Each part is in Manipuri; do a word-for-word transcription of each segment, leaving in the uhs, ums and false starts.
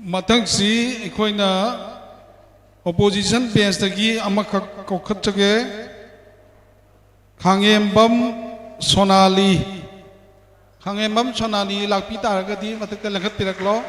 ꯃꯊꯪꯁꯤ ꯑꯩꯈꯣꯏꯅ opposition benchꯇꯒꯤ ꯑꯃꯈꯛ ꯀꯧꯈꯠꯆꯒꯦ꯫ ꯈꯥꯡꯉꯦꯝꯕꯝ ꯁꯣꯅꯥꯂꯤ꯫ ꯈꯥꯡꯉꯦꯝꯕꯝ ꯁꯣꯅꯥꯂꯤ ꯂꯥꯛꯄꯤ ꯇꯥꯔꯒꯗꯤ ꯃꯊꯛꯇ ꯂꯦꯡꯈꯠꯄꯤꯔꯛꯂꯣ꯫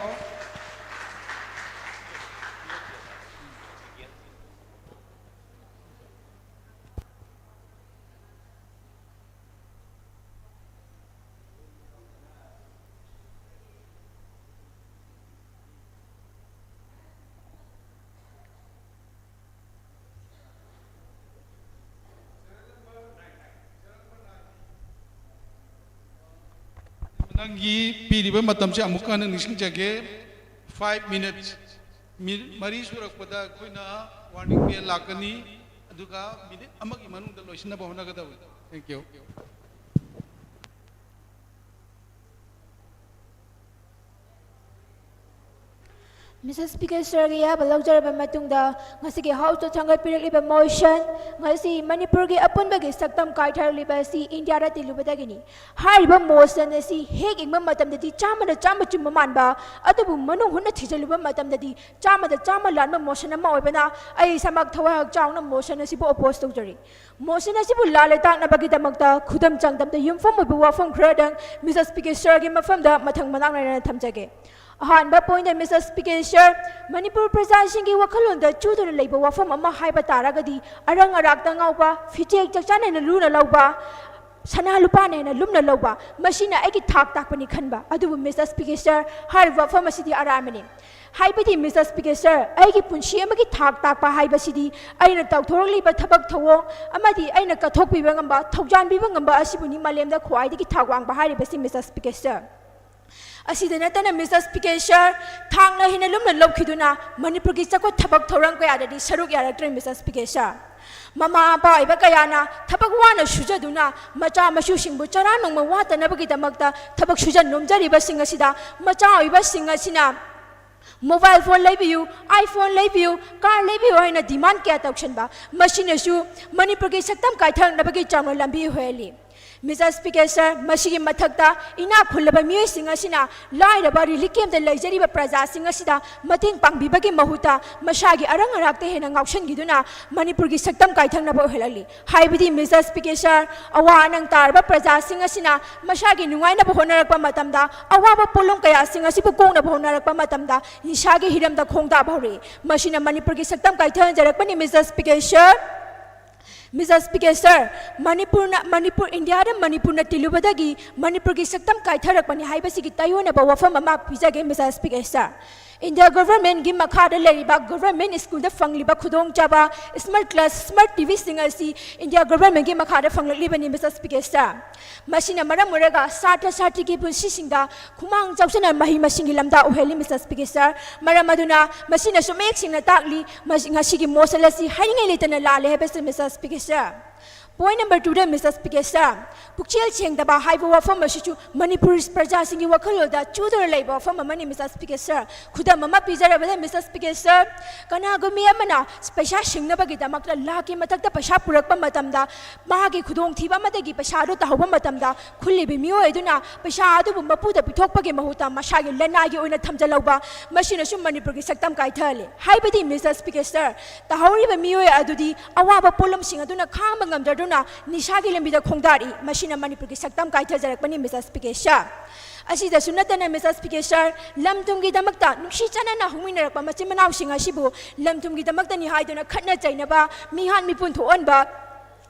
ꯅꯪꯒꯤ ꯄꯤꯔꯤꯕ ꯃꯇꯝꯁꯦ ꯑꯃꯨꯛꯀ ꯍꯟꯅ ꯅꯤꯡꯁꯤꯡꯖꯒꯦ꯫ Five minutes꯫ ꯃꯤꯅꯤꯠ ꯃꯔꯤ ꯁꯨꯔꯛꯄꯗ ꯑꯩꯈꯣꯏꯅ warning bell ꯂꯥꯛꯀꯅꯤ꯫ ꯑꯗꯨꯒ ꯃꯤꯅꯤꯠ ꯑꯃꯒꯤ ꯃꯅꯨꯡꯗ ꯂꯣꯏꯁꯤꯟꯅꯕ ꯍꯣꯠꯅꯒꯗꯕꯅꯤ꯫ Thank you꯫ Mister Speaker, ꯁꯔꯒꯤ ꯑꯌꯥꯕ ꯂꯧꯖꯔꯕ ꯃꯇꯨꯡꯗ, ꯉꯁꯤꯒꯤ Houseꯇ ꯊꯥꯡꯒꯠꯄꯤꯔꯛꯂꯤꯕ motion, ꯉꯁꯤ ꯃꯅꯤꯄꯨꯔꯒꯤ ꯑꯄꯨꯟꯕꯒꯤ ꯁꯛꯇꯝ ꯀꯥꯏꯊꯔꯛꯂꯤꯕ ꯑꯁꯤ ꯏꯟꯗꯤꯌꯥꯗ ꯇꯤꯜꯂꯨꯕꯗꯒꯤꯅꯤ꯫ ꯍꯥꯏꯔꯤꯕ motion ꯑꯁꯤ ꯍꯦꯛ ꯌꯦꯡꯕ ꯃꯇꯝꯗꯗꯤ ꯆꯥꯝꯃꯗ ꯆꯥꯝꯃ ꯆꯨꯝꯕ ꯃꯥꯟꯕ, ꯑꯗꯨꯕꯨ ꯃꯅꯨꯡ ꯍꯨꯠꯅ ꯊꯤꯖꯤꯜꯂꯨꯕ ꯃꯇꯝꯗꯗꯤ ꯆꯥꯝꯃꯗ ꯆꯥꯝꯃ ꯂꯥꯟꯕ motion ꯑꯃ ꯑꯣꯏꯕꯅ, ꯑꯩ ꯏꯁꯥꯃꯛ ꯊꯋꯥꯏ ꯍꯛꯆꯥꯡꯅ motion ꯑꯁꯤꯕꯨ oppose ꯇꯧꯖꯔꯤ꯫ Motion ꯑꯁꯤꯕꯨ ꯂꯥꯜꯂꯦ ꯇꯥꯛꯅꯕꯒꯤꯗꯃꯛꯇ ꯈꯨꯗꯝ ꯆꯥꯡꯗꯝꯗ ꯌꯨꯝꯐꯝ ꯑꯣꯏꯕ ꯋꯥꯐꯝ ꯈꯔꯗꯪ Mister Speaker, ꯁꯔꯒꯤ ꯃꯐꯝꯗ ꯃꯊꯪ ꯃꯅꯥꯎ ꯅꯥꯏꯅ ꯊꯝꯖꯒꯦ꯫ ꯑꯍꯥꯟꯕ pointꯇ, Mister Speaker, ꯁꯔ, ꯃꯅꯤꯄꯨꯔ ꯄ꯭ꯔꯖꯥꯁꯤꯡꯒꯤ ꯋꯥꯈꯜꯂꯣꯟꯗ ꯆꯨꯗꯨꯅ ꯂꯩꯕ ꯋꯥꯐꯝ ꯑꯃ ꯍꯥꯏꯕ ꯇꯥꯔꯒꯗꯤ, ꯑꯔꯪ ꯑꯔꯥꯛꯇ ꯉꯥꯎꯕ, ꯐꯤꯖꯦꯛ ꯆꯥꯛꯆꯥꯅ ꯍꯦꯟꯅ ꯂꯨꯅ ꯂꯧꯕ, ꯁꯅꯥ ꯂꯨꯄꯥꯅ ꯍꯦꯟꯅ ꯂꯨꯝꯅ ꯂꯧꯕ, ꯃꯁꯤꯅ ꯑꯩꯒꯤ ꯊꯥꯛ ꯇꯥꯛꯄꯅꯤ ꯈꯟꯕ꯫ ꯑꯗꯨꯕꯨ Mister Speaker, ꯁꯔ, ꯍꯥꯏꯔꯤꯕ ꯋꯥꯐꯝ ꯑꯁꯤꯗꯤ ꯑꯔꯥꯟꯕꯅꯤ꯫ ꯍꯥꯏꯕꯗꯤ Mister Speaker, ꯁꯔ, ꯑꯩꯒꯤ ꯄꯨꯟꯁꯤ ꯑꯃꯒꯤ ꯊꯥꯛ ꯇꯥꯛꯄ ꯍꯥꯏꯕꯁꯤꯗꯤ ꯑꯩꯅ ꯇꯧꯊꯣꯔꯛꯂꯤꯕ ꯊꯕꯛ ꯊꯧꯑꯣꯡ ꯑꯃꯗꯤ ꯑꯩꯅ ꯀꯠꯊꯣꯛꯄꯤꯕ ꯉꯝꯕ, ꯊꯧꯖꯥꯟꯕꯤꯕ ꯉꯝꯕ ꯑꯁꯤꯕꯨꯅꯤ ꯃꯥꯂꯦꯝꯗ ꯈ꯭ꯋꯥꯏꯗꯒꯤ ꯊꯥꯛ ꯋꯥꯡꯕ ꯍꯥꯏꯔꯤꯕꯁꯤ, Mister Speaker, ꯁꯔ꯫ ꯑꯁꯤꯗ ꯅꯠꯇꯅ, Mister Speaker, ꯁꯔ, ꯊꯥꯡꯅ ꯍꯦꯟꯅ ꯂꯨꯝꯅ ꯂꯧꯈꯤꯗꯨꯅ ꯃꯅꯤꯄꯨꯔꯒꯤ ꯆꯥꯎꯈꯠ ꯊꯕꯛ ꯊꯧꯔꯝ ꯀꯌꯥꯗꯗꯤ ꯁꯔꯨꯛ ꯌꯥꯔꯛꯇ꯭ꯔꯦ, Mister Speaker, ꯁꯔ꯫ ꯃꯃꯥ ꯃꯄꯥ ꯑꯣꯏꯕ ꯀꯌꯥꯅ ꯊꯕꯛ ꯋꯥꯅ ꯁꯨꯖꯗꯨꯅ ꯃꯆꯥ ꯃꯁꯨꯁꯤꯡꯕꯨ ꯆꯔꯥ ꯅꯣꯡꯃ ꯋꯥꯠꯇꯅꯕꯒꯤꯗꯃꯛꯇ ꯊꯕꯛ ꯁꯨꯖ ꯅꯣꯝꯖꯔꯤꯕꯁꯤꯡ ꯑꯁꯤꯗ ꯃꯆꯥ ꯑꯣꯏꯕꯁꯤꯡ ꯑꯁꯤꯅ mobile phone ꯂꯩꯕꯤꯌꯨ, iPhone ꯂꯩꯕꯤꯌꯨ, car ꯂꯩꯕꯤꯌꯨ ꯍꯥꯏꯅ demand ꯀꯌꯥ ꯇꯧꯁꯟꯕ, ꯃꯁꯤꯅꯁꯨ ꯃꯅꯤꯄꯨꯔꯒꯤ ꯁꯛꯇꯝ ꯀꯥꯏꯊꯔꯛꯅꯕꯒꯤ ꯆꯥꯡꯅ ꯂꯝꯕꯤ ꯑꯣꯏꯍꯜꯂꯤ꯫ Mister Speaker, ꯃꯁꯤꯒꯤ ꯃꯊꯛꯇ ꯏꯅꯥꯛ ꯈꯨꯜꯂꯕ ꯃꯤꯑꯣꯏꯁꯤꯡ ꯑꯁꯤꯅ ꯂꯥꯏꯔꯕ relief camp ꯇ ꯂꯩꯖꯔꯤꯕ ꯄ꯭ꯔꯖꯥꯁꯤꯡ ꯑꯁꯤꯗ ꯃꯇꯦꯡ ꯄꯥꯡꯕꯤꯕꯒꯤ ꯃꯍꯨꯠꯇ ꯃꯁꯥꯒꯤ ꯑꯔꯪ ꯑꯔꯥꯛꯇ ꯍꯦꯟꯅ ꯉꯥꯎꯁꯟꯈꯤꯗꯨꯅ ꯃꯅꯤꯄꯨꯔꯒꯤ ꯁꯛꯇꯝ ꯀꯥꯏꯊꯪꯅꯕ ꯑꯣꯏꯍꯜꯂꯛꯂꯤ꯫ ꯍꯥꯏꯕꯗꯤ Mister Speaker, ꯑꯋꯥ ꯑꯅꯪ ꯇꯥꯔꯕ ꯄ꯭ꯔꯖꯥꯁꯤꯡ ꯑꯁꯤꯅ ꯃꯁꯥꯒꯤ ꯅꯨꯡꯉꯥꯏꯅꯕ ꯍꯣꯠꯅꯔꯛꯄ ꯃꯇꯝꯗ ꯑꯋꯥꯕ ꯄꯣꯠꯂꯨꯝ ꯀꯌꯥꯁꯤꯡ ꯑꯁꯤꯕꯨ ꯀꯣꯛꯅꯕ ꯍꯣꯠꯅꯔꯛꯄ ꯃꯇꯝꯗ ꯅꯤꯁꯥꯒꯤ ꯍꯤꯔꯝꯗ ꯈꯣꯡꯗꯥꯕ ꯍꯧꯔꯛꯏ꯫ ꯃꯁꯤꯅ ꯃꯅꯤꯄꯨꯔꯒꯤ ꯁꯛꯇꯝ ꯀꯥꯏꯊꯍꯟꯖꯔꯛꯄꯅꯤ꯫ Mister Speaker, Mister Speaker, ꯃꯅꯤꯄꯨꯔꯅ, ꯃꯅꯤꯄꯨꯔ, ꯏꯟꯗꯤꯌꯥꯗ ꯃꯅꯤꯄꯨꯔꯅ ꯇꯤꯜꯂꯨꯕꯗꯒꯤ ꯃꯅꯤꯄꯨꯔꯒꯤ ꯁꯛꯇꯝ ꯀꯥꯏꯊꯔꯛꯄꯅꯤ ꯍꯥꯏꯕꯁꯤꯒꯤ ꯇꯥꯏꯑꯣꯟꯅꯕ ꯋꯥꯐꯝ ꯑꯃ ꯄꯤꯖꯒꯦ, Mister Speaker꯫ ꯏꯟꯗꯤꯌꯥ government ꯀꯤ ꯃꯈꯥꯗ ꯂꯩꯔꯤꯕ government school ꯗ ꯐꯪꯂꯤꯕ ꯈꯨꯗꯣꯡꯆꯥꯕ, smart class, smart T V ꯁꯤꯡ ꯑꯁꯤ ꯏꯟꯗꯤꯌꯥ government ꯀꯤ ꯃꯈꯥꯗ ꯐꯪꯂꯛꯂꯤꯕꯅꯤ, Mister Speaker꯫ ꯃꯁꯤꯅ ꯃꯔꯝ ꯑꯣꯏꯔꯒ ꯁꯥꯇ꯭ꯔ ꯁꯥꯇ꯭ꯔꯤꯒꯤ ꯄꯨꯟꯁꯤꯁꯤꯡꯗ ꯈꯨꯃꯥꯡ ꯆꯥꯎꯁꯤꯟꯅ ꯃꯍꯩ ꯃꯁꯤꯡꯒꯤ ꯂꯝꯗ ꯑꯣꯏꯍꯜꯂꯤ, Mister Speaker꯫ ꯃꯔꯝ ꯑꯗꯨꯅ ꯃꯁꯤꯅꯁꯨ ꯃꯌꯦꯛ ꯁꯦꯡꯅ ꯇꯥꯛꯂꯤ, ꯃꯁꯤ, ꯉꯁꯤꯒꯤ ꯃꯣꯁꯜ ꯑꯁꯤ ꯍꯥꯏꯅꯤꯡꯉꯥꯏ ꯂꯩꯇꯅ ꯂꯥꯜꯂꯦ ꯍꯥꯏꯕꯁꯤ, Mister Speaker꯫ Point number two ꯗ, Mister Speaker, ꯄꯨꯛꯆꯦꯜ ꯁꯦꯡꯗꯕ ꯍꯥꯏꯕ ꯋꯥꯐꯝ ꯑꯁꯤꯁꯨ ꯃꯅꯤꯄꯨꯔ ꯄ꯭ꯔꯖꯥꯁꯤꯡꯒꯤ ꯋꯥꯈꯜꯂꯣꯟꯗ ꯆꯨꯗꯨꯅ ꯂꯩꯕ ꯋꯥꯐꯝ ꯑꯃꯅꯤ, Mister Speaker꯫ ꯈꯨꯗꯝ ꯑꯃ ꯄꯤꯖꯔꯕꯗ, Mister Speaker, ꯀꯅꯥꯒꯨꯝꯕꯤ ꯑꯃꯅ ꯄꯩꯁꯥ ꯁꯤꯡꯅꯕꯒꯤꯗꯃꯛꯇ ꯂꯥꯛꯀꯤ ꯃꯊꯛꯇ ꯄꯩꯁꯥ ꯄꯨꯔꯛꯄ ꯃꯇꯝꯗ, ꯃꯥꯒꯤ ꯈꯨꯗꯣꯡꯊꯤꯕ ꯑꯃꯗꯒꯤ ꯄꯩꯁꯥ ꯑꯗꯨ ꯇꯧꯍꯧꯕ ꯃꯇꯝꯗ, ꯈꯨꯜꯂꯤꯕꯤ ꯃꯤꯑꯣꯏ ꯑꯗꯨꯅ ꯄꯩꯁꯥ ꯑꯗꯨꯕꯨ ꯃꯄꯨꯗ ꯄꯤꯊꯣꯛꯄꯒꯤ ꯃꯍꯨꯠꯇ ꯃꯁꯥꯒꯤ ꯂꯅꯥꯏꯒꯤ ꯑꯣꯏꯅ ꯊꯝꯖꯤꯜꯍꯧꯕ, ꯃꯁꯤꯅꯁꯨ ꯃꯅꯤꯄꯨꯔꯒꯤ ꯁꯛꯇꯝ ꯀꯥꯏꯊꯍꯜꯂꯤ꯫ ꯍꯥꯏꯕꯗꯤ, Mister Speaker, ꯇꯥꯍꯧꯔꯤꯕ ꯃꯤꯑꯣꯏ ꯑꯗꯨꯗꯤ ꯑꯋꯥꯕ ꯄꯣꯠꯂꯝꯁꯤꯡ ꯑꯗꯨꯅ ꯈꯥꯡꯕ ꯉꯝꯗꯗꯨꯅ ꯅꯤꯁꯥꯒꯤ ꯂꯝꯕꯤꯗ ꯈꯣꯡꯗꯥꯔꯤ꯫ ꯃꯁꯤꯅ ꯃꯅꯤꯄꯨꯔꯒꯤ ꯁꯛꯇꯝ ꯀꯥꯏꯊꯖꯔꯛꯄꯅꯤ, Mister Speaker꯫ ꯑꯁꯤꯗꯁꯨ ꯅꯠꯇꯅ, Mister Speaker, ꯂꯝ ꯊꯨꯝꯒꯤꯗꯃꯛꯇ ꯅꯨꯡꯁꯤ ꯆꯥꯟꯅꯅ ꯍꯧꯃꯤꯟꯅꯔꯛꯄ ꯃꯆꯤꯟ ꯃꯅꯥꯎꯁꯤꯡ ꯑꯁꯤꯕꯨ ꯂꯝ ꯊꯨꯝꯒꯤꯗꯃꯛꯇꯅꯤ ꯍꯥꯏꯗꯨꯅ ꯈꯠꯅ ꯆꯩꯅꯕ, ꯃꯤꯍꯥꯠ ꯃꯤꯄꯨꯟ ꯊꯣꯛꯍꯟꯕ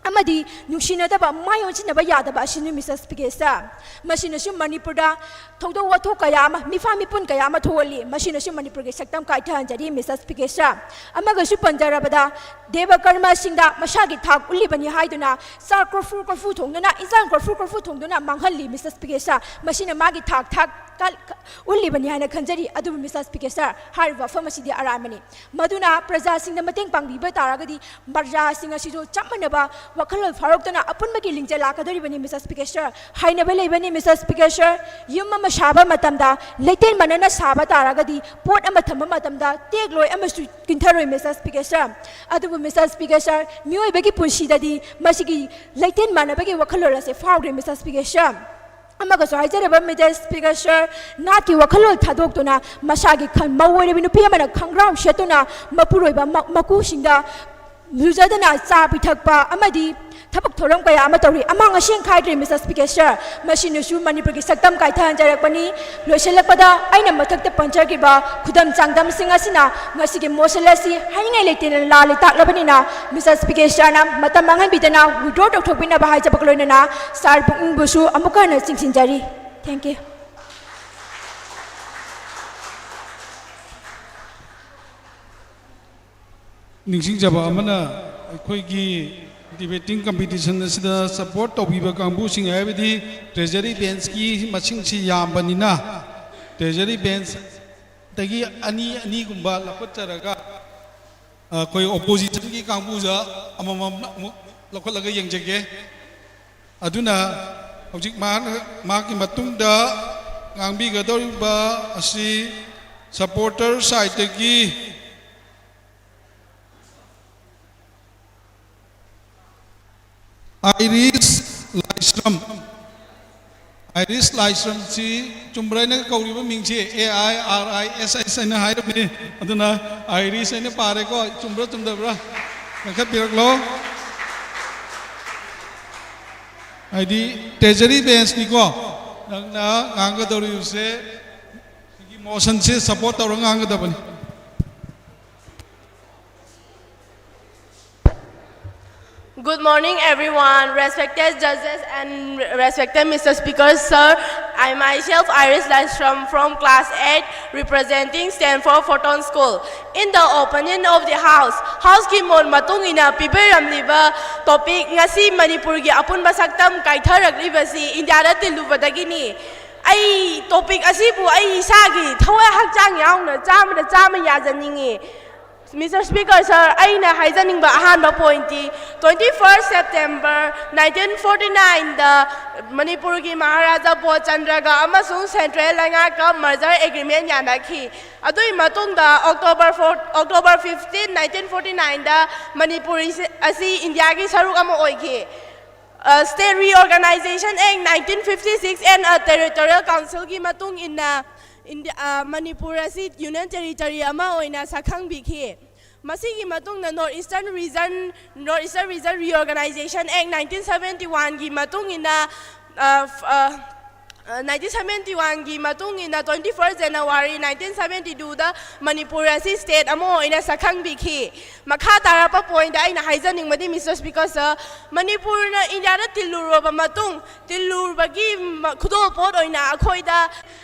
ꯑꯃꯗꯤ ꯅꯨꯡꯁꯤꯅꯗꯕ, ꯃꯥꯏ ꯑꯣꯟꯁꯤꯟꯅꯕ ꯌꯥꯗꯕ ꯑꯁꯤꯅꯤ, Mister Speaker꯫ ꯃꯁꯤꯅꯁꯨ ꯃꯅꯤꯄꯨꯔꯗ ꯊꯧꯗꯣꯛ ꯋꯥꯊꯣꯛ ꯀꯌꯥ ꯑꯃ, ꯃꯤꯐꯥ ꯃꯤꯄꯨꯟ ꯀꯌꯥ ꯑꯃ ꯊꯣꯛꯍꯜꯂꯤ꯫ ꯃꯁꯤꯅꯁꯨ ꯃꯅꯤꯄꯨꯔꯒꯤ ꯁꯛꯇꯝ ꯀꯥꯏꯊꯍꯟꯖꯔꯤ, Mister Speaker꯫ ꯑꯃꯒꯁꯨ ꯄꯟꯖꯔꯕꯗ, ꯗꯦꯕ ꯀꯔꯃꯁꯤꯡꯗ ꯃꯁꯥꯒꯤ ꯊꯥꯛ ꯎꯠꯂꯤꯕꯅꯤ ꯍꯥꯏꯗꯨꯅ ꯆꯥꯛ ꯀꯣꯔꯐꯨ ꯀꯣꯔꯐꯨ ꯊꯣꯡꯗꯨꯅ, ꯏꯟꯁꯥꯡ ꯀꯣꯔꯐꯨ ꯀꯣꯔꯐꯨ ꯊꯣꯡꯗꯨꯅ ꯃꯥꯡꯍꯜꯂꯤ, Mister Speaker꯫ ꯃꯁꯤꯅ ꯃꯥꯒꯤ ꯊꯥꯛ ꯊꯥꯛ ꯀꯜ-, ꯎꯠꯂꯤꯕꯅꯤ ꯍꯥꯏꯅ ꯈꯟꯖꯔꯤ꯫ ꯑꯗꯨꯕꯨ, Mister Speaker, ꯍꯥꯏꯔꯤꯕ ꯋꯥꯐꯝ ꯑꯁꯤꯗꯤ ꯑꯔꯥꯟꯕꯅꯤ꯫ ꯃꯗꯨꯅ ꯄ꯭ꯔꯖꯥꯁꯤꯡꯗ ꯃꯇꯦꯡ ꯄꯥꯡꯕꯤꯕ ꯇꯥꯔꯒꯗꯤ ꯄ꯭ꯔꯖꯥꯁꯤꯡ ꯑꯁꯤꯁꯨ ꯆꯞ ꯃꯥꯟꯅꯕ ꯋꯥꯈꯜꯂꯣꯟ ꯐꯥꯎꯔꯛꯇꯨꯅ ꯑꯄꯨꯟꯕꯒꯤ ꯂꯤꯡꯖꯦꯜ ꯂꯥꯛꯀꯗꯧꯔꯤꯕꯅꯤ, Mister Speaker Sir꯫ ꯍꯥꯏꯅꯕ ꯂꯩꯕꯅꯤ, Mister Speaker Sir, ꯌꯨꯝ ꯑꯃ ꯁꯥꯕ ꯃꯇꯝꯗ ꯂꯩꯇꯦꯝ ꯃꯥꯟꯅꯅ ꯁꯥꯕ ꯇꯥꯔꯒꯗꯤ, ꯄꯣꯠ ꯑꯃ ꯊꯝꯕ ꯃꯇꯝꯗ ꯇꯦꯛꯂꯣꯏ ꯑꯃꯁꯨ ꯀꯤꯟꯊꯔꯣꯏ, Mister Speaker Sir꯫ ꯑꯗꯨꯕꯨ, Mister Speaker Sir, ꯃꯤꯑꯣꯏꯕꯒꯤ ꯄꯨꯟꯁꯤꯗꯗꯤ ꯃꯁꯤꯒꯤ ꯂꯩꯇꯦꯝ ꯃꯥꯟꯅꯕꯒꯤ ꯋꯥꯈꯜꯂꯣꯟ ꯑꯁꯦ ꯐꯥꯎꯗ꯭ꯔꯦ, Mister Speaker Sir꯫ ꯑꯃꯒꯁꯨ ꯍꯥꯏꯖꯔꯕ, Mister Speaker Sir, ꯅꯥꯠꯀꯤ ꯋꯥꯈꯜꯂꯣꯟ ꯊꯥꯗꯣꯛꯇꯨꯅ ꯃꯁꯥꯒꯤ ꯈ-, ꯃꯧ ꯑꯣꯏꯔꯕꯤ ꯅꯨꯄꯤ ꯑꯃꯅ ꯈꯪꯒ꯭ꯔꯥꯎ ꯁꯦꯠꯇꯨꯅ ꯃꯄꯨꯔꯣꯏꯕ ꯃ-, ꯃꯀꯨꯁꯤꯡꯗ ꯂꯨꯖꯗꯅ ꯆꯥ ꯄꯤꯊꯛꯄ ꯑꯃꯗꯤ ꯊꯕꯛ ꯊꯧꯔꯝ ꯀꯌꯥ ꯑꯃ ꯇꯧꯔꯤ꯫ ꯑꯃꯥꯡ ꯑꯁꯦꯡ ꯈꯥꯏꯗ꯭ꯔꯦ, Mister Speaker Sir꯫ ꯃꯁꯤꯅꯁꯨ ꯃꯅꯤꯄꯨꯔꯒꯤ ꯁꯛꯇꯝ ꯀꯥꯏꯊꯍꯟꯖꯔꯛꯄꯅꯤ꯫ ꯂꯣꯏꯁꯤꯜꯂꯛꯄꯗ ꯑꯩꯅ ꯃꯊꯛꯇ ꯄꯟꯖꯈꯤꯕ ꯈꯨꯗꯝ ꯆꯥꯡꯗꯝꯁꯤꯡ ꯑꯁꯤꯅ ꯉꯁꯤꯒꯤ motion ꯑꯁꯤ ꯍꯥꯏꯅꯤꯡꯉꯥꯏ ꯂꯩꯇꯅ ꯂꯥꯜꯂꯦ ꯇꯥꯛꯂꯕꯅꯤꯅ, Mister Speaker Sir ꯅ ꯃꯇꯝ ꯃꯥꯡꯍꯟꯕꯤꯗꯅ withdraw ꯇꯧꯊꯣꯛꯄꯤꯅꯕ ꯍꯥꯏꯖꯕꯒ ꯂꯣꯏꯅꯅ Sir ꯄꯨꯛꯅꯤꯡꯕꯨꯁꯨ ꯑꯃꯨꯛꯀ ꯍꯟꯅ ꯆꯤꯡꯁꯤꯟꯖꯔꯤ꯫ Thank you꯫ ꯅꯤꯡꯁꯤꯡꯖꯕ ꯑꯃꯅ, ꯑꯩꯈꯣꯏꯒꯤ debating competition ꯑꯁꯤꯗ support ꯇꯧꯕꯤꯕ ꯀꯥꯡꯕꯨꯁꯤꯡ ꯍꯥꯏꯕꯗꯤ treasury bench ꯀꯤ ꯃꯁꯤꯡꯁꯤ ꯌꯥꯝꯕꯅꯤꯅ, treasury bench ꯇꯒꯤ ꯑꯅꯤ ꯑꯅꯤꯒꯨꯝꯕ ꯂꯧꯈꯠꯆꯔꯒ, ꯑꯩꯈꯣꯏ opposition ꯒꯤ ꯀꯥꯡꯕꯨꯗ ꯑꯃꯃꯝ ꯑꯃꯨꯛ ꯂꯧꯈꯠꯂꯒ ꯌꯦꯡꯖꯒꯦ꯫ ꯑꯗꯨꯅ ꯍꯧꯖꯤꯛ ꯃꯍꯥꯛ, ꯃꯍꯥꯛꯀꯤ ꯃꯇꯨꯡꯗ ꯉꯥꯡꯕꯤꯒꯗꯧꯔꯤꯕ ꯑꯁꯤ supporter side ꯇꯒꯤ ꯑꯥꯏꯔꯤꯁ ꯂꯥꯏꯁ꯭ꯔꯝ꯫ ꯑꯥꯏꯔꯤꯁ ꯂꯥꯏꯁ꯭ꯔꯝꯁꯤ ꯆꯨꯝꯕ꯭ꯔꯥ? ꯑꯩꯅ ꯀꯧꯔꯤꯕ ꯃꯤꯡꯁꯤ A I R I S S ꯍꯥꯏꯅ ꯍꯥꯏꯔꯝꯃꯤ꯫ ꯑꯗꯨꯅ ꯑꯥꯏꯔꯤꯁ ꯍꯥꯏꯅ ꯄꯥꯔꯦꯀꯣ꯫ ꯆꯨꯝꯕ꯭ꯔꯥ ꯆꯨꯝꯗꯕ꯭ꯔꯥ? ꯂꯪꯈꯠꯄꯤꯔꯛꯂꯣ꯫ ꯍꯥꯏꯗꯤ treasury bench ꯅꯤꯀꯣ꯫ ꯅꯪꯅ ꯉꯥꯡꯒꯗꯧꯔꯤꯕꯁꯦ ꯁꯤꯒꯤ motion ꯁꯦ support ꯇꯧꯔꯒ ꯉꯥꯡꯒꯗꯕꯅꯤ꯫ Good morning, everyone. Respected judges and respected Mister Speaker, sir, I myself, Iris Laishram, from class eight, representing Stanford Photon School. In the opinion of the house, house ꯀꯤ ꯃꯣꯠ ꯃꯇꯨꯡ ꯏꯟꯅ ꯄꯤꯕꯤꯔꯝꯂꯤꯕ topic ꯉꯁꯤ ꯃꯅꯤꯄꯨꯔꯒꯤ ꯑꯄꯨꯟꯕ ꯁꯛꯇꯝ ꯀꯥꯏꯊꯔꯛꯂꯤꯕꯁꯤ ꯏꯟꯗꯤꯌꯥꯗ ꯇꯤꯜꯂꯨꯕꯗꯒꯤꯅꯤ꯫ ꯑꯩ topic ꯑꯁꯤꯕꯨ ꯑꯩ ꯏꯁꯥꯒꯤ ꯊꯋꯥꯏ ꯍꯛꯆꯥꯡ ꯌꯥꯎꯅ ꯆꯥꯝꯃꯗ ꯆꯥꯝꯃ ꯌꯥꯖꯅꯤꯡꯏ꯫ Mister Speaker, sir, ꯑꯩꯅ ꯍꯥꯏꯖꯅꯤꯡꯕ ꯑꯍꯥꯟꯕ ꯄꯣꯏꯟꯠꯇꯤ, twenty first September nineteen forty nineꯗ ꯃꯅꯤꯄꯨꯔꯒꯤ ꯃꯍꯥꯔꯥꯖꯥ ꯕꯣꯙꯆꯟꯗ꯭ꯔꯒ ꯑꯃꯁꯨꯡ ꯁꯦꯟꯇ꯭ꯔꯦꯜ ꯂꯩꯉꯥꯛꯀ ꯃꯔꯖꯔ ꯑꯦꯒ꯭ꯔꯤꯃꯦꯟ ꯌꯥꯅꯈꯤ꯫ ꯑꯗꯨꯒꯤ ꯃꯇꯨꯡꯗ October four, October fifteen, nineteen forty nineꯗ Manipur ꯑꯁꯤ ꯏꯟꯗꯤꯌꯥꯒꯤ ꯁꯔꯨꯛ ꯑꯃ ꯑꯣꯏꯈꯤ꯫ State Reorganization Act nineteen fifty six and a Territorial Councilꯒꯤ ꯃꯇꯨꯡ ꯏꯟꯅ ꯏꯟꯗꯤꯌꯥ, ꯃꯅꯤꯄꯨꯔ ꯑꯁꯤ ꯌꯨꯅꯤꯌꯟ ꯇꯦꯔꯤꯇꯣꯔꯤ ꯑꯃ ꯑꯣꯏꯅ ꯁꯛꯈꯪꯕꯤꯈꯤ꯫ ꯃꯁꯤꯒꯤ ꯃꯇꯨꯡꯗ North Eastern Region, North Eastern Region Reorganization Act nineteen seventy oneꯒꯤ ꯃꯇꯨꯡ ꯏꯟꯅ, nineteen seventy oneꯒꯤ ꯃꯇꯨꯡ ꯏꯟꯅ twenty first January nineteen seventy twoꯗ Manipur ꯑꯁꯤ state ꯑꯃ ꯑꯣꯏꯅ ꯁꯛꯈꯪꯕꯤꯈꯤ꯫ ꯃꯈꯥ ꯇꯥꯔꯛꯄ ꯄꯣꯏꯟꯠꯇ ꯑꯩꯅ ꯍꯥꯏꯖꯅꯤꯡꯕꯗꯤ, Mister Speaker, sir, ꯃꯅꯤꯄꯨꯔꯅ ꯏꯟꯗꯤꯌꯥꯗ ꯇꯤꯜꯂꯨꯔꯕ ꯃꯇꯨꯡ, ꯇꯤꯜꯂꯨꯕꯒꯤ ꯈꯨꯗꯣꯜꯄꯣꯠ ꯑꯣꯏꯅ ꯑꯩꯈꯣꯏꯗ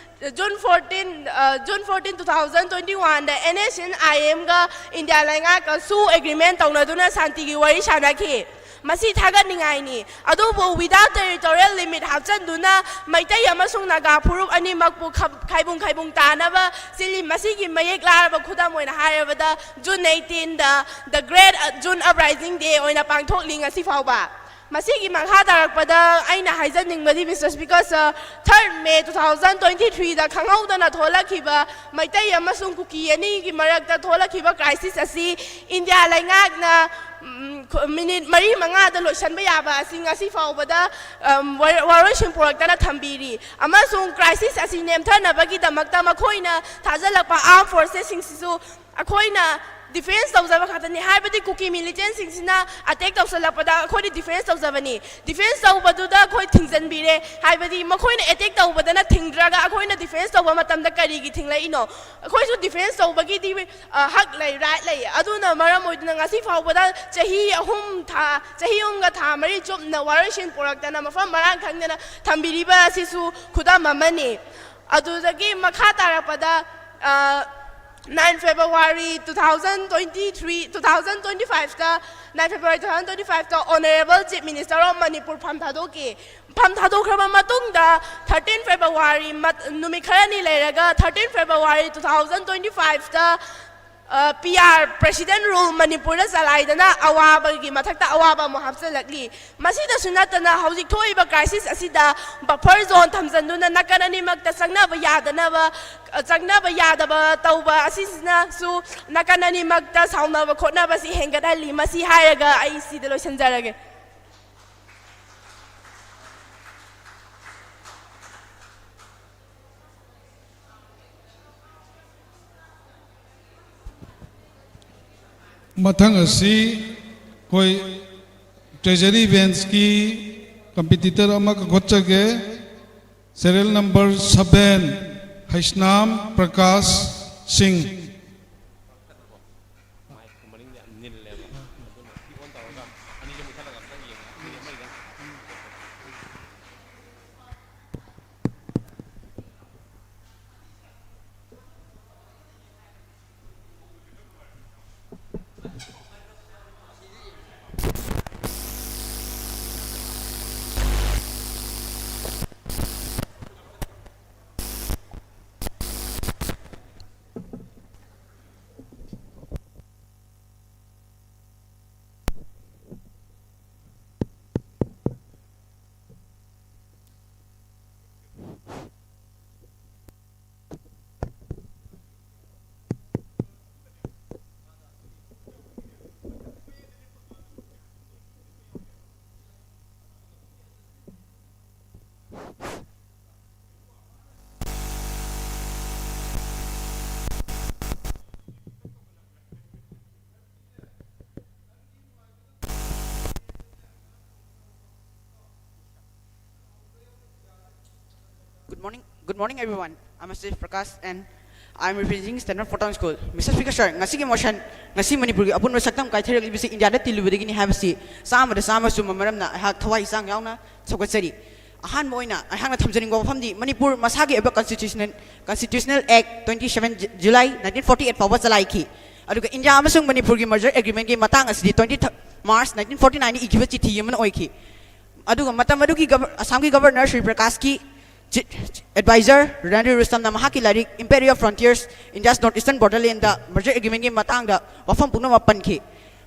June fourteen, June fourteen, two thousand twenty oneꯗ NSCN IMꯒ ꯏꯟꯗꯤꯌꯥ ꯂꯩꯉꯥꯛꯀ ꯁꯨ ꯑꯦꯒ꯭ꯔꯤꯃꯦꯟ ꯇꯧꯅꯗꯨꯅ ꯁꯥꯟꯇꯤꯒꯤ ꯋꯥꯔꯤ ꯁꯥꯅꯈꯤ꯫ ꯃꯁꯤ ꯊꯥꯒꯠꯅꯤꯡꯉꯥꯏꯅꯤ꯫ ꯑꯗꯨꯕꯨ without territorial limit ꯍꯥꯞꯆꯟꯗꯨꯅ ꯃꯩꯇꯩ ꯑꯃꯁꯨꯡ ꯅꯥꯒꯥ ꯐꯨꯔꯨꯞ ꯑꯅꯤꯃꯛꯄꯨ ꯈꯥꯏꯕꯨꯡ ꯈꯥꯏꯕꯨꯡ ꯇꯥꯅꯕ ꯁꯤꯜꯂꯤ꯫ ꯃꯁꯤꯒꯤ ꯃꯌꯦꯛ ꯂꯥꯔꯕ ꯈꯨꯗꯝ ꯑꯣꯏꯅ ꯍꯥꯏꯔꯕꯗ, June eighteen, the Great June Uprising Day ꯑꯣꯏꯅ ꯄꯥꯡꯊꯣꯛꯂꯤ ꯉꯁꯤ ꯐꯥꯎꯕ꯫ ꯃꯁꯤꯒꯤ ꯃꯈꯥ ꯇꯥꯔꯛꯄꯗ ꯑꯩꯅ ꯍꯥꯏꯖꯅꯤꯡꯕꯗꯤ, Mister Speaker, sir, third May two thousand twenty threeꯗ ꯈꯪꯍꯧꯗꯅ ꯊꯣꯛꯂꯛꯈꯤꯕ ꯃꯩꯇꯩ ꯑꯃꯁꯨꯡ ꯀꯨꯀꯤ ꯑꯅꯤꯒꯤ ꯃꯔꯛꯇ ꯊꯣꯛꯂꯛꯈꯤꯕ crisis ꯑꯁꯤ ꯏꯟꯗꯤꯌꯥ ꯂꯩꯉꯥꯛꯅ minute ꯃꯔꯤ ꯃꯉꯥꯗ ꯂꯣꯏꯁꯤꯟꯕ ꯌꯥꯕ ꯑꯁꯤ ꯉꯁꯤ ꯐꯥꯎꯕꯗ ꯋꯥꯔꯣꯏꯁꯤꯟ ꯄꯨꯔꯛꯇꯅ ꯊꯝꯕꯤꯔꯤ꯫ ꯑꯃꯁꯨꯡ crisis ꯑꯁꯤ ꯅꯦꯝꯊꯅꯕꯒꯤꯗꯃꯛꯇ ꯃꯈꯣꯏꯅ ꯊꯥꯖꯤꯜꯂꯛꯄ armed forcesꯁꯤꯡꯁꯤꯁꯨ ꯑꯩꯈꯣꯏꯅ defence ꯇꯧꯖꯕ ꯈꯛꯇꯅꯤ꯫ ꯍꯥꯏꯕꯗꯤ ꯀꯨꯀꯤ militantꯁꯤꯡꯁꯤꯅ attack ꯇꯧꯁꯤꯜꯂꯛꯄꯗ ꯑꯩꯈꯣꯏꯗꯤ defence ꯇꯧꯖꯕꯅꯤ꯫ Defence ꯇꯧꯕꯗꯨꯗ ꯑꯩꯈꯣꯏ ꯊꯤꯡꯖꯤꯟꯕꯤꯔꯦ꯫ ꯍꯥꯏꯕꯗꯤ ꯃꯈꯣꯏꯅ attack ꯇꯧꯕꯗꯅ ꯊꯤꯡꯗ꯭ꯔꯒ ꯑꯩꯈꯣꯏꯅ defence ꯇꯧꯕ ꯃꯇꯝꯗ ꯀꯔꯤꯒꯤ ꯊꯤꯡꯂꯛꯏꯅꯣ? ꯑꯩꯈꯣꯏꯁꯨ defence ꯇꯧꯕꯒꯤꯗꯤ ꯍꯛ ꯂꯩ, right ꯂꯩ꯫ ꯑꯗꯨꯅ ꯃꯔꯝ ꯑꯣꯏꯗꯨꯅ ꯉꯁꯤ ꯐꯥꯎꯕꯗ ꯆꯍꯤ ꯑꯍꯨꯝ ꯊꯥ, ꯆꯍꯤ ꯑꯍꯨꯝꯒ ꯊꯥ ꯃꯔꯤ ꯆꯨꯞꯅ ꯋꯥꯔꯣꯏꯁꯤꯟ ꯄꯨꯔꯛꯇꯅ ꯃꯐꯝ ꯃꯔꯥꯡ ꯈꯪꯗꯅ ꯊꯝꯕꯤꯔꯤꯕ ꯑꯁꯤꯁꯨ ꯈꯨꯗꯝ ꯑꯃꯅꯤ꯫ ꯑꯗꯨꯗꯒꯤ ꯃꯈꯥ ꯇꯥꯔꯛꯄꯗ, nine February two thousand twenty three, two thousand twenty fiveꯇ, nine February two thousand twenty fiveꯇ Honourable Chief Minister of Manipur ꯐꯝ ꯊꯥꯗꯣꯛꯈꯤ꯫ ꯐꯝ ꯊꯥꯗꯣꯛꯈ꯭ꯔꯕ ꯃꯇꯨꯡꯗ, thirteen February, ꯅꯨꯃꯤꯠ ꯈꯔꯅꯤ ꯂꯩꯔꯒ, thirteen February two thousand twenty fiveꯇ ꯄꯤ ꯑꯥꯔ ꯄ꯭ꯔꯦꯁꯤꯗꯦꯟ ꯔꯨꯜ ꯃꯅꯤꯄꯨꯔꯗ ꯆꯂꯥꯏꯗꯅ ꯑꯋꯥꯕꯒꯤ ꯃꯊꯛꯇ ꯑꯋꯥꯕ ꯑꯃꯨꯛ ꯍꯥꯞꯆꯤꯜꯂꯛꯂꯤ꯫ ꯃꯁꯤꯗꯁꯨ ꯅꯠꯇꯅ ꯍꯧꯖꯤꯛ ꯊꯣꯛꯏꯕ ꯀ꯭ꯔꯥꯏꯁꯤꯁ ꯑꯁꯤꯗ ꯕꯐꯔ ꯖꯣꯟ ꯊꯝꯖꯤꯟꯗꯨꯅ ꯅꯥꯀꯟ ꯑꯅꯤꯃꯛꯇ ꯆꯪꯅꯕ ꯌꯥꯗꯅꯕ, ꯆꯪꯅꯕ ꯌꯥꯗꯕ ꯇꯧꯕ ꯑꯁꯤꯁꯤꯅꯁꯨ ꯅꯥꯀꯟ ꯑꯅꯤꯃꯛꯇ ꯁꯥꯎꯅꯕ ꯈꯣꯠꯅꯕꯁꯤ ꯍꯦꯟꯒꯠꯍꯜꯂꯤ꯫ ꯃꯁꯤ ꯍꯥꯏꯔꯒ ꯑꯩ ꯁꯤꯗ ꯂꯣꯏꯁꯤꯟꯖꯔꯒꯦ꯫ ꯃꯊꯪ ꯑꯁꯤ ꯑꯩꯈꯣꯏ ꯇ꯭ꯔꯦꯖꯔꯤ ꯕꯦꯟꯁꯀꯤ ꯀꯝꯄꯤꯇꯤꯇꯔ ꯑꯃ ꯀꯧꯈꯠꯆꯒꯦ꯫ Serial number seven, Heisnam Prakash ꯁꯤꯡ꯫ Good morning, good morning everyone. I'm Asif Prakash and I'm representing Standard Four Town School. Mister Speaker Sir, ꯉꯁꯤꯒꯤ ꯃꯣꯁꯟ, ꯉꯁꯤ ꯃꯅꯤꯄꯨꯔꯒꯤ ꯑꯄꯨꯟꯕ ꯁꯛꯇꯝ ꯀꯥꯏꯊꯔꯛꯂꯤꯕꯁꯤ ꯏꯟꯗꯤꯌꯥꯗ ꯇꯤꯜꯂꯨꯕꯗꯒꯤꯅꯤ ꯍꯥꯏꯕꯁꯤ ꯆꯥꯝꯃꯗ ꯆꯥꯝꯃ ꯆꯨꯝꯕ ꯃꯔꯝꯅ ꯑꯩꯍꯥꯛ ꯊꯋꯥꯏ ꯍꯛꯆꯥꯡ ꯌꯥꯎꯅ ꯁꯧꯒꯠꯆꯔꯤ꯫ ꯑꯍꯥꯟꯕ ꯑꯣꯏꯅ ꯑꯩꯍꯥꯛꯅ ꯊꯝꯖꯅꯤꯡꯕ ꯋꯥꯐꯝꯗꯤ ꯃꯅꯤꯄꯨꯔ ꯃꯁꯥꯒꯤ ꯑꯣꯏꯕ constitutional, constitutional act twenty seven July nineteen forty eight ꯐꯥꯎꯕ ꯆꯂꯥꯏꯈꯤ꯫ ꯑꯗꯨꯒ ꯏꯟꯗꯤꯌꯥ ꯑꯃꯁꯨꯡ ꯃꯅꯤꯄꯨꯔꯒꯤ merger agreement ꯀꯤ ꯃꯇꯥꯡ ꯑꯁꯤꯗꯤ twenty March nineteen forty nine ꯗ ꯏꯈꯤꯕ ꯆꯤꯊꯤ ꯑꯃꯅ ꯑꯣꯏꯈꯤ꯫ ꯑꯗꯨꯒ ꯃꯇꯝ ꯑꯗꯨꯒꯤ ꯒꯕꯔ-, ꯑꯁꯥꯝꯒꯤ ꯒꯕꯔꯅꯔ ꯁ꯭ꯔꯤ ꯄ꯭ꯔꯀꯥꯁꯀꯤ ꯑꯦꯗꯚꯥꯏꯖꯔ ꯔꯥꯅꯤ ꯔꯨꯁꯇꯝꯅ ꯃꯍꯥꯛꯀꯤ ꯂꯥꯏꯔꯤꯛ Empire of Frontiers, India's North Eastern Borderland the merger agreement ꯀꯤ ꯃꯇꯥꯡꯗ ꯋꯥꯐꯝ ꯄꯨꯝꯅꯃꯛ ꯄꯟꯈꯤ꯫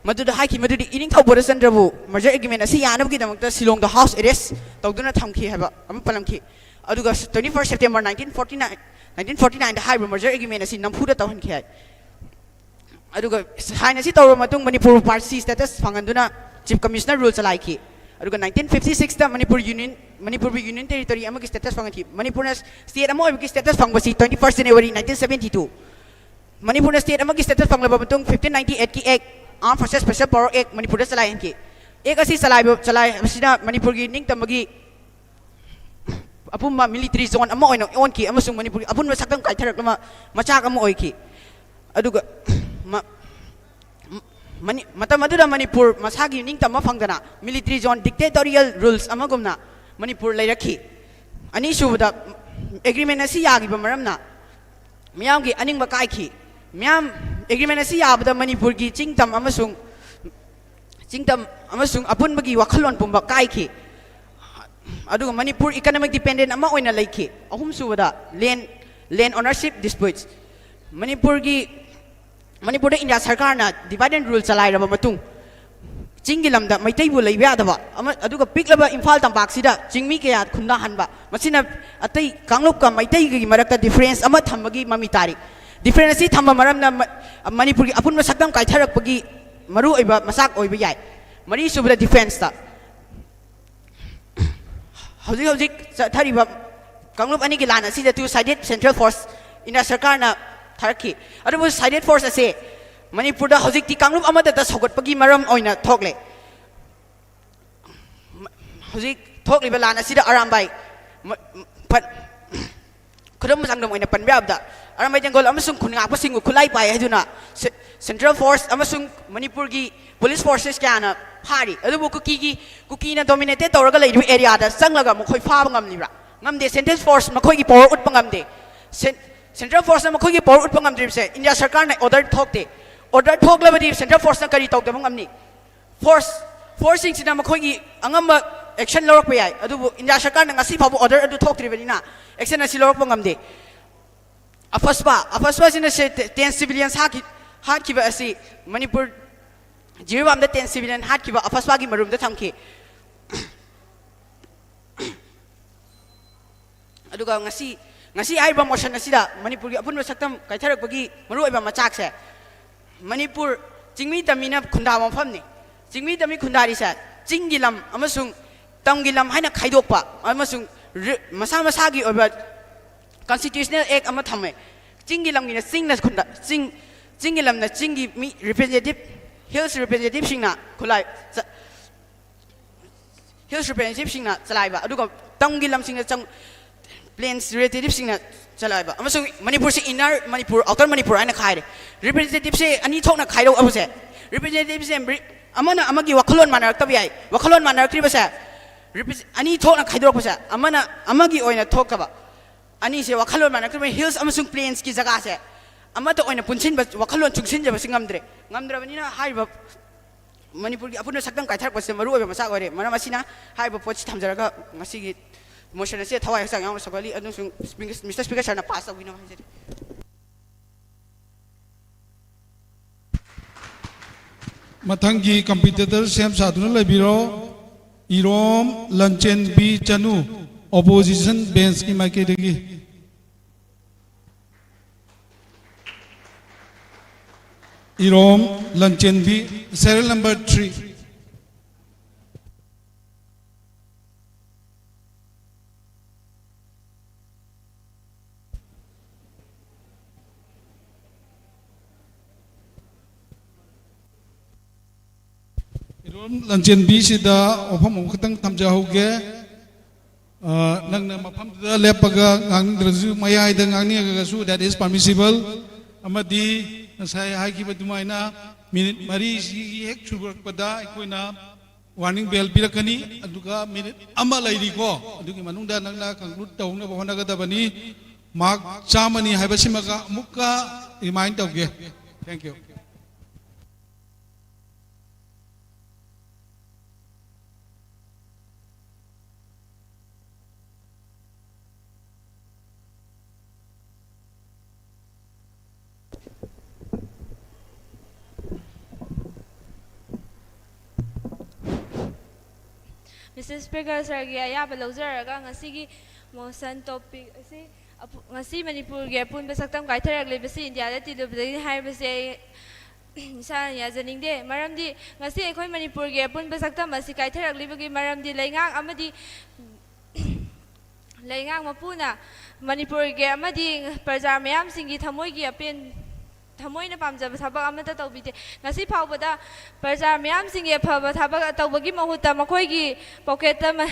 ꯃꯗꯨꯗ ꯍꯥꯏꯈꯤ ꯃꯗꯨꯗꯤ ꯏꯅꯤꯡꯊꯧ ꯕꯣꯙꯆꯟꯗ꯭ꯔꯕꯨ merger agreement ꯑꯁꯤ ꯌꯥꯅꯕꯒꯤꯗꯃꯛꯇ ꯁꯤꯂꯣꯡꯗ house arrest ꯇꯧꯗꯨꯅ ꯊꯝꯈꯤ ꯍꯥꯏꯕ ꯑꯃ ꯄꯜꯂꯝꯈꯤ꯫ ꯑꯗꯨꯒ twenty first September nineteen forty nine, nineteen forty nine ꯗ ꯍꯥꯏꯔꯤꯕ merger agreement ꯑꯁꯤ ꯅꯝꯐꯨꯗ ꯇꯧꯍꯟꯈꯤ ꯍꯥꯏ꯫ ꯑꯗꯨꯒ sign ꯑꯁꯤ ꯇꯧꯔꯕ ꯃꯇꯨꯡ Manipur Parsi status ꯐꯪꯍꯟꯗꯨꯅ Chief Commissioner rule ꯆꯂꯥꯏꯈꯤ꯫ ꯑꯗꯨꯒ nineteen fifty six ꯇ ꯃꯅꯤꯄꯨꯔ Union, ꯃꯅꯤꯄꯨꯔꯕꯨ Union Territory ꯑꯃꯒꯤ status ꯐꯪꯍꯟꯈꯤ꯫ ꯃꯅꯤꯄꯨꯔꯅ state ꯑꯃ ꯑꯣꯏꯕꯒꯤ status ꯐꯪꯕꯁꯤ twenty first January nineteen seventy two꯫ ꯃꯅꯤꯄꯨꯔꯅ state ꯑꯃꯒꯤ status ꯐꯪꯂꯕ ꯃꯇꯨꯡ fifteen ninety eight ꯀꯤ Act, Armed Forces Special Power Act ꯃꯅꯤꯄꯨꯔꯗ ꯆꯂꯥꯏꯍꯟꯈꯤ꯫ Act ꯑꯁꯤ ꯆꯂꯥꯏꯕ, ꯆꯂꯥꯏꯕꯁꯤꯅ ꯃꯅꯤꯄꯨꯔꯒꯤ ꯅꯤꯡꯇꯝꯕꯒꯤ ꯑꯄꯨꯟꯕ military zone ꯑꯃ ꯑꯣꯏꯅ ꯑꯣꯟꯈꯤ ꯑꯃꯁꯨꯡ ꯃꯅꯤꯄꯨꯔꯒꯤ ꯑꯄꯨꯟꯕ ꯁꯛꯇꯝ ꯀꯥꯏꯊꯔꯛꯅꯕ ꯃꯆꯥꯛ ꯑꯃ ꯑꯣꯏꯈꯤ꯫ ꯑꯗꯨꯒ ꯃ-, ꯃꯅꯤ-, ꯃꯇꯝ ꯑꯗꯨꯗ ꯃꯅꯤꯄꯨꯔ ꯃꯁꯥꯒꯤ ꯅꯤꯡꯇꯝꯕ ꯐꯪꯗꯅ military zone, dictatorial rules ꯑꯃꯒꯨꯝꯅ Manipur ꯂꯩꯔꯛꯈꯤ꯫ ꯑꯅꯤꯁꯨꯕꯗ, agreement ꯑꯁꯤ ꯌꯥꯈꯤꯕ ꯃꯔꯝꯅ ꯃꯤꯌꯥꯝꯒꯤ ꯑꯅꯤꯡꯕ ꯀꯥꯏꯈꯤ꯫ ꯃꯤꯌꯥꯝ, agreement ꯑꯁꯤ ꯌꯥꯕꯗ ꯃꯅꯤꯄꯨꯔꯒꯤ ꯆꯤꯡꯇꯝ ꯑꯃꯁꯨꯡ, ꯆꯤꯡꯇꯝ ꯑꯃꯁꯨꯡ ꯑꯄꯨꯟꯕꯒꯤ ꯋꯥꯈꯜꯂꯣꯟ ꯄꯨꯝꯕ ꯀꯥꯏꯈꯤ꯫ ꯑꯗꯨꯒ ꯃꯅꯤꯄꯨꯔ economic dependent ꯑꯃ ꯑꯣꯏꯅ ꯂꯩꯈꯤ꯫ ꯑꯍꯨꯝꯁꯨꯕꯗ, land, land ownership disputes꯫ ꯃꯅꯤꯄꯨꯔꯒꯤ, ꯃꯅꯤꯄꯨꯔꯗ ꯏꯟꯗꯤꯌꯥ ꯁꯔꯀꯥꯔꯅ divide and rule ꯆꯂꯥꯏꯔꯕ ꯃꯇꯨꯡ, ꯆꯤꯡꯒꯤ ꯂꯝꯗ ꯃꯩꯇꯩꯕꯨ ꯂꯩꯕ ꯌꯥꯗꯕ ꯑꯃ, ꯑꯗꯨꯒ ꯄꯤꯛꯂꯕ ꯏꯝꯐꯥꯜ ꯇꯝꯄꯥꯛꯁꯤꯗ ꯆꯤꯡꯃꯤ ꯀꯌꯥ ꯈꯨꯟꯗꯥꯍꯟꯕ, ꯃꯁꯤꯅ ꯑꯇꯩ ꯀꯥꯡꯂꯨꯞꯀ ꯃꯩꯇꯩꯒꯤ ꯃꯔꯛꯇ difference ꯑꯃ ꯊꯝꯕꯒꯤ ꯃꯃꯤ ꯇꯥꯔꯤ꯫ Difference ꯑꯁꯤ ꯊꯝꯕ ꯃꯔꯝꯅ ꯃ-, ꯃꯅꯤꯄꯨꯔꯒꯤ ꯑꯄꯨꯟꯕ ꯁꯛꯇꯝ ꯀꯥꯏꯊꯔꯛꯄꯒꯤ ꯃꯔꯨꯑꯣꯏꯕ ꯃꯆꯥꯛ ꯑꯣꯏꯕ ꯌꯥꯏ꯫ ꯃꯔꯤꯁꯨꯕꯗ, defenceꯇ꯫ ꯍꯧꯖꯤꯛ ꯍꯧꯖꯤꯛ ꯆꯠꯊꯔꯤꯕ ꯀꯥꯡꯂꯨꯞ ꯑꯅꯤꯒꯤ ꯂꯥꯟ ꯑꯁꯤꯗ two sided central force India ꯁꯔꯀꯥꯔꯅ ꯊꯥꯔꯛꯈꯤ꯫ ꯑꯗꯨꯕꯨ sided force ꯑꯁꯤ ꯃꯅꯤꯄꯨꯔꯗ ꯍꯧꯖꯤꯛꯇꯤ ꯀꯥꯡꯂꯨꯞ ꯑꯃꯠꯇꯗ ꯁꯧꯒꯠꯄꯒꯤ ꯃꯔꯝ ꯑꯣꯏꯅ ꯊꯣꯛꯂꯦ꯫ ꯍꯧꯖꯤꯛ ꯊꯣꯛꯂꯤꯕ ꯂꯥꯟ ꯑꯁꯤꯗ ꯑꯔꯥꯝꯕꯥꯏ, ꯃ-, ꯐꯠ-, ꯈꯨꯗꯝ ꯆꯥꯡꯗꯝ ꯑꯣꯏꯅ ꯄꯟꯕ ꯌꯥꯕꯗ, ꯑꯔꯥꯝꯕꯥꯏ ꯇꯦꯡꯒꯣꯜ ꯑꯃꯁꯨꯡ ꯈꯨꯟ ꯉꯥꯛꯄꯁꯤꯡꯕꯨ ꯈꯨꯠꯂꯥꯏ ꯄꯥꯏ ꯍꯥꯏꯗꯨꯅ ꯁꯦ-, central force ꯑꯃꯁꯨꯡ ꯃꯅꯤꯄꯨꯔꯒꯤ police forces ꯀꯌꯥꯅ ꯐꯥꯔꯤ꯫ ꯑꯗꯨꯕꯨ ꯀꯨꯀꯤꯒꯤ, ꯀꯨꯀꯤꯅ dominated ꯇꯧꯔꯒ ꯂꯩꯔꯤꯕ areaꯗ ꯆꯪꯂꯒ ꯃꯈꯣꯏ ꯐꯥꯕ ꯉꯝꯂꯤꯕ꯭ꯔꯥ? ꯉꯝꯗꯦ꯫ Central force ꯃꯈꯣꯏꯒꯤ power ꯎꯠꯄ ꯉꯝꯗꯦ꯫ Cen-, central forceꯅ ꯃꯈꯣꯏꯒꯤ power ꯎꯠꯄ ꯉꯝꯗ꯭ꯔꯤꯕꯁꯦ ꯏꯟꯗꯤꯌꯥ ꯁꯔꯀꯥꯔꯅ order ꯊꯣꯛꯇꯦ꯫ Order ꯊꯣꯛꯂꯕꯗꯤ central forceꯅ ꯀꯔꯤ ꯇꯧꯗꯕ ꯉꯝꯅꯤ? Force, forceꯁꯤꯡꯁꯤꯅ ꯃꯈꯣꯏꯒꯤ ꯑꯉꯝꯕ ꯑꯦꯛꯁꯟ ꯂꯧꯔꯛꯄ ꯌꯥꯏ, ꯑꯗꯨꯕꯨ ꯏꯟꯗꯤꯌꯥ ꯁꯔꯀꯥꯔꯅ ꯉꯁꯤ ꯐꯥꯎꯕ ꯑꯣꯔꯗꯔ ꯑꯗꯨ ꯊꯣꯛꯇ꯭ꯔꯤꯕꯅꯤꯅ ꯑꯦꯛꯁꯟ ꯑꯁꯤ ꯂꯧꯔꯛꯄ ꯉꯝꯗꯦ꯫ ꯑꯐꯁꯄꯥ, ꯑꯐꯁꯄꯥꯁꯤꯅ ꯁꯦ-, ꯇꯦ-, ꯇꯦꯟ ꯁꯤꯚꯤꯂꯤꯌꯟꯁ ꯍꯥꯠꯈꯤ-, ꯍꯥꯠꯈꯤꯕ ꯑꯁꯤ ꯃꯅꯤꯄꯨꯔ, ꯖꯤꯔꯤꯕꯥꯝꯗ ꯇꯦꯟ ꯁꯤꯚꯤꯂꯤꯌꯟ ꯍꯥꯠꯈꯤꯕ ꯑꯐꯁꯄꯥꯒꯤ ꯃꯔꯨꯝꯗ ꯊꯝꯈꯤ꯫ ꯑꯗꯨꯒ ꯉꯁꯤ, ꯉꯁꯤ ꯍꯥꯏꯔꯤꯕ ꯃꯣꯁꯟ ꯑꯁꯤꯗ ꯃꯅꯤꯄꯨꯔꯒꯤ ꯑꯄꯨꯟꯕ ꯁꯛꯇꯝ ꯀꯥꯏꯊꯔꯛꯄꯒꯤ ꯃꯔꯨꯑꯣꯏꯕ ꯃꯆꯥꯛꯁꯦ, ꯃꯅꯤꯄꯨꯔ ꯆꯤꯡꯃꯤ ꯇꯝꯃꯤꯅ ꯈꯨꯟꯗꯥꯕ ꯃꯐꯝꯅꯤ꯫ ꯆꯤꯡꯃꯤ ꯇꯝꯃꯤ ꯈꯨꯟꯗꯥꯔꯤꯁꯦ ꯆꯤꯡꯒꯤ ꯂꯝ ꯑꯃꯁꯨꯡ ꯇꯝꯒꯤ ꯂꯝ ꯍꯥꯏꯅ ꯈꯥꯏꯗꯣꯛꯄ ꯑꯃꯁꯨꯡ ꯔꯤ-, ꯃꯁꯥ ꯃꯁꯥꯒꯤ ꯑꯣꯏꯕ ꯀꯟꯁꯇꯤꯇ꯭ꯌꯨꯁꯅꯦꯜ ꯑꯦꯛ ꯑꯃ ꯊꯝꯃꯦ꯫ ꯆꯤꯡꯒꯤ ꯂꯝꯒꯤꯅ ꯆꯤꯡꯅ ꯈꯨꯟꯗ-, ꯆꯤꯡ, ꯆꯤꯡꯒꯤ ꯂꯝꯅ ꯆꯤꯡꯒꯤ ꯃꯤ ꯔꯤꯄ꯭ꯔꯖꯦꯟꯇꯦꯇꯤꯚ, ꯍꯤꯜꯁ ꯔꯤꯄ꯭ꯔꯖꯦꯟꯇꯦꯇꯤꯚꯁꯤꯡꯅ ꯈꯨꯂꯥꯏ ꯆ-, ꯍꯤꯜꯁ ꯔꯤꯄ꯭ꯔꯖꯦꯟꯇꯦꯇꯤꯚꯁꯤꯡꯅ ꯆꯂꯥꯏꯕ, ꯑꯗꯨꯒ ꯇꯝꯒꯤ ꯂꯝꯁꯤꯡꯅ ꯆꯪ-, ꯄ꯭ꯂꯦꯟꯁ ꯔꯤꯄ꯭ꯔꯖꯦꯟꯇꯦꯇꯤꯚꯁꯤꯡꯅ ꯆꯂꯥꯏꯕ, ꯑꯃꯁꯨꯡ ꯃꯅꯤꯄꯨꯔꯁꯤ ꯏꯟꯅꯔ ꯃꯅꯤꯄꯨꯔ, ꯑꯥꯎꯇꯔ ꯃꯅꯤꯄꯨꯔ ꯍꯥꯏꯅ ꯈꯥꯏꯔꯦ꯫ ꯔꯤꯄ꯭ꯔꯖꯦꯟꯇꯦꯇꯤꯚꯁꯦ ꯑꯅꯤ ꯊꯣꯛꯅ ꯈꯥꯏꯗꯣꯛꯑꯕꯁꯦ, ꯔꯤꯄ꯭ꯔꯖꯦꯟꯇꯦꯇꯤꯚꯁꯦ ꯔꯤ-, ꯑꯃꯅ ꯑꯃꯒꯤ ꯋꯥꯈꯜꯂꯣꯟ ꯃꯥꯟꯅꯔꯛꯇꯕ ꯌꯥꯏ꯫ ꯋꯥꯈꯜꯂꯣꯟ ꯃꯥꯟꯅꯔꯛꯇ꯭ꯔꯤꯕꯁꯦ, ꯔꯤꯄ꯭ꯔꯖꯦ-, ꯑꯅꯤ ꯊꯣꯛꯅ ꯈꯥꯏꯗꯣꯔꯛꯄꯁꯦ, ꯑꯃꯅ ꯑꯃꯒꯤ ꯑꯣꯏꯅ ꯊꯣꯛꯇꯕ, ꯑꯅꯤꯁꯦ ꯋꯥꯈꯜꯂꯣꯟ ꯃꯥꯟꯅꯔꯛꯇꯕ, ꯍꯤꯜꯁ ꯑꯃꯁꯨꯡ ꯄ꯭ꯂꯦꯟꯁꯀꯤ ꯖꯒꯥꯁꯦ ꯑꯃꯠꯇ ꯑꯣꯏꯅ ꯄꯨꯟꯁꯤꯟꯕ, ꯋꯥꯈꯜꯂꯣꯟ ꯆꯨꯡꯁꯤꯟꯖꯕꯁꯤ ꯉꯝꯗ꯭ꯔꯦ꯫ ꯉꯝꯗ꯭ꯔꯕꯅꯤꯅ ꯍꯥꯏꯔꯤꯕ ꯃꯅꯤꯄꯨꯔꯒꯤ ꯑꯄꯨꯟꯕ ꯁꯛꯇꯝ ꯀꯥꯏꯊꯔꯛꯄꯁꯤꯗ ꯃꯔꯨꯑꯣꯏꯕ ꯃꯆꯥꯛ ꯑꯣꯏꯔꯦ꯫ ꯃꯔꯝ ꯑꯁꯤꯅ ꯍꯥꯏꯔꯤꯕ ꯄꯣꯠꯁꯤ ꯊꯝꯖꯔꯒ ꯉꯁꯤꯒꯤ ꯃꯣꯁꯟ ꯑꯁꯤꯗ ꯊꯋꯥꯏ ꯍꯛꯆꯥꯡ ꯌꯥꯎꯅ ꯁꯧꯒꯠꯂꯤ꯫ ꯑꯗꯨꯁꯨ ꯃꯤꯁꯇꯔ ꯁ꯭ꯄꯤꯀꯔ ꯁꯥꯔꯅ ꯄꯥꯁ ꯇꯧꯕꯤꯅꯕ ꯍꯥꯏꯖꯔꯤ꯫ ꯃꯊꯪꯒꯤ ꯀꯝꯄꯤꯇꯤꯇꯔ ꯁꯦꯝ ꯁꯥꯗꯨꯅ ꯂꯩꯕꯤꯔꯣ꯫ ꯏꯔꯣꯝ ꯂꯟꯆꯦꯟꯕꯤ ꯆꯅꯨ, ꯑꯣꯄꯣꯖꯤꯁꯟ ꯕꯦꯟꯁꯀꯤ ꯃꯥꯏꯀꯩꯗꯒꯤ꯫ ꯏꯔꯣꯝ ꯂꯟꯆꯦꯟꯕꯤ, serial number three꯫ ꯏꯔꯣꯝ ꯂꯟꯆꯦꯟꯕꯤꯁꯤꯗ ꯋꯥꯐꯝ ꯑꯃꯈꯛꯇꯪ ꯊꯝꯖꯍꯧꯒꯦ꯫ ꯑ, ꯅꯪꯅ ꯃꯐꯝꯗꯨꯗ ꯂꯦꯞꯄꯒ ꯉꯥꯡꯅꯤꯡꯗ꯭ꯔꯁꯨ, ꯃꯌꯥꯏꯗ ꯉꯥꯡꯅꯤꯡꯉꯒꯁꯨ, that is permissible꯫ ꯑꯃꯗꯤ ꯉꯁꯥꯏ ꯍꯥꯏꯈꯤꯕ ꯑꯗꯨꯃꯥꯏꯅ ꯃꯤꯅꯤꯠ ꯃꯔꯤꯁꯤꯒꯤ ꯍꯦꯛ ꯁꯨꯔꯛꯄꯗ ꯑꯩꯈꯣꯏꯅ ꯋꯥꯔꯅꯤꯡ ꯕꯦꯜ ꯄꯤꯔꯛꯀꯅꯤ꯫ ꯑꯗꯨꯒ ꯃꯤꯅꯤꯠ ꯑꯃ ꯂꯩꯔꯤꯀꯣ, ꯑꯗꯨꯒꯤ ꯃꯅꯨꯡꯗ ꯅꯪꯅ ꯀꯟꯀ꯭ꯂꯨꯗ ꯇꯧꯅꯕ ꯍꯣꯠꯅꯒꯗꯕꯅꯤ꯫ ꯃꯥꯔꯛ ꯆꯥꯝꯃꯅꯤ ꯍꯥꯏꯕꯁꯤꯃꯒ ꯑꯃꯨꯛꯀ ꯔꯤꯃꯥꯏꯟ ꯇꯧꯒꯦ꯫ Thank you꯫ ꯃꯤꯁꯦꯁ ꯁ꯭ꯄꯤꯀꯔ ꯁꯔꯒꯤ ꯑꯌꯥꯕ ꯂꯧꯖꯔꯒ ꯉꯁꯤꯒꯤ ꯃꯣꯁꯟ ꯇꯣꯄꯤꯛ ꯑꯁꯤ ꯑꯄꯨ-, ꯉꯁꯤ ꯃꯅꯤꯄꯨꯔꯒꯤ ꯑꯄꯨꯟꯕ ꯁꯛꯇꯝ ꯀꯥꯏꯊꯔꯛꯂꯤꯕꯁꯤ ꯏꯟꯗꯤꯌꯥꯗ ꯇꯤꯜꯂꯨꯕꯗꯒꯤꯅꯤ ꯍꯥꯏꯕꯁꯤ ꯑꯩ ꯏꯁꯥꯅ ꯌꯥꯖꯅꯤꯡꯗꯦ꯫ ꯃꯔꯝꯗꯤ ꯉꯁꯤ ꯑꯩꯈꯣꯏ ꯃꯅꯤꯄꯨꯔꯒꯤ ꯑꯄꯨꯟꯕ ꯁꯛꯇꯝ ꯑꯁꯤ ꯀꯥꯏꯊꯔꯛꯂꯤꯕꯒꯤ ꯃꯔꯝꯗꯤ ꯂꯩꯉꯥꯛ ꯑꯃꯗꯤ ꯂꯩꯉꯥꯛ ꯃꯄꯨꯅ ꯃꯅꯤꯄꯨꯔꯒꯤ ꯑꯃꯗꯤ ꯄ꯭ꯔꯖꯥ ꯃꯌꯥꯝꯁꯤꯡꯒꯤ ꯊꯃꯣꯏꯒꯤ ꯑꯄꯦꯟ-, ꯊꯃꯣꯏꯅ ꯄꯥꯝꯖꯕ ꯊꯕꯛ ꯑꯃꯠꯇ ꯇꯧꯕꯤꯗꯦ꯫ ꯉꯁꯤ ꯐꯥꯎꯕꯗ ꯄ꯭ꯔꯖꯥ ꯃꯌꯥꯝꯁꯤꯡꯒꯤ ꯑꯐꯕ ꯊꯕꯛ ꯇꯧꯕꯒꯤ ꯃꯍꯨꯠꯇ ꯃꯈꯣꯏꯒꯤ ꯄꯣꯀꯦꯠꯇ ꯃ-,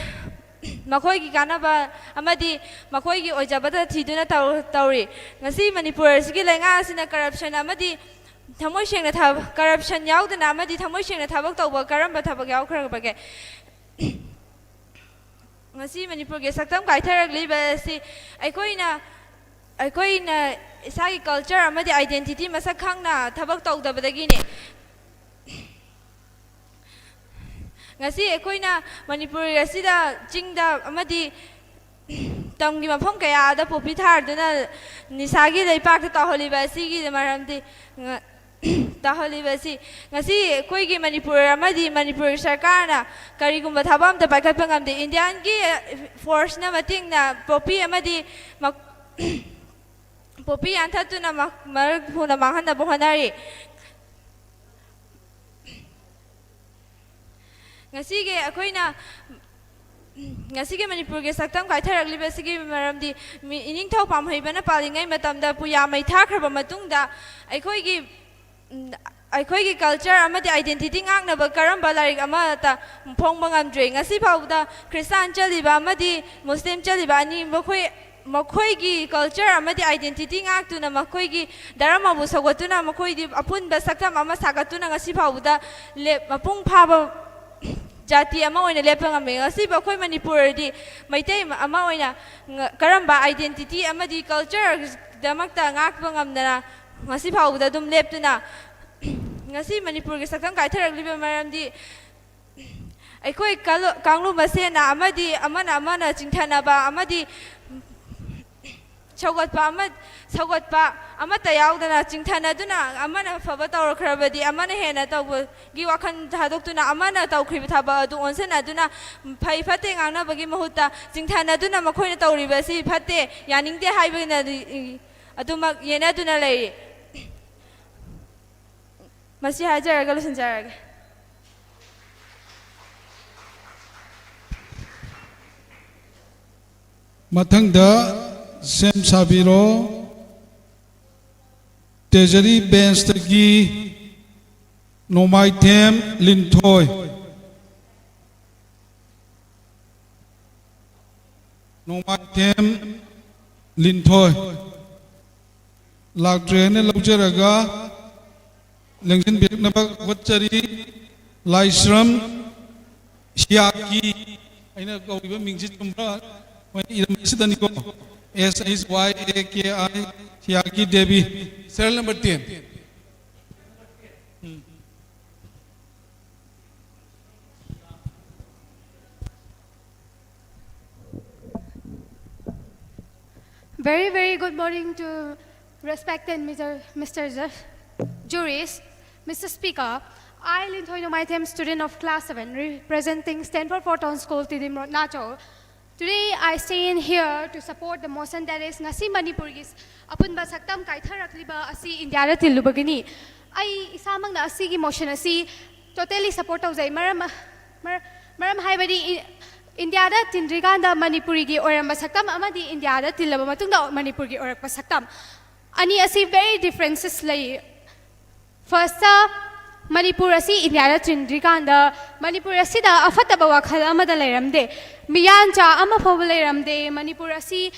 ꯃꯈꯣꯏꯒꯤ ꯀꯥꯟꯅꯕ ꯑꯃꯗꯤ ꯃꯈꯣꯏꯒꯤ ꯑꯣꯏꯖꯕꯗ ꯊꯤꯗꯨꯅ ꯇꯧ-, ꯇꯧꯔꯤ꯫ ꯉꯁꯤ ꯃꯅꯤꯄꯨꯔ ꯑꯁꯤꯒꯤ ꯂꯩꯉꯥꯛ ꯑꯁꯤꯅ ꯀꯔꯞꯁꯟ ꯑꯃꯗꯤ ꯊꯃꯣꯏ ꯁꯦꯡꯅ ꯊꯕ-, ꯀꯔꯞꯁꯟ ꯌꯥꯎꯗꯅ ꯑꯃꯗꯤ ꯊꯃꯣꯏ ꯁꯦꯡꯅ ꯊꯕꯛ ꯇꯧꯕ ꯀꯔꯝꯕ ꯊꯕꯛ ꯌꯥꯎꯈ꯭ꯔꯕꯒꯦ? ꯉꯁꯤ ꯃꯅꯤꯄꯨꯔꯒꯤ ꯁꯛꯇꯝ ꯀꯥꯏꯊꯔꯛꯂꯤꯕ ꯑꯁꯤ ꯑꯩꯈꯣꯏꯅ, ꯑꯩꯈꯣꯏꯅ ꯏꯁꯥꯒꯤ ꯀꯜꯆꯔ ꯑꯃꯗꯤ ꯑꯥꯏꯗꯦꯟꯇꯤꯇꯤ ꯃꯁꯛ ꯈꯪꯅ ꯊꯕꯛ ꯇꯧꯗꯕꯗꯒꯤꯅꯤ꯫ ꯉꯁꯤ ꯑꯩꯈꯣꯏꯅ ꯃꯅꯤꯄꯨꯔ ꯑꯁꯤꯗ ꯆꯤꯡꯗ ꯑꯃꯗꯤ ꯇꯝꯒꯤ ꯃꯐꯝ ꯀꯌꯥꯗ ꯄꯣꯄꯤ ꯊꯥꯗꯨꯅ ꯅꯤꯁꯥꯒꯤ ꯂꯩꯄꯥꯛꯇ ꯇꯥꯎꯍꯜꯂꯤꯕ ꯑꯁꯤꯒꯤ ꯃꯔꯝꯗꯤ ꯉ-, ꯇꯥꯎꯍꯜꯂꯤꯕ ꯑꯁꯤ ꯉꯁꯤ ꯑꯩꯈꯣꯏꯒꯤ ꯃꯅꯤꯄꯨꯔ ꯑꯃꯗꯤ ꯃꯅꯤꯄꯨꯔ ꯁꯔꯀꯥꯔꯅ ꯀꯔꯤꯒꯨꯝꯕ ꯊꯕꯛ ꯑꯝꯇ ꯄꯥꯏꯈꯠꯄ ꯉꯝꯗꯦ꯫ ꯏꯟꯗꯤꯌꯥꯟꯒꯤ ꯐꯣꯔꯁꯅ ꯃꯇꯦꯡꯅ ꯄꯣꯄꯤ ꯑꯃꯗꯤ ꯃꯛ-, ꯄꯣꯄꯤ ꯌꯥꯟꯊꯠꯇꯨꯅ ꯃ-, ꯃꯔꯛ ꯊꯨꯅ ꯃꯥꯡꯍꯟꯅꯕ ꯍꯣꯠꯅꯔꯤ꯫ ꯉꯁꯤꯒꯤ ꯑꯩꯈꯣꯏꯅ, ꯉꯁꯤꯒꯤ ꯃꯅꯤꯄꯨꯔꯒꯤ ꯁꯛꯇꯝ ꯀꯥꯏꯊꯔꯛꯂꯤꯕꯁꯤꯒꯤ ꯃꯔꯝꯗꯤ ꯃꯤ-, ꯏꯅꯤꯡꯊꯧ ꯄꯥꯝꯍꯩꯕꯅ ꯄꯥꯜꯂꯤꯉꯩ ꯃꯇꯝꯗ ꯄꯨꯌꯥ ꯃꯩ ꯊꯥꯈ꯭ꯔꯕ ꯃꯇꯨꯡꯗ ꯑꯩꯈꯣꯏꯒꯤ, ꯎꯝ, ꯑꯩꯈꯣꯏꯒꯤ ꯀꯜꯆꯔ ꯑꯃꯗꯤ ꯑꯥꯏꯗꯦꯟꯇꯤꯇꯤ ꯉꯥꯛꯅꯕ ꯀꯔꯝꯕ ꯂꯥꯏꯔꯤꯛ ꯑꯃꯠꯇ ꯐꯣꯡꯕ ꯉꯝꯗ꯭ꯔꯤ꯫ ꯉꯁꯤ ꯐꯥꯎꯕꯗ ꯈ꯭ꯔꯤꯁꯇꯥꯟ ꯆꯠꯂꯤꯕ ꯑꯃꯗꯤ ꯃꯨꯁꯂꯤꯝ ꯆꯠꯂꯤꯕ ꯑꯅꯤ ꯃꯈꯣꯏ, ꯃꯈꯣꯏꯒꯤ ꯀꯜꯆꯔ ꯑꯃꯗꯤ ꯑꯥꯏꯗꯦꯟꯇꯤꯇꯤ ꯉꯥꯛꯇꯨꯅ ꯃꯈꯣꯏꯒꯤ ꯙꯔꯃꯕꯨ ꯁꯧꯒꯠꯇꯨꯅ ꯃꯈꯣꯏꯗꯤ ꯑꯄꯨꯟꯕ ꯁꯛꯇꯝ ꯑꯃ ꯁꯥꯒꯠꯇꯨꯅ ꯉꯁꯤ ꯐꯥꯎꯕꯗ ꯂꯦꯞ-, ꯃꯄꯨꯡ ꯐꯥꯕ ꯖꯥꯇꯤ ꯑꯃ ꯑꯣꯏꯅ ꯂꯦꯞꯄ ꯉꯝꯃꯤ꯫ ꯉꯁꯤꯕꯨ ꯑꯩꯈꯣꯏ ꯃꯅꯤꯄꯨꯔꯗꯤ ꯃꯩꯇꯩ ꯑꯃ ꯑꯣꯏꯅ ꯉ-, ꯀꯔꯝꯕ ꯑꯥꯏꯗꯦꯟꯇꯤꯇꯤ ꯑꯃꯗꯤ ꯀꯜꯆꯔꯗꯃꯛꯇ ꯉꯥꯛꯄ ꯉꯝꯗꯅ ꯉꯁꯤ ꯐꯥꯎꯕꯗ ꯑꯗꯨꯝ ꯂꯦꯞꯇꯨꯅ ꯉꯁꯤ ꯃꯅꯤꯄꯨꯔꯒꯤ ꯁꯛꯇꯝ ꯀꯥꯏꯊꯔꯛꯂꯤꯕ ꯃꯔꯝꯗꯤ ꯑꯩꯈꯣꯏ ꯀꯥꯂꯨ-, ꯀꯥꯡꯂꯨꯞ ꯃꯁꯦꯟꯅ ꯑꯃꯗꯤ ꯑꯃꯅ ꯑꯃꯅ ꯆꯤꯡꯊꯅꯕ ꯑꯃꯗꯤ ꯁꯧꯒꯠꯄ ꯑꯃ, ꯁꯧꯒꯠꯄ ꯑꯃꯠꯇ ꯌꯥꯎꯗꯅ ꯆꯤꯡꯊꯅꯗꯨꯅ, ꯑꯃꯅ ꯐꯕ ꯇꯧꯔꯛꯈ꯭ꯔꯕꯗꯤ ꯑꯃꯅ ꯍꯦꯟꯅ ꯇꯧꯕꯒꯤ ꯋꯥꯈꯜ ꯊꯥꯗꯣꯛꯇꯨꯅ, ꯑꯃꯅ ꯇꯧꯈ꯭ꯔꯤꯕ ꯊꯕꯛ ꯑꯗꯨ ꯑꯣꯟꯁꯤꯟꯅꯗꯨꯅ, ꯐꯩ ꯐꯠꯇꯦ ꯉꯥꯡꯅꯕꯒꯤ ꯃꯍꯨꯠꯇ ꯆꯤꯡꯊꯅꯗꯨꯅ ꯃꯈꯣꯏꯅ ꯇꯧꯔꯤꯕ ꯑꯁꯤ ꯐꯠꯇꯦ, ꯌꯥꯅꯤꯡꯗꯦ ꯍꯥꯏꯕꯅ ꯑꯗꯨꯃꯛ ꯌꯦꯠꯅꯗꯨꯅ ꯂꯩꯔꯤ꯫ ꯃꯁꯤ ꯍꯥꯏꯖꯔꯒ ꯂꯣꯏꯁꯤꯟꯖꯔꯒꯦ꯫ ꯃꯊꯪꯗ ꯁꯦꯝ ꯁꯥꯕꯤꯔꯣ꯫ ꯇ꯭ꯔꯦꯖꯔꯤ ꯕꯦꯟꯁꯇꯒꯤ ꯅꯣꯡꯃꯥꯏꯊꯦꯝ ꯂꯤꯟꯊꯣꯏ꯫ ꯅꯣꯡꯃꯥꯏꯊꯦꯝ ꯂꯤꯟꯊꯣꯏ꯫ ꯂꯥꯛꯇ꯭ꯔꯦ ꯍꯥꯏꯅ ꯂꯧꯖꯔꯒ ꯂꯦꯡꯁꯤꯟꯕꯤꯔꯛꯅꯕ ꯍꯣꯠꯆꯔꯤ꯫ ꯂꯥꯏꯁ꯭ꯔꯝ ꯁꯤꯌꯥꯀꯤ, ꯑꯩꯅ ꯀꯧꯔꯤꯕ ꯃꯤꯡꯁꯤ ꯆꯨꯝꯕ꯭ꯔꯥ? ꯃꯣꯏꯅ ꯏꯔꯝꯕꯁꯤꯗꯅꯤꯀꯣ, S H Y A K I, ꯁꯤꯌꯥꯀꯤ Devi. Serial number ten. Very, very good morning to respected Mister Mister Ju- Juries, Mister Speaker. I, Linthoi Nomaithem, student of class seven, representing Stanford Photon School, Tiddim Road, Nacho. Today, I stand here to support the motion that is ꯉꯁꯤ ꯃꯅꯤꯄꯨꯔꯒꯤ ꯑꯄꯨꯟꯕ ꯁꯛꯇꯝ ꯀꯥꯏꯊꯔꯛꯂꯤꯕ ꯑꯁꯤ ꯏꯟꯗꯤꯌꯥꯗ ꯇꯤꯜꯂꯨꯕꯒꯤꯅꯤ꯫ ꯑꯩ ꯏꯁꯥꯃꯛꯅ ꯑꯁꯤꯒꯤ motion ꯑꯁꯤ totally support ꯇꯧꯖꯩ꯫ ꯃꯔꯝ, ꯃꯔ-, ꯃꯔꯝ ꯍꯥꯏꯕꯗꯤ ꯏ-, ꯏꯟꯗꯤꯌꯥꯗ ꯇꯤꯟꯗ꯭ꯔꯤꯀꯥꯟꯗ ꯃꯅꯤꯄꯨꯔꯤꯒꯤ ꯑꯣꯏꯔꯝꯕ ꯁꯛꯇꯝ ꯑꯃꯗꯤ ꯏꯟꯗꯤꯌꯥꯗ ꯇꯤꯜꯂꯕ ꯃꯇꯨꯡꯗ ꯃꯅꯤꯄꯨꯔꯒꯤ ꯑꯣꯏꯔꯛꯄ ꯁꯛꯇꯝ ꯑꯅꯤ ꯑꯁꯤ very differences ꯂꯩ꯫ First, ꯃꯅꯤꯄꯨꯔ ꯑꯁꯤ ꯏꯟꯗꯤꯌꯥꯗ ꯇꯤꯟꯗ꯭ꯔꯤꯀꯥꯟꯗ ꯃꯅꯤꯄꯨꯔ ꯑꯁꯤꯗ ꯑꯐꯠꯇꯕ ꯋꯥꯈꯜ ꯑꯃꯗ ꯂꯩꯔꯝꯗꯦ꯫ ꯃꯤꯌꯥꯟꯆꯥ ꯑꯃ ꯐꯥꯎꯕ ꯂꯩꯔꯝꯗꯦ꯫ ꯃꯅꯤꯄꯨꯔ ꯑꯁꯤ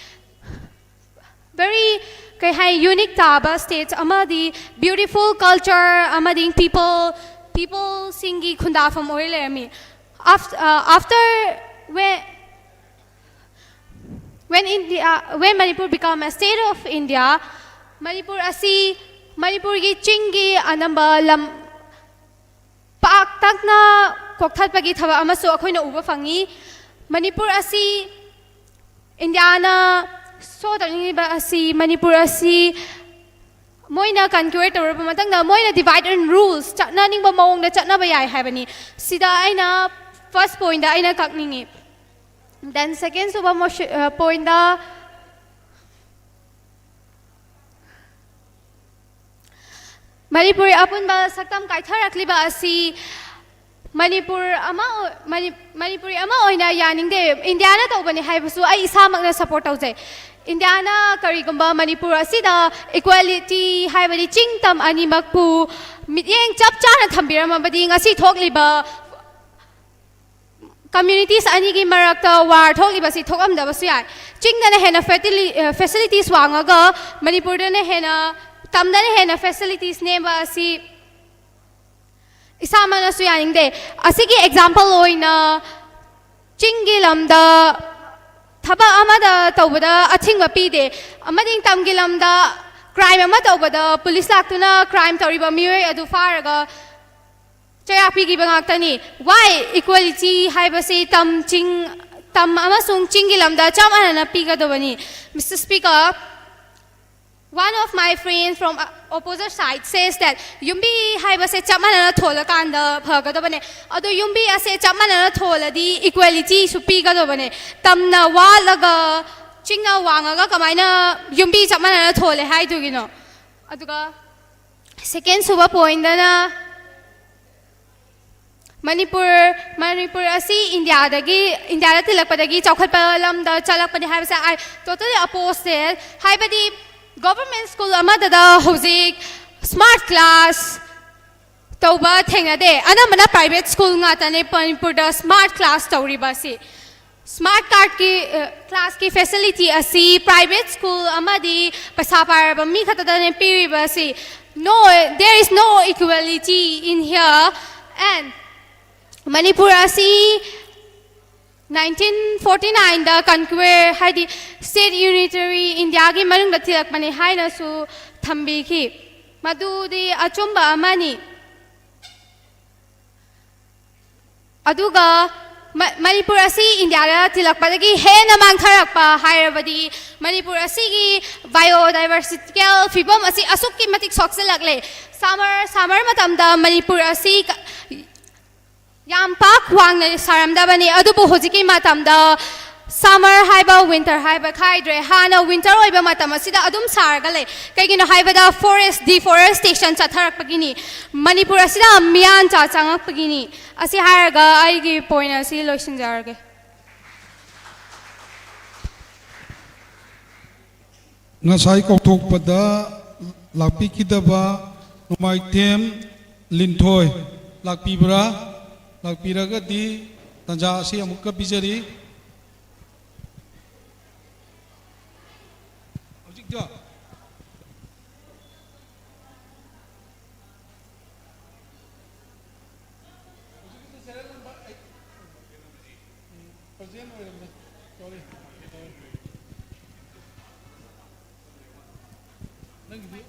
very, ꯀꯩ ꯍꯥꯏ, unique ꯇꯥꯕ state ꯑꯃꯗꯤ beautiful culture ꯑꯃꯗꯤ people, peopleꯁꯤꯡꯒꯤ ꯈꯨꯟꯗꯥꯐꯝ ꯑꯣꯏ ꯂꯩꯔꯝꯃꯤ꯫ Af-, uh, after when, when India, when Manipur become a state of India, Manipur ꯑꯁꯤ ꯃꯅꯤꯄꯨꯔꯒꯤ ꯆꯤꯡꯒꯤ ꯑꯅꯝꯕ ꯂꯝ ꯄꯥꯛꯇꯛꯅ ꯀꯣꯛꯊꯠꯄꯒꯤ ꯊꯕꯛ ꯑꯃꯁꯨ ꯑꯩꯈꯣꯏꯅ ꯎꯕ ꯐꯪꯉꯤ꯫ ꯃꯅꯤꯄꯨꯔ ꯑꯁꯤ ꯏꯟꯗꯤꯌꯥꯅ ꯁꯣ ꯇꯧꯅꯤꯡꯉꯤꯕ ꯑꯁꯤ ꯃꯅꯤꯄꯨꯔ ꯑꯁꯤ ꯃꯣꯏꯅ ꯀꯟꯀ꯭ꯋꯦꯔ ꯇꯧꯔꯕ ꯃꯇꯨꯡꯗ ꯃꯣꯏꯅ ꯗꯤꯚꯥꯏꯠ ꯑꯦꯟ ꯔꯨꯜꯁ ꯆꯠꯅꯅꯤꯡꯕ ꯃꯑꯣꯡꯗ ꯆꯠꯅꯕ ꯌꯥꯏ ꯍꯥꯏꯕꯅꯤ꯫ ꯁꯤꯗ ꯑꯩꯅ ꯐꯥꯔꯁ ꯄꯣꯏꯟꯗ ꯑꯩꯅ ꯀꯛꯅꯤꯡꯉꯤ꯫ ꯗꯦꯟ ꯁꯦꯀꯦꯟ ꯁꯨꯕ ꯃꯣꯁ ꯄꯣꯏꯟꯗ ꯃꯅꯤꯄꯨꯔꯤ ꯑꯄꯨꯟꯕ ꯁꯛꯇꯝ ꯀꯥꯏꯊꯔꯛꯂꯤꯕ ꯑꯁꯤ ꯃꯅꯤꯄꯨꯔ ꯑꯃ ꯑꯣ- ꯃꯅꯤ- ꯃꯅꯤꯄꯨꯔꯤ ꯑꯃ ꯑꯣꯏꯅ ꯌꯥꯅꯤꯡꯗꯦ꯫ ꯏꯟꯗꯤꯌꯥꯅ ꯇꯧꯕꯅꯤ ꯍꯥꯏꯕꯁꯨ ꯑꯩ ꯏꯁꯥꯃꯛꯅ ꯁꯄꯣꯔꯠ ꯇꯧꯖꯩ꯫ ꯏꯟꯗꯤꯌꯥꯅ ꯀꯔꯤꯒꯨꯝꯕ ꯃꯅꯤꯄꯨꯔ ꯑꯁꯤꯗ ꯏꯀ꯭ꯋꯦꯂꯤꯇꯤ ꯍꯥꯏꯕꯗꯤ ꯆꯤꯡ ꯇꯝ ꯑꯅꯤꯃꯛꯄꯨ ꯃꯤꯠꯌꯦꯡ ꯆꯞ ꯆꯥꯅ ꯊꯝꯕꯤꯔꯝꯃꯕꯗꯤ ꯉꯁꯤ ꯊꯣꯛꯂꯤꯕ ꯀꯝꯃ꯭ꯌꯨꯅꯤꯇꯤꯁ ꯑꯅꯤꯒꯤ ꯃꯔꯛꯇ ꯋꯥꯔ ꯊꯣꯛꯂꯤꯕꯁꯤ ꯊꯣꯛꯂꯝꯗꯕꯁꯨ ꯌꯥꯏ꯫ ꯆꯤꯡꯗꯅ ꯍꯦꯟꯅ ꯐꯦꯁꯤꯂꯤꯇꯤꯁ ꯋꯥꯡꯉꯒ ꯃꯅꯤꯄꯨꯔꯗꯅ ꯍꯦꯟꯅ ꯇꯝꯗꯅ ꯍꯦꯟꯅ ꯐꯦꯁꯤꯂꯤꯇꯤꯁ ꯅꯦꯝꯕ ꯑꯁꯤ ꯏꯁꯥꯃꯛꯅꯁꯨ ꯌꯥꯅꯤꯡꯗꯦ꯫ ꯑꯁꯤꯒꯤ ꯑꯦꯛꯖꯥꯝꯄꯜ ꯑꯣꯏꯅ ꯆꯤꯡꯒꯤ ꯂꯝꯗ ꯊꯕꯛ ꯑꯃꯗ ꯇꯧꯕꯗ ꯑꯊꯤꯡꯕ ꯄꯤꯗꯦ, ꯑꯃꯗꯤ ꯇꯝꯒꯤ ꯂꯝꯗ ꯀ꯭ꯔꯥꯏꯝ ꯑꯃ ꯇꯧꯕꯗ ꯄꯨꯂꯤꯁ ꯂꯥꯛꯇꯨꯅ ꯀ꯭ꯔꯥꯏꯝ ꯇꯧꯔꯤꯕ ꯃꯤꯑꯣꯏ ꯑꯗꯨ ꯐꯥꯔꯒ ꯆꯩꯔꯥꯛ ꯄꯤꯈꯤꯕ ꯉꯥꯛꯇꯅꯤ꯫ ꯋꯥꯏ ꯏꯀ꯭ꯋꯦꯂꯤꯇꯤ ꯍꯥꯏꯕꯁꯤ ꯇꯝ ꯆꯤꯡ ꯇꯝ ꯑꯃꯁꯨꯡ ꯆꯤꯡꯒꯤ ꯂꯝꯗ ꯆꯞ ꯃꯥꯟꯅꯅ ꯄꯤꯒꯗꯕꯅꯤ꯫ Mister Speaker, one of my friends from opposite side says that ꯌꯨꯝꯕꯤ ꯍꯥꯏꯕꯁꯦ ꯆꯞ ꯃꯥꯟꯅꯅ ꯊꯣꯜꯂꯀꯥꯟꯗ ꯐꯒꯗꯕꯅꯦ꯫ ꯑꯗꯣ ꯌꯨꯝꯕꯤ ꯑꯁꯦ ꯆꯞ ꯃꯥꯟꯅꯅ ꯊꯣꯜꯂꯗꯤ ꯏꯀ꯭ꯋꯦꯂꯤꯇꯤꯁꯨ ꯄꯤꯒꯗꯕꯅꯦ꯫ ꯇꯝꯅ ꯋꯥꯠꯂꯒ ꯆꯤꯡꯅ ꯋꯥꯡꯉꯒ ꯀꯃꯥꯏꯅ ꯌꯨꯝꯕꯤ ꯆꯞ ꯃꯥꯟꯅꯅ ꯊꯣꯜꯂꯦ ꯍꯥꯏꯗꯨꯒꯤꯅꯣ? ꯑꯗꯨꯒ ꯁꯦꯀꯦꯟ ꯁꯨꯕ ꯄꯣꯏꯟꯗꯅ ꯃꯅꯤꯄꯨꯔ ꯃꯅꯤꯄꯨꯔ ꯑꯁꯤ ꯏꯟꯗꯤꯌꯥꯗꯒꯤ ꯏꯟꯗꯤꯌꯥꯗ ꯇꯤꯜꯂꯛꯄꯗꯒꯤ ꯆꯥꯎꯈꯠꯄ ꯂꯝꯗ ꯆꯠꯂꯛꯄꯅꯤ ꯍꯥꯏꯕꯁꯦ ꯑꯥꯏ ꯇꯣꯇꯂꯤ ꯑꯣꯄꯣꯖꯤꯠ꯫ ꯍꯥꯏꯕꯗꯤ ꯒꯣꯚꯔꯟꯃꯦꯟ ꯁ꯭ꯀꯨꯜ ꯑꯃꯗꯗ ꯍꯧꯖꯤꯛ ꯁ꯭ꯃꯥꯔꯠ ꯀ꯭ꯂꯥꯁ ꯇꯧꯕ ꯊꯦꯡꯅꯗꯦ꯫ ꯑꯅꯝꯕꯅ ꯄ꯭ꯔꯥꯏꯚꯦꯠ ꯁ꯭ꯀꯨꯜ ꯉꯥꯛꯇꯅꯦ ꯃꯅꯤꯄꯨꯔꯗ ꯁ꯭ꯃꯥꯔꯠ ꯀ꯭ꯂꯥꯁ ꯇꯧꯔꯤꯕ ꯑꯁꯤ꯫ ꯁ꯭ꯃꯥꯔꯠ ꯀꯥꯔꯠꯀꯤ ꯀ꯭ꯂꯥꯁꯀꯤ ꯐꯦꯁꯤꯂꯤꯇꯤ ꯑꯁꯤ ꯄ꯭ꯔꯥꯏꯚꯦꯠ ꯁ꯭ꯀꯨꯜ ꯑꯃꯗꯤ ꯄꯩꯁꯥ ꯄꯥꯏꯔꯕ ꯃꯤ ꯈꯛꯇꯗꯅꯦ ꯄꯤꯔꯤꯕ ꯑꯁꯤ꯫ No, there is no equality in here. And Manipur ꯑꯁꯤ ꯅꯥꯏꯟꯇꯤꯟ ꯐꯣꯔꯇꯤ ꯅꯥꯏꯟꯗ ꯀꯟꯀ꯭ꯋꯦꯔ ꯍꯥꯏꯗꯤ ꯁ꯭ꯇꯦꯠ ꯌꯨꯅꯤꯇꯔꯤ ꯏꯟꯗꯤꯌꯥꯒꯤ ꯃꯅꯨꯡꯗ ꯊꯤꯔꯛꯄꯅꯤ ꯍꯥꯏꯅꯁꯨ ꯊꯝꯕꯤꯈꯤ꯫ ꯃꯗꯨꯗꯤ ꯑꯆꯨꯝꯕ ꯑꯃꯅꯤ꯫ ꯑꯗꯨꯒ ꯃ-, ꯃꯅꯤꯄꯨꯔ ꯑꯁꯤ ꯏꯟꯗꯤꯌꯥꯗ ꯇꯤꯜꯂꯛꯄꯗꯒꯤ ꯍꯦꯟꯅ ꯃꯥꯡꯊꯔꯛꯄ ꯍꯥꯏꯔꯕꯗꯤ ꯃꯅꯤꯄꯨꯔ ꯑꯁꯤꯒꯤ biodiversitical ꯐꯤꯕꯝ ꯑꯁꯤ ꯑꯁꯨꯛꯀꯤ ꯃꯇꯤꯛ ꯁꯣꯛꯆꯤꯜꯂꯛꯂꯦ꯫ Summer, summer ꯃꯇꯝꯗ ꯃꯅꯤꯄꯨꯔ ꯑꯁꯤ ꯀ-, ꯌꯥꯝ ꯄꯥꯛ ꯋꯥꯡꯅ ꯁꯥꯔꯝꯗꯕꯅꯤ, ꯑꯗꯨꯕꯨ ꯍꯧꯖꯤꯛꯀꯤ ꯃꯇꯝꯗ summer ꯍꯥꯏꯕ, winter ꯍꯥꯏꯕ ꯈꯥꯏꯗ꯭ꯔꯦ꯫ ꯍꯥꯟꯅ winter ꯑꯣꯏꯕ ꯃꯇꯝ ꯑꯁꯤꯗ ꯑꯗꯨꯝ ꯁꯥꯔꯒ ꯂꯩ꯫ ꯀꯩꯒꯤꯅꯣ ꯍꯥꯏꯕꯗ forest deforestation ꯆꯠꯊꯔꯛꯄꯒꯤꯅꯤ, ꯃꯅꯤꯄꯨꯔ ꯑꯁꯤꯗ ꯃꯤꯌꯥꯟꯆꯥ ꯆꯪꯉꯛꯄꯒꯤꯅꯤ꯫ ꯑꯁꯤ ꯍꯥꯏꯔꯒ ꯑꯩꯒꯤ point ꯑꯁꯤ ꯂꯣꯏꯁꯤꯟꯖꯔꯒꯦ꯫ ꯉꯁꯥꯏ ꯀꯧꯊꯣꯛꯄꯗ ꯂꯥꯛꯄꯤꯈꯤꯗꯕ ꯅꯣꯡꯃꯥꯏꯊꯦꯝ ꯂꯤꯟꯊꯣꯏ ꯂꯥꯛꯄꯤꯕ꯭ꯔꯥ? ꯂꯥꯛꯄꯤꯔꯒꯗꯤ ꯇꯥꯟꯖꯥ ꯑꯁꯤ ꯑꯃꯨꯛꯀ ꯄꯤꯖꯔꯤ꯫ ꯍꯧꯖꯤꯛꯇꯣ ꯅꯪꯒꯤꯗꯤ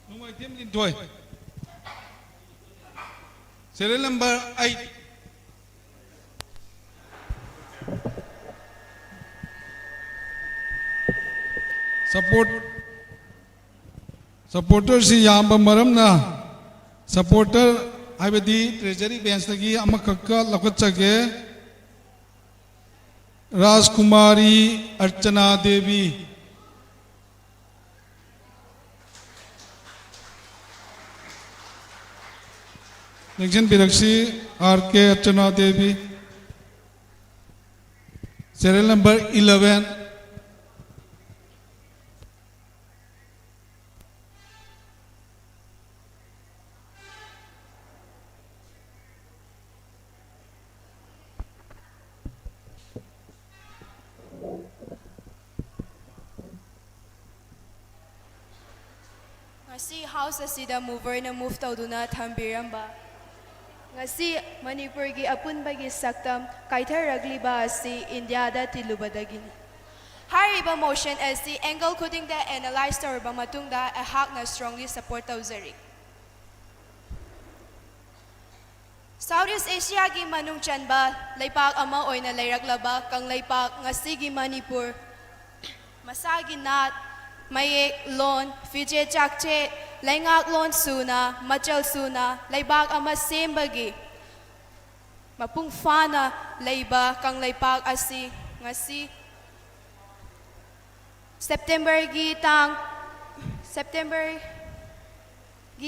ꯅꯣꯡꯃꯥꯏꯊꯦꯝ ꯂꯤꯟꯊꯣꯏ꯫ Serial number eight꯫ Support, supporterꯁꯤ ꯌꯥꯝꯕ ꯃꯔꯝꯅ supporter ꯍꯥꯏꯕꯗꯤ treasury benchꯇꯒꯤ ꯑꯃꯈꯛꯀ ꯂꯧꯈꯠꯆꯒꯦ꯫ ꯔꯥꯖꯀꯨꯃꯥꯔꯤ ꯑꯔꯆꯅꯥ ꯗꯦꯕꯤ꯫ ꯂꯦꯡꯁꯤꯟꯕꯤꯔꯛꯁꯤ, ꯑꯥꯔ ꯀꯦ ꯑꯔꯆꯅꯥ ꯗꯦꯕꯤ, serial number eleven꯫ ꯉꯁꯤ house ꯑꯁꯤꯗ moverꯅ move ꯇꯧꯗꯨꯅ ꯊꯝꯕꯤꯔꯝꯕ, ꯉꯁꯤ ꯃꯅꯤꯄꯨꯔꯒꯤ ꯑꯄꯨꯟꯕꯒꯤ ꯁꯛꯇꯝ ꯀꯥꯏꯊꯔꯛꯂꯤꯕ ꯑꯁꯤ ꯏꯟꯗꯤꯌꯥꯗ ꯇꯤꯜꯂꯨꯕꯗꯒꯤꯅꯤ꯫ ꯍꯥꯏꯔꯤꯕ ꯃꯣꯁꯟ ꯑꯁꯤ ꯑꯦꯡꯒꯜ ꯈꯨꯗꯤꯡꯗ ꯑꯦꯅꯥꯂꯥꯏꯖ ꯇꯧꯔꯕ ꯃꯇꯨꯡꯗ ꯑꯩꯍꯥꯛꯅ ꯁ꯭ꯇꯔꯣꯡꯂꯤ ꯁꯄꯣꯔꯠ ꯇꯧꯖꯔꯤ꯫ ꯁꯥꯎꯠ ꯏꯁ ꯑꯦꯁꯤꯌꯥꯒꯤ ꯃꯅꯨꯡ ꯆꯟꯕ ꯂꯩꯄꯥꯛ ꯑꯃ ꯑꯣꯏꯅ ꯂꯩꯔꯛꯂꯕ ꯀꯪꯂꯩꯄꯥꯛ, ꯉꯁꯤꯒꯤ ꯃꯅꯤꯄꯨꯔ, ꯃꯁꯥꯒꯤ ꯅꯥꯠ, ꯃꯌꯦꯛ, ꯂꯣꯟ, ꯐꯤꯖꯦꯠ ꯆꯥꯛꯆꯦꯠ, ꯂꯩꯉꯥꯛꯂꯣꯟ ꯁꯨꯅ, ꯃꯆꯜ ꯁꯨꯅ ꯂꯩꯕꯥꯛ ꯑꯃ ꯁꯦꯝꯕꯒꯤ ꯃꯄꯨꯡ ꯐꯥꯅ ꯂꯩꯕ ꯀꯪꯂꯩꯄꯥꯛ ꯑꯁꯤ ꯉꯁꯤ ꯁꯦꯞꯇꯦꯝꯕꯔꯒꯤ ꯇꯥꯡ, ꯁꯦꯞꯇꯦꯝꯕꯔꯒꯤ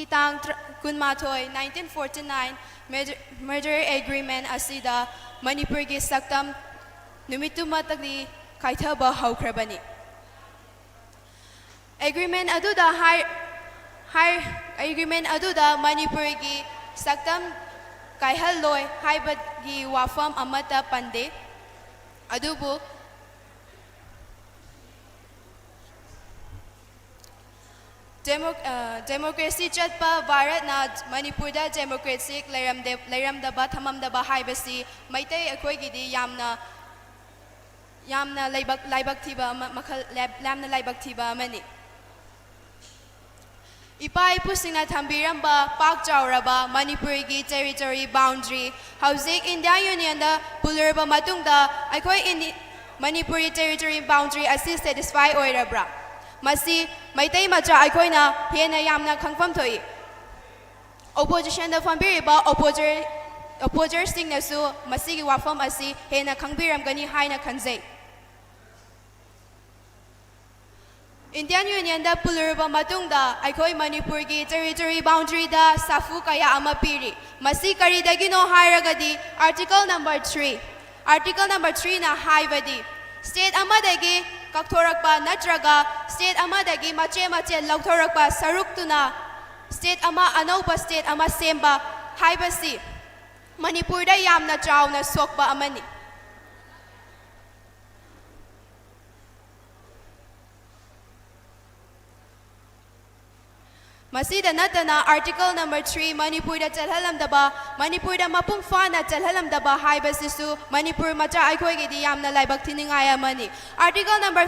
ꯇꯥꯡ ꯇꯔꯥ-, ꯀꯨꯟꯃꯥꯊꯣꯏ, nineteen forty nine, merger, merger agreement ꯑꯁꯤꯗ ꯃꯅꯤꯄꯨꯔꯒꯤ ꯁꯛꯇꯝ ꯅꯨꯃꯤꯠꯇꯨꯃꯛꯇꯒꯤ ꯀꯥꯏꯊꯕ ꯍꯧꯈ꯭ꯔꯕꯅꯤ꯫ ꯑꯦꯒ꯭ꯔꯤꯃꯦꯟ ꯑꯗꯨꯗ ꯍꯥꯏ-, ꯍꯥꯏ-, ꯑꯦꯒ꯭ꯔꯤꯃꯦꯟ ꯑꯗꯨꯗ ꯃꯅꯤꯄꯨꯔꯒꯤ ꯁꯛꯇꯝ ꯀꯥꯏꯍꯜꯂꯣꯏ ꯍꯥꯏꯕꯒꯤ ꯋꯥꯐꯝ ꯑꯃꯠꯇ ꯄꯟꯗꯦ꯫ ꯑꯗꯨꯕꯨ ꯗꯦꯃꯣ-, ꯑ, ꯗꯦꯃꯣꯀ꯭ꯔꯦꯁꯤ ꯆꯠꯄ ꯚꯥꯔꯠꯅ ꯃꯅꯤꯄꯨꯔꯗ ꯗꯦꯃꯣꯀ꯭ꯔꯦꯁꯤ ꯂꯩꯔꯝꯗꯦ-, ꯂꯩꯔꯝꯗꯕ, ꯊꯝꯃꯝꯗꯕ ꯍꯥꯏꯕꯁꯤ ꯃꯩꯇꯩ ꯑꯩꯈꯣꯏꯒꯤꯗꯤ ꯌꯥꯝꯅ, ꯌꯥꯝꯅ ꯂꯥꯏꯕꯛ, ꯂꯥꯏꯕꯛ ꯊꯤꯕ ꯑꯃ, ꯃꯈꯜ, ꯂꯥꯏ-, ꯌꯥꯝꯅ ꯂꯥꯏꯕꯛ ꯊꯤꯕ ꯑꯃꯅꯤ꯫ ꯏꯄꯥ ꯏꯄꯨꯁꯤꯡꯅ ꯊꯝꯕꯤꯔꯝꯕ ꯄꯥꯛ ꯆꯥꯎꯔꯕ ꯃꯅꯤꯄꯨꯔꯒꯤ ꯇꯦꯔꯤꯇꯣꯔꯤ ꯕꯥꯎꯟꯗ꯭ꯔꯤ ꯍꯧꯖꯤꯛ ꯏꯟꯗꯤꯌꯥꯟ ꯌꯨꯅꯤꯌꯟꯗ ꯄꯨꯜꯂꯨꯔꯕ ꯃꯇꯨꯡꯗ ꯑꯩꯈꯣꯏ ꯏꯟꯗꯤ-, ꯃꯅꯤꯄꯨꯔꯤ ꯇꯦꯔꯤꯇꯣꯔꯤ ꯕꯥꯎꯟꯗ꯭ꯔꯤ ꯑꯁꯤ ꯁꯦꯇꯤꯁꯐꯥꯏ ꯑꯣꯏꯔꯕ꯭ꯔꯥ? ꯃꯁꯤ ꯃꯩꯇꯩ ꯃꯆꯥ ꯑꯩꯈꯣꯏꯅ ꯍꯦꯟꯅ ꯌꯥꯝꯅ ꯈꯪꯐꯝ ꯊꯣꯛꯏ꯫ ꯑꯣꯄꯣꯖꯤꯁꯟꯗ ꯐꯝꯕꯤꯔꯤꯕ ꯑꯣꯄꯣꯖꯔ-, ꯑꯣꯄꯣꯖꯔꯁꯤꯡꯅꯁꯨ ꯃꯁꯤꯒꯤ ꯋꯥꯐꯝ ꯑꯁꯤ ꯍꯦꯟꯅ ꯈꯪꯕꯤꯔꯝꯒꯅꯤ ꯍꯥꯏꯅ ꯈꯟꯖꯩ꯫ ꯏꯟꯗꯤꯌꯟ ꯌꯨꯅꯤꯌꯟꯗ ꯄꯨꯜꯂꯨꯔꯕ ꯃꯇꯨꯡꯗ ꯑꯩꯈꯣꯏ ꯃꯅꯤꯄꯨꯔꯒꯤ ꯇꯦꯔꯤꯇꯣꯔꯤ ꯕꯥꯎꯟꯗ꯭ꯔꯤꯗ ꯁꯥꯐꯨ ꯀꯌꯥ ꯑꯃ ꯄꯤꯔꯤ꯫ ꯃꯁꯤ ꯀꯔꯤꯗꯒꯤꯅꯣ ꯍꯥꯏꯔꯒꯗꯤ Article number three, Article number threeꯅ ꯍꯥꯏꯕꯗꯤ ꯁ꯭ꯇꯦꯠ ꯑꯃꯗꯒꯤ ꯀꯛꯊꯣꯔꯛꯄ ꯅꯠꯇ꯭ꯔꯒ ꯁ꯭ꯇꯦꯠ ꯑꯃꯗꯒꯤ ꯃꯆꯦꯠ ꯃꯆꯦꯠ ꯂꯧꯊꯣꯔꯛꯄ ꯁꯔꯨꯛꯇꯨꯅ ꯁ꯭ꯇꯦꯠ ꯑꯃ, ꯑꯅꯧꯕ ꯁ꯭ꯇꯦꯠ ꯑꯃ ꯁꯦꯝꯕ ꯍꯥꯏꯕꯁꯤ ꯃꯅꯤꯄꯨꯔꯗ ꯌꯥꯝꯅ ꯆꯥꯎꯅ ꯁꯣꯛꯄ ꯑꯃꯅꯤ꯫ ꯃꯁꯤꯗ ꯅꯠꯇꯅ Article number three ꯃꯅꯤꯄꯨꯔꯗ ꯆꯠꯍꯜꯂꯝꯗꯕ, ꯃꯅꯤꯄꯨꯔꯗ ꯃꯄꯨꯡ ꯐꯥꯅ ꯆꯠꯍꯜꯂꯝꯗꯕ ꯍꯥꯏꯕꯁꯤꯁꯨ ꯃꯅꯤꯄꯨꯔ ꯃꯆꯥ ꯑꯩꯈꯣꯏꯒꯤꯗꯤ ꯌꯥꯝꯅ ꯂꯥꯏꯕꯛ ꯊꯤꯅꯤꯡꯉꯥꯏ ꯑꯃꯅꯤ꯫ Article number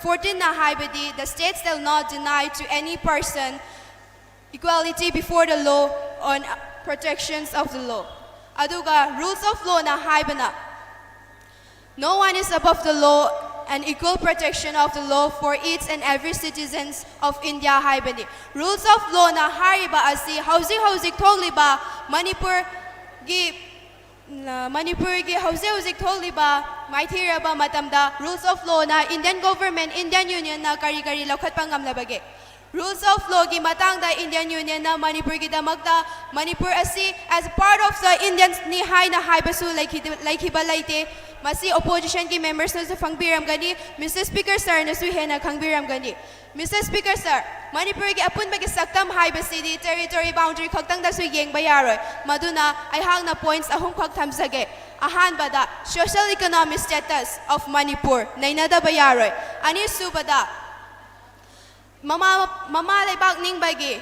fourteenꯅ ꯍꯥꯏꯕꯗꯤ, "The state shall not deny to any person equality before the law on protections of the law." ꯑꯗꯨꯒ Rules of Lawꯅ ꯍꯥꯏꯕꯅ, "No one is above the law and equal protection of the law for each and every citizens of India" ꯍꯥꯏꯕꯅꯤ꯫ Rules of Lawꯅ ꯍꯥꯏꯔꯤꯕ ꯑꯁꯤ ꯍꯧꯖꯤꯛ ꯍꯧꯖꯤꯛ ꯊꯣꯛꯂꯤꯕ ꯃꯅꯤꯄꯨꯔꯒꯤ, ꯃꯅꯤꯄꯨꯔꯒꯤ ꯍꯧꯖꯤꯛ ꯍꯧꯖꯤꯛ ꯊꯣꯛꯂꯤꯕ ꯃꯥꯏꯊꯤꯔꯕ ꯃꯇꯝꯗ Rules of Lawꯅ Indian Government, Indian Unionꯅ ꯀꯔꯤ ꯀꯔꯤ ꯂꯧꯈꯠꯄ ꯉꯝꯂꯕꯒꯦ? Rules of Lawꯒꯤ ꯃꯇꯥꯡꯗ Indian Unionꯅ ꯃꯅꯤꯄꯨꯔꯒꯤꯗꯃꯛꯇ, ꯃꯅꯤꯄꯨꯔ ꯑꯁꯤ as a part of the Indiansꯅꯤ ꯍꯥꯏꯅ ꯍꯥꯏꯕꯁꯨ ꯂꯩꯈꯤꯗ-, ꯂꯩꯈꯤꯕ ꯂꯩꯇꯦ꯫ ꯃꯁꯤ Oppositionꯒꯤ membersꯅꯁꯨ ꯈꯪꯕꯤꯔꯝꯒꯅꯤ, Mister Speaker sirꯅꯁꯨ ꯍꯦꯟꯅ ꯈꯪꯕꯤꯔꯝꯒꯅꯤ꯫ Mister Speaker sir, ꯃꯅꯤꯄꯨꯔꯒꯤ ꯑꯄꯨꯟꯕꯒꯤ ꯁꯛꯇꯝ ꯍꯥꯏꯕꯁꯤꯗꯤ territory boundary ꯈꯛꯇꯪꯗꯁꯨ ꯌꯦꯡꯕ ꯌꯥꯔꯣꯏ꯫ ꯃꯗꯨꯅ ꯑꯩꯍꯥꯛꯅ points ꯑꯍꯨꯝꯈꯛ ꯊꯝꯖꯒꯦ꯫ ꯑꯍꯥꯟꯕꯗ, social economic status of Manipur ꯅꯩꯅꯗꯕ ꯌꯥꯔꯣꯏ꯫ ꯑꯅꯤꯁꯨꯕꯗ, ꯃꯃꯥ, ꯃꯃꯥ ꯂꯩꯕꯥꯛ ꯅꯤꯡꯕꯒꯤ,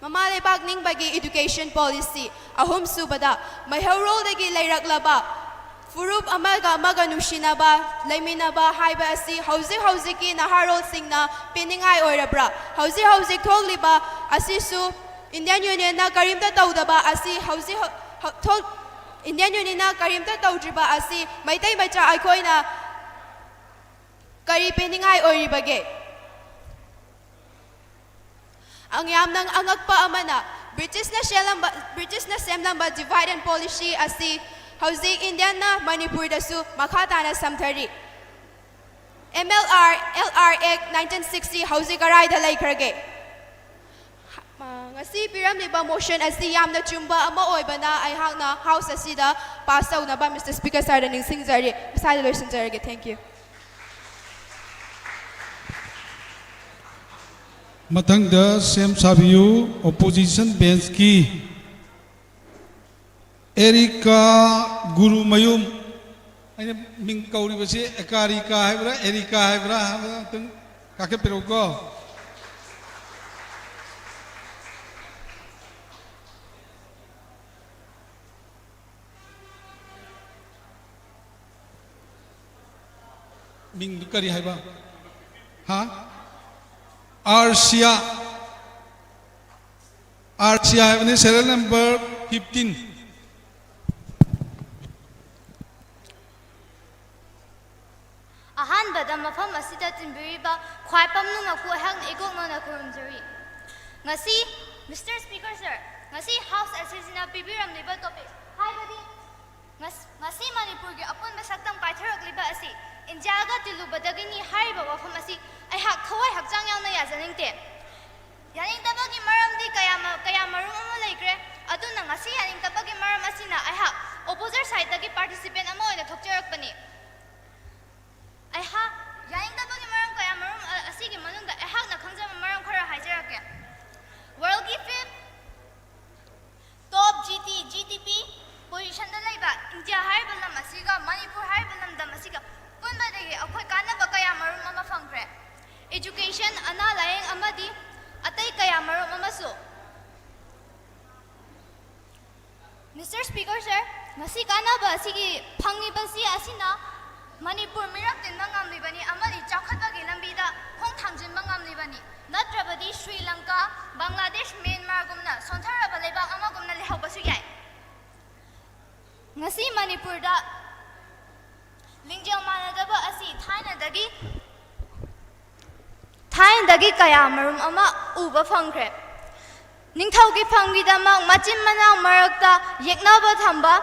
ꯃꯃꯥ ꯂꯩꯕꯥꯛ ꯅꯤꯡꯕꯒꯤ education policy꯫ ꯑꯍꯨꯝꯁꯨꯕꯗ, ꯃꯩꯍꯧꯔꯣꯜꯗꯒꯤ ꯂꯩꯔꯛꯂꯕ ꯐꯨꯔꯨꯞ ꯑꯃꯒ ꯑꯃꯒ ꯅꯨꯡꯁꯤꯅꯕ, ꯂꯩꯃꯤꯟꯅꯕ ꯍꯥꯏꯕ ꯑꯁꯤ ꯍꯧꯖꯤꯛ ꯍꯧꯖꯤꯛꯀꯤ ꯅꯍꯥꯔꯣꯜꯁꯤꯡꯅ ꯄꯤꯅꯤꯡꯉꯥꯏ ꯑꯣꯏꯔꯕ꯭ꯔꯥ? ꯍꯧꯖꯤꯛ ꯍꯧꯖꯤꯛ ꯊꯣꯛꯂꯤꯕ ꯑꯁꯤꯁꯨ Indian Unionꯅ ꯀꯔꯤꯝꯇ ꯇꯧꯗꯕ ꯑꯁꯤ ꯍꯧꯖꯤꯛ ꯍꯧ-, ꯍꯧ-, ꯊꯣꯛ-, Indian Unionꯅ ꯀꯔꯤꯝꯇ ꯇꯧꯗ꯭ꯔꯤꯕ ꯑꯁꯤ ꯃꯩꯇꯩ ꯃꯆꯥ ꯑꯩꯈꯣꯏꯅ ꯀꯔꯤ ꯄꯤꯅꯤꯡꯉꯥꯏ ꯑꯣꯏꯔꯤꯕꯒꯦ? ꯑꯪ-, ꯌꯥꯝꯅ ꯑꯉꯛꯄ ꯑꯃꯅ, Britishꯅ ꯁꯦꯝꯂꯝꯕ, Britishꯅ ꯁꯦꯝꯂꯝꯕ divide and policy ꯑꯁꯤ ꯍꯧꯖꯤꯛ Indiaꯅ ꯃꯅꯤꯄꯨꯔꯗꯁꯨ ꯃꯈꯥ ꯇꯥꯅ ꯁꯝꯊꯔꯤ꯫ M L R, L R Act nineteen sixty ꯍꯧꯖꯤꯛ ꯀꯔꯥꯏꯗ ꯂꯩꯈ꯭ꯔꯒꯦ? ꯃ-, ꯉꯁꯤ ꯄꯤꯔꯝꯂꯤꯕ motion ꯑꯁꯤ ꯌꯥꯝꯅ ꯆꯨꯝꯕ ꯑꯃ ꯑꯣꯏꯕꯅ ꯑꯩꯍꯥꯛꯅ House ꯑꯁꯤꯗ pass ꯇꯧꯅꯕ Mister Speaker sirꯗ ꯅꯤꯡꯁꯤꯡꯖꯔꯤ꯫ ꯃꯁꯥꯗ ꯂꯣꯏꯁꯤꯟꯖꯔꯒꯦ꯫ Thank you꯫ ꯃꯊꯪꯗ ꯁꯦꯝ ꯁꯥꯕꯤꯌꯨ, opposition benchꯀꯤ ꯑꯦꯔꯤꯀꯥ ꯒꯨꯔꯨꯃꯌꯨꯝ꯫ ꯑꯩꯅ ꯃꯤꯡ ꯀꯧꯔꯤꯕꯁꯤ ꯑꯦꯀꯥꯔꯤꯀꯥ ꯍꯥꯏꯕ꯭ꯔꯥ, ꯑꯦꯔꯤꯀꯥ ꯍꯥꯏꯕ꯭ꯔꯥ ꯍꯥꯏꯕꯗꯣ ꯑꯝꯇꯪ ꯀꯥꯈꯠꯄꯤꯔꯛꯎꯀꯣ꯫ ꯃꯤꯡꯗꯨ ꯀꯔꯤ ꯍꯥꯏꯕ? ꯍꯥ? ꯑꯥꯔꯁꯤꯌꯥ꯫ ꯑꯥꯔꯁꯤꯌꯥ ꯍꯥꯏꯕꯅꯤ, serial number fifteen꯫ ꯑꯍꯥꯟꯕꯗ ꯃꯐꯝ ꯑꯁꯤꯗ ꯇꯤꯟꯕꯤꯔꯤꯕ ꯈ꯭ꯋꯥꯏ ꯄꯝꯅꯃꯛꯄꯨ ꯑꯩꯍꯥꯛꯅ ꯏꯀꯣꯛ ꯅꯧꯅ ꯈꯨꯔꯨꯝꯖꯔꯤ꯫ ꯉꯁꯤ, Mister Speaker sir, ꯉꯁꯤ House Assembly ꯅ ꯄꯤꯕꯤꯔꯝꯂꯤꯕ topic ꯍꯥꯏꯕꯗꯤ ꯉꯁ-, ꯉꯁꯤ ꯃꯅꯤꯄꯨꯔꯒꯤ ꯑꯄꯨꯟꯕ ꯁꯛꯇꯝ ꯀꯥꯏꯊꯔꯛꯂꯤꯕ ꯑꯁꯤ ꯏꯟꯗꯤꯌꯥꯒ ꯇꯤꯜꯂꯨꯕꯗꯒꯤꯅꯤ ꯍꯥꯏꯔꯤꯕ ꯋꯥꯐꯝ ꯑꯁꯤ ꯑꯩꯍꯥꯛ ꯊꯋꯥꯏ ꯍꯛꯆꯥꯡ ꯌꯥꯎꯅ ꯌꯥꯖꯅꯤꯡꯗꯦ꯫ ꯌꯥꯅꯤꯡꯗꯕꯒꯤ ꯃꯔꯝꯗꯤ ꯀꯌꯥ ꯃ-, ꯀꯌꯥ ꯃꯔꯨꯝ ꯑꯃ ꯂꯩꯈ꯭ꯔꯦ꯫ ꯑꯗꯨꯅ ꯉꯁꯤ ꯌꯥꯅꯤꯡꯗꯕꯒꯤ ꯃꯔꯝ ꯑꯁꯤꯅ ꯑꯩꯍꯥꯛ opposite side ꯇꯒꯤ participant ꯑꯃ ꯑꯣꯏꯅ ꯊꯣꯛꯆꯔꯛꯄꯅꯤ꯫ ꯑꯩꯍꯥꯛ ꯌꯥꯅꯤꯡꯗꯕꯒꯤ ꯃꯔꯝ ꯀꯌꯥ ꯃꯔꯨꯝ ꯑ-, ꯑꯁꯤꯒꯤ ꯃꯅꯨꯡꯗ ꯑꯩꯍꯥꯛꯅ ꯈꯪꯖꯕ ꯃꯔꯝ ꯈꯔ ꯍꯥꯏꯖꯔꯛꯀꯦ꯫ World ꯒꯤ fifth top G D P, G D P position ꯗ ꯂꯩꯕ ꯏꯟꯗꯤꯌꯥ ꯍꯥꯏꯔꯤꯕ ꯂꯝ ꯑꯁꯤꯒ ꯃꯅꯤꯄꯨꯔ ꯍꯥꯏꯔꯤꯕ ꯂꯝꯗꯝ ꯑꯁꯤꯒ ꯄꯨꯟꯕꯗꯒꯤ ꯑꯩꯈꯣꯏ ꯀꯥꯟꯅꯕ ꯀꯌꯥ ꯃꯔꯨꯝ ꯑꯃ ꯐꯪꯈ꯭ꯔꯦ꯫ Education, ꯑꯅꯥ ꯂꯥꯌꯦꯡ ꯑꯃꯗꯤ ꯑꯇꯩ ꯀꯌꯥ ꯃꯔꯨꯝ ꯑꯃꯁꯨ꯫ Mister Speaker sir, ꯉꯁꯤ ꯀꯥꯟꯅꯕ ꯑꯁꯤꯒꯤ ꯐꯪꯂꯤꯕꯁꯤ ꯑꯁꯤꯅ ꯃꯅꯤꯄꯨꯔ ꯃꯤꯔꯛ ꯇꯤꯟꯕ ꯉꯝꯂꯤꯕꯅꯤ ꯑꯃꯗꯤ ꯆꯥꯎꯈꯠꯄꯒꯤ ꯂꯝꯕꯤꯗ ꯈꯣꯡ ꯊꯥꯡꯖꯤꯟꯕ ꯉꯝꯂꯤꯕꯅꯤ꯫ ꯅꯠꯇ꯭ꯔꯕꯗꯤ ꯁ꯭ꯔꯤ ꯂꯪꯀꯥ, ꯕꯪꯒ꯭ꯂꯥꯗꯦꯁ, ꯃ꯭ꯌꯥꯟꯃꯥꯔꯒꯨꯝꯅ ꯁꯣꯟꯊꯔꯕ ꯂꯩꯕꯥꯛ ꯑꯃꯒꯨꯝꯅ ꯂꯩꯍꯧꯕꯁꯨ ꯌꯥꯏ꯫ ꯉꯁꯤ ꯃꯅꯤꯄꯨꯔꯗ ꯂꯤꯡꯖꯦꯜ ꯃꯥꯟꯅꯗꯕ ꯑꯁꯤ ꯊꯥꯏꯅꯗꯒꯤ, ꯊꯥꯏꯅꯗꯒꯤ ꯀꯌꯥ ꯃꯔꯨꯝ ꯑꯃ ꯎꯕ ꯐꯪꯈ꯭ꯔꯦ꯫ ꯅꯤꯡꯊꯧꯒꯤ ꯐꯝꯒꯤꯗꯃꯛ ꯃꯆꯤꯟ ꯃꯅꯥꯎ ꯃꯔꯛꯇ ꯌꯦꯛꯅꯕ ꯊꯝꯕ,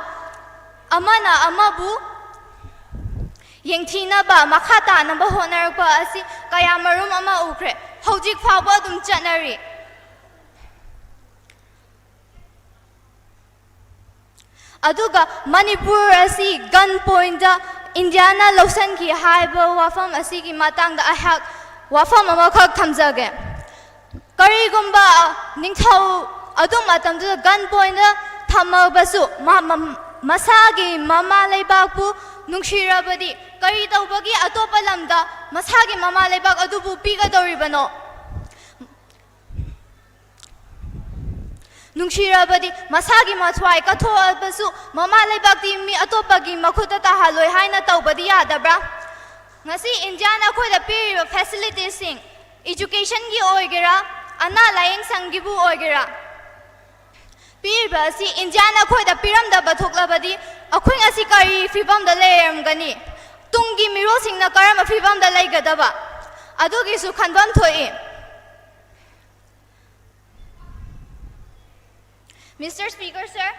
ꯑꯃꯅ ꯑꯃꯕꯨ ꯌꯦꯡꯊꯤꯅꯕ, ꯃꯈꯥ ꯇꯥꯅꯕ ꯍꯣꯠꯅꯔꯛꯄ ꯑꯁꯤ ꯀꯌꯥ ꯃꯔꯨꯝ ꯑꯃ ꯎꯈ꯭ꯔꯦ꯫ ꯍꯧꯖꯤꯛ ꯐꯥꯎꯕ ꯑꯗꯨꯝ ꯆꯠꯅꯔꯤ꯫ ꯑꯗꯨꯒ ꯃꯅꯤꯄꯨꯔ ꯑꯁꯤ gun point ꯏꯟꯗꯤꯌꯥꯅ ꯂꯧꯁꯤꯟꯈꯤ ꯍꯥꯏꯕ ꯋꯥꯐꯝ ꯑꯁꯤꯒꯤ ꯃꯇꯥꯡꯗ ꯑꯩꯍꯥꯛ ꯋꯥꯐꯝ ꯑꯃꯈꯛ ꯊꯝꯖꯒꯦ꯫ ꯀꯔꯤꯒꯨꯝꯕ ꯅꯤꯡꯊꯧ ꯑꯗꯨ ꯃꯇꯝꯗꯨꯗ gun point ꯊꯝꯃꯕꯁꯨ, ꯃ-, ꯃ-, ꯃꯁꯥꯒꯤ ꯃꯃꯥ ꯂꯩꯕꯥꯛꯄꯨ ꯅꯨꯡꯁꯤꯔꯕꯗꯤ ꯀꯔꯤ ꯇꯧꯕꯒꯤ ꯑꯇꯣꯞꯄ ꯂꯝꯗ ꯃꯁꯥꯒꯤ ꯃꯃꯥ ꯂꯩꯕꯥꯛ ꯑꯗꯨꯕꯨ ꯄꯤꯒꯗꯧꯔꯤꯕꯅꯣ? ꯅꯨꯡꯁꯤꯔꯕꯗꯤ ꯃꯁꯥꯒꯤ ꯃꯊ꯭ꯋꯥꯏ ꯀꯠꯊꯣꯛꯑꯕꯁꯨ ꯃꯃꯥ ꯂꯩꯕꯥꯛꯇꯤ ꯃꯤ ꯑꯇꯣꯞꯄꯒꯤ ꯃꯈꯨꯠꯇ ꯇꯥꯍꯜꯂꯣꯏ ꯍꯥꯏꯅ ꯇꯧꯕꯗꯤ ꯌꯥꯗꯕ꯭ꯔꯥ? ꯉꯁꯤ ꯏꯟꯗꯤꯌꯥꯅ ꯑꯩꯈꯣꯏꯗ ꯄꯤꯔꯤꯕ ꯐꯦꯁꯤꯂꯤꯇꯤꯁꯁꯤꯡ, ꯏꯖꯨꯀꯦꯁꯟꯒꯤ ꯑꯣꯏꯒꯦꯔꯥ, ꯑꯅꯥ ꯂꯥꯌꯦꯡ ꯁꯪꯒꯤꯕꯨ ꯑꯣꯏꯒꯦꯔꯥ, ꯄꯤꯔꯤꯕ ꯑꯁꯤ ꯏꯟꯗꯤꯌꯥꯅ ꯑꯩꯈꯣꯏꯗ ꯄꯤꯔꯝꯗꯕ ꯊꯣꯛꯂꯕꯗꯤ ꯑꯩꯈꯣꯏ ꯉꯁꯤ ꯀꯔꯤ ꯐꯤꯕꯝꯗ ꯂꯩꯔꯝꯒꯅꯤ? ꯇꯨꯡꯒꯤ ꯃꯤꯔꯣꯜꯁꯤꯡꯅ ꯀꯔꯝꯕ ꯐꯤꯕꯝꯗ ꯂꯩꯒꯗꯕ? ꯑꯗꯨꯒꯤꯁꯨ ꯈꯟꯐꯝ ꯊꯣꯛꯏ꯫ Mister Speaker, sir,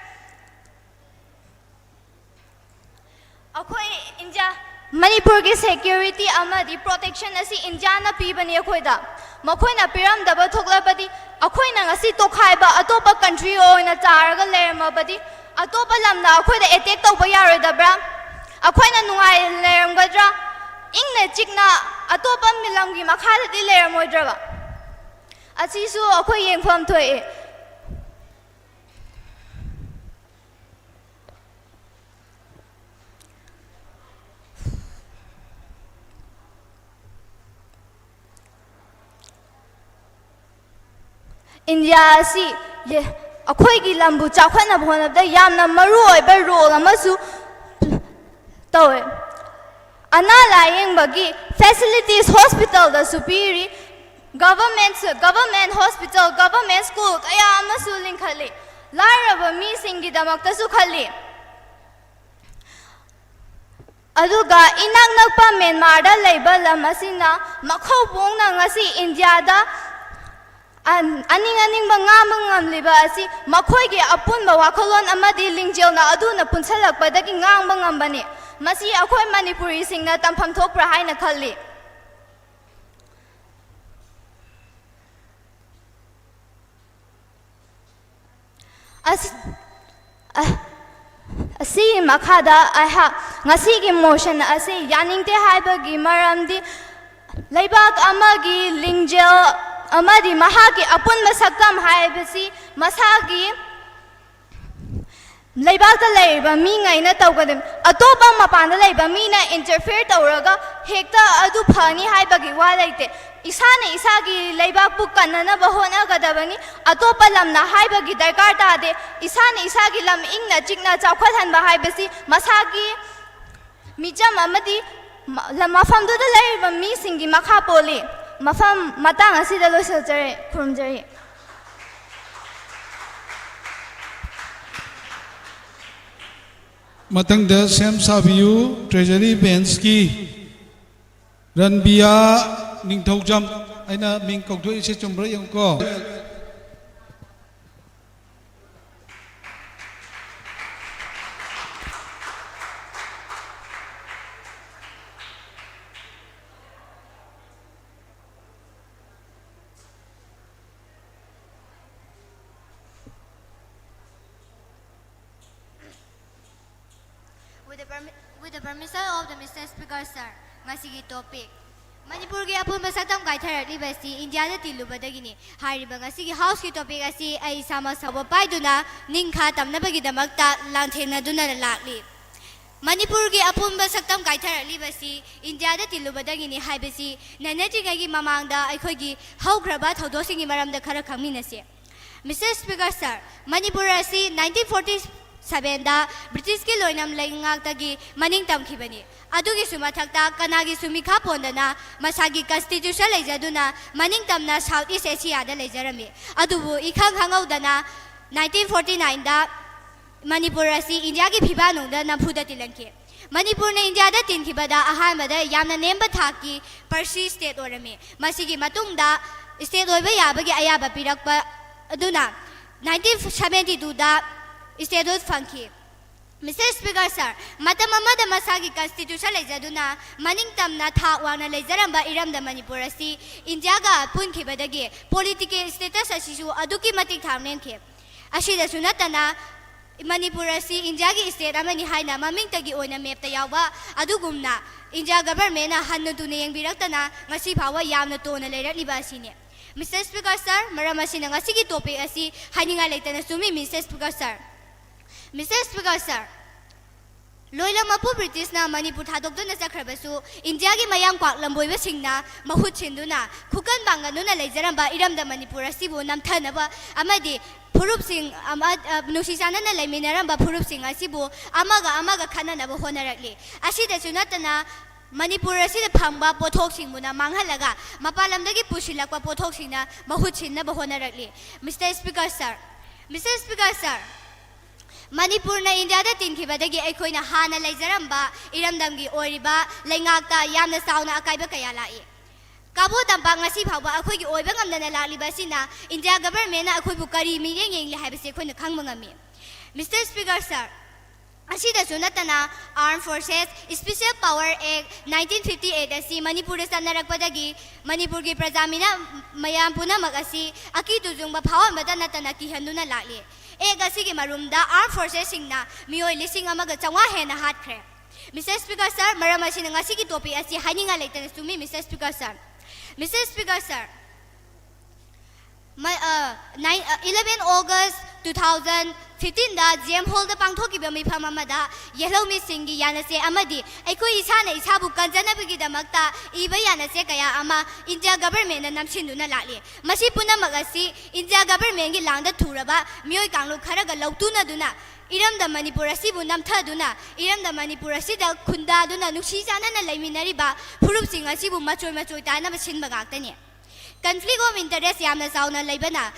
ꯑꯩꯈꯣꯏ ꯏꯟꯗꯤꯌꯥ, ꯃꯅꯤꯄꯨꯔꯒꯤ ꯁꯦꯀ꯭ꯌꯨꯔꯤꯇꯤ ꯑꯃꯗꯤ ꯄ꯭ꯔꯣꯇꯦꯛꯁꯟ ꯑꯁꯤ ꯏꯟꯗꯤꯌꯥꯅ ꯄꯤꯕꯅꯤ ꯑꯩꯈꯣꯏꯗ꯫ ꯃꯈꯣꯏꯅ ꯄꯤꯔꯝꯗꯕ ꯊꯣꯛꯂꯕꯗꯤ, ꯑꯩꯈꯣꯏꯅ ꯉꯁꯤ ꯇꯣꯈꯥꯏꯕ ꯑꯇꯣꯞꯄ ꯀꯟꯇ꯭ꯔꯤ ꯑꯣꯏꯅ ꯇꯥꯔꯒ ꯂꯩꯔꯝꯃꯕꯗꯤ, ꯑꯇꯣꯞꯄ ꯂꯝꯅ ꯑꯩꯈꯣꯏꯗ ꯑꯦꯇꯦꯛ ꯇꯧꯕ ꯌꯥꯔꯣꯏꯗꯕ꯭ꯔꯥ? ꯑꯩꯈꯣꯏꯅ ꯅꯨꯡꯉꯥꯏꯅ ꯂꯩꯔꯝꯒꯗ꯭ꯔꯥ? ꯏꯪꯅ ꯆꯤꯛꯅ ꯑꯇꯣꯞꯄ ꯃꯤ ꯂꯝꯒꯤ ꯃꯈꯥꯗꯗꯤ ꯂꯩꯔꯝꯃꯣꯏꯗ꯭ꯔꯕ? ꯑꯁꯤꯁꯨ ꯑꯩꯈꯣꯏ ꯌꯦꯡꯐꯝ ꯊꯣꯛꯑꯦ꯫ ꯏꯟꯗꯤꯌꯥ ꯑꯁꯤ ꯌꯦ-, ꯑꯩꯈꯣꯏꯒꯤ ꯂꯝꯕꯨ ꯆꯥꯎꯈꯠꯅꯕ ꯍꯣꯠꯅꯕꯗ ꯌꯥꯝꯅ ꯃꯔꯨ ꯑꯣꯏꯕ ꯔꯣꯜ ꯑꯃꯁꯨ ꯇꯧꯋꯦ꯫ ꯑꯅꯥ ꯂꯥꯌꯦꯡꯕꯒꯤ ꯐꯦꯁꯤꯂꯤꯇꯤꯁ ꯍꯣꯁꯄꯤꯇꯥꯜꯗꯁꯨ ꯄꯤꯔꯤ꯫ Government, government hospital, government school ꯀꯌꯥ ꯑꯃꯁꯨ ꯂꯤꯡꯈꯠꯂꯤ꯫ ꯂꯥꯏꯔꯕ ꯃꯤꯁꯤꯡꯒꯤꯗꯃꯛꯇꯁꯨ ꯈꯜꯂꯤ꯫ ꯑꯗꯨꯒ ꯏꯅꯛ ꯅꯛꯄ ꯃ꯭ꯌꯥꯟꯃꯥꯔꯗ ꯂꯩꯕ ꯂꯝ ꯑꯁꯤꯅ ꯃꯈꯧ ꯄꯣꯡꯅ ꯉꯁꯤ ꯏꯟꯗꯤꯌꯥꯗ ꯑꯟ-, ꯑꯅꯤꯡ ꯑꯅꯤꯡꯕ ꯉꯥꯡꯕ ꯉꯝꯂꯤꯕ ꯑꯁꯤ ꯃꯈꯣꯏꯒꯤ ꯑꯄꯨꯟꯕ ꯋꯥꯈꯜꯂꯣꯟ ꯑꯃꯗꯤ ꯂꯤꯡꯖꯦꯜꯅ ꯑꯗꯨꯅ ꯄꯨꯟꯁꯤꯜꯂꯛꯄꯗꯒꯤ ꯉꯥꯡꯕ ꯉꯝꯕꯅꯤ꯫ ꯃꯁꯤ ꯑꯩꯈꯣꯏ ꯃꯅꯤꯄꯨꯔꯤꯁꯤꯡꯅ ꯇꯝꯐꯝ ꯊꯣꯛꯄ꯭ꯔꯥ ꯍꯥꯏꯅ ꯈꯜꯂꯤ꯫ ꯑꯁ-, ꯑ-, ꯑꯁꯤꯒꯤ ꯃꯈꯥꯗ ꯑꯩꯍꯥꯛ ꯉꯁꯤꯒꯤ ꯃꯣꯁꯟ ꯑꯁꯤ ꯌꯥꯅꯤꯡꯗꯦ ꯍꯥꯏꯕꯒꯤ ꯃꯔꯝꯗꯤ, ꯂꯩꯕꯥꯛ ꯑꯃꯒꯤ ꯂꯤꯡꯖꯦꯜ ꯑꯃꯗꯤ ꯃꯍꯥꯛꯀꯤ ꯑꯄꯨꯟꯕ ꯁꯛꯇꯝ ꯍꯥꯏꯕꯁꯤ ꯃꯁꯥꯒꯤ ꯂꯩꯕꯥꯛꯇ ꯂꯩꯔꯤꯕ ꯃꯤꯉꯩꯅ ꯇꯧꯒꯗꯕꯅꯤ꯫ ꯑꯇꯣꯞꯄ ꯃꯄꯥꯟꯗ ꯂꯩꯕ ꯃꯤꯅ ꯏꯟꯇꯔꯐꯤꯌꯔ ꯇꯧꯔꯒ ꯍꯦꯛꯇ ꯑꯗꯨ ꯐꯅꯤ ꯍꯥꯏꯕꯒꯤ ꯋꯥ ꯂꯩꯇꯦ꯫ ꯏꯁꯥꯅ ꯏꯁꯥꯒꯤ ꯂꯩꯕꯥꯛꯄꯨ ꯀꯟꯅꯅꯕ ꯍꯣꯠꯅꯒꯗꯕꯅꯤ꯫ ꯑꯇꯣꯞꯄ ꯂꯝꯅ ꯍꯥꯏꯕꯒꯤ ꯗꯔꯀꯥꯔ ꯇꯥꯗꯦ꯫ ꯏꯁꯥꯅ ꯏꯁꯥꯒꯤ ꯂꯝ ꯏꯪꯅ ꯆꯤꯛꯅ ꯆꯥꯎꯈꯠꯍꯟꯕ ꯍꯥꯏꯕꯁꯤ ꯃꯁꯥꯒꯤ ꯃꯤꯆꯝ ꯑꯃꯗꯤ ꯃ-, ꯂꯝ ꯃꯐꯝꯗꯨꯗ ꯂꯩꯔꯤꯕ ꯃꯤꯁꯤꯡꯒꯤ ꯃꯈꯥ ꯄꯣꯜꯂꯤ꯫ ꯃꯐꯝ ꯃꯇꯥꯡ ꯑꯁꯤꯗ ꯂꯣꯏꯁꯤꯟꯖꯔꯦ꯫ ꯈꯨꯔꯨꯝꯖꯔꯤ꯫ ꯃꯊꯪꯗ ꯁꯦꯝ ꯁꯥꯕꯤꯌꯨ, ꯇ꯭ꯔꯦꯖꯔꯤ ꯕꯦꯟꯁꯀꯤ ꯔꯟꯕꯤꯌꯥ ꯅꯤꯡꯊꯧꯖꯝ꯫ ꯑꯩꯅ ꯃꯤꯡ ꯀꯧꯊꯣꯛꯏꯁꯦ ꯆꯨꯝꯕ꯭ꯔꯥ ꯌꯦꯡꯉꯨꯀꯣ꯫ With the permi-, with the permission of the Mister Speaker, sir, ꯉꯁꯤꯒꯤ topic, ꯃꯅꯤꯄꯨꯔꯒꯤ ꯑꯄꯨꯟꯕ ꯁꯛꯇꯝ ꯀꯥꯏꯊꯔꯛꯂꯤꯕꯁꯤ ꯏꯟꯗꯤꯌꯥꯗ ꯇꯤꯜꯂꯨꯕꯗꯒꯤꯅꯤ꯫ ꯍꯥꯏꯔꯤꯕ ꯉꯁꯤꯒꯤ Houseꯀꯤ topic ꯑꯁꯤ ꯑꯩ ꯏꯁꯥꯃꯛ ꯁꯥꯎꯕ ꯄꯥꯏꯗꯨꯅ ꯅꯤꯡꯈꯥ ꯇꯝꯅꯕꯒꯤꯗꯃꯛꯇ ꯂꯥꯟꯊꯦꯡꯅꯗꯨꯅ ꯂꯥꯛꯂꯤ꯫ ꯃꯅꯤꯄꯨꯔꯒꯤ ꯑꯄꯨꯟꯕ ꯁꯛꯇꯝ ꯀꯥꯏꯊꯔꯛꯂꯤꯕꯁꯤ ꯏꯟꯗꯤꯌꯥꯗ ꯇꯤꯜꯂꯨꯕꯗꯒꯤꯅꯤ ꯍꯥꯏꯕꯁꯤ ꯅꯩꯅꯗ꯭ꯔꯤꯉꯩꯒꯤ ꯃꯃꯥꯡꯗ ꯑꯩꯈꯣꯏꯒꯤ ꯍꯧꯈ꯭ꯔꯕ ꯊꯧꯗꯣꯛꯁꯤꯡꯒꯤ ꯃꯔꯝꯗ ꯈꯔ ꯈꯪꯃꯤꯟꯅꯁꯤ꯫ Mister Speaker, sir, ꯃꯅꯤꯄꯨꯔ ꯑꯁꯤ nineteen forty sevenꯗ ꯕ꯭ꯔꯤꯇꯤꯁꯀꯤ ꯂꯣꯏꯅꯝ ꯂꯩꯉꯥꯛꯇꯒꯤ ꯃꯅꯤꯡ ꯇꯝꯈꯤꯕꯅꯤ꯫ ꯑꯗꯨꯒꯤꯁꯨ ꯃꯊꯛꯇ ꯀꯅꯥꯒꯤꯁꯨ ꯃꯤꯈꯥ ꯄꯣꯟꯗꯅ ꯃꯁꯥꯒꯤ constitution ꯂꯩꯖꯗꯨꯅ ꯃꯅꯤꯡ ꯇꯝꯅ South East Asiaꯗ ꯂꯩꯖꯔꯝꯃꯤ꯫ ꯑꯗꯨꯕꯨ ꯏꯈꯪ ꯈꯪꯍꯧꯗꯅ nineteen forty nineꯗ ꯃꯅꯤꯄꯨꯔ ꯑꯁꯤ ꯏꯟꯗꯤꯌꯥꯒꯤ ꯐꯤꯕꯥꯛꯅꯨꯡꯗ ꯅꯝꯐꯨꯗ ꯇꯤꯜꯍꯟꯈꯤ꯫ ꯃꯅꯤꯄꯨꯔꯅ ꯏꯟꯗꯤꯌꯥꯗ ꯇꯤꯟꯈꯤꯕꯗ ꯑꯍꯥꯟꯕꯗ ꯌꯥꯝꯅ ꯅꯦꯝꯕ ꯊꯥꯛꯀꯤ ꯄꯔꯁꯤ state ꯑꯣꯏꯔꯝꯃꯤ꯫ ꯃꯁꯤꯒꯤ ꯃꯇꯨꯡꯗ state ꯑꯣꯏꯕ ꯌꯥꯕꯒꯤ ꯑꯌꯥꯕ ꯄꯤꯔꯛꯄ ꯑꯗꯨꯅ nineteen seventy twoꯗ statehood ꯐꯪꯈꯤ꯫ Mister Speaker, sir, ꯃꯇꯝ ꯑꯃꯗ ꯃꯁꯥꯒꯤ constitution ꯂꯩꯖꯗꯨꯅ ꯃꯅꯤꯡ ꯇꯝꯅ ꯊꯥꯛ ꯋꯥꯡꯅ ꯂꯩꯖꯔꯝꯕ ꯏꯔꯝꯗꯝ ꯃꯅꯤꯄꯨꯔ ꯑꯁꯤ ꯏꯟꯗꯤꯌꯥꯒ ꯄꯨꯟꯈꯤꯕꯗꯒꯤ political status ꯑꯁꯤꯁꯨ ꯑꯗꯨꯛꯀꯤ ꯃꯇꯤꯛ ꯊꯥꯛ ꯅꯦꯝꯈꯤ꯫ ꯑꯁꯤꯗꯁꯨ ꯅꯠꯇꯅ, ꯃꯅꯤꯄꯨꯔ ꯑꯁꯤ ꯏꯟꯗꯤꯌꯥꯒꯤ state ꯑꯃꯅꯤ ꯍꯥꯏꯅ ꯃꯃꯤꯡꯇꯒꯤ ꯑꯣꯏꯅ mapꯇ ꯌꯥꯎꯕ ꯑꯗꯨꯒꯨꯝꯅ, ꯏꯟꯗꯤꯌꯥ governmentꯅ ꯍꯟꯅ ꯇꯨꯅ ꯌꯦꯡꯕꯤꯔꯛꯇꯅ ꯉꯁꯤ ꯐꯥꯎꯕ ꯌꯥꯝꯅ ꯇꯣꯟꯅ ꯂꯩꯔꯛꯂꯤꯕ ꯑꯁꯤꯅꯤ꯫ Mister Speaker, sir, ꯃꯔꯝ ꯑꯁꯤꯅ ꯉꯁꯤꯒꯤ topic ꯑꯁꯤ ꯍꯥꯏꯅꯤꯡꯉꯥꯏ ꯂꯩꯇꯅ ꯆꯨꯝꯃꯤ, Mister Speaker, sir꯫ Mister Speaker, sir, ꯂꯣꯏꯂꯝ ꯃꯄꯨ ꯕ꯭ꯔꯤꯇꯤꯁꯅ ꯃꯅꯤꯄꯨꯔ ꯊꯥꯗꯣꯛꯇꯨꯅ ꯆꯠꯈ꯭ꯔꯕꯁꯨ, ꯏꯟꯗꯤꯌꯥꯒꯤ ꯃꯌꯥꯡ ꯀ꯭ꯋꯥꯛ ꯂꯝꯕꯣꯏꯕꯁꯤꯡꯅ ꯃꯍꯨꯠ ꯁꯤꯟꯗꯨꯅ ꯈꯨꯀꯟ ꯄꯥꯡꯒꯟꯗꯨꯅ ꯂꯩꯖꯔꯝꯕ ꯏꯔꯝꯗꯝ ꯃꯅꯤꯄꯨꯔ ꯑꯁꯤꯕꯨ ꯅꯝꯊꯅꯕ ꯑꯃꯗꯤ ꯐꯨꯔꯨꯞꯁꯤꯡ ꯑꯃ-, ꯑ, ꯅꯨꯡꯁꯤ ꯆꯥꯟꯅꯅ ꯂꯩꯃꯤꯟꯅꯔꯝꯕ ꯐꯨꯔꯨꯞꯁꯤꯡ ꯑꯁꯤꯕꯨ ꯑꯃꯒ ꯑꯃꯒ ꯈꯠꯅꯅꯕ ꯍꯣꯠꯅꯔꯛꯂꯤ꯫ ꯑꯁꯤꯗꯁꯨ ꯅꯠꯇꯅ, ꯃꯅꯤꯄꯨꯔ ꯑꯁꯤꯗ ꯐꯪꯕ ꯄꯣꯠꯊꯣꯛꯁꯤꯡꯕꯨꯅ ꯃꯥꯡꯍꯜꯂꯒ ꯃꯄꯥꯟ ꯂꯝꯗꯒꯤ ꯄꯨꯁꯤꯜꯂꯛꯄ ꯄꯣꯠꯊꯣꯛꯁꯤꯡꯅ ꯃꯍꯨꯠ ꯁꯤꯟꯅꯕ ꯍꯣꯠꯅꯔꯛꯂꯤ꯫ Mister Speaker sir, Mister Speaker sir, ꯃꯅꯤꯄꯨꯔꯅ ꯏꯟꯗꯤꯌꯥꯗ ꯇꯤꯟꯈꯤꯕꯗꯒꯤ ꯑꯩꯈꯣꯏꯅ ꯍꯥꯟꯅ ꯂꯩꯖꯔꯝꯕ ꯏꯔꯝꯗꯝꯒꯤ ꯑꯣꯏꯔꯤꯕ ꯂꯩꯉꯥꯛꯇ ꯌꯥꯝꯅ ꯆꯥꯎꯅ ꯑꯀꯥꯏꯕ ꯀꯌꯥ ꯂꯥꯛꯏ꯫ ꯀꯥꯕꯣ ꯇꯝꯄꯥꯛ ꯉꯁꯤ ꯐꯥꯎꯕ ꯑꯩꯈꯣꯏꯒꯤ ꯑꯣꯏꯕ ꯉꯝꯗꯅ ꯂꯥꯛꯂꯤꯕ ꯑꯁꯤꯅ ꯏꯟꯗꯤꯌꯥ ꯒꯚꯔꯟꯃꯦꯟꯅ ꯑꯩꯈꯣꯏꯕꯨ ꯀꯔꯤ ꯃꯤꯠꯌꯦꯡ ꯌꯦꯡꯂꯤ ꯍꯥꯏꯕꯁꯤ ꯑꯩꯈꯣꯏꯅ ꯈꯪꯕ ꯉꯝꯃꯤ꯫ Mister Speaker sir, ꯑꯁꯤꯗꯁꯨ ꯅꯠꯇꯅ Armed Forces Special Power Act nineteen fifty eight ꯑꯁꯤ ꯃꯅꯤꯄꯨꯔꯗ ꯆꯠꯅꯔꯛꯄꯗꯒꯤ ꯃꯅꯤꯄꯨꯔꯒꯤ ꯄ꯭ꯔꯖꯥ ꯃꯤꯅ-, ꯃꯌꯥꯝ ꯄꯨꯝꯅꯃꯛ ꯑꯁꯤ ꯑꯀꯤ ꯇꯨꯖꯨꯡꯕ ꯐꯥꯎꯍꯟꯕꯇ ꯅꯠꯇꯅ ꯀꯤꯍꯟꯗꯨꯅ ꯂꯥꯛꯂꯤ꯫ Act ꯑꯁꯤꯒꯤ ꯃꯔꯨꯝꯗ Armed Forcesꯁꯤꯡꯅ ꯃꯤꯑꯣꯏ ꯂꯤꯁꯤꯡ ꯑꯃꯒ ꯆꯥꯝꯃꯉꯥ ꯍꯦꯟꯅ ꯍꯥꯠꯈ꯭ꯔꯦ꯫ Mister Speaker sir, ꯃꯔꯝ ꯑꯁꯤꯅ ꯉꯁꯤꯒꯤ topic ꯑꯁꯤ ꯍꯥꯏꯅꯤꯡꯉꯥꯏ ꯂꯩꯇꯅ ꯆꯨꯝꯃꯤ, Mister Speaker sir꯫ Mister Speaker sir, ꯃ-, ꯑ, ꯅꯥꯏꯟ-, ꯑ, eleven August two thousand fifteenꯗ J M Hallꯗ ꯄꯥꯡꯊꯣꯛꯈꯤꯕ ꯃꯤꯐꯝ ꯑꯃꯗ ꯌꯦꯜꯍꯧꯃꯤꯁꯤꯡꯒꯤ ꯌꯥꯅꯆꯦ ꯑꯃꯗꯤ ꯑꯩꯈꯣꯏ ꯏꯁꯥꯅ ꯏꯁꯥꯕꯨ ꯀꯟꯖꯅꯕꯒꯤꯗꯃꯛꯇ ꯏꯕ ꯌꯥꯅꯆꯦ ꯀꯌꯥ ꯑꯃ ꯏꯟꯗꯤꯌꯥ ꯒꯚꯔꯟꯃꯦꯟꯅ ꯅꯝꯁꯤꯟꯗꯨꯅ ꯂꯥꯛꯂꯤ꯫ ꯃꯁꯤ ꯄꯨꯝꯅꯃꯛ ꯑꯁꯤ ꯏꯟꯗꯤꯌꯥ ꯒꯚꯔꯟꯃꯦꯟꯒꯤ ꯂꯥꯡꯗ ꯊꯨꯔꯕ ꯃꯤꯑꯣꯏ ꯀꯥꯡꯂꯨꯞ ꯈꯔꯒ ꯂꯧꯇꯨꯅꯗꯨꯅ ꯏꯔꯝꯗꯝ ꯃꯅꯤꯄꯨꯔ ꯑꯁꯤꯕꯨ ꯅꯝꯊꯗꯨꯅ ꯏꯔꯝꯗꯝ ꯃꯅꯤꯄꯨꯔ ꯑꯁꯤꯗ ꯈꯨꯟꯗꯥꯗꯨꯅ ꯅꯨꯡꯁꯤ ꯆꯥꯟꯅꯅ ꯂꯩꯃꯤꯟꯅꯔꯤꯕ ꯐꯨꯔꯨꯞꯁꯤꯡ ꯑꯁꯤꯕꯨ ꯃꯆꯣꯏ ꯃꯆꯣꯏ ꯇꯥꯅꯕ ꯁꯤꯟꯕ ꯉꯥꯛꯇꯅꯤ꯫ Conflict of interest ꯌꯥꯝꯅ ꯆꯥꯎꯅ ꯂꯩꯕꯅ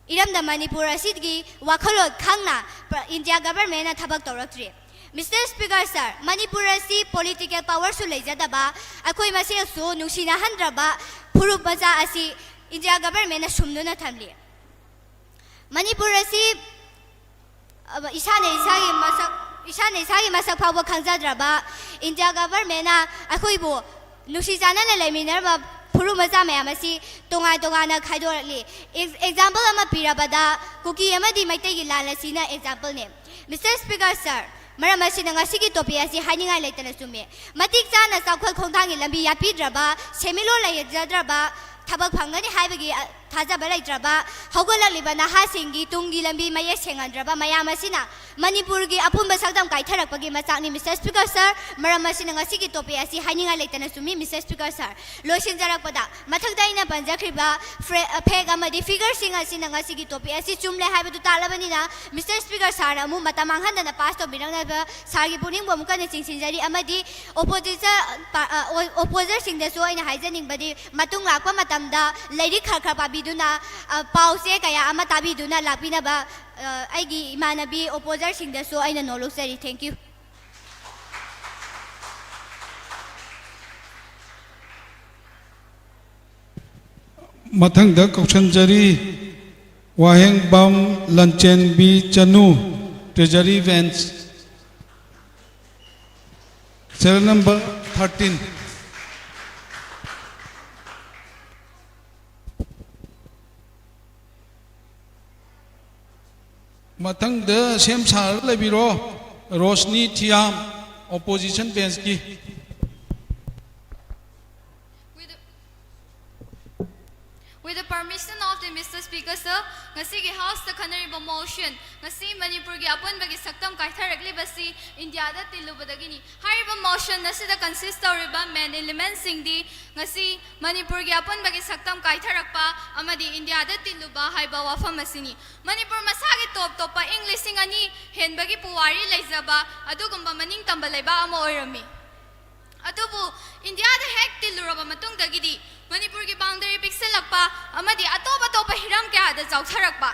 ꯏꯔꯝꯗꯝ ꯃꯅꯤꯄꯨꯔ ꯑꯁꯤꯒꯤ ꯋꯥꯈꯜꯂꯣꯟ ꯈꯪꯅ ꯄ꯭ꯔ-, ꯏꯟꯗꯤꯌꯥ ꯒꯚꯔꯟꯃꯦꯟꯅ ꯊꯕꯛ ꯇꯧꯔꯛꯇ꯭ꯔꯤ꯫ Mister Speaker sir, ꯃꯅꯤꯄꯨꯔ ꯑꯁꯤ political powerꯁꯨ ꯂꯩꯖꯗꯕ, ꯑꯩꯈꯣꯏ ꯃꯁꯦꯜꯁꯨ ꯅꯨꯡꯁꯤꯅꯍꯟꯗ꯭ꯔꯕ ꯐꯨꯔꯨꯞ ꯃꯆꯥ ꯑꯁꯤ ꯏꯟꯗꯤꯌꯥ ꯒꯚꯔꯟꯃꯦꯟꯅ ꯁꯨꯝꯗꯨꯅ ꯊꯝꯂꯤ꯫ ꯃꯅꯤꯄꯨꯔ ꯑꯁꯤ, ꯑ, ꯏꯁꯥꯅ ꯏꯁꯥꯒꯤ ꯃꯁꯛ, ꯏꯁꯥꯅ ꯏꯁꯥꯒꯤ ꯃꯁꯛ ꯐꯥꯎꯕ ꯈꯪꯖꯗ꯭ꯔꯕ ꯏꯟꯗꯤꯌꯥ ꯒꯚꯔꯟꯃꯦꯟꯅ ꯑꯩꯈꯣꯏꯕꯨ ꯅꯨꯡꯁꯤ ꯆꯥꯟꯅꯅ ꯂꯩꯃꯤꯟꯅꯔꯝꯕ ꯐꯨꯔꯨꯞ ꯃꯆꯥ ꯃꯌꯥꯝ ꯑꯁꯤ ꯇꯣꯉꯥꯟ ꯇꯣꯉꯥꯟꯅ ꯈꯥꯏꯗꯣꯔꯛꯂꯤ꯫ Ex-, example ꯑꯃ ꯄꯤꯔꯕꯗ, ꯀꯨꯀꯤ ꯑꯃꯗꯤ ꯃꯩꯇꯩꯒꯤ ꯂꯥꯟ ꯑꯁꯤꯅ exampleꯅꯤ꯫ Mister Speaker sir, ꯃꯔꯝ ꯑꯁꯤꯅ ꯉꯁꯤꯒꯤ topic ꯑꯁꯤ ꯍꯥꯏꯅꯤꯡꯉꯥꯏ ꯂꯩꯇꯅ ꯆꯨꯝꯃꯤ꯫ ꯃꯇꯤꯛ ꯆꯥꯅ ꯆꯥꯎꯈꯠ ꯈꯣꯡꯊꯥꯡꯒꯤ ꯂꯝꯕꯤ ꯌꯥꯠꯄꯤꯗ꯭ꯔꯕ, ꯁꯦꯟꯃꯤꯠꯂꯣꯟ ꯂꯩꯖꯗ꯭ꯔꯕ ꯊꯕꯛ ꯐꯪꯒꯅꯤ ꯍꯥꯏꯕꯒꯤ, ꯑ, ꯊꯥꯖꯕ ꯂꯩꯇ꯭ꯔꯕ ꯍꯧꯒꯠꯂꯛꯂꯤꯕ ꯅꯍꯥꯁꯤꯡꯒꯤ ꯇꯨꯡꯒꯤ ꯂꯝꯕꯤ ꯃꯌꯦꯛ ꯁꯦꯡꯍꯟꯗ꯭ꯔꯕ ꯃꯌꯥꯝ ꯑꯁꯤꯅ ꯃꯅꯤꯄꯨꯔꯒꯤ ꯑꯄꯨꯟꯕ ꯁꯛꯇꯝ ꯀꯥꯏꯊꯔꯛꯄꯒꯤ ꯃꯆꯥꯛꯅꯤ꯫ Mister Speaker Sir, ꯃꯔꯝ ꯑꯁꯤꯅ ꯉꯁꯤꯒꯤ topic ꯑꯁꯤ ꯍꯥꯏꯅꯤꯡꯉꯥꯏ ꯂꯩꯇꯅ ꯆꯨꯝꯃꯤ꯫ Mister Speaker Sir, ꯂꯣꯏꯁꯤꯟꯖꯔꯛꯄꯗ ꯃꯊꯛꯇ ꯑꯩꯅ ꯄꯟꯖꯈ꯭ꯔꯤꯕ ꯐ꯭ꯔꯦ-, ꯐꯦꯛ ꯑꯃꯗꯤ ꯐꯤꯒꯔꯁꯤꯡ ꯑꯁꯤꯅ ꯉꯁꯤꯒꯤ topic ꯑꯁꯤ ꯆꯨꯝꯂꯦ ꯍꯥꯏꯕꯗꯨ ꯇꯥꯛꯂꯕꯅꯤꯅ, Mister Speaker Sirꯅ ꯑꯃꯨꯛ ꯃꯇꯝ ꯃꯥꯡꯍꯟꯗꯅ ꯄꯥꯁ ꯇꯧꯕꯤꯔꯛꯅꯕ ꯁꯥꯔꯒꯤ ꯄꯨꯛꯅꯤꯡꯕꯨ ꯑꯃꯨꯛ ꯀꯟꯅ ꯆꯤꯡꯁꯤꯟꯖꯔꯤ꯫ ꯑꯃꯗꯤ ꯑꯣꯄꯣꯖꯤꯁꯟ ꯄꯥ-, ꯑ, ꯑꯣ-, ꯑꯣꯄꯣꯖꯔꯁꯤꯡꯗꯁꯨ ꯑꯩꯅ ꯍꯥꯏꯖꯅꯤꯡꯕꯗꯤ, ꯃꯇꯨꯡ ꯂꯥꯛꯄ ꯃꯇꯝꯗ ꯂꯥꯏꯔꯤꯛ ꯈꯔ ꯈꯔ ꯄꯥꯕꯤꯗꯨꯅ, ꯑ, ꯄꯥꯎ ꯆꯦ ꯀꯌꯥ ꯑꯃ ꯇꯥꯕꯤꯗꯨꯅ ꯂꯥꯛꯄꯤꯅꯕ, ꯑ, ꯑꯩꯒꯤ ꯏꯃꯥꯟꯅꯕꯤ ꯑꯣꯄꯣꯖꯔꯁꯤꯡꯗꯁꯨ ꯑꯩꯅ ꯅꯣꯜꯂꯨꯛꯆꯔꯤ꯫ Thank you꯫ ꯃꯊꯪꯗ ꯀꯧꯁꯟꯖꯔꯤ ꯋꯥꯍꯦꯡꯕꯝ ꯂꯟꯆꯦꯟꯕꯤ ꯆꯅꯨ, Treasury Bench, serial number thirteen꯫ ꯃꯊꯪꯗ ꯁꯦꯝ ꯁꯥꯔꯒ ꯂꯩꯕꯤꯔꯣ, ꯔꯣꯁꯅꯤ ꯊꯤꯌꯥꯝ, Opposition Benchꯀꯤ꯫ With the, with the permission of the Mister Speaker, sir, ꯉꯁꯤꯒꯤ Houseꯇ ꯈꯟꯅꯔꯤꯕ motion, ꯉꯁꯤ ꯃꯅꯤꯄꯨꯔꯒꯤ ꯑꯄꯨꯟꯕꯒꯤ ꯁꯛꯇꯝ ꯀꯥꯏꯊꯔꯛꯂꯤꯕꯁꯤ ꯏꯟꯗꯤꯌꯥꯗ ꯇꯤꯜꯂꯨꯕꯗꯒꯤꯅꯤ꯫ ꯍꯥꯏꯔꯤꯕ motion ꯑꯁꯤꯗ consist ꯇꯧꯔꯤꯕ main elementꯁꯤꯡꯗꯤ ꯉꯁꯤ ꯃꯅꯤꯄꯨꯔꯒꯤ ꯑꯄꯨꯟꯕꯒꯤ ꯁꯛꯇꯝ ꯀꯥꯏꯊꯔꯛꯄ ꯑꯃꯗꯤ ꯏꯟꯗꯤꯌꯥꯗ ꯇꯤꯜꯂꯨꯕ ꯍꯥꯏꯕ ꯋꯥꯐꯝ ꯑꯁꯤꯅꯤ꯫ ꯃꯅꯤꯄꯨꯔ ꯃꯁꯥꯒꯤ ꯇꯣꯞ ꯇꯣꯞꯄ ꯏꯪ ꯂꯤꯁꯤꯡ ꯑꯅꯤ ꯍꯦꯟꯕꯒꯤ ꯄꯨꯋꯥꯔꯤ ꯂꯩꯖꯕ ꯑꯗꯨꯒꯨꯝꯕ ꯃꯅꯤꯡ ꯇꯝꯕ ꯂꯩꯕꯥꯛ ꯑꯃ ꯑꯣꯏꯔꯝꯃꯤ꯫ ꯑꯗꯨꯕꯨ ꯏꯟꯗꯤꯌꯥꯗ ꯍꯦꯛ ꯇꯤꯜꯂꯨꯔꯕ ꯃꯇꯨꯡꯗꯒꯤꯗꯤ ꯃꯅꯤꯄꯨꯔꯒꯤ boundary ꯄꯤꯛꯁꯤꯜꯂꯛꯄ ꯑꯃꯗꯤ ꯑꯇꯣꯞ ꯑꯇꯣꯞꯄ ꯍꯤꯔꯝ ꯀꯌꯥꯗ ꯆꯥꯎꯊꯔꯛꯄ,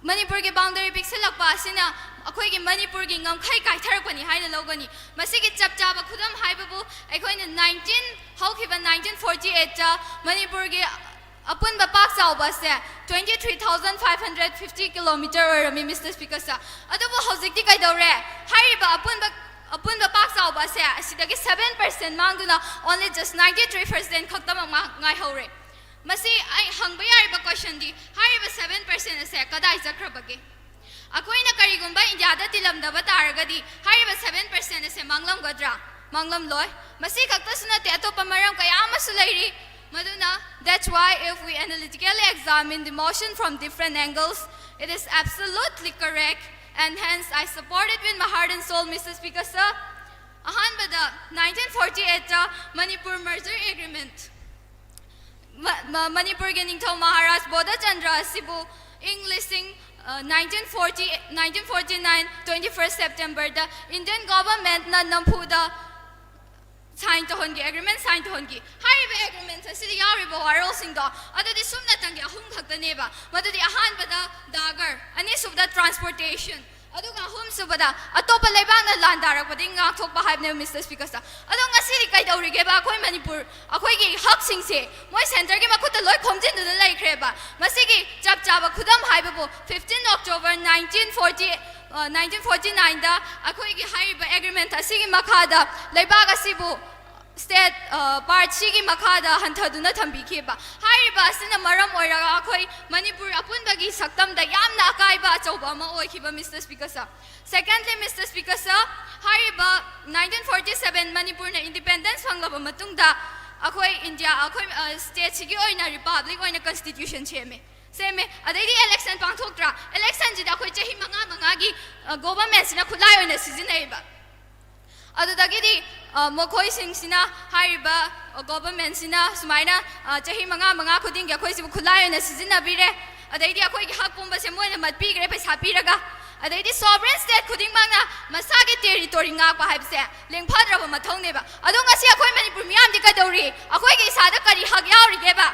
ꯃꯅꯤꯄꯨꯔꯒꯤ boundary ꯄꯤꯛꯁꯤꯜꯂꯛꯄ ꯑꯁꯤꯅ ꯑꯩꯈꯣꯏꯒꯤ ꯃꯅꯤꯄꯨꯔꯒꯤ ꯉꯝꯈꯩ ꯀꯥꯏꯊꯔꯛꯄꯅꯤ ꯍꯥꯏꯅ ꯂꯧꯒꯅꯤ꯫ ꯃꯁꯤꯒꯤ ꯆꯞ ꯆꯥꯕ ꯈꯨꯗꯝ ꯍꯥꯏꯕꯕꯨ ꯑꯩꯈꯣꯏꯅ nineteen, ꯍꯧꯈꯤꯕ nineteen forty eightꯇ ꯃꯅꯤꯄꯨꯔꯒꯤ ꯑꯄꯨꯟꯕ ꯄꯥꯛ ꯆꯥꯎꯕ ꯑꯁꯦ twenty three thousand five hundred fifty kilometer ꯑꯣꯏꯔꯝꯃꯤ, Mister Speaker, sir꯫ ꯑꯗꯨꯕꯨ ꯍꯧꯖꯤꯛꯇꯤ ꯀꯩꯗꯧꯔꯦ? ꯍꯥꯏꯔꯤꯕ ꯑꯄꯨꯟꯕ, ꯑꯄꯨꯟꯕ ꯄꯥꯛ ꯆꯥꯎꯕ ꯑꯁꯦ ꯑꯁꯤꯗꯒꯤ seven percent ꯃꯥꯡꯗꯨꯅ only just ninety three percent ꯈꯛꯇꯃꯛ ꯃꯥ-, ꯉꯥꯏꯍꯧꯔꯦ꯫ ꯃꯁꯤ ꯑꯩ ꯍꯪꯕ ꯌꯥꯔꯤꯕ questionꯗꯤ, ꯍꯥꯏꯔꯤꯕ seven percent ꯑꯁꯦ ꯀꯗꯥꯏ ꯆꯠꯈ꯭ꯔꯕꯒꯦ? ꯑꯩꯈꯣꯏꯅ ꯀꯔꯤꯒꯨꯝꯕ ꯏꯟꯗꯤꯌꯥꯗ ꯇꯤꯜꯂꯝꯗꯕ ꯇꯥꯔꯒꯗꯤ ꯍꯥꯏꯔꯤꯕ seven percent ꯑꯁꯦ ꯃꯥꯡꯂꯝꯒꯗ꯭ꯔꯥ? ꯃꯥꯡꯂꯝꯂꯣꯏ꯫ ꯃꯁꯤ ꯈꯛꯇꯁꯨ ꯅꯠꯇꯦ, ꯑꯇꯣꯞꯄ ꯃꯔꯝ ꯀꯌꯥ ꯑꯃꯁꯨ ꯂꯩꯔꯤ꯫ ꯃꯗꯨꯅ, that's why if we analytically examine the motion from different angles, it is absolutely correct, and hence I support it with my heart and soul, Mister Speaker, sir. ꯑꯍꯥꯟꯕꯗ, nineteen forty-eight ꯇ Manipur Merger Agreement, ꯃ- ꯃ- ꯃꯅꯤꯄꯨꯔꯒꯤ ꯅꯤꯡꯊꯧ ꯃꯍꯥꯔꯥꯖ ꯕꯣꯙꯆꯟꯗ꯭ꯔ ꯑꯁꯤꯕꯨ ꯏꯪ ꯂꯤꯁꯤꯡ nineteen forty, nineteen forty-nine twenty-first September ꯗ Indian government ꯅ ꯅꯝꯐꯨꯗ sign ꯇꯧꯍꯟꯈꯤ, agreement sign ꯇꯧꯍꯟꯈꯤ꯫ ꯍꯥꯏꯔꯤꯕ agreement ꯑꯁꯤꯗ ꯌꯥꯎꯔꯤꯕ ꯋꯥꯔꯣꯜꯁꯤꯡꯗꯣ ꯑꯗꯨꯗꯤ ꯁꯨꯞꯅꯇꯪꯒꯤ ꯑꯍꯨꯝ ꯈꯛꯇꯅꯦꯕ꯫ ꯃꯗꯨꯗꯤ, ꯑꯍꯥꯟꯕꯗ ꯗꯥꯒꯔ, ꯑꯅꯤꯁꯨꯕꯗ transportation, ꯑꯗꯨꯒ ꯑꯍꯨꯝꯁꯨꯕꯗ ꯑꯇꯣꯞꯄ ꯂꯩꯕꯥꯛꯅ ꯂꯥꯟ ꯗꯥꯔꯛꯄꯗꯒꯤ ꯉꯥꯛꯊꯣꯛꯄ ꯍꯥꯏꯕꯅꯦꯕ, Mister Speaker, sir꯫ ꯑꯗꯣ ꯉꯁꯤꯗꯤ ꯀꯩꯗꯧꯔꯤꯒꯦꯕ? ꯑꯩꯈꯣꯏ ꯃꯅꯤꯄꯨꯔ, ꯑꯩꯈꯣꯏꯒꯤ ꯍꯛꯁꯤꯡꯁꯦ ꯃꯣꯏ centre ꯒꯤ ꯃꯈꯨꯠꯇ ꯂꯣꯏ ꯈꯣꯝꯖꯤꯟꯗꯨꯅ ꯂꯩꯈ꯭ꯔꯦꯕ꯫ ꯃꯁꯤꯒꯤ ꯆꯞ ꯆꯥꯕ ꯈꯨꯗꯝ ꯍꯥꯏꯕꯕꯨ, fifteen October nineteen forty, nineteen forty-nine ꯗ ꯑꯩꯈꯣꯏꯒꯤ ꯍꯥꯏꯔꯤꯕ agreement ꯑꯁꯤꯒꯤ ꯃꯈꯥꯗ ꯂꯩꯕꯥꯛ ꯑꯁꯤꯕꯨ state, ꯑ, part C ꯒꯤ ꯃꯈꯥꯗ ꯍꯟꯊꯗꯨꯅ ꯊꯝꯕꯤꯈꯤꯕ꯫ ꯍꯥꯏꯔꯤꯕ ꯑꯁꯤꯅ ꯃꯔꯝ ꯑꯣꯏꯔꯒ ꯑꯩꯈꯣꯏ ꯃꯅꯤꯄꯨꯔ ꯑꯄꯨꯟꯕꯒꯤ ꯁꯛꯇꯝꯗ ꯌꯥꯝꯅ ꯑꯀꯥꯏꯕ ꯑꯆꯧꯕ ꯑꯃ ꯑꯣꯏꯈꯤꯕ, Mister Speaker, sir꯫ Secondly, Mister Speaker, sir, ꯍꯥꯏꯔꯤꯕ nineteen forty-seven ꯃꯅꯤꯄꯨꯔꯅ independence ꯐꯪꯂꯕ ꯃꯇꯨꯡꯗ ꯑꯩꯈꯣꯏ ꯏꯟꯗꯤꯌꯥ, ꯑꯩꯈꯣꯏ, ꯑ, state ꯁꯤꯒꯤ ꯑꯣꯏꯅ republic ꯑꯣꯏꯅ constitution ꯁꯦꯝꯃꯦ, ꯁꯦꯝꯃꯦ꯫ ꯑꯗꯩꯗꯤ election ꯄꯥꯡꯊꯣꯛꯇ꯭ꯔꯥ? Election ꯁꯤꯗ ꯑꯩꯈꯣꯏ ꯆꯍꯤ ꯃꯉꯥ ꯃꯉꯥꯒꯤ, ꯑ, government ꯁꯤꯅ ꯈꯨꯠꯂꯥꯏ ꯑꯣꯏꯅ ꯁꯤꯖꯤꯟꯅꯩꯌꯦꯕ꯫ ꯑꯗꯨꯗꯒꯤꯗꯤ, ꯑ, ꯃꯈꯣꯏꯁꯤꯡꯁꯤꯅ, ꯍꯥꯏꯔꯤꯕ, ꯑ, government ꯁꯤꯅ ꯁꯨꯃꯥꯏꯅ, ꯑ, ꯆꯍꯤ ꯃꯉꯥ ꯃꯉꯥ ꯈꯨꯗꯤꯡꯒꯤ ꯑꯩꯈꯣꯏꯁꯤꯕꯨ ꯈꯨꯠꯂꯥꯏ ꯑꯣꯏꯅ ꯁꯤꯖꯤꯟꯅꯕꯤꯔꯦ꯫ ꯑꯗꯩꯗꯤ ꯑꯩꯈꯣꯏꯒꯤ ꯍꯛ ꯄꯨꯝꯕꯁꯦ ꯃꯣꯏꯅ ꯃꯠꯄꯤꯈ꯭ꯔꯦ ꯄꯩꯁꯥ ꯄꯤꯔꯒ꯫ ꯑꯗꯩꯗꯤ sovereign state ꯈꯨꯗꯤꯡꯃꯛꯅ ꯃꯁꯥꯒꯤ territory ꯉꯥꯛꯄ ꯍꯥꯏꯕꯁꯦ ꯂꯦꯡꯐꯗ꯭ꯔꯕ ꯃꯊꯧꯅꯦꯕ꯫ ꯑꯗꯣ ꯉꯁꯤ ꯑꯩꯈꯣꯏ ꯃꯅꯤꯄꯨꯔ ꯃꯤꯌꯥꯝꯗꯤ ꯀꯩꯗꯧꯔꯤ? ꯑꯩꯈꯣꯏꯒꯤ ꯏꯁꯥꯗ ꯀꯔꯤ ꯍꯛ ꯌꯥꯎꯔꯤꯒꯦꯕ?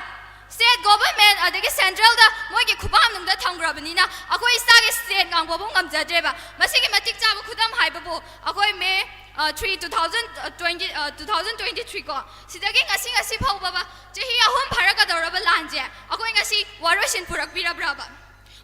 State government ꯑꯗꯒꯤ central ꯗ ꯃꯣꯏꯒꯤ ꯈꯨꯄꯥꯛꯅꯨꯡꯗ ꯊꯝꯈ꯭ꯔꯕꯅꯤꯅ ꯑꯩꯈꯣꯏ ꯏꯁꯥꯒꯤ state ꯉꯥꯡꯕꯕꯨ ꯉꯝꯖꯗ꯭ꯔꯦꯕ꯫ ꯃꯁꯤꯒꯤ ꯃꯇꯤꯛ ꯆꯥꯕ ꯈꯨꯗꯝ ꯍꯥꯏꯕꯕꯨ ꯑꯩꯈꯣꯏ May, ꯑ, three, two thousand twenty, ꯑ, two thousand twenty-three ꯀꯣ, ꯁꯤꯗꯒꯤ ꯉꯁꯤ, ꯉꯁꯤ ꯐꯥꯎꯕ ꯆꯍꯤ ꯑꯍꯨꯝ ꯐꯥꯔꯛꯀꯗꯧꯔꯕ ꯂꯥꯟꯁꯦ ꯑꯩꯈꯣꯏ ꯉꯁꯤ ꯋꯥꯔꯣꯏꯁꯤꯟ ꯄꯨꯔꯛꯄꯤꯔꯕ꯭ꯔꯕ?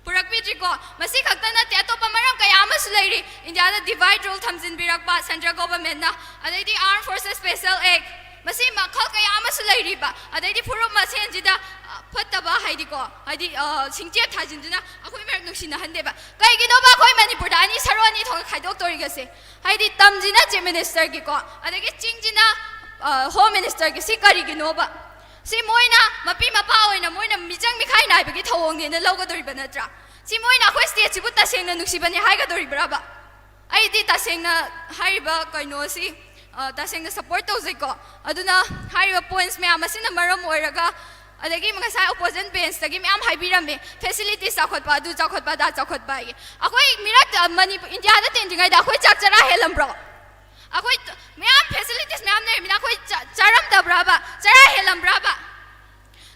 ꯄꯨꯔꯛꯄꯤꯗ꯭ꯔꯤꯀꯣ꯫ ꯃꯁꯤ ꯈꯛꯇ ꯅꯠꯇꯦ, ꯑꯇꯣꯞꯄ ꯃꯔꯝ ꯀꯌꯥ ꯑꯃꯁꯨ ꯂꯩꯔꯤ꯫ ꯏꯟꯗꯤꯌꯥꯗ divide rule ꯊꯝꯖꯤꯟꯕꯤꯔꯛꯄ central government ꯅ, ꯑꯗꯩꯗꯤ Armed Forces Special Act, ꯃꯁꯤ ꯃꯈꯜ ꯀꯌꯥ ꯑꯃꯁꯨ ꯂꯩꯔꯤꯕ꯫ ꯑꯗꯩꯗꯤ ꯐꯨꯔꯨꯞ ꯃꯁꯦꯟꯁꯤꯗ, ꯑ, ꯐꯠꯇꯕ, ꯍꯥꯏꯗꯤꯀꯣ, ꯍꯥꯏꯗꯤ, ꯑ, ꯁꯤꯡꯆꯦꯠ ꯊꯥꯖꯤꯟꯗꯨꯅ ꯑꯩꯈꯣꯏ ꯃꯔꯛ ꯅꯨꯡꯁꯤꯅꯍꯟꯗꯦꯕ꯫ ꯀꯩꯒꯤꯅꯣꯕ ꯑꯩꯈꯣꯏ ꯃꯅꯤꯄꯨꯔꯗ ꯑꯅꯤ ꯁꯔꯨ ꯑꯅꯤ ꯊꯣꯛꯅ ꯈꯥꯏꯗꯣꯛꯇꯧꯔꯤꯒꯁꯦ? ꯍꯥꯏꯗꯤ ꯇꯝꯁꯤꯅ Chief Minister ꯒꯤꯀꯣ, ꯑꯗꯒꯤ ꯆꯤꯡꯁꯤꯅ, ꯑ, Home Minister ꯒꯤ꯫ ꯁꯤ ꯀꯔꯤꯒꯤꯅꯣꯕ? ꯁꯤ ꯃꯣꯏꯅ ꯃꯄꯤ ꯃꯄꯥ ꯑꯣꯏꯅ ꯃꯣꯏꯅ ꯃꯤꯆꯪ ꯃꯤꯈꯥꯏ ꯅꯥꯏꯕꯒꯤ ꯊꯧꯑꯣꯡꯅꯦꯅ ꯂꯧꯒꯗꯣꯔꯤꯕ ꯅꯠꯇ꯭ꯔꯥ? ꯁꯤ ꯃꯣꯏꯅ ꯑꯩꯈꯣꯏ ꯁ꯭ꯇꯦꯠꯁꯤꯕꯨ ꯇꯁꯦꯡꯅ ꯅꯨꯡꯁꯤꯕꯅꯤ ꯍꯥꯏꯒꯗꯣꯔꯤꯕ꯭ꯔꯕ? ꯑꯩꯗꯤ ꯇꯁꯦꯡꯅ ꯍꯥꯏꯔꯤꯕ ꯀꯩꯅꯣꯁꯤ, ꯑ, ꯇꯁꯦꯡꯅ ꯁꯞꯄꯣꯔꯠ ꯇꯧꯖꯩꯀꯣ꯫ ꯑꯗꯨꯅ ꯍꯥꯏꯔꯤꯕ ꯄꯣꯏꯟꯠꯁ ꯃꯌꯥꯝ ꯑꯁꯤꯅ ꯃꯔꯝ ꯑꯣꯏꯔꯒ, ꯑꯗꯒꯤ ꯉꯁꯥꯏ ꯑꯣꯄꯣꯖꯤꯁꯟ ꯕꯦꯟꯁꯇꯒꯤ ꯃꯌꯥꯝ ꯍꯥꯏꯕꯤꯔꯝꯃꯤ, ꯐꯦꯁꯤꯂꯤꯇꯤꯁ ꯆꯥꯎꯈꯠꯄ, ꯑꯗꯨ ꯆꯥꯎꯈꯠꯄ, ꯑꯗꯥ ꯆꯥꯎꯈꯠꯄ ꯍꯥꯏꯌꯦ꯫ ꯑꯩꯈꯣꯏ ꯃꯤꯔꯛ, ꯑ, ꯃꯅꯤꯄꯨꯔ, ꯏꯟꯗꯤꯌꯥꯗ ꯇꯤꯟꯗ꯭ꯔꯤꯉꯩꯗ ꯑꯩꯈꯣꯏ ꯆꯥꯛ ꯆꯔꯥ ꯍꯦꯜꯂꯝꯕ꯭ꯔꯣ? ꯑꯩꯈꯣꯏ ꯇ-, ꯃꯌꯥꯝ ꯐꯦꯁꯤꯂꯤꯇꯤꯁ ꯃꯌꯥꯝ ꯂꯩꯔꯝꯃꯤꯅ ꯑꯩꯈꯣꯏ ꯆꯥ-, ꯆꯥꯔꯝꯗꯕ꯭ꯔꯕ? ꯆꯔꯥ ꯍꯦꯜꯂꯝꯕ꯭ꯔꯕ?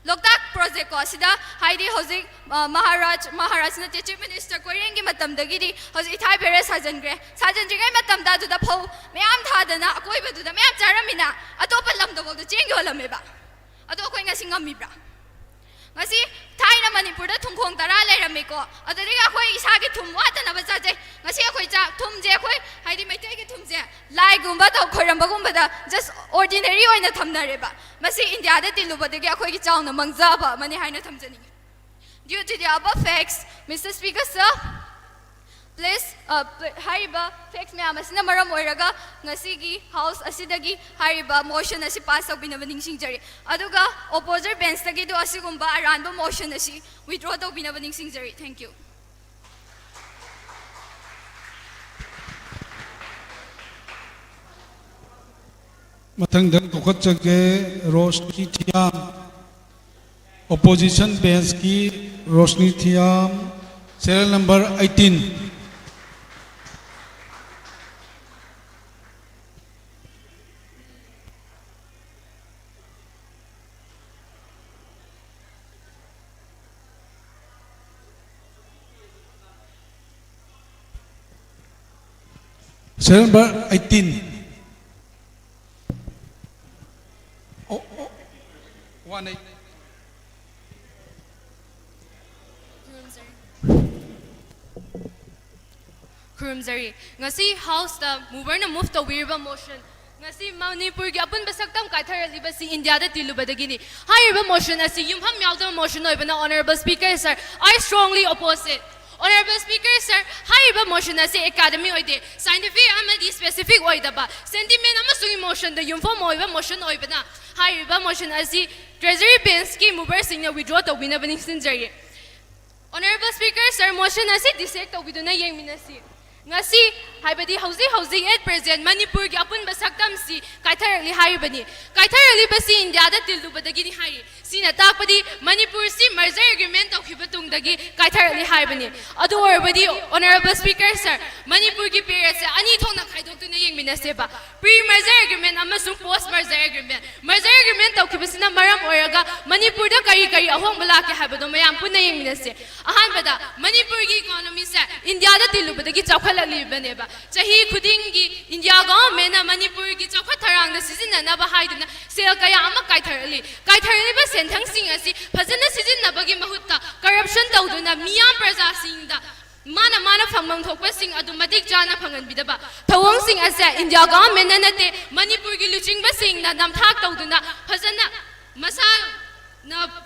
ꯂꯣꯛꯇꯥꯛ ꯄ꯭ꯔꯣꯖꯦꯛ ꯀꯣ, ꯁꯤꯗ ꯍꯥꯏꯗꯤ ꯍꯧꯖꯤꯛ, ꯑ, ꯃꯍꯥꯔꯥꯖ, ꯃꯍꯥꯔꯥꯖ ꯅꯠꯇꯦ, ꯆꯤꯐ ꯃꯤꯅꯤꯁꯇꯔ ꯀꯣꯏꯔꯦꯡꯒꯤ ꯃꯇꯝꯗꯒꯤꯗꯤ ꯍꯧꯖꯤꯛ ꯏꯊꯥꯏ ꯕꯦꯔꯦꯖ ꯁꯥꯖꯟꯈ꯭ꯔꯦ꯫ ꯁꯥꯖꯟꯗ꯭ꯔꯤꯉꯩ ꯃꯇꯝꯗ ꯑꯗꯨꯗ ꯐꯧ ꯃꯌꯥꯝ ꯊꯥꯗꯅ ꯑꯀꯣꯏꯕꯗꯨꯗ ꯃꯌꯥꯝ ꯆꯥꯔꯝꯃꯤꯅ, ꯑꯇꯣꯞꯄ ꯂꯝꯗꯐꯥꯎꯗ ꯆꯦꯡ ꯌꯣꯜꯂꯝꯃꯦꯕ꯫ ꯑꯗꯣ ꯑꯩꯈꯣꯏ ꯉꯁꯤ ꯉꯝꯃꯤꯕ꯭ꯔꯥ? ꯉꯁꯤ ꯊꯥꯏꯅ ꯃꯅꯤꯄꯨꯔꯗ ꯊꯨꯝꯈꯣꯡ ꯇꯔꯥ ꯂꯩꯔꯝꯃꯤꯀꯣ, ꯑꯗꯨꯗꯒꯤ ꯑꯩꯈꯣꯏ ꯏꯁꯥꯒꯤ ꯊꯨꯝ ꯋꯥꯠꯇꯅꯕ ꯆꯥꯖꯩ꯫ ꯉꯁꯤ ꯑꯩꯈꯣꯏ ꯆꯥꯛ, ꯊꯨꯝꯁꯦ ꯑꯩꯈꯣꯏ, ꯍꯥꯏꯗꯤ ꯃꯩꯇꯩꯒꯤ ꯊꯨꯝꯁꯦ ꯂꯥꯏꯒꯨꯝꯕ ꯇꯧ-, ꯈꯣꯏꯔꯝꯕꯒꯨꯝꯕꯗ just ordinary ꯑꯣꯏꯅ ꯊꯝꯅꯔꯦꯕ꯫ ꯃꯁꯤ ꯏꯟꯗꯤꯌꯥꯗ ꯇꯤꯜꯂꯨꯕꯗꯒꯤ ꯑꯩꯈꯣꯏꯒꯤ ꯆꯥꯎꯅ ꯃꯥꯡꯖꯕ ꯑꯃꯅꯤ ꯍꯥꯏꯅ ꯊꯝꯖꯅꯤꯡꯉꯤ꯫ Due to the above facts, Mister Speaker, sir, please, uh, pl-, ꯍꯥꯏꯔꯤꯕ ꯐꯦꯛꯁ ꯃꯌꯥꯝ ꯑꯁꯤꯅ ꯃꯔꯝ ꯑꯣꯏꯔꯒ ꯉꯁꯤꯒꯤ ꯍꯥꯎꯁ ꯑꯁꯤꯗꯒꯤ ꯍꯥꯏꯔꯤꯕ ꯃꯣꯁꯟ ꯑꯁꯤ ꯄꯥꯁ ꯇꯧꯕꯤꯅꯕ ꯅꯤꯡꯁꯤꯡꯖꯔꯤ꯫ ꯑꯗꯨꯒ ꯑꯣꯄꯣꯖꯤꯠ ꯕꯦꯟꯁꯇꯒꯤꯗꯨ ꯑꯁꯤꯒꯨꯝꯕ ꯑꯔꯥꯟꯕ ꯃꯣꯁꯟ ꯑꯁꯤ ꯋꯤꯗ꯭ꯔꯣ ꯇꯧꯕꯤꯅꯕ ꯅꯤꯡꯁꯤꯡꯖꯔꯤ꯫ Thank you. ꯃꯊꯪꯗ ꯀꯧꯈꯠꯆꯒꯦ, ꯔꯣꯁꯅꯤ ꯊꯤꯌꯥꯝ, ꯑꯣꯄꯣꯖꯤꯁꯟ ꯕꯦꯟꯁꯀꯤ Roshni Thiyam, serial number eighteen꯫ Serial number eighteen. Oh, oh, one eight. ꯈꯨꯔꯨꯝꯖꯔꯤ꯫ ꯉꯁꯤ ꯍꯥꯎꯁꯇ ꯃꯨꯚꯔꯅ ꯃꯨꯚ ꯇꯧꯕꯤꯔꯤꯕ ꯃꯣꯁꯟ, ꯉꯁꯤ ꯃꯅꯤꯄꯨꯔꯒꯤ ꯑꯄꯨꯟꯕ ꯁꯛꯇꯝ ꯀꯥꯏꯊꯔꯛꯂꯤꯕꯁꯤ ꯏꯟꯗꯤꯌꯥꯗ ꯇꯤꯜꯂꯨꯕꯗꯒꯤꯅꯤ꯫ ꯍꯥꯏꯔꯤꯕ ꯃꯣꯁꯟ ꯑꯁꯤ ꯌꯨꯝꯐꯝ ꯌꯥꯎꯗꯕ ꯃꯣꯁꯟ ꯑꯣꯏꯕꯅ, Honourable Speaker sir, I strongly oppose it. Honorable Speaker, sir, ꯍꯥꯏꯔꯤꯕ motion ꯑꯁꯤ academic ꯑꯣꯏꯗꯦ, scientific ꯑꯃꯗꯤ specific ꯑꯣꯏꯗꯕ, sentiment ꯑꯃꯁꯨꯡ emotionꯗ ꯌꯨꯝꯐꯝ ꯑꯣꯏꯕ motion ꯑꯣꯏꯕꯅ, ꯍꯥꯏꯔꯤꯕ motion ꯑꯁꯤ Treasury Benchꯀꯤ moverꯁꯤꯡꯅ withdraw ꯇꯧꯕꯤꯅꯕ ꯅꯤꯡꯁꯤꯡꯖꯔꯤ꯫ Honorable Speaker, sir, motion ꯑꯁꯤ dissect ꯇꯧꯕꯤꯗꯨꯅ ꯌꯦꯡꯃꯤꯟꯅꯁꯤ꯫ ꯉꯁꯤ, ꯍꯥꯏꯕꯗꯤ ꯍꯧꯖꯤꯛ ꯍꯧꯖꯤꯛ at present ꯃꯅꯤꯄꯨꯔꯒꯤ ꯑꯄꯨꯟꯕ ꯁꯛꯇꯝꯁꯤ ꯀꯥꯏꯊꯔꯛꯂꯤ ꯍꯥꯏꯔꯤꯕꯅꯤ꯫ ꯀꯥꯏꯊꯔꯛꯂꯤꯕꯁꯤ ꯏꯟꯗꯤꯌꯥꯗ ꯇꯤꯜꯂꯨꯕꯗꯒꯤꯅꯤ ꯍꯥꯏꯔꯤ꯫ ꯁꯤꯅ ꯇꯥꯛꯄꯗꯤ ꯃꯅꯤꯄꯨꯔꯁꯤ merger agreement ꯇꯧꯈꯤꯕ ꯇꯨꯡꯗꯒꯤ ꯀꯥꯏꯊꯔꯛꯂꯤ ꯍꯥꯏꯕꯅꯤ꯫ ꯑꯗꯨ ꯑꯣꯏꯔꯕꯗꯤ, Honorable Speaker, sir, ꯃꯅꯤꯄꯨꯔꯒꯤ periodꯁꯦ ꯑꯅꯤ ꯊꯣꯛꯅ ꯈꯥꯏꯗꯣꯛꯇꯨꯅ ꯌꯦꯡꯃꯤꯟꯅꯁꯦꯕ꯫ Pre merger agreement ꯑꯃꯁꯨꯡ post merger agreement꯫ Merger agreement ꯇꯧꯈꯤꯕꯁꯤꯅ ꯃꯔꯝ ꯑꯣꯏꯔꯒ ꯃꯅꯤꯄꯨꯔꯗ ꯀꯔꯤ ꯀꯔꯤ ꯑꯍꯣꯡꯕ ꯂꯥꯛꯀꯦ ꯍꯥꯏꯕꯗꯣ ꯃꯌꯥꯝ ꯄꯨꯟꯅ ꯌꯦꯡꯃꯤꯟꯅꯁꯦ꯫ ꯑꯍꯥꯟꯕꯗ, ꯃꯅꯤꯄꯨꯔꯒꯤ economyꯁꯦ ꯏꯟꯗꯤꯌꯥꯗ ꯇꯤꯜꯂꯨꯕꯗꯒꯤ ꯆꯥꯎꯈꯠꯂꯛꯂꯤꯕꯅꯦꯕ꯫ ꯆꯍꯤ ꯈꯨꯗꯤꯡꯒꯤ ꯏꯟꯗꯤꯌꯥ governmentꯅ ꯃꯅꯤꯄꯨꯔꯒꯤ ꯆꯥꯎꯈꯠ ꯊꯧꯔꯥꯡꯗ ꯁꯤꯖꯤꯟꯅꯅꯕ ꯍꯥꯏꯗꯨꯅ ꯁꯦꯜ ꯀꯌꯥ ꯑꯃ ꯀꯥꯏꯊꯔꯛꯂꯤ꯫ ꯀꯥꯏꯊꯔꯛꯂꯤꯕ ꯁꯦꯟꯊꯪꯁꯤꯡ ꯑꯁꯤ ꯐꯖꯅ ꯁꯤꯖꯤꯟꯅꯕꯒꯤ ꯃꯍꯨꯠꯇ corruption ꯇꯧꯗꯨꯅ ꯃꯤꯌꯥꯝ ꯄ꯭ꯔꯖꯥꯁꯤꯡꯗ ꯃꯥꯅ ꯃꯥꯅ ꯐꯪꯐꯝ ꯊꯣꯛꯄꯁꯤꯡ ꯑꯗꯨ ꯃꯇꯤꯛ ꯆꯥꯅ ꯐꯪꯍꯟꯕꯤꯗꯕ ꯊꯧꯑꯣꯡꯁꯤꯡ ꯑꯁꯦ ꯏꯟꯗꯤꯌꯥ governmentꯅ ꯅꯠꯇꯦ, ꯃꯅꯤꯄꯨꯔꯒꯤ ꯂꯨꯆꯤꯡꯕꯁꯤꯡꯅ ꯅꯝꯊꯥꯛ ꯇꯧꯗꯨꯅ ꯐꯖꯅ ꯃꯁꯥꯅ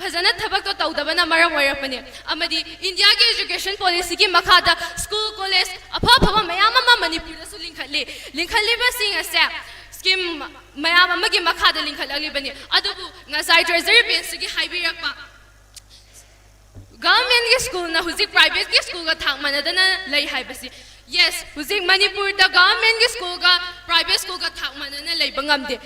ꯐꯖꯅ ꯊꯕꯛꯇꯣ ꯇꯧꯗꯕꯅ ꯃꯔꯝ ꯑꯣꯏꯔꯛꯄꯅꯦ꯫ ꯑꯃꯗꯤ ꯏꯟꯗꯤꯌꯥꯒꯤ education policyꯒꯤ ꯃꯈꯥꯗ school, college ꯑꯐ ꯑꯐꯕ ꯃꯌꯥꯝ ꯑꯃ ꯃꯅꯤꯄꯨꯔꯗꯁꯨ ꯂꯤꯡꯈꯠꯂꯤ꯫ ꯂꯤꯡꯈꯠꯂꯤꯕꯁꯤꯡ ꯑꯁꯦ scheme ꯃꯌꯥꯝ ꯑꯃꯒꯤ ꯃꯈꯥꯗ ꯂꯤꯡꯈꯠꯂꯛꯂꯤꯕꯅꯤ꯫ ꯑꯗꯨꯕꯨ ꯉꯁꯥꯏ Treasury Benchꯇꯒꯤ ꯍꯥꯏꯕꯤꯔꯛꯄ, governmentꯀꯤ schoolꯅ ꯍꯧꯖꯤꯛ privateꯀꯤ schoolꯒ ꯊꯥꯛ ꯃꯥꯟꯅꯗꯅ ꯂꯩ ꯍꯥꯏꯕꯁꯤ, yes, ꯍꯧꯖꯤꯛ ꯃꯅꯤꯄꯨꯔꯗ governmentꯀꯤ schoolꯒ private schoolꯒ ꯊꯥꯛ ꯃꯥꯟꯅꯅ ꯂꯩꯕ ꯉꯝꯗꯦ꯫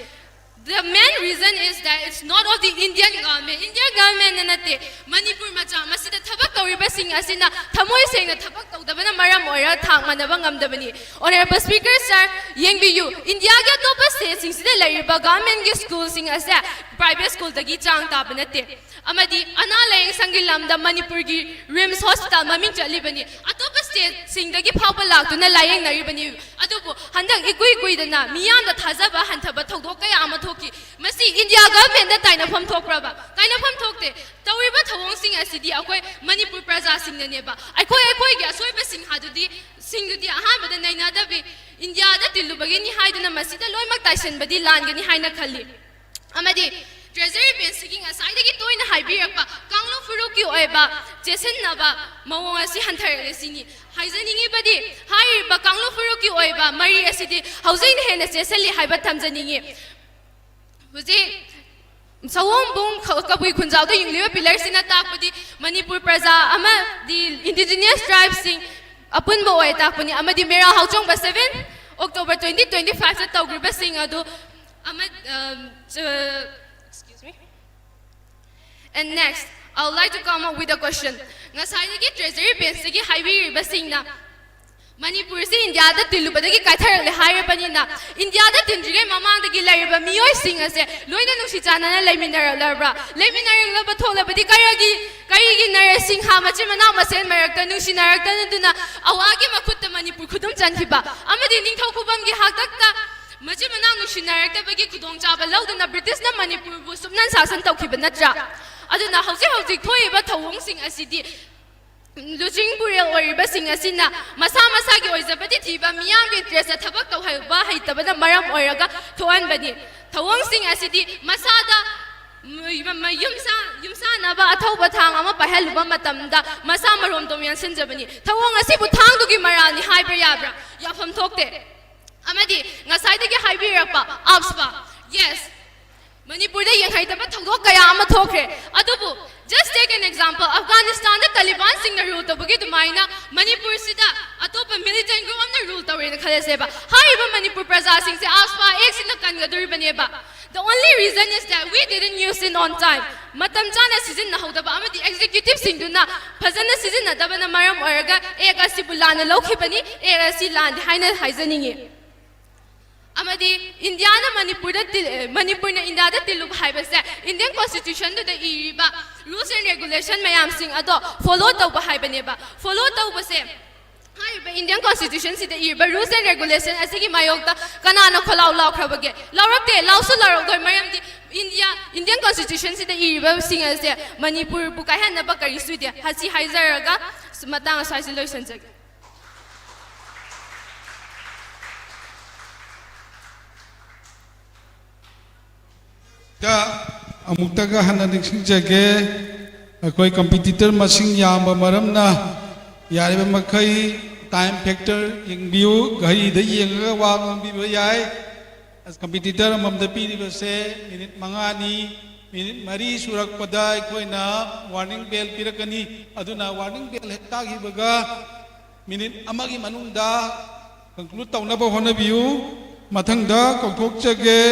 The main reason is that it's not of the Indian government. Indian governmentꯅ ꯅꯠꯇꯦ, ꯃꯅꯤꯄꯨꯔ ꯃꯆꯥ ꯃꯁꯤꯗ ꯊꯕꯛ ꯇꯧꯔꯤꯕꯁꯤꯡ ꯑꯁꯤꯅ ꯊꯃꯣꯏ ꯁꯦꯡꯅ ꯊꯕꯛ ꯇꯧꯗꯕꯅ ꯃꯔꯝ ꯑꯣꯏꯔꯒ ꯊꯥꯛ ꯃꯥꯟꯅꯕ ꯉꯝꯗꯕꯅꯤ꯫ Honorable Speaker, sir, ꯌꯦꯡꯕꯤꯌꯨ, ꯏꯟꯗꯤꯌꯥꯒꯤ ꯑꯇꯣꯞꯄ stateꯁꯤꯡꯁꯤꯗ ꯂꯩꯔꯤꯕ governmentꯀꯤ schoolꯁꯤꯡ ꯑꯁꯦ private schoolꯗꯒꯤ ꯆꯥꯡ ꯇꯥꯕ ꯅꯠꯇꯦ꯫ ꯑꯃꯗꯤ ꯑꯅꯥ ꯂꯥꯌꯦꯡ ꯁꯪꯒꯤ ꯂꯝꯗ ꯃꯅꯤꯄꯨꯔꯒꯤ RIMS hospital ꯃꯃꯤꯡ ꯆꯠꯂꯤꯕꯅꯤ꯫ ꯑꯇꯣꯞꯄ stateꯁꯤꯡꯗꯒꯤ ꯐꯥꯎꯕ ꯂꯥꯛꯇꯨꯅ ꯂꯥꯌꯦꯡꯅꯔꯤꯕꯅꯤ꯫ ꯑꯗꯨꯕꯨ ꯍꯟꯗꯛ ꯏꯀꯨꯏ ꯀꯨꯏꯗꯅ ꯃꯤꯌꯥꯝꯗ ꯊꯥꯖꯕ ꯍꯟꯊꯕ ꯊꯧꯗꯣꯛ ꯀꯌꯥ ꯑꯃ ꯊꯣꯛꯈꯤ꯫ ꯃꯁꯤ ꯏꯟꯗꯤꯌꯥ governmentꯗ ꯇꯥꯏꯅꯐꯝ ꯊꯣꯛꯄ꯭ꯔꯕ? ꯇꯥꯏꯅꯐꯝ ꯊꯣꯛꯇꯦ꯫ ꯇꯧꯔꯤꯕ ꯊꯧꯑꯣꯡꯁꯤꯡ ꯑꯁꯤꯗꯤ ꯑꯩꯈꯣꯏ ꯃꯅꯤꯄꯨꯔ ꯄ꯭ꯔꯖꯥꯁꯤꯡꯅꯗꯤ ꯑꯍꯥꯟꯕꯗ ꯅꯩꯅꯗꯕꯤ, ꯏꯟꯗꯤꯌꯥꯗ ꯇꯤꯜꯂꯨꯕꯒꯤꯅꯤ ꯍꯥꯏꯗꯨꯅ ꯃꯁꯤꯗ ꯂꯣꯏꯅꯃꯛ ꯇꯥꯏꯁꯤꯟꯕꯗꯤ ꯂꯥꯟꯒꯅꯤ ꯍꯥꯏꯅ ꯈꯜꯂꯤ꯫ ꯑꯃꯗꯤ ꯇ꯭ꯔꯦꯖꯔꯤ ꯕꯦꯟꯁꯇꯒꯤ ꯉꯁꯥꯏꯗꯒꯤ ꯇꯣꯏꯅ ꯍꯥꯏꯕꯤꯔꯛꯄ ꯀꯥꯡꯂꯨꯞ ꯐꯨꯔꯨꯞꯀꯤ ꯑꯣꯏꯕ ꯆꯦꯠꯁꯤꯟꯅꯕ ꯃꯑꯣꯡ ꯑꯁꯤ ꯍꯟꯊꯔꯛꯂꯦ ꯁꯤꯅꯤ꯫ ꯍꯥꯏꯖꯅꯤꯡꯉꯤꯕꯗꯤ ꯍꯥꯏꯔꯤꯕ ꯀꯥꯡꯂꯨꯞ ꯐꯨꯔꯨꯞꯀꯤ ꯑꯣꯏꯕ ꯃꯔꯤ ꯑꯁꯤꯗꯤ ꯍꯧꯖꯤꯛꯅ ꯍꯦꯟꯅ ꯆꯦꯠꯁꯤꯜꯂꯤ ꯍꯥꯏꯕ ꯊꯝꯖꯅꯤꯡꯉꯤ꯫ ꯍꯧꯖꯤꯛ ꯁꯑꯣꯝꯕꯨꯡ ꯈ-, ꯀꯕꯨꯏ ꯈꯨꯟꯖꯥꯎꯗ ꯌꯨꯡꯂꯤꯕ ꯄꯤꯂꯔꯁꯤꯅ ꯇꯥꯛꯄꯗꯤ ꯃꯅꯤꯄꯨꯔ ꯄ꯭ꯔꯖꯥ ꯑꯃꯗꯤ ꯏꯟꯗꯤꯖꯤꯅꯤꯌꯁ ꯇ꯭ꯔꯥꯏꯕꯁꯤꯡ ꯑꯄꯨꯟꯕ ꯑꯣꯏ ꯇꯥꯛꯄꯅꯤ ꯑꯃꯗꯤ ꯃꯦꯔꯥ ꯍꯥꯎꯆꯣꯡꯕ seven October twenty twenty five ꯇ ꯇꯧꯈ꯭ꯔꯤꯕꯁꯤꯡ ꯑꯗꯨ ꯑꯃ-, ꯑ, ꯆ-, excuse me. And next, I would like to come up with a question. ꯉꯁꯥꯏꯗꯒꯤ ꯇ꯭ꯔꯦꯖꯔꯤ ꯕꯦꯟꯁꯇꯒꯤ ꯍꯥꯏꯕꯤꯔꯤꯕꯁꯤꯡꯅ ꯃꯅꯤꯄꯨꯔꯁꯤ ꯏꯟꯗꯤꯌꯥꯗ ꯇꯤꯜꯂꯨꯕꯗꯒꯤ ꯀꯥꯏꯊꯔꯛꯂꯦ ꯍꯥꯏꯔꯕꯅꯤꯅ, ꯏꯟꯗꯤꯌꯥꯗ ꯇꯤꯟꯗ꯭ꯔꯤꯉꯩ ꯃꯃꯥꯡꯗꯒꯤ ꯂꯩꯔꯤꯕ ꯃꯤꯑꯣꯏꯁꯤꯡ ꯑꯁꯦ ꯂꯣꯏꯅ ꯅꯨꯡꯁꯤ ꯆꯥꯟꯅꯅ ꯂꯩꯃꯤꯟꯅꯔꯛꯂꯕ꯭ꯔꯥ? ꯂꯩꯃꯤꯟꯅꯔꯛꯂꯕ ꯊꯣꯛꯂꯕꯗꯤ ꯀꯔꯤꯒꯤ, ꯀꯔꯤꯒꯤ ꯅꯔꯁꯤꯡꯍꯥ ꯃꯆꯤꯟ ꯃꯅꯥꯎ ꯃꯁꯦꯟ ꯃꯔꯛꯇ ꯅꯨꯡꯁꯤꯅꯔꯛꯇꯅꯗꯨꯅ ꯑꯋꯥꯒꯤ ꯃꯈꯨꯠꯇ ꯃꯅꯤꯄꯨꯔ ꯈꯨꯗꯨꯝ ꯆꯟꯈꯤꯕ ꯑꯃꯗꯤ ꯅꯤꯡꯊꯧ ꯈꯨꯕꯝꯒꯤ ꯍꯥꯛꯇꯛꯇ ꯃꯆꯤꯟ ꯃꯅꯥꯎ ꯅꯨꯡꯁꯤꯅꯔꯛꯇꯕꯒꯤ ꯈꯨꯗꯣꯡꯆꯥꯕ ꯂꯧꯗꯨꯅ ꯕ꯭ꯔꯤꯇꯤꯁꯅ ꯃꯅꯤꯄꯨꯔꯕꯨ ꯁꯨꯞꯅꯟ ꯁꯥꯁꯟ ꯇꯧꯈꯤꯕ ꯅꯠꯇ꯭ꯔꯥ? ꯑꯗꯨꯅ ꯍꯧꯖꯤꯛ ꯍꯧꯖꯤꯛ ꯊꯣꯛꯏꯕ ꯊꯧꯑꯣꯡꯁꯤꯡ ꯑꯁꯤꯗꯤ ꯂꯨꯆꯤꯡ ꯄꯨꯔꯦꯜ ꯑꯣꯏꯔꯤꯕꯁꯤꯡ ꯑꯁꯤꯅ ꯃꯁꯥ ꯃꯁꯥꯒꯤ ꯑꯣꯏꯖꯕꯗꯤ ꯊꯤꯕ, ꯃꯤꯌꯥꯝꯒꯤ ꯏꯟꯇꯔꯦꯁꯇ ꯊꯕꯛ ꯇꯧꯍꯟꯕ ꯍꯩꯇꯕꯅ ꯃꯔꯝ ꯑꯣꯏꯔꯒ ꯊꯣꯛꯍꯟꯕꯅꯤ꯫ ꯊꯧꯑꯣꯡꯁꯤꯡ ꯑꯁꯤꯗꯤ ꯃꯁꯥꯗ ꯃ-, ꯃ-, ꯌꯨꯝꯁꯥ-, ꯌꯨꯝꯁꯥꯅꯕ ꯑꯊꯧꯕ ꯊꯥꯡ ꯑꯃ ꯄꯥꯏꯍꯜꯂꯨꯕ ꯃꯇꯝꯗ ꯃꯁꯥ ꯃꯔꯣꯝꯗꯣꯝ ꯌꯥꯟꯁꯤꯟꯖꯕꯅꯤ꯫ ꯊꯧꯑꯣꯡ ꯑꯁꯤꯕꯨ ꯊꯥꯡꯗꯨꯒꯤ ꯃꯔꯥꯜꯅꯤ ꯍꯥꯏꯕ ꯌꯥꯕ꯭ꯔꯥ? ꯌꯥꯐꯝ ꯊꯣꯛꯇꯦ꯫ ꯑꯃꯗꯤ ꯉꯁꯥꯏꯗꯒꯤ ꯍꯥꯏꯕꯤꯔꯛꯄ ꯑꯞꯁꯄꯥ, yes, ꯃꯅꯤꯄꯨꯔꯗ ꯌꯦꯡꯍꯩꯇꯕ ꯊꯧꯗꯣꯛ ꯀꯌꯥ ꯑꯃ ꯊꯣꯛꯈ꯭ꯔꯦ꯫ ꯑꯗꯨꯕꯨ just take an example, ꯑꯐꯒꯥꯅꯤꯁꯇꯥꯟꯗ ꯇꯥꯂꯤꯕꯥꯟꯁꯤꯡꯅ ꯔꯨꯜ ꯇꯧꯕꯒꯤ ꯑꯗꯨꯃꯥꯏꯅ ꯃꯅꯤꯄꯨꯔꯁꯤꯗ ꯑꯇꯣꯞꯄ ꯃꯤꯂꯤꯇꯦꯟ ꯒ꯭ꯔꯨꯞ ꯑꯃꯅ ꯔꯨꯜ ꯇꯧꯔꯦꯅ ꯈꯜꯂꯁꯦꯕ꯫ ꯍꯥꯏꯔꯤꯕ Manipur ꯄ꯭ꯔꯖꯥꯁꯤꯡꯁꯦ ꯑꯞꯁꯄꯥ ꯑꯦꯛꯁꯤꯅ ꯀꯟꯒꯗꯣꯔꯤꯕꯅꯦꯕ꯫ The only reason is that we didn't use it on time. ꯃꯇꯝ ꯆꯥꯅ ꯁꯤꯖꯤꯟꯅꯍꯧꯗꯕ ꯑꯃꯗꯤ ꯑꯦꯛꯖꯤꯀ꯭ꯌꯨꯇꯤꯚꯁꯤꯡꯗꯨꯅ ꯐꯖꯅ ꯁꯤꯖꯤꯟꯅꯗꯕꯅ ꯃꯔꯝ ꯑꯣꯏꯔꯒ ꯑꯦꯛ ꯑꯁꯤꯕꯨ ꯂꯥꯟꯅ ꯂꯧꯈꯤꯕꯅꯤ꯫ ꯑꯦꯛ ꯑꯁꯤ ꯂꯥꯟꯗꯦ ꯍꯥꯏꯅ ꯍꯥꯏꯖꯅꯤꯡꯉꯤ꯫ ꯑꯃꯗꯤ ꯏꯟꯗꯤꯌꯥꯅ ꯃꯅꯤꯄꯨꯔꯗ ꯇꯤꯜ-, ꯑꯦ, ꯃꯅꯤꯄꯨꯔꯅ ꯏꯟꯗꯤꯌꯥꯗ ꯇꯤꯜꯂꯨꯕ ꯍꯥꯏꯕꯁꯦ ꯏꯟꯗꯤꯌꯟ ꯀꯣꯟꯁꯇꯤꯇ꯭ꯌꯨꯁꯟꯗꯨꯗ ꯏꯔꯤꯕ ꯔꯨꯜꯁ ꯑꯦꯟ ꯔꯦꯒꯨꯂꯦꯁꯟ ꯃꯌꯥꯝꯁꯤꯡ ꯑꯗꯣ ꯐꯣꯂꯣ ꯇꯧꯕ ꯍꯥꯏꯕꯅꯦꯕ꯫ ꯐꯣꯂꯣ ꯇꯧꯕꯁꯦ ꯍꯥꯏꯔꯤꯕ ꯏꯟꯗꯤꯌꯟ ꯀꯣꯟꯁꯇꯤꯇ꯭ꯌꯨꯁꯟꯁꯤꯗ ꯏꯔꯤꯕ ꯔꯨꯜꯁ ꯑꯦꯟ ꯔꯦꯒꯨꯂꯦꯁꯟ ꯑꯁꯤꯒꯤ ꯃꯥꯌꯣꯛꯇ ꯀꯅꯥꯅ ꯈꯣꯜꯂꯥꯎ ꯂꯥꯎꯈ꯭ꯔꯕꯒꯦ? ꯂꯥꯎꯔꯛꯇꯦ, ꯂꯥꯎꯁꯨ ꯂꯥꯎꯔꯛꯂꯣꯏ꯫ ꯃꯔꯝꯗꯤ ꯏꯟꯗꯤꯌꯥ, ꯏꯟꯗꯤꯌꯟ ꯀꯣꯟꯁꯇꯤꯇ꯭ꯌꯨꯁꯟꯁꯤꯗ ꯏꯔꯤꯕꯁꯤꯡ ꯑꯁꯦ ꯃꯅꯤꯄꯨꯔꯕꯨ ꯀꯥꯏꯍꯟꯅꯕ ꯀꯔꯤꯁꯨ ꯏꯗꯦ꯫ ꯑꯁꯤ ꯍꯥꯏꯖꯔꯒ ꯃꯇꯥꯡ ꯑꯁ꯭ꯋꯥꯏꯁꯤ ꯂꯣꯏꯁꯤꯟꯖꯒꯦ꯫ ꯀ ꯑꯃꯨꯛꯇꯒ ꯍꯟꯅ ꯅꯤꯡꯁꯤꯡꯖꯒꯦ, ꯑꯩꯈꯣꯏ ꯀꯝꯄꯤꯇꯤꯇꯔ ꯃꯁꯤꯡ ꯌꯥꯝꯕ ꯃꯔꯝꯅ ꯌꯥꯔꯤꯕ ꯃꯈꯩ ꯇꯥꯏꯝ ꯐꯦꯛꯇꯔ ꯌꯦꯡꯕꯤꯌꯨ꯫ ꯘꯔꯤꯗ ꯌꯦꯡꯉꯒ ꯋꯥ ꯉꯥꯡꯕꯤꯕ ꯌꯥꯏ꯫ ꯀꯝꯄꯤꯇꯤꯇꯔ ꯑꯃꯃꯝꯗ ꯄꯤꯔꯤꯕꯁꯦ ꯃꯤꯅꯤꯠ ꯃꯉꯥꯅꯤ꯫ ꯃꯤꯅꯤꯠ ꯃꯔꯤ ꯁꯨꯔꯛꯄꯗ ꯑꯩꯈꯣꯏꯅ ꯋꯥꯔꯅꯤꯡ ꯕꯦꯜ ꯄꯤꯔꯛꯀꯅꯤ꯫ ꯑꯗꯨꯅ ꯋꯥꯔꯅꯤꯡ ꯕꯦꯜ ꯍꯦꯛ ꯇꯥꯈꯤꯕꯒ ꯃꯤꯅꯤꯠ ꯑꯃꯒꯤ ꯃꯅꯨꯡꯗ ꯀꯟꯀ꯭ꯂꯨꯗ ꯇꯧꯅꯕ ꯍꯣꯠꯅꯕꯤꯌꯨ꯫ ꯃꯊꯪꯗ ꯀꯧꯊꯣꯛꯆꯒꯦ,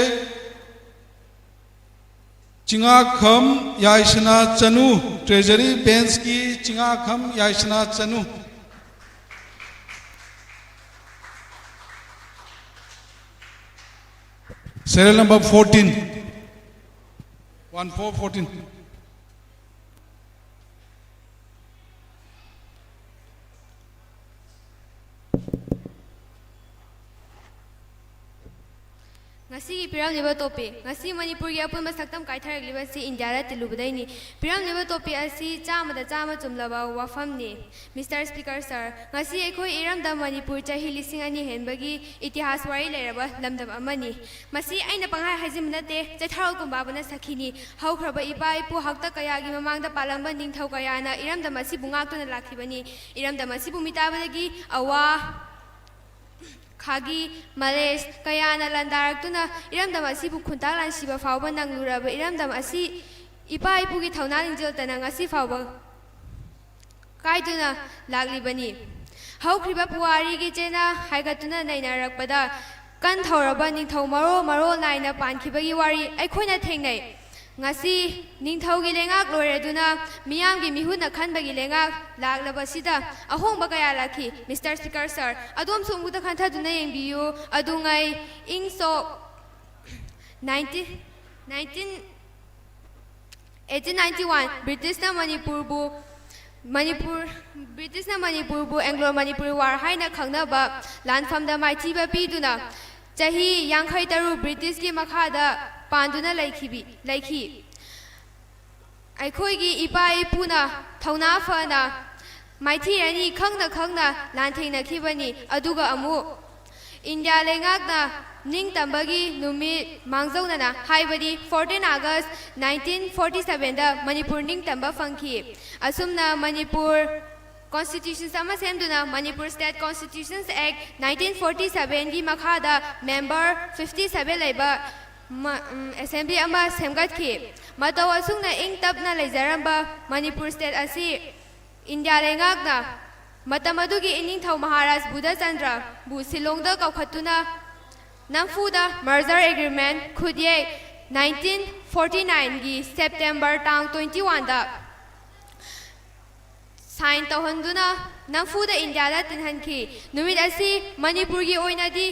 ꯆꯤꯡꯉꯥꯈꯝ ꯌꯥꯏꯁꯅꯥ ꯆꯅꯨ, ꯇ꯭ꯔꯦꯖꯔꯤ ꯕꯦꯟꯁꯀꯤ ꯆꯤꯡꯉꯥꯈꯝ ꯌꯥꯏꯁꯅꯥ ꯆꯅꯨ꯫ Serial number fourteen, one four fourteen. ꯉꯁꯤꯒꯤ ꯄꯤꯔꯝꯂꯤꯕ ꯇꯣꯄꯤꯛ: ꯉꯁꯤ ꯃꯅꯤꯄꯨꯔꯒꯤ ꯑꯄꯨꯟꯕ ꯁꯛꯇꯝ ꯀꯥꯏꯊꯔꯛꯂꯤꯕꯁꯤ ꯏꯟꯗꯤꯌꯥꯗ ꯇꯤꯜꯂꯨꯕꯗꯩꯅꯤ꯫ ꯄꯤꯔꯝꯂꯤꯕ ꯇꯣꯄꯤꯛ ꯑꯁꯤ ꯆꯥꯝꯃꯗ ꯆꯥꯝꯃ ꯆꯨꯝꯂꯕ ꯋꯥꯐꯝꯅꯤ꯫ ꯃꯤꯁꯇꯔ ꯁ꯭ꯄꯤꯀꯔ ꯁꯥꯔ, ꯉꯁꯤ ꯑꯩꯈꯣꯏ ꯏꯔꯝꯗꯝ ꯃꯅꯤꯄꯨꯔ ꯆꯍꯤ ꯂꯤꯁꯤꯡ ꯑꯅꯤ ꯍꯦꯟꯕꯒꯤ ꯏꯇꯤꯍꯥꯁ ꯋꯥꯔꯤ ꯂꯩꯔꯕ ꯂꯝꯗꯝ ꯑꯃꯅꯤ꯫ ꯃꯁꯤ ꯑꯩꯅ ꯄꯪꯍꯥꯏ ꯍꯥꯏꯖꯤꯟꯕ ꯅꯠꯇꯦ, ꯆꯩꯊꯥꯔꯣꯜ ꯀꯨꯝꯕꯥꯕꯅ ꯁꯛꯈꯤꯅꯤ꯫ ꯍꯧꯈ꯭ꯔꯕ ꯏꯄꯥ ꯏꯄꯨ ꯍꯥꯛꯇꯛ ꯀꯌꯥꯒꯤ ꯃꯃꯥꯡꯗ ꯄꯥꯜꯂꯝꯕ ꯅꯤꯡꯊꯧ ꯀꯌꯥꯅ ꯏꯔꯝꯗꯝ ꯑꯁꯤꯕꯨ ꯉꯥꯛꯇꯨꯅ ꯂꯥꯛꯈꯤꯕꯅꯤ꯫ ꯏꯔꯝꯗꯝ ꯑꯁꯤꯕꯨ ꯃꯤꯇꯥꯕꯗꯒꯤ ꯑꯋꯥ, ꯈꯥꯒꯤ, ꯃꯂꯦꯁ ꯀꯌꯥꯅ ꯂꯥꯟꯗꯥꯔꯛꯇꯨꯅ ꯏꯔꯝꯗꯝ ꯑꯁꯤꯕꯨ ꯈꯨꯟꯇꯥꯛ ꯂꯥꯟꯁꯤꯕ ꯐꯥꯎꯕ ꯅꯪꯂꯨꯔꯕ ꯏꯔꯝꯗꯝ ꯑꯁꯤ ꯏꯄꯥ ꯏꯄꯨꯒꯤ ꯊꯧꯅꯥ ꯂꯤꯡꯖꯦꯜꯇꯅ ꯉꯁꯤ ꯐꯥꯎꯕ ꯀꯥꯏꯗꯨꯅ ꯂꯥꯛꯂꯤꯕꯅꯤ꯫ ꯍꯧꯈ꯭ꯔꯤꯕ ꯄꯨꯋꯥꯔꯤꯒꯤ ꯆꯦꯅꯥ ꯍꯥꯏꯒꯠꯇꯨꯅ ꯅꯩꯅꯔꯛꯄꯗ ꯀꯟ ꯊꯧꯔꯕ ꯅꯤꯡꯊꯧ ꯃꯔꯣꯜ ꯃꯔꯣꯜ ꯅꯥꯏꯅ ꯄꯥꯟꯈꯤꯕꯒꯤ ꯋꯥꯔꯤ ꯑꯩꯈꯣꯏꯅ ꯊꯦꯡꯅꯩ꯫ ꯉꯁꯤ ꯅꯤꯡꯊꯧꯒꯤ ꯂꯩꯉꯥꯛ ꯂꯣꯏꯔꯗꯨꯅ ꯃꯤꯌꯥꯝꯒꯤ ꯃꯤꯍꯨꯠꯅ ꯈꯟꯕꯒꯤ ꯂꯩꯉꯥꯛ ꯂꯥꯛꯂꯕꯁꯤꯗ ꯑꯍꯣꯡꯕ ꯀꯌꯥ ꯂꯥꯛꯈꯤ꯫ ꯃꯤꯁꯇꯔ ꯁ꯭ꯄꯤꯀꯔ ꯁꯥꯔ, ꯑꯗꯣꯝꯁꯨ ꯑꯃꯨꯛꯇ ꯈꯟꯊꯗꯨꯅ ꯌꯦꯡꯕꯤꯌꯨ꯫ ꯑꯗꯨꯉꯩ ꯏꯪ ꯁꯣꯛ nineteen, nineteen, eighteen ninety one ꯕ꯭ꯔꯤꯇꯤꯁꯅ ꯃꯅꯤꯄꯨꯔꯕꯨ, ꯃꯅꯤꯄꯨꯔ, ꯕ꯭ꯔꯤꯇꯤꯁꯅ ꯃꯅꯤꯄꯨꯔꯕꯨ ꯑꯦꯡꯒ꯭ꯂꯣ ꯃꯅꯤꯄꯨꯔꯤ ꯋꯥꯔ ꯍꯥꯏꯅ ꯈꯪꯅꯕ ꯂꯥꯟꯐꯝꯗ ꯃꯥꯏꯊꯤꯕ ꯄꯤꯗꯨꯅ ꯆꯍꯤ ꯌꯥꯡꯈꯩ ꯇꯔꯨꯛ ꯕ꯭ꯔꯤꯇꯤꯁꯀꯤ ꯃꯈꯥꯗ ꯄꯥꯟꯗꯨꯅ ꯂꯩꯈꯤꯕꯤ-, ꯂꯩꯈꯤ꯫ ꯑꯩꯈꯣꯏꯒꯤ ꯏꯄꯥ ꯏꯄꯨꯅ ꯊꯧꯅꯥ ꯐꯅ ꯃꯥꯏꯊꯤ ꯑꯅꯤ ꯈꯪꯅ ꯈꯪꯅ ꯂꯥꯟꯊꯦꯡꯅꯈꯤꯕꯅꯤ꯫ ꯑꯗꯨꯒ ꯑꯃꯨꯛ ꯏꯟꯗꯤꯌꯥ ꯂꯩꯉꯥꯛꯅ ꯅꯤꯡꯇꯝꯕꯒꯤ ꯅꯨꯃꯤꯠ ꯃꯥꯡꯖꯧꯅꯅ, ꯍꯥꯏꯕꯗꯤ fourteen August nineteen forty sevenꯗ Manipur ꯅꯤꯡꯇꯝꯕ ꯐꯪꯈꯤ꯫ ꯑꯁꯨꯝꯅ ꯃꯅꯤꯄꯨꯔ Constitution ꯑꯃ ꯁꯦꯝꯗꯨꯅ Manipur State Constitution Act nineteen forty sevenꯒꯤ ꯃꯈꯥꯗ member fifty seven ꯂꯩꯕ ꯃ-, ꯎꯝ, assembly ꯑꯃ ꯁꯦꯝꯒꯠꯈꯤ꯫ ꯃꯇꯧ ꯑꯁꯨꯝꯅ ꯏꯪ ꯇꯞꯅ ꯂꯩꯖꯔꯝꯕ ꯃꯅꯤꯄꯨꯔ state ꯑꯁꯤ ꯏꯟꯗꯤꯌꯥ ꯂꯩꯉꯥꯛꯅ ꯃꯇꯝ ꯑꯗꯨꯒꯤ ꯏꯅꯤꯡꯊꯧ ꯃꯍꯥꯔꯥꯖ ꯕꯨꯙꯆꯟꯗ꯭ꯔꯕꯨ ꯁꯤꯂꯣꯡꯗ ꯀꯧꯈꯠꯇꯨꯅ ꯅꯝꯐꯨꯗ merger agreement, ꯈꯨꯠꯌꯦꯛ, nineteen forty nineꯒꯤ September ꯇꯥꯡ twenty oneꯗ sign ꯇꯧꯍꯟꯗꯨꯅ ꯅꯝꯐꯨꯗ ꯏꯟꯗꯤꯌꯥꯗ ꯇꯤꯟꯍꯟꯈꯤ꯫ ꯅꯨꯃꯤꯠ ꯑꯁꯤ ꯃꯅꯤꯄꯨꯔꯒꯤ ꯑꯣꯏꯅꯗꯤ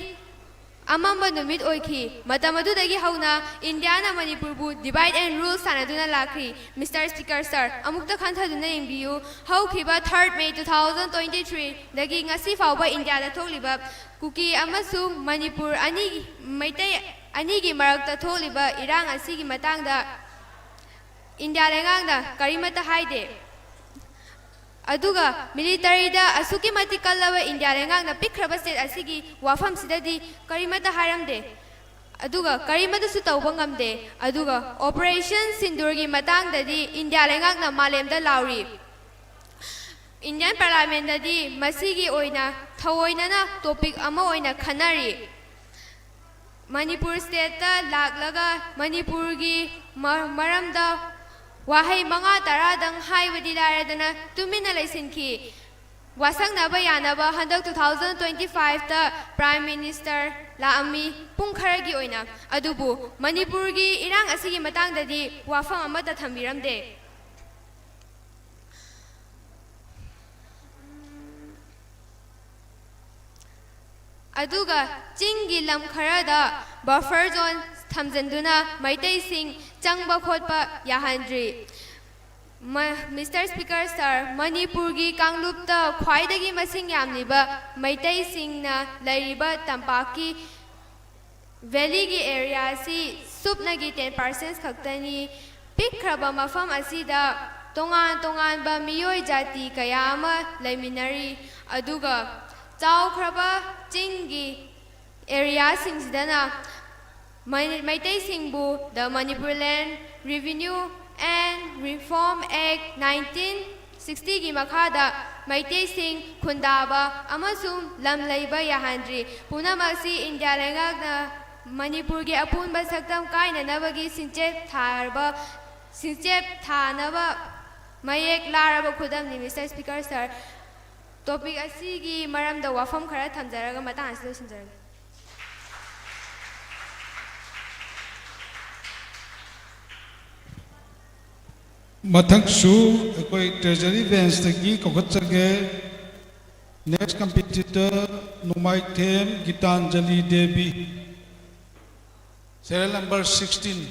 ꯑꯃꯝꯕ ꯅꯨꯃꯤꯠ ꯑꯣꯏꯈꯤ꯫ ꯃꯇꯝ ꯑꯗꯨꯗꯒꯤ ꯍꯧꯅ ꯏꯟꯗꯤꯌꯥꯅ ꯃꯅꯤꯄꯨꯔꯕꯨ divide and rule ꯁꯥꯟꯅꯗꯨꯅ ꯂꯥꯛꯈꯤ꯫ Mister Speaker sir, ꯑꯃꯨꯛꯇ ꯈꯟꯊꯗꯨꯅ ꯌꯦꯡꯕꯤꯌꯨ꯫ ꯍꯧꯈꯤꯕ third May two thousand twenty threeꯗꯒꯤ ꯉꯁꯤ ꯐꯥꯎꯕ ꯏꯟꯗꯤꯌꯥꯗ ꯊꯣꯛꯂꯤꯕ ꯀꯨꯀꯤ ꯑꯃꯁꯨꯡ ꯃꯅꯤꯄꯨꯔ ꯑꯅꯤ, ꯃꯩꯇꯩ ꯑꯅꯤꯒꯤ ꯃꯔꯛꯇ ꯊꯣꯛꯂꯤꯕ ꯏꯔꯥꯡ ꯑꯁꯤꯒꯤ ꯃꯇꯥꯡꯗ ꯏꯟꯗꯤꯌꯥ ꯂꯩꯉꯥꯛꯅ ꯀꯔꯤꯃꯠꯇ ꯍꯥꯏꯗꯦ꯫ ꯑꯗꯨꯒ militaryꯗ ꯑꯁꯨꯛꯀꯤ ꯃꯇꯤꯛ ꯀꯜꯂꯕ ꯏꯟꯗꯤꯌꯥ ꯂꯩꯉꯥꯛꯅ ꯄꯤꯛꯈ꯭ꯔꯕ state ꯑꯁꯤꯒꯤ ꯋꯥꯐꯝꯁꯤꯗꯗꯤ ꯀꯔꯤꯃꯠꯇ ꯍꯥꯏꯔꯝꯗꯦ꯫ ꯑꯗꯨꯒ ꯀꯔꯤꯃꯠꯇꯁꯨ ꯇꯧꯕ ꯉꯝꯗꯦ꯫ ꯑꯗꯨꯒ Operation ꯁꯤꯟꯗꯨꯔꯒꯤ ꯃꯇꯥꯡꯗꯗꯤ ꯏꯟꯗꯤꯌꯥ ꯂꯩꯉꯥꯛꯅ ꯃꯥꯂꯦꯝꯗ ꯂꯥꯎꯔꯤ꯫ Indian Parliamentꯗꯗꯤ ꯃꯁꯤꯒꯤ ꯑꯣꯏꯅ ꯊꯑꯣꯏꯅꯅ topic ꯑꯃ ꯑꯣꯏꯅ ꯈꯟꯅꯔꯤ꯫ ꯃꯅꯤꯄꯨꯔ stateꯇ ꯂꯥꯛꯂꯒ ꯃꯅꯤꯄꯨꯔꯒꯤ ꯃ-, ꯃꯔꯝꯗ ꯋꯥꯍꯩ ꯃꯉꯥ ꯇꯔꯥꯗꯪ ꯍꯥꯏꯕꯗꯤ ꯂꯥꯏꯔꯗꯅ ꯇꯨꯃꯤꯟꯅ ꯂꯩꯁꯤꯟꯈꯤ꯫ ꯋꯥꯁꯛꯅꯕ ꯌꯥꯅꯕ ꯍꯟꯗꯛ two thousand twenty fiveꯇ Prime Minister ꯂꯥꯛꯑꯝꯃꯤ, ꯄꯨꯡ ꯈꯔꯒꯤ ꯑꯣꯏꯅ꯫ ꯑꯗꯨꯕꯨ ꯃꯅꯤꯄꯨꯔꯒꯤ ꯏꯔꯥꯡ ꯑꯁꯤꯒꯤ ꯃꯇꯥꯡꯗꯗꯤ ꯋꯥꯐꯝ ꯑꯃꯠꯇ ꯊꯝꯕꯤꯔꯝꯗꯦ꯫ ꯑꯗꯨꯒ ꯆꯤꯡꯒꯤ ꯂꯝ ꯈꯔꯗ buffer zone ꯊꯝꯖꯤꯟꯗꯨꯅ ꯃꯩꯇꯩꯁꯤꯡ ꯆꯪꯕ ꯈꯣꯠꯄ ꯌꯥꯍꯟꯗ꯭ꯔꯤ꯫ ꯃ-, Mister Speaker sir, ꯃꯅꯤꯄꯨꯔꯒꯤ ꯀꯥꯡꯂꯨꯞꯇ ꯈ꯭ꯋꯥꯏꯗꯒꯤ ꯃꯁꯤꯡ ꯌꯥꯝꯂꯤꯕ ꯃꯩꯇꯩꯁꯤꯡꯅ ꯂꯩꯔꯤꯕ ꯇꯝꯄꯥꯛꯀꯤ valleyꯒꯤ area ꯑꯁꯤ ꯁꯨꯞꯅꯒꯤ ten percent ꯈꯛꯇꯅꯤ꯫ ꯄꯤꯛꯈ꯭ꯔꯕ ꯃꯐꯝ ꯑꯁꯤꯗ ꯇꯣꯉꯥꯟ ꯇꯣꯉꯥꯟꯕ ꯃꯤꯑꯣꯏ ꯖꯥꯇꯤ ꯀꯌꯥ ꯑꯃ ꯂꯩꯃꯤꯟꯅꯔꯤ, ꯑꯗꯨꯒ ꯆꯥꯎꯈ꯭ꯔꯕ ꯆꯤꯡꯒꯤ ꯑꯦꯔꯤꯌꯥꯁꯤꯡꯁꯤꯗꯅ ꯃꯩ- ꯃꯩꯇꯩꯁꯤꯡꯕꯨ The Manipur Land Revenue and Reform Act nineteen sixty ꯒꯤ ꯃꯈꯥꯗ ꯃꯩꯇꯩꯁꯤꯡ ꯈꯨꯟꯗꯥꯕ ꯑꯃꯁꯨꯡ ꯂꯝ ꯂꯩꯕ ꯌꯥꯍꯟꯗ꯭ꯔꯤ꯫ ꯄꯨꯝꯅꯃꯛꯁꯤ ꯏꯟꯗꯤꯌꯥ ꯂꯩꯉꯥꯛꯅ ꯃꯅꯤꯄꯨꯔꯒꯤ ꯑꯄꯨꯟꯕ ꯁꯛꯇꯝ ꯀꯥꯏꯅꯅꯕꯒꯤ ꯁꯤꯟꯆꯦꯞ ꯊꯥꯔꯕ ꯁꯤꯟꯆꯦꯞ ꯊꯥꯅꯕ ꯃꯌꯦꯛ ꯂꯥꯔꯕ ꯈꯨꯗꯝꯅꯤ꯫ Mister Speaker sir, topic ꯑꯁꯤꯒꯤ ꯃꯔꯝꯗ ꯋꯥꯐꯝ ꯈꯔ ꯊꯝꯖꯔꯒ ꯃꯇꯥꯡ ꯑꯁꯤ ꯂꯣꯏꯁꯤꯟꯖꯔꯒꯦ꯫ ꯃꯊꯪꯁꯨ ꯑꯩꯈꯣꯏ Treasury Bench ꯇꯒꯤ ꯀꯧꯈꯠꯆꯒꯦ꯫ Next competitor, ꯅꯣꯡꯃꯥꯏꯊꯦꯝ Gitanjali Devi, serial number sixteen꯫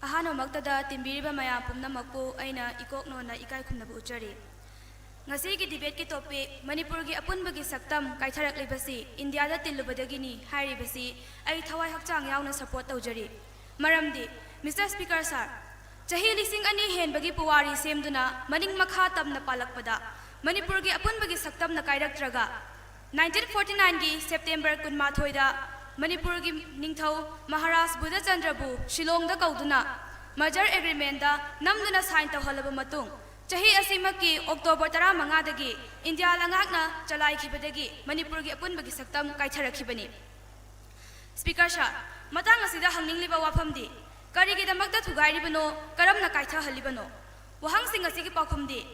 ꯑꯍꯥꯟꯕꯃꯛꯇꯗ ꯇꯤꯟꯕꯤꯔꯤꯕ ꯃꯌꯥꯝ ꯄꯨꯝꯅꯃꯛꯄꯨ ꯑꯩꯅ ꯏꯀꯣꯛ ꯅꯣꯟꯅ ꯏꯀꯥꯏ ꯈꯨꯝꯅꯕ ꯎꯠꯆꯔꯤ꯫ ꯉꯁꯤꯒꯤ debate ꯀꯤ topic ꯃꯅꯤꯄꯨꯔꯒꯤ ꯑꯄꯨꯟꯕꯒꯤ ꯁꯛꯇꯝ ꯀꯥꯏꯊꯔꯛꯂꯤꯕꯁꯤ ꯏꯟꯗꯤꯌꯥꯗ ꯇꯤꯜꯂꯨꯕꯗꯒꯤꯅꯤ ꯍꯥꯏꯔꯤꯕꯁꯤ ꯑꯩ ꯊꯋꯥꯏ ꯍꯛꯆꯥꯡ ꯌꯥꯎꯅ support ꯇꯧꯖꯔꯤ꯫ ꯃꯔꯝꯗꯤ, Mister Speaker sir, ꯆꯍꯤ ꯂꯤꯁꯤꯡ ꯑꯅꯤ ꯍꯦꯟꯕꯒꯤ ꯄꯨꯋꯥꯔꯤ ꯁꯦꯝꯗꯨꯅ ꯃꯅꯤꯡ ꯃꯈꯥ ꯇꯝꯅ ꯄꯥꯜꯂꯛꯄꯗ ꯃꯅꯤꯄꯨꯔꯒꯤ ꯑꯄꯨꯟꯕꯒꯤ ꯁꯛꯇꯝꯅ ꯀꯥꯏꯔꯛꯇ꯭ꯔꯒ, nineteen forty nine ꯒꯤ September ꯀꯨꯟꯃꯥꯊꯣꯏꯗ ꯃꯅꯤꯄꯨꯔꯒꯤ ꯅꯤꯡꯊꯧ ꯃꯍꯥꯔꯥꯖ ꯕꯨꯙꯆꯟꯗ꯭ꯔꯕꯨ ꯁꯤꯂꯣꯡꯗ ꯀꯧꯗꯨꯅ merger agreement ꯗ ꯅꯝꯗꯨꯅ sign ꯇꯧꯍꯜꯂꯕ ꯃꯇꯨꯡ, ꯆꯍꯤ ꯑꯁꯤꯃꯛꯀꯤ October ꯇꯔꯥꯃꯉꯥꯗꯒꯤ ꯏꯟꯗꯤꯌꯥ ꯂꯩꯉꯥꯛꯅ ꯆꯂꯥꯏꯈꯤꯕꯗꯒꯤ ꯃꯅꯤꯄꯨꯔꯒꯤ ꯑꯄꯨꯟꯕꯒꯤ ꯁꯛꯇꯝ ꯀꯥꯏꯊꯔꯛꯈꯤꯕꯅꯤ꯫ Speaker sir, ꯃꯇꯥꯡ ꯑꯁꯤꯗ ꯍꯪꯅꯤꯡꯂꯤꯕ ꯋꯥꯐꯝꯗꯤ, ꯀꯔꯤꯒꯤꯗꯃꯛꯇ ꯊꯨꯒꯥꯏꯔꯤꯕꯅꯣ, ꯀꯔꯝꯅ ꯀꯥꯏꯊꯍꯜꯂꯤꯕꯅꯣ? ꯋꯥꯍꯪꯁꯤꯡ ꯑꯁꯤꯒꯤ ꯄꯥꯎꯈꯨꯝꯗꯤ,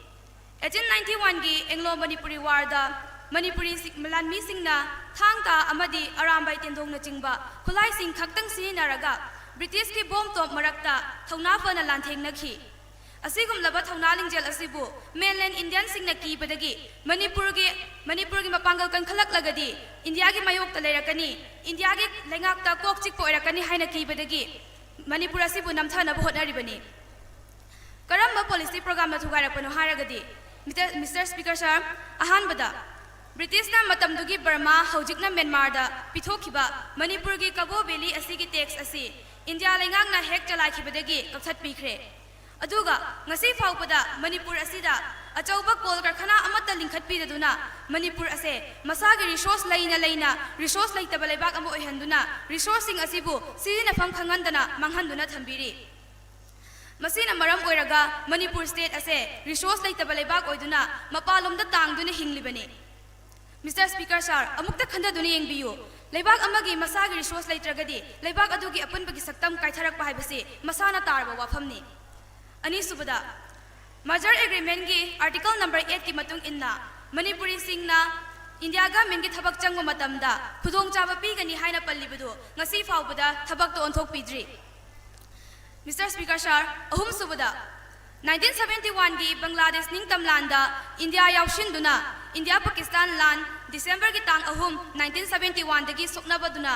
eighteen ninety one ꯒꯤ Anglo Manipuri War ꯗ ꯃꯅꯤꯄꯨꯔꯤ ꯁꯤ- ꯂꯥꯟꯃꯤꯁꯤꯡꯅ ꯊꯥꯡ ꯇꯥ ꯑꯃꯗꯤ ꯑꯔꯥꯝꯕꯥꯏ ꯇꯦꯟꯗꯣꯡꯅꯆꯤꯡꯕ ꯈꯨꯠꯂꯥꯏꯁꯤꯡ ꯈꯛꯇꯪ ꯁꯤꯖꯤꯟꯅꯔꯒ British ꯀꯤ bomb ꯇꯣꯞ ꯃꯔꯛꯇ ꯊꯧꯅꯥ ꯐꯅ ꯂꯥꯟꯊꯦꯡꯅꯈꯤ꯫ ꯑꯁꯤꯒꯨꯝꯂꯕ ꯊꯧꯅꯥ ꯂꯤꯡꯖꯦꯜ ꯑꯁꯤꯕꯨ mainland Indian ꯁꯤꯡꯅ ꯀꯤꯕꯗꯒꯤ ꯃꯅꯤꯄꯨꯔꯒꯤ ꯃꯅꯤꯄꯨꯔꯒꯤ ꯃꯄꯥꯡꯒꯜ ꯀꯟꯈꯠꯂꯛꯂꯒꯗꯤ ꯏꯟꯗꯤꯌꯥꯒꯤ ꯃꯥꯌꯣꯛꯇ ꯂꯩꯔꯛꯀꯅꯤ, ꯏꯟꯗꯤꯌꯥꯒꯤ ꯂꯩꯉꯥꯛꯇ ꯀꯣꯛ ꯆꯤꯛꯄ ꯑꯣꯏꯔꯛꯀꯅꯤ ꯍꯥꯏꯅ ꯀꯤꯕꯗꯒꯤ ꯃꯅꯤꯄꯨꯔ ꯑꯁꯤꯕꯨ ꯅꯝꯊꯅꯕ ꯍꯣꯠꯅꯔꯤꯕꯅꯤ꯫ ꯀꯔꯝꯕ ꯄꯣꯂꯤꯁꯤ ꯄ꯭ꯔꯣꯒ꯭ꯔꯥꯝꯅ ꯊꯨꯒꯥꯏꯔꯛꯄꯅꯣ ꯍꯥꯏꯔꯒꯗꯤ, ꯃꯤꯁꯇꯔ ꯁ꯭ꯄꯤꯀꯔ ꯁꯥꯔ, ꯑꯍꯥꯟꯕꯗ ꯕ꯭ꯔꯤꯇꯤꯁꯅ ꯃꯇꯝꯗꯨꯒꯤ ꯕꯔꯃꯥ, ꯍꯧꯖꯤꯛꯅ ꯃ꯭ꯌꯥꯟꯃꯥꯔꯗ ꯄꯤꯊꯣꯛꯈꯤꯕ ꯃꯅꯤꯄꯨꯔꯒꯤ ꯀꯕꯣ ꯚꯦꯂꯤ ꯑꯁꯤꯒꯤ ꯇꯦꯛꯁ ꯑꯁꯤ ꯏꯟꯗꯤꯌꯥ ꯂꯩꯉꯥꯛꯅ ꯍꯦꯛ ꯆꯂꯥꯏꯈꯤꯕꯗꯒꯤ ꯀꯛꯊꯠꯄꯤꯈ꯭ꯔꯦ꯫ ꯑꯗꯨꯒ ꯉꯁꯤ ꯐꯥꯎꯕꯗ ꯃꯅꯤꯄꯨꯔ ꯑꯁꯤꯗ ꯑꯆꯧꯕ ꯀꯣꯜ ꯀꯔꯈꯅꯥ ꯑꯃꯠꯇ ꯂꯤꯡꯈꯠꯄꯤꯗꯗꯨꯅ ꯃꯅꯤꯄꯨꯔ ꯑꯁꯦ ꯃꯁꯥꯒꯤ ꯔꯤꯁꯣꯔꯁ ꯂꯩꯅ ꯂꯩꯅ ꯔꯤꯁꯣꯔꯁ ꯂꯩꯇꯕ ꯂꯩꯕꯥꯛ ꯑꯃ ꯑꯣꯏꯍꯟꯗꯨꯅ ꯔꯤꯁꯣꯔꯁꯁꯤꯡ ꯑꯁꯤꯕꯨ ꯁꯤꯖꯤꯟꯅꯐꯝ ꯈꯪꯍꯟꯗꯅ ꯃꯥꯡꯍꯟꯗꯨꯅ ꯊꯝꯕꯤꯔꯤ꯫ ꯃꯁꯤꯅ ꯃꯔꯝ ꯑꯣꯏꯔꯒ ꯃꯅꯤꯄꯨꯔ ꯁ꯭ꯇꯦꯠ ꯑꯁꯦ ꯔꯤꯁꯣꯔꯁ ꯂꯩꯇꯕ ꯂꯩꯕꯥꯛ ꯑꯣꯏꯗꯨꯅ ꯃꯄꯥꯟꯂꯣꯝꯗ ꯇꯥꯡꯗꯨꯅ ꯍꯤꯡꯂꯤꯕꯅꯤ꯫ ꯃꯤꯁꯇꯔ ꯁ꯭ꯄꯤꯀꯔ ꯁꯥꯔ, ꯑꯃꯨꯛꯇ ꯈꯟꯊꯗꯨꯅ ꯌꯦꯡꯕꯤꯌꯨ, ꯂꯩꯕꯥꯛ ꯑꯃꯒꯤ ꯃꯁꯥꯒꯤ ꯔꯤꯁꯣꯔꯁ ꯂꯩꯇ꯭ꯔꯒꯗꯤ ꯂꯩꯕꯥꯛ ꯑꯗꯨꯒꯤ ꯑꯄꯨꯟꯕꯒꯤ ꯁꯛꯇꯝ ꯀꯥꯏꯊꯔꯛꯄ ꯍꯥꯏꯕꯁꯤ ꯃꯁꯥꯅ ꯇꯥꯔꯕ ꯋꯥꯐꯝꯅꯤ꯫ ꯑꯅꯤꯁꯨꯕꯗ, ꯃꯔꯖꯔ ꯑꯦꯒ꯭ꯔꯤꯃꯦꯟꯒꯤ ꯑꯥꯔꯇꯤꯀꯜ ꯅꯝꯕꯔ ꯑꯩꯠꯀꯤ ꯃꯇꯨꯡ ꯏꯟꯅ ꯃꯅꯤꯄꯨꯔꯤꯁꯤꯡꯅ ꯏꯟꯗꯤꯌꯥ ꯒꯃꯦꯟꯒꯤ ꯊꯕꯛ ꯆꯪꯕ ꯃꯇꯝꯗ ꯈꯨꯗꯣꯡꯆꯥꯕ ꯄꯤꯒꯅꯤ ꯍꯥꯏꯅ ꯄꯜꯂꯤꯕꯗꯨ ꯉꯁꯤ ꯐꯥꯎꯕꯗ ꯊꯕꯛꯇ ꯑꯣꯟꯊꯣꯛꯄꯤꯗ꯭ꯔꯤ꯫ ꯃꯤꯁꯇꯔ ꯁ꯭ꯄꯤꯀꯔ ꯁꯥꯔ, ꯑꯍꯨꯝꯁꯨꯕꯗ, ꯅꯥꯏꯟꯇꯤꯟ ꯁꯕꯦꯟꯇꯤ ꯋꯥꯟꯒꯤ ꯕꯪꯒ꯭ꯂꯥꯗꯦꯁ ꯅꯤꯡꯇꯝ ꯂꯥꯟꯗ ꯏꯟꯗꯤꯌꯥ ꯌꯥꯎꯁꯤꯟꯗꯨꯅ ꯏꯟꯗꯤꯌꯥ ꯄꯥꯀꯤꯁꯇꯥꯟ ꯂꯥꯟ ꯗꯤꯁꯦꯝꯕꯔꯒꯤ ꯇꯥꯡ ꯑꯍꯨꯝ, ꯅꯥꯏꯟꯇꯤꯟ ꯁꯕꯦꯟꯇꯤ ꯋꯥꯟꯗꯒꯤ ꯁꯣꯛꯅꯕꯗꯨꯅ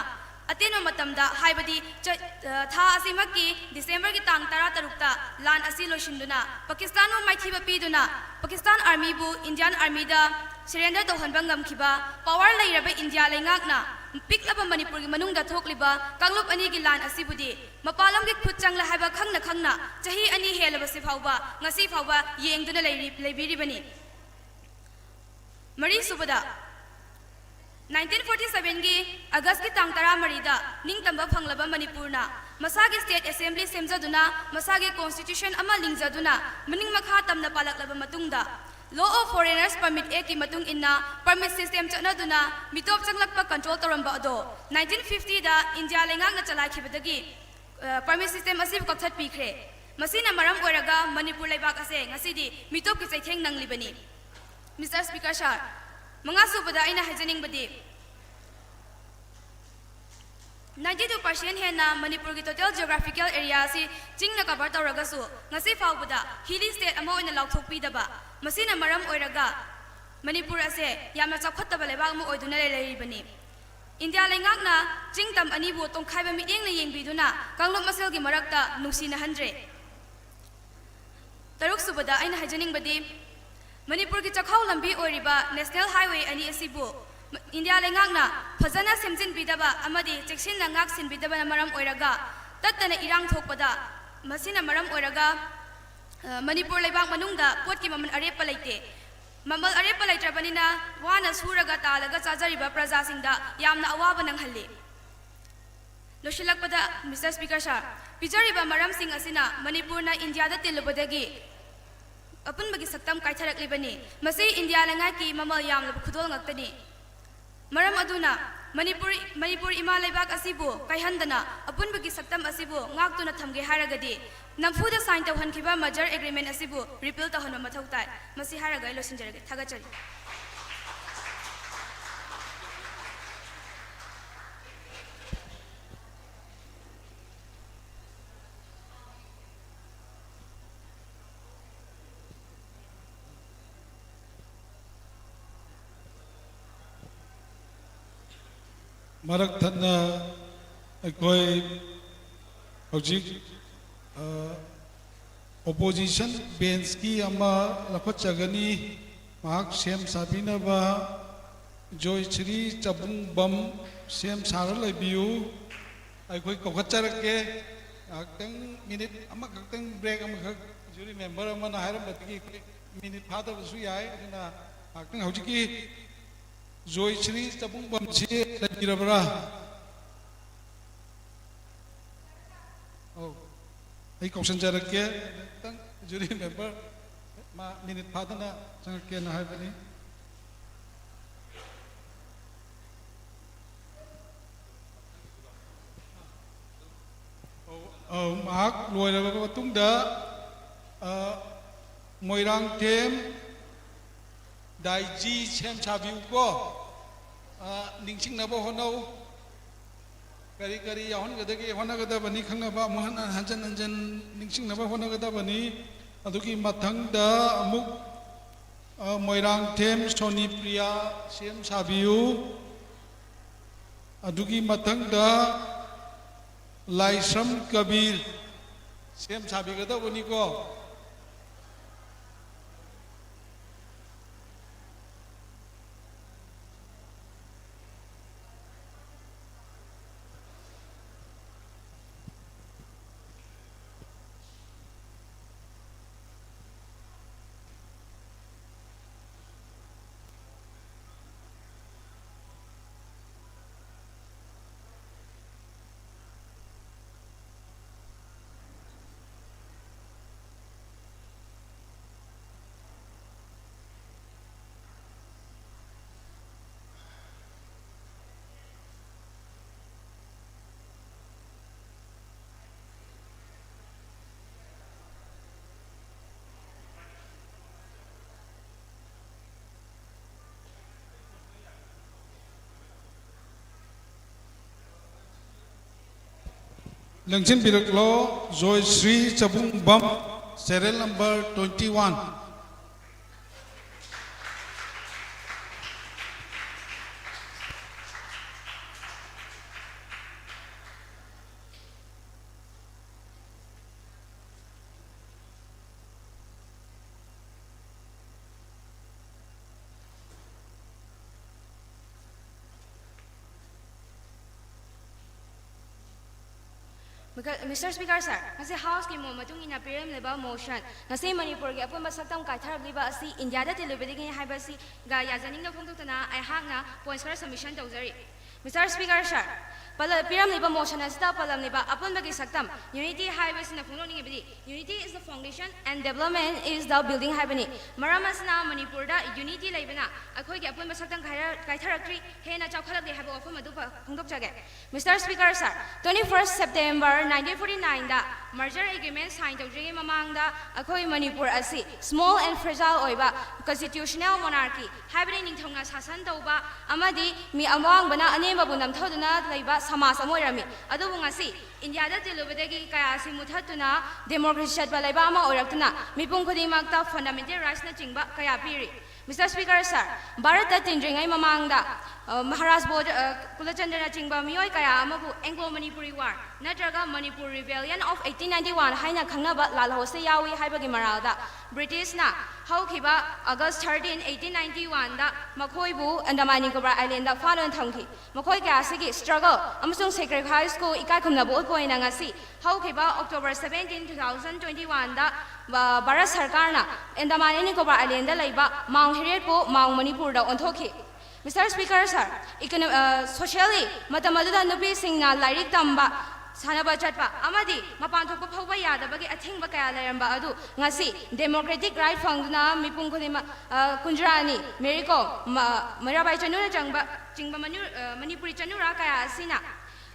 ꯑꯇꯦꯟꯕ ꯃꯇꯝꯗ, ꯍꯥꯏꯕꯗꯤ ꯆ-, ꯑ, ꯊꯥ ꯑꯁꯤꯃꯛꯀꯤ ꯗꯤꯁꯦꯝꯕꯔꯒꯤ ꯇꯥꯡ ꯇꯔꯥꯇꯔꯨꯛꯇ ꯂꯥꯟ ꯑꯁꯤ ꯂꯣꯏꯁꯤꯟꯗꯨꯅ ꯄꯥꯀꯤꯁꯇꯥꯟꯕꯨ ꯃꯥꯏꯊꯤꯕ ꯄꯤꯗꯨꯅ ꯄꯥꯀꯤꯁꯇꯥꯟ ꯑꯥꯔꯃꯤꯕꯨ ꯏꯟꯗꯤꯌꯥꯟ ꯑꯥꯔꯃꯤꯗ ꯁꯔꯦꯟꯗꯔ ꯇꯧꯍꯟꯕ ꯉꯝꯈꯤꯕ ꯄꯋꯥꯔ ꯂꯩꯔꯕ ꯏꯟꯗꯤꯌꯥ ꯂꯩꯉꯥꯛꯅ ꯄꯤꯛꯂꯕ ꯃꯅꯤꯄꯨꯔꯒꯤ ꯃꯅꯨꯡꯗ ꯊꯣꯛꯂꯤꯕ ꯀꯥꯡꯂꯨꯞ ꯑꯅꯤꯒꯤ ꯂꯥꯟ ꯑꯁꯤꯕꯨꯗꯤ ꯃꯄꯥꯟꯂꯣꯝꯒꯤ ꯈꯨꯠ ꯆꯪꯂꯦ ꯍꯥꯏꯕ ꯈꯪꯅ ꯈꯪꯅ ꯆꯍꯤ ꯑꯅꯤ ꯍꯦꯜꯂꯕꯁꯤ ꯐꯥꯎꯕ, ꯉꯁꯤ ꯐꯥꯎꯕ ꯌꯦꯡꯗꯨꯅ ꯂꯩꯔꯤ-, ꯂꯩꯕꯤꯔꯤꯕꯅꯤ꯫ ꯃꯔꯤꯁꯨꯕꯗ, ꯅꯥꯏꯟꯇꯤꯟ ꯐꯣꯔꯇꯤ ꯁꯕꯦꯟꯒꯤ ꯑꯒꯁꯀꯤ ꯇꯥꯡ ꯇꯔꯥꯃꯔꯤꯗ ꯅꯤꯡꯇꯝꯕ ꯐꯪꯂꯕ ꯃꯅꯤꯄꯨꯔꯅ ꯃꯁꯥꯒꯤ ꯁ꯭ꯇꯦꯠ ꯑꯦꯁꯦꯝꯕ꯭ꯂꯤ ꯁꯦꯝꯖꯗꯨꯅ, ꯃꯁꯥꯒꯤ ꯀꯣꯟꯁꯇꯤꯇ꯭ꯌꯨꯁꯟ ꯑꯃ ꯂꯤꯡꯖꯗꯨꯅ, ꯃꯅꯤꯡ ꯃꯈꯥ ꯇꯝꯅ ꯄꯥꯜꯂꯛꯂꯕ ꯃꯇꯨꯡꯗ, Law of Foreigners Permit Actꯀꯤ ꯃꯇꯨꯡ ꯏꯟꯅ ꯄꯔꯃꯤꯠ ꯁꯤꯁꯇꯦꯝ ꯆꯠꯅꯗꯨꯅ ꯃꯤꯇꯣꯞ ꯆꯪꯂꯛꯄ ꯀꯟꯇ꯭ꯔꯣꯜ ꯇꯧꯔꯝꯕ ꯑꯗꯣ, ꯅꯥꯏꯟꯇꯤꯟ ꯐꯤꯐꯇꯤꯗ ꯏꯟꯗꯤꯌꯥ ꯂꯩꯉꯥꯛꯅ ꯆꯂꯥꯏꯈꯤꯕꯗꯒꯤ, ꯑ, ꯄꯔꯃꯤꯠ ꯁꯤꯁꯇꯦꯝ ꯑꯁꯤꯕꯨ ꯀꯛꯊꯠꯄꯤꯈ꯭ꯔꯦ꯫ ꯃꯁꯤꯅ ꯃꯔꯝ ꯑꯣꯏꯔꯒ ꯃꯅꯤꯄꯨꯔ ꯂꯩꯕꯥꯛ ꯑꯁꯦ ꯉꯁꯤꯗꯤ ꯃꯤꯇꯣꯞꯀꯤ ꯆꯩꯊꯦꯡ ꯅꯪꯂꯤꯕꯅꯤ꯫ ꯃꯤꯁꯇꯔ ꯁ꯭ꯄꯤꯀꯔ ꯁꯥꯔ, ꯃꯉꯥꯁꯨꯕꯗ ꯑꯩꯅ ꯍꯥꯏꯖꯅꯤꯡꯕꯗꯤ, ꯅꯥꯏꯟꯇꯤ ꯇꯨ ꯄꯥꯔꯁꯦꯟ ꯍꯦꯟꯅ ꯃꯅꯤꯄꯨꯔꯒꯤ ꯇꯣꯇꯦꯜ ꯖꯤꯑꯣꯒ꯭ꯔꯥꯐꯤꯀꯦꯜ ꯑꯦꯔꯤꯌꯥ ꯑꯁꯤ ꯆꯤꯡꯅ ꯀꯚꯔ ꯇꯧꯔꯒꯁꯨ, ꯉꯁꯤ ꯐꯥꯎꯕꯗ ꯍꯤꯂꯤ ꯁ꯭ꯇꯦꯠ ꯑꯃ ꯑꯣꯏꯅ ꯂꯥꯎꯊꯣꯛꯄꯤꯗꯕ, ꯃꯁꯤꯅ ꯃꯔꯝ ꯑꯣꯏꯔꯒ ꯃꯅꯤꯄꯨꯔ ꯑꯁꯦ ꯌꯥꯝꯅ ꯆꯥꯎꯈꯠꯇꯕ ꯂꯩꯕꯥꯛ ꯑꯃ ꯑꯣꯏꯗꯨꯅ ꯂꯩ-, ꯂꯩꯔꯤꯕꯅꯤ꯫ ꯏꯟꯗꯤꯌꯥ ꯂꯩꯉꯥꯛꯅ ꯆꯤꯡ ꯇꯝ ꯑꯅꯤꯕꯨ ꯇꯣꯡꯈꯥꯏꯕ ꯃꯤꯠꯌꯦꯡꯅ ꯌꯦꯡꯕꯤꯗꯨꯅ ꯀꯥꯡꯂꯨꯞ ꯃꯁꯦꯜꯒꯤ ꯃꯔꯛꯇ ꯅꯨꯡꯁꯤꯅꯍꯟꯗ꯭ꯔꯦ꯫ ꯑꯔꯣꯏꯕꯗ ꯑꯩꯅ ꯍꯥꯏꯖꯅꯤꯡꯕꯗꯤ, ꯃꯅꯤꯄꯨꯔꯒꯤ ꯆꯥꯛꯈꯥꯎ ꯂꯝꯕꯤ ꯑꯣꯏꯔꯤꯕ National Highway ꯑꯅꯤ ꯑꯁꯤꯕꯨ ꯏꯟꯗꯤꯌꯥ ꯂꯩꯉꯥꯛꯅ ꯐꯖꯅ ꯁꯦꯝꯖꯤꯟꯕꯤꯗꯕ ꯑꯃꯗꯤ ꯆꯦꯛꯁꯤꯟꯅ ꯉꯥꯛ ꯁꯦꯟꯕꯤꯗꯕꯅ ꯃꯔꯝ ꯑꯣꯏꯔꯒ ꯇꯠꯇꯅ ꯏꯔꯥꯡ ꯊꯣꯛꯄꯗ, ꯃꯁꯤꯅ ꯃꯔꯝ ꯑꯣꯏꯔꯒ, ꯑ, ꯃꯅꯤꯄꯨꯔ ꯂꯩꯕꯥꯛ ꯃꯅꯨꯡꯗ ꯄꯣꯠꯀꯤ ꯃꯃꯜ ꯑꯔꯦꯞꯄ ꯂꯩꯇꯦ꯫ ꯃꯃꯜ ꯑꯔꯦꯞꯄ ꯂꯩꯇ꯭ꯔꯕꯅꯤꯅ ꯋꯥꯅ ꯁꯨꯔꯒ ꯇꯥꯜꯂꯒ ꯆꯥꯖꯔꯤꯕ ꯄ꯭ꯔꯖꯥꯁꯤꯡꯗ ꯌꯥꯝꯅ ꯑꯋꯥꯕ ꯅꯪꯍꯜꯂꯤ꯫ ꯂꯣꯏꯁꯤꯜꯂꯛꯄꯗ, Mister Speaker Sir, ꯄꯤꯖꯔꯤꯕ ꯃꯔꯝꯁꯤꯡ ꯑꯁꯤꯅ ꯃꯅꯤꯄꯨꯔꯅ ꯏꯟꯗꯤꯌꯥꯗ ꯇꯤꯜꯂꯨꯕꯗꯒꯤ ꯑꯄꯨꯟꯕꯒꯤ ꯁꯛꯇꯝ ꯀꯥꯏꯊꯔꯛꯂꯤꯕꯅꯤ꯫ ꯃꯁꯤ ꯏꯟꯗꯤꯌꯥ ꯂꯩꯉꯥꯛꯀꯤ ꯃꯃꯜ ꯌꯥꯝꯂꯕ ꯈꯨꯗꯣꯜ ꯉꯥꯛꯇꯅꯤ꯫ ꯃꯔꯝ ꯑꯗꯨꯅ ꯃꯅꯤꯄꯨꯔ, ꯃꯅꯤꯄꯨꯔ ꯏꯃꯥ ꯂꯩꯕꯥꯛ ꯑꯁꯤꯕꯨ ꯀꯥꯏꯍꯟꯗꯅ ꯑꯄꯨꯟꯕꯒꯤ ꯁꯛꯇꯝ ꯑꯁꯤꯕꯨ ꯉꯥꯛꯇꯨꯅ ꯊꯝꯒꯦ ꯍꯥꯏꯔꯒꯗꯤ ꯅꯝꯐꯨꯗ sign ꯇꯧꯍꯟꯈꯤꯕ merger agreement ꯑꯁꯤꯕꯨ repeal ꯇꯧꯍꯟꯕ ꯃꯊꯧ ꯇꯥꯏ꯫ ꯃꯁꯤ ꯍꯥꯏꯔꯒ ꯑꯩ ꯂꯣꯏꯁꯤꯟꯖꯔꯒꯦ꯫ ꯊꯥꯒꯠꯆꯔꯤ꯫ ꯃꯔꯛ ꯊꯠꯅ ꯑꯩꯈꯣꯏ ꯍꯧꯖꯤꯛ, ꯑ, opposition benchꯀꯤ ꯑꯃ ꯂꯧꯈꯠꯆꯒꯅꯤ꯫ ꯃꯍꯥꯛ ꯁꯦꯝ ꯁꯥꯕꯤꯅꯕ ꯖꯣꯏꯁ꯭ꯔꯤ ꯆꯕꯨꯡꯕꯝ ꯁꯦꯝ ꯁꯥꯔ ꯂꯩꯕꯤꯌꯨ꯫ ꯑꯩꯈꯣꯏ ꯀꯧꯈꯠꯆꯔꯛꯀꯦ꯫ ꯉꯥꯏꯍꯥꯛꯇꯪ, minute ꯑꯃꯈꯛꯇꯪ break ꯑꯃꯈꯛ jury member ꯑꯃꯅ ꯍꯥꯏꯔꯝꯕꯗꯒꯤ ꯑꯩꯈꯣꯏ minute ꯐꯥꯗꯕꯁꯨ ꯌꯥꯏ꯫ ꯑꯗꯨꯅ ꯉꯥꯏꯍꯥꯛꯇꯪ ꯍꯧꯖꯤꯛꯀꯤ ꯖꯣꯏꯁ꯭ꯔꯤ ꯆꯕꯨꯡꯕꯝꯁꯤ ꯂꯩꯕꯤꯔꯕ꯭ꯔꯥ? ꯑꯧ, ꯑꯩ ꯀꯧꯁꯟꯖꯔꯛꯀꯦ꯫ ꯈꯤꯇꯪ jury member ꯃꯥ minute ꯐꯥꯗꯅ ꯆꯪꯉꯛꯀꯦꯅ ꯍꯥꯏꯕꯅꯤ꯫ ꯑꯧ, ꯑꯧ, ꯃꯍꯥꯛ ꯂꯣꯏꯔꯕ ꯃꯇꯨꯡꯗ, ꯑ, ꯃꯣꯏꯔꯥꯡꯊꯦꯝ ꯗꯥꯏꯖꯤ ꯁꯦꯝ ꯁꯥꯕꯤꯌꯨꯀꯣ꯫ ꯑ, ꯅꯤꯡꯁꯤꯡꯅꯕ ꯍꯣꯠꯅꯧ꯫ ꯀꯔꯤ ꯀꯔꯤ ꯌꯥꯎꯍꯟꯒꯗꯒꯦ ꯍꯣꯠꯅꯒꯗꯕꯅꯤ ꯈꯪꯅꯕ ꯑꯃꯨꯛ ꯍꯟꯅ ꯍꯟꯖꯤꯟ ꯍꯟꯖꯤꯟ ꯅꯤꯡꯁꯤꯡꯅꯕ ꯍꯣꯠꯅꯒꯗꯕꯅꯤ꯫ ꯑꯗꯨꯒꯤ ꯃꯊꯪꯗ ꯑꯃꯨꯛ, ꯑ, ꯃꯣꯏꯔꯥꯡꯊꯦꯝ ꯁꯣꯅꯤꯄ꯭ꯔꯤꯌꯥ ꯁꯦꯝ ꯁꯥꯕꯤꯌꯨ꯫ ꯑꯗꯨꯒꯤ ꯃꯊꯪꯗ ꯂꯥꯏꯁ꯭ꯔꯝ ꯀꯕꯤꯔ ꯁꯦꯝ ꯁꯥꯕꯤꯒꯗꯧꯕꯅꯤꯀꯣ꯫ ꯂꯦꯡꯁꯤꯟꯕꯤꯔꯛꯂꯣ, Joyshree ꯆꯕꯨꯡꯕꯝ, serial number twenty one꯫ Mister Speaker sir, ꯉꯁꯤ Houseꯀꯤ ꯃꯣꯠ ꯃꯇꯨꯡ ꯏꯟꯅ ꯄꯤꯔꯝꯂꯤꯕ motion, ꯉꯁꯤ ꯃꯅꯤꯄꯨꯔꯒꯤ ꯑꯄꯨꯟꯕ ꯁꯛꯇꯝ ꯀꯥꯏꯊꯔꯛꯂꯤꯕ ꯑꯁꯤ ꯏꯟꯗꯤꯌꯥꯗ ꯇꯤꯜꯂꯨꯕꯗꯒꯤꯅꯤ ꯍꯥꯏꯕꯁꯤꯒ ꯌꯥꯖꯅꯤꯡꯗꯕ ꯐꯣꯡꯗꯣꯛꯇꯨꯅ ꯑꯩꯍꯥꯛꯅ points ꯈꯔ submission ꯇꯧꯖꯔꯤ꯫ Mister Speaker sir, ꯄꯜꯂ-, ꯄꯤꯔꯝꯂꯤꯕ motion ꯑꯁꯤꯗ ꯄꯜꯂꯝꯂꯤꯕ ꯑꯄꯨꯟꯕꯒꯤ ꯁꯛꯇꯝ, unity ꯍꯥꯏꯕꯁꯤꯅ ꯐꯣꯡꯗꯣꯛꯅꯤꯡꯉꯤꯕꯗꯤ, unity is the foundation and development is the building ꯍꯥꯏꯕꯅꯤ꯫ ꯃꯔꯝ ꯑꯁꯤꯅ ꯃꯅꯤꯄꯨꯔꯗ unity ꯂꯩꯕꯅ ꯑꯩꯈꯣꯏꯒꯤ ꯑꯄꯨꯟꯕ ꯁꯛꯇꯝ ꯀꯥꯏꯔ-, ꯀꯥꯏꯊꯔꯛꯇ꯭ꯔꯤ, ꯍꯦꯟꯅ ꯆꯥꯎꯈꯠꯂꯛꯂꯤ ꯍꯥꯏꯕ ꯋꯥꯐꯝ ꯑꯗꯨ ꯐ-, ꯐꯣꯡꯗꯣꯛꯆꯒꯦ꯫ Mister Speaker sir, twenty first September nineteen forty nineꯗ merger agreement sign ꯇꯧꯗ꯭ꯔꯤꯉꯩ ꯃꯃꯥꯡꯗ ꯑꯩꯈꯣꯏ ꯃꯅꯤꯄꯨꯔ ꯑꯁꯤ small and fragile ꯑꯣꯏꯕ constitutional monarchy ꯍꯥꯏꯕꯗꯤ ꯅꯤꯡꯊꯧꯅ ꯁꯥꯁꯟ ꯇꯧꯕ ꯑꯃꯗꯤ ꯃꯤ ꯑꯋꯥꯡꯕꯅ ꯑꯅꯦꯝꯕꯕꯨ ꯅꯝꯊꯗꯨꯅ ꯂꯩꯕ ꯁꯃꯥꯖ ꯑꯃ ꯑꯣꯏꯔꯝꯃꯤ꯫ ꯑꯗꯨꯕꯨ ꯉꯁꯤ ꯏꯟꯗꯤꯌꯥꯗ ꯇꯤꯜꯂꯨꯕꯗꯒꯤ ꯀꯌꯥ ꯑꯁꯤ ꯃꯨꯊꯠꯇꯨꯅ democracy ꯆꯠꯄ ꯂꯩꯕꯥꯛ ꯑꯃ ꯑꯣꯏꯔꯛꯇꯨꯅ ꯃꯤꯄꯨꯝ ꯈꯨꯗꯤꯡꯃꯛꯇ fundamental rightsꯅꯆꯤꯡꯕ ꯀꯌꯥ ꯄꯤꯔꯤ꯫ Mister Speaker sir, ꯚꯥꯔꯠꯇ ꯇꯤꯟꯗ꯭ꯔꯤꯉꯩ ꯃꯃꯥꯡꯗ, ꯑ, ꯃꯍꯥꯔꯥꯖ ꯕꯣꯙ-, ꯑ, ꯀꯨꯂꯆꯟꯗ꯭ꯔꯅꯆꯤꯡꯕ ꯃꯤꯑꯣꯏ ꯀꯌꯥ ꯑꯃꯕꯨ Anglo Manipuri War ꯅꯠꯇ꯭ꯔꯒ Manipur Rebellion of eighteen ninety one ꯍꯥꯏꯅ ꯈꯪꯅꯕ ꯂꯥꯜꯍꯧ ꯑꯁꯤ ꯌꯥꯎꯏ ꯍꯥꯏꯕꯒꯤ ꯃꯔꯥꯜꯗ Britishꯅ ꯍꯧꯈꯤꯕ August thirteen, eighteen ninety oneꯗ ꯃꯈꯣꯏꯕꯨ Andaman Nicobar Islandꯗ ꯐꯥꯗꯨꯅ ꯊꯝꯈꯤ꯫ ꯃꯈꯣꯏ ꯀꯌꯥ ꯑꯁꯤꯒꯤ struggle ꯑꯃꯁꯨꯡ sacrificeꯄꯨ ꯏꯀꯥꯏ ꯈꯨꯝꯅꯕ ꯎꯠꯄ ꯑꯣꯏꯅ ꯉꯁꯤ ꯍꯧꯈꯤꯕ October seventeen, two thousand twenty oneꯗ ꯚꯥ-, Bharat ꯁꯔꯀꯥꯔꯅ Andaman and Nicobar Islandꯗ ꯂꯩꯕ Mount Heriotꯄꯨ Mount Manipurꯗ ꯑꯣꯟꯊꯣꯛꯈꯤ꯫ Mister Speaker sir, econo-, ꯑ, socially ꯃꯇꯝ ꯑꯗꯨꯗ ꯅꯨꯄꯤꯁꯤꯡꯅ ꯂꯥꯏꯔꯤꯛ ꯇꯝꯕ, ꯁꯥꯟꯅꯕ ꯆꯠꯄ ꯑꯃꯗꯤ ꯃꯄꯥꯟ ꯊꯣꯛꯄ ꯐꯥꯎꯕ ꯌꯥꯗꯕꯒꯤ ꯑꯊꯤꯡꯕ ꯀꯌꯥ ꯂꯩꯔꯝꯕ ꯑꯗꯨ ꯉꯁꯤ democratic right ꯐꯪꯗꯨꯅ ꯃꯤꯄꯨꯝ ꯈꯨꯗꯤꯡꯃꯛ, ꯑ, ꯀꯨꯟꯖ꯭ꯔꯥꯅꯤ, ꯃꯦꯔꯤ ꯀꯣꯝ, ꯃ-, ꯃꯤꯔꯥꯕꯥꯏ ꯆꯅꯨꯅ ꯆꯪꯕ, ꯆꯤꯡꯕ ꯃꯅꯨ-, ꯑ, ꯃꯅꯤꯄꯨꯔꯤ ꯆꯅꯨꯔꯥ ꯀꯌꯥ ꯑꯁꯤꯅ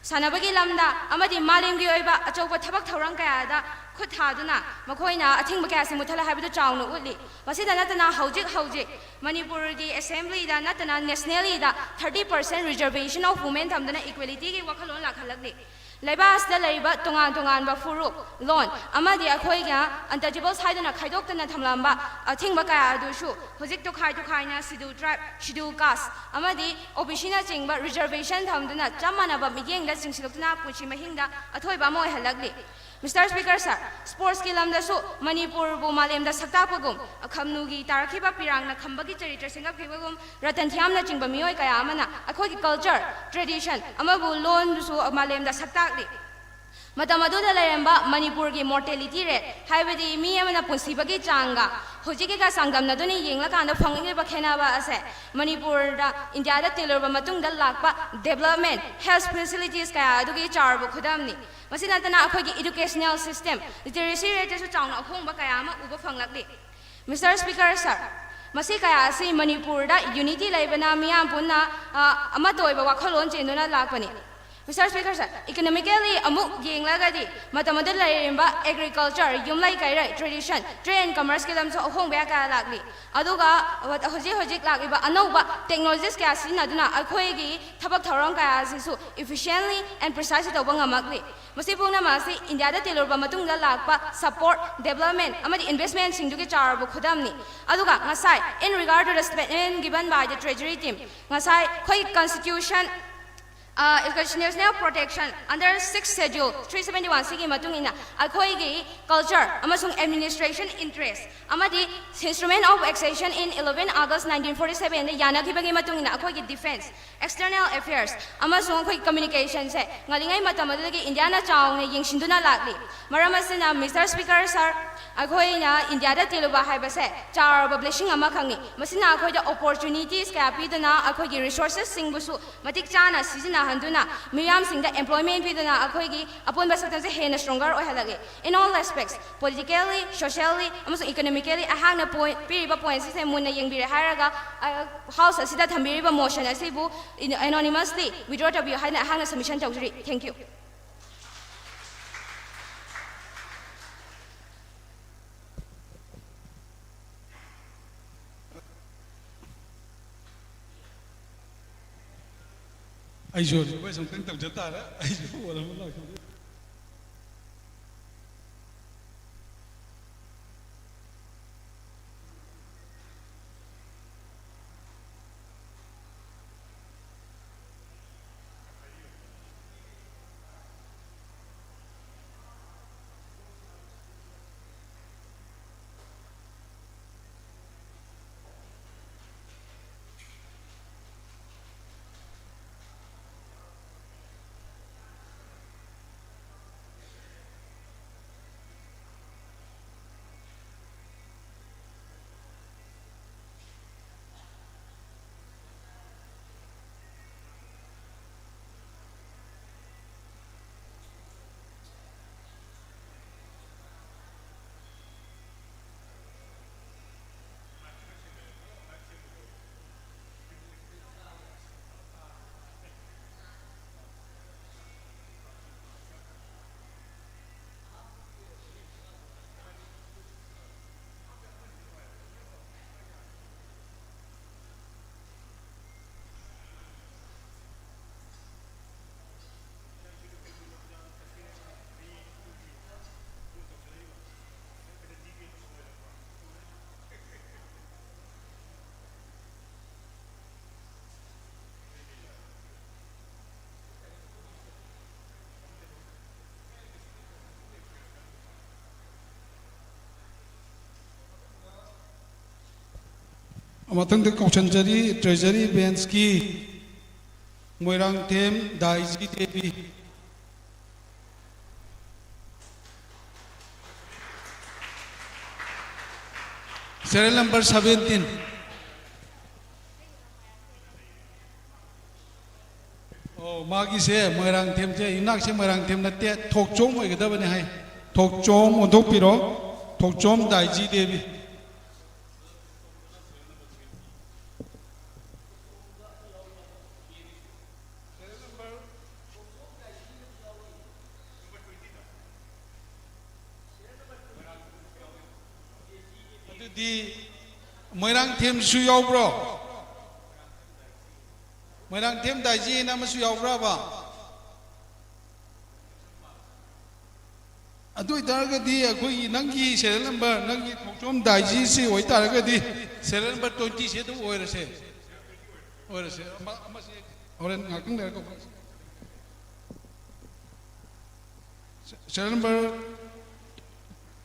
ꯁꯥꯟꯅꯕꯒꯤ ꯂꯝꯗ ꯑꯃꯗꯤ ꯃꯥꯂꯦꯝꯒꯤ ꯑꯣꯏꯕ ꯑꯆꯧꯕ ꯊꯕꯛ ꯊꯧꯔꯝ ꯀꯌꯥꯗ ꯈꯨꯠ ꯊꯥꯗꯨꯅ ꯃꯈꯣꯏꯅ ꯑꯊꯤꯡꯕ ꯀꯌꯥꯁꯤ ꯃꯨꯊꯠꯂꯦ ꯍꯥꯏꯕꯗꯨ ꯆꯥꯎꯅ ꯎꯠꯂꯤ꯫ ꯃꯁꯤꯗ ꯅꯠꯇꯅ ꯍꯧꯖꯤꯛ ꯍꯧꯖꯤꯛ ꯃꯅꯤꯄꯨꯔꯒꯤ assemblyꯗ ꯅꯠꯇꯅ nationallyꯗ thirty percent reservation of women ꯊꯝꯗꯨꯅ equalityꯒꯤ ꯋꯥꯈꯜꯂꯣꯟ ꯂꯥꯛꯍꯜꯂꯛꯂꯤ꯫ ꯂꯩꯕꯥꯛ ꯑꯁꯤꯗ ꯂꯩꯔꯤꯕ ꯇꯣꯉꯥꯟ ꯇꯣꯉꯥꯟꯕ ꯐꯨꯔꯨꯞ, ꯂꯣꯟ ꯑꯃꯗꯤ ꯑꯩꯈꯣꯏꯅ untouchables ꯍꯥꯏꯗꯨꯅ ꯈꯥꯏꯗꯣꯛꯇꯅ ꯊꯝꯂꯝꯕ ꯑꯊꯤꯡꯕ ꯀꯌꯥ ꯑꯗꯨꯁꯨ ꯍꯧꯖꯤꯛ ꯇꯣꯈꯥꯏ ꯇꯣꯈꯥꯏꯅ schedule tribe, schedule caste ꯑꯃꯗꯤ OBCꯅꯆꯤꯡꯕ reservation ꯊꯝꯗꯨꯅ ꯆꯞ ꯃꯥꯟꯅꯕ ꯃꯤꯠꯌꯦꯡꯗ ꯆꯤꯡꯁꯤꯜꯂꯛꯇꯨꯅ ꯄꯨꯟꯁꯤ ꯃꯍꯤꯡꯗ ꯑꯊꯣꯏꯕ ꯑꯃ ꯑꯣꯏꯍꯜꯂꯛꯂꯤ꯫ Mister Speaker Sir, sportsꯀꯤ ꯂꯝꯗꯁꯨ ꯃꯅꯤꯄꯨꯔꯕꯨ ꯃꯥꯂꯦꯝꯗ ꯁꯛꯇꯥꯛꯄꯒꯨꯝ, ꯑꯈꯝꯅꯨꯒꯤ ꯇꯥꯔꯛꯈꯤꯕ ꯄꯤꯔꯥꯡꯅ ꯈꯝꯕꯒꯤ ꯆꯔꯤꯇ꯭ꯔ ꯁꯦꯝꯒꯠꯈꯤꯕꯒꯨꯝ, ꯔꯇꯟ ꯊꯤꯌꯥꯝꯅꯆꯤꯡꯕ ꯃꯤꯑꯣꯏ ꯀꯌꯥ ꯑꯃꯅ ꯑꯩꯈꯣꯏꯒꯤ culture, tradition ꯑꯃꯕꯨ ꯂꯣꯟꯕꯨꯁꯨ ꯃꯥꯂꯦꯝꯗ ꯁꯛꯇꯥꯛꯂꯤ꯫ ꯃꯇꯝ ꯑꯗꯨꯗ ꯂꯩꯔꯝꯕ ꯃꯅꯤꯄꯨꯔꯒꯤ mortality rate, ꯍꯥꯏꯕꯗꯤ ꯃꯤ ꯑꯃꯅ ꯄꯨꯟꯁꯤꯕꯒꯤ ꯆꯥꯡꯒ ꯍꯧꯖꯤꯛꯀꯤꯒ ꯆꯥꯡꯗꯝꯅꯗꯨꯅ ꯌꯦꯡꯂꯀꯥꯟꯗ ꯐꯪꯂꯤꯕ ꯈꯦꯠꯅꯕ ꯑꯁꯦ ꯃꯅꯤꯄꯨꯔꯗ ꯏꯟꯗꯤꯌꯥꯗ ꯇꯤꯜꯂꯨꯔꯕ ꯃꯇꯨꯡꯗ ꯂꯥꯛꯄ development, health facilities ꯀꯌꯥ ꯑꯗꯨꯒꯤ ꯆꯥꯎꯔꯕ ꯈꯨꯗꯝꯅꯤ꯫ ꯃꯁꯤ ꯅꯠꯇꯅ ꯑꯩꯈꯣꯏꯒꯤ educational system, literacy rateꯇꯁꯨ ꯆꯥꯎꯅ ꯑꯍꯣꯡꯕ ꯀꯌꯥ ꯑꯃ ꯎꯕ ꯐꯪꯂꯛꯂꯤ꯫ Mister Speaker Sir, ꯃꯁꯤ ꯀꯌꯥ ꯑꯁꯤ ꯃꯅꯤꯄꯨꯔꯗ unity ꯂꯩꯕꯅ ꯃꯤꯌꯥꯝ ꯄꯨꯟꯅ, ꯑ, ꯑꯃꯠꯇ ꯑꯣꯏꯕ ꯋꯥꯈꯜꯂꯣꯟ ꯆꯦꯟꯗꯨꯅ ꯂꯥꯛꯄꯅꯤ꯫ Mister Speaker Sir, economically ꯑꯃꯨꯛ ꯌꯦꯡꯂꯒꯗꯤ ꯃꯇꯝ ꯑꯗꯨꯗ ꯂꯩꯔꯤꯕ agriculture, ꯌꯨꯝꯂꯩ ꯀꯩꯔꯩ, tradition, trade and commerceꯀꯤ ꯂꯝꯁꯨ ꯑꯍꯣꯡꯕ ꯀꯌꯥ ꯂꯥꯛꯂꯤ꯫ ꯑꯗꯨꯒ ꯍꯧꯖꯤꯛ ꯍꯧꯖꯤꯛ ꯂꯥꯛꯂꯤꯕ ꯑꯅꯧꯕ technologies ꯀꯌꯥ ꯁꯤꯖꯤꯟꯅꯗꯨꯅ ꯑꯩꯈꯣꯏꯒꯤ ꯊꯕꯛ ꯊꯧꯔꯝ ꯀꯌꯥ ꯑꯁꯤꯁꯨ efficiently and precisely ꯇꯧꯕ ꯉꯝꯃꯛꯂꯤ꯫ ꯃꯁꯤ ꯄꯨꯝꯅꯃꯛ ꯑꯁꯤ ꯏꯟꯗꯤꯌꯥꯗ ꯇꯤꯜꯂꯨꯔꯕ ꯃꯇꯨꯡꯗ ꯂꯥꯛꯄ support, development ꯑꯃꯗꯤ investmentꯁꯤꯡꯗꯨꯒꯤ ꯆꯥꯎꯔꯕ ꯈꯨꯗꯝꯅꯤ꯫ ꯑꯗꯨꯒ ꯉꯁꯥꯏ, in regard to the statement given by the treasury team, ꯉꯁꯥꯏ ꯑꯩꯈꯣꯏ constitution, uh, constitutional protection under sixth schedule three seventy-one ꯁꯤꯒꯤ ꯃꯇꯨꯡ ꯏꯟꯅ ꯑꯩꯈꯣꯏꯒꯤ culture ꯑꯃꯁꯨꯡ administration interest ꯑꯃꯗꯤ instrument of accession in eleven August nineteen forty sevenꯗ ꯌꯥꯅꯈꯤꯕꯒꯤ ꯃꯇꯨꯡ ꯏꯟꯅ ꯑꯩꯈꯣꯏꯒꯤ defence, external affairs ꯑꯃꯁꯨꯡ ꯑꯩꯈꯣꯏ communicationꯁꯦ ꯉꯜꯂꯤꯉꯩ ꯃꯇꯝ ꯑꯗꯨꯗꯒꯤ ꯏꯟꯗꯤꯌꯥꯅ ꯆꯥꯎꯅ ꯌꯦꯡꯁꯤꯟꯗꯨꯅ ꯂꯥꯛꯂꯤ꯫ ꯃꯔꯝ ꯑꯁꯤꯅ, Mister Speaker Sir, ꯑꯩꯈꯣꯏꯅ ꯏꯟꯗꯤꯌꯥꯗ ꯇꯤꯜꯂꯨꯕ ꯍꯥꯏꯕꯁꯦ ꯆꯥꯎꯔꯕ blessing ꯑꯃꯈꯛꯅꯤ꯫ ꯃꯁꯤꯅ ꯑꯩꯈꯣꯏꯗ opportunities ꯀꯌꯥ ꯄꯤꯗꯨꯅ ꯑꯩꯈꯣꯏꯒꯤ resourcesꯁꯤꯡꯕꯨꯁꯨ ꯃꯇꯤꯛ ꯆꯥꯅ ꯁꯤꯖꯤꯟꯅꯍꯟꯗꯨꯅ ꯃꯤꯌꯥꯝꯁꯤꯡꯗ employment ꯄꯤꯗꯨꯅ ꯑꯩꯈꯣꯏꯒꯤ ꯑꯄꯨꯟꯕ ꯁꯛꯇꯝꯁꯦ ꯍꯦꯟꯅ stronger ꯑꯣꯏꯍꯜꯂꯛꯂꯤ꯫ In all aspects, politically, socially ꯑꯃꯁꯨꯡ economically ꯑꯩꯍꯥꯛꯅ point, ꯄꯤꯔꯤꯕ pointꯁꯤꯡꯁꯦ ꯃꯨꯟꯅ ꯌꯦꯡꯕꯤꯔꯦ ꯍꯥꯏꯔꯒ, ꯑ, House ꯑꯁꯤꯗ ꯊꯝꯕꯤꯔꯤꯕ motion ꯑꯁꯤꯕꯨ anonymously withdraw ꯇꯧꯕꯤꯌꯨ ꯍꯥꯏꯅ ꯑꯩꯍꯥꯛꯅ submission ꯇꯧꯖꯔꯤ꯫ Thank you꯫ ꯑꯩꯁꯨ request ꯑꯃꯨꯛꯇꯪ ꯇꯧꯖ ꯇꯥꯔꯦ꯫ ꯑꯩꯁꯨ ꯍꯣꯜ ꯑꯃ ꯂꯥꯛꯆꯒꯦ꯫ ꯃꯊꯪꯗ ꯀꯧꯁꯟꯖꯔꯤ treasury benchꯀꯤ Moirangthem ꯗꯥꯏꯖꯤ Devi. Serial number seventeen꯫ ꯑꯣ, ꯃꯥꯒꯤꯁꯦ ꯃꯣꯏꯔꯥꯡꯊꯦꯝꯁꯦ, ꯌꯨꯝꯅꯥꯛꯁꯦ ꯃꯣꯏꯔꯥꯡꯊꯦꯝ ꯅꯠꯇꯦ, ꯊꯣꯛꯆꯣꯝ ꯑꯣꯏꯒꯗꯕꯅꯦ ꯍꯥꯏ꯫ ꯊꯣꯛꯆꯣꯝ ꯑꯣꯟꯊꯣꯛꯄꯤꯔꯣ꯫ ꯊꯣꯛꯆꯣꯝ ꯗꯥꯏꯖꯤ ꯗꯦꯕꯤ꯫ ꯑꯗꯨꯗꯤ ꯃꯣꯏꯔꯥꯡꯊꯦꯝꯁꯨ ꯌꯥꯎꯕ꯭ꯔꯣ? ꯃꯣꯏꯔꯥꯡꯊꯦꯝ ꯗꯥꯏꯖꯤꯅ ꯑꯃꯁꯨ ꯌꯥꯎꯕ꯭ꯔꯕ? ꯑꯗꯨ ꯑꯣꯏꯇꯥꯔꯒꯗꯤ ꯑꯩꯈꯣꯏꯒꯤ ꯅꯪꯒꯤ serial number, ꯅꯪꯒꯤ ꯊꯣꯛꯆꯣꯝ ꯗꯥꯏꯖꯤꯁꯤ ꯑꯣꯏꯇꯥꯔꯒꯗꯤ serial number twenty ꯁꯦ ꯑꯗꯨꯝ ꯑꯣꯏꯔꯁꯦ꯫ ꯑꯣꯏꯔꯁꯦ꯫ ꯑꯃ, ꯑꯃꯁꯦ ꯍꯣꯔꯦꯟ ꯉꯥꯛꯇꯪ ꯂꯩꯔꯒ ꯑꯣꯏꯔꯁꯦ꯫ Serial number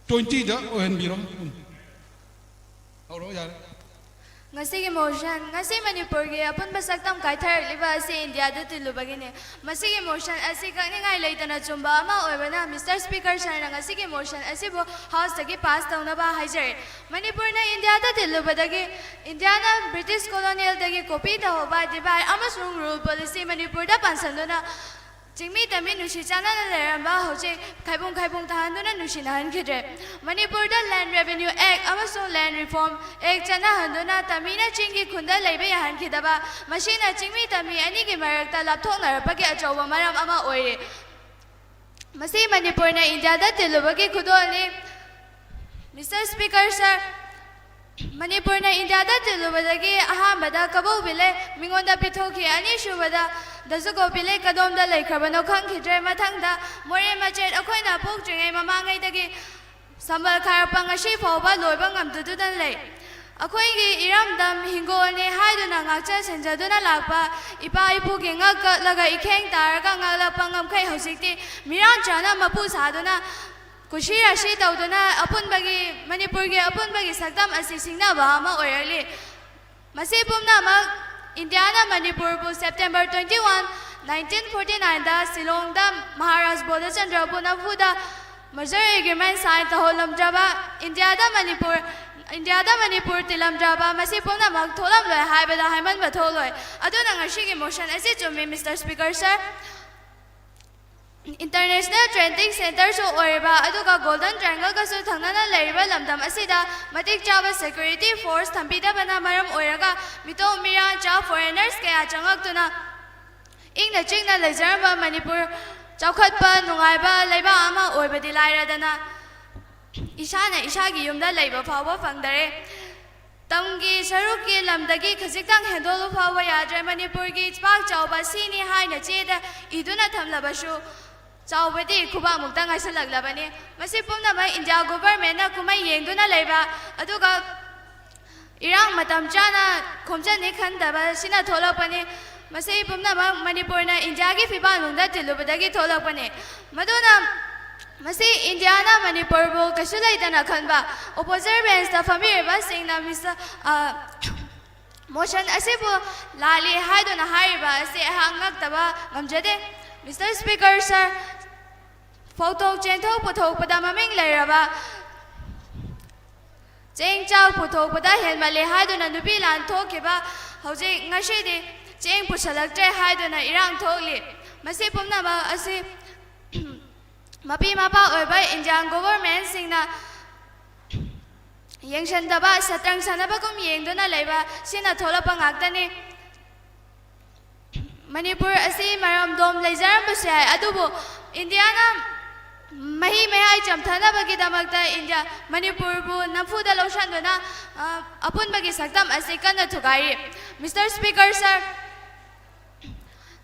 twenty ꯗ ꯑꯣꯏꯍꯟꯕꯤꯔꯣ꯫ ꯎꯝ꯫ ꯍꯧꯔꯣ, ꯌꯥꯔꯦ꯫ ꯉꯁꯤꯒꯤ motion, ꯉꯁꯤ ꯃꯅꯤꯄꯨꯔꯒꯤ ꯑꯄꯨꯟꯕ ꯁꯛꯇꯝ ꯀꯥꯏꯊꯔꯛꯂꯤꯕ ꯑꯁꯤ ꯏꯟꯗꯤꯌꯥꯗ ꯇꯤꯜꯂꯨꯕꯒꯤꯅꯤ꯫ ꯃꯁꯤꯒꯤ motion ꯑꯁꯤ ꯀꯛꯅꯤꯡꯉꯥꯏ ꯂꯩꯇꯅ ꯆꯨꯝꯕ ꯑꯃ ꯑꯣꯏꯕꯅ Mister Speaker sir ꯅ ꯉꯁꯤꯒꯤ motion ꯑꯁꯤꯕꯨ House ꯇꯒꯤ pass ꯇꯧꯅꯕ ꯍꯥꯏꯖꯔꯤ꯫ ꯃꯅꯤꯄꯨꯔꯅ ꯏꯟꯗꯤꯌꯥꯗ ꯇꯤꯜꯂꯨꯕꯗꯒꯤ ꯏꯟꯗꯤꯌꯥꯅ British colonial ꯗꯒꯤ copy ꯇꯧꯍꯧꯕ divide ꯑꯃꯁꯨꯡ rule policy ꯃꯅꯤꯄꯨꯔꯗ ꯄꯥꯟꯁꯤꯟꯗꯨꯅ ꯆꯤꯡꯃꯤ ꯇꯝꯃꯤ ꯅꯨꯡꯁꯤ ꯆꯥꯟꯅꯅ ꯂꯩꯔꯝꯕ ꯍꯧꯖꯤꯛ ꯈꯥꯏꯕꯨꯡ ꯈꯥꯏꯕꯨꯡ ꯊꯥꯍꯟꯗꯨꯅ ꯅꯨꯡꯁꯤꯅꯍꯟꯈꯤꯗ꯭ꯔꯦ꯫ ꯃꯅꯤꯄꯨꯔꯗ Land Revenue Act ꯑꯃꯁꯨꯡ Land Reform Act ꯆꯠꯅꯍꯟꯗꯨꯅ ꯇꯝꯃꯤꯅ ꯆꯤꯡꯒꯤ ꯈꯨꯟꯗ ꯂꯩꯕ ꯌꯥꯍꯟꯈꯤꯗꯕ, ꯃꯁꯤꯅ ꯆꯤꯡꯃꯤ ꯇꯝꯃꯤ ꯑꯅꯤꯒꯤ ꯃꯔꯛꯇ ꯂꯥꯞꯊꯣꯛꯅꯔꯛꯄꯒꯤ ꯑꯆꯧꯕ ꯃꯔꯝ ꯑꯃ ꯑꯣꯏꯔꯤ꯫ ꯃꯁꯤ ꯃꯅꯤꯄꯨꯔꯅ ꯏꯟꯗꯤꯌꯥꯗ ꯇꯤꯜꯂꯨꯕꯒꯤ ꯈꯨꯗꯣꯜꯅꯤ꯫ Mister Speaker sir, ꯃꯅꯤꯄꯨꯔꯅ ꯏꯟꯗꯤꯌꯥꯗ ꯇꯤꯜꯂꯨꯕꯗꯒꯤ ꯑꯍꯥꯟꯕꯗ ꯀꯕꯣꯛ ꯕꯤꯂꯦ ꯃꯤꯉꯣꯟꯗ ꯄꯤꯊꯣꯛꯈꯤ, ꯑꯅꯤꯁꯨꯕꯗ ꯗꯖꯨꯀꯣ ꯕꯤꯂꯦ ꯀꯗꯣꯝꯗ ꯂꯩꯈ꯭ꯔꯕꯅꯣ ꯈꯪꯈꯤꯗ꯭ꯔꯦ, ꯃꯊꯪꯗ ꯃꯣꯔꯦ ꯃꯆꯦꯠ ꯑꯩꯈꯣꯏꯅ ꯄꯣꯛꯇ꯭ꯔꯤꯉꯩ ꯃꯃꯥꯡꯉꯩꯗꯒꯤ ꯁꯝꯕꯜ ꯈꯥꯔꯛꯄ ꯉꯁꯤ ꯐꯥꯎꯕ ꯂꯣꯏꯕ ꯉꯝꯗꯗꯨꯅ ꯂꯩ꯫ ꯑꯩꯈꯣꯏꯒꯤ ꯏꯔꯝꯗꯝ ꯍꯤꯡꯒꯣꯜꯅꯤ ꯍꯥꯏꯗꯨꯅ ꯉꯥꯛꯆ ꯁꯦꯟꯖꯗꯨꯅ ꯂꯥꯛꯄ ꯏꯄꯥ ꯏꯄꯨꯒꯤ ꯉꯛ ꯀꯠꯂꯒ ꯏꯈꯦꯡ ꯇꯥꯔꯒ ꯉꯥꯛꯂꯛꯄ ꯉꯝꯈꯩ ꯍꯧꯖꯤꯛꯇꯤ ꯃꯤꯔꯥꯟ ꯆꯥꯅ ꯃꯄꯨ ꯁꯥꯗꯨꯅ ꯀꯨꯁꯤ ꯔꯥꯁꯤ ꯇꯧꯗꯨꯅ ꯑꯄꯨꯟꯕꯒꯤ, ꯃꯅꯤꯄꯨꯔꯒꯤ ꯑꯄꯨꯟꯕꯒꯤ ꯁꯛꯇꯝ ꯑꯁꯤ ꯁꯤꯡꯅꯕ ꯑꯃ ꯑꯣꯏꯔꯛꯂꯤ꯫ ꯃꯁꯤ ꯄꯨꯝꯅꯃꯛ ꯏꯟꯗꯤꯌꯥꯅ ꯃꯅꯤꯄꯨꯔꯕꯨ September twenty one, nineteen forty nine ꯗ ꯁꯤꯂꯣꯡꯗ ꯃꯍꯥꯔꯥꯖ ꯕꯣꯙꯆꯟꯗ꯭ꯔꯕꯨ ꯅꯝꯐꯨꯗ merger agreement sign ꯇꯧꯍꯜꯂꯝꯗ꯭ꯔꯕ, ꯏꯟꯗꯤꯌꯥꯗ ꯃꯅꯤꯄꯨꯔ, ꯏꯟꯗꯤꯌꯥꯗ ꯃꯅꯤꯄꯨꯔ ꯇꯤꯜꯂꯝꯗ꯭ꯔꯕ, ꯃꯁꯤ ꯄꯨꯝꯅꯃꯛ ꯊꯣꯛꯂꯝꯂꯣꯏ ꯍꯥꯏꯕꯗ ꯍꯥꯏꯃꯟꯕ ꯊꯣꯛꯂꯣꯏ꯫ ꯑꯗꯨꯅ ꯉꯁꯤꯒꯤ motion ꯑꯁꯤ ꯆꯨꯝꯃꯤ, Mister Speaker sir꯫ International trading centre ꯁꯨ ꯑꯣꯏꯔꯤꯕ ꯑꯗꯨꯒ Golden Triangle ꯒꯁꯨ ꯊꯪꯅꯅ ꯂꯩꯔꯤꯕ ꯂꯝꯗꯝ ꯑꯁꯤꯗ ꯃꯇꯤꯛ ꯆꯥꯕ security force ꯊꯝꯕꯤꯗꯕꯅ ꯃꯔꯝ ꯑꯣꯏꯔꯒ ꯃꯤꯇꯣꯞ ꯃꯤꯔꯥꯟ ꯆꯥ foreigners ꯀꯌꯥ ꯆꯪꯂꯛꯇꯨꯅ ꯏꯪꯅ ꯆꯤꯛꯅ ꯂꯩꯖꯔꯝꯕ ꯃꯅꯤꯄꯨꯔ ꯆꯥꯎꯈꯠꯄ ꯅꯨꯡꯉꯥꯏꯕ ꯂꯩꯕꯥꯛ ꯑꯃ ꯑꯣꯏꯕꯗꯤ ꯂꯥꯏꯔꯗꯅ ꯏꯁꯥꯅ ꯏꯁꯥꯒꯤ ꯌꯨꯝꯗ ꯂꯩꯕ ꯐꯥꯎꯕ ꯐꯪꯗꯔꯦ꯫ ꯇꯝꯒꯤ ꯁꯔꯨꯛꯀꯤ ꯂꯝꯗꯒꯤ ꯈꯖꯤꯛꯇꯪ ꯍꯦꯟꯗꯣꯛꯂꯨ ꯐꯥꯎꯕ ꯌꯥꯗ꯭ꯔꯦ꯫ ꯃꯅꯤꯄꯨꯔꯒꯤ ꯄꯥꯛ ꯆꯥꯎꯕ ꯁꯤꯅꯤ ꯍꯥꯏꯅ ꯆꯦꯗ ꯏꯗꯨꯅ ꯊꯝꯂꯕꯁꯨ, ꯆꯥꯎꯕꯗꯤ ꯈꯨꯕꯥꯛꯃꯨꯛꯇ ꯉꯥꯏꯁꯤꯜꯂꯛꯂꯕꯅꯤ꯫ ꯃꯁꯤ ꯄꯨꯝꯅꯃꯛ ꯏꯟꯗꯤꯌꯥ ꯒꯣꯚꯔꯃꯦꯟꯅ ꯀꯨꯝꯍꯩ ꯌꯦꯡꯗꯨꯅ ꯂꯩꯕ, ꯑꯗꯨꯒ ꯏꯔꯥꯡ ꯃꯇꯝ ꯆꯥꯅ ꯈꯣꯝꯖꯟꯅꯤ ꯈꯟꯗꯕ ꯑꯁꯤꯅ ꯊꯣꯛꯂꯛꯄꯅꯤ꯫ ꯃꯁꯤ ꯄꯨꯝꯅꯃꯛ ꯃꯅꯤꯄꯨꯔꯅ ꯏꯟꯗꯤꯌꯥꯒꯤ ꯐꯤꯕꯥꯜꯅꯨꯡꯗ ꯇꯤꯜꯂꯨꯕꯗꯒꯤ ꯊꯣꯛꯂꯛꯄꯅꯤ꯫ ꯃꯗꯨꯅ ꯃꯁꯤ ꯏꯟꯗꯤꯌꯥꯅ ꯃꯅꯤꯄꯨꯔꯕꯨ ꯀꯩꯁꯨ ꯂꯩꯇꯅ ꯈꯟꯕ, ꯑꯣꯄꯣꯖꯤꯠ ꯕꯦꯟꯁꯇ ꯐꯝꯕꯤꯔꯤꯕꯁꯤꯡꯅ ꯃꯤꯁ-, ꯑ, ꯃꯣꯁꯟ ꯑꯁꯤꯕꯨ ꯂꯥꯜꯂꯤ ꯍꯥꯏꯗꯨꯅ ꯍꯥꯏꯔꯤꯕ ꯑꯁꯤ ꯑꯩꯍꯥꯛ ꯉꯛꯇꯕ ꯉꯝꯖꯗꯦ꯫ ꯃꯤꯁꯇꯔ ꯁ꯭ꯄꯤꯀꯔ ꯁꯔ, ꯐꯧꯊꯣꯛ ꯆꯦꯟꯊꯣꯛ ꯄꯨꯊꯣꯛꯄꯗ ꯃꯃꯤꯡ ꯂꯩꯔꯕ, ꯆꯦꯡ ꯆꯥꯛ ꯄꯨꯊꯣꯛꯄꯗ ꯍꯦꯟꯃꯜꯂꯦ ꯍꯥꯏꯗꯨꯅ ꯅꯨꯄꯤ ꯂꯥꯟ ꯊꯣꯛꯈꯤꯕ, ꯍꯧꯖꯤꯛ ꯉꯁꯤꯗꯤ ꯆꯦꯡ ꯄꯨꯁꯜꯂꯛꯇ꯭ꯔꯦ ꯍꯥꯏꯗꯨꯅ ꯏꯔꯥꯡ ꯊꯣꯛꯂꯤ꯫ ꯃꯁꯤ ꯄꯨꯝꯅꯃꯛ ꯑꯁꯤ ꯃꯄꯤ ꯃꯄꯥ ꯑꯣꯏꯕ ꯏꯟꯗꯤꯌꯥꯟ ꯒꯣꯚꯔꯃꯦꯟꯁꯤꯡꯅ ꯌꯦꯡꯁꯤꯟꯗꯕ, ꯁꯇ꯭ꯔꯪ ꯁꯥꯟꯅꯕꯒꯨꯝ ꯌꯦꯡꯗꯨꯅ ꯂꯩꯕ ꯁꯤꯅ ꯊꯣꯛꯂꯛꯄ ꯉꯥꯛꯇꯅꯤ꯫ ꯃꯅꯤꯄꯨꯔ ꯑꯁꯤ ꯃꯔꯝꯗꯣꯝ ꯂꯩꯖꯔꯝꯕꯁꯨ ꯌꯥꯏ, ꯑꯗꯨꯕꯨ ꯏꯟꯗꯤꯌꯥꯅ ꯃꯍꯤ ꯃꯌꯥꯏ ꯆꯝꯊꯅꯕꯒꯤꯗꯃꯛꯇ ꯏꯟꯗꯤꯌꯥ, ꯃꯅꯤꯄꯨꯔꯕꯨ ꯅꯝꯐꯨꯗ ꯂꯧꯁꯤꯟꯗꯨꯅ, ꯑ, ꯑꯄꯨꯟꯕꯒꯤ ꯁꯛꯇꯝ ꯑꯁꯤ ꯀꯟꯅ ꯊꯨꯒꯥꯏꯔꯤ꯫ ꯃꯤꯁꯇꯔ ꯁ꯭ꯄꯤꯀꯔ ꯁꯔ,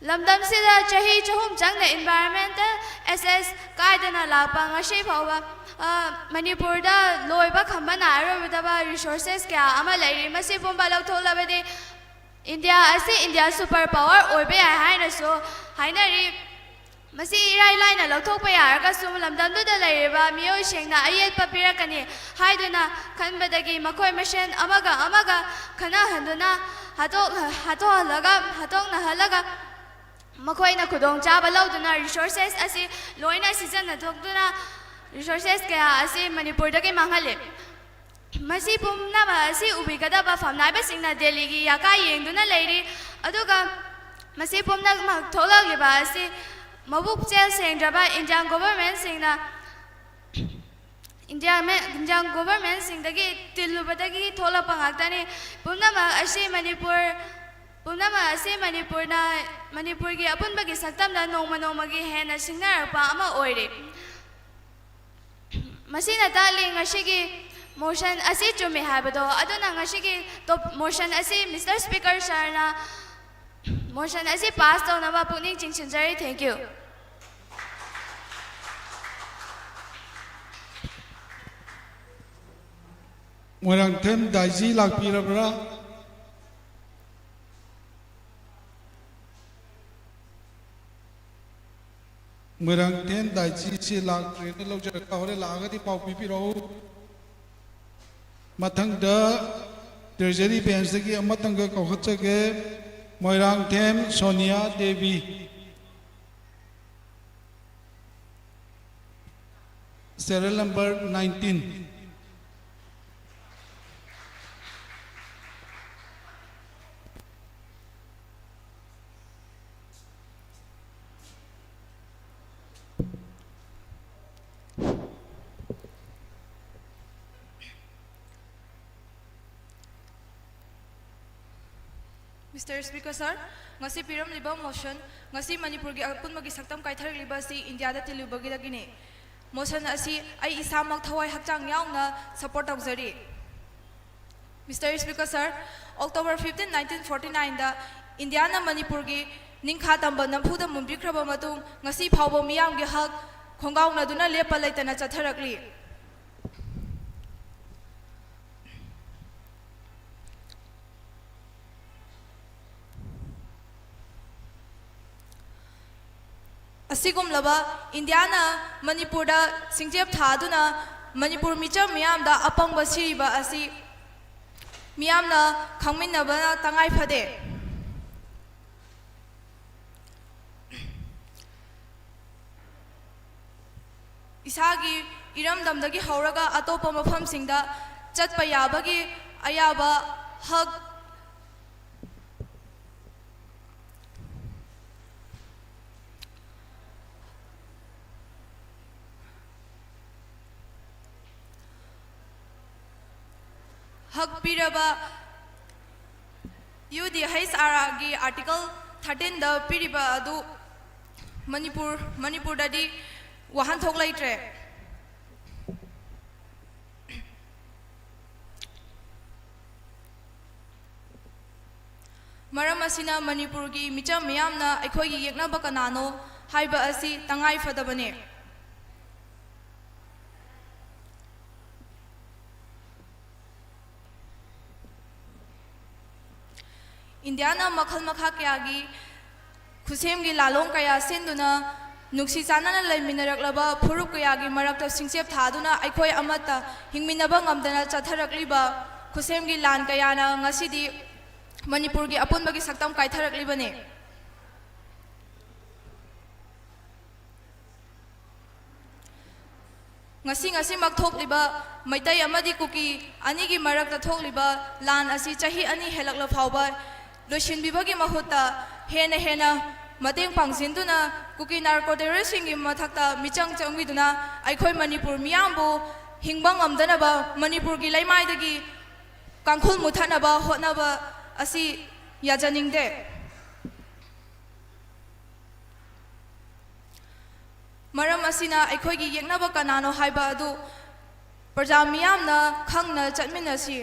ꯂꯝꯗꯝꯁꯤꯗ ꯆꯍꯤ ꯆꯍꯨꯝ ꯆꯪꯅ ꯏꯟꯚꯥꯏꯔꯣꯟꯃꯦꯟꯇꯦꯜ ꯑꯦꯁꯦꯁ ꯀꯥꯏꯗꯅ ꯂꯥꯛꯄ ꯉꯁꯤ ꯐꯥꯎꯕ, ꯑ, ꯃꯅꯤꯄꯨꯔꯗ ꯂꯣꯏꯕ ꯈꯝꯕ ꯅꯥꯏꯔꯣꯏꯗꯕ ꯔꯤꯁꯣꯔꯁꯦꯁ ꯀꯌꯥ ꯑꯃ ꯂꯩꯔꯤ꯫ ꯃꯁꯤ ꯄꯨꯝꯕ ꯂꯧꯊꯣꯛꯂꯕꯗꯤ ꯏꯟꯗꯤꯌꯥ ꯑꯁꯤ ꯏꯟꯗꯤꯌꯥ ꯁꯨꯄꯔ ꯄꯥꯋꯔ ꯑꯣꯏꯕ ꯌꯥꯏ ꯍꯥꯏꯅꯁꯨ ꯍꯥꯏꯅꯔꯤ꯫ ꯃꯁꯤ ꯏꯔꯥꯏ ꯂꯥꯏꯅ ꯂꯧꯊꯣꯛꯄ ꯌꯥꯔꯒꯁꯨ ꯂꯝꯗꯝꯗꯨꯗ ꯂꯩꯔꯤꯕ ꯃꯤꯑꯣꯏꯁꯤꯡꯅ ꯑꯌꯦꯠꯄ ꯄꯤꯔꯛꯀꯅꯤ ꯍꯥꯏꯗꯨꯅ ꯈꯟꯕꯗꯒꯤ ꯃꯈꯣꯏ ꯃꯁꯦꯟ ꯑꯃꯒ ꯑꯃꯒ ꯈꯠꯅꯍꯟꯗꯨꯅ ꯍꯥꯠꯇꯣꯛ-, ꯍꯥꯠꯇꯣꯛꯍꯜꯂꯒ, ꯍꯥꯠꯇꯣꯛꯅꯍꯜꯂꯒ ꯃꯈꯣꯏꯅ ꯈꯨꯗꯣꯡꯆꯥꯕ ꯂꯧꯗꯨꯅ ꯔꯤꯁꯣꯔꯁꯦꯁ ꯑꯁꯤ ꯂꯣꯏꯅ ꯁꯤꯖꯤꯟꯅꯊꯣꯛꯇꯨꯅ ꯔꯤꯁꯣꯔꯁꯦꯁ ꯀꯌꯥ ꯑꯁꯤ ꯃꯅꯤꯄꯨꯔꯗꯒꯤ ꯃꯥꯡꯍꯜꯂꯤ꯫ ꯃꯁꯤ ꯄꯨꯝꯅꯃꯛ ꯑꯁꯤ ꯎꯕꯤꯒꯗꯕ ꯐꯝꯅꯥꯏꯕꯁꯤꯡꯅ ꯗꯦꯜꯂꯤꯒꯤ ꯌꯥꯀꯥ ꯌꯦꯡꯗꯨꯅ ꯂꯩꯔꯤ, ꯑꯗꯨꯒ ꯃꯁꯤ ꯄꯨꯝꯅꯃꯛ ꯊꯣꯛꯂꯛꯂꯤꯕ ꯑꯁꯤ ꯃꯕꯨꯛꯆꯦꯜ ꯁꯦꯡꯗ꯭ꯔꯕ ꯏꯟꯗꯤꯌꯥꯟ ꯒꯣꯚꯔꯃꯦꯟꯁꯤꯡꯅ ꯏꯟꯗꯤꯌꯥ ꯃꯦ-, ꯏꯟꯗꯤꯌꯥꯟ ꯒꯣꯚꯔꯃꯦꯟꯁꯤꯡꯗꯒꯤ ꯇꯤꯜꯂꯨꯕꯗꯒꯤ ꯊꯣꯛꯂꯛꯄ ꯉꯥꯛꯇꯅꯤ꯫ ꯄꯨꯝꯅꯃꯛ ꯑꯁꯤ ꯃꯅꯤꯄꯨꯔ, ꯄꯨꯝꯅꯃꯛ ꯑꯁꯤ ꯃꯅꯤꯄꯨꯔꯅ, ꯃꯅꯤꯄꯨꯔꯒꯤ ꯑꯄꯨꯟꯕꯒꯤ ꯁꯛꯇꯝꯗ ꯅꯣꯡꯃ ꯅꯣꯡꯃꯒꯤ ꯍꯦꯟꯅ ꯁꯤꯡꯅꯔꯛꯄ ꯑꯃ ꯑꯣꯏꯔꯤ꯫ ꯃꯁꯤꯅ ꯇꯥꯛꯂꯤ ꯉꯁꯤꯒꯤ Motion ꯑꯁꯤ ꯆꯨꯝꯃꯤ ꯍꯥꯏꯕꯗꯣ꯫ ꯑꯗꯨꯅ ꯉꯁꯤꯒꯤ top motion ꯑꯁꯤ Mister Speaker sirꯅ motion ꯑꯁꯤ pass ꯇꯧꯅꯕ ꯄꯨꯛꯅꯤꯡ ꯆꯤꯡꯁꯤꯟꯖꯔꯤ꯫ Thank you꯫ ꯃꯣꯏꯔꯥꯡꯊꯦꯝ ꯗꯥꯏꯖꯤ ꯂꯥꯛꯄꯤꯔꯕ꯭ꯔꯥ? ꯃꯣꯏꯔꯥꯡꯊꯦꯝ ꯗꯥꯏꯖꯤꯁꯤ ꯂꯥꯛꯇ꯭ꯔꯦꯅ ꯂꯧꯖꯔꯒ ꯍꯣꯔꯦꯟ ꯂꯥꯛꯑꯒꯗꯤ ꯄꯥꯎ ꯄꯤꯕꯤꯔꯛꯎ꯫ ꯃꯊꯪꯗ treasury benchꯇꯒꯤ ꯑꯃꯇꯪꯒ ꯀꯧꯈꯠꯆꯒꯦ, Moirangthem Sonia Devi. Serial number nineteen. Mister Speaker sir, ꯉꯁꯤ ꯄꯤꯔꯝꯂꯤꯕ motion, ꯉꯁꯤ ꯃꯅꯤꯄꯨꯔꯒꯤ ꯑꯄꯨꯟꯕꯒꯤ ꯁꯛꯇꯝ ꯀꯥꯏꯊꯔꯛꯂꯤꯕ ꯑꯁꯤ ꯏꯟꯗꯤꯌꯥꯗ ꯇꯤꯜꯂꯨꯕꯒꯤꯗꯒꯤꯅꯤ꯫ Motion ꯑꯁꯤ ꯑꯩ ꯏꯁꯥꯃꯛ ꯊꯋꯥꯏ ꯍꯛꯆꯥꯡ ꯌꯥꯎꯅ support ꯇꯧꯖꯔꯤ꯫ Mister Speaker sir, October fifteen, nineteen forty nineꯗ ꯏꯟꯗꯤꯌꯥꯅ ꯃꯅꯤꯄꯨꯔꯒꯤ ꯅꯤꯡꯈꯥ ꯇꯝꯕ ꯅꯝꯐꯨꯗ ꯃꯨꯟꯕꯤꯈ꯭ꯔꯕ ꯃꯇꯨꯡ, ꯉꯁꯤ ꯐꯥꯎꯕ ꯃꯤꯌꯥꯝꯒꯤ ꯍꯛ ꯈꯣꯡꯒꯥꯎꯅꯗꯨꯅ ꯂꯦꯞꯄ ꯂꯩꯇꯅ ꯆꯠꯊꯔꯛꯂꯤ꯫ ꯑꯁꯤꯒꯨꯝꯂꯕ ꯏꯟꯗꯤꯌꯥꯅ ꯃꯅꯤꯄꯨꯔꯗ ꯁꯤꯡꯆꯦꯞ ꯊꯥꯗꯨꯅ ꯃꯅꯤꯄꯨꯔ ꯃꯤꯆꯝ ꯃꯤꯌꯥꯝꯗ ꯑꯄꯪꯕ ꯁꯤꯔꯤꯕ ꯑꯁꯤ ꯃꯤꯌꯥꯝꯅ ꯈꯪꯃꯤꯟꯅꯕꯅ ꯇꯉꯥꯏ ꯐꯗꯦ꯫ ꯏꯁꯥꯒꯤ ꯏꯔꯝꯗꯝꯗꯒꯤ ꯍꯧꯔꯒ ꯑꯇꯣꯞꯄ ꯃꯐꯝꯁꯤꯡꯗ ꯆꯠꯄ ꯌꯥꯕꯒꯤ ꯑꯌꯥꯕ ꯍꯛ ꯍꯛ ꯄꯤꯔꯕ UDHRꯒꯤ Article thirteenꯗ ꯄꯤꯔꯤꯕ ꯑꯗꯨ ꯃꯅꯤꯄꯨꯔ ꯃꯅꯤꯄꯨꯔꯗꯗꯤ ꯋꯥꯍꯟꯊꯣꯛ ꯂꯩꯇ꯭ꯔꯦ꯫ ꯃꯔꯝ ꯑꯁꯤꯅ ꯃꯅꯤꯄꯨꯔꯒꯤ ꯃꯤꯆꯝ ꯃꯤꯌꯥꯝꯅ ꯑꯩꯈꯣꯏꯒꯤ ꯌꯦꯛꯅꯕ ꯀꯅꯥꯅꯣ ꯍꯥꯏꯕ ꯑꯁꯤ ꯇꯉꯥꯏ ꯐꯗꯕꯅꯤ꯫ ꯏꯟꯗꯤꯌꯥꯅ ꯃꯈꯜ ꯃꯈꯥ ꯀꯌꯥꯒꯤ ꯈꯨꯠꯁꯦꯝꯒꯤ ꯂꯥꯂꯣꯡ ꯀꯌꯥ ꯁꯤꯟꯗꯨꯅ ꯅꯨꯡꯁꯤ ꯆꯥꯟꯅꯅ ꯂꯩꯃꯤꯟꯅꯔꯛꯂꯕ ꯐꯨꯔꯨꯞ ꯀꯌꯥꯒꯤ ꯃꯔꯛꯇ ꯁꯤꯡꯆꯦꯞ ꯊꯥꯗꯨꯅ ꯑꯩꯈꯣꯏ ꯑꯃꯠꯇ ꯍꯤꯡꯃꯤꯟꯅꯕ ꯉꯝꯗꯅ ꯆꯠꯊꯔꯛꯂꯤꯕ ꯈꯨꯠꯁꯦꯝꯒꯤ ꯂꯥꯟ ꯀꯌꯥꯅ ꯉꯁꯤꯗꯤ ꯃꯅꯤꯄꯨꯔꯒꯤ ꯑꯄꯨꯟꯕꯒꯤ ꯁꯛꯇꯝ ꯀꯥꯏꯊꯔꯛꯂꯤꯕꯅꯤ꯫ ꯉꯁꯤ ꯉꯁꯤꯃꯛ ꯊꯣꯛꯂꯤꯕ ꯃꯩꯇꯩ ꯑꯃꯗꯤ ꯀꯨꯀꯤ ꯑꯅꯤꯒꯤ ꯃꯔꯛꯇ ꯊꯣꯛꯂꯤꯕ ꯂꯥꯟ ꯑꯁꯤ ꯆꯍꯤ ꯑꯅꯤ ꯍꯦꯜꯂꯛꯂ ꯐꯥꯎꯕ ꯂꯣꯏꯁꯤꯟꯕꯤꯕꯒꯤ ꯃꯍꯨꯠꯇ ꯍꯦꯟꯅ ꯍꯦꯟꯅ ꯃꯇꯦꯡ ꯄꯥꯡꯁꯤꯟꯗꯨꯅ ꯀꯨꯀꯤ ꯅꯥꯔꯀꯣ ꯇꯦꯔꯣꯔꯤꯁꯁꯤꯡꯒꯤ ꯃꯊꯛꯇ ꯃꯤꯆꯪ ꯆꯪꯕꯤꯗꯨꯅ ꯑꯩꯈꯣꯏ ꯃꯅꯤꯄꯨꯔ ꯃꯤꯌꯥꯝꯕꯨ ꯍꯤꯡꯕ ꯉꯝꯗꯅꯕ ꯃꯅꯤꯄꯨꯔꯒꯤ ꯂꯩꯃꯥꯏꯗꯒꯤ ꯀꯥꯡꯈꯨꯜ ꯃꯨꯊꯠꯅꯕ ꯍꯣꯠꯅꯕ ꯑꯁꯤ ꯌꯥꯖꯅꯤꯡꯗꯦ꯫ ꯃꯔꯝ ꯑꯁꯤꯅ ꯑꯩꯈꯣꯏꯒꯤ ꯌꯦꯛꯅꯕ ꯀꯅꯥꯅꯣ ꯍꯥꯏꯕ ꯑꯗꯨ ꯄ꯭ꯔꯖꯥ ꯃꯤꯌꯥꯝꯅ ꯈꯪꯅ ꯆꯠꯃꯤꯟꯅꯁꯤ꯫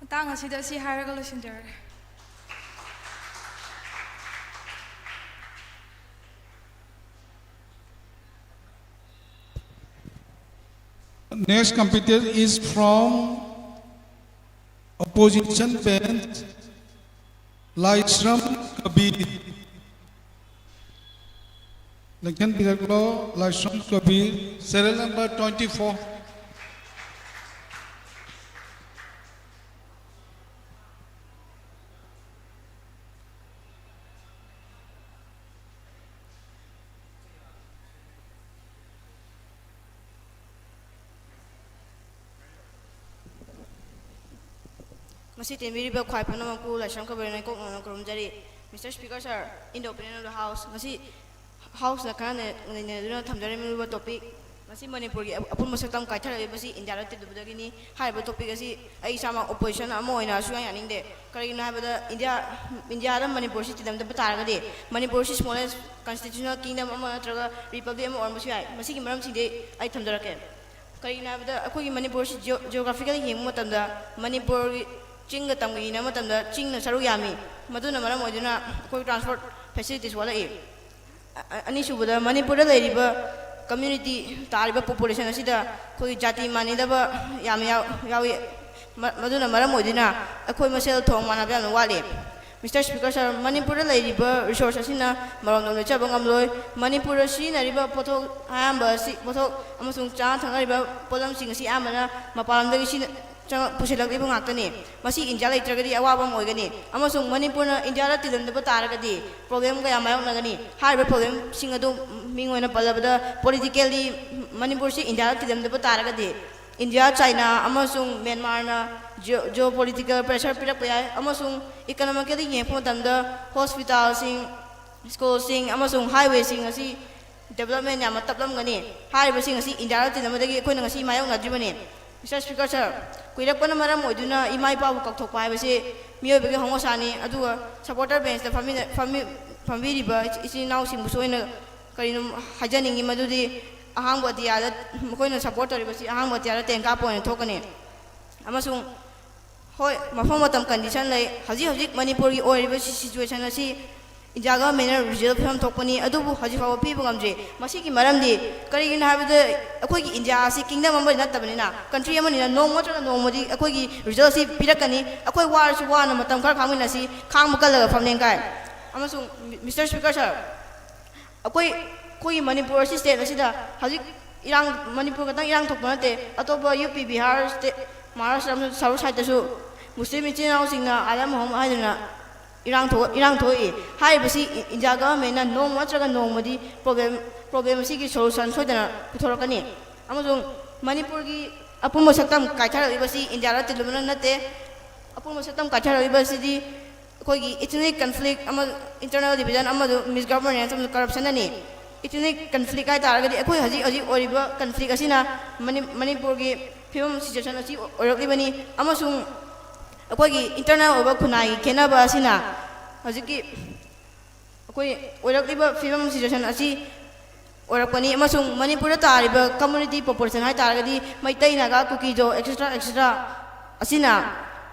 ꯃꯇꯥꯡ ꯑꯁꯤꯗ ꯁꯤ ꯍꯥꯏꯔꯒ ꯂꯣꯏꯁꯤꯟꯖꯔꯒꯦ꯫ Next competitor is from opposition bench, Laishram Kabir. Langshan Biraklo, Laishram Kabir, serial number twenty-four. ꯃꯁꯤ ꯇꯦꯟꯕꯤꯔꯤꯕ ꯈ꯭ꯋꯥꯏ ꯄꯨꯝꯅꯃꯛꯄꯨ ꯂꯥꯏꯁ꯭ꯔꯝ ꯀꯕꯔꯅ ꯏꯀꯣꯛ ꯅꯧꯅ ꯈꯨꯔꯨꯝꯖꯔꯤ꯫ Mister Speaker sir, in the opinion of the House, ꯉꯁꯤ House ꯅ ꯈꯟꯅ ꯅꯩꯅꯗꯨꯅ ꯊꯝꯖꯔꯝꯂꯤꯕ topic, ꯉꯁꯤ ꯃꯅꯤꯄꯨꯔꯒꯤ ꯑꯄꯨꯟꯕ ꯁꯛꯇꯝ ꯀꯥꯏꯊꯔꯛꯂꯤꯕꯁꯤ ꯏꯟꯗꯤꯌꯥꯗ ꯇꯤꯜꯂꯨꯕꯗꯒꯤꯅꯤ꯫ ꯍꯥꯏꯔꯤꯕ topic ꯑꯁꯤ ꯑꯩ ꯏꯁꯥꯃꯛ opposition ꯑꯃ ꯑꯣꯏꯅ ꯁꯨꯡꯌꯥ ꯌꯥꯅꯤꯡꯗꯦ꯫ ꯀꯔꯤꯒꯤꯅꯣ ꯍꯥꯏꯕꯗ ꯏꯟꯗꯤꯌꯥ, ꯏꯟꯗꯤꯌꯥꯗ ꯃꯅꯤꯄꯨꯔꯁꯤ ꯇꯤꯜꯂꯝꯗꯕ ꯇꯥꯔꯒꯗꯤ, ꯃꯅꯤꯄꯨꯔꯁꯤ smallest constitutional kingdom ꯑꯃ ꯅꯠꯇ꯭ꯔꯒ republic ꯑꯃ ꯑꯣꯏꯔꯝꯕꯁꯨ ꯌꯥꯏ꯫ ꯃꯁꯤꯒꯤ ꯃꯔꯝꯁꯤꯡꯗꯤ ꯑꯩ ꯊꯝꯖꯔꯛꯀꯦ꯫ ꯀꯔꯤꯒꯤꯅꯣ ꯍꯥꯏꯕꯗ ꯑꯩꯈꯣꯏꯒꯤ ꯃꯅꯤꯄꯨꯔꯁꯤ geo-, geographically ꯌꯦꯡꯕ ꯃꯇꯝꯗ ꯃꯅꯤꯄꯨꯔꯒꯤ ꯆꯤꯡꯒ ꯇꯝꯒ ꯌꯦꯡꯅꯕ ꯃꯇꯝꯗ ꯆꯤꯡꯅ ꯁꯔꯨꯛ ꯌꯥꯝꯃꯤ꯫ ꯃꯗꯨꯅ ꯃꯔꯝ ꯑꯣꯏꯗꯨꯅ ꯑꯩꯈꯣꯏ transport facilities ꯋꯥꯠꯂꯛꯏ꯫ ꯑ-, ꯑ-, ꯑꯅꯤꯁꯨꯕꯗ, ꯃꯅꯤꯄꯨꯔꯗ ꯂꯩꯔꯤꯕ community, ꯇꯥꯔꯤꯕ population ꯑꯁꯤꯗ ꯑꯩꯈꯣꯏꯒꯤ ꯖꯥꯇꯤ ꯃꯥꯟꯅꯗꯕ ꯌꯥꯝꯅ ꯌꯥꯎ-, ꯌꯥꯎꯏ꯫ ꯃ-, ꯃꯗꯨꯅ ꯃꯔꯝ ꯑꯣꯏꯗꯨꯅ ꯑꯩꯈꯣꯏ ꯃꯁꯦꯜ ꯊꯧ ꯃꯥꯟꯅꯕ ꯌꯥꯝꯅ ꯋꯥꯠꯂꯤ꯫ Mister Speaker sir, ꯃꯅꯤꯄꯨꯔꯗ ꯂꯩꯔꯤꯕ resource ꯑꯁꯤꯅ ꯃꯔꯣꯝꯗꯣꯝ ꯂꯦꯞꯆꯕ ꯉꯝꯂꯣꯏ꯫ ꯃꯅꯤꯄꯨꯔꯗ ꯁꯤꯖꯤꯟꯅꯔꯤꯕ ꯄꯣꯠꯊꯣꯛ ꯑꯌꯥꯝꯕ ꯑꯁꯤ, ꯄꯣꯠꯊꯣꯛ ꯑꯃꯁꯨꯡ ꯆꯥꯅ ꯊꯛꯅꯔꯤꯕ ꯄꯣꯠꯂꯝꯁꯤꯡ ꯑꯁꯤ ꯑꯌꯥꯝꯕꯅ ꯃꯄꯥꯟ ꯂꯝꯗꯒꯤ ꯁꯤꯖꯤꯟꯅ-, ꯆꯪꯉꯛ-, ꯄꯨꯁꯤꯜꯂꯛꯂꯤꯕ ꯉꯥꯛꯇꯅꯤ꯫ ꯃꯁꯤ ꯏꯟꯗꯤꯌꯥ ꯂꯩꯇ꯭ꯔꯒꯗꯤ ꯑꯋꯥꯕ ꯑꯃ ꯑꯣꯏꯒꯅꯤ, ꯑꯃꯁꯨꯡ ꯃꯅꯤꯄꯨꯔꯅ ꯏꯟꯗꯤꯌꯥꯗ ꯇꯤꯜꯂꯝꯗꯕ ꯇꯥꯔꯒꯗꯤ problem ꯀꯌꯥ ꯃꯥꯌꯣꯛꯅꯒꯅꯤ꯫ ꯍꯥꯏꯔꯤꯕ problemꯁꯤꯡ ꯑꯗꯨ ꯃꯤꯡ ꯑꯣꯏꯅ ꯄꯜꯂꯕꯗ, politically ꯃꯅꯤꯄꯨꯔꯁꯤ ꯏꯟꯗꯤꯌꯥꯗ ꯇꯤꯜꯂꯝꯗꯕ ꯇꯥꯔꯒꯗꯤ, ꯏꯟꯗꯤꯌꯥ, ꯆꯥꯏꯅꯥ ꯑꯃꯁꯨꯡ ꯃ꯭ꯌꯥꯟꯃꯥꯔꯅ geo-, geopolitical pressure ꯄꯤꯔꯛꯄ ꯌꯥꯏ, ꯑꯃꯁꯨꯡ economically ꯌꯦꯡꯉꯛꯄ ꯃꯇꯝꯗ hospitalꯁꯤꯡ, schoolꯁꯤꯡ ꯑꯃꯁꯨꯡ highwayꯁꯤꯡ ꯑꯁꯤ development ꯌꯥꯝꯅ ꯇꯞꯂꯝꯒꯅꯤ꯫ ꯍꯥꯏꯔꯤꯕꯁꯤꯡ ꯑꯁꯤ ꯏꯟꯗꯤꯌꯥꯗ ꯇꯤꯟꯅꯕꯗꯒꯤ ꯑꯩꯈꯣꯏꯅ ꯉꯁꯤ ꯃꯥꯌꯣꯛꯅꯗ꯭ꯔꯤꯕꯅꯤ꯫ Mister Speaker sir, ꯀꯨꯏꯔꯛꯄꯅ ꯃꯔꯝ ꯑꯣꯏꯗꯨꯅ ꯏꯃꯥ ꯏꯄꯥꯕꯨ ꯀꯥꯎꯊꯣꯛꯄ ꯍꯥꯏꯕꯁꯤ ꯃꯤꯑꯣꯏꯕꯒꯤ ꯍꯧꯅꯁꯥꯅꯤ꯫ ꯑꯗꯨꯒ supporter benchꯇ ꯐꯝꯃꯤ-, ꯐꯝꯃꯤ-, ꯐꯝꯕꯤꯔꯤꯕ ꯏꯆꯤꯟ ꯏꯅꯥꯎꯁꯤꯡꯕꯨꯁꯨ ꯑꯩꯅ ꯀꯔꯤꯅꯣ ꯍꯥꯏꯖꯅꯤꯡꯉꯤ, ꯃꯗꯨꯗꯤ ꯑꯍꯥꯡꯕ ꯑꯇꯤꯌꯥꯗ ꯃꯈꯣꯏꯅ support ꯇꯧꯔꯤꯕꯁꯤ ꯑꯍꯥꯡꯕ ꯑꯇꯤꯌꯥꯗ ꯇꯦꯟ ꯀꯥꯞꯄ ꯑꯣꯏꯅ ꯊꯣꯛꯀꯅꯤ꯫ ꯑꯃꯁꯨꯡ ꯍꯣꯏ, ꯃꯐꯝ ꯃꯇꯝ condition ꯂꯩ꯫ ꯍꯧꯖꯤꯛ ꯍꯧꯖꯤꯛ ꯃꯅꯤꯄꯨꯔꯒꯤ ꯑꯣꯏꯔꯤꯕ ꯁꯤ-, situation ꯑꯁꯤ ꯏꯟꯗꯤꯌꯥ governmentꯅ reserve ꯐꯤꯕꯝ ꯊꯣꯛꯄꯅꯤ, ꯑꯗꯨꯕꯨ ꯍꯧꯖꯤꯛ ꯐꯥꯎꯕ ꯄꯤꯕ ꯉꯝꯗ꯭ꯔꯤ꯫ ꯃꯁꯤꯒꯤ ꯃꯔꯝꯗꯤ ꯀꯔꯤꯒꯤꯅꯣ ꯍꯥꯏꯕꯗ, ꯑꯩꯈꯣꯏꯒꯤ ꯏꯟꯗꯤꯌꯥ ꯑꯁꯤ kingdom ꯑꯃꯗꯤ ꯅꯠꯇꯕꯅꯤꯅ, country ꯑꯃꯅꯤꯅ ꯅꯣꯡꯃ ꯅꯠꯇ꯭ꯔꯒ ꯅꯣꯡꯃꯗꯤ ꯑꯩꯈꯣꯏꯒꯤ result ꯑꯁꯤ ꯄꯤꯔꯛꯀꯅꯤ꯫ ꯑꯩꯈꯣꯏ ꯋꯥꯔꯁꯨ ꯋꯥꯅ ꯃꯇꯝ ꯈꯔ ꯈꯥꯡꯃꯤꯟꯅꯁꯤ, ꯈꯥꯡꯕ ꯀꯜꯂꯒ ꯐꯝꯂꯦꯟ ꯀꯥꯏ꯫ ꯑꯃꯁꯨꯡ Mister Speaker sir, ꯑꯩꯈꯣꯏ, ꯑꯩꯈꯣꯏꯒꯤ ꯃꯅꯤꯄꯨꯔ ꯑꯁꯤ state ꯑꯁꯤꯗ ꯍꯧꯖꯤꯛ ꯏꯔꯥꯡ, ꯃꯅꯤꯄꯨꯔ ꯈꯛꯇꯪ ꯏꯔꯥꯡ ꯊꯣꯛꯄ ꯅꯠꯇꯦ, ꯑꯇꯣꯞꯄ ꯌꯨ ꯄꯤ, ꯕꯤꯍꯥꯔ state, ꯃꯍꯥꯔꯥꯁꯇ꯭ꯔ ꯑꯃꯁꯨꯡ ꯁꯥꯎꯠ ꯁꯥꯏꯗꯇꯁꯨ ꯃꯨꯁꯂꯤꯝ ꯏꯆꯤꯜ ꯏꯅꯥꯎꯁꯤꯡꯅ ꯑꯥꯂꯝ ꯑꯍꯨꯝ ꯍꯥꯏꯗꯨꯅ ꯏꯔꯥꯡ ꯊꯣꯛ-, ꯏꯔꯥꯡ ꯊꯣꯛꯏ꯫ ꯍꯥꯏꯔꯤꯕꯁꯤ ꯏ-, ꯏꯟꯗꯤꯌꯥ governmentꯅ ꯅꯣꯡꯃ ꯅꯠꯇ꯭ꯔꯒ ꯅꯣꯡꯃꯗꯤ problem, problem ꯑꯁꯤꯒꯤ solution ꯁꯣꯏꯗꯅ ꯄꯨꯊꯣꯔꯛꯀꯅꯤ꯫ ꯑꯃꯁꯨꯡ ꯃꯅꯤꯄꯨꯔꯒꯤ ꯑꯄꯨꯟꯕ ꯁꯛꯇꯝ ꯀꯥꯏꯊꯔꯛꯂꯤꯕꯁꯤ ꯏꯟꯗꯤꯌꯥꯗ ꯇꯤꯜꯂꯨꯕꯅ ꯅꯠꯇꯦ, ꯑꯄꯨꯟꯕ ꯁꯛꯇꯝ ꯀꯥꯏꯊꯔꯛꯂꯤꯕ ꯑꯁꯤꯗꯤ ꯑꯩꯈꯣꯏꯒꯤ ethnic conflict ꯑꯃ, internal division ꯑꯃꯗꯨ, misgovernance ꯑꯃꯁꯨꯡ corruption ꯑꯅꯤ꯫ Ethnic conflict ꯍꯥꯏ ꯇꯥꯔꯒꯗꯤ ꯑꯩꯈꯣꯏ ꯍꯧꯖꯤꯛ ꯍꯧꯖꯤꯛ ꯑꯣꯏꯔꯤꯕ conflict ꯑꯁꯤꯅ ꯃꯅꯤ-, ꯃꯅꯤꯄꯨꯔꯒꯤ ꯐꯤꯕꯝ situation ꯑꯁꯤ ꯑꯣꯏꯔꯛꯂꯤꯕꯅꯤ꯫ ꯑꯃꯁꯨꯡ ꯑꯩꯈꯣꯏꯒꯤ internal ꯑꯣꯏꯕ ꯈꯨꯟꯅꯥꯏꯒꯤ ꯈꯦꯠꯅꯕ ꯑꯁꯤꯅ ꯍꯧꯖꯤꯛꯀꯤ ꯑꯩꯈꯣꯏ ꯑꯣꯏꯔꯛꯂꯤꯕ ꯐꯤꯕꯝ situation ꯑꯁꯤ ꯑꯣꯏꯔꯛꯄꯅꯤ꯫ ꯑꯃꯁꯨꯡ ꯃꯅꯤꯄꯨꯔꯗ ꯇꯥꯔꯤꯕ community population ꯍꯥꯏ ꯇꯥꯔꯒꯗꯤ Meitei, Naga, ꯀꯨꯀꯤꯗꯣ, et cetera, et cetera ꯑꯁꯤꯅ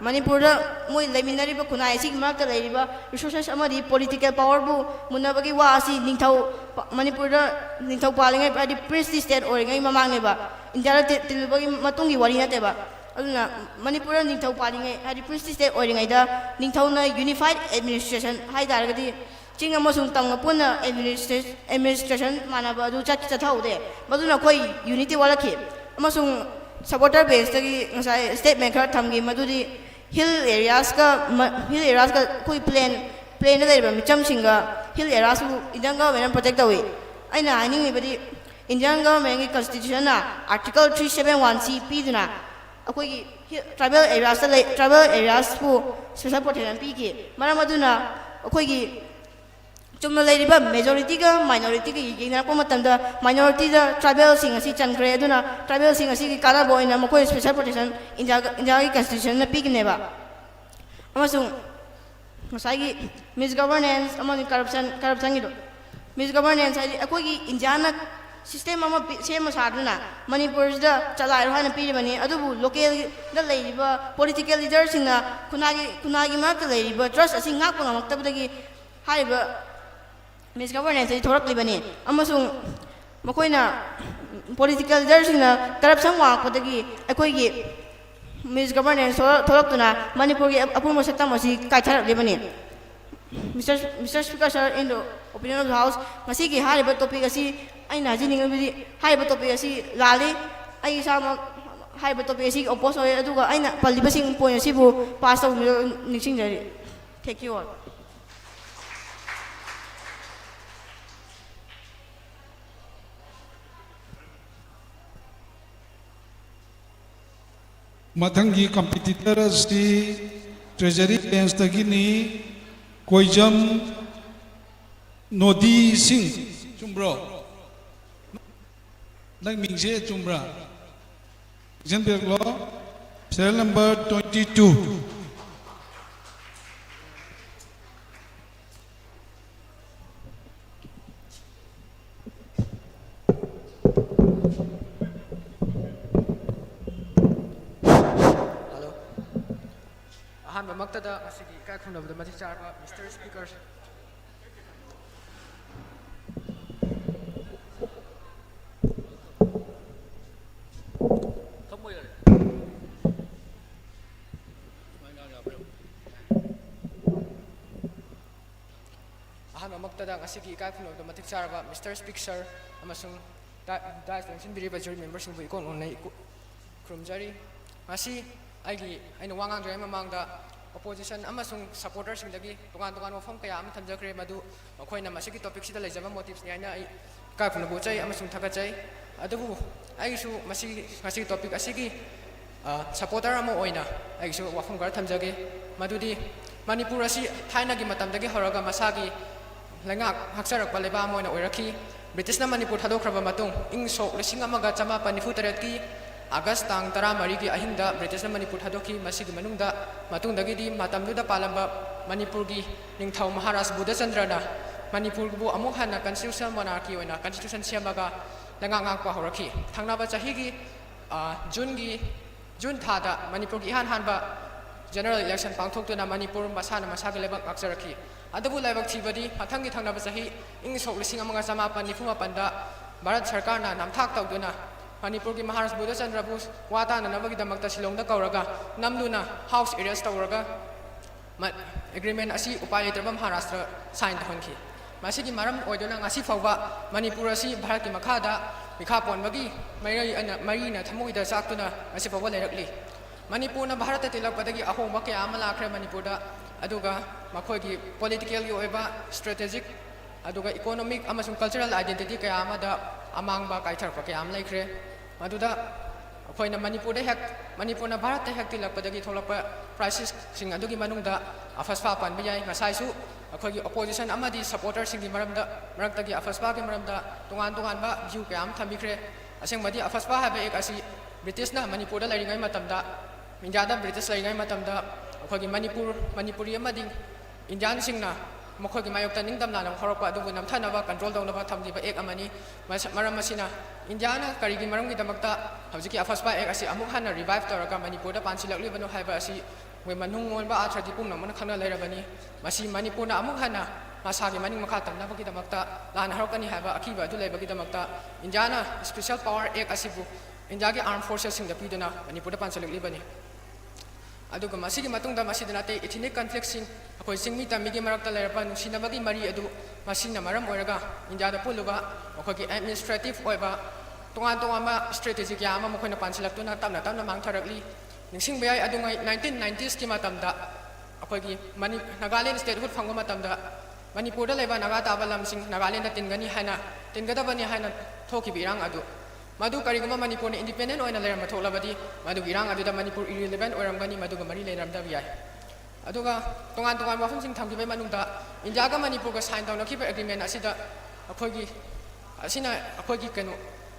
ꯃꯅꯤꯄꯨꯔꯗ ꯃꯣꯏ ꯂꯩꯃꯤꯟꯅꯔꯤꯕ ꯈꯨꯟꯅꯥꯏ ꯑꯁꯤꯒꯤ ꯃꯔꯛꯇ ꯂꯩꯔꯤꯕ resources ꯑꯃꯗꯤ political powerꯕꯨ ꯃꯨꯟꯅꯕꯒꯤ ꯋꯥ ꯑꯁꯤ ꯅꯤꯡꯊꯧ ꯄ-, ꯃꯅꯤꯄꯨꯔꯗ ꯅꯤꯡꯊꯧ ꯄꯥꯜꯂꯤꯉꯩ, ꯍꯥꯏꯗꯤ princely state ꯑꯣꯏꯔꯤꯉꯩ ꯃꯃꯥꯡꯅꯦꯕ, ꯏꯟꯗꯤꯌꯥꯗ ꯇꯤ-, ꯇꯤꯜꯂꯨꯕꯒꯤ ꯃꯇꯨꯡꯒꯤ ꯋꯥꯔꯤ ꯅꯠꯇꯦꯕ꯫ ꯑꯗꯨꯅ ꯃꯅꯤꯄꯨꯔꯗ ꯅꯤꯡꯊꯧ ꯄꯥꯜꯂꯤꯉꯩ, ꯍꯥꯏꯗꯤ princely state ꯑꯣꯏꯔꯤꯉꯩꯗ ꯅꯤꯡꯊꯧꯅ unified administration ꯍꯥꯏ ꯇꯥꯔꯒꯗꯤ ꯆꯤꯡ ꯑꯃꯁꯨꯡ ꯇꯝꯒ ꯄꯨꯟꯅ administration, administration ꯃꯥꯟꯅꯕ ꯑꯗꯨ ꯆꯠ-, ꯆꯠꯊꯍꯧꯗꯦ꯫ ꯃꯗꯨꯅ ꯑꯩꯈꯣꯏ unity ꯋꯥꯠꯂꯛꯈꯤ꯫ ꯑꯃꯁꯨꯡ supporter baseꯇꯒꯤ ꯉꯁꯥꯏ statement ꯈꯔ ꯊꯝꯈꯤ, ꯃꯗꯨꯗꯤ hill areasꯀ ꯃ-, hill areasꯀ ꯑꯩꯈꯣꯏ plain, plainꯗ ꯂꯩꯔꯤꯕ ꯃꯤꯆꯝꯁꯤꯡꯒ hill areasꯕꯨ Indian governmentꯅ protect ꯇꯧꯏ꯫ ꯑꯩꯅ ꯍꯥꯏꯅꯤꯡꯉꯤꯕꯗꯤ Indian governmentꯀꯤ constitutionꯅ article three seven one C ꯄꯤꯗꯨꯅ ꯑꯩꯈꯣꯏꯒꯤ hi-, tribal areasꯇ ꯂꯩ, tribal areasꯄꯨ special protection ꯄꯤꯈꯤ꯫ ꯃꯔꯝ ꯑꯗꯨꯅ ꯑꯩꯈꯣꯏꯒꯤ ꯆꯨꯝꯅ ꯂꯩꯔꯤꯕ majorityꯒ minorityꯒ ꯌꯦꯡꯅꯔꯛꯄ ꯃꯇꯝꯗ minorityꯗ tribalꯁꯤꯡ ꯑꯁꯤ ꯆꯟꯈ꯭ꯔꯦ꯫ ꯑꯗꯨꯅ tribalꯁꯤꯡ ꯑꯁꯤꯒꯤ ꯀꯥꯟꯅꯕ ꯑꯣꯏꯅ ꯃꯈꯣꯏ special protection ꯏꯟꯗꯤꯌꯥꯒ, ꯏꯟꯗꯤꯌꯥꯒꯤ constitutionꯅ ꯄꯤꯒꯅꯦꯕ꯫ ꯑꯃꯁꯨꯡ ꯉꯁꯥꯏꯒꯤ misgovernance ꯑꯃꯗꯤ corruption, corruptionꯒꯤꯗꯣ, misgovernance ꯍꯥꯏꯗꯤ ꯑꯩꯈꯣꯏꯒꯤ ꯏꯟꯗꯤꯌꯥꯅ system ꯑꯃ ꯄꯤ-, ꯁꯦꯝꯃ ꯁꯥꯗꯨꯅ ꯃꯅꯤꯄꯨꯔꯁꯤꯗ ꯆꯂꯥꯏꯔꯣ ꯍꯥꯏꯅ ꯄꯤꯔꯤꯕꯅꯤ꯫ ꯑꯗꯨꯕꯨ localꯗ ꯂꯩꯔꯤꯕ political leaderꯁꯤꯡꯅ ꯈꯨꯟꯅꯥꯏꯒꯤ, ꯈꯨꯟꯅꯥꯏꯒꯤ ꯃꯔꯛꯇ ꯂꯩꯔꯤꯕ trust ꯑꯁꯤ ꯉꯥꯛꯄ ꯉꯝꯃꯛꯇꯕꯗꯒꯤ ꯍꯥꯏꯔꯤꯕ misgovernance ꯑꯁꯤ ꯊꯣꯛꯂꯛꯂꯤꯕꯅꯤ꯫ ꯑꯃꯁꯨꯡ ꯃꯈꯣꯏꯅ, political leaderꯁꯤꯡꯅ corruption ꯋꯥꯡꯉꯛꯄꯗꯒꯤ ꯑꯩꯈꯣꯏꯒꯤ misgovernance ꯊꯣꯛꯂꯛ-, ꯊꯣꯛꯂꯛꯇꯨꯅ ꯃꯅꯤꯄꯨꯔꯒꯤ ꯑꯄꯨꯟꯕ ꯁꯛꯇꯝ ꯑꯁꯤ ꯀꯥꯏꯊꯔꯛꯂꯤꯕꯅꯤ꯫ Mister, Mister Speaker, sir, in the opinion of the House, ꯉꯁꯤꯒꯤ ꯍꯥꯏꯔꯤꯕ topic ꯑꯁꯤ ꯑꯩꯅ ꯍꯥꯏꯖꯅꯤꯡꯂꯤꯕꯗꯤ ꯍꯥꯏꯔꯤꯕ topic ꯑꯁꯤ ꯂꯥꯜꯂꯤ꯫ ꯑꯩ ꯏꯁꯥꯃꯛ ꯍꯥꯏꯔꯤꯕ topic ꯑꯁꯤꯒꯤ oppose ꯑꯣꯏ, ꯑꯗꯨꯒ ꯑꯩꯅ ꯄꯜꯂꯤꯕꯁꯤꯡ point ꯑꯁꯤꯕꯨ pass ꯇꯧꯕꯤꯔꯣ ꯅꯤꯡꯁꯤꯡꯖꯔꯤ꯫ Thank you all. ꯃꯊꯪꯒꯤ competitor ꯑꯁꯤ Treasury Benchꯇꯒꯤꯅꯤ, ꯀꯣꯏꯖꯝ ꯅꯣꯗꯤ ꯁꯤꯡ꯫ ꯆꯨꯝꯕ꯭ꯔꯣ? ꯅꯪ ꯃꯤꯡꯁꯦ ꯆꯨꯝꯕ꯭ꯔꯥ? ꯆꯦꯛꯁꯤꯟꯕꯤꯔꯛꯂꯣ꯫ Serial number twenty two꯫ Hello. ꯑꯍꯥꯟꯕꯃꯛꯇꯗ ꯉꯁꯤꯒꯤ ꯏꯀꯥꯏ ꯈꯨꯝꯅꯕꯗ ꯃꯇꯤꯛ ꯆꯥꯔꯕ Mister Speaker꯫ ꯑꯍꯥꯟꯕꯃꯛꯇꯗ ꯉꯁꯤꯒꯤ ꯏꯀꯥꯏ ꯈꯨꯝꯅꯕꯗ ꯃꯇꯤꯛ ꯆꯥꯔꯕ Mister Speaker ꯑꯃꯁꯨꯡ ꯗꯥ-, dais ꯂꯦꯡꯁꯤꯟꯕꯤꯔꯤꯕ jury memberꯁꯤꯡꯕꯨ ꯏꯀꯣꯟ ꯀꯣꯟꯅ ꯏꯀꯣ-, ꯈꯨꯔꯨꯝꯖꯔꯤ꯫ ꯉꯁꯤ ꯑꯩꯒꯤ, ꯑꯩꯅ ꯋꯥ ꯉꯥꯡꯗ꯭ꯔꯤꯉꯩ ꯃꯃꯥꯡꯗ opposition ꯑꯃꯁꯨꯡ supporterꯁꯤꯡꯗꯒꯤ ꯇꯣꯉꯥꯟ ꯇꯣꯉꯥꯟꯕ ꯋꯥꯐꯝ ꯀꯌꯥ ꯑꯃ ꯊꯝꯖꯈ꯭ꯔꯦ, ꯃꯗꯨ ꯃꯈꯣꯏꯅ ꯃꯁꯤꯒꯤ topicꯁꯤꯗ ꯂꯩꯖꯕ motivesꯅꯤ ꯍꯥꯏꯅ ꯑꯩ ꯏꯀꯥꯏ ꯈꯨꯝꯅꯕ ꯎꯠꯆꯩ ꯑꯃꯁꯨꯡ ꯊꯥꯒꯠꯆꯩ꯫ ꯑꯗꯨꯕꯨ ꯑꯩꯒꯤꯁꯨ ꯃꯁꯤ, ꯉꯁꯤꯒꯤ topic ꯑꯁꯤꯒꯤ, ꯑ, supporter ꯑꯃ ꯑꯣꯏꯅ ꯑꯩꯒꯤꯁꯨ ꯋꯥꯐꯝ ꯈꯔ ꯊꯝꯖꯒꯦ꯫ ꯃꯗꯨꯗꯤ ꯃꯅꯤꯄꯨꯔ ꯑꯁꯤ ꯊꯥꯏꯅꯒꯤ ꯃꯇꯝꯗꯒꯤ ꯍꯧꯔꯒ ꯃꯁꯥꯒꯤ ꯂꯩꯉꯥꯛ ꯉꯥꯛꯆꯔꯛꯄ ꯂꯩꯕꯥꯛ ꯑꯃ ꯑꯣꯏꯅ ꯑꯣꯏꯔꯛꯈꯤ꯫ ꯕ꯭ꯔꯤꯇꯤꯁꯅ ꯃꯅꯤꯄꯨꯔ ꯊꯥꯗꯣꯛꯈ꯭ꯔꯕ ꯃꯇꯨꯡ, ꯏꯪ ꯁꯣꯛ ꯂꯤꯁꯤꯡ ꯑꯃꯒ ꯆꯃꯥꯄꯟ ꯅꯤꯐꯨ ꯇꯔꯦꯠꯀꯤ ꯑꯥꯒꯁ ꯇꯥꯡ ꯇꯔꯥꯃꯔꯤꯒꯤ ꯑꯍꯤꯡꯗ ꯕ꯭ꯔꯤꯇꯤꯁꯅ ꯃꯅꯤꯄꯨꯔ ꯊꯥꯗꯣꯛꯈꯤ꯫ ꯃꯁꯤꯒꯤ ꯃꯅꯨꯡꯗ, ꯃꯇꯨꯡꯗꯒꯤꯗꯤ ꯃꯇꯝꯗꯨꯗ ꯄꯥꯜꯂꯝꯕ ꯃꯅꯤꯄꯨꯔꯒꯤ ꯅꯤꯡꯊꯧ ꯃꯍꯥꯔꯥꯖ ꯕꯨꯙꯆꯟꯗ꯭ꯔꯅ ꯃꯅꯤꯄꯨꯔꯕꯨ ꯑꯃꯨꯛ ꯍꯟꯅ constitutional monarchy ꯑꯣꯏꯅ constitution ꯁꯦꯝꯃꯒ ꯂꯩꯉꯥꯛ ꯉꯥꯛꯄ ꯍꯧꯔꯛꯈꯤ꯫ ꯊꯪꯅꯕ ꯆꯍꯤꯒꯤ, ꯑ, ꯖꯨꯟꯒꯤ, ꯖꯨꯟ ꯊꯥꯗ ꯃꯅꯤꯄꯨꯔꯒꯤ ꯏꯍꯥꯟ ꯍꯥꯟꯕ general election ꯄꯥꯡꯊꯣꯛꯇꯨꯅ ꯃꯅꯤꯄꯨꯔ ꯃꯁꯥꯅ ꯃꯁꯥꯒꯤ ꯂꯩꯕꯥꯛ ꯉꯥꯛꯆꯔꯛꯈꯤ꯫ ꯑꯗꯨꯕꯨ ꯂꯥꯏꯕꯛ ꯊꯤꯕꯗꯤ, ꯃꯊꯪꯒꯤ ꯊꯪꯅꯕ ꯆꯍꯤ ꯏꯪ ꯁꯣꯛ ꯂꯤꯁꯤꯡ ꯑꯃꯒ ꯆꯃꯥꯄꯟ ꯅꯤꯐꯨ ꯃꯥꯄꯟꯗ ꯚꯥꯔꯠ ꯁꯔꯀꯥꯔꯅ ꯅꯝꯊꯥꯛ ꯇꯧꯗꯨꯅ ꯃꯅꯤꯄꯨꯔꯒꯤ ꯃꯍꯥꯔꯥꯖ ꯕꯨꯙꯆꯟꯗ꯭ꯔꯕꯨ ꯋꯥ ꯇꯥꯅꯅꯕꯒꯤꯗꯃꯛꯇ ꯁꯤꯂꯣꯡꯗ ꯀꯧꯔꯒ ꯅꯝꯗꯨꯅ house arrest ꯇꯧꯔꯒ ꯃ-, agreement ꯑꯁꯤ ꯎꯄꯥꯏ ꯂꯩꯇ꯭ꯔꯕ ꯃꯍꯥꯔꯥꯁꯇ꯭ꯔ sign ꯇꯧꯍꯟꯈꯤ꯫ ꯃꯁꯤꯒꯤ ꯃꯔꯝ ꯑꯣꯏꯗꯨꯅ ꯉꯁꯤ ꯐꯥꯎꯕ ꯃꯅꯤꯄꯨꯔ ꯑꯁꯤ ꯚꯥꯔꯠꯀꯤ ꯃꯈꯥꯗ ꯃꯤꯈꯥ ꯄꯣꯟꯕꯒꯤ ꯃꯔꯤ ꯑꯅ-, ꯃꯔꯤꯅ ꯊꯃꯣꯏꯗ ꯆꯥꯛꯇꯨꯅ ꯉꯁꯤ ꯐꯥꯎꯕ ꯂꯩꯔꯛꯂꯤ꯫ ꯃꯅꯤꯄꯨꯔꯅ ꯚꯥꯔꯠꯇ ꯇꯤꯜꯂꯛꯄꯗꯒꯤ ꯑꯍꯣꯡꯕ ꯀꯌꯥ ꯑꯃ ꯂꯥꯛꯈ꯭ꯔꯦ ꯃꯅꯤꯄꯨꯔꯗ, ꯑꯗꯨꯒ ꯃꯈꯣꯏꯒꯤ political ꯒꯤ ꯑꯣꯏꯕ, strategic, ꯑꯗꯨꯒ economic ꯑꯃꯁꯨꯡ cultural identity ꯀꯌꯥ ꯑꯃꯗ ꯑꯃꯥꯡꯕ ꯀꯥꯏꯊꯔꯛꯄ ꯀꯌꯥ ꯑꯃ ꯂꯩꯈ꯭ꯔꯦ꯫ ꯃꯗꯨꯗ ꯑꯩꯈꯣꯏꯅ ꯃꯅꯤꯄꯨꯔꯗ ꯍꯦꯛ ꯃꯅꯤꯄꯨꯔꯅ ꯚꯥꯔꯠꯇ ꯍꯦꯛ ꯇꯤꯜꯂꯛꯄꯗꯒꯤ ꯊꯣꯛꯂꯛꯄ crisis ꯁꯤꯡ ꯑꯗꯨꯒꯤ ꯃꯅꯨꯡꯗ ꯑꯐꯁꯄꯥ ꯄꯟꯕ ꯌꯥꯏ꯫ ꯉꯁꯥꯏꯁꯨ ꯑꯩꯈꯣꯏꯒꯤ opposition ꯑꯃꯗꯤ supporter ꯁꯤꯡꯒꯤ ꯃꯔꯝꯗ ꯃꯔꯛꯇꯒꯤ ꯑꯐꯁꯄꯥꯒꯤ ꯃꯔꯝꯗ ꯇꯣꯉꯥꯟ ꯇꯣꯉꯥꯟꯕ view ꯀꯌꯥ ꯑꯃ ꯊꯝꯕꯤꯈ꯭ꯔꯦ꯫ ꯑꯁꯦꯡꯕꯗꯤ ꯑꯐꯁꯄꯥ ꯍꯥꯏꯕ act ꯑꯁꯤ ꯕ꯭ꯔꯤꯇꯤꯁꯅ ꯃꯅꯤꯄꯨꯔꯗ ꯂꯩꯔꯤꯉꯩ ꯃꯇꯝꯗ, ꯏꯟꯗꯤꯌꯥꯗ ꯕ꯭ꯔꯤꯇꯤꯁ ꯂꯩꯔꯤꯉꯩ ꯃꯇꯝꯗ ꯑꯩꯈꯣꯏꯒꯤ ꯃꯅꯤꯄꯨꯔ ꯃꯅꯤꯄꯨꯔꯤ ꯑꯃꯗꯤ ꯏꯟꯗꯤꯌꯥꯟꯁꯤꯡꯅ ꯃꯈꯣꯏꯒꯤ ꯃꯥꯌꯣꯛꯇ ꯅꯤꯡꯇꯝ ꯂꯥꯟꯅ ꯍꯧꯔꯛꯄ ꯑꯗꯨꯕꯨ ꯅꯝꯊꯅꯕ control ꯇꯧꯅꯕ ꯊꯝꯈꯤꯕ act ꯑꯃꯅꯤ꯫ ꯃꯔꯝ ꯑꯁꯤꯅ ꯏꯟꯗꯤꯌꯥꯅ ꯀꯔꯤꯒꯤ ꯃꯔꯝꯒꯤꯗꯃꯛꯇ ꯍꯧꯖꯤꯛꯀꯤ ꯑꯐꯁꯄꯥ act ꯑꯁꯤ ꯑꯃꯨꯛ ꯍꯟꯅ revive ꯇꯧꯔꯒ ꯃꯅꯤꯄꯨꯔꯗ ꯄꯥꯟꯁꯤꯜꯂꯛꯂꯤꯕꯅꯣ ꯍꯥꯏꯕ ꯑꯁꯤ ꯃꯣꯏ ꯃꯅꯨꯡ ꯑꯣꯟꯕ ꯑꯥꯔꯊꯗꯤ ꯄꯨꯝꯅꯃꯛꯅ ꯈꯪꯅ ꯂꯩꯔꯕꯅꯤ꯫ ꯃꯁꯤ ꯃꯅꯤꯄꯨꯔꯅ ꯑꯃꯨꯛ ꯍꯟꯅ ꯃꯁꯥꯒꯤ ꯃꯅꯤꯡ ꯃꯈꯥ ꯇꯝꯅꯕꯒꯤꯗꯃꯛꯇ ꯂꯥꯟꯅ ꯍꯧꯔꯛꯀꯅꯤ ꯍꯥꯏꯕ ꯑꯀꯤꯕ ꯑꯗꯨ ꯂꯩꯕꯒꯤꯗꯃꯛꯇ ꯏꯟꯗꯤꯌꯥꯅ special power act ꯑꯁꯤꯕꯨ ꯏꯟꯗꯤꯌꯥꯒꯤ armed forces ꯁꯤꯡꯗ ꯄꯤꯗꯨꯅ ꯃꯅꯤꯄꯨꯔꯗ ꯄꯥꯟꯁꯤꯜꯂꯛꯂꯤꯕꯅꯤ꯫ ꯑꯗꯨꯒ ꯃꯁꯤꯒꯤ ꯃꯇꯨꯡꯗ ꯃꯁꯤꯗ ꯅꯠꯇꯦ, ethnic conflict ꯁꯤꯡ, ꯑꯩꯈꯣꯏ ꯆꯤꯡꯃꯤ ꯇꯝꯃꯤꯒꯤ ꯃꯔꯛꯇ ꯂꯩꯔꯛꯄ ꯅꯨꯡꯁꯤꯅꯕꯒꯤ ꯃꯔꯤ ꯑꯗꯨ ꯃꯁꯤꯅ ꯃꯔꯝ ꯑꯣꯏꯔꯒ ꯏꯟꯗꯤꯌꯥꯗ ꯄꯨꯜꯂꯨꯕ ꯃꯈꯣꯏꯒꯤ administrative ꯑꯣꯏꯕ ꯇꯣꯉꯥꯟ ꯇꯣꯉꯥꯟꯕ strategy ꯀꯌꯥ ꯑꯃ ꯃꯈꯣꯏꯅ ꯄꯥꯟꯁꯤꯜꯂꯛꯇꯨꯅ ꯇꯞꯅ ꯇꯞꯅ ꯃꯥꯡꯊꯔꯛꯂꯤ꯫ ꯅꯤꯡꯁꯤꯡꯕ ꯌꯥꯏ, ꯑꯗꯨꯉꯩ nineteen nineties ꯀꯤ ꯃꯇꯝꯗ ꯑꯩꯈꯣꯏꯒꯤ ꯃꯅꯤ-, ꯅꯥꯒꯥꯂꯦꯟ statehood ꯐꯪꯕ ꯃꯇꯝꯗ ꯃꯅꯤꯄꯨꯔꯗ ꯂꯩꯕ ꯅꯥꯒꯥ ꯇꯥꯕ ꯂꯝꯁꯤꯡ ꯅꯥꯒꯥꯂꯦꯟꯗ ꯇꯤꯟꯒꯅꯤ ꯍꯥꯏꯅ, ꯇꯤꯟꯒꯗꯕꯅꯤ ꯍꯥꯏꯅ ꯊꯣꯛꯈꯤꯕ ꯏꯔꯥꯡ ꯑꯗꯨ, ꯃꯗꯨ ꯀꯔꯤꯒꯨꯝꯕ ꯃꯅꯤꯄꯨꯔꯅ independent ꯑꯣꯏꯅ ꯂꯩꯔꯝꯕ ꯊꯣꯛꯂꯕꯗꯤ ꯃꯗꯨꯒꯤ ꯏꯔꯥꯡ ꯑꯗꯨꯗ ꯃꯅꯤꯄꯨꯔ irrelevant ꯑꯣꯏꯔꯝꯒꯅꯤ, ꯃꯗꯨꯒ ꯃꯔꯤ ꯂꯩꯅꯔꯝꯗꯕ ꯌꯥꯏ꯫ ꯑꯗꯨꯒ ꯇꯣꯉꯥꯟ ꯇꯣꯉꯥꯟꯕ ꯋꯥꯐꯝꯁꯤꯡ ꯊꯝꯈꯤꯕꯒꯤ ꯃꯅꯨꯡꯗ ꯏꯟꯗꯤꯌꯥꯒ ꯃꯅꯤꯄꯨꯔꯒ sign ꯇꯧꯅꯈꯤꯕ agreement ꯑꯁꯤꯗ ꯑꯩꯈꯣꯏꯒꯤ, ꯑꯁꯤꯅ ꯑꯩꯈꯣꯏꯒꯤ ꯀꯩꯅꯣ,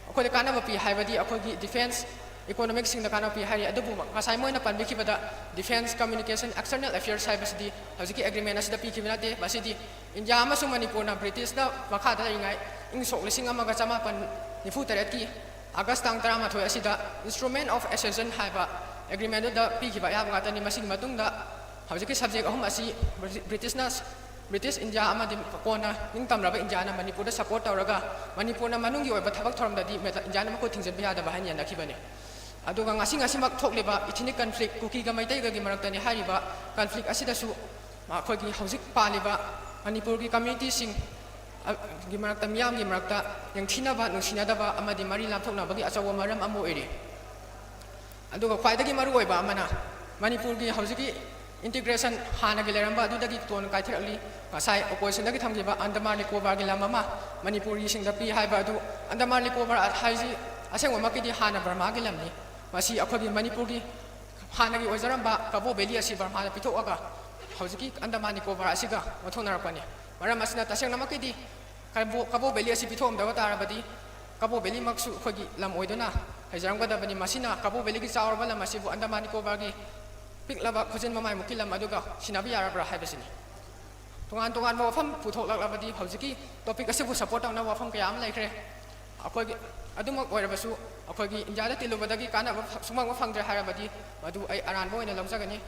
ꯑꯩꯈꯣꯏꯗ ꯀꯥꯟꯅꯕ ꯄꯤ ꯍꯥꯏꯕꯗꯤ ꯑꯩꯈꯣꯏꯒꯤ defence, economic ꯁꯤꯡꯗ ꯀꯥꯟꯅꯕ ꯄꯤ ꯍꯥꯏꯔꯤ꯫ ꯑꯗꯨꯕꯨ ꯉꯁꯥꯏ ꯃꯣꯏꯅ ꯄꯟꯕꯤꯈꯤꯕꯗ defence, communication, external affairs ꯍꯥꯏꯕꯁꯤꯗꯤ ꯍꯧꯖꯤꯛꯀꯤ agreement ꯑꯁꯤꯗ ꯄꯤꯈꯤꯕ ꯅꯠꯇꯦ꯫ ꯃꯁꯤꯗꯤ ꯏꯟꯗꯤꯌꯥ ꯑꯃꯁꯨꯡ ꯃꯅꯤꯄꯨꯔꯅ ꯕ꯭ꯔꯤꯇꯤꯁꯅ ꯃꯈꯥꯗ ꯂꯩꯔꯤꯉꯩ ꯏꯪ ꯁꯣꯛ ꯂꯤꯁꯤꯡ ꯑꯃꯒ ꯆꯃꯥꯄꯟ ꯅꯤꯐꯨ ꯇꯔꯦꯠꯀꯤ August ꯇꯥꯡ ꯇꯔꯥꯃꯥꯊꯣꯏ ꯑꯁꯤꯗ Instrument of Accession ꯍꯥꯏꯕ agreement ꯑꯗꯨꯗ ꯄꯤꯈꯤꯕ ꯑꯌꯥꯕ ꯉꯥꯛꯇꯅꯤ꯫ ꯃꯁꯤꯒꯤ ꯃꯇꯨꯡꯗ ꯍꯧꯖꯤꯛꯀꯤ subject ꯑꯍꯨꯝ ꯑꯁꯤ ꯕ꯭ꯔꯤꯇꯤꯁꯅ, ꯕ꯭ꯔꯤꯇꯤꯁ ꯏꯟꯗꯤꯌꯥ ꯑꯃꯗꯤ ꯀꯣꯟꯅ ꯅꯤꯡꯇꯝꯂꯕ ꯏꯟꯗꯤꯌꯥꯅ ꯃꯅꯤꯄꯨꯔꯗ support ꯇꯧꯔꯒ ꯃꯅꯤꯄꯨꯔꯅ ꯃꯅꯨꯡꯒꯤ ꯑꯣꯏꯕ ꯊꯕꯛ ꯊꯧꯔꯝꯗꯗꯤ ꯃꯦ-, ꯏꯟꯗꯤꯌꯥꯅ ꯃꯈꯨꯠ ꯊꯤꯡꯖꯤꯟꯕ ꯌꯥꯗꯕ ꯍꯥꯏꯅ ꯌꯥꯅꯈꯤꯕꯅꯤ꯫ ꯑꯗꯨꯒ ꯉꯁꯤ ꯉꯁꯤꯃꯛ ꯊꯣꯛꯂꯤꯕ ethnic conflict, ꯀꯨꯀꯤꯒ ꯃꯩꯇꯩꯒꯒꯤ ꯃꯔꯛꯇꯅꯤ ꯍꯥꯏꯔꯤꯕ conflict ꯑꯁꯤꯗꯁꯨ ꯑꯩꯈꯣꯏꯒꯤ ꯍꯧꯖꯤꯛ ꯄꯥꯜꯂꯤꯕ ꯃꯅꯤꯄꯨꯔꯒꯤ community ꯁꯤꯡ, ꯑ, ꯒꯤ ꯃꯔꯛꯇ, ꯃꯤꯌꯥꯝꯒꯤ ꯃꯔꯛꯇ ꯌꯦꯡꯊꯤꯅꯕ, ꯅꯨꯡꯁꯤꯅꯗꯕ ꯑꯃꯗꯤ ꯃꯔꯤ ꯂꯥꯞꯊꯣꯛꯅꯕꯒꯤ ꯑꯆꯧꯕ ꯃꯔꯝ ꯑꯃ ꯑꯣꯏꯔꯤ꯫ ꯑꯗꯨꯒ ꯈ꯭ꯋꯥꯏꯗꯒꯤ ꯃꯔꯨꯑꯣꯏꯕ ꯑꯃꯅ ꯃꯅꯤꯄꯨꯔꯒꯤ ꯍꯧꯖꯤꯛꯀꯤ integration ꯍꯥꯟꯅꯒꯤ ꯂꯩꯔꯝꯕ ꯑꯗꯨꯗꯒꯤ ꯇꯣꯟ ꯀꯥꯏꯊꯔꯛꯂꯤ꯫ ꯉꯁꯥꯏ opposition ꯗꯒꯤ ꯊꯝꯈꯤꯕ ꯑꯟꯗꯃꯥꯟ ꯅꯤꯀꯣꯕꯥꯔꯒꯤ ꯂꯝ ꯑꯃ ꯃꯅꯤꯄꯨꯔꯤꯁꯤꯡꯗ ꯄꯤ ꯍꯥꯏꯕ ꯑꯗꯨ, ꯑꯟꯗꯃꯥꯟ ꯅꯤꯀꯣꯕꯥꯔ ꯍꯥꯏꯁꯤ ꯑꯁꯦꯡꯕꯃꯛꯀꯤꯗꯤ ꯍꯥꯟꯅ ꯕꯔꯃꯥꯒꯤ ꯂꯝꯅꯤ꯫ ꯃꯁꯤ ꯑꯩꯈꯣꯏꯒꯤ ꯃꯅꯤꯄꯨꯔꯒꯤ ꯍꯥꯟꯅꯒꯤ ꯑꯣꯏꯖꯔꯝꯕ ꯀꯕꯣ ꯚꯦꯂꯤ ꯑꯁꯤ ꯕꯔꯃꯥꯗ ꯄꯤꯊꯣꯛꯑꯒ ꯍꯧꯖꯤꯛꯀꯤ ꯑꯟꯗꯃꯥꯟ ꯅꯤꯀꯣꯕꯥꯔ ꯑꯁꯤꯒ ꯑꯣꯟꯊꯣꯛꯅꯔꯛꯄꯅꯤ꯫ ꯃꯔꯝ ꯑꯁꯤꯅ ꯇꯁꯦꯡꯅꯃꯛꯀꯤꯗꯤ ꯀꯕꯣ, ꯀꯕꯣ ꯚꯦꯂꯤ ꯑꯁꯤ ꯄꯤꯊꯣꯛꯑꯝꯗꯕ ꯇꯥꯔꯕꯗꯤ ꯀꯕꯣ ꯚꯦꯂꯤꯃꯛꯁꯨ ꯑꯩꯈꯣꯏꯒꯤ ꯂꯝ ꯑꯣꯏꯗꯨꯅ ꯂꯩꯖꯔꯝꯒꯗꯕꯅꯤ꯫ ꯃꯁꯤꯅ ꯀꯕꯣ ꯚꯦꯂꯤꯒꯤ ꯆꯥꯎꯔꯕ ꯂꯝ ꯑꯁꯤꯕꯨ ꯑꯟꯗꯃꯥꯟ ꯅꯤꯀꯣꯕꯥꯔꯒꯤ ꯄꯤꯛꯂꯕ ꯈꯨꯖꯤꯟ ꯃꯃꯥꯏꯃꯨꯛꯀꯤ ꯂꯝ ꯑꯗꯨꯒ ꯁꯤꯟꯅꯕ ꯌꯥꯔꯕ꯭ꯔꯥ ꯍꯥꯏꯕꯁꯤꯅꯤ꯫ ꯇꯣꯉꯥꯟ ꯇꯣꯉꯥꯟꯕ ꯋꯥꯐꯝ ꯄꯨꯊꯣꯛꯂꯛꯂꯕꯗꯤ ꯍꯧꯖꯤꯛꯀꯤ ꯇꯣꯄꯤꯛ ꯑꯁꯤꯕꯨ ꯁꯄꯣꯔꯠ ꯇꯧꯅꯕ ꯋꯥꯐꯝ ꯀꯌꯥ ꯑꯃ ꯂꯩꯈ꯭ꯔꯦ꯫ ꯑꯩꯈꯣꯏꯒꯤ ꯑꯗꯨꯃꯛ ꯑꯣꯏꯔꯕꯁꯨ ꯑꯩꯈꯣꯏꯒꯤ ꯏꯟꯗꯤꯌꯥꯗ ꯇꯤꯜꯂꯨꯕꯗꯒꯤ ꯀꯥꯟꯅꯕ ꯐ-, ꯁꯨꯡꯐꯪ ꯐꯪꯗ꯭ꯔꯦ ꯍꯥꯏꯔꯕꯗꯤ ꯃꯗꯨ ꯑꯩ ꯑꯔꯥꯟꯕ ꯑꯣꯏꯅ ꯂꯧꯖꯒꯅꯤ꯫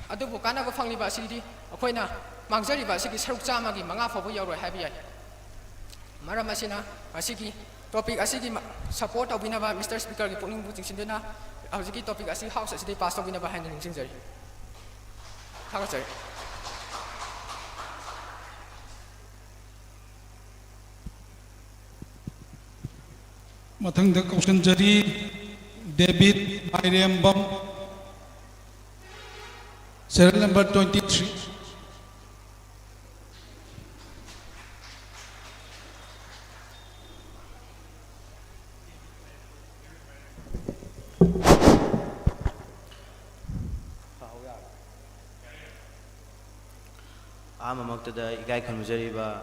ꯑꯗꯨꯕꯨ ꯀꯥꯟꯅꯕ ꯐꯪꯂꯤꯕ ꯑꯁꯤꯗꯤ ꯑꯩꯈꯣꯏꯅ ꯃꯥꯡꯖꯔꯤꯕ ꯑꯁꯤꯒꯤ ꯁꯔꯨꯛ ꯆꯥꯝꯃꯒꯤ ꯃꯉꯥ ꯐꯥꯎꯕ ꯌꯧꯔꯣꯏ ꯍꯥꯏꯕ ꯌꯥꯏ꯫ ꯃꯔꯝ ꯑꯁꯤꯅ ꯉꯁꯤꯒꯤ ꯇꯣꯄꯤꯛ ꯑꯁꯤꯒꯤ ꯃ-, ꯁꯄꯣꯔꯠ ꯇꯧꯕꯤꯅꯕ ꯃꯤꯁꯇꯔ ꯁ꯭ꯄꯤꯀꯔꯒꯤ ꯄꯨꯛꯅꯤꯡꯕꯨ ꯆꯤꯡꯁꯤꯟꯗꯨꯅ ꯍꯧꯖꯤꯛꯀꯤ ꯇꯣꯄꯤꯛ ꯑꯁꯤ ꯍꯥꯎꯁ ꯑꯁꯤꯗꯒꯤ ꯄꯥꯁ ꯇꯧꯕꯤꯅꯕ ꯍꯥꯏꯅ ꯅꯤꯡꯁꯤꯡꯖꯔꯤ꯫ ꯊꯥꯒꯠꯆꯔꯤ꯫ ꯃꯊꯪꯗ ꯀꯧꯁꯤꯟꯖꯔꯤ ꯗꯦꯕꯤꯠ Mairembam, serial number twenty three꯫ ꯑꯍꯥꯟꯕꯃꯛꯇꯗ ꯏꯀꯥꯏ ꯈꯨꯝꯅꯖꯔꯤꯕ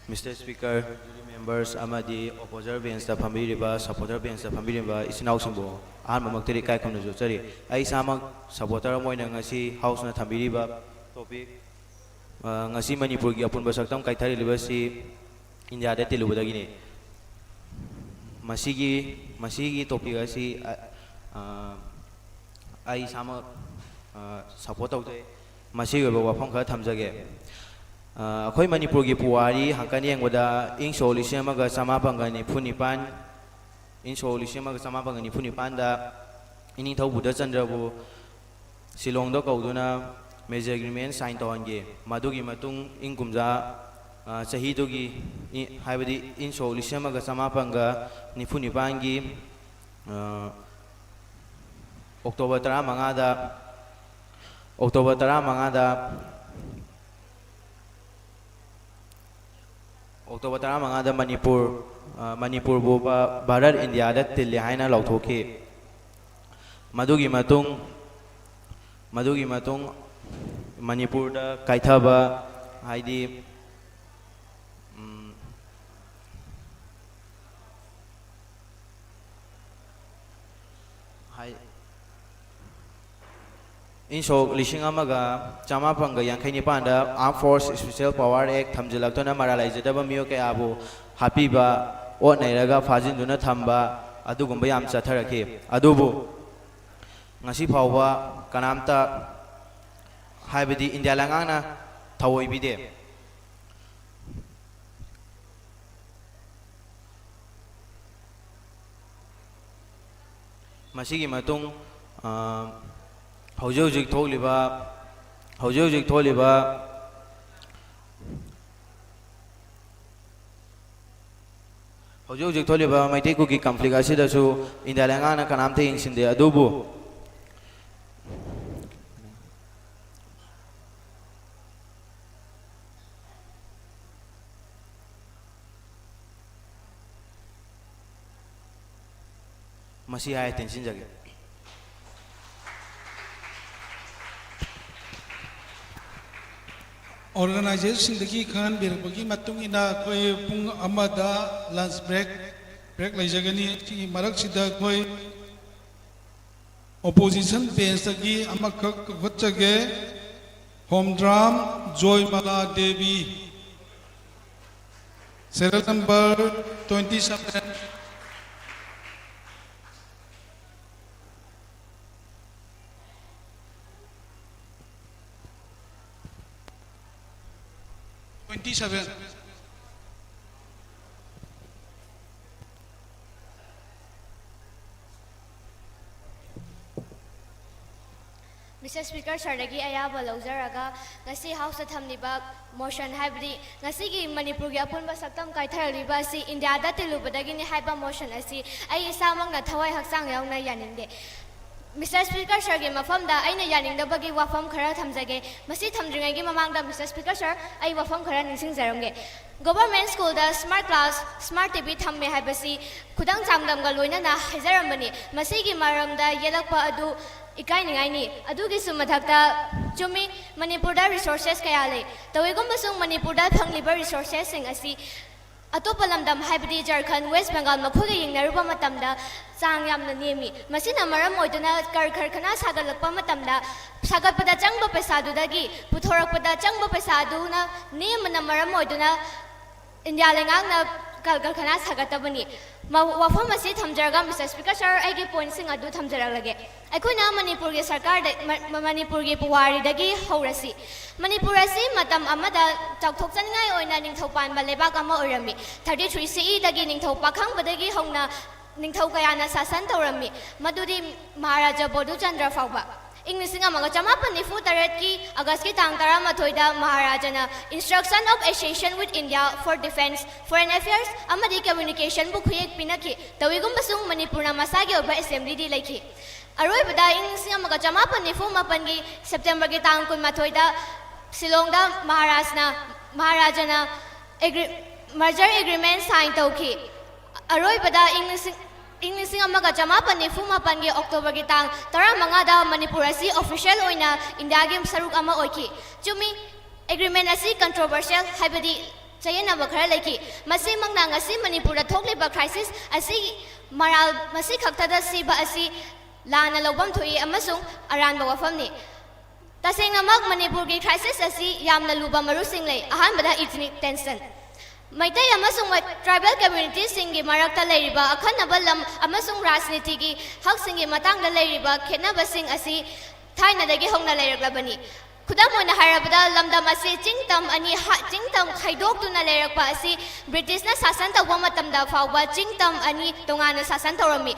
ꯃꯤꯁꯇꯔ ꯁ꯭ꯄꯤꯀꯔ, ꯖꯨꯔꯤ ꯃꯦꯝꯕꯔꯁ ꯑꯃꯗꯤ ꯑꯣꯄꯣꯖꯔ ꯕꯦꯟꯁꯇ ꯐꯝꯕꯤꯔꯤꯕ, ꯁꯄꯣꯔꯇꯔ ꯕꯦꯟꯁꯇ ꯐꯝꯕꯤꯔꯤꯕ ꯏꯆꯤꯟ ꯏꯅꯥꯎꯁꯤꯡꯕꯨ ꯑꯍꯥꯟꯕꯃꯛꯇꯗꯤ ꯏꯀꯥꯏ ꯈꯨꯝꯅꯖꯔꯤ꯫ ꯑꯩ ꯏꯁꯥꯃꯛ ꯁꯄꯣꯔꯇꯔ ꯑꯃ ꯑꯣꯏꯅ ꯉꯁꯤ ꯍꯥꯎꯁꯅ ꯊꯝꯕꯤꯔꯤꯕ ꯇꯣꯄꯤꯛ, ꯑ, ꯉꯁꯤ ꯃꯅꯤꯄꯨꯔꯒꯤ ꯑꯄꯨꯟꯕ ꯁꯛꯇꯝ ꯀꯥꯏꯊꯔꯛꯂꯤꯕꯁꯤ ꯏꯟꯗꯤꯌꯥꯗ ꯇꯤꯜꯂꯨꯕꯗꯒꯤꯅꯤ꯫ ꯃꯁꯤꯒꯤ, ꯃꯁꯤꯒꯤ ꯇꯣꯄꯤꯛ ꯑꯁꯤ, ꯑ, ꯑ, ꯑꯩ ꯏꯁꯥꯃꯛ, ꯑ, ꯁꯄꯣꯔꯠ ꯇꯧꯖꯩ꯫ ꯃꯁꯤꯒꯤ ꯑꯣꯏꯕ ꯋꯥꯐꯝ ꯈꯔ ꯊꯝꯖꯒꯦ꯫ ꯑ, ꯑꯩꯈꯣꯏ ꯃꯅꯤꯄꯨꯔꯒꯤ ꯄꯨꯋꯥꯔꯤ ꯍꯪꯀꯟ ꯌꯦꯡꯕꯗ ꯏꯪ ꯁꯣꯛ ꯂꯤꯁꯤꯡ ꯑꯃꯒ ꯆꯃꯥꯄꯟꯒ ꯅꯤꯐꯨ ꯅꯤꯄꯥꯟ, ꯏꯪ ꯁꯣꯛ ꯂꯤꯁꯤꯡ ꯑꯃꯒ ꯆꯃꯥꯄꯟꯒ ꯅꯤꯐꯨ ꯅꯤꯄꯥꯟꯗ ꯏꯅꯤꯡꯊꯧ ꯕꯨꯙꯆꯟꯗ꯭ꯔꯕꯨ ꯁꯤꯂꯣꯡꯗ ꯀꯧꯗꯨꯅ ꯃꯦꯔꯤꯖ ꯑꯦꯒ꯭ꯔꯤꯃꯦꯟ ꯁꯥꯏꯟ ꯇꯧꯍꯟꯈꯤ꯫ ꯃꯗꯨꯒꯤ ꯃꯇꯨꯡ ꯏꯪ ꯀꯨꯝꯖꯥ, ꯑ, ꯆꯍꯤꯗꯨꯒꯤ, ꯏ-, ꯍꯥꯏꯕꯗꯤ ꯏꯪ ꯁꯣꯛ ꯂꯤꯁꯤꯡ ꯑꯃꯒ ꯆꯃꯥꯄꯟꯒ ꯅꯤꯐꯨ ꯅꯤꯄꯥꯟꯒꯤ, ꯑ, ꯑꯣꯛꯇꯣꯕꯔ ꯇꯔꯥꯃꯉꯥꯗ, ꯑꯣꯛꯇꯣꯕꯔ ꯇꯔꯥꯃꯉꯥꯗ, ꯑꯣꯛꯇꯣꯕꯔ ꯇꯔꯥꯃꯉꯥꯗ ꯃꯅꯤꯄꯨꯔ, ꯑ, ꯃꯅꯤꯄꯨꯔꯕꯨ ꯚꯥ-, ꯚꯥꯔꯠ ꯏꯟꯗꯤꯌꯥꯗ ꯇꯤꯜꯂꯦ ꯍꯥꯏꯅ ꯂꯥꯎꯊꯣꯛꯈꯤ꯫ ꯃꯗꯨꯒꯤ ꯃꯇꯨꯡ, ꯃꯗꯨꯒꯤ ꯃꯇꯨꯡ ꯃꯅꯤꯄꯨꯔꯗ ꯀꯥꯏꯊꯕ, ꯍꯥꯏꯗꯤ, ꯎꯝ, ꯍꯥꯏ-, ꯏꯪ ꯁꯣꯛ ꯂꯤꯁꯤꯡ ꯑꯃꯒ ꯆꯃꯥꯄꯟꯒ ꯌꯥꯡꯈꯩ ꯅꯤꯄꯥꯟꯗ Armed Force Special Power Act ꯊꯝꯖꯤꯜꯂꯛꯇꯨꯅ ꯃꯔꯥꯜ ꯂꯩꯖꯗꯕ ꯃꯤꯑꯣꯏ ꯀꯌꯥꯕꯨ ꯍꯥꯠꯄꯤꯕ, ꯑꯣꯠ ꯅꯩꯔꯒ ꯐꯥꯖꯤꯟꯗꯨꯅ ꯊꯝꯕ, ꯑꯗꯨꯒꯨꯝꯕ ꯌꯥꯝ ꯆꯠꯊꯔꯛꯈꯤ꯫ ꯑꯗꯨꯕꯨ ꯉꯁꯤ ꯐꯥꯎꯕ ꯀꯅꯥꯝꯇ, ꯍꯥꯏꯕꯗꯤ ꯏꯟꯗꯤꯌꯥ ꯂꯩꯉꯥꯛꯅ ꯊꯑꯣꯏꯕꯤꯗꯦ꯫ ꯃꯁꯤꯒꯤ ꯃꯇꯨꯡ, ꯑ, ꯍꯧꯖꯤꯛ ꯍꯧꯖꯤꯛ ꯊꯣꯛꯂꯤꯕ, ꯍꯧꯖꯤꯛ ꯍꯧꯖꯤꯛ ꯊꯣꯛꯂꯤꯕ, ꯍꯧꯖꯤꯛ ꯍꯧꯖꯤꯛ ꯊꯣꯛꯂꯤꯕ ꯃꯩꯇꯩ ꯀꯨꯀꯤ conflict ꯑꯁꯤꯗꯁꯨ ꯏꯟꯗꯤꯌꯥ ꯂꯩꯉꯥꯛꯅ ꯀꯅꯥꯝꯇ ꯌꯦꯡꯁꯤꯟꯗꯦ꯫ ꯑꯗꯨꯕꯨ ꯃꯁꯤ ꯍꯥꯏ ꯇꯦꯟꯁꯤꯟꯖꯒꯦ꯫ Organizerꯁꯤꯡꯗꯒꯤ ꯈꯪꯍꯟꯕꯤꯔꯛꯄꯒꯤ ꯃꯇꯨꯡ ꯏꯟꯅ ꯑꯩꯈꯣꯏ ꯄꯨꯡ ꯑꯃꯗ lunch break, break ꯂꯩꯖꯒꯅꯤ꯫ ꯁꯤꯒꯤ ꯃꯔꯛꯁꯤꯗ ꯑꯩꯈꯣꯏ opposition benchꯇꯒꯤ ꯑꯃꯈꯛ ꯀꯧꯈꯠꯆꯒꯦ꯫ ꯍꯣꯝꯗ꯭ꯔꯥꯝ ꯖꯣꯏꯃꯂꯥ Devi, serial number twenty seven꯫ Twenty seven꯫ Mister Speaker, sirꯗꯒꯤ ꯑꯌꯥꯕ ꯂꯧꯖꯔꯒ ꯉꯁꯤ Houseꯇ ꯊꯝꯂꯤꯕ motion, ꯍꯥꯏꯕꯗꯤ ꯉꯁꯤꯒꯤ ꯃꯅꯤꯄꯨꯔꯒꯤ ꯑꯄꯨꯟꯕ ꯁꯛꯇꯝ ꯀꯥꯏꯊꯔꯛꯂꯤꯕ ꯑꯁꯤ ꯏꯟꯗꯤꯌꯥꯗ ꯇꯤꯜꯂꯨꯕꯗꯒꯤꯅꯤ ꯍꯥꯏꯕ motion ꯑꯁꯤ ꯑꯩ ꯏꯁꯥꯃꯛꯅ ꯊꯋꯥꯏ ꯍꯛꯆꯥꯡ ꯌꯥꯎꯅ ꯌꯥꯅꯤꯡꯗꯦ꯫ Mister Speaker Sirꯒꯤ ꯃꯐꯝꯗ ꯑꯩꯅ ꯌꯥꯅꯤꯡꯗꯕꯒꯤ ꯋꯥꯐꯝ ꯈꯔ ꯊꯝꯖꯒꯦ꯫ ꯃꯁꯤ ꯊꯝꯗ꯭ꯔꯤꯉꯩꯒꯤ ꯃꯃꯥꯡꯗ, Mister Speaker Sir, ꯑꯩ ꯋꯥꯐꯝ ꯈꯔ ꯅꯤꯡꯁꯤꯡꯖꯔꯝꯒꯦ꯫ Government Schoolꯗ smart class, smart T V ꯊꯝꯃꯦ ꯍꯥꯏꯕꯁꯤ ꯈꯨꯗꯪ ꯆꯥꯡꯗꯝꯒ ꯂꯣꯏꯅꯅ ꯍꯥꯏꯖꯔꯝꯕꯅꯤ꯫ ꯃꯁꯤꯒꯤ ꯃꯔꯝꯗ ꯌꯦꯠꯂꯛꯄ ꯑꯗꯨ ꯏꯀꯥꯏꯅꯤꯡꯉꯥꯏꯅꯤ꯫ ꯑꯗꯨꯒꯤꯁꯨ ꯃꯊꯛꯇ, ꯆꯨꯝꯃꯤ, ꯃꯅꯤꯄꯨꯔꯗ resources ꯀꯌꯥ ꯂꯩ꯫ ꯇꯧꯏꯒꯨꯝꯕꯁꯨꯡ ꯃꯅꯤꯄꯨꯔꯗ ꯐꯪꯂꯤꯕ resourcesꯁꯤꯡ ꯑꯁꯤ ꯑꯇꯣꯞꯄ ꯂꯝꯗꯝ, ꯍꯥꯏꯕꯗꯤ ꯖꯔꯈꯟ, ꯋꯦꯁ ꯕꯦꯡꯒꯥꯜ, ꯃꯈꯣꯏꯒ ꯌꯦꯡꯅꯔꯨꯕ ꯃꯇꯝꯗ ꯆꯥꯡ ꯌꯥꯝꯅ ꯅꯦꯝꯃꯤ꯫ ꯃꯁꯤꯅ ꯃꯔꯝ ꯑꯣꯏꯗꯨꯅ ꯀꯜ ꯀꯔꯈꯅꯥ ꯁꯥꯒꯠꯂꯛꯄ ꯃꯇꯝꯗ ꯁꯥꯒꯠꯄꯗ ꯆꯪꯕ ꯄꯩꯁꯥꯗꯨꯗꯒꯤ ꯄꯨꯊꯣꯔꯛꯄꯗ ꯆꯪꯕ ꯄꯩꯁꯥꯗꯨꯅ ꯅꯦꯝꯕꯅ ꯃꯔꯝ ꯑꯣꯏꯗꯨꯅ ꯏꯟꯗꯤꯌꯥ ꯂꯩꯉꯥꯛꯅ ꯀꯜ ꯀꯔꯈꯅꯥ ꯁꯥꯒꯠꯇꯕꯅꯤ꯫ ꯃ-, ꯋꯥꯐꯝ ꯑꯁꯤ ꯊꯝꯖꯔꯒ, Mister Speaker Sir, ꯑꯩꯒꯤ pointꯁꯤꯡ ꯑꯗꯨ ꯊꯝꯖꯔꯛꯂꯒꯦ꯫ ꯑꯩꯈꯣꯏꯅ ꯃꯅꯤꯄꯨꯔꯒꯤ ꯁꯔꯀꯥꯔꯗ, ꯃ-, ꯃ-, ꯃꯅꯤꯄꯨꯔꯒꯤ ꯄꯨꯋꯥꯔꯤꯗꯒꯤ ꯍꯧꯔꯁꯤ꯫ ꯃꯅꯤꯄꯨꯔ ꯑꯁꯤ ꯃꯇꯝ ꯑꯃꯗ ꯆꯥꯎꯊꯣꯛꯆꯅꯤꯡꯉꯥꯏ ꯑꯣꯏꯅ ꯅꯤꯡꯊꯧ ꯄꯥꯟꯕ ꯂꯩꯕꯥꯛ ꯑꯃ ꯑꯣꯏꯔꯝꯃꯤ꯫ Thirty three C Eꯗꯒꯤ ꯅꯤꯡꯊꯧ ꯄꯥꯈꯪꯕꯗꯒꯤ ꯍꯧꯅ ꯅꯤꯡꯊꯧ ꯀꯌꯥꯅ ꯁꯥꯁꯟ ꯇꯧꯔꯝꯃꯤ꯫ ꯃꯗꯨꯗꯤ ꯃꯍꯥꯔꯥꯖꯥ ꯕꯣꯙꯨꯆꯟꯗ꯭ꯔ ꯐꯥꯎꯕ꯫ ꯏꯪ ꯂꯤꯁꯤꯡ ꯑꯃꯒ ꯆꯃꯥꯄꯟ ꯅꯤꯐꯨ ꯇꯔꯦꯠꯀꯤ ꯑꯒꯁꯀꯤ ꯇꯥꯡ ꯇꯔꯥꯃꯥꯊꯣꯏꯗ ꯃꯍꯥꯔꯥꯖꯥꯅ Instruction of Association with India for Defence, Foreign Affairs ꯑꯃꯗꯤ Communicationꯕꯨ ꯈꯨꯌꯦꯛ ꯄꯤꯅꯈꯤ꯫ ꯇꯧꯏꯒꯨꯝꯕꯁꯨꯡ ꯃꯅꯤꯄꯨꯔꯅ ꯃꯁꯥꯒꯤ ꯑꯣꯏꯕ assemblyꯗꯤ ꯂꯩꯈꯤ꯫ ꯑꯔꯣꯏꯕꯗ ꯏꯪ ꯂꯤꯁꯤꯡ ꯑꯃꯒ ꯆꯃꯥꯄꯟ ꯅꯤꯐꯨ ꯃꯥꯄꯟꯒꯤ Septemberꯒꯤ ꯇꯥꯡ ꯀꯨꯟꯃꯥꯊꯣꯏꯗ ꯁꯤꯂꯣꯡꯗ ꯃꯍꯥꯔꯥꯖꯅ, ꯃꯍꯥꯔꯥꯖꯥꯅ agre-, merger agreement sign ꯇꯧꯈꯤ꯫ ꯑꯔꯣꯏꯕꯗ ꯏꯪ ꯂꯤꯁꯤꯡ, ꯏꯪ ꯂꯤꯁꯤꯡ ꯑꯃꯒ ꯆꯃꯥꯄꯟ ꯅꯤꯐꯨ ꯃꯥꯄꯟꯒꯤ Octoberꯒꯤ ꯇꯥꯡ ꯇꯔꯥꯃꯉꯥꯗ ꯃꯅꯤꯄꯨꯔ ꯑꯁꯤ official ꯑꯣꯏꯅ ꯏꯟꯗꯤꯌꯥꯒꯤ ꯁꯔꯨꯛ ꯑꯃ ꯑꯣꯏꯈꯤ꯫ ꯆꯨꯝꯃꯤ, agreement ꯑꯁꯤ controversial, ꯍꯥꯏꯕꯗꯤ ꯆꯌꯦꯠꯅꯕ ꯈꯔ ꯂꯩꯈꯤ꯫ ꯃꯁꯤꯃꯛꯅ ꯉꯁꯤ ꯃꯅꯤꯄꯨꯔꯗ ꯊꯣꯛꯂꯤꯕ crisis ꯑꯁꯤ ꯃꯔꯥꯜ ꯃꯁꯤ ꯈꯛꯇꯗ ꯁꯤꯕ ꯑꯁꯤ ꯂꯥꯟꯅ ꯂꯧꯐꯝ ꯊꯣꯛꯏ ꯑꯃꯁꯨꯡ ꯑꯔꯥꯟꯕ ꯋꯥꯐꯝꯅꯤ꯫ ꯇꯁꯦꯡꯅꯃꯛ ꯃꯅꯤꯄꯨꯔꯒꯤ crisis ꯑꯁꯤ ꯌꯥꯝꯅ ꯂꯨꯕ ꯃꯔꯨꯁꯤꯡ ꯂꯩ꯫ ꯑꯍꯥꯟꯕꯗ, ethnic tension꯫ ꯃꯩꯇꯩ ꯑꯃꯁꯨꯡ ꯃ-, tribal communityꯁꯤꯡꯒꯤ ꯃꯔꯛꯇ ꯂꯩꯔꯤꯕ ꯑꯈꯟꯅꯕ ꯂꯝ ꯑꯃꯁꯨꯡ ꯔꯥꯖꯅꯤꯇꯤꯒꯤ ꯍꯛꯁꯤꯡꯒꯤ ꯃꯇꯥꯡꯗ ꯂꯩꯔꯤꯕ ꯈꯦꯠꯅꯕꯁꯤꯡ ꯑꯁꯤ ꯊꯥꯏꯅꯗꯒꯤ ꯍꯧꯅ ꯂꯩꯔꯛꯂꯕꯅꯤ꯫ ꯈꯨꯗꯝ ꯑꯣꯏꯅ ꯍꯥꯏꯔꯕꯗ, ꯂꯝꯗꯝ ꯑꯁꯤ ꯆꯤꯡ ꯇꯝ ꯑꯅꯤ ꯍꯥ-, ꯆꯤꯡ ꯇꯝ ꯈꯥꯏꯗꯣꯛꯇꯨꯅ ꯂꯩꯔꯛꯄ ꯑꯁꯤ ꯕ꯭ꯔꯤꯇꯤꯁꯅ ꯁꯥꯁꯟ ꯇꯧꯕ ꯃꯇꯝꯗ ꯐꯥꯎꯕ ꯆꯤꯡ ꯇꯝ ꯑꯅꯤ ꯇꯣꯉꯥꯟꯅ ꯁꯥꯁꯟ ꯇꯧꯔꯝꯃꯤ꯫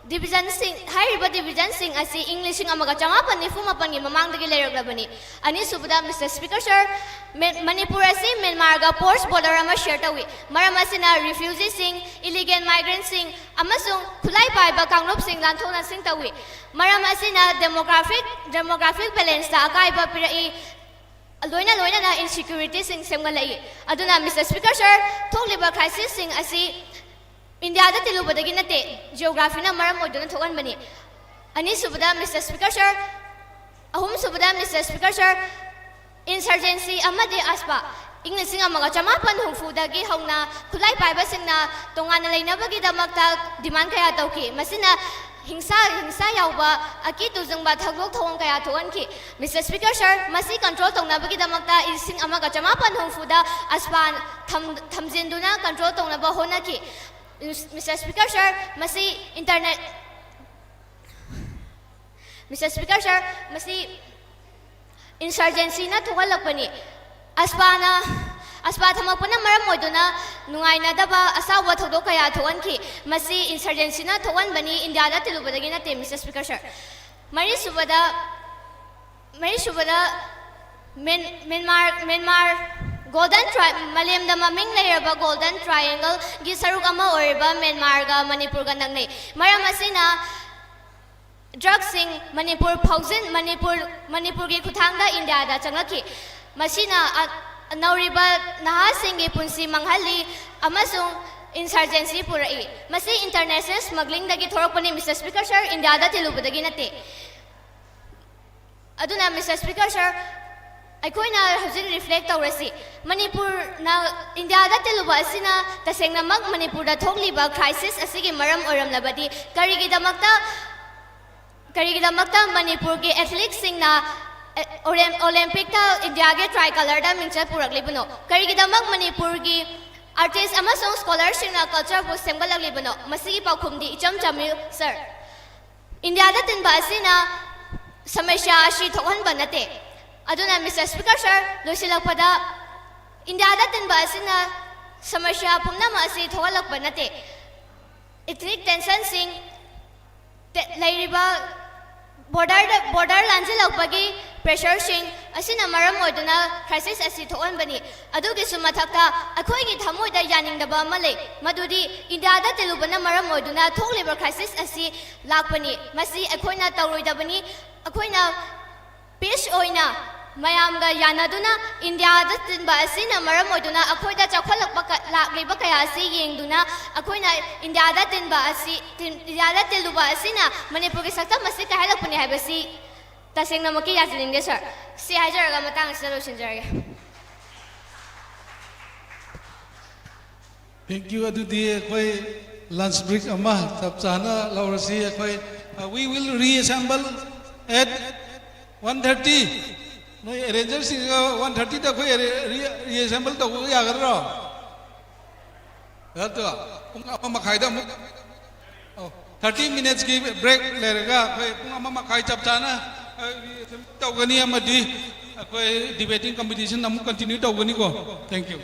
ꯗꯤꯕꯤꯖꯟꯁꯤꯡ, ꯍꯥꯏꯔꯤꯕ ꯗꯤꯕꯤꯖꯟꯁꯤꯡ ꯑꯁꯤ ꯏꯪ ꯂꯤꯁꯤꯡ ꯑꯃꯒ ꯆꯃꯥꯄꯟ ꯅꯤꯐꯨ ꯃꯥꯄꯟꯒꯤ ꯃꯃꯥꯡꯗꯒꯤ ꯂꯩꯔꯛꯂꯕꯅꯤ꯫ ꯑꯅꯤꯁꯨꯕꯗ, Mister Speaker Sir, ꯃꯦ-, ꯃꯅꯤꯄꯨꯔ ꯑꯁꯤ ꯃ꯭ꯌꯥꯟꯃꯥꯔꯒ porous border ꯑꯃ share ꯇꯧꯏ꯫ ꯃꯔꯝ ꯑꯁꯤꯅ refugeeꯁꯤꯡ, illegal migrantꯁꯤꯡ ꯑꯃꯁꯨꯡ ꯈꯨꯠꯂꯥꯏ ꯄꯥꯏꯕ ꯀꯥꯡꯂꯨꯞꯁꯤꯡ ꯂꯥꯟꯊꯣꯛ ꯂꯥꯟꯁꯤꯟ ꯇꯧꯏ꯫ ꯃꯔꯝ ꯑꯁꯤꯅ demographic, demographic balanceꯇ ꯑꯀꯥꯏꯕ ꯄꯤꯔꯛꯏ꯫ ꯂꯣꯏꯅ ꯂꯣꯏꯅꯅ insecurityꯁꯤꯡ ꯁꯦꯝꯒꯠꯂꯛꯏ꯫ ꯑꯗꯨꯅ, Mister Speaker Sir, ꯊꯣꯛꯂꯤꯕ crisisꯁꯤꯡ ꯑꯁꯤ ꯏꯟꯗꯤꯌꯥꯗ ꯇꯤꯜꯂꯨꯕꯗꯒꯤ ꯅꯠꯇꯦ, geographyꯅ ꯃꯔꯝ ꯑꯣꯏꯗꯨꯅ ꯊꯣꯛꯍꯟꯕꯅꯤ꯫ ꯑꯅꯤꯁꯨꯕꯗ, Mister Speaker Sir, ꯑꯍꯨꯝꯁꯨꯕꯗ, Mister Speaker Sir, insurgency ꯑꯃꯗꯤ AFSPA, ꯏꯪ ꯂꯤꯁꯤꯡ ꯑꯃꯒ ꯆꯃꯥꯄꯟ ꯍꯨꯝꯐꯨꯗꯒꯤ ꯍꯧꯅ ꯈꯨꯠꯂꯥꯏ ꯄꯥꯏꯕꯁꯤꯡꯅ ꯇꯣꯉꯥꯟꯅ ꯂꯩꯅꯕꯒꯤꯗꯃꯛꯇ demand ꯀꯌꯥ ꯇꯧꯈꯤ꯫ ꯃꯁꯤꯅ ꯍꯤꯡꯁꯥ, ꯍꯤꯡꯁꯥ ꯌꯥꯎꯕ ꯑꯀꯤ ꯇꯨꯖꯨꯡꯕ ꯊꯧꯗꯣꯛ ꯊꯧꯑꯣꯡ ꯀꯌꯥ ꯊꯣꯛꯍꯟꯈꯤ꯫ Mister Speaker Sir, ꯃꯁꯤ control ꯇꯧꯅꯕꯒꯤꯗꯃꯛꯇ ꯂꯤꯁꯤꯡ ꯑꯃꯒ ꯆꯃꯥꯄꯟ ꯍꯨꯝꯐꯨꯗ AFSPA ꯊꯝ-, ꯊꯝꯖꯤꯟꯗꯨꯅ control ꯇꯧꯅꯕ ꯍꯣꯠꯅꯈꯤ꯫ Mister Speaker Sir, ꯃꯁꯤ internet, Mister Speaker Sir, ꯃꯁꯤ insurgencyꯅ ꯊꯣꯛꯍꯜꯂꯛꯄꯅꯤ꯫ AFSPAꯅ, AFSPA ꯊꯝꯃꯛꯄꯅ ꯃꯔꯝ ꯑꯣꯏꯗꯨꯅ ꯅꯨꯡꯉꯥꯏꯅꯗꯕ ꯑꯁꯥꯎꯕ ꯊꯧꯗꯣꯛ ꯀꯌꯥ ꯊꯣꯛꯍꯟꯈꯤ꯫ ꯃꯁꯤ insurgencyꯅ ꯊꯣꯛꯍꯟꯕꯅꯤ, ꯏꯟꯗꯤꯌꯥꯗ ꯇꯤꯜꯂꯨꯕꯗꯒꯤ ꯅꯠꯇꯦ, Mister Speaker Sir꯫ ꯃꯔꯤꯁꯨꯕꯗ, ꯃꯔꯤꯁꯨꯕꯗ ꯃ꯭ꯌꯥꯟ-, ꯃ꯭ꯌꯥꯟꯃꯥꯔ, ꯃ꯭ꯌꯥꯟꯃꯥꯔ Golden Tri-, ꯃꯥꯂꯦꯝꯗ ꯃꯃꯤꯡ ꯂꯩꯔꯕ Golden Triangleꯒꯤ ꯁꯔꯨꯛ ꯑꯃ ꯑꯣꯏꯔꯤꯕ ꯃ꯭ꯌꯥꯟꯃꯥꯔꯒ ꯃꯅꯤꯄꯨꯔꯒ ꯅꯛꯅꯩ꯫ ꯃꯔꯝ ꯑꯁꯤꯅ drugsꯁꯤꯡ ꯃꯅꯤꯄꯨꯔ ꯐꯥꯎꯖꯤꯟ-, ꯃꯅꯤꯄꯨꯔ, ꯃꯅꯤꯄꯨꯔꯒꯤ ꯈꯨꯠꯊꯥꯡꯗ ꯏꯟꯗꯤꯌꯥꯗ ꯆꯪꯂꯛꯈꯤ꯫ ꯃꯁꯤꯅ ꯑ-, ꯅꯧꯔꯤꯕ ꯅꯍꯥꯁꯤꯡꯒꯤ ꯄꯨꯟꯁꯤ ꯃꯥꯡꯍꯜꯂꯤ ꯑꯃꯁꯨꯡ insurgency ꯄꯨꯔꯛꯏ꯫ ꯃꯁꯤ international smugglingꯗꯒꯤ ꯊꯣꯔꯛꯄꯅꯤ, Mister Speaker Sir, ꯏꯟꯗꯤꯌꯥꯗ ꯇꯤꯜꯂꯨꯕꯗꯒꯤ ꯅꯠꯇꯦ꯫ ꯑꯗꯨꯅ, Mister Speaker Sir, ꯑꯩꯈꯣꯏꯅ ꯍꯧꯖꯤꯛ reflect ꯇꯧꯔꯁꯤ꯫ ꯃꯅꯤꯄꯨꯔꯅ ꯏꯟꯗꯤꯌꯥꯗ ꯇꯤꯜꯂꯨꯕ ꯑꯁꯤꯅ ꯇꯁꯦꯡꯅꯃꯛ ꯃꯅꯤꯄꯨꯔꯗ ꯊꯣꯛꯂꯤꯕ crisis ꯑꯁꯤꯒꯤ ꯃꯔꯝ ꯑꯣꯏꯔꯝꯂꯕꯗꯤ, ꯀꯔꯤꯒꯤꯗꯃꯛꯇ, ꯀꯔꯤꯒꯤꯗꯃꯛꯇ ꯃꯅꯤꯄꯨꯔꯒꯤ athleteꯁꯤꯡꯅ, ꯑꯦ, ꯑꯣꯂꯦꯝ-, Olympicꯇ ꯏꯟꯗꯤꯌꯥꯒꯤ tricolourꯗ ꯃꯤꯡꯆꯠ ꯄꯨꯔꯛꯂꯤꯕꯅꯣ? ꯀꯔꯤꯒꯤꯗꯃꯛ ꯃꯅꯤꯄꯨꯔꯒꯤ artist ꯑꯃꯁꯨꯡ scholarꯁꯤꯡꯅ cultureꯕꯨ ꯁꯦꯝꯒꯠꯂꯛꯂꯤꯕꯅꯣ? ꯃꯁꯤꯒꯤ ꯄꯥꯎꯈꯨꯝꯗꯤ ꯏꯆꯝ ꯆꯝꯃꯤ, sir꯫ ꯏꯟꯗꯤꯌꯥꯗ ꯇꯤꯟꯕ ꯑꯁꯤꯅ ꯁꯃꯁ꯭ꯌꯥ ꯑꯁꯤ ꯊꯣꯛꯍꯟꯕ ꯅꯠꯇꯦ꯫ ꯑꯗꯨꯅ, Mister Speaker Sir, ꯂꯣꯏꯁꯤꯜꯂꯛꯄꯗ, ꯏꯟꯗꯤꯌꯥꯗ ꯇꯤꯟꯕ ꯑꯁꯤꯅ ꯁꯃꯁ꯭ꯌꯥ ꯄꯨꯝꯅꯃꯛ ꯑꯁꯤ ꯊꯣꯛꯍꯜꯂꯛꯄ ꯅꯠꯇꯦ꯫ Ethnic tensionꯁꯤꯡ, ꯇꯦ- ꯂꯩꯔꯤꯕ ꯕꯣꯔꯗꯔꯗ ꯕꯣꯔꯗꯔ ꯂꯥꯟꯁꯤꯜꯂꯛꯄꯒꯤ ꯄ꯭ꯔꯦꯁꯔꯁꯤꯡ ꯑꯁꯤꯅ ꯃꯔꯝ ꯑꯣꯏꯗꯨꯅ ꯀ꯭ꯔꯥꯏꯁꯤꯁ ꯑꯁꯤ ꯊꯣꯛꯍꯟꯕꯅꯤ꯫ ꯑꯗꯨꯒꯤꯁꯨ ꯃꯊꯛꯇ ꯑꯩꯈꯣꯏꯒꯤ ꯊꯃꯣꯏꯗ ꯌꯥꯅꯤꯡꯗꯕ ꯑꯃ ꯂꯩ, ꯃꯗꯨꯗꯤ ꯏꯟꯗꯤꯌꯥꯗ ꯇꯤꯜꯂꯨꯕꯅ ꯃꯔꯝ ꯑꯣꯏꯗꯨꯅ ꯊꯣꯛꯂꯤꯕ ꯀ꯭ꯔꯥꯏꯁꯤꯁ ꯑꯁꯤ ꯂꯥꯛꯄꯅꯤ꯫ ꯃꯁꯤ ꯑꯩꯈꯣꯏꯅ ꯇꯧꯔꯣꯏꯗꯕꯅꯤ꯫ ꯑꯩꯈꯣꯏꯅ ꯄꯤꯁ ꯑꯣꯏꯅ ꯃꯌꯥꯝꯒ ꯌꯥꯅꯗꯨꯅ ꯏꯟꯗꯤꯌꯥꯗ ꯇꯤꯟꯕ ꯑꯁꯤꯅ ꯃꯔꯝ ꯑꯣꯏꯗꯨꯅ ꯑꯩꯈꯣꯏꯗ ꯆꯥꯎꯈꯠꯂꯛꯄ ꯀ- ꯂꯥꯛꯂꯤꯕ ꯀꯌꯥ ꯑꯁꯤ ꯌꯦꯡꯗꯨꯅ ꯑꯩꯈꯣꯏꯅ ꯏꯟꯗꯤꯌꯥꯗ ꯇꯤꯟꯕ ꯑꯁꯤ ꯇꯤꯟ- ꯏꯟꯗꯤꯌꯥꯗ ꯇꯤꯜꯂꯨꯕ ꯑꯁꯤꯅ ꯃꯅꯤꯄꯨꯔꯒꯤ ꯁꯛꯇꯝ ꯑꯁꯤ ꯀꯥꯏꯍꯜꯂꯛꯄꯅꯤ ꯍꯥꯏꯕꯁꯤ ꯇꯁꯦꯡꯅꯃꯛꯀꯤ ꯌꯥꯖꯅꯤꯡꯗꯦ, ꯁꯥꯔ꯫ ꯁꯤ ꯍꯥꯏꯖꯔꯒ ꯃꯇꯥꯡ ꯑꯁꯤꯗ ꯂꯣꯏꯁꯤꯟꯖꯔꯒꯦ꯫ Thank you꯫ ꯑꯗꯨꯗꯤ ꯑꯩꯈꯣꯏ ꯂꯟꯁ ꯕ꯭ꯔꯦꯛ ꯑꯃ ꯆꯞ ꯆꯥꯅ ꯂꯧꯔꯁꯤ꯫ ꯑꯩꯈꯣꯏ, uh, we will reassemble at one thirty꯫ ꯅꯣꯏ ꯑꯦꯔꯦꯟꯖꯔꯁꯤꯡꯒ ꯋꯥꯟ ꯊꯥꯔꯇꯤꯗ ꯑꯩꯈꯣꯏ ꯔꯤꯑꯦꯁꯦꯝꯕꯜ ꯇꯧꯕ ꯌꯥꯒꯗ꯭ꯔꯣ? ꯅꯠꯇ꯭ꯔꯣ? ꯄꯨꯡ ꯑꯃ ꯃꯈꯥꯏꯗ ꯑꯃꯨꯛ, ꯑꯣ, ꯊꯥꯔꯇꯤ ꯃꯤꯅꯠꯁꯀꯤ ꯕ꯭ꯔꯦꯛ ꯂꯩꯔꯒ ꯑꯩꯈꯣꯏ ꯄꯨꯡ ꯑꯃ ꯃꯈꯥꯏ ꯆꯞ ꯆꯥꯅ, ꯑ, ꯇꯧꯒꯅꯤ, ꯑꯃꯗꯤ ꯑꯩꯈꯣꯏ ꯗꯤꯕꯦꯇꯤꯡ ꯀꯝꯄꯤꯇꯤꯁꯟ ꯑꯃꯨꯛ ꯀꯟꯇꯤꯅ꯭ꯌꯨ ꯇꯧꯒꯅꯤꯀꯣ꯫ Thank you꯫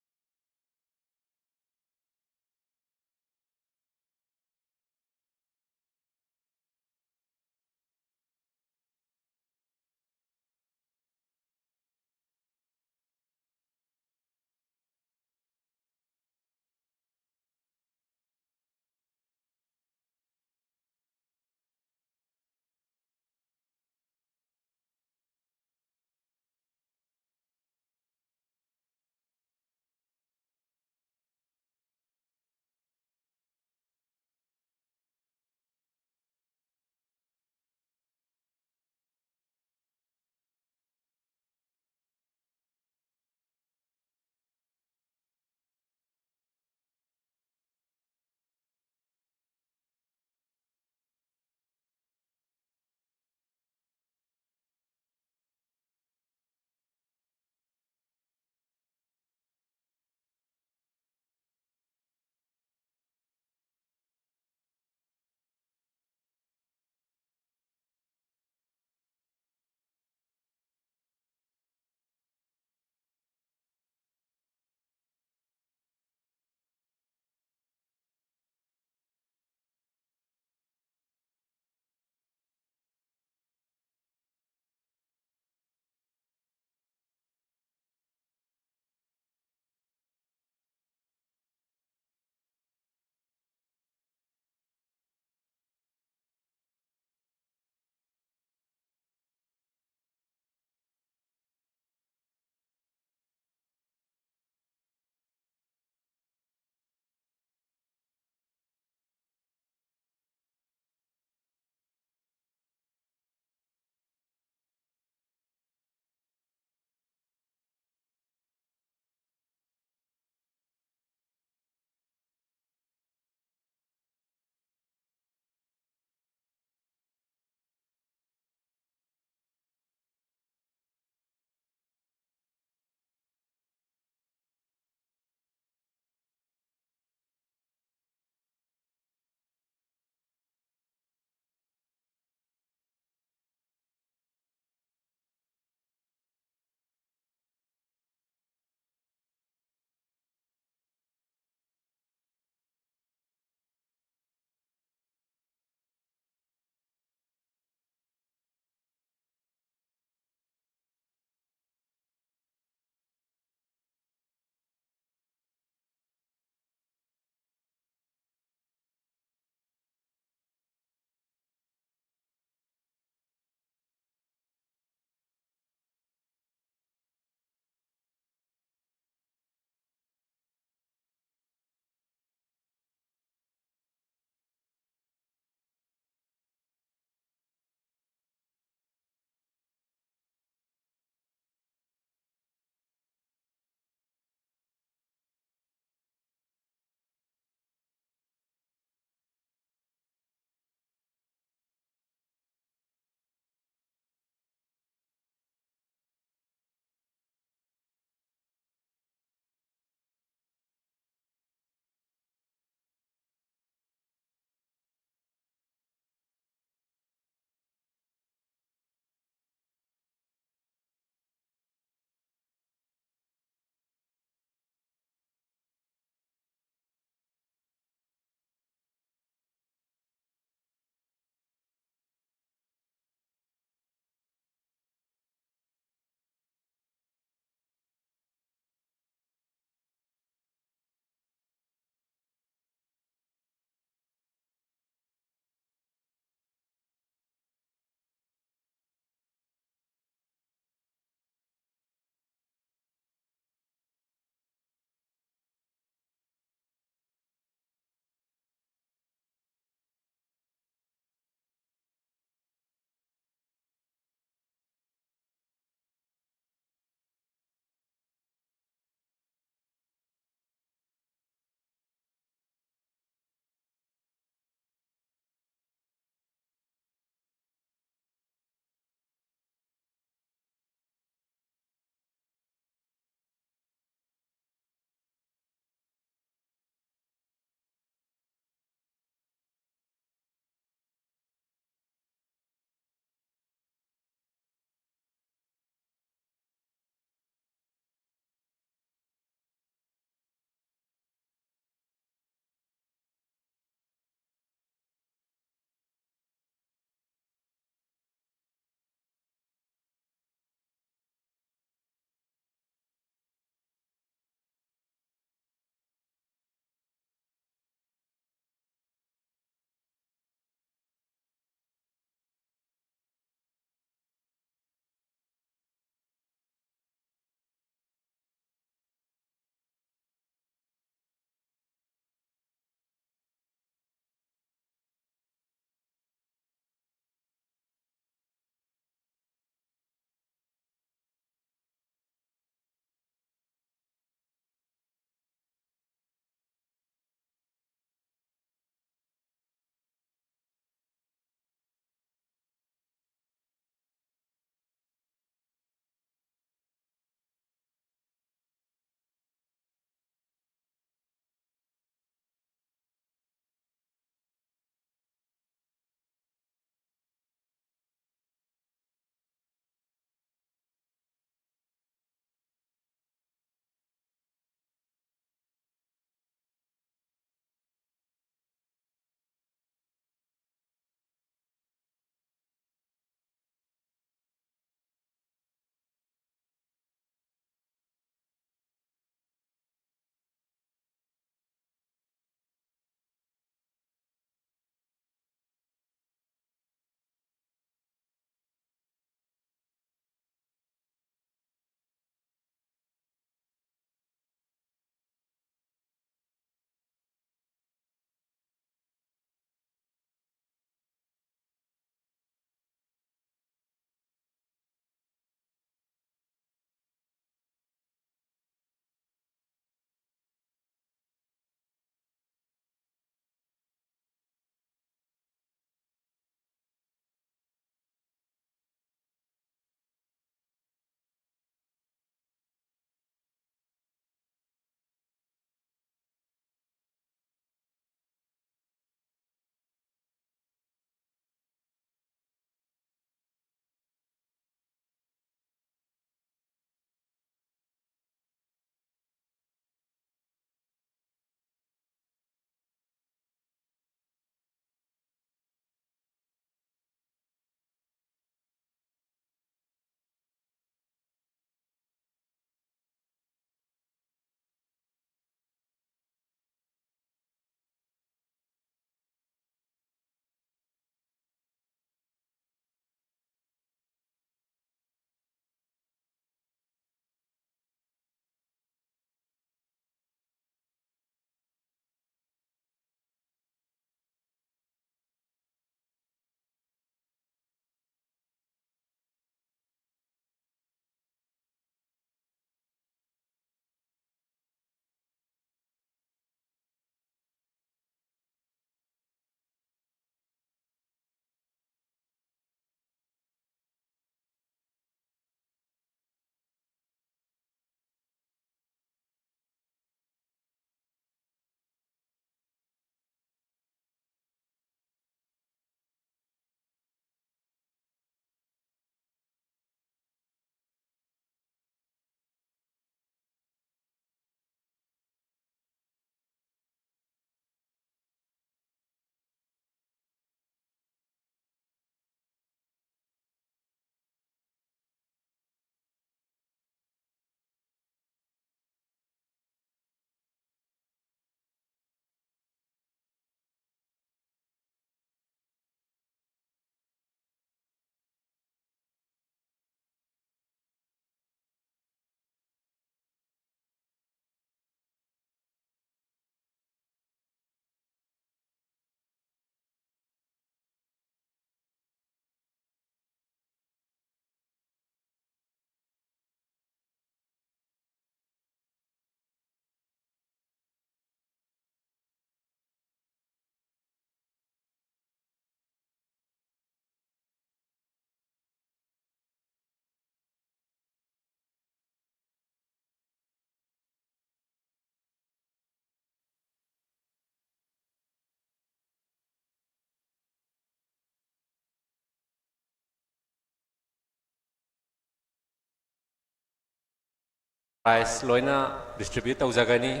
prize ꯂꯣꯏꯅ distribute ꯇꯧꯖꯒꯅꯤ꯫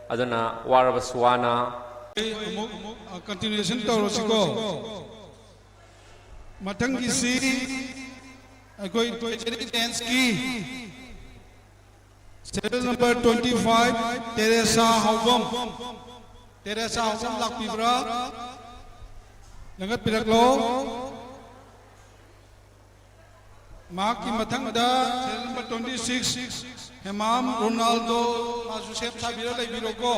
ꯑꯗꯨꯅ ꯋꯥꯔꯕꯁꯨ ꯋꯥꯅ꯫ ꯑꯃꯨꯛ ꯀꯟꯇꯤꯅ꯭ꯌꯨꯁꯟ ꯇꯧꯔꯁꯤꯀꯣ꯫ ꯃꯊꯪꯒꯤꯁꯤ ꯑꯩꯈꯣꯏ ꯀꯜꯆꯔꯦꯜ ꯗꯦꯟꯁꯀꯤ serial number twenty five, Teresa Haobam. Teresa Haobam ꯂꯥꯛꯄꯤꯕ꯭ꯔꯥ? ꯂꯦꯡꯒꯠꯄꯤꯔꯛꯂꯣ꯫ ꯃꯍꯥꯛꯀꯤ ꯃꯊꯪꯗ serial number twenty six, Hemam Ronaldo, ꯃꯥꯁꯨ ꯁꯦꯝ ꯁꯥꯕꯤꯔ ꯂꯩꯕꯤꯔꯣꯀꯣ꯫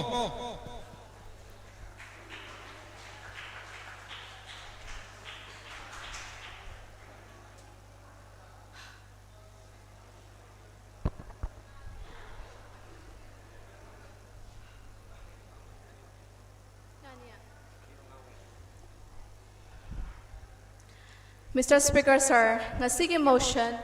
Mister Speaker sir, ꯉꯁꯤꯒꯤ motion,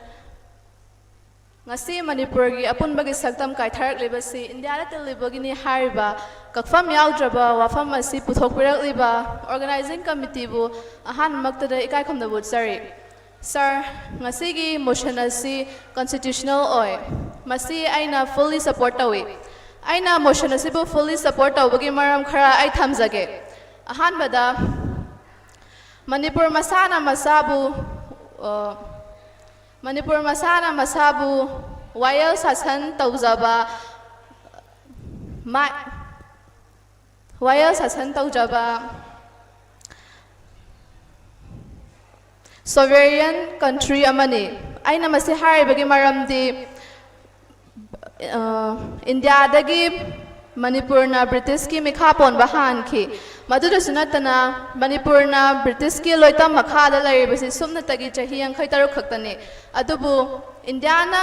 ꯉꯁꯤ ꯃꯅꯤꯄꯨꯔꯒꯤ ꯑꯄꯨꯟꯕꯒꯤ ꯁꯛꯇꯝ ꯀꯥꯏꯊꯔꯛꯂꯤꯕꯁꯤ ꯏꯟꯗꯤꯌꯥꯗ ꯇꯤꯜꯂꯤꯕꯒꯤꯅꯤ ꯍꯥꯏꯔꯤꯕ ꯀꯛꯐꯝ ꯌꯥꯎꯗ꯭ꯔꯕ ꯋꯥꯐꯝ ꯑꯁꯤ ꯄꯨꯊꯣꯛꯄꯤꯔꯛꯂꯤꯕ organizing committeeꯕꯨ ꯑꯍꯥꯟꯕꯃꯛꯇꯗ ꯏꯀꯥꯏ ꯈꯨꯝꯅꯕ ꯎꯠꯆꯔꯤ꯫ Sir, ꯉꯁꯤꯒꯤ motion ꯑꯁꯤ constitutional ꯑꯣꯏ꯫ ꯃꯁꯤ ꯑꯩꯅ fully support ꯇꯧꯏ꯫ ꯑꯩꯅ motion ꯑꯁꯤꯕꯨ fully support ꯇꯧꯕꯒꯤ ꯃꯔꯝ ꯈꯔ ꯑꯩ ꯊꯝꯖꯒꯦ꯫ ꯑꯍꯥꯟꯕꯗ, ꯃꯅꯤꯄꯨꯔ ꯃꯁꯥꯅ ꯃꯁꯥꯕꯨ, ꯑ, ꯃꯅꯤꯄꯨꯔ ꯃꯁꯥꯅ ꯃꯁꯥꯕꯨ ꯋꯥꯌꯦꯜ ꯁꯥꯁꯟ ꯇꯧꯖꯕ, ꯃꯥ-, ꯋꯥꯌꯦꯜ ꯁꯥꯁꯟ ꯇꯧꯖꯕ sovereign country ꯑꯃꯅꯤ꯫ ꯑꯩꯅ ꯃꯁꯤ ꯍꯥꯏꯔꯤꯕꯒꯤ ꯃꯔꯝꯗꯤ, ꯑ, ꯏꯟꯗꯤꯌꯥꯗꯒꯤ ꯃꯅꯤꯄꯨꯔꯅ ꯕ꯭ꯔꯤꯇꯤꯁꯀꯤ ꯃꯤꯈꯥ ꯄꯣꯟꯕ ꯍꯥꯟꯈꯤ꯫ ꯃꯗꯨꯗꯁꯨ ꯅꯠꯇꯅ, ꯃꯅꯤꯄꯨꯔꯅ ꯕ꯭ꯔꯤꯇꯤꯁꯀꯤ ꯂꯣꯏꯇꯝ ꯃꯈꯥꯗ ꯂꯩꯔꯤꯕꯁꯤ ꯁꯨꯞꯅꯇꯒꯤ ꯆꯍꯤ ꯌꯥꯡꯈꯩ ꯇꯔꯨꯛ ꯈꯛꯇꯅꯤ꯫ ꯑꯗꯨꯕꯨ ꯏꯟꯗꯤꯌꯥꯅ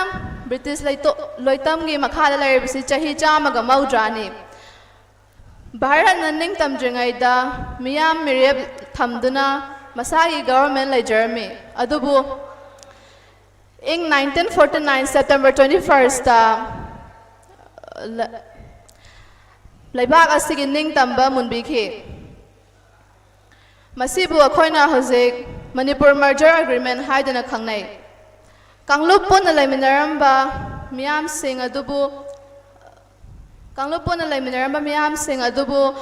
ꯕ꯭ꯔꯤꯇꯤꯁ ꯂꯩꯇꯣ-, ꯂꯣꯏꯇꯝꯒꯤ ꯃꯈꯥꯗ ꯂꯩꯔꯤꯕꯁꯤ ꯆꯍꯤ ꯆꯥꯝꯃꯒ ꯃꯧꯗ꯭ꯔꯥꯅꯤ꯫ ꯚꯥꯔꯠꯅ ꯅꯤꯡꯇꯝꯗ꯭ꯔꯤꯉꯩꯗ ꯃꯤꯌꯥꯝ ꯃꯤꯔꯦꯞ ꯊꯝꯗꯨꯅ ꯃꯁꯥꯒꯤ government ꯂꯩꯖꯔꯝꯃꯤ꯫ ꯑꯗꯨꯕꯨ ꯏꯪ nineteen forty nine September twenty firstꯇ ꯂ-, ꯂꯩꯕꯥꯛ ꯑꯁꯤꯒꯤ ꯅꯤꯡꯇꯝꯕ ꯃꯨꯟꯕꯤꯈꯤ꯫ ꯃꯁꯤꯕꯨ ꯑꯩꯈꯣꯏꯅ ꯍꯧꯖꯤꯛ ꯃꯅꯤꯄꯨꯔ merger agreement ꯍꯥꯏꯗꯨꯅ ꯈꯪꯅꯩ꯫ ꯀꯥꯡꯂꯨꯞ ꯄꯨꯟꯅ ꯂꯩꯃꯤꯟꯅꯔꯝꯕ ꯃꯤꯌꯥꯝꯁꯤꯡ ꯑꯗꯨꯕꯨ, ꯀꯥꯡꯂꯨꯞ ꯄꯨꯟꯅ ꯂꯩꯃꯤꯟꯅꯔꯝꯕ ꯃꯤꯌꯥꯝꯁꯤꯡ ꯑꯗꯨꯕꯨ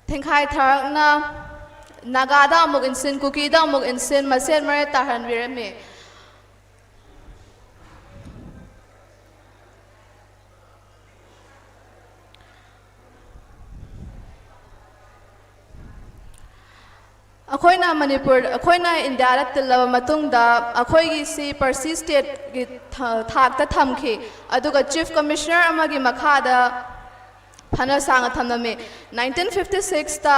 ꯊꯦꯡꯈꯥꯏ ꯊꯥꯔꯛꯅ ꯅꯥꯒꯥꯗ ꯑꯃꯨꯛ ꯏꯟꯁꯤꯟ, ꯀꯨꯀꯤꯗ ꯑꯃꯨꯛ ꯏꯟꯁꯤꯟ, ꯃꯁꯦꯟ ꯃꯔꯦꯠ ꯇꯥꯍꯟꯕꯤꯔꯝꯃꯤ꯫ ꯑꯩꯈꯣꯏꯅ ꯃꯅꯤꯄꯨꯔ, ꯑꯩꯈꯣꯏꯅ ꯏꯟꯗꯤꯌꯥꯗ ꯇꯤꯜꯂꯕ ꯃꯇꯨꯡꯗ ꯑꯩꯈꯣꯏꯒꯤ ꯁꯤ ꯄꯔꯁꯤ ꯁ꯭ꯇꯦꯠꯀꯤ ꯊ-, ꯊꯥꯛꯇ ꯊꯝꯈꯤ, ꯑꯗꯨꯒ ꯆꯤꯐ ꯀꯃꯤꯁꯅꯔ ꯑꯃꯒꯤ ꯃꯈꯥꯗ ꯐꯅ ꯁꯥꯡꯅ ꯊꯝꯂꯝꯃꯤ꯫ ꯅꯥꯏꯟꯇꯤꯟ ꯐꯤꯐꯇꯤ ꯁꯤꯛꯁꯇ,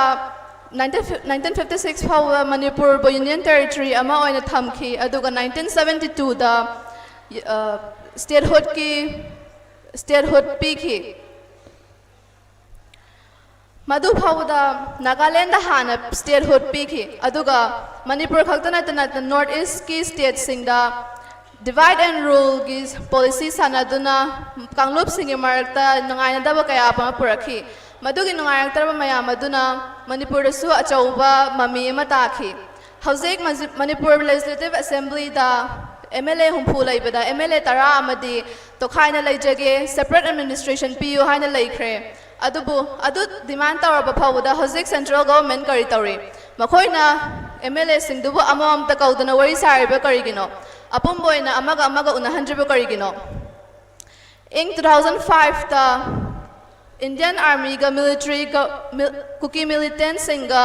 ꯅꯥꯏꯟꯇꯤꯟ ꯐꯤꯐꯇꯤ ꯁꯤꯛꯁ ꯐꯥꯎꯕ ꯃꯅꯤꯄꯨꯔꯕꯨ ꯌꯨꯅꯤꯌꯟ ꯇꯦꯔꯤꯇꯣꯔꯤ ꯑꯃ ꯑꯣꯏꯅ ꯊꯝꯈꯤ, ꯑꯗꯨꯒ ꯅꯥꯏꯟꯇꯤꯟ ꯁꯕꯦꯟꯇꯤ ꯇꯨꯗ, ꯑ, ꯁ꯭ꯇꯦꯠꯍꯨꯗꯀꯤ, ꯁ꯭ꯇꯦꯠꯍꯨꯗ ꯄꯤꯈꯤ꯫ ꯃꯗꯨ ꯐꯥꯎꯕꯗ ꯅꯥꯒꯥꯂꯦꯟꯗ ꯍꯥꯟꯅ ꯁ꯭ꯇꯦꯠꯍꯨꯗ ꯄꯤꯈꯤ, ꯑꯗꯨꯒ ꯃꯅꯤꯄꯨꯔ ꯈꯛꯇ ꯅꯠꯇꯅ ꯅꯣꯔꯠ ꯏꯁꯀꯤ ꯁ꯭ꯇꯦꯠꯁꯤꯡꯗ ꯗꯤꯚꯥꯏꯗ ꯑꯦꯟ ꯔꯨꯜꯒꯤ ꯄꯣꯂꯤꯁꯤ ꯁꯥꯟꯅꯗꯨꯅ ꯀꯥꯡꯂꯨꯞꯁꯤꯡꯒꯤ ꯃꯔꯛꯇ ꯅꯨꯡꯉꯥꯏꯅꯗꯕ ꯀꯌꯥ ꯑꯃ ꯄꯨꯔꯛꯈꯤ꯫ ꯃꯗꯨꯒꯤ ꯅꯨꯡꯉꯥꯏꯔꯛꯇ꯭ꯔꯕ ꯃꯌꯥꯝ ꯑꯗꯨꯅ ꯃꯅꯤꯄꯨꯔꯗꯁꯨ ꯑꯆꯧꯕ ꯃꯃꯤ ꯑꯃ ꯇꯥꯈꯤ꯫ ꯍꯧꯖꯤꯛ ꯃꯖꯤ-, ꯃꯅꯤꯄꯨꯔ ꯂꯦꯖꯤꯁꯂꯦꯇꯤꯚ ꯑꯦꯁꯦꯝꯕ꯭ꯂꯤꯗ ꯑꯦꯝ ꯑꯦꯜ ꯑꯦ ꯍꯨꯝꯐꯨ ꯂꯩꯕꯗ ꯑꯦꯝ ꯑꯦꯜ ꯑꯦ ꯇꯔꯥ ꯑꯃꯗꯤ ꯇꯣꯈꯥꯏꯅ ꯂꯩꯖꯒꯦ, ꯁꯦꯄꯔꯦꯠ ꯑꯦꯗꯃꯤꯅꯤꯁꯇ꯭ꯔꯦꯁꯟ ꯄꯤꯌꯨ ꯍꯥꯏꯅ ꯂꯩꯈ꯭ꯔꯦ꯫ ꯑꯗꯨꯕꯨ ꯑꯗꯨ ꯗꯤꯃꯥꯟ ꯇꯧꯔꯕ ꯐꯥꯎꯕꯗ ꯍꯧꯖꯤꯛ ꯁꯦꯟꯇ꯭ꯔꯦꯜ ꯒꯚꯔꯟꯃꯦꯟꯠ ꯀꯔꯤ ꯇꯧꯔꯤ? ꯃꯈꯣꯏꯅ ꯑꯦꯝ ꯑꯦꯜ ꯑꯦꯁꯤꯡꯗꯨꯕꯨ ꯑꯃꯃꯝꯇ ꯀꯧꯗꯨꯅ ꯋꯥꯔꯤ ꯁꯥꯔꯤꯕ ꯀꯔꯤꯒꯤꯅꯣ? ꯑꯄꯨꯝꯕ ꯑꯣꯏꯅ ꯑꯃꯒ ꯑꯃꯒ ꯎꯅꯍꯟꯗ꯭ꯔꯤꯕ ꯀꯔꯤꯒꯤꯅꯣ? ꯏꯪ ꯇꯨ ꯊꯥꯎꯖꯟ ꯐꯥꯏꯚꯇ ꯏꯟꯗꯤꯌꯟ ꯑꯥꯔꯃꯤꯒ ꯃꯤꯂꯤꯇꯔꯤꯒ ꯃꯤꯜ-, ꯀꯨꯀꯤ ꯃꯤꯂꯤꯇꯦꯟꯠꯁꯤꯡꯒ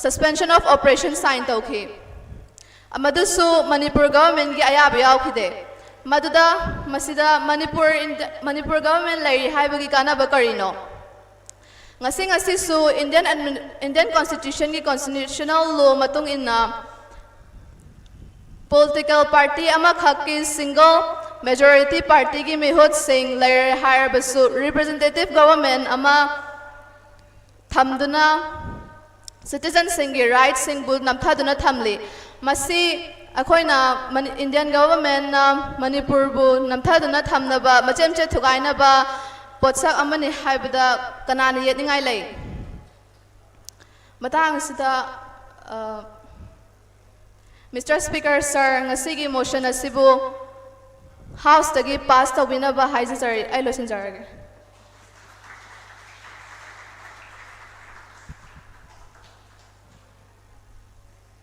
suspension of operation sign ꯇꯧꯈꯤ꯫ ꯃꯗꯨꯁꯨ ꯃꯅꯤꯄꯨꯔ ꯒꯚꯔꯟꯃꯦꯟꯠꯀꯤ ꯑꯌꯥꯕ ꯌꯥꯎꯈꯤꯗꯦ꯫ ꯃꯗꯨꯗ, ꯃꯁꯤꯗ ꯃꯅꯤꯄꯨꯔ ꯏꯟꯗ-, ꯃꯅꯤꯄꯨꯔ ꯒꯚꯔꯟꯃꯦꯟꯠ ꯂꯩꯔꯤ ꯍꯥꯏꯕꯒꯤ ꯀꯥꯟꯅꯕ ꯀꯔꯤꯅꯣ? ꯉꯁꯤ ꯉꯁꯤꯁꯨ ꯏꯟꯗꯤꯌꯟ ꯑꯦꯗꯃꯤꯟ-, ꯏꯟꯗꯤꯌꯟ ꯀꯣꯟꯁꯇꯤꯇ꯭ꯌꯨꯁꯟꯒꯤ constitutional law ꯃꯇꯨꯡ ꯏꯟꯅ ꯄꯣꯂꯤꯇꯤꯀꯦꯜ ꯄꯥꯔꯇꯤ ꯑꯃꯈꯛꯀꯤ single majority ꯄꯥꯔꯇꯤꯒꯤ ꯃꯤꯍꯨꯠꯁꯤꯡ ꯂꯩꯔꯦ ꯍꯥꯏꯔꯕꯁꯨ, ꯔꯤꯄ꯭ꯔꯖꯦꯟꯇꯦꯇꯤꯚ ꯒꯚꯔꯟꯃꯦꯟꯠ ꯑꯃ ꯊꯝꯗꯨꯅ ꯁꯤꯇꯤꯖꯟꯁꯤꯡꯒꯤ ꯔꯥꯏꯠꯁꯤꯡꯕꯨ ꯅꯝꯊꯗꯨꯅ ꯊꯝꯂꯤ꯫ ꯃꯁꯤ ꯑꯩꯈꯣꯏꯅ ꯃꯅꯤ-, ꯏꯟꯗꯤꯌꯟ ꯒꯚꯔꯟꯃꯦꯟꯠꯅ ꯃꯅꯤꯄꯨꯔꯕꯨ ꯅꯝꯊꯗꯨꯅ ꯊꯝꯅꯕ, ꯃꯆꯦꯠ ꯃꯆꯦꯠ ꯊꯨꯒꯥꯏꯅꯕ ꯄꯣꯠꯁꯛ ꯑꯃꯅꯤ ꯍꯥꯏꯕꯗ ꯀꯅꯥꯅ ꯌꯦꯠꯅꯤꯡꯉꯥꯏ ꯂꯩ? ꯃꯇꯥꯡ ꯑꯁꯤꯗ, ꯑ, Mister Speaker Sir, ꯉꯁꯤꯒꯤ motion ꯑꯁꯤꯕꯨ Houseꯇꯒꯤ pass ꯇꯧꯕꯤꯅꯕ ꯍꯥꯏꯖꯖꯔꯤ꯫ ꯑꯩ ꯂꯣꯏꯁꯤꯟꯖꯔꯒꯦ꯫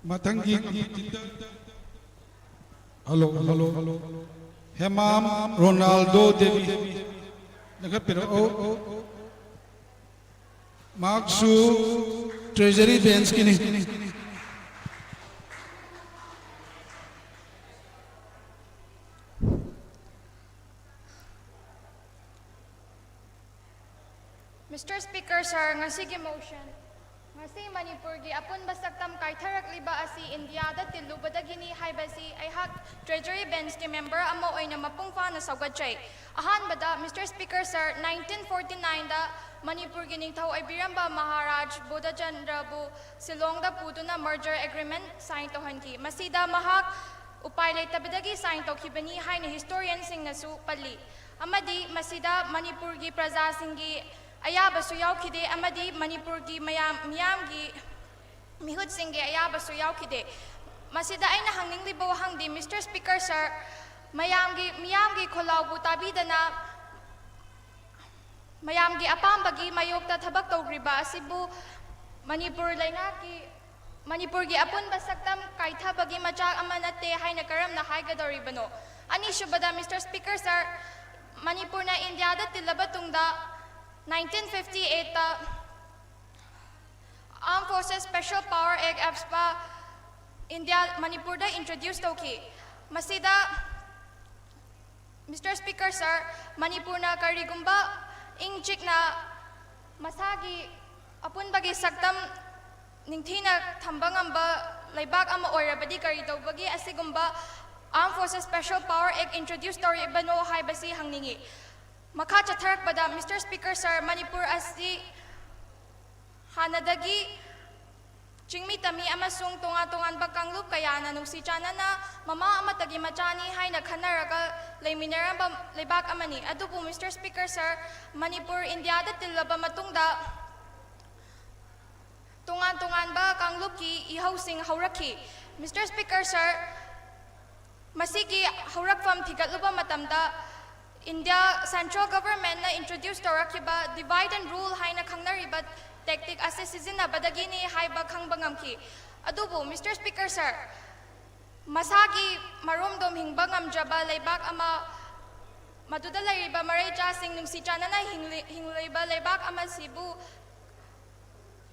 ꯃꯊꯪꯒꯤ hello hello Hemam Ronaldo Devi ꯂꯦꯡꯈꯠꯄꯤꯔꯛꯎ꯫ ꯃꯍꯥꯛꯁꯨ Treasury Benchꯀꯤꯅꯤ꯫ Mister Speaker Sir, ꯉꯁꯤꯒꯤ motion, ꯉꯁꯤ ꯃꯅꯤꯄꯨꯔꯒꯤ ꯑꯄꯨꯟꯕ ꯁꯛꯇꯝ ꯀꯥꯏꯊꯔꯛꯂꯤꯕ ꯑꯁꯤ ꯏꯟꯗꯤꯌꯥꯗ ꯇꯤꯜꯂꯨꯕꯗꯒꯤꯅꯤ ꯍꯥꯏꯕꯁꯤ ꯑꯩꯍꯥꯛ Treasury Benchꯀꯤ member ꯑꯃ ꯑꯣꯏꯅ ꯃꯄꯨꯡ ꯐꯥꯅ ꯁꯧꯒꯠꯆꯩ꯫ ꯑꯍꯥꯟꯕꯗ, Mister Speaker Sir, nineteen forty nineꯗ ꯃꯅꯤꯄꯨꯔꯒꯤ ꯅꯤꯡꯊꯧ ꯑꯣꯏꯕꯤꯔꯝꯕ ꯃꯍꯥꯔꯥꯖ ꯕꯣꯙꯆꯟꯗ꯭ꯔꯕꯨ ꯁꯤꯂꯣꯡꯗ ꯄꯨꯗꯨꯅ merger agreement sign ꯇꯧꯍꯟꯈꯤ꯫ ꯃꯁꯤꯗ ꯃꯍꯥꯛ ꯎꯄꯥꯏ ꯂꯩꯇꯕꯗꯒꯤ sign ꯇꯧꯈꯤꯕꯅꯤ ꯍꯥꯏꯅ historianꯁꯤꯡꯅꯁꯨ ꯄꯜꯂꯤ꯫ ꯑꯃꯗꯤ ꯃꯁꯤꯗ ꯃꯅꯤꯄꯨꯔꯒꯤ ꯄ꯭ꯔꯖꯥꯁꯤꯡꯒꯤ ꯑꯌꯥꯕꯁꯨ ꯌꯥꯎꯈꯤꯗꯦ ꯑꯃꯗꯤ ꯃꯅꯤꯄꯨꯔꯒꯤ ꯃꯌꯥꯝ, ꯃꯤꯌꯥꯝꯒꯤ ꯃꯤꯍꯨꯠꯁꯤꯡꯒꯤ ꯑꯌꯥꯕꯁꯨ ꯌꯥꯎꯈꯤꯗꯦ꯫ ꯃꯁꯤꯗ ꯑꯩꯅ ꯍꯪꯅꯤꯡꯂꯤꯕ ꯋꯥꯍꯪꯗꯤ, Mister Speaker Sir, ꯃꯌꯥꯝꯒꯤ, ꯃꯤꯌꯥꯝꯒꯤ ꯈꯣꯜꯂꯥꯎꯕꯨ ꯇꯥꯕꯤꯗꯅ ꯃꯌꯥꯝꯒꯤ ꯑꯄꯥꯝꯕꯒꯤ ꯃꯥꯌꯣꯛꯇ ꯊꯕꯛ ꯇꯧꯈ꯭ꯔꯤꯕ ꯑꯁꯤꯕꯨ ꯃꯅꯤꯄꯨꯔ ꯂꯩꯉꯥꯛꯀꯤ, ꯃꯅꯤꯄꯨꯔꯒꯤ ꯑꯄꯨꯟꯕ ꯁꯛꯇꯝ ꯀꯥꯏꯊꯕꯒꯤ ꯃꯆꯥꯛ ꯑꯃ ꯅꯠꯇꯦ ꯍꯥꯏꯅ ꯀꯔꯝꯅ ꯍꯥꯏꯒꯗꯧꯔꯤꯕꯅꯣ? ꯑꯅꯤꯁꯨꯕꯗ, Mister Speaker Sir, ꯃꯅꯤꯄꯨꯔꯅ ꯏꯟꯗꯤꯌꯥꯗ ꯇꯤꯜꯂꯕ ꯇꯨꯡꯗ, nineteen fifty eightꯇ Armed Forces Special Power Act, AFSPA, India, ꯃꯅꯤꯄꯨꯔꯗ introduce ꯇꯧꯈꯤ꯫ ꯃꯁꯤꯗ, Mister Speaker Sir, ꯃꯅꯤꯄꯨꯔꯅ ꯀꯔꯤꯒꯨꯝꯕ ꯏꯪ ꯆꯤꯛꯅ ꯃꯁꯥꯒꯤ ꯑꯄꯨꯟꯕꯒꯤ ꯁꯛꯇꯝ ꯅꯤꯡꯊꯤꯅ ꯊꯝꯕ ꯉꯝꯕ ꯂꯩꯕꯥꯛ ꯑꯃ ꯑꯣꯏꯔꯕꯗꯤ ꯀꯔꯤ ꯇꯧꯕꯒꯤ ꯑꯁꯤꯒꯨꯝꯕ Armed Forces Special Power Act introduce ꯇꯧꯔꯤꯕꯅꯣ ꯍꯥꯏꯕꯁꯤ ꯍꯪꯅꯤꯡꯏ꯫ ꯃꯈꯥ ꯆꯠꯊꯔꯛꯄꯗ, Mister Speaker Sir, ꯃꯅꯤꯄꯨꯔ ꯑꯁꯤ ꯍꯥꯟꯅꯗꯒꯤ ꯆꯤꯡꯃꯤ ꯇꯝꯃꯤ ꯑꯃꯁꯨꯡ ꯇꯣꯉꯥꯟ ꯇꯣꯉꯥꯟꯕ ꯀꯥꯡꯂꯨꯞ ꯀꯌꯥꯅ ꯅꯨꯡꯁꯤ ꯆꯥꯟꯅꯅ ꯃꯃꯥ ꯑꯃꯠꯇꯒꯤ ꯃꯆꯥꯅꯤ ꯍꯥꯏꯅ ꯈꯟꯅꯔꯒ ꯂꯩꯃꯤꯟꯅꯔꯝꯕ ꯂꯩꯕꯥꯛ ꯑꯃꯅꯤ꯫ ꯑꯗꯨꯕꯨ Mister Speaker Sir, ꯃꯅꯤꯄꯨꯔ ꯏꯟꯗꯤꯌꯥꯗ ꯇꯤꯜꯂꯕ ꯃꯇꯨꯡꯗ ꯇꯣꯉꯥꯟ ꯇꯣꯉꯥꯟꯕ ꯀꯥꯡꯂꯨꯞꯀꯤ ꯏꯍꯧꯁꯤꯡ ꯍꯧꯔꯛꯈꯤ꯫ Mister Speaker, sir, ꯃꯁꯤꯒꯤ ꯍꯧꯔꯛꯐꯝ ꯊꯤꯒꯠꯂꯨꯕ ꯃꯇꯝꯗ, India Central Government ꯅ introduce ꯇꯧꯔꯛꯈꯤꯕ divide and rule ꯍꯥꯏꯅ ꯈꯪꯅꯔꯤꯕ tactic ꯑꯁꯤ ꯁꯤꯖꯤꯟꯅꯕꯗꯒꯤꯅꯤ ꯍꯥꯏꯕ ꯈꯪꯕ ꯉꯝꯈꯤ꯫ ꯑꯗꯨꯕꯨ, Mister Speaker, sir, ꯃꯁꯥꯒꯤ ꯃꯔꯣꯝꯗꯣꯝ ꯍꯤꯡꯕ ꯉꯝꯖꯕ ꯂꯩꯕꯥꯛ ꯑꯃ, ꯃꯗꯨꯗ ꯂꯩꯔꯤꯕ ꯃꯔꯩꯆꯥꯁꯤꯡ ꯅꯨꯡꯁꯤ ꯆꯥꯟꯅꯅ ꯍꯤꯡꯂꯤ-, ꯍꯤꯡꯂꯤꯕ ꯂꯩꯕꯥꯛ ꯑꯃꯁꯤꯕꯨ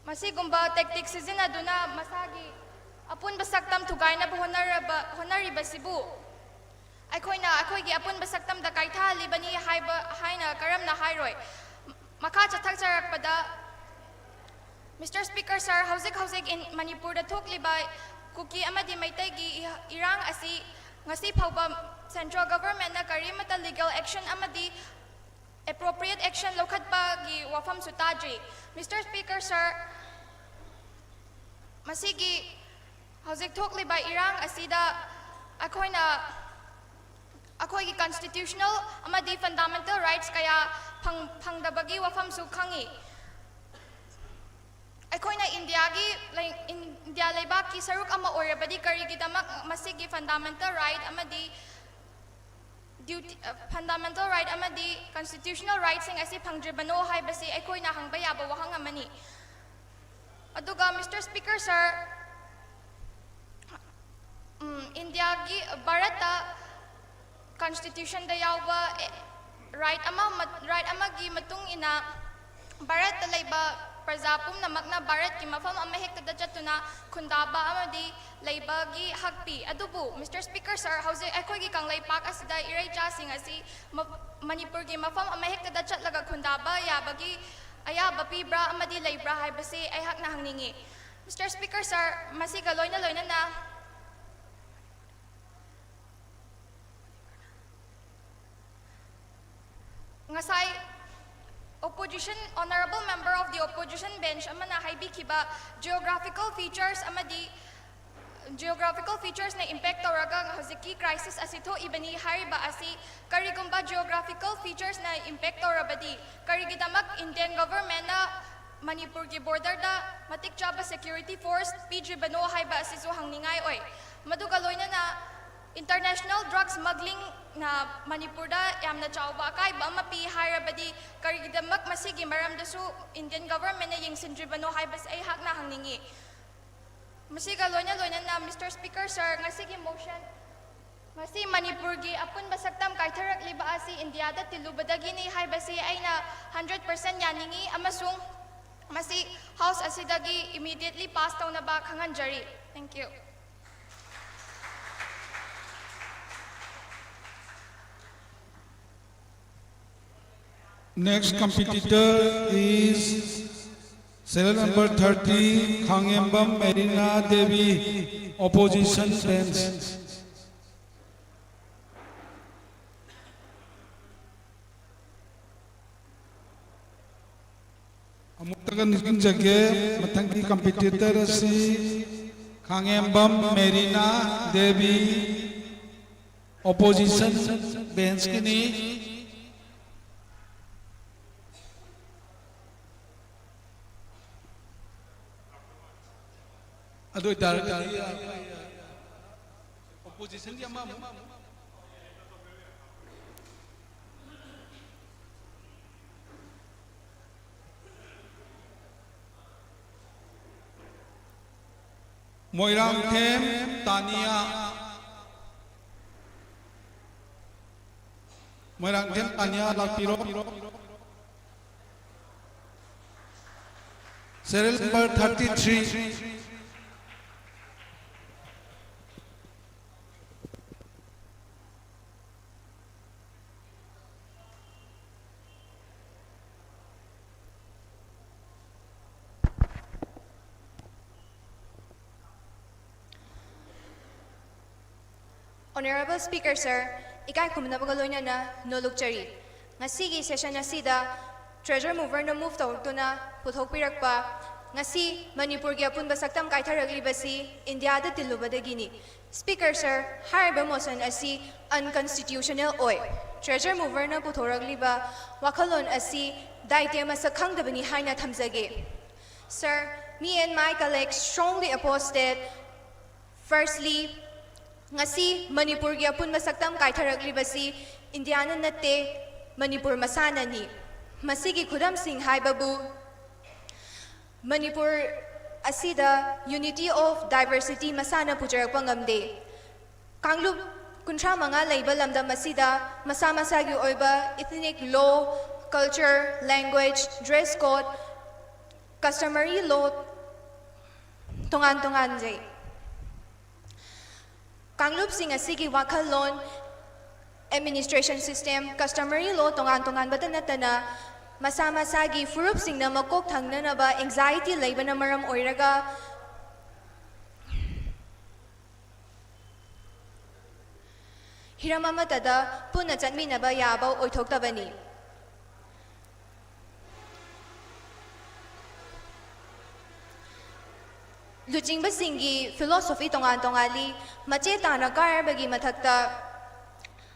ꯃꯁꯤꯒꯨꯝꯕ tactic ꯁꯤꯖꯤꯟꯅꯗꯨꯅ ꯃꯁꯥꯒꯤ ꯑꯄꯨꯟꯕ ꯁꯛꯇꯝ ꯊꯨꯒꯥꯏꯅꯕ ꯍꯣꯠꯅꯔꯕ-, ꯍꯣꯠꯅꯔꯤꯕꯁꯤꯕꯨ ꯑꯩꯈꯣꯏꯅ ꯑꯩꯈꯣꯏꯒꯤ ꯑꯄꯨꯟꯕ ꯁꯛꯇꯝꯗ ꯀꯥꯏꯊꯍꯜꯂꯤꯕꯅꯤ ꯍꯥꯏꯕ, ꯍꯥꯏꯅ ꯀꯔꯝꯅ ꯍꯥꯏꯔꯣꯏ? ꯃꯈꯥ ꯆꯠꯊꯖꯔꯛꯄꯗ, Mister Speaker, sir, ꯍꯧꯖꯤꯛ ꯍꯧꯖꯤꯛ ꯏꯟ-, ꯃꯅꯤꯄꯨꯔꯗ ꯊꯣꯛꯂꯤꯕ ꯀꯨꯀꯤ ꯑꯃꯗꯤ ꯃꯩꯇꯩꯒꯤ ꯏ-, ꯏꯔꯥꯡ ꯑꯁꯤ ꯉꯁꯤ ꯐꯥꯎꯕ Central Government ꯅ ꯀꯔꯤꯃꯠꯇ legal action ꯑꯃꯗꯤ appropriate action ꯂꯧꯈꯠꯄꯒꯤ ꯋꯥꯐꯝꯁꯨ ꯇꯥꯗ꯭ꯔꯤ꯫ Mister Speaker, sir, ꯃꯁꯤꯒꯤ ꯍꯧꯖꯤꯛ ꯊꯣꯛꯂꯤꯕ ꯏꯔꯥꯡ ꯑꯁꯤꯗ ꯑꯩꯈꯣꯏꯅ ꯑꯩꯈꯣꯏꯒꯤ constitutional ꯑꯃꯗꯤ fundamental rights ꯀꯌꯥ ꯐꯪ-, ꯐꯪꯗꯕꯒꯤ ꯋꯥꯐꯝꯁꯨ ꯈꯪꯉꯤ꯫ ꯑꯩꯈꯣꯏꯅ ꯏꯟꯗꯤꯌꯥꯒꯤ ꯂꯩ-, ꯏꯟꯗꯤꯌꯥ ꯂꯩꯕꯥꯛꯀꯤ ꯁꯔꯨꯛ ꯑꯃ ꯑꯣꯏꯔꯕꯗꯤ ꯀꯔꯤꯒꯤꯗꯃꯛ ꯃꯁꯤꯒꯤ fundamental right ꯑꯃꯗꯤ duty, fundamental right ꯑꯃꯗꯤ constitutional right ꯁꯤꯡ ꯑꯁꯤ ꯐꯪꯗ꯭ꯔꯤꯕꯅꯣ ꯍꯥꯏꯕꯁꯤ ꯑꯩꯈꯣꯏꯅ ꯍꯪꯕ ꯌꯥꯕ ꯋꯥꯍꯪ ꯑꯃꯅꯤ꯫ ꯑꯗꯨꯒ, Mister Speaker, sir, ꯎꯝ, ꯏꯟꯗꯤꯌꯥꯒꯤ, ꯚꯥꯔꯠꯇ constitution ꯗ ꯌꯥꯎꯕ, ꯑꯦ, right ꯑꯃ ꯃ-, right ꯑꯃꯒꯤ ꯃꯇꯨꯡ ꯏꯟꯅ ꯚꯥꯔꯠꯇ ꯂꯩꯕ ꯄ꯭ꯔꯖꯥ ꯄꯨꯝꯅꯃꯛꯅ ꯚꯥꯔꯠꯀꯤ ꯃꯐꯝ ꯑꯃꯍꯦꯛꯇꯗ ꯆꯠꯇꯨꯅ ꯈꯨꯟꯗꯥꯕ ꯑꯃꯗꯤ ꯂꯩꯕꯒꯤ ꯍꯛ ꯄꯤ꯫ ꯑꯗꯨꯕꯨ, Mister Speaker, sir, ꯍꯧꯖꯤꯛ ꯑꯩꯈꯣꯏꯒꯤ ꯀꯪꯂꯩꯄꯥꯛ ꯑꯁꯤꯗ ꯏꯔꯩꯆꯥꯁꯤꯡ ꯑꯁꯤ ꯃ-, ꯃꯅꯤꯄꯨꯔꯒꯤ ꯃꯐꯝ ꯑꯃꯍꯦꯛꯇꯗ ꯆꯠꯂꯒ ꯈꯨꯟꯗꯥꯕ ꯌꯥꯕꯒꯤ ꯑꯌꯥꯕ ꯄꯤꯕ꯭ꯔꯥ ꯑꯃꯗꯤ ꯂꯩꯕ꯭ꯔꯥ ꯍꯥꯏꯕꯁꯤ ꯑꯩꯍꯥꯛꯅ ꯍꯪꯅꯤꯡꯏ꯫ Mister Speaker, sir, ꯃꯁꯤꯒ ꯂꯣꯏꯅ ꯂꯣꯏꯅꯅ ꯉꯁꯥꯏ opposition, honourable member of the opposition bench ꯑꯃꯅ ꯍꯥꯏꯕꯤꯈꯤꯕ geographical features ꯑꯃꯗꯤ geographical features ꯅ impact ꯇꯧꯔꯒ ꯍꯧꯖꯤꯛꯀꯤ crisis ꯑꯁꯤ ꯊꯣꯛꯏꯕꯅꯤ ꯍꯥꯏꯔꯤꯕ ꯑꯁꯤ ꯀꯔꯤꯒꯨꯝꯕ geographical features ꯅ impact ꯇꯧꯔꯕꯗꯤ ꯀꯔꯤꯒꯤꯗꯃꯛ Indian government ꯅ ꯃꯅꯤꯄꯨꯔꯒꯤ ꯕꯣꯔꯗꯔꯗ ꯃꯇꯤꯛ ꯆꯥꯕ ꯁꯦꯀ꯭ꯌꯨꯔꯤꯇꯤ ꯐꯣꯔꯁ ꯄꯤꯗ꯭ꯔꯤꯕꯅꯣ ꯍꯥꯏꯕ ꯑꯁꯤꯁꯨ ꯍꯪꯅꯤꯡꯉꯥꯏ ꯑꯣꯏ꯫ ꯃꯗꯨꯒ ꯂꯣꯏꯅꯅ ꯏꯟꯇꯔꯅꯦꯁꯅꯦꯜ ꯗ꯭ꯔꯒꯁ ꯁ꯭ꯃꯒ꯭ꯂꯤꯡꯅ ꯃꯅꯤꯄꯨꯔꯗ ꯌꯥꯝꯅ ꯆꯥꯎꯕ ꯑꯀꯥꯏꯕ ꯑꯃ ꯄꯤ ꯍꯥꯏꯔꯕꯗꯤ ꯀꯔꯤꯒꯤꯗꯃꯛ ꯃꯁꯤꯒꯤ ꯃꯔꯝꯗꯁꯨ ꯏꯟꯗꯤꯌꯟ ꯒꯚꯔꯟꯃꯦꯟꯅ ꯌꯦꯡꯁꯤꯟꯗ꯭ꯔꯤꯕꯅꯣ ꯍꯥꯏꯕꯁꯤ ꯑꯩꯍꯥꯛꯅ ꯍꯪꯅꯤꯡꯏ꯫ ꯃꯁꯤꯒ ꯂꯣꯏꯅ ꯂꯣꯏꯅꯅ, ꯃꯤꯁꯇꯔ ꯁ꯭ꯄꯤꯀꯔ ꯁꯔ, ꯉꯁꯤꯒꯤ ꯃꯣꯁꯟ, ꯉꯁꯤ ꯃꯅꯤꯄꯨꯔꯒꯤ ꯑꯄꯨꯟꯕ ꯁꯛꯇꯝ ꯀꯥꯏꯊꯔꯛꯂꯤꯕ ꯑꯁꯤ ꯏꯟꯗꯤꯌꯥꯗ ꯇꯤꯜꯂꯨꯕꯗꯒꯤꯅꯤ ꯍꯥꯏꯕꯁꯤ ꯑꯩꯅ ꯍꯟꯗ꯭ꯔꯦꯠ ꯄꯔꯁꯦꯟ ꯌꯥꯅꯤꯡꯏ ꯑꯃꯁꯨꯡ ꯃꯁꯤ ꯍꯥꯎꯁ ꯑꯁꯤꯗꯒꯤ ꯏꯃꯤꯗꯤꯌꯦꯠꯂꯤ ꯄꯥꯁ ꯇꯧꯅꯕ ꯈꯪꯍꯟꯖꯔꯤ꯫ Thank you. Next competitor is serial number thirty, Khangembam Merina Devi, opposition bench. ꯑꯃꯨꯛꯇꯒ ꯅꯤꯡꯁꯤꯡꯖꯒꯦ, ꯃꯊꯪꯒꯤ competitor ꯑꯁꯤ ꯈꯥꯉꯦꯝꯕꯝ ꯃꯦꯔꯤꯅꯥ ꯗꯦꯕꯤ, opposition bench ꯀꯤꯅꯤ꯫ ꯑꯗꯨ ꯑꯣꯏꯇꯥꯔꯒꯗꯤ opposition ꯒꯤ ꯑꯃ ꯑꯃꯨꯛ꯫ ꯃꯣꯏꯔꯥꯡꯊꯦꯝ ꯇꯥꯅꯤꯌꯥ꯫ ꯃꯣꯏꯔꯥꯡꯊꯦꯝ ꯇꯥꯅꯤꯌꯥ ꯂꯥꯛꯄꯤꯔꯣ꯫ Serial number thirty three. Honorable Speaker Sir, ꯏꯀꯥꯏ ꯈꯨꯝꯅꯕꯒ ꯂꯣꯏꯅꯅ ꯅꯣꯂꯨꯛꯆꯔꯤ꯫ ꯉꯁꯤꯒꯤ session ꯑꯁꯤꯗ treasurer mover ꯅ move ꯇꯧꯔꯛꯇꯨꯅ ꯄꯨꯊꯣꯛꯄꯤꯔꯛꯄ ꯉꯁꯤ ꯃꯅꯤꯄꯨꯔꯒꯤ ꯑꯄꯨꯟꯕ ꯁꯛꯇꯝ ꯀꯥꯏꯊꯔꯛꯂꯤꯕꯁꯤ ꯏꯟꯗꯤꯌꯥꯗ ꯇꯤꯜꯂꯨꯕꯗꯒꯤꯅꯤ꯫ Speaker sir, ꯍꯥꯏꯔꯤꯕ motion ꯑꯁꯤ unconstitutional ꯑꯣꯏ꯫ Treasure mover ꯅ ꯄꯨꯊꯣꯔꯛꯂꯤꯕ ꯋꯥꯈꯜꯂꯣꯟ ꯑꯁꯤ ꯗꯥꯏꯇꯦ ꯃꯁꯛ ꯈꯪꯗꯕꯅꯤ ꯍꯥꯏꯅ ꯊꯝꯖꯒꯦ꯫ Sir, me and my colleagues strongly oppose that. Firstly, ꯉꯁꯤ ꯃꯅꯤꯄꯨꯔꯒꯤ ꯑꯄꯨꯟꯕ ꯁꯛꯇꯝ ꯀꯥꯏꯊꯔꯛꯂꯤꯕꯁꯤ ꯏꯟꯗꯤꯌꯥꯅ ꯅꯠꯇꯦ, ꯃꯅꯤꯄꯨꯔ ꯃꯁꯥꯅꯅꯤ꯫ ꯃꯁꯤꯒꯤ ꯈꯨꯗꯝꯁꯤꯡ ꯍꯥꯏꯕꯕꯨ, ꯃꯅꯤꯄꯨꯔ ꯑꯁꯤꯗ unity of diversity ꯃꯁꯥꯅ ꯄꯨꯖꯔꯛꯄ ꯉꯝꯗꯦ꯫ ꯀꯥꯡꯂꯨꯞ ꯀꯨꯟꯊ꯭ꯔꯥ ꯃꯉꯥ ꯂꯩꯕ ꯂꯝꯗꯝ ꯑꯁꯤꯗ ꯃꯁꯥ ꯃꯁꯥꯒꯤ ꯑꯣꯏꯕ ethnic law, culture, language, dress code, customary law ꯇꯣꯉꯥꯟ ꯇꯣꯉꯥꯟꯖꯩ꯫ ꯀꯥꯡꯂꯨꯞꯁꯤꯡ ꯑꯁꯤꯒꯤ ꯋꯥꯈꯜꯂꯣꯟ, administration system, customary law ꯇꯣꯉꯥꯟ ꯇꯣꯉꯥꯟꯕꯇ ꯅꯠꯇꯅ ꯃꯁꯥ ꯃꯁꯥꯒꯤ ꯐꯨꯔꯨꯞꯁꯤꯡꯅ ꯃꯀꯣꯛ ꯊꯪꯅꯅꯕ anxiety ꯂꯩꯕꯅ ꯃꯔꯝ ꯑꯣꯏꯔꯒ ꯍꯤꯔꯝ ꯑꯃꯠꯇꯗ ꯄꯨꯟꯅ ꯆꯠꯃꯤꯟꯅꯕ ꯌꯥꯕ ꯑꯣꯏꯊꯣꯛꯇꯕꯅꯤ꯫ ꯂꯨꯆꯤꯡꯕꯁꯤꯡꯒꯤ philosophy ꯇꯣꯉꯥꯟ ꯇꯣꯉꯥꯜꯂꯤ꯫ ꯃꯆꯦ ꯇꯥꯅ ꯀꯥꯔꯕꯒꯤ ꯃꯊꯛꯇ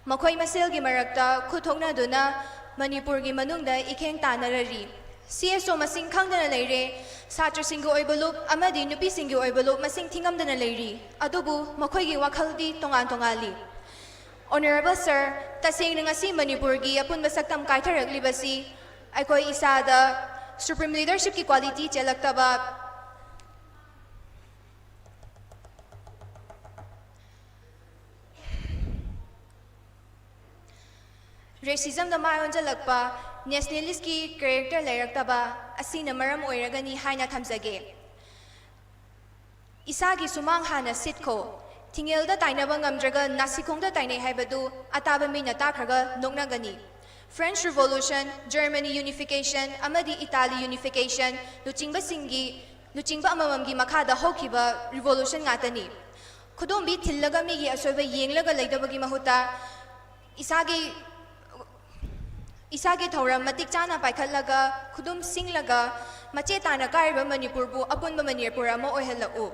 ꯃꯈꯣꯏ ꯃꯁꯦꯜꯒꯤ ꯃꯔꯛꯇ ꯈꯨꯠ ꯊꯣꯛꯅꯗꯨꯅ ꯃꯅꯤꯄꯨꯔꯒꯤ ꯃꯅꯨꯡꯗ ꯏꯈꯦꯡ ꯇꯥꯟꯅꯔꯔꯤ꯫ CSO ꯃꯁꯤꯡ ꯈꯪꯗꯅ ꯂꯩꯔꯦ, ꯁꯥꯇ꯭ꯔꯁꯤꯡꯒꯤ ꯑꯣꯏꯕ ꯂꯨꯞ ꯑꯃꯗꯤ ꯅꯨꯄꯤꯁꯤꯡꯒꯤ ꯑꯣꯏꯕ ꯂꯨꯞ ꯃꯁꯤꯡ ꯊꯤꯉꯝꯗꯅ ꯂꯩꯔꯤ, ꯑꯗꯨꯕꯨ ꯃꯈꯣꯏꯒꯤ ꯋꯥꯈꯜꯗꯤ ꯇꯣꯉꯥꯟ ꯇꯣꯉꯥꯜꯂꯤ꯫ Honourable sir, ꯇꯁꯦꯡꯅ ꯉꯁꯤ ꯃꯅꯤꯄꯨꯔꯒꯤ ꯑꯄꯨꯟꯕ ꯁꯛꯇꯝ ꯀꯥꯏꯊꯔꯛꯂꯤꯕꯁꯤ ꯑꯩꯈꯣꯏ ꯏꯁꯥꯗ supreme leadershipꯀꯤ quality ꯆꯦꯜꯂꯛꯇꯕ, racismꯗ ꯃꯥꯏ ꯑꯣꯟꯁꯤꯜꯂꯛꯄ, nationalistꯀꯤ character ꯂꯩꯔꯛꯇꯕ ꯑꯁꯤꯅ ꯃꯔꯝ ꯑꯣꯏꯔꯒꯅꯤ ꯍꯥꯏꯅ ꯊꯝꯖꯒꯦ꯫ ꯏꯁꯥꯒꯤ ꯁꯨꯃꯥꯡ ꯍꯥꯟꯅ ꯁꯤꯠꯈꯣ꯫ ꯊꯤꯡꯉꯦꯜꯗ ꯇꯥꯏꯅꯕ ꯉꯝꯗ꯭ꯔꯒ ꯅꯥꯁꯤꯈꯣꯡꯗ ꯇꯥꯏꯅꯩ ꯍꯥꯏꯕꯗꯨ ꯑꯇꯥꯕ ꯃꯤꯅ ꯇꯥꯈ꯭ꯔꯒ ꯅꯣꯛꯅꯒꯅꯤ꯫ French Revolution, Germany unification ꯑꯃꯗꯤ Italy unification ꯂꯨꯆꯤꯡꯕꯁꯤꯡꯒꯤ, ꯂꯨꯆꯤꯡꯕ ꯑꯃꯃꯝꯒꯤ ꯃꯈꯥꯗ ꯍꯧꯈꯤꯕ revolution ꯉꯥꯛꯇꯅꯤ꯫ ꯈꯨꯗꯣꯝꯕꯤ ꯊꯤꯜꯂꯒ ꯃꯤꯒꯤ ꯑꯁꯣꯏꯕ ꯌꯦꯡꯂꯒ ꯂꯩꯗꯕꯒꯤ ꯃꯍꯨꯠꯇ ꯏꯁꯥꯒꯤ ꯏꯁꯥꯒꯤ ꯊꯧꯔꯝ ꯃꯇꯤꯛ ꯆꯥꯅ ꯄꯥꯏꯈꯠꯂꯒ, ꯈꯨꯗꯨꯝ ꯁꯤꯡꯂꯒ, ꯃꯆꯦ ꯇꯥꯅ ꯀꯥꯏꯔꯤꯕ ꯃꯅꯤꯄꯨꯔꯕꯨ ꯑꯄꯨꯟꯕ ꯃꯅꯤꯄꯨꯔ ꯑꯃ ꯑꯣꯏꯍꯜꯂꯛꯎ꯫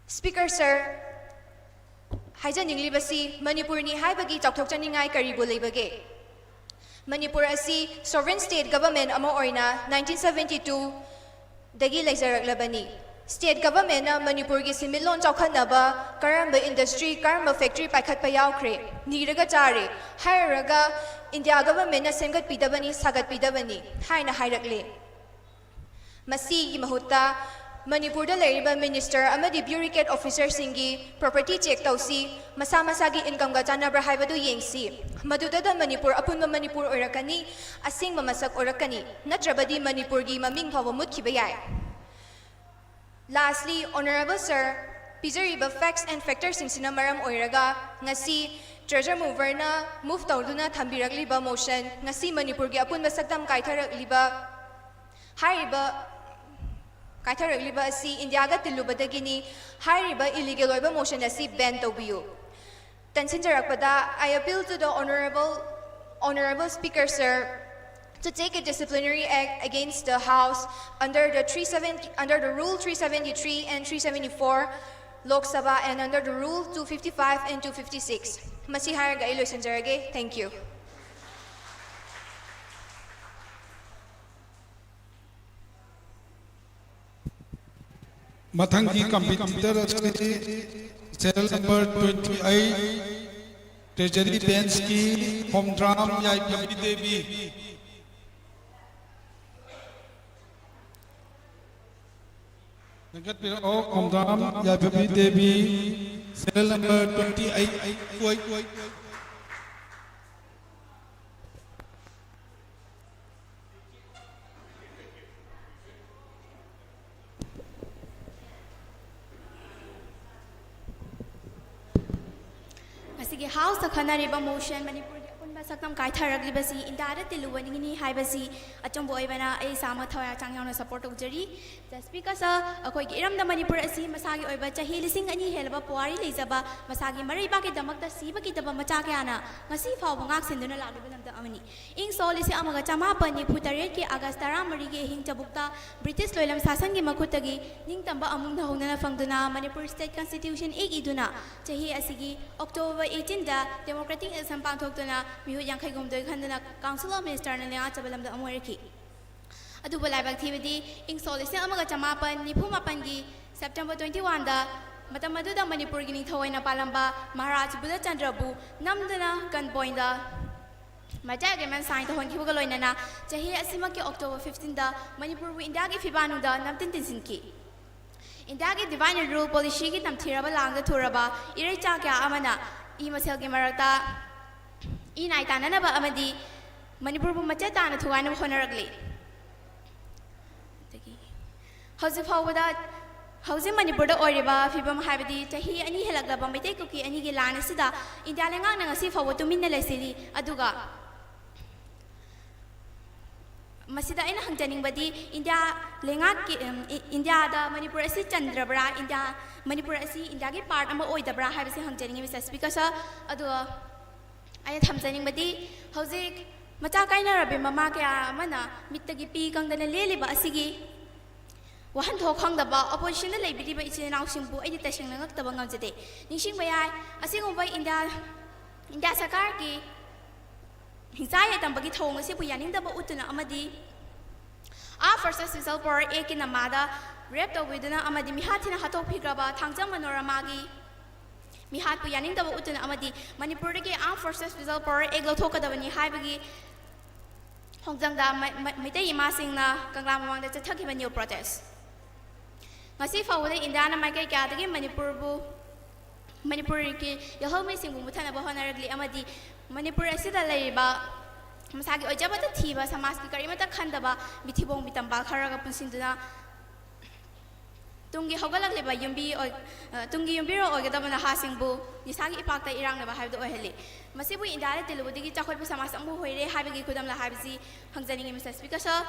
Speaker sir, ꯍꯥꯏꯖꯅꯤꯡꯂꯤꯕꯁꯤ ꯃꯅꯤꯄꯨꯔꯅꯤ ꯍꯥꯏꯕꯒꯤ ꯆꯥꯎꯊꯣꯛꯆꯅꯤꯡꯉꯥꯏ ꯀꯔꯤꯕꯨ ꯂꯩꯕꯒꯦ? ꯃꯅꯤꯄꯨꯔ ꯑꯁꯤ sovereign state government ꯑꯃ ꯑꯣꯏꯅ nineteen seventy-two ꯗꯒꯤ ꯂꯩꯖꯔꯛꯂꯕꯅꯤ꯫ State government ꯅ ꯃꯅꯤꯄꯨꯔꯒꯤ ꯁꯦꯟꯃꯤꯠꯂꯣꯟ ꯆꯥꯎꯈꯠꯅꯕ ꯀꯔꯝꯕ industry, ꯀꯔꯝꯕ factory ꯄꯥꯏꯈꯠꯄ ꯌꯥꯎꯈ꯭ꯔꯦ? ꯅꯤꯔꯒ ꯆꯥꯔꯦ꯫ ꯍꯥꯏꯔꯨꯔꯒ ꯏꯟꯗꯤꯌꯥ government ꯅ ꯁꯦꯝꯒꯠꯄꯤꯗꯕꯅꯤ, ꯁꯥꯒꯠꯄꯤꯗꯕꯅꯤ ꯍꯥꯏꯅ ꯍꯥꯏꯔꯛꯂꯦ꯫ ꯃꯁꯤꯒꯤ ꯃꯍꯨꯠꯇ ꯃꯅꯤꯄꯨꯔꯗ ꯂꯩꯔꯤꯕ minister ꯑꯃꯗꯤ bureaucrat officer ꯁꯤꯡꯒꯤ property check ꯇꯧꯁꯤ, ꯃꯁꯥ ꯃꯁꯥꯒꯤ income ꯒ ꯆꯥꯟꯅꯕ꯭ꯔꯥ ꯍꯥꯏꯕꯗꯨ ꯌꯦꯡꯁꯤ꯫ ꯃꯗꯨꯗꯗ ꯃꯅꯤꯄꯨꯔ ꯑꯄꯨꯟꯕ ꯃꯅꯤꯄꯨꯔ ꯑꯣꯏꯔꯛꯀꯅꯤ, ꯑꯁꯦꯡꯕ ꯃꯁꯛ ꯎꯔꯛꯀꯅꯤ, ꯅꯠꯇ꯭ꯔꯕꯗꯤ ꯃꯅꯤꯄꯨꯔꯒꯤ ꯃꯃꯤꯡ ꯐꯥꯎꯕ ꯃꯨꯠꯈꯤꯕ ꯌꯥꯏ꯫ Lastly, honourable sir, ꯄꯤꯖꯔꯤꯕ facts and factor ꯁꯤꯡꯁꯤꯅ ꯃꯔꯝ ꯑꯣꯏꯔꯒ ꯉꯁꯤ treasurer mover ꯅ move ꯇꯧꯗꯨꯅ ꯊꯝꯕꯤꯔꯛꯂꯤꯕ motion, ꯉꯁꯤ ꯃꯅꯤꯄꯨꯔꯒꯤ ꯑꯄꯨꯟꯕ ꯁꯛꯇꯝ ꯀꯥꯏꯊꯔꯛꯂꯤꯕ, ꯍꯥꯏꯔꯤꯕ ꯀꯥꯏꯊꯔꯛꯂꯤꯕ ꯑꯁꯤ ꯏꯟꯗꯤꯌꯥꯒ ꯇꯤꯜꯂꯨꯕꯗꯒꯤꯅꯤ꯫ ꯍꯥꯏꯔꯤꯕ illegal ꯑꯣꯏꯕ motion ꯑꯁꯤ ban ꯇꯧꯕꯤꯌꯨ꯫ ꯇꯟꯁꯤꯟꯖꯔꯛꯄꯗ, I appeal to the honourable, honourable speaker sir to take a disciplinary act against the house under the three seventy, under the rule three seventy-three and three seventy-four, Lok Sabha, and under the rule two fifty-five and two fifty-six. ꯃꯁꯤ ꯍꯥꯏꯔꯒ ꯑꯩ ꯂꯣꯏꯁꯤꯟꯖꯔꯒꯦ꯫ Thank you. ꯃꯊꯪꯒꯤ competitor ꯑꯁꯤ serial number twenty-eight, treasury bench ꯀꯤ ꯈꯣꯝꯗ꯭ꯔꯥꯝ ꯌꯥꯏꯐꯕꯤ ꯗꯦꯕꯤ꯫ ꯂꯦꯡꯈꯠꯄꯤꯔꯛꯑꯣ, ꯈꯣꯝꯗ꯭ꯔꯥꯝ ꯌꯥꯏꯐꯕꯤ ꯗꯦꯕꯤ, serial number twenty-eight꯫ ꯉꯁꯤꯒꯤ ꯍꯥꯎꯁꯇ ꯈꯟꯅꯔꯤꯕ ꯃꯣꯁꯟ ꯃꯅꯤꯄꯨꯔꯒꯤ ꯑꯄꯨꯟꯕ ꯁꯛꯇꯝ ꯀꯥꯏꯊꯔꯛꯂꯤꯕꯁꯤ ꯏꯟꯗꯤꯌꯥꯗ ꯇꯤꯜꯂꯨꯕꯗꯒꯤꯅꯤ ꯍꯥꯏꯕꯁꯤ ꯑꯆꯨꯝꯕ ꯑꯣꯏꯕꯅ ꯑꯩ ꯏꯁꯥꯃꯛ ꯊꯋꯥꯏ ꯍꯛꯆꯥꯡ ꯌꯥꯎꯅ ꯁꯄꯣꯔꯠ ꯇꯧꯖꯔꯤ꯫ ꯖꯁ ꯕꯤꯀꯣꯁ ꯑꯩꯈꯣꯏꯒꯤ ꯏꯔꯝꯗꯝ ꯃꯅꯤꯄꯨꯔ ꯑꯁꯤ ꯃꯁꯥꯒꯤ ꯑꯣꯏꯕ ꯆꯍꯤ ꯂꯤꯁꯤꯡ ꯑꯅꯤ ꯍꯦꯜꯂꯕ ꯄꯨꯋꯥꯔꯤ ꯂꯩꯖꯕ, ꯃꯁꯥꯒꯤ ꯃꯔꯩꯕꯥꯛꯀꯤꯗꯃꯛꯇ ꯁꯤꯕ ꯀꯤꯗꯕ ꯃꯆꯥ ꯀꯌꯥꯅ ꯉꯁꯤ ꯐꯥꯎꯕ ꯉꯥꯛ ꯁꯦꯟꯗꯨꯅ ꯂꯥꯛꯂꯤꯕ ꯂꯝꯗꯝ ꯑꯃꯅꯤ꯫ ꯏꯪ ꯁꯣꯛ ꯂꯤꯁꯤꯡ ꯑꯃꯒ ꯆꯃꯥꯄꯟ ꯅꯤꯐꯨ ꯇꯔꯦꯠꯀꯤ ꯑꯥꯒꯁ ꯇꯔꯥꯃꯔꯤꯒꯤ ꯑꯍꯤꯡ ꯆꯕꯨꯛꯇ ꯕ꯭ꯔꯤꯇꯤꯁ ꯂꯣꯏꯂꯝ ꯁꯥꯁꯟꯒꯤ ꯃꯈꯨꯠꯇꯒꯤ ꯅꯤꯡꯇꯝꯕ ꯑꯃꯨꯛ ꯅꯧꯍꯧꯅꯅ ꯐꯪꯗꯨꯅ ꯃꯅꯤꯄꯨꯔ ꯁ꯭ꯇꯦꯠ ꯀꯟꯁꯇꯤꯇ꯭ꯌꯨꯁꯟ ꯏꯛ ꯏꯗꯨꯅ ꯆꯍꯤ ꯑꯁꯤꯒꯤ ꯑꯣꯛꯇꯣꯕꯔ ꯑꯩꯠꯇꯤꯟꯗ ꯗꯦꯃꯣꯀ꯭ꯔꯦꯇꯤꯛ ꯏꯂꯦꯛꯁꯟ ꯄꯥꯡꯊꯣꯛꯇꯨꯅ ꯃꯤꯍꯨꯠ ꯌꯥꯡꯈꯩ ꯍꯨꯝꯗꯣꯏ ꯈꯟꯗꯨꯅ ꯀꯥꯎꯟꯁꯤꯜ ꯑꯣꯐ ꯃꯤꯅꯤꯁꯇꯔꯅ ꯂꯩꯉꯥꯛꯆꯕ ꯂꯝꯗꯝ ꯑꯃ ꯑꯣꯏꯔꯛꯈꯤ꯫ ꯑꯗꯨꯕꯨ ꯂꯥꯏꯕꯛ ꯊꯤꯕꯗꯤ ꯏꯪ ꯁꯣꯛ ꯂꯤꯁꯤꯡ ꯑꯃꯒ ꯆꯃꯥꯄꯟ ꯅꯤꯐꯨ ꯃꯥꯄꯟꯒꯤ ꯁꯦꯞꯇꯦꯝꯕꯔ ꯇ꯭ꯋꯦꯟꯇꯤ ꯋꯥꯟꯗ ꯃꯇꯝ ꯑꯗꯨꯗ ꯃꯅꯤꯄꯨꯔꯒꯤ ꯅꯤꯡꯊꯧ ꯑꯣꯏꯅ ꯄꯥꯜꯂꯝꯕ ꯃꯍꯥꯔꯥꯖ ꯕꯨꯙꯆꯟꯗ꯭ꯔꯕꯨ ꯅꯝꯗꯨꯅ ꯒꯟ ꯄꯣꯏꯟꯗ ꯃꯆꯥ ꯑꯦꯒ꯭ꯔꯤꯃꯦꯟ ꯁꯥꯏꯟ ꯇꯧꯍꯟꯈꯤꯕꯒ ꯂꯣꯏꯅꯅ ꯆꯍꯤ ꯑꯁꯤꯃꯛꯀꯤ ꯑꯣꯛꯇꯣꯕꯔ ꯐꯤꯐꯇꯤꯟꯗ ꯃꯅꯤꯄꯨꯔꯕꯨ ꯏꯟꯗꯤꯌꯥꯒꯤ ꯐꯤꯕꯥꯛꯅꯨꯡꯗ ꯅꯝꯇꯤꯟ ꯇꯤꯟꯁꯤꯟꯈꯤ꯫ ꯏꯟꯗꯤꯌꯥꯒꯤ ꯗꯤꯚꯥꯏꯟ ꯔꯨꯜ ꯄꯣꯂꯤꯁꯤꯒꯤ ꯇꯝꯊꯤꯔꯕ ꯂꯥꯡꯗ ꯊꯨꯔꯕ ꯏꯔꯩꯆꯥ ꯀꯌꯥ ꯑꯃꯅ ꯏ ꯃꯁꯦꯜꯒꯤ ꯃꯔꯛꯇ ꯏ ꯅꯥꯏ ꯇꯥꯟꯅꯅꯕ ꯑꯃꯗꯤ ꯃꯅꯤꯄꯨꯔꯕꯨ ꯃꯆꯦꯠ ꯇꯥꯅ ꯊꯨꯒꯥꯏꯅꯕ ꯍꯣꯠꯅꯔꯛꯂꯤ꯫ ꯑꯗꯒꯤ ꯍꯧꯖꯤꯛ ꯐꯥꯎꯕꯗ ꯍꯧꯖꯤꯛ ꯃꯅꯤꯄꯨꯔꯗ ꯑꯣꯏꯔꯤꯕ ꯐꯤꯕꯝ ꯍꯥꯏꯕꯗꯤ ꯆꯍꯤ ꯑꯅꯤ ꯍꯦꯜꯂꯛꯂꯕ ꯃꯩꯇꯩ ꯀꯨꯀꯤ ꯑꯅꯤꯒꯤ ꯂꯥꯟ ꯑꯁꯤꯗ ꯏꯟꯗꯤꯌꯥ ꯂꯩꯉꯥꯛꯅ ꯉꯁꯤ ꯐꯥꯎꯕ ꯇꯨꯃꯤꯟꯅ ꯂꯩꯁꯤꯜꯂꯤ꯫ ꯑꯗꯨꯒ ꯃꯁꯤꯗ ꯑꯩꯅ ꯍꯪꯖꯅꯤꯡꯕꯗꯤ ꯏꯟꯗꯤꯌꯥ ꯂꯩꯉꯥꯛꯀꯤ, ꯎꯝ, ꯏ-, ꯏꯟꯗꯤꯌꯥꯗ ꯃꯅꯤꯄꯨꯔ ꯑꯁꯤ ꯆꯟꯗ꯭ꯔꯕ꯭ꯔꯥ, ꯏꯟꯗꯤꯌꯥ, ꯃꯅꯤꯄꯨꯔ ꯑꯁꯤ ꯏꯟꯗꯤꯌꯥꯒꯤ ꯄꯥꯔꯠ ꯑꯃ ꯑꯣꯏꯗꯕ꯭ꯔꯥ ꯍꯥꯏꯕꯁꯤ ꯍꯪꯖꯅꯤꯡꯉꯤ, ꯃꯤꯁꯦꯁ ꯁ꯭ꯄꯤꯀꯔ ꯁꯔ꯫ ꯑꯗꯨꯒ ꯑꯩꯅ ꯊꯝꯖꯅꯤꯡꯕꯗꯤ ꯍꯧꯖꯤꯛ ꯃꯆꯥ ꯀꯥꯏꯅꯔꯕꯤ ꯃꯃꯥ ꯀꯌꯥ ꯑꯃꯅ ꯃꯤꯠꯇꯒꯤ ꯄꯤ ꯀꯪꯗꯅ ꯂꯦꯜꯂꯤꯕ ꯑꯁꯤꯒꯤ ꯋꯥꯍꯟꯊꯣꯛ ꯈꯪꯗꯕ ꯑꯣꯄꯣꯖꯤꯁꯟꯗ ꯂꯩꯕꯤꯔꯤꯕ ꯏꯆꯤꯜ ꯏꯅꯥꯎꯁꯤꯡꯕꯨ ꯑꯩꯗꯤ ꯇꯁꯦꯡꯅ ꯉꯛꯇꯕ ꯉꯝꯖꯗꯦ꯫ ꯅꯤꯡꯁꯤꯡꯕ ꯌꯥꯏ, ꯑꯁꯤꯒꯨꯝꯕ ꯏꯟꯗꯤꯌꯥ, ꯏꯟꯗꯤꯌꯥ ꯁꯔꯀꯥꯔꯒꯤ ꯍꯤꯡꯁꯥ ꯌꯥꯏꯗꯝꯕꯒꯤ ꯊꯧꯑꯣꯡ ꯑꯁꯤꯕꯨ ꯌꯥꯅꯤꯡꯗꯕ ꯎꯠꯇꯨꯅ ꯑꯃꯗꯤ Armed Forces Special Power Actꯀꯤ ꯅꯃꯥꯗ ꯔꯦꯞ ꯇꯧꯕꯤꯗꯨꯅ ꯑꯃꯗꯤ ꯃꯤꯍꯥꯠ ꯊꯤꯅ ꯍꯥꯠꯇꯣꯛꯄꯤꯈ꯭ꯔꯕ ꯊꯥꯡꯖꯝ ꯃꯅꯣꯔꯃꯥꯒꯤ ꯃꯤꯍꯥꯠꯄꯨ ꯌꯥꯅꯤꯡꯗꯕ ꯎꯠꯇꯨꯅ ꯑꯃꯗꯤ ꯃꯅꯤꯄꯨꯔꯗꯒꯤ Armed Forces Special Power Act ꯂꯧꯊꯣꯛꯀꯗꯕꯅꯤ ꯍꯥꯏꯕꯒꯤ ꯈꯣꯡꯖꯪꯗ ꯃ-, ꯃ-, ꯃꯩꯇꯩ ꯏꯃꯥꯁꯤꯡꯅ ꯀꯪꯂꯥ ꯃꯃꯥꯡꯗ ꯆꯠꯊꯈꯤꯕ new protest꯫ ꯉꯁꯤ ꯐꯥꯎꯕꯗ ꯏꯟꯗꯤꯌꯥꯅ ꯃꯥꯏꯀꯩ ꯀꯌꯥꯗꯒꯤ ꯃꯅꯤꯄꯨꯔꯕꯨ, ꯃꯅꯤꯄꯨꯔꯒꯤ ꯌꯦꯜꯍꯧꯃꯤꯁꯤꯡꯕꯨ ꯃꯨꯊꯠꯅꯕ ꯍꯣꯠꯅꯔꯛꯂꯤ ꯑꯃꯗꯤ ꯃꯅꯤꯄꯨꯔ ꯑꯁꯤꯗ ꯂꯩꯔꯤꯕ ꯃꯁꯥꯒꯤ ꯑꯣꯏꯖꯕꯇ ꯊꯤꯕ, ꯁꯃꯥꯖꯀꯤ ꯀꯔꯤꯃꯠꯇ ꯈꯟꯗꯕ ꯃꯤꯊꯤꯕꯣꯡ ꯃꯤꯇꯝꯕꯥꯜ ꯈꯔꯒ ꯄꯨꯟꯁꯤꯟꯗꯨꯅ ꯇꯨꯡꯒꯤ ꯍꯧꯒꯠꯂꯛꯂꯤꯕ ꯌꯨꯝꯕꯤ ꯑꯣꯏ-, ꯑ, ꯇꯨꯡꯒꯤ ꯌꯨꯝꯕꯤꯔꯣꯜ ꯑꯣꯏꯒꯗꯕ ꯅꯍꯥꯁꯤꯡꯕꯨ ꯅꯤꯁꯥꯒꯤ ꯏꯄꯥꯛꯇ ꯏꯔꯥꯛꯅꯕ ꯍꯥꯏꯕꯗꯨ ꯑꯣꯏꯍꯜꯂꯤ꯫ ꯃꯁꯤꯕꯨ ꯏꯟꯗꯤꯌꯥꯗ ꯇꯤꯜꯂꯨꯕꯗꯒꯤ ꯆꯥꯎꯈꯠꯄ ꯁꯃꯥꯖ ꯑꯃꯕꯨ ꯑꯣꯏꯔꯦ ꯍꯥꯏꯕꯒꯤ ꯈꯨꯗꯝꯂ ꯍꯥꯏꯕꯁꯤ ꯍꯪꯖꯅꯤꯡꯏ, ꯃꯤꯁꯇꯔ ꯁ꯭ꯄꯤꯀꯔ ꯁꯔ꯫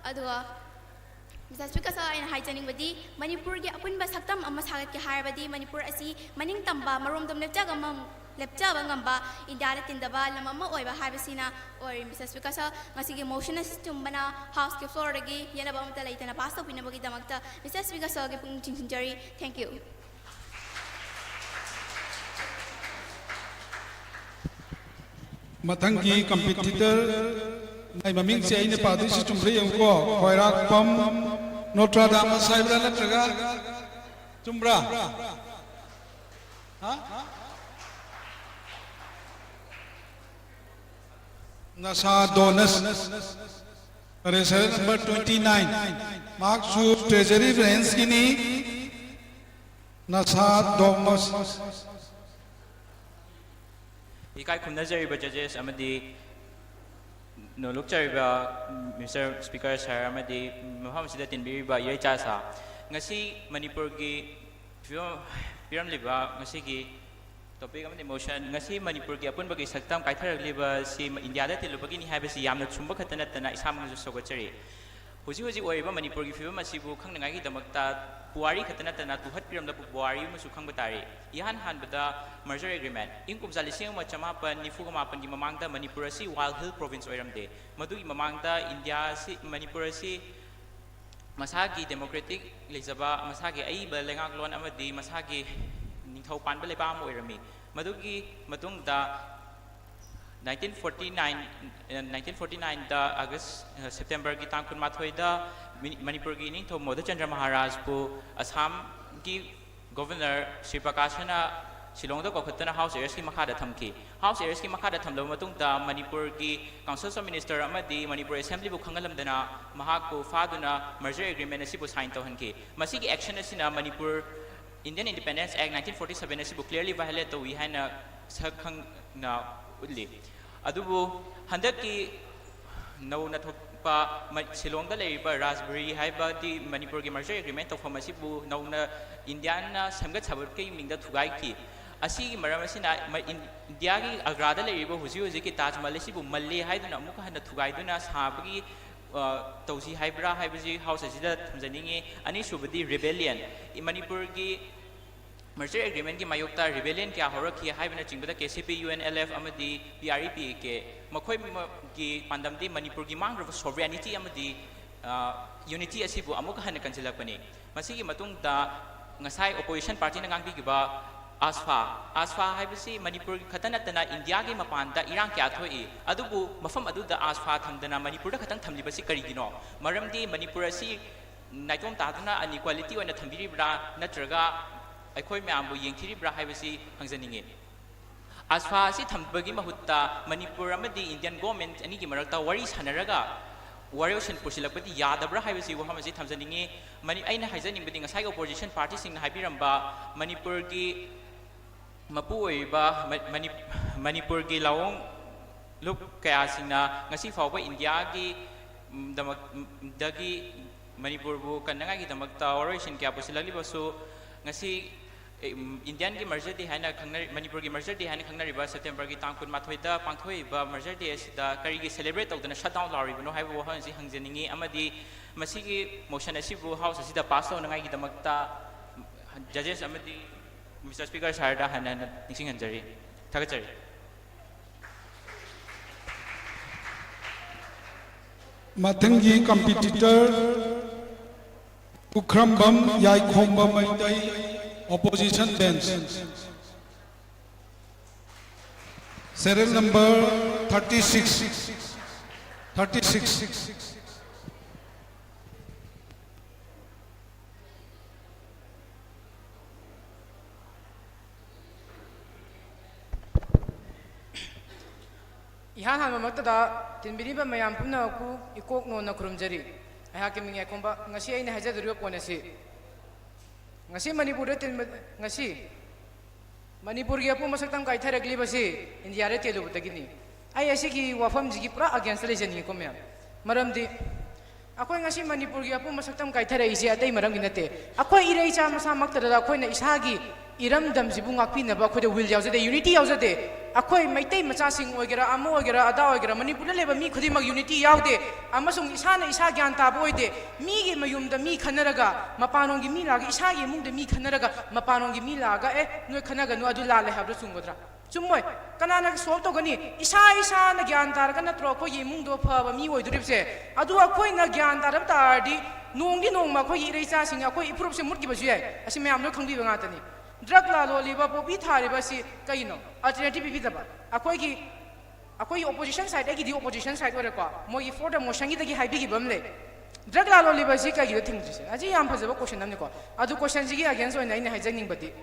ꯑꯗꯨꯒ ꯃꯤꯁꯇꯔ ꯁ꯭ꯄꯤꯀꯔ ꯁꯔ, ꯑꯩꯅ ꯍꯥꯏꯖꯅꯤꯡꯕꯗꯤ, ꯃꯅꯤꯄꯨꯔꯒꯤ ꯑꯄꯨꯟꯕ ꯁꯛꯇꯝ ꯑꯃ ꯁꯥꯒꯠꯀꯦ ꯍꯥꯏꯔꯕꯗꯤ ꯃꯅꯤꯄꯨꯔ ꯑꯁꯤ ꯃꯅꯤꯡ ꯇꯝꯕ, ꯃꯔꯣꯝꯗꯣꯝ ꯂꯦꯞꯆꯕ ꯑꯃ-, ꯂꯦꯞꯆꯕ ꯉꯝꯕ, ꯏꯟꯗꯤꯌꯥꯗ ꯇꯤꯟꯗꯕ ꯂꯝ ꯑꯃ ꯑꯣꯏꯕ ꯍꯥꯏꯕꯁꯤꯅ ꯑꯣꯏꯔꯤ꯫ ꯃꯤꯁꯇꯔ ꯁ꯭ꯄꯤꯀꯔ ꯁꯔ, ꯉꯁꯤꯒꯤ ꯃꯣꯁꯟ ꯑꯁꯤ ꯆꯨꯝꯕꯅ ꯍꯥꯎꯁꯀꯤ ꯐ꯭ꯂꯣꯔꯗꯒꯤ ꯌꯦꯠꯅꯕ ꯑꯃꯠꯇ ꯂꯩꯇꯅ ꯄꯥꯁ ꯇꯧꯕꯤꯅꯕꯒꯤꯗꯃꯛꯇ ꯃꯤꯁꯇꯔ ꯁ꯭ꯄꯤꯀꯔ ꯁꯔꯒꯤ ꯄꯨꯛꯅꯤꯡ ꯆꯤꯡꯁꯤꯟꯖꯔꯤ꯫ Thank you꯫ ꯃꯊꯪꯒꯤ ꯀꯝꯄꯤꯇꯤꯇꯔ ꯃꯥꯏ ꯃꯃꯤꯡꯁꯦ ꯑꯩꯅ ꯄꯥꯗꯣꯏꯁꯤ ꯆꯨꯝꯕ꯭ꯔꯥ ꯌꯦꯡꯉꯨꯀꯣ꯫ ꯈ꯭ꯋꯥꯏꯔꯥꯛꯄꯝ ꯅꯣꯇ꯭ꯔꯥꯗꯥꯃꯁ ꯍꯥꯏꯕ꯭ꯔꯥ ꯅꯠꯇ꯭ꯔꯒ ꯆꯨꯝꯕ꯭ꯔꯥ? ꯍꯥ? ꯅꯁꯥꯗꯣꯅꯁ꯫ ꯐꯔꯦ, serial number twenty nine꯫ ꯃꯍꯥꯛꯁꯨ ꯇ꯭ꯔꯦꯖꯔꯤ ꯕ꯭ꯔꯥꯟꯁꯀꯤꯅꯤ꯫ ꯅꯁꯥꯗꯣꯃꯁ꯫ ꯏꯀꯥꯏ ꯈꯨꯝꯅꯖꯔꯤꯕ ꯖꯖꯦꯁ ꯑꯃꯗꯤ ꯅꯣꯂꯨꯛꯆꯔꯤꯕ ꯃꯤꯁꯇꯔ ꯁ꯭ꯄꯤꯀꯔ ꯁꯔ ꯑꯃꯗꯤ ꯃꯐꯝ ꯑꯁꯤꯗ ꯇꯤꯟꯕꯤꯔꯤꯕ ꯏꯔꯩꯆꯥ ꯁꯥ, ꯉꯁꯤ ꯃꯅꯤꯄꯨꯔꯒꯤ ꯐꯤꯕꯝ ꯄꯤꯔꯝꯂꯤꯕ ꯉꯁꯤꯒꯤ ꯇꯣꯄꯤꯛ ꯑꯃꯗꯤ ꯃꯣꯁꯟ, ꯉꯁꯤ ꯃꯅꯤꯄꯨꯔꯒꯤ ꯑꯄꯨꯟꯕꯒꯤ ꯁꯛꯇꯝ ꯀꯥꯏꯊꯔꯛꯂꯤꯕ ꯑꯁꯤ ꯏꯟꯗꯤꯌꯥꯗ ꯇꯤꯜꯂꯨꯕꯒꯤꯅꯤ ꯍꯥꯏꯕꯁꯤ ꯌꯥꯝꯅ ꯆꯨꯝꯕ ꯈꯛꯇ ꯅꯠꯇꯅ ꯏꯁꯥꯃꯛꯅꯁꯨ ꯁꯧꯒꯠꯆꯔꯤ꯫ ꯍꯧꯖꯤꯛ ꯍꯧꯖꯤꯛ ꯑꯣꯏꯔꯤꯕ ꯃꯅꯤꯄꯨꯔꯒꯤ ꯐꯤꯕꯝ ꯑꯁꯤꯕꯨ ꯈꯪꯅꯉꯥꯏꯒꯤꯗꯃꯛꯇ ꯄꯨꯋꯥꯔꯤ ꯈꯛꯇ ꯅꯠꯇꯅ ꯇꯨꯍꯠꯄꯤꯔꯝꯂꯕ ꯄꯨꯋꯥꯔꯤ ꯑꯃꯁꯨ ꯈꯪꯕ ꯇꯥꯔꯤ꯫ ꯏꯍꯥꯟ ꯍꯥꯟꯕꯗ merger agreement, ꯏꯪ ꯀꯨꯝꯖꯥ ꯂꯤꯁꯤꯡ ꯑꯃ ꯆꯃꯥꯄꯟ ꯅꯤꯐꯨꯒ ꯃꯥꯄꯟꯒꯤ ꯃꯃꯥꯡꯗ ꯃꯅꯤꯄꯨꯔ ꯑꯁꯤ wild hill province ꯑꯣꯏꯔꯝꯗꯦ꯫ ꯃꯗꯨꯒꯤ ꯃꯃꯥꯡꯗ ꯏꯟꯗꯤꯌꯥ ꯑꯁꯤ, ꯃꯅꯤꯄꯨꯔ ꯑꯁꯤ ꯃꯁꯥꯒꯤ democratic ꯂꯩꯖꯕ, ꯃꯁꯥꯒꯤ ꯑꯏꯕ ꯂꯩꯉꯥꯛꯂꯣꯟ ꯑꯃꯗꯤ ꯃꯁꯥꯒꯤ ꯅꯤꯡꯊꯧ ꯄꯥꯟꯕ ꯂꯩꯕꯥꯛ ꯑꯃ ꯑꯣꯏꯔꯝꯃꯤ꯫ ꯃꯗꯨꯒꯤ ꯃꯇꯨꯡꯗ nineteen forty nine, nineteen forty nineꯗ August, Septemberꯒꯤ ꯇꯥꯡ ꯀꯨꯟꯃꯥꯊꯣꯏꯗ ꯃꯤ-, ꯃꯅꯤꯄꯨꯔꯒꯤ ꯏꯅꯤꯡꯊꯧ ꯃꯣꯗꯆꯟꯗ꯭ꯔ ꯃꯍꯥꯔꯥꯖꯄꯨ ꯑꯁꯥꯝꯒꯤ Governor ꯁ꯭ꯔꯤ ꯄ꯭ꯔꯀꯥꯁꯅ ꯁꯤꯂꯣꯡꯗ ꯀꯧꯈꯠꯇꯨꯅ house arrestꯀꯤ ꯃꯈꯥꯗ ꯊꯝꯈꯤ꯫ House arrestꯀꯤ ꯃꯈꯥꯗ ꯊꯝꯂꯕ ꯃꯇꯨꯡꯗ ꯃꯅꯤꯄꯨꯔꯒꯤ Council of Minister ꯑꯃꯗꯤ ꯃꯅꯤꯄꯨꯔ Assemblyꯕꯨ ꯈꯪꯍꯜꯂꯝꯗꯅ ꯃꯍꯥꯛꯄꯨ ꯐꯥꯗꯨꯅ merger agreement ꯑꯁꯤꯕꯨ sign ꯇꯧꯍꯟꯈꯤ꯫ ꯃꯁꯤꯒꯤ action ꯑꯁꯤꯅ Manipur Indian Independence Act nineteen forty seven ꯑꯁꯤꯕꯨ clearly violate ꯇꯧꯏ ꯍꯥꯏꯅ ꯁꯛ ꯈꯪꯅ ꯎꯠꯂꯤ꯫ ꯑꯗꯨꯕꯨ ꯍꯟꯗꯛꯀꯤ ꯅꯧꯅ ꯊꯣꯛ-, ꯄ-, ꯃ-, ꯁꯤꯂꯣꯡꯗ ꯂꯩꯔꯤꯕ ꯔꯥꯖꯕꯔꯤ ꯍꯥꯏꯕꯗꯤ ꯃꯅꯤꯄꯨꯔꯒꯤ merger agreement ꯇꯧꯐꯝ ꯑꯁꯤꯕꯨ ꯅꯧꯅ ꯏꯟꯗꯤꯌꯥꯅ ꯁꯦꯝꯒꯠ ꯁꯥꯒꯠꯄꯒꯤ ꯃꯤꯡꯗ ꯊꯨꯒꯥꯏꯈꯤ꯫ ꯑꯁꯤꯒꯤ ꯃꯔꯝ ꯑꯁꯤꯅ ꯃ-, ꯏꯟ-, ꯏꯟꯗꯤꯌꯥꯒꯤ ꯑꯒ꯭ꯔꯥꯗ ꯂꯩꯔꯤꯕ ꯍꯧꯖꯤꯛ ꯍꯧꯖꯤꯛꯀꯤ ꯇꯥꯖ ꯃꯍꯜ ꯑꯁꯤꯕꯨ ꯃꯜꯂꯤ ꯍꯥꯏꯗꯨꯅ ꯑꯃꯨꯛꯀ ꯍꯟꯅ ꯊꯨꯒꯥꯏꯗꯨꯅ ꯁꯥꯕꯒꯤ, ꯑ, ꯇꯧꯁꯤ ꯍꯥꯏꯕ꯭ꯔꯥ ꯍꯥꯏꯕꯁꯤ ꯍꯥꯎꯁ ꯑꯁꯤꯗ ꯊꯝꯖꯅꯤꯡꯉꯤ꯫ ꯑꯅꯤꯁꯨꯕꯗꯤ rebellion꯫ ꯃꯅꯤꯄꯨꯔꯒꯤ merger agreement ꯀꯤ ꯃꯥꯌꯣꯛꯇ rebellion ꯀꯌꯥ ꯍꯧꯔꯛꯈꯤ ꯍꯥꯏꯕꯅꯆꯤꯡꯕꯗ K C P, U N L F ꯑꯃꯗꯤ P R E P A K, ꯃꯈꯣꯏꯒꯤ ꯄꯥꯟꯗꯝꯗꯤ ꯃꯅꯤꯄꯨꯔꯒꯤ ꯃꯥꯡꯈ꯭ꯔꯕ sovereignty ꯑꯃꯗꯤ, ꯑ, unity ꯑꯁꯤꯕꯨ ꯑꯃꯨꯛ ꯍꯟꯅ ꯀꯟꯁꯤꯜꯂꯛꯄꯅꯤ꯫ ꯃꯁꯤꯒꯤ ꯃꯇꯨꯡꯗ ꯉꯁꯥꯏ opposition party ꯅ ꯉꯥꯡꯕꯤꯈꯤꯕ ꯑꯥꯁꯐꯥ, ꯑꯥꯁꯐꯥ ꯍꯥꯏꯕꯁꯤ ꯃꯅꯤꯄꯨꯔ ꯈꯛꯇ ꯅꯠꯇꯅ ꯏꯟꯗꯤꯌꯥꯒꯤ ꯃꯄꯥꯟꯗ ꯏꯔꯥꯡ ꯀꯌꯥ ꯊꯣꯛꯏ, ꯑꯗꯨꯕꯨ ꯃꯐꯝ ꯑꯗꯨꯗ ꯑꯥꯁꯐꯥ ꯊꯝꯗꯅ ꯃꯅꯤꯄꯨꯔꯗ ꯈꯛꯇꯪ ꯊꯝꯂꯤꯕꯁꯤ ꯀꯔꯤꯒꯤꯅꯣ? ꯃꯔꯝꯗꯤ ꯃꯅꯤꯄꯨꯔ ꯑꯁꯤ ꯅꯥꯏꯇꯣꯝ ꯇꯥꯗꯨꯅ inequality ꯑꯣꯏꯅ ꯊꯝꯕꯤꯔꯤꯕ꯭ꯔꯥ, ꯅꯠꯇ꯭ꯔꯒ ꯑꯩꯈꯣꯏ ꯃꯌꯥꯝꯕꯨ ꯌꯦꯡꯊꯤꯔꯤꯕ꯭ꯔꯥ ꯍꯥꯏꯕꯁꯤ ꯍꯪꯖꯅꯤꯡꯉꯤ꯫ ꯑꯥꯁꯐꯥ ꯑꯁꯤ ꯊꯝꯕꯒꯤ ꯃꯍꯨꯠꯇ ꯃꯅꯤꯄꯨꯔ ꯑꯃꯗꯤ Indian government ꯑꯅꯤꯒꯤ ꯃꯔꯛꯇ ꯋꯥꯔꯤ ꯁꯥꯟꯅꯔꯒ ꯋꯥꯔꯣꯏꯁꯤꯟ ꯄꯨꯁꯤꯜꯂꯛꯄꯗꯤ ꯌꯥꯗꯕ꯭ꯔꯥ ꯍꯥꯏꯕꯁꯤ ꯋꯥꯐꯝ ꯑꯁꯤ ꯊꯝꯖꯅꯤꯡꯉꯤ꯫ ꯃꯅꯤ-, ꯑꯩꯅ ꯍꯥꯏꯖꯅꯤꯡꯕꯗꯤ ꯉꯁꯥꯏꯒꯤ opposition party ꯁꯤꯡꯅ ꯍꯥꯏꯕꯤꯔꯝꯕ ꯃꯅꯤꯄꯨꯔꯒꯤ ꯃꯄꯨ ꯑꯣꯏꯔꯤꯕ ꯃ-, ꯃꯅꯤ-, ꯃꯅꯤꯄꯨꯔꯒꯤ ꯂꯥꯑꯣꯡ ꯂꯨꯞ ꯀꯌꯥꯁꯤꯡꯅ ꯉꯁꯤ ꯐꯥꯎꯕ ꯏꯟꯗꯤꯌꯥꯒꯤ, ꯎꯝ, ꯗꯃꯛ, ꯎꯝ, ꯗꯒꯤ ꯃꯅꯤꯄꯨꯔꯕꯨ ꯀꯟꯅꯉꯥꯏꯒꯤꯗꯃꯛꯇ ꯋꯥꯔꯣꯏꯁꯤꯟ ꯀꯌꯥ ꯄꯨꯁꯤꯜꯂꯛꯂꯤꯕꯁꯨ ꯉꯁꯤ, ꯑꯦ, ꯎꯝ, ꯏꯟꯗꯤꯌꯥꯟꯒꯤ merger day ꯍꯥꯏꯅ ꯈꯪꯅꯔꯤ-, ꯃꯅꯤꯄꯨꯔꯒꯤ merger day ꯍꯥꯏꯅ ꯈꯪꯅꯔꯤꯕ ꯁꯦꯞꯇꯦꯝꯕꯔꯒꯤ ꯇꯥꯡ ꯀꯨꯟꯃꯥꯊꯣꯏꯗ ꯄꯥꯡꯊꯣꯛꯏꯕ merger day ꯑꯁꯤꯗ ꯀꯔꯤꯒꯤ celebrate ꯇꯧꯗꯅ shutdown ꯂꯥꯎꯔꯤꯕꯅꯣ ꯍꯥꯏꯕ ꯋꯥꯐꯝ ꯑꯁꯤ ꯍꯪꯖꯅꯤꯡꯉꯤ꯫ ꯑꯃꯗꯤ ꯃꯁꯤꯒꯤ motion ꯑꯁꯤꯕꯨ house ꯑꯁꯤꯗ pass ꯇꯧꯅꯉꯥꯏꯒꯤꯗꯃꯛꯇ judges ꯑꯃꯗꯤ Mister Speaker sir ꯗ ꯍꯟꯅ ꯍꯟꯅ ꯅꯤꯡꯁꯤꯡꯍꯟꯖꯔꯤ꯫ ꯊꯥꯒꯠꯆꯔꯤ꯫ ꯃꯊꯪꯒꯤ competitor ꯄꯨꯈ꯭ꯔꯝꯕꯝ ꯌꯥꯏꯈꯣꯝꯕ Meitei, opposition bench, serial number thirty six, thirty six꯫ ꯏꯍꯥꯟ ꯍꯥꯟꯕꯃꯛꯇꯗ ꯇꯤꯟꯕꯤꯔꯤꯕ ꯃꯌꯥꯝ ꯄꯨꯝꯅꯃꯛꯄꯨ ꯏꯀꯣꯛ ꯅꯣꯟꯅ ꯈꯨꯔꯨꯝꯖꯔꯤ꯫ ꯑꯩꯍꯥꯛꯀꯤ ꯃꯤꯡ ꯌꯥꯏꯈꯣꯝꯕ꯫ ꯉꯁꯤ ꯑꯩꯅ ꯍꯥꯏꯖꯗꯣꯔꯤꯕ ꯄꯣꯠ ꯑꯁꯤ, ꯉꯁꯤ ꯃꯅꯤꯄꯨꯔꯗ ꯇꯤꯟꯕ, ꯉꯁꯤ ꯃꯅꯤꯄꯨꯔꯒꯤ ꯑꯄꯨꯟꯕ ꯁꯛꯇꯝ ꯀꯥꯏꯊꯔꯛꯂꯤꯕꯁꯤ ꯏꯟꯗꯤꯌꯥꯗ ꯇꯦꯜꯂꯨꯕꯗꯒꯤꯅꯤ꯫ ꯑꯩ ꯑꯁꯤꯒꯤ ꯋꯥꯐꯝꯁꯤꯒꯤ ꯄꯨꯔꯥ against ꯇ ꯂꯩꯖꯅꯤꯡꯉꯤꯀꯣ ꯃꯌꯥꯝ꯫ ꯃꯔꯝꯗꯤ ꯑꯩꯈꯣꯏ ꯉꯁꯤ ꯃꯅꯤꯄꯨꯔꯒꯤ ꯑꯄꯨꯝꯕ ꯁꯛꯇꯝ ꯀꯥꯏꯊꯔꯛꯏꯁꯦ ꯑꯇꯩ ꯃꯔꯝꯒꯤ ꯅꯠꯇꯦ꯫ ꯑꯩꯈꯣꯏ ꯏꯔꯩꯆꯥ ꯃꯁꯥꯃꯛꯇꯗ ꯑꯩꯈꯣꯏꯅ ꯏꯁꯥꯒꯤ ꯏꯔꯝꯗꯝꯁꯤꯕꯨ ꯉꯥꯛꯄꯤꯅꯕ ꯑꯩꯈꯣꯏꯗ will ꯌꯥꯎꯖꯗꯦ, unity ꯌꯥꯎꯖꯗꯦ꯫ ꯑꯩꯈꯣꯏ ꯃꯩꯇꯩ ꯃꯆꯥꯁꯤꯡ ꯑꯣꯏꯒꯦꯔꯥ, ꯑꯃ ꯑꯣꯏꯒꯦꯔꯥ, ꯑꯗꯥ ꯑꯣꯏꯒꯦꯔꯥ, ꯃꯅꯤꯄꯨꯔꯗ ꯂꯩꯕ ꯃꯤ ꯈꯨꯗꯤꯡꯃꯛ unity ꯌꯥꯎꯗꯦ꯫ ꯑꯃꯁꯨꯡ ꯏꯁꯥꯅ ꯏꯁꯥ ꯒ꯭ꯌꯥꯟ ꯇꯥꯕ ꯑꯣꯏꯗꯦ꯫ ꯃꯤꯒꯤ ꯃꯌꯨꯝꯗ ꯃꯤ ꯈꯟꯅꯔꯒ, ꯃꯄꯥꯟꯂꯣꯝꯒꯤ ꯃꯤ ꯂꯥꯛꯑꯒ ꯏꯁꯥꯒꯤ ꯏꯃꯨꯡꯗ ꯃꯤ ꯈꯟꯅꯔꯒ, ꯃꯄꯥꯟꯂꯣꯝꯒꯤ ꯃꯤ ꯂꯥꯛꯑꯒ, "ꯑꯦ, ꯅꯣꯏ ꯈꯟꯅꯒꯅꯨ, ꯑꯗꯨ ꯂꯥꯜꯂꯦ" ꯍꯥꯏꯕꯗꯣ ꯆꯨꯝꯒꯗ꯭ꯔꯥ? ꯆꯨꯝꯃꯣꯏ꯫ ꯀꯅꯥꯅ solve ꯇꯧꯒꯅꯤ? ꯏꯁꯥ ꯏꯁꯥꯅ ꯒ꯭ꯌꯥꯟ ꯇꯥꯔꯒ ꯅꯠꯇ꯭ꯔꯣ ꯑꯩꯈꯣꯏꯒꯤ ꯏꯃꯨꯡꯗꯣ ꯐꯕ ꯃꯤ ꯑꯣꯏꯗꯣꯔꯤꯕꯁꯦ? ꯑꯗꯨ ꯑꯩꯈꯣꯏꯅ ꯒ꯭ꯌꯥꯟ ꯇꯥꯔꯕ ꯇꯥꯔꯗꯤ, ꯅꯣꯡꯗꯤ ꯅꯣꯡꯃ ꯑꯩꯈꯣꯏꯒꯤ ꯏꯔꯩꯆꯥꯁꯤꯡ, ꯑꯩꯈꯣꯏ ꯏꯐꯨꯔꯨꯞꯁꯦ ꯃꯨꯠꯈꯤꯕꯁꯤ ꯌꯥꯏ꯫ ꯑꯁꯤ ꯃꯌꯥꯝ ꯂꯣꯏ ꯈꯪꯕꯤꯕ ꯉꯥꯛꯇꯅꯤ꯫ Drug ꯂꯥꯂꯣꯜꯂꯤꯕ, poppy ꯊꯥꯔꯤꯕ ꯑꯁꯤ ꯀꯩꯅꯣ? Alternative ꯄꯤꯕꯤꯗꯕ꯫ ꯑꯩꯈꯣꯏꯒꯤ, ꯑꯩꯈꯣꯏꯒꯤ opposition side, ꯑꯩꯒꯤꯗꯤ opposition side ꯑꯣꯏꯔꯦꯀꯣ, ꯃꯣꯏꯒꯤ for the motion ꯒꯤꯗꯒꯤ ꯍꯥꯏꯕꯤꯈꯤꯕ ꯑꯃ ꯂꯩ꯫ Drug ꯂꯥꯂꯣꯜꯂꯤꯕ ꯑꯁꯤ ꯀꯩꯒꯤꯅꯣ ꯊꯤꯡꯗ꯭ꯔꯤꯁꯦ? ꯑꯁꯤ ꯌꯥꯝ ꯐꯖꯕ question ꯑꯃꯅꯤꯀꯣ꯫ ꯑꯗꯨ question ꯁꯤꯒꯤ against ꯑꯣꯏꯅ ꯑꯩꯅ ꯍꯥꯏꯖꯅꯤꯡꯕꯗꯤ,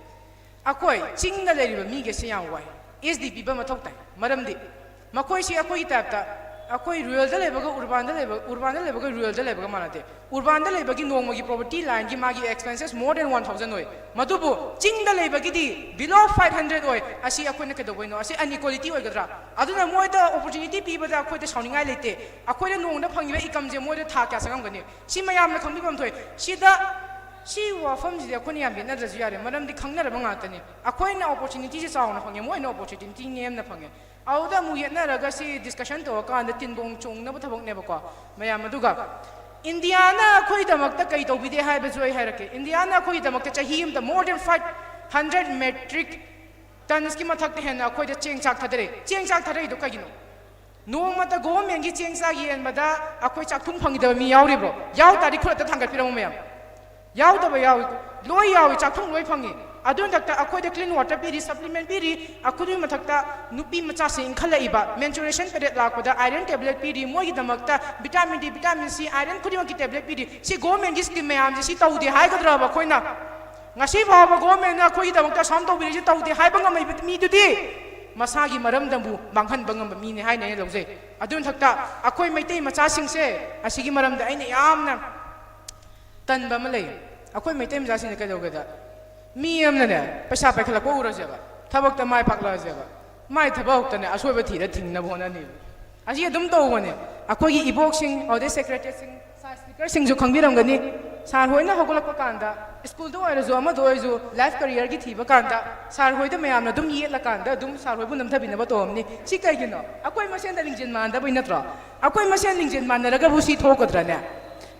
ꯑꯩꯈꯣꯏ ꯆꯤꯡꯗ ꯂꯩꯔꯤꯕ ꯃꯤꯒꯩꯁꯦ ꯌꯥꯝ ꯋꯥꯏ꯫ S D ꯄꯤꯕ ꯃꯊꯧ ꯇꯥꯏ꯫ ꯃꯔꯝꯗꯤ ꯃꯈꯣꯏꯁꯤ ꯑꯩꯈꯣꯏꯒꯤ type ꯇ, ꯑꯩꯈꯣꯏ rural ꯗ ꯂꯩꯕꯒ urban ꯗ ꯂꯩꯕ, urban ꯗ ꯂꯩꯕꯒ rural ꯗ ꯂꯩꯕꯒ ꯃꯥꯟꯅꯗꯦ꯫ Urban ꯗ ꯂꯩꯕꯒꯤ ꯅꯣꯡꯃꯒꯤ poverty line ꯒꯤ ꯃꯥꯒꯤ expenses more than one thousand ꯑꯣꯏ꯫ ꯃꯗꯨꯕꯨ ꯆꯤꯡꯗ ꯂꯩꯕꯒꯤꯗꯤ below five hundred ꯑꯣꯏ꯫ ꯑꯁꯤ ꯑꯩꯈꯣꯏꯅ ꯀꯩꯗꯧꯕꯩꯅꯣ? ꯑꯁꯤ inequality ꯑꯣꯏꯒꯗ꯭ꯔꯥ? ꯑꯗꯨꯅ ꯃꯣꯏꯗ opportunity ꯄꯤꯕꯗ ꯑꯩꯈꯣꯏꯗ ꯁꯥꯎꯅꯤꯡꯉꯥꯏ ꯂꯩꯇꯦ꯫ ꯑꯩꯈꯣꯏꯅ ꯅꯣꯡꯃꯗ ꯐꯪꯉꯤꯕ income ꯁꯦ ꯃꯣꯏꯗ ꯊꯥ ꯀꯌꯥ ꯆꯪꯉꯝꯒꯅꯤ? ꯁꯤ ꯃꯌꯥꯝꯅ ꯈꯪꯕꯤꯐꯝ ꯊꯣꯛꯏ꯫ ꯁꯤꯗ, ꯁꯤ ꯋꯥꯐꯝꯁꯤꯗꯤ ꯑꯩꯈꯣꯏꯅ ꯌꯥꯝ ꯌꯦꯠꯅꯗ꯭ꯔꯁꯨ ꯌꯥꯔꯦ, ꯃꯔꯝꯗꯤ ꯈꯪꯅꯔꯕ ꯉꯥꯛꯇꯅꯤ꯫ ꯑꯩꯈꯣꯏꯅ opportunity ꯁꯦ ꯆꯥꯎꯅ ꯐꯪꯉꯦ, ꯃꯣꯏꯅ opportunity ꯅꯦꯝꯅ ꯐꯪꯉꯦ꯫ ꯑꯗꯨꯗ ꯑꯃꯨꯛ ꯌꯦꯠꯅꯔꯒ ꯁꯤ discussion ꯇꯧꯔꯀꯥꯟꯗ ꯇꯤꯟꯕꯣꯡ ꯆꯣꯡꯅꯕ ꯊꯕꯛꯅꯦꯕꯀꯣ ꯃꯌꯥꯝ꯫ ꯑꯗꯨꯒ ꯏꯟꯗꯤꯌꯥꯅ ꯑꯩꯈꯣꯏꯒꯤꯗꯃꯛꯇ ꯀꯩ ꯇꯧꯕꯤꯗꯦ ꯍꯥꯏꯕꯁꯨ ꯑꯩ ꯍꯥꯏꯔꯛꯀꯦ꯫ ꯏꯟꯗꯤꯌꯥꯅ ꯑꯩꯈꯣꯏꯒꯤꯗꯃꯛꯇ ꯆꯍꯤ ꯑꯃꯗ more than five hundred metric tons ꯀꯤ ꯃꯊꯛꯇ ꯍꯦꯟꯅ ꯑꯩꯈꯣꯏꯗ ꯆꯦꯡ ꯆꯥꯛ ꯊꯥꯗꯔꯛꯏ꯫ ꯆꯦꯡ ꯆꯥꯛ ꯊꯥꯗꯔꯛꯏꯗꯣ ꯀꯩꯒꯤꯅꯣ? ꯅꯣꯡꯃꯇ government ꯀꯤ ꯆꯦꯡ ꯆꯥꯛ ꯌꯦꯟꯕꯗ ꯑꯩꯈꯣꯏ ꯆꯥꯛꯊꯨꯝ ꯐꯪꯈꯤꯗꯕ ꯃꯤ ꯌꯥꯎꯔꯤꯕ꯭ꯔꯣ? ꯌꯥꯎ ꯇꯥꯔꯗꯤ ꯈꯨꯠ ꯑꯝꯇ ꯊꯥꯡꯒꯠꯄꯤꯔꯝꯃꯨ ꯃꯌꯥꯝ꯫ ꯌꯥꯎꯗꯕ ꯌꯥꯎꯏ, ꯂꯣꯏ ꯌꯥꯎꯏ, ꯆꯥꯛꯊꯨꯝ ꯂꯣꯏ ꯐꯪꯉꯤ꯫ ꯑꯗꯨ ꯃꯊꯛꯇ ꯑꯩꯈꯣꯏꯗ clean water ꯄꯤꯔꯤ, supplement ꯄꯤꯔꯤ, ꯑꯗꯨꯒꯤ ꯃꯊꯛꯇ ꯅꯨꯄꯤ ꯃꯆꯥꯁꯤꯡ ꯏꯟꯈꯠꯂꯛꯏꯕ, menstruation period ꯂꯥꯛꯄꯗ iron tablet ꯄꯤꯔꯤ, ꯃꯣꯏꯒꯤꯗꯃꯛꯇ vitamin D, vitamin C, iron ꯈꯨꯗꯤꯡꯃꯛꯀꯤ tablet ꯄꯤꯔꯤ꯫ ꯁꯤ government ꯀꯤ scheme ꯃꯌꯥꯝꯁꯦ ꯁꯤ ꯇꯧꯗꯦ ꯍꯥꯏꯒꯗ꯭ꯔꯕ ꯑꯩꯈꯣꯏꯅ? ꯉꯁꯤ ꯐꯥꯎꯕ government ꯅ ꯑꯩꯈꯣꯏꯒꯤꯗꯃꯛꯇ ꯑꯁꯨꯝ ꯇꯧꯕꯤꯔꯤꯁꯤ ꯇꯧꯗꯦ ꯍꯥꯏꯕ ꯉꯝꯃꯤꯕ ꯃꯤꯗꯨꯗꯤ ꯃꯁꯥꯒꯤ ꯃꯔꯝꯗꯝꯕꯨ ꯃꯥꯡꯍꯟꯕ ꯉꯝꯕ ꯃꯤꯅꯤ ꯍꯥꯏꯅ ꯑꯩꯅ ꯂꯧꯖꯩ꯫ ꯑꯗꯨ ꯃꯊꯛꯇ ꯑꯩꯈꯣꯏ ꯃꯩꯇꯩ ꯃꯆꯥꯁꯤꯡꯁꯦ ꯑꯁꯤꯒꯤ ꯃꯔꯝꯗ ꯑꯩꯅ ꯌꯥꯝꯅ ꯇꯟꯕ ꯑꯃ ꯂꯩ꯫ ꯑꯩꯈꯣꯏ ꯃꯩꯇꯩ ꯃꯆꯥꯁꯤꯡꯅ ꯀꯩꯗꯧꯒꯦꯗ, ꯃꯤ ꯑꯃꯅꯅꯦ ꯄꯩꯁꯥ ꯄꯥꯏꯈꯠꯂꯛꯄ ꯎꯔꯁꯦꯕ, ꯊꯕꯛꯇ ꯃꯥꯏ ꯄꯥꯛꯂꯛꯑꯁꯦꯕ, ꯃꯥꯏ ꯊꯕꯛꯇꯅꯦ ꯑꯁꯣꯏꯕ ꯊꯤꯔ ꯊꯤꯡꯅꯕ ꯍꯣꯠꯅꯅꯤ꯫ ꯑꯁꯤ ꯑꯗꯨꯝ ꯇꯧꯕꯅꯦ꯫ ꯑꯩꯈꯣꯏꯒꯤ ꯏꯕꯣꯛꯁꯤꯡ, ꯑꯗꯩ ꯁꯦꯀ꯭ꯔꯦꯇꯔꯤꯁꯤꯡ, ꯁꯥꯔ ꯁ꯭ꯄꯤꯀꯔꯁꯤꯡꯁꯨ ꯈꯪꯕꯤꯔꯝꯒꯅꯤ꯫ ꯁꯥꯔ ꯍꯣꯏꯅ ꯍꯧꯒꯠꯂꯛꯄ ꯀꯥꯟꯗ, ꯁ꯭ꯀꯨꯜꯗ ꯑꯣꯏꯔꯁꯨ, ꯑꯃꯗ ꯑꯣꯏꯔꯁꯨ, ꯂꯥꯏꯐ ꯀꯦꯔꯤꯌꯔꯒꯤ ꯊꯤꯕ ꯀꯥꯟꯗ, ꯁꯥꯔ ꯍꯣꯏꯗ ꯃꯌꯥꯝꯅ ꯑꯗꯨꯝ ꯌꯦꯠꯂꯀꯥꯟꯗ ꯑꯗꯨꯝ ꯁꯥꯔ ꯍꯣꯏꯕꯨ ꯅꯝꯊꯕꯤꯅꯕ ꯇꯧꯔꯝꯅꯤ꯫ ꯁꯤ ꯀꯩꯒꯤꯅꯣ? ꯑꯩꯈꯣꯏ ꯃꯁꯦꯟꯗ ꯂꯤꯡꯖꯦꯜ ꯃꯥꯟꯅꯗꯕꯩ ꯅꯠꯇ꯭ꯔꯣ? ꯑꯩꯈꯣꯏ ꯃꯁꯦꯟ ꯂꯤꯡꯖꯦꯜ ꯃꯥꯟꯅꯔꯒꯕꯨ ꯁꯤ ꯊꯣꯛꯀꯗ꯭ꯔꯅꯦ?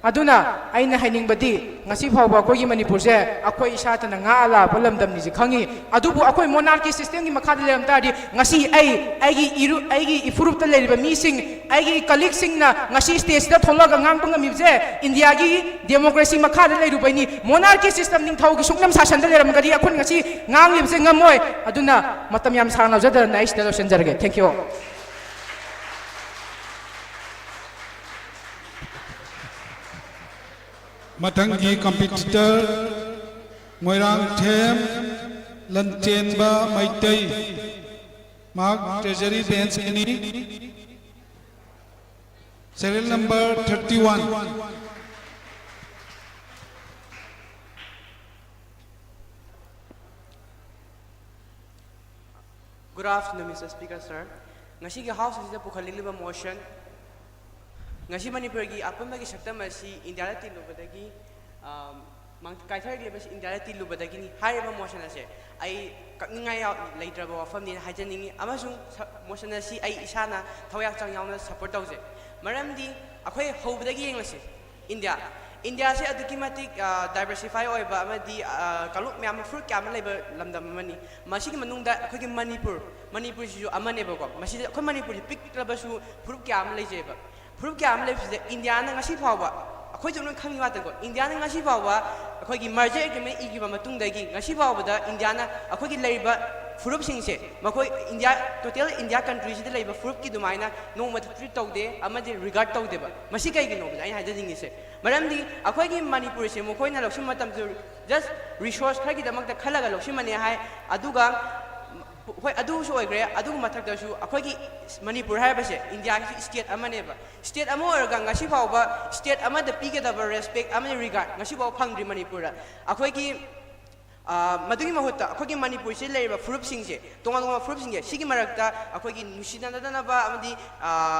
ꯑꯗꯨꯅ ꯑꯩꯅ ꯍꯥꯏꯅꯤꯡꯕꯗꯤ, ꯉꯁꯤ ꯐꯥꯎꯕ ꯑꯩꯈꯣꯏꯒꯤ ꯃꯅꯤꯄꯨꯔꯁꯦ ꯑꯩꯈꯣꯏ ꯏꯁꯥꯇꯅ ꯉꯥ ꯂꯥꯛꯄ ꯂꯝꯗꯝꯅꯤꯁꯦ ꯈꯪꯉꯤ꯫ ꯑꯗꯨꯕꯨ ꯑꯩꯈꯣꯏ ꯃꯣꯅꯥꯔꯀꯤ ꯁꯤꯁꯇꯦꯝꯒꯤ ꯃꯈꯥꯗ ꯂꯩꯔꯝ ꯇꯥꯔꯗꯤ, ꯉꯁꯤ ꯑꯩ, ꯑꯩꯒꯤ ꯏꯔꯨ-, ꯑꯩꯒꯤ ꯏꯐꯨꯔꯨꯞꯇ ꯂꯩꯔꯤꯕ ꯃꯤꯁꯤꯡ, ꯑꯩꯒꯤ ꯀꯂꯤꯛꯁꯤꯡꯅ ꯉꯁꯤ ꯁ꯭ꯇꯦꯖꯁꯤꯗ ꯊꯣꯛꯂꯛꯑꯒ ꯉꯥꯡꯕ ꯉꯝꯃꯤꯕꯁꯦ ꯏꯟꯗꯤꯌꯥꯒꯤ ꯗꯦꯃꯣꯀ꯭ꯔꯦꯁꯤ ꯃꯈꯥꯗ ꯂꯩꯔꯨꯕꯩꯅꯤ꯫ ꯃꯣꯅꯥꯔꯀꯤ ꯁꯤꯁꯇꯦꯝ, ꯅꯤꯡꯊꯧꯒꯤ ꯁꯨꯡꯅꯝ ꯁꯥꯁꯟꯗ ꯂꯩꯔꯝꯃꯒꯗꯤ ꯑꯩꯈꯣꯏꯅ ꯉꯁꯤ ꯉꯥꯡꯂꯤꯕꯁꯦ ꯉꯝꯃꯣꯏ꯫ ꯑꯗꯨꯅ ꯃꯇꯝ ꯌꯥꯝ ꯁꯥꯡꯅ ꯂꯧꯖꯗꯅ ꯑꯩ ꯁꯤꯗ ꯂꯣꯏꯁꯤꯟꯖꯔꯒꯦ꯫ Thank you꯫ ꯃꯊꯪꯒꯤ ꯀꯝꯄꯤꯇꯤꯇꯔ ꯃꯣꯏꯔꯥꯡꯊꯦꯝ ꯂꯟꯆꯦꯟꯕ ꯃꯩꯇꯩ, ꯃꯍꯥꯛ ꯇ꯭ꯔꯦꯖꯔꯤ ꯕꯦꯟꯁꯀꯤꯅꯤ, serial number thirty one. Good afternoon, Mister Speaker, sir. ꯉꯁꯤꯒꯤ ꯍꯥꯎꯁ ꯑꯁꯤꯗ ꯄꯨꯈꯠꯂꯛꯂꯤꯕ ꯃꯣꯁꯟ, ꯉꯁꯤ ꯃꯅꯤꯄꯨꯔꯒꯤ ꯑꯄꯨꯟꯕꯒꯤ ꯁꯛꯇꯝ ꯑꯁꯤ ꯏꯟꯗꯤꯌꯥꯗ ꯇꯤꯜꯂꯨꯕꯗꯒꯤ, ꯑ, ꯃꯥꯡ-, ꯀꯥꯏꯊꯔꯛꯂꯤꯕꯁꯤ ꯏꯟꯗꯤꯌꯥꯗ ꯇꯤꯜꯂꯨꯕꯗꯒꯤꯅꯤ꯫ ꯍꯥꯏꯔꯤꯕ ꯃꯣꯁꯟ ꯑꯁꯦ ꯑꯩ ꯀꯛꯅꯤꯡꯉꯥꯏ ꯌꯥꯎ-, ꯂꯩꯇ꯭ꯔꯕ ꯋꯥꯐꯝꯅꯤ ꯍꯥꯏꯖꯅꯤꯡꯉꯤ, ꯑꯃꯁꯨꯡ ꯁ-, ꯃꯣꯁꯟ ꯑꯁꯤ ꯑꯩ ꯏꯁꯥꯅ ꯊꯋꯥꯏ ꯍꯛꯆꯥꯡ ꯌꯥꯎꯅ ꯁꯄꯣꯔꯠ ꯇꯧꯖꯩ꯫ ꯃꯔꯝꯗꯤ ꯑꯩꯈꯣꯏ ꯍꯧꯕꯗꯒꯤ ꯌꯦꯡꯂꯁꯤ, ꯏꯟꯗꯤꯌꯥ, ꯏꯟꯗꯤꯌꯥꯁꯦ ꯑꯗꯨꯛꯀꯤ ꯃꯇꯤꯛ, ꯑ, ꯗꯥꯏꯕꯔꯁꯤꯐꯥꯏ ꯑꯣꯏꯕ ꯑꯃꯗꯤ, ꯑ, ꯀꯥꯡꯂꯨꯞ ꯃꯌꯥꯝ, ꯐꯨꯔꯨꯞ ꯀꯌꯥ ꯑꯃ ꯂꯩꯕ ꯂꯝꯗꯝ ꯑꯃꯅꯤ꯫ ꯃꯁꯤꯒꯤ ꯃꯅꯨꯡꯗ ꯑꯩꯈꯣꯏꯒꯤ ꯃꯅꯤꯄꯨꯔ, ꯃꯅꯤꯄꯨꯔꯁꯤꯁꯨ ꯑꯃꯅꯦꯕꯀꯣ꯫ ꯃꯁꯤꯗ ꯑꯩꯈꯣꯏ ꯃꯅꯤꯄꯨꯔꯁꯤ ꯄꯤꯛꯂꯕꯁꯨ ꯐꯨꯔꯨꯞ ꯀꯌꯥ ꯑꯃ ꯂꯩꯖꯩꯑꯕ꯫ ꯐꯨꯔꯨꯞ ꯀꯌꯥ ꯑꯃ ꯂꯩꯕꯁꯤꯗ ꯏꯟꯗꯤꯌꯥꯅ ꯉꯁꯤ ꯐꯥꯎꯕ, ꯑꯩꯈꯣꯏꯁꯨ ꯂꯣꯏ ꯈꯪꯉꯤ ꯉꯥꯛꯇꯅꯤꯀꯣ, ꯏꯟꯗꯤꯌꯥꯅ ꯉꯁꯤ ꯐꯥꯎꯕ ꯑꯩꯈꯣꯏꯒꯤ ꯃꯔꯖꯔ ꯑꯦꯒ꯭ꯔꯤꯃꯦꯟ ꯏꯈꯤꯕ ꯃꯇꯨꯡꯗꯒꯤ ꯉꯁꯤ ꯐꯥꯎꯕꯗ ꯏꯟꯗꯤꯌꯥꯅ ꯑꯩꯈꯣꯏꯒꯤ ꯂꯩꯔꯤꯕ ꯐꯨꯔꯨꯞꯁꯤꯡꯁꯦ, ꯃꯈꯣꯏ ꯏꯟꯗꯤꯌꯥ, ꯇꯣꯇꯦꯜ ꯏꯟꯗꯤꯌꯥ ꯀꯟꯇ꯭ꯔꯤꯁꯤꯗ ꯂꯩꯕ ꯐꯨꯔꯨꯞꯀꯤ ꯑꯗꯨꯃꯥꯏꯅ ꯅꯣꯡꯃꯇ ꯇ꯭ꯔꯤꯠ ꯇꯧꯗꯦ ꯑꯃꯗꯤ ꯔꯤꯒꯥꯔꯗ ꯇꯧꯗꯦꯕ꯫ ꯃꯁꯤ ꯀꯩꯒꯤꯅꯣꯕꯁꯦ ꯑꯩꯅ ꯍꯥꯏꯖꯅꯤꯡꯉꯤꯁꯦ꯫ ꯃꯔꯝꯗꯤ ꯑꯩꯈꯣꯏꯒꯤ ꯃꯅꯤꯄꯨꯔꯁꯦ ꯃꯈꯣꯏꯅ ꯂꯧꯁꯤꯟꯕ ꯃꯇꯝꯗ ꯖꯁ ꯔꯤꯁꯣꯔꯁ ꯈꯔꯒꯤꯗꯃꯛꯇ ꯈꯜꯂꯒ ꯂꯧꯁꯤꯟꯕꯅꯦ ꯍꯥꯏ꯫ ꯑꯗꯨꯒ, ꯍꯣꯏ, ꯑꯗꯨꯁꯨ ꯑꯣꯏꯈ꯭ꯔꯦ꯫ ꯑꯗꯨꯒꯤ ꯃꯊꯛꯇꯁꯨ ꯑꯩꯈꯣꯏꯒꯤ ꯃꯅꯤꯄꯨꯔ ꯍꯥꯏꯕꯁꯦ ꯏꯟꯗꯤꯌꯥꯒꯤꯁꯨ ꯁ꯭ꯇꯦꯠ ꯑꯃꯅꯦꯕ꯫ ꯁ꯭ꯇꯦꯠ ꯑꯃ ꯑꯣꯏꯔꯒ ꯉꯁꯤ ꯐꯥꯎꯕ ꯁ꯭ꯇꯦꯠ ꯑꯃꯗ ꯄꯤꯒꯗꯕ ꯔꯦꯁꯄꯦꯛ ꯑꯃꯗꯤ ꯔꯤꯒꯥꯔꯗ ꯉꯁꯤ ꯐꯥꯎꯕ ꯐꯪꯗ꯭ꯔꯤ ꯃꯅꯤꯄꯨꯔꯗ꯫ ꯑꯩꯈꯣꯏꯒꯤ ꯑ, ꯃꯗꯨꯒꯤ ꯃꯍꯨꯠꯇ ꯑꯩꯈꯣꯏꯒꯤ ꯃꯅꯤꯄꯨꯔꯁꯤꯗ ꯂꯩꯔꯤꯕ ꯐꯨꯔꯨꯞꯁꯤꯡꯁꯦ, ꯇꯣꯉꯥꯟ ꯇꯣꯉꯥꯟꯕ ꯐꯨꯔꯨꯞꯁꯤꯡꯁꯦ, ꯁꯤꯒꯤ ꯃꯔꯛꯇ ꯑꯩꯈꯣꯏꯒꯤ ꯅꯨꯡꯁꯤꯅꯗꯅꯕ ꯑꯃꯗꯤ, ꯑ,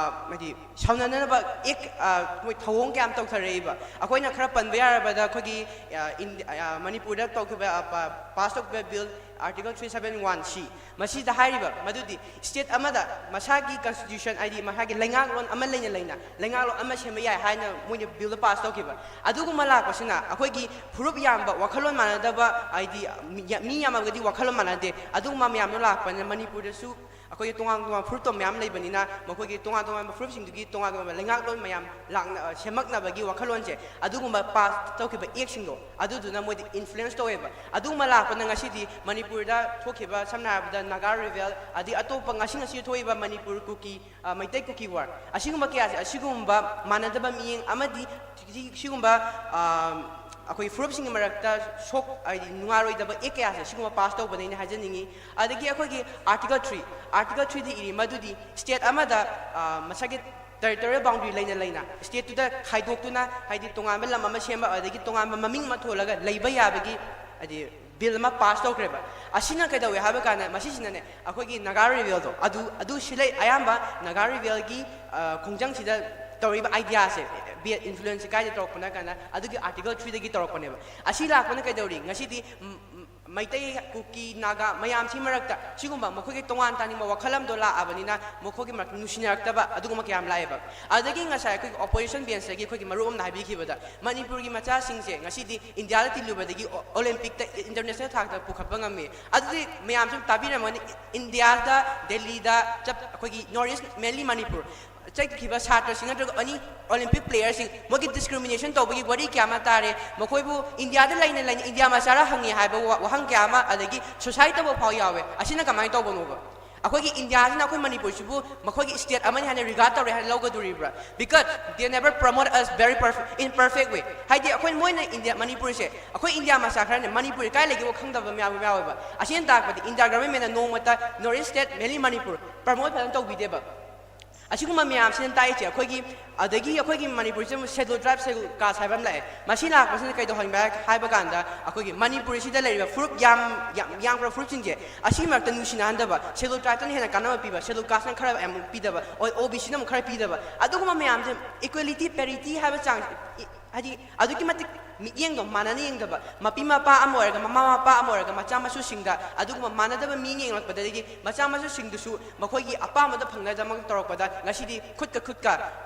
ꯍꯥꯏꯗꯤ ꯁꯥꯎꯅꯅꯅꯕ ꯑꯦꯛ, ꯑ, ꯃꯣꯏ ꯊꯧꯑꯣꯡ ꯀꯌꯥ ꯑꯃ ꯇꯧꯊꯔꯛꯏꯕ꯫ ꯑꯩꯈꯣꯏꯅ ꯈꯔ ꯄꯟꯕ ꯌꯥꯔꯕꯗ ꯑꯩꯈꯣꯏꯒꯤ, ꯑ, ꯏꯟꯗꯤ-, ꯑ, ꯃꯅꯤꯄꯨꯔꯗ ꯇꯧꯈꯤꯕ, ꯑ, ꯄ-, ꯄꯥꯁ ꯇꯧꯈꯤꯕ bill article three seven one ꯁꯤ, ꯃꯁꯤꯗ ꯍꯥꯏꯔꯤꯕ ꯃꯗꯨꯗꯤ ꯁ꯭ꯇꯦꯠ ꯑꯃꯗ ꯃꯁꯥꯒꯤ ꯀꯟꯁꯇꯤꯇ꯭ꯌꯨꯁꯟ, ꯍꯥꯏꯗꯤ ꯃꯁꯥꯒꯤ ꯂꯩꯉꯥꯛꯂꯣꯟ ꯑꯃ ꯂꯩꯅ ꯂꯩꯅ ꯂꯩꯉꯥꯛꯂꯣꯟ ꯑꯃ ꯁꯦꯝꯕ ꯌꯥꯏ ꯍꯥꯏꯅ ꯃꯣꯏꯅ ꯕꯤꯜꯗ ꯄꯥꯁ ꯇꯧꯈꯤꯕ꯫ ꯑꯗꯨꯒꯨꯝꯕ ꯂꯥꯛꯄꯁꯤꯅ ꯑꯩꯈꯣꯏꯒꯤ ꯐꯨꯔꯨꯞ ꯌꯥꯝꯕ, ꯋꯥꯈꯜꯂꯣꯟ ꯃꯥꯟꯅꯗꯕ, ꯍꯥꯏꯗꯤ ꯃꯤ ꯃꯤ ꯌꯥꯝꯃꯒꯗꯤ ꯋꯥꯈꯜꯂꯣꯟ ꯃꯥꯟꯅꯗꯦ, ꯑꯗꯨꯒꯨꯝꯕ ꯃꯌꯥꯝꯗꯣ ꯂꯥꯛꯄꯅꯤꯅ ꯃꯅꯤꯄꯨꯔꯗꯁꯨ ꯑꯩꯈꯣꯏꯒꯤ ꯇꯣꯉꯥꯟ ꯇꯣꯉꯥꯟꯕ ꯐꯨꯔꯨꯞꯇꯣ ꯃꯌꯥꯝ ꯂꯩꯕꯅꯤꯅ ꯃꯈꯣꯏꯒꯤ ꯇꯣꯉꯥꯟ ꯇꯣꯉꯥꯟꯕ ꯐꯨꯔꯨꯞꯁꯤꯡꯗꯨꯒꯤ ꯇꯣꯉꯥꯟ ꯇꯣꯉꯥꯟꯕ ꯂꯩꯉꯥꯛꯂꯣꯟ ꯃꯌꯥꯝ ꯂꯥꯛꯅ-, ꯑ, ꯁꯦꯝꯃꯛꯅꯕꯒꯤ ꯋꯥꯈꯜꯂꯣꯟꯁꯦ, ꯑꯗꯨꯒꯨꯝꯕ ꯄꯥꯁ ꯇꯧꯈꯤꯕ ꯑꯦꯛꯁꯤꯡꯗꯣ ꯑꯗꯨꯗꯨꯅ ꯃꯣꯏꯗ ꯏꯟꯐ꯭ꯂꯨꯌꯦꯟꯁ ꯇꯧꯋꯦꯕ꯫ ꯑꯗꯨꯒꯨꯝꯕ ꯂꯥꯛꯄꯅ ꯉꯁꯤꯗꯤ ꯃꯅꯤꯄꯨꯔꯗ ꯊꯣꯛꯈꯤꯕ, ꯁꯝꯅ ꯍꯥꯏꯔꯕꯗ ꯅꯥꯒꯥ ꯔꯤꯕꯦꯜ, ꯑꯗꯩ ꯑꯇꯣꯞꯄ ꯉꯁꯤ ꯉꯁꯤ ꯊꯣꯛꯏꯕ ꯃꯅꯤꯄꯨꯔ ꯀꯨꯀꯤ, ꯑ, ꯃꯩꯇꯩ ꯀꯨꯀꯤ ꯋꯥꯔ, ꯑꯁꯤꯒꯨꯝꯕ ꯀꯌꯥꯁꯦ, ꯑꯁꯤꯒꯨꯝꯕ ꯃꯥꯟꯅꯗꯕ ꯃꯤꯠꯌꯦꯡ ꯑꯃꯗꯤ ꯁꯤ-, ꯁꯤꯒꯨꯝꯕ, ꯑ, ꯑꯩꯈꯣꯏ ꯐꯨꯔꯨꯞꯁꯤꯡꯒꯤ ꯃꯔꯛꯇ ꯁꯣꯛ-, ꯍꯥꯏꯗꯤ ꯅꯨꯡꯉꯥꯏꯔꯣꯏꯗꯕ ꯑꯦꯛ ꯀꯌꯥꯁꯦ ꯁꯤꯒꯨꯝꯕ ꯄꯥꯁ ꯇꯧꯕꯅꯦꯅ ꯍꯥꯏꯖꯅꯤꯡꯉꯤ꯫ ꯑꯗꯒꯤ ꯑꯩꯈꯣꯏꯒꯤ ꯑꯥꯔꯇꯤꯀꯜ ꯊ꯭ꯔꯤ, ꯑꯥꯔꯇꯤꯀꯜ ꯊ꯭ꯔꯤꯗ ꯏꯔꯤ ꯃꯗꯨꯗꯤ ꯁ꯭ꯇꯦꯠ ꯑꯃꯗ, ꯑ, ꯃꯁꯥꯒꯤ ꯇꯦꯔꯤꯇꯣꯔꯤꯌꯦꯜ ꯕꯥꯎꯟꯗꯔꯤ ꯂꯩꯅ ꯂꯩꯅ ꯁ꯭ꯇꯦꯠꯇꯨꯗ ꯈꯥꯏꯗꯣꯛꯇꯨꯅ, ꯍꯥꯏꯗꯤ ꯇꯣꯉꯥꯟꯕ ꯂꯝ ꯑꯃ ꯁꯦꯝꯕ, ꯑꯗꯒꯤ ꯇꯣꯉꯥꯟꯕ ꯃꯃꯤꯡ ꯑꯃ ꯊꯣꯜꯂꯒ ꯂꯩꯕ ꯌꯥꯕꯒꯤ, ꯍꯥꯏꯗꯤ ꯕꯤꯜ ꯑꯃ ꯄꯥꯁ ꯇꯧꯈ꯭ꯔꯦꯕ꯫ ꯑꯁꯤꯅ ꯀꯩꯗꯧꯋꯦ ꯍꯥꯏꯕ ꯀꯥꯟꯗ ꯃꯁꯤꯁꯤꯅꯅꯦ ꯑꯩꯈꯣꯏꯒꯤ ꯅꯥꯒꯥ ꯔꯤꯕꯦꯜꯗꯣ ꯑꯗꯨ, ꯑꯗꯨ ꯁꯤꯂꯩ ꯑꯌꯥꯝꯕ ꯅꯥꯒꯥ ꯔꯤꯕꯦꯜꯒꯤ, ꯑ, ꯈꯣꯡꯖꯪꯁꯤꯗ ꯇꯧꯔꯤꯕ ꯑꯥꯏꯗꯤꯌꯥꯁꯦ, ꯕꯦꯠ ꯏꯟꯐ꯭ꯂꯨꯌꯦꯟꯁꯁꯦ ꯀꯥꯏꯗ ꯇꯧꯔꯛꯄꯅꯣ ꯍꯥꯏ ꯀꯥꯟꯗ ꯑꯗꯨꯒꯤ ꯑꯥꯔꯇꯤꯀꯜ ꯊ꯭ꯔꯤꯗꯒꯤ ꯇꯧꯔꯛꯄꯅꯦꯕ꯫ ꯑꯁꯤ ꯂꯥꯛꯄꯅ ꯀꯩꯗꯧꯔꯤ? ꯉꯁꯤꯗꯤ ꯃꯩꯇꯩ, ꯀꯨꯀꯤ, ꯅꯥꯒꯥ ꯃꯌꯥꯝꯁꯤ ꯃꯔꯛꯇ ꯁꯤꯒꯨꯝꯕ ꯃꯈꯣꯏꯒꯤ ꯇꯣꯉꯥꯟ ꯇꯥꯅꯤꯡꯕ ꯋꯥꯈꯜ ꯑꯃꯗꯣ ꯂꯥꯛꯑꯕꯅꯤꯅ ꯃꯈꯣꯏꯒꯤ ꯃꯔꯛꯇ ꯅꯨꯡꯁꯤꯅꯔꯛꯇꯕ ꯑꯗꯨꯒꯨꯝꯕ ꯀꯌꯥ ꯑꯃ ꯂꯥꯛꯑꯦꯕ꯫ ꯑꯗꯒꯤ ꯉꯁꯥꯏ ꯑꯩꯈꯣꯏꯒꯤ ꯑꯣꯄꯣꯖꯤꯁꯟ ꯕꯦꯟꯁꯇꯒꯤ ꯑꯩꯈꯣꯏꯒꯤ ꯃꯔꯨꯞ ꯑꯃꯅ ꯍꯥꯏꯕꯤꯈꯤꯕꯗ ꯃꯅꯤꯄꯨꯔꯒꯤ ꯃꯆꯥꯁꯤꯡꯁꯦ ꯉꯁꯤꯗꯤ ꯏꯟꯗꯤꯌꯥꯗ ꯇꯤꯜꯂꯨꯕꯗꯒꯤ ꯑꯣ-, ꯑꯣꯂꯦꯝꯄꯤꯛꯇ, ꯏꯟꯇꯔꯅꯦꯁꯅꯦꯜ ꯊꯥꯛꯇ ꯄꯨꯈꯠꯄ ꯉꯝꯃꯤ꯫ ꯑꯗꯨꯗꯤ ꯃꯌꯥꯝꯁꯨ ꯇꯥꯕꯤꯔꯝꯒꯅꯤ, ꯏꯟꯗꯤꯌꯥꯗ, ꯗꯦꯜꯂꯤꯗ ꯆꯞ-, ꯑꯩꯈꯣꯏꯒꯤ ꯅꯣꯔꯠ ꯏꯁ, ꯃꯦꯟꯂꯤ ꯃꯅꯤꯄꯨꯔ, ꯆꯠꯈꯤꯕ ꯁꯥꯇ꯭ꯔꯁꯤꯡ ꯅꯠꯇ꯭ꯔꯒ ꯑꯦꯅꯤ ꯑꯣꯂꯦꯝꯄꯤꯛ ꯄ꯭ꯂꯦꯌꯔꯁꯤꯡ, ꯃꯣꯏꯒꯤ ꯗꯤꯁꯀ꯭ꯔꯤꯃꯤꯅꯦꯁꯟ ꯇꯧꯕꯒꯤ ꯋꯥꯔꯤ ꯀꯌꯥ ꯑꯃ ꯇꯥꯔꯦ꯫ ꯃꯈꯣꯏꯕꯨ ꯏꯟꯗꯤꯌꯥꯗ ꯂꯩꯅ ꯂꯩꯅ ꯏꯟꯗꯤꯌꯥ ꯃꯆꯥꯔ ꯍꯪꯉꯤ ꯍꯥꯏꯕ ꯋꯥ-, ꯋꯥꯍꯪ ꯀꯌꯥ ꯑꯃ, ꯑꯗꯒꯤ ꯁꯨꯁꯥꯏꯠ ꯇꯧꯕ ꯐꯥꯎ ꯌꯥꯎꯋꯦ꯫ ꯑꯁꯤꯅ ꯀꯃꯥꯏꯅ ꯇꯧꯕꯅꯣꯕ? ꯑꯩꯈꯣꯏꯒꯤ ꯏꯟꯗꯤꯌꯥꯁꯤꯅ ꯑꯩꯈꯣꯏ ꯃꯅꯤꯄꯨꯔꯁꯤꯕꯨ ꯃꯈꯣꯏꯒꯤ ꯁ꯭ꯇꯦꯠ ꯑꯃꯅꯤ ꯍꯥꯏꯅ ꯔꯤꯒꯥꯔꯗ ꯇꯧꯔꯦ ꯍꯥꯏꯅ ꯂꯧꯒꯗꯣꯔꯤꯕ꯭ꯔꯥ? Because they never promote us very perf-, in perfect way. ꯍꯥꯏꯗꯤ ꯑꯩꯈꯣꯏ, ꯃꯣꯏꯅ ꯏꯟꯗꯤꯌꯥ, ꯃꯅꯤꯄꯨꯔꯁꯦ, ꯑꯩꯈꯣꯏ ꯏꯟꯗꯤꯌꯥ ꯃꯆꯥ ꯈꯔꯅ ꯃꯅꯤꯄꯨꯔ ꯀꯥꯏ ꯂꯩꯒꯦꯕꯨ ꯈꯪꯗꯕ ꯃꯌꯥꯝ ꯑꯃ ꯌꯥꯎꯋꯦꯕ꯫ ꯑꯁꯤꯅ ꯇꯥꯛꯄꯗꯤ ꯏꯟꯗꯤꯌꯥ ꯒꯚꯔꯟꯃꯦꯟꯅ ꯅꯣꯡꯃꯇ ꯅꯣꯔꯠ ꯏꯁ ꯁ꯭ꯇꯦꯠ, ꯃꯦꯟꯂꯤ ꯃꯅꯤꯄꯨꯔ, ꯄ꯭ꯔꯃꯣꯠ ꯐꯖꯅ ꯇꯧꯕꯤꯗꯦꯕ꯫ ꯑꯁꯤꯒꯨꯝꯕ ꯃꯌꯥꯝꯁꯤꯅ ꯇꯥꯛꯏꯁꯦ ꯑꯩꯈꯣꯏꯒꯤ, ꯑꯗꯒꯤ ꯑꯩꯈꯣꯏꯒꯤ ꯃꯅꯤꯄꯨꯔꯁꯤꯗ ꯑꯃꯨꯛ Scheduled Tribe, Scheduled Caste ꯍꯥꯏꯕ ꯑꯃ ꯂꯥꯛꯑꯦ꯫ ꯃꯁꯤ ꯂꯥꯛꯄꯁꯤꯅ ꯀꯩꯗꯧꯍꯟꯕ ꯍꯥꯏ-, ꯍꯥꯏꯕ ꯀꯥꯟꯗ, ꯑꯩꯈꯣꯏꯒꯤ ꯃꯅꯤꯄꯨꯔꯁꯤꯗ ꯂꯩꯔꯤꯕ ꯐꯨꯔꯨꯞ ꯌꯥꯝ, ꯌꯥꯝ ꯌꯥꯝꯈ꯭ꯔꯕ ꯐꯨꯔꯨꯞꯁꯤꯡꯁꯦ, ꯑꯁꯤꯒꯤ ꯃꯔꯛꯇ ꯅꯨꯡꯁꯤꯅꯍꯟꯗꯕ, Scheduled Tribeꯇꯅ ꯍꯦꯟꯅ ꯀꯥꯟꯅꯕ ꯄꯤꯕ, Scheduled Casteꯅ ꯈꯔ ꯑꯃꯨꯛ ꯄꯤꯗꯕ, ꯑꯣ-, OBCꯅ ꯑꯃꯨꯛ ꯈꯔ ꯄꯤꯗꯕ, ꯑꯗꯨꯒꯨꯝꯕ ꯃꯌꯥꯝꯁꯦ equality, parity ꯍꯥꯏꯕ ꯆꯥꯡ, ꯏ-, ꯍꯥꯏꯗꯤ ꯑꯗꯨꯛꯀꯤ ꯃꯇꯤꯛ ꯃꯤꯠꯌꯦꯡꯗꯣ ꯃꯥꯟꯅꯅ ꯌꯦꯡꯗꯕ, ꯃꯄꯤ ꯃꯄꯥ ꯑꯃ ꯑꯣꯏꯔꯒ, ꯃꯃꯥ ꯃꯄꯥ ꯑꯃ ꯑꯣꯏꯔꯒ, ꯃꯆꯥ ꯃꯁꯨꯁꯤꯡꯗ ꯑꯗꯨꯒꯨꯝꯕ ꯃꯥꯟꯅꯗꯕ ꯃꯤꯠꯌꯦꯡ ꯌꯦꯡꯂꯛꯄꯗꯒꯤ ꯃꯆꯥ ꯃꯁꯨꯁꯤꯡꯗꯨꯁꯨ ꯃꯈꯣꯏꯒꯤ ꯑꯄꯥꯝꯕꯗ ꯐꯪꯅꯗꯃꯛ ꯇꯧꯔꯛꯄꯗ ꯉꯁꯤꯗꯤ ꯈꯨꯠꯀ ꯈꯨꯠꯀ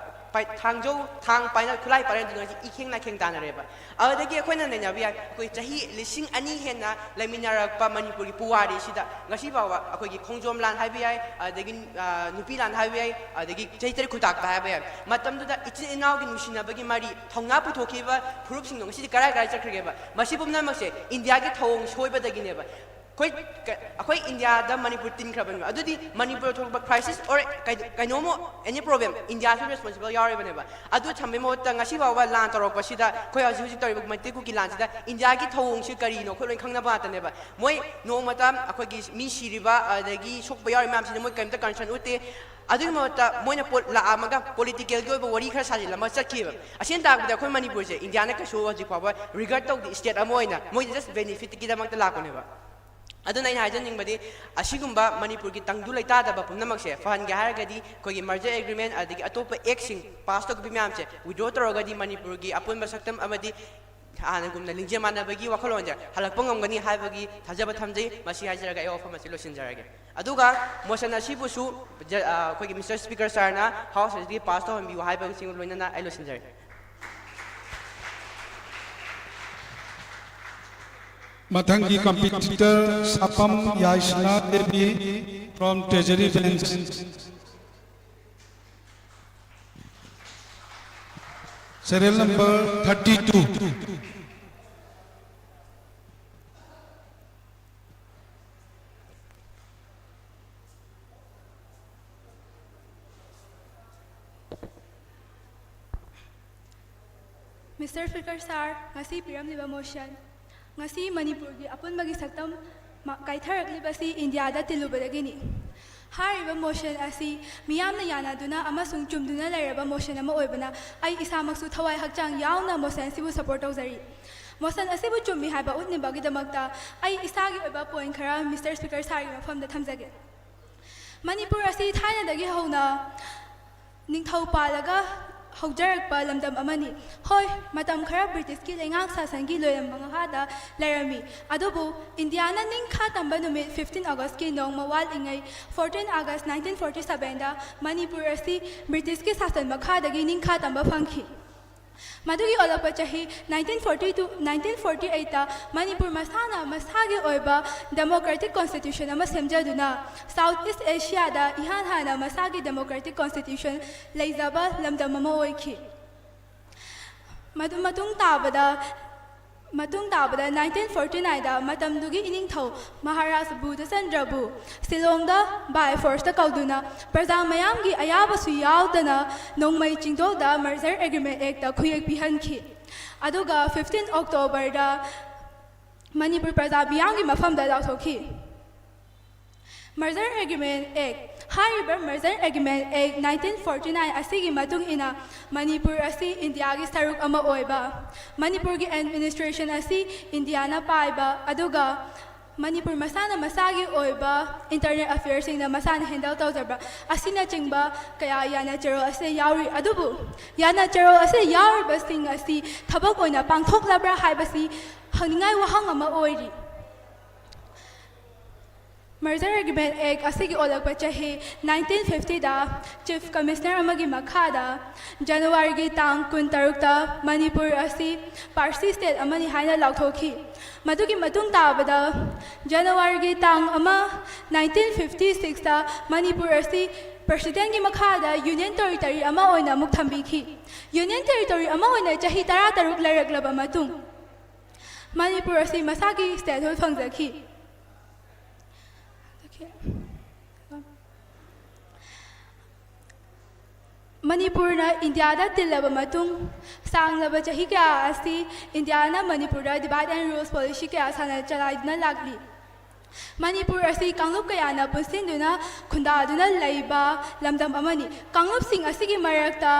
ꯄꯥꯏ-, ꯊꯥꯡꯖꯧ, ꯊꯥꯡ ꯄꯥꯏꯅ, ꯈꯨꯠꯂꯥꯏ ꯄꯥꯏꯅꯗꯨꯅ ꯉꯁꯤ ꯏꯈꯦꯡ ꯅꯥꯈꯦꯡ ꯇꯥꯟꯅꯔꯦꯕ꯫ ꯑꯗꯨꯗꯒꯤ ꯑꯩꯈꯣꯏꯅ ꯅꯩꯅꯕ ꯌꯥꯏ, ꯑꯩꯈꯣꯏ ꯆꯍꯤ ꯂꯤꯁꯤꯡ ꯑꯅꯤ ꯍꯦꯟꯅ ꯂꯩꯃꯤꯟꯅꯔꯛꯄ ꯃꯅꯤꯄꯨꯔꯒꯤ ꯄꯨꯋꯥꯔꯤꯁꯤꯗ ꯉꯁꯤ ꯐꯥꯎꯕ ꯑꯩꯈꯣꯏꯒꯤ ꯈꯣꯡꯖꯣꯝ ꯂꯥꯟ ꯍꯥꯏꯕ ꯌꯥꯏ, ꯑꯗꯒꯤ, ꯑ, ꯅꯨꯄꯤ ꯂꯥꯟ ꯍꯥꯏꯕ ꯌꯥꯏ, ꯑꯗꯒꯤ ꯆꯍꯤ ꯇꯔꯦꯠ ꯈꯨꯇꯥꯛꯄ ꯍꯥꯏꯕ ꯌꯥꯏ꯫ ꯃꯇꯝꯗꯨꯗ ꯏꯆꯤꯟ ꯏꯅꯥꯎꯒꯤ ꯅꯨꯡꯁꯤꯅꯕꯒꯤ ꯃꯔꯤ ꯊꯧꯅꯥ ꯄꯨꯊꯣꯛꯈꯤꯕ ꯐꯨꯔꯨꯞꯁꯤꯡꯗꯣ ꯉꯁꯤꯗꯤ ꯀꯔꯥꯏ ꯀꯔꯥꯏ ꯆꯠꯈ꯭ꯔꯒꯦꯕ? ꯃꯁꯤ ꯄꯨꯝꯅꯃꯛꯁꯦ ꯏꯟꯗꯤꯌꯥꯒꯤ ꯊꯧꯑꯣꯡ ꯁꯣꯏꯕꯗꯒꯤꯅꯦꯕ꯫ ꯑꯩꯈꯣꯏ ꯀ-, ꯑꯩꯈꯣꯏ ꯏꯟꯗꯤꯌꯥꯗ ꯃꯅꯤꯄꯨꯔ ꯇꯤꯟꯈ꯭ꯔꯕꯅꯦꯕ꯫ ꯑꯗꯨꯗꯤ ꯃꯅꯤꯄꯨꯔ ꯊꯣꯛꯄ crisis or ꯀꯩ-, ꯀꯩꯅꯣꯝꯃ, any problem, ꯏꯟꯗꯤꯌꯥꯁꯨ responsible ꯌꯥꯎꯔꯤꯕꯅꯦꯕ꯫ ꯑꯗꯨ ꯊꯝꯕꯩ ꯃꯍꯨꯠꯇ ꯉꯁꯤ ꯐꯥꯎꯕ ꯂꯥꯟ ꯇꯧꯔꯛꯄꯁꯤꯗ, ꯑꯩꯈꯣꯏ ꯍꯧꯖꯤꯛ ꯍꯧꯖꯤꯛ ꯇꯧꯔꯤꯕ ꯃꯩꯇꯩ ꯀꯨꯀꯤ ꯂꯥꯟꯁꯤꯗ ꯏꯟꯗꯤꯌꯥꯒꯤ ꯊꯧꯑꯣꯡꯁꯤ ꯀꯔꯤꯅꯣ ꯑꯩꯈꯣꯏ ꯂꯣꯏ ꯈꯪꯅꯕ ꯉꯥꯛꯇꯅꯦꯕ꯫ ꯃꯣꯏ ꯅꯣꯡꯃꯇ ꯑꯩꯈꯣꯏꯒꯤ ꯃꯤ ꯁꯤꯔꯤꯕ ꯑꯗꯒꯤ ꯁꯣꯛꯄ ꯌꯥꯎꯔꯤ ꯃꯌꯥꯝꯁꯤꯗ ꯃꯣꯏ ꯀꯔꯤꯝꯇ concern ꯎꯠꯇꯦ꯫ ꯑꯗꯨꯒꯤ ꯃꯍꯨꯠꯇ ꯃꯣꯏꯅ ꯄꯣꯠ ꯂꯥꯛꯑꯝꯃꯒ politicalꯒꯤ ꯑꯣꯏꯕ ꯋꯥꯔꯤ ꯈꯔ ꯁꯥꯖꯤꯜꯂꯝꯃꯒ ꯆꯠꯈꯤꯕ꯫ ꯑꯁꯦꯡ ꯇꯥꯛꯄꯗ ꯑꯩꯈꯣꯏ ꯃꯅꯤꯄꯨꯔꯁꯦ ꯏꯟꯗꯤꯌꯥꯅ ꯀꯩꯁꯨ ꯍꯧꯖꯤꯛ ꯐꯥꯎꯕ regard ꯇꯧꯗꯦ state ꯑꯃ ꯑꯣꯏꯅ, ꯃꯣꯏꯗꯤ just benefitꯀꯤꯗꯃꯛꯇ ꯂꯥꯛꯄꯅꯦꯕ꯫ ꯑꯗꯨꯅ ꯑꯩꯅ ꯍꯥꯏꯖꯅꯤꯡꯕꯗꯤ, ꯑꯁꯤꯒꯨꯝꯕ ꯃꯅꯤꯄꯨꯔꯒꯤ ꯇꯪꯗꯨ ꯂꯩꯇꯥꯗꯕ ꯄꯨꯝꯅꯃꯛꯁꯦ ꯐꯍꯟꯒꯦ ꯍꯥꯏꯔꯒꯗꯤ ꯑꯩꯈꯣꯏꯒꯤ merger agreement ꯑꯗꯒꯤ ꯑꯇꯣꯞꯄ actꯁꯤꯡ pass ꯇꯧꯈꯤꯕ ꯃꯌꯥꯝꯁꯦ withdraw ꯇꯧꯔꯒꯗꯤ ꯃꯅꯤꯄꯨꯔꯒꯤ ꯑꯄꯨꯟꯕ ꯁꯛꯇꯝ ꯑꯃꯗꯤ ꯍꯥꯟꯅꯒꯨꯝꯅ ꯂꯤꯡꯖꯦꯜ ꯃꯥꯟꯅꯕꯒꯤ ꯋꯥꯈꯜꯂꯣꯟꯁꯦ ꯍꯜꯂꯛꯄ ꯉꯝꯒꯅꯤ ꯍꯥꯏꯕꯒꯤ ꯊꯥꯖꯕ ꯊꯝꯖꯩ꯫ ꯃꯁꯤ ꯍꯥꯏꯖꯔꯒ ꯑꯩ ꯋꯥꯐꯝ ꯑꯁꯤ ꯂꯣꯏꯁꯤꯟꯖꯔꯒꯦ꯫ ꯑꯗꯨꯒ motion ꯑꯁꯤꯕꯨꯁꯨ ꯖ-, ꯑ, ꯑꯩꯈꯣꯏꯒꯤ Mister Speaker sirꯅ House ꯑꯁꯤꯗꯒꯤ pass ꯇꯧꯍꯟꯕꯤꯌꯨ ꯍꯥꯏꯕꯁꯤꯡ ꯂꯣꯏꯅꯅ ꯑꯩ ꯂꯣꯏꯁꯤꯟꯖꯔꯒꯦ꯫ ꯃꯊꯪꯒꯤ competitor ꯁꯥꯄꯝ ꯌꯥꯏꯁꯅꯥ Devi from Treasury Bench꯫ Serial number thirty two. Mister Speaker sir, ꯉꯁꯤ ꯄꯤꯔꯝꯂꯤꯕ motion, ꯉꯁꯤ ꯃꯅꯤꯄꯨꯔꯒꯤ ꯑꯄꯨꯟꯕꯒꯤ ꯁꯛꯇꯝ ꯃ-, ꯀꯥꯏꯊꯔꯛꯂꯤꯕꯁꯤ ꯏꯟꯗꯤꯌꯥꯗ ꯇꯤꯜꯂꯨꯕꯗꯒꯤꯅꯤ꯫ ꯍꯥꯏꯔꯤꯕ ꯃꯣꯁꯟ ꯑꯁꯤ ꯃꯤꯌꯥꯝꯅ ꯌꯥꯅꯗꯨꯅ ꯑꯃꯁꯨꯡ ꯆꯨꯝꯗꯨꯅ ꯂꯩꯔꯕ ꯃꯣꯁꯟ ꯑꯃ ꯑꯣꯏꯕꯅ, ꯑꯩ ꯏꯁꯥꯃꯛꯁꯨ ꯊꯋꯥꯏ ꯍꯛꯆꯥꯡ ꯌꯥꯎꯅ ꯃꯣꯁꯟ ꯑꯁꯤꯕꯨ ꯁꯄꯣꯔꯠ ꯇꯧꯖꯔꯤ꯫ ꯃꯣꯁꯟ ꯑꯁꯤꯕꯨ ꯆꯨꯝꯃꯤ ꯍꯥꯏꯕ ꯎꯠꯅꯕꯒꯤꯗꯃꯛꯇ ꯑꯩ ꯏꯁꯥꯒꯤ ꯑꯣꯏꯕ ꯄꯣꯏꯟꯠ ꯈꯔ ꯃꯤꯁꯇꯔ ꯁ꯭ꯄꯤꯀꯔ ꯁꯥꯔꯒꯤ ꯃꯐꯝꯗ ꯊꯝꯖꯒꯦ꯫ ꯃꯅꯤꯄꯨꯔ ꯑꯁꯤ ꯊꯥꯏꯅꯗꯒꯤ ꯍꯧꯅ ꯅꯤꯡꯊꯧ ꯄꯥꯜꯂꯒ ꯍꯧꯖꯔꯛꯄ ꯂꯝꯗꯝ ꯑꯃꯅꯤ꯫ ꯍꯣꯏ, ꯃꯇꯝ ꯈꯔ ꯕ꯭ꯔꯤꯇꯤꯁꯀꯤ ꯂꯩꯉꯥꯛ ꯁꯥꯁꯟꯒꯤ ꯂꯣꯏꯔꯝꯕ ꯃꯈꯥꯗ ꯂꯩꯔꯝꯃꯤ, ꯑꯗꯨꯕꯨ ꯏꯟꯗꯤꯌꯥꯅ ꯅꯤꯡꯈꯥ ꯇꯝꯕ ꯅꯨꯃꯤꯠ fifteen Augustꯀꯤ ꯅꯣꯡꯃ ꯋꯥꯠꯂꯤꯉꯩ, fourteen August nineteen forty sevenꯗ Manipur ꯑꯁꯤ ꯕ꯭ꯔꯤꯇꯤꯁꯀꯤ ꯁꯥꯁꯟ ꯃꯈꯥꯗꯒꯤ ꯅꯤꯡꯈꯥ ꯇꯝꯕ ꯐꯪꯈꯤ꯫ ꯃꯗꯨꯒꯤ ꯑꯣꯜꯂꯛꯄ ꯆꯍꯤ nineteen forty to nineteen forty eightꯇ Manipur ꯃꯁꯥꯅ ꯃꯁꯥꯒꯤ ꯑꯣꯏꯕ democratic constitution ꯑꯃ ꯁꯦꯝꯖꯗꯨꯅ South East Asiaꯗ ꯏꯍꯥꯟ ꯍꯥꯟꯅ ꯃꯁꯥꯒꯤ democratic constitution ꯂꯩꯖꯕ ꯂꯝꯗꯝ ꯑꯃ ꯑꯣꯏꯈꯤ꯫ ꯃꯗꯨ ꯃꯇꯨꯡ ꯇꯥꯕꯗ, ꯃꯇꯨꯡ ꯇꯥꯕꯗ nineteen forty nineꯗ ꯃꯇꯝꯗꯨꯒꯤ ꯏꯅꯤꯡꯊꯧ ꯃꯍꯥꯔꯥꯖ ꯕꯨꯙꯆꯟꯗ꯭ꯔꯕꯨ ꯁꯤꯂꯣꯡꯗ by forceꯇ ꯀꯧꯗꯨꯅ ꯄ꯭ꯔꯖꯥ ꯃꯌꯥꯝꯒꯤ ꯑꯌꯥꯕꯁꯨ ꯌꯥꯎꯗꯅ ꯅꯣꯡꯃꯩ ꯆꯤꯡꯗꯣꯛꯇ Merger Agreement Actꯇ ꯈꯨꯌꯦꯛ ꯄꯤꯍꯟꯈꯤ꯫ ꯑꯗꯨꯒ fifteen Octoberꯗ ꯃꯅꯤꯄꯨꯔ ꯄ꯭ꯔꯖꯥ ꯃꯤꯌꯥꯝꯒꯤ ꯃꯐꯝꯗ ꯂꯥꯎꯊꯣꯛꯈꯤ꯫ Merger Agreement Act꯫ ꯍꯥꯏꯔꯤꯕ Merger Agreement Act nineteen forty nine ꯑꯁꯤꯒꯤ ꯃꯇꯨꯡ ꯏꯟꯅ ꯃꯅꯤꯄꯨꯔ ꯑꯁꯤ ꯏꯟꯗꯤꯌꯥꯒꯤ ꯁꯔꯨꯛ ꯑꯃ ꯑꯣꯏꯕ, ꯃꯅꯤꯄꯨꯔꯒꯤ administration ꯑꯁꯤ ꯏꯟꯗꯤꯌꯥꯅ ꯄꯥꯏꯕ, ꯑꯗꯨꯒ ꯃꯅꯤꯄꯨꯔ ꯃꯁꯥꯅ ꯃꯁꯥꯒꯤ ꯑꯣꯏꯕ internal affairsꯁꯤꯡꯅ ꯃꯁꯥꯅ handle ꯇꯧꯖꯕ ꯑꯁꯤꯅꯆꯤꯡꯕ ꯀꯌꯥ ꯌꯥꯅꯆꯦꯔꯣꯜ ꯑꯁꯤꯗ ꯌꯥꯎꯔꯤ꯫ ꯑꯗꯨꯕꯨ ꯌꯥꯅꯆꯦꯔꯣꯜ ꯑꯁꯤꯗ ꯌꯥꯎꯔꯤꯕꯁꯤꯡ ꯑꯁꯤ ꯊꯕꯛ ꯑꯣꯏꯅ ꯄꯥꯡꯊꯣꯛꯂꯕ꯭ꯔꯥ ꯍꯥꯏꯕꯁꯤ ꯍꯪꯅꯤꯡꯉꯥꯏ ꯋꯥꯍꯪ ꯑꯃ ꯑꯣꯏꯔꯤ꯫ Merger Agreement Act ꯑꯁꯤꯒꯤ ꯑꯣꯜꯂꯛꯄ ꯆꯍꯤ nineteen fiftyꯗ Chief Commissioner ꯑꯃꯒꯤ ꯃꯈꯥꯗ ꯖꯅꯋꯥꯔꯤꯒꯤ ꯇꯥꯡ ꯀꯨꯟꯇꯔꯨꯛꯇ ꯃꯅꯤꯄꯨꯔ ꯑꯁꯤ ꯄꯥꯔꯁꯤ state ꯑꯃꯅꯤ ꯍꯥꯏꯅ ꯂꯥꯎꯊꯣꯛꯈꯤ꯫ ꯃꯗꯨꯒꯤ ꯃꯇꯨꯡ ꯇꯥꯕꯗ ꯖꯅꯋꯥꯔꯤꯒꯤ ꯇꯥꯡ ꯑꯃ nineteen fifty sixꯇ ꯃꯅꯤꯄꯨꯔ ꯑꯁꯤ Presidentꯀꯤ ꯃꯈꯥꯗ Union Territory ꯑꯃ ꯑꯣꯏꯅ ꯑꯃꯨꯛ ꯊꯝꯕꯤꯈꯤ꯫ Union Territory ꯑꯃ ꯑꯣꯏꯅ ꯆꯍꯤ ꯇꯔꯥꯇꯔꯨꯛ ꯂꯩꯔꯛꯂꯕ ꯃꯇꯨꯡ ꯃꯅꯤꯄꯨꯔ ꯑꯁꯤ ꯃꯁꯥꯒꯤ statehood ꯐꯪꯖꯈꯤ꯫ ꯃꯅꯤꯄꯨꯔꯅ ꯏꯟꯗꯤꯌꯥꯗ ꯇꯤꯜꯂꯕ ꯃꯇꯨꯡ ꯁꯥꯡꯂꯕ ꯆꯍꯤ ꯀꯌꯥ ꯑꯁꯤ ꯏꯟꯗꯤꯌꯥꯅ ꯃꯅꯤꯄꯨꯔꯗ divide and rules policy ꯀꯌꯥ ꯁꯥꯟꯅ ꯆꯂꯥꯏꯗꯨꯅ ꯂꯥꯛꯂꯤ꯫ ꯃꯅꯤꯄꯨꯔ ꯑꯁꯤ ꯀꯥꯡꯂꯨꯞ ꯀꯌꯥꯅ ꯄꯨꯟꯁꯤꯟꯗꯨꯅ ꯈꯨꯟꯗꯥꯗꯨꯅ ꯂꯩꯕ ꯂꯝꯗꯝ ꯑꯃꯅꯤ꯫ ꯀꯥꯡꯂꯨꯞꯁꯤꯡ ꯑꯁꯤꯒꯤ ꯃꯔꯛꯇ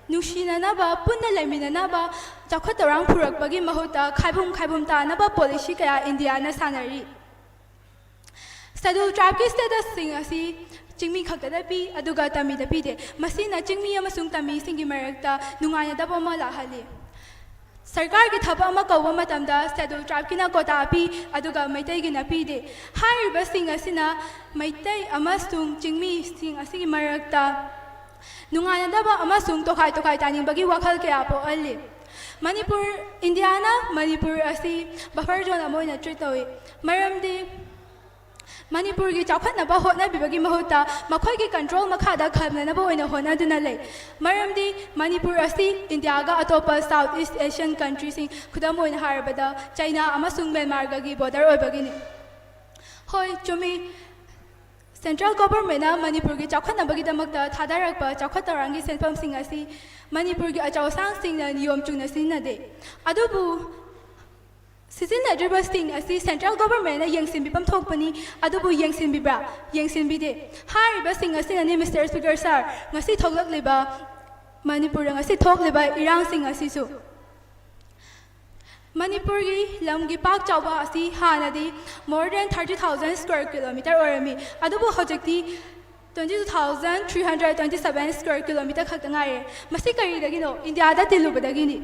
ꯅꯨꯡꯁꯤꯅꯅꯕ, ꯄꯨꯟꯅ ꯂꯩꯃꯤꯟꯅꯅꯕ ꯆꯥꯎꯈꯠ ꯊꯧꯔꯥꯡ ꯄꯨꯔꯛꯄꯒꯤ ꯃꯍꯨꯠꯇ ꯈꯥꯏꯕꯨꯝ ꯈꯥꯏꯕꯨꯝ ꯇꯥꯅꯕ ꯄꯣꯂꯤꯁꯤ ꯀꯌꯥ ꯏꯟꯗꯤꯌꯥꯅ ꯁꯥꯟꯅꯔꯤ꯫ ꯁꯦꯗꯨꯜ ꯇ꯭ꯔꯥꯏꯕꯀꯤ ꯁ꯭ꯇꯦꯇꯁꯁꯤꯡ ꯑꯁꯤ ꯆꯤꯡꯃꯤ ꯈꯛꯇꯗ ꯄꯤ, ꯑꯗꯨꯒ ꯇꯝꯃꯤꯗ ꯄꯤꯗꯦ꯫ ꯃꯁꯤꯅ ꯆꯤꯡꯃꯤ ꯑꯃꯁꯨꯡ ꯇꯝꯃꯤꯁꯤꯡꯒꯤ ꯃꯔꯛꯇ ꯅꯨꯡꯉꯥꯏꯅꯗꯕ ꯑꯃ ꯂꯥꯛꯍꯜꯂꯤ꯫ ꯁꯔꯀꯥꯔꯒꯤ ꯊꯕꯛ ꯑꯃ ꯀꯧꯕ ꯃꯇꯝꯗ ꯁꯦꯗꯨꯜ ꯇ꯭ꯔꯥꯏꯕꯀꯤꯅ ꯀꯣꯇꯥ ꯄꯤ, ꯑꯗꯨꯒ ꯃꯩꯇꯩꯒꯤꯅ ꯄꯤꯗꯦ꯫ ꯍꯥꯏꯔꯤꯕꯁꯤꯡ ꯑꯁꯤꯅ ꯃꯩꯇꯩ ꯑꯃꯁꯨꯡ ꯆꯤꯡꯃꯤꯁꯤꯡ ꯑꯁꯤꯒꯤ ꯃꯔꯛꯇ ꯅꯨꯡꯉꯥꯏꯅꯗꯕ ꯑꯃꯁꯨꯡ ꯇꯣꯈꯥꯏ ꯇꯣꯈꯥꯏ ꯇꯥꯅꯤꯡꯕꯒꯤ ꯋꯥꯈꯜ ꯀꯌꯥ ꯄꯣꯛꯍꯜꯂꯤ꯫ ꯃꯅꯤꯄꯨꯔ, ꯏꯟꯗꯤꯌꯥꯅ ꯃꯅꯤꯄꯨꯔ ꯑꯁꯤ ꯕꯐꯔ ꯖꯣꯟ ꯑꯃ ꯑꯣꯏꯅ ꯇ꯭ꯔꯤꯠ ꯇꯧꯏ, ꯃꯔꯝꯗꯤ ꯃꯅꯤꯄꯨꯔꯒꯤ ꯆꯥꯎꯈꯠꯅꯕ ꯍꯣꯠꯅꯕꯤꯕꯒꯤ ꯃꯍꯨꯠꯇ ꯃꯈꯣꯏꯒꯤ ꯀꯟꯇ꯭ꯔꯣꯜ ꯃꯈꯥꯗ ꯈꯝꯅꯅꯕ ꯑꯣꯏꯅ ꯍꯣꯠꯅꯗꯨꯅ ꯂꯩ꯫ ꯃꯔꯝꯗꯤ ꯃꯅꯤꯄꯨꯔ ꯑꯁꯤ ꯏꯟꯗꯤꯌꯥꯒ ꯑꯇꯣꯞꯄ ꯁꯥꯎꯠ ꯏꯁ ꯑꯦꯁꯤꯌꯟ ꯀꯟꯇ꯭ꯔꯤꯁꯤꯡ, ꯈꯨꯗꯝ ꯑꯣꯏꯅ ꯍꯥꯏꯔꯕꯗ ꯆꯩꯅꯥ ꯑꯃꯁꯨꯡ ꯃ꯭ꯌꯥꯟꯃꯥꯔꯒꯒꯤ ꯕꯣꯔꯗꯔ ꯑꯣꯏꯕꯒꯤꯅꯤ꯫ ꯍꯣꯏ, ꯆꯨꯝꯃꯤ꯫ ꯁꯦꯟꯇ꯭ꯔꯦꯜ ꯒꯣꯚꯔꯟꯃꯦꯟꯠꯅ ꯃꯅꯤꯄꯨꯔꯒꯤ ꯆꯥꯎꯈꯠꯅꯕꯒꯤꯗꯃꯛꯇ ꯊꯥꯗꯔꯛꯄ ꯆꯥꯎꯈꯠ ꯊꯧꯔꯥꯡꯒꯤ ꯁꯦꯟꯐꯝꯁꯤꯡ ꯑꯁꯤ ꯃꯅꯤꯄꯨꯔꯒꯤ ꯑꯆꯧ ꯑꯁꯥꯡꯁꯤꯡꯅ ꯅꯤꯌꯣꯝ ꯆꯨꯝꯅ ꯁꯤꯖꯤꯟꯅꯗꯦ꯫ ꯑꯗꯨꯕꯨ ꯁꯤꯖꯤꯟꯅꯗ꯭ꯔꯤꯕꯁꯤꯡ ꯑꯁꯤ ꯁꯦꯟꯇ꯭ꯔꯦꯜ ꯒꯣꯚꯔꯟꯃꯦꯟꯠꯅ ꯌꯦꯡꯁꯤꯟꯕꯤꯐꯝ ꯊꯣꯛꯄꯅꯤ, ꯑꯗꯨꯕꯨ ꯌꯦꯡꯁꯤꯟꯕꯤꯕ꯭ꯔꯥ? ꯌꯦꯡꯁꯤꯟꯕꯤꯗꯦ꯫ ꯍꯥꯏꯔꯤꯕꯁꯤꯡ ꯑꯁꯤꯅꯅꯤ, ꯃꯤꯁꯇꯔ ꯁ꯭ꯄꯤꯀꯔ ꯁꯥꯔ, ꯉꯁꯤ ꯊꯣꯛꯂꯛꯂꯤꯕ, ꯃꯅꯤꯄꯨꯔꯗ ꯉꯁꯤ ꯊꯣꯛꯂꯤꯕ ꯏꯔꯥꯡꯁꯤꯡ ꯑꯁꯤꯁꯨ꯫ ꯃꯅꯤꯄꯨꯔꯒꯤ ꯂꯝꯒꯤ ꯄꯥꯛ ꯆꯥꯎꯕ ꯑꯁꯤ ꯍꯥꯟꯅꯗꯤ more than thirty thousand square kilometer ꯑꯣꯏꯔꯝꯃꯤ, ꯑꯗꯨꯕꯨ ꯍꯧꯖꯤꯛꯇꯤ twenty two thousand three hundred twenty seven square kilometer ꯈꯛꯇ ꯉꯥꯏꯔꯦ꯫ ꯃꯁꯤ ꯀꯔꯤꯗꯒꯤꯅꯣ? ꯏꯟꯗꯤꯌꯥꯗ ꯇꯤꯜꯂꯨꯕꯗꯒꯤꯅꯤ꯫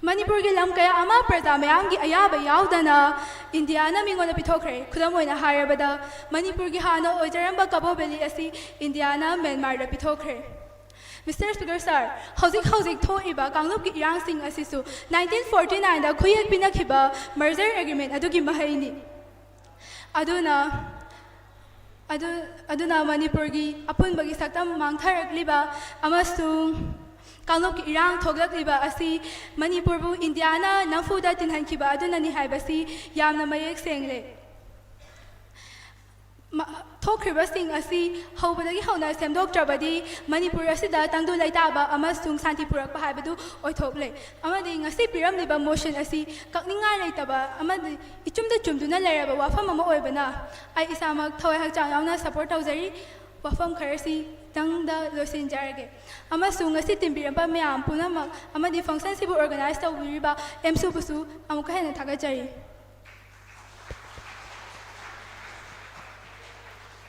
ꯃꯅꯤꯄꯨꯔꯒꯤ ꯂꯝ ꯀꯌꯥ ꯑꯃ ꯄ꯭ꯔꯖꯥ ꯃꯌꯥꯝꯒꯤ ꯑꯌꯥꯕ ꯌꯥꯎꯗꯅ ꯏꯟꯗꯤꯌꯥꯅ ꯃꯤꯉꯣꯟꯗ ꯄꯤꯊꯣꯛꯈ꯭ꯔꯦ꯫ ꯈꯨꯗꯝ ꯑꯣꯏꯅ ꯍꯥꯏꯔꯕꯗ, ꯃꯅꯤꯄꯨꯔꯒꯤ ꯍꯥꯟꯅ ꯑꯣꯏꯖꯔꯝꯕ ꯀꯕꯣ ꯚꯦꯂꯤ ꯑꯁꯤ ꯏꯟꯗꯤꯌꯥꯅ ꯃ꯭ꯌꯥꯟꯃꯥꯔꯗ ꯄꯤꯊꯣꯛꯈ꯭ꯔꯦ꯫ ꯃꯤꯁꯇꯔ ꯁ꯭ꯄꯤꯀꯔ ꯁꯥꯔ, ꯍꯧꯖꯤꯛ ꯍꯧꯖꯤꯛ ꯊꯣꯛꯏꯕ ꯀꯥꯡꯂꯨꯞꯀꯤ ꯏꯔꯥꯡꯁꯤꯡ ꯑꯁꯤꯁꯨ nineteen forty nineꯗ ꯈꯨꯌꯦꯛ ꯄꯤꯅꯈꯤꯕ merger agreement ꯑꯗꯨꯒꯤ ꯃꯍꯩꯅꯤ꯫ ꯑꯗꯨꯅ, ꯑꯗꯨ, ꯑꯗꯨꯅ ꯃꯅꯤꯄꯨꯔꯒꯤ ꯑꯄꯨꯟꯕꯒꯤ ꯁꯛꯇꯝ ꯃꯥꯡꯊꯔꯛꯂꯤꯕ ꯑꯃꯁꯨꯡ ꯀꯥꯡꯂꯨꯞꯀꯤ ꯏꯔꯥꯡ ꯊꯣꯛꯂꯛꯂꯤꯕ ꯑꯁꯤ ꯃꯅꯤꯄꯨꯔꯕꯨ ꯏꯟꯗꯤꯌꯥꯅ ꯅꯝꯐꯨꯗ ꯇꯤꯟꯍꯟꯈꯤꯕ ꯑꯗꯨꯅꯅꯤ ꯍꯥꯏꯕꯁꯤ ꯌꯥꯝꯅ ꯃꯌꯦꯛ ꯁꯦꯡꯂꯦ꯫ ꯃ-, ꯊꯣꯛꯈ꯭ꯔꯤꯕꯁꯤꯡ ꯑꯁꯤ ꯍꯧꯕꯗꯒꯤ ꯍꯧꯅ ꯁꯦꯝꯗꯣꯛꯇ꯭ꯔꯕꯗꯤ ꯃꯅꯤꯄꯨꯔ ꯑꯁꯤꯗ ꯇꯪꯗꯨ ꯂꯩꯇꯥꯕ ꯑꯃꯁꯨꯡ ꯁꯥꯟꯇꯤ ꯄꯨꯔꯛꯄ ꯍꯥꯏꯕꯗꯨ ꯑꯣꯏꯊꯣꯛꯂꯦ꯫ ꯑꯃꯗꯤ ꯉꯁꯤ ꯄꯤꯔꯝꯂꯤꯕ ꯃꯣꯁꯟ ꯑꯁꯤ ꯀꯛꯅꯤꯡꯉꯥꯏ ꯂꯩꯇꯕ ꯑꯃꯗꯤ ꯏꯆꯨꯝꯗ ꯆꯨꯝꯗꯨꯅ ꯂꯩꯔꯕ ꯋꯥꯐꯝ ꯑꯃ ꯑꯣꯏꯕꯅ ꯑꯩ ꯏꯁꯥꯃꯛ ꯊꯋꯥꯏ ꯍꯛꯆꯥꯡ ꯌꯥꯎꯅ ꯁꯄꯣꯔꯠ ꯇꯧꯖꯔꯤ꯫ ꯋꯥꯐꯝ ꯈꯔꯁꯤꯗꯪꯗ ꯂꯣꯏꯁꯤꯟꯖꯔꯒꯦ꯫ ꯑꯃꯁꯨꯡ ꯉꯁꯤ ꯇꯤꯟꯕꯤꯔꯝꯕ ꯃꯌꯥꯝ ꯄꯨꯝꯅꯃꯛ ꯑꯃꯗꯤ ꯐꯪꯁꯟꯁꯤꯕꯨ ꯑꯣꯔꯒꯅꯥꯏꯖ ꯇꯧꯕꯤꯔꯤꯕ ꯑꯦꯝꯁꯨꯕꯨꯁꯨ ꯑꯃꯨꯛꯀ ꯍꯦꯟꯅ ꯊꯥꯒꯠꯆꯔꯤ꯫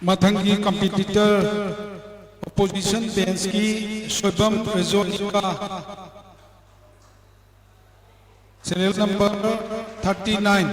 ꯃꯊꯪꯒꯤ ꯀꯝꯄꯤꯇꯤꯇꯔ ꯑꯣꯄꯣꯖꯤꯁꯟ ꯕꯦꯟꯁꯀꯤ Soibam Rejonika, serial number thirty nine.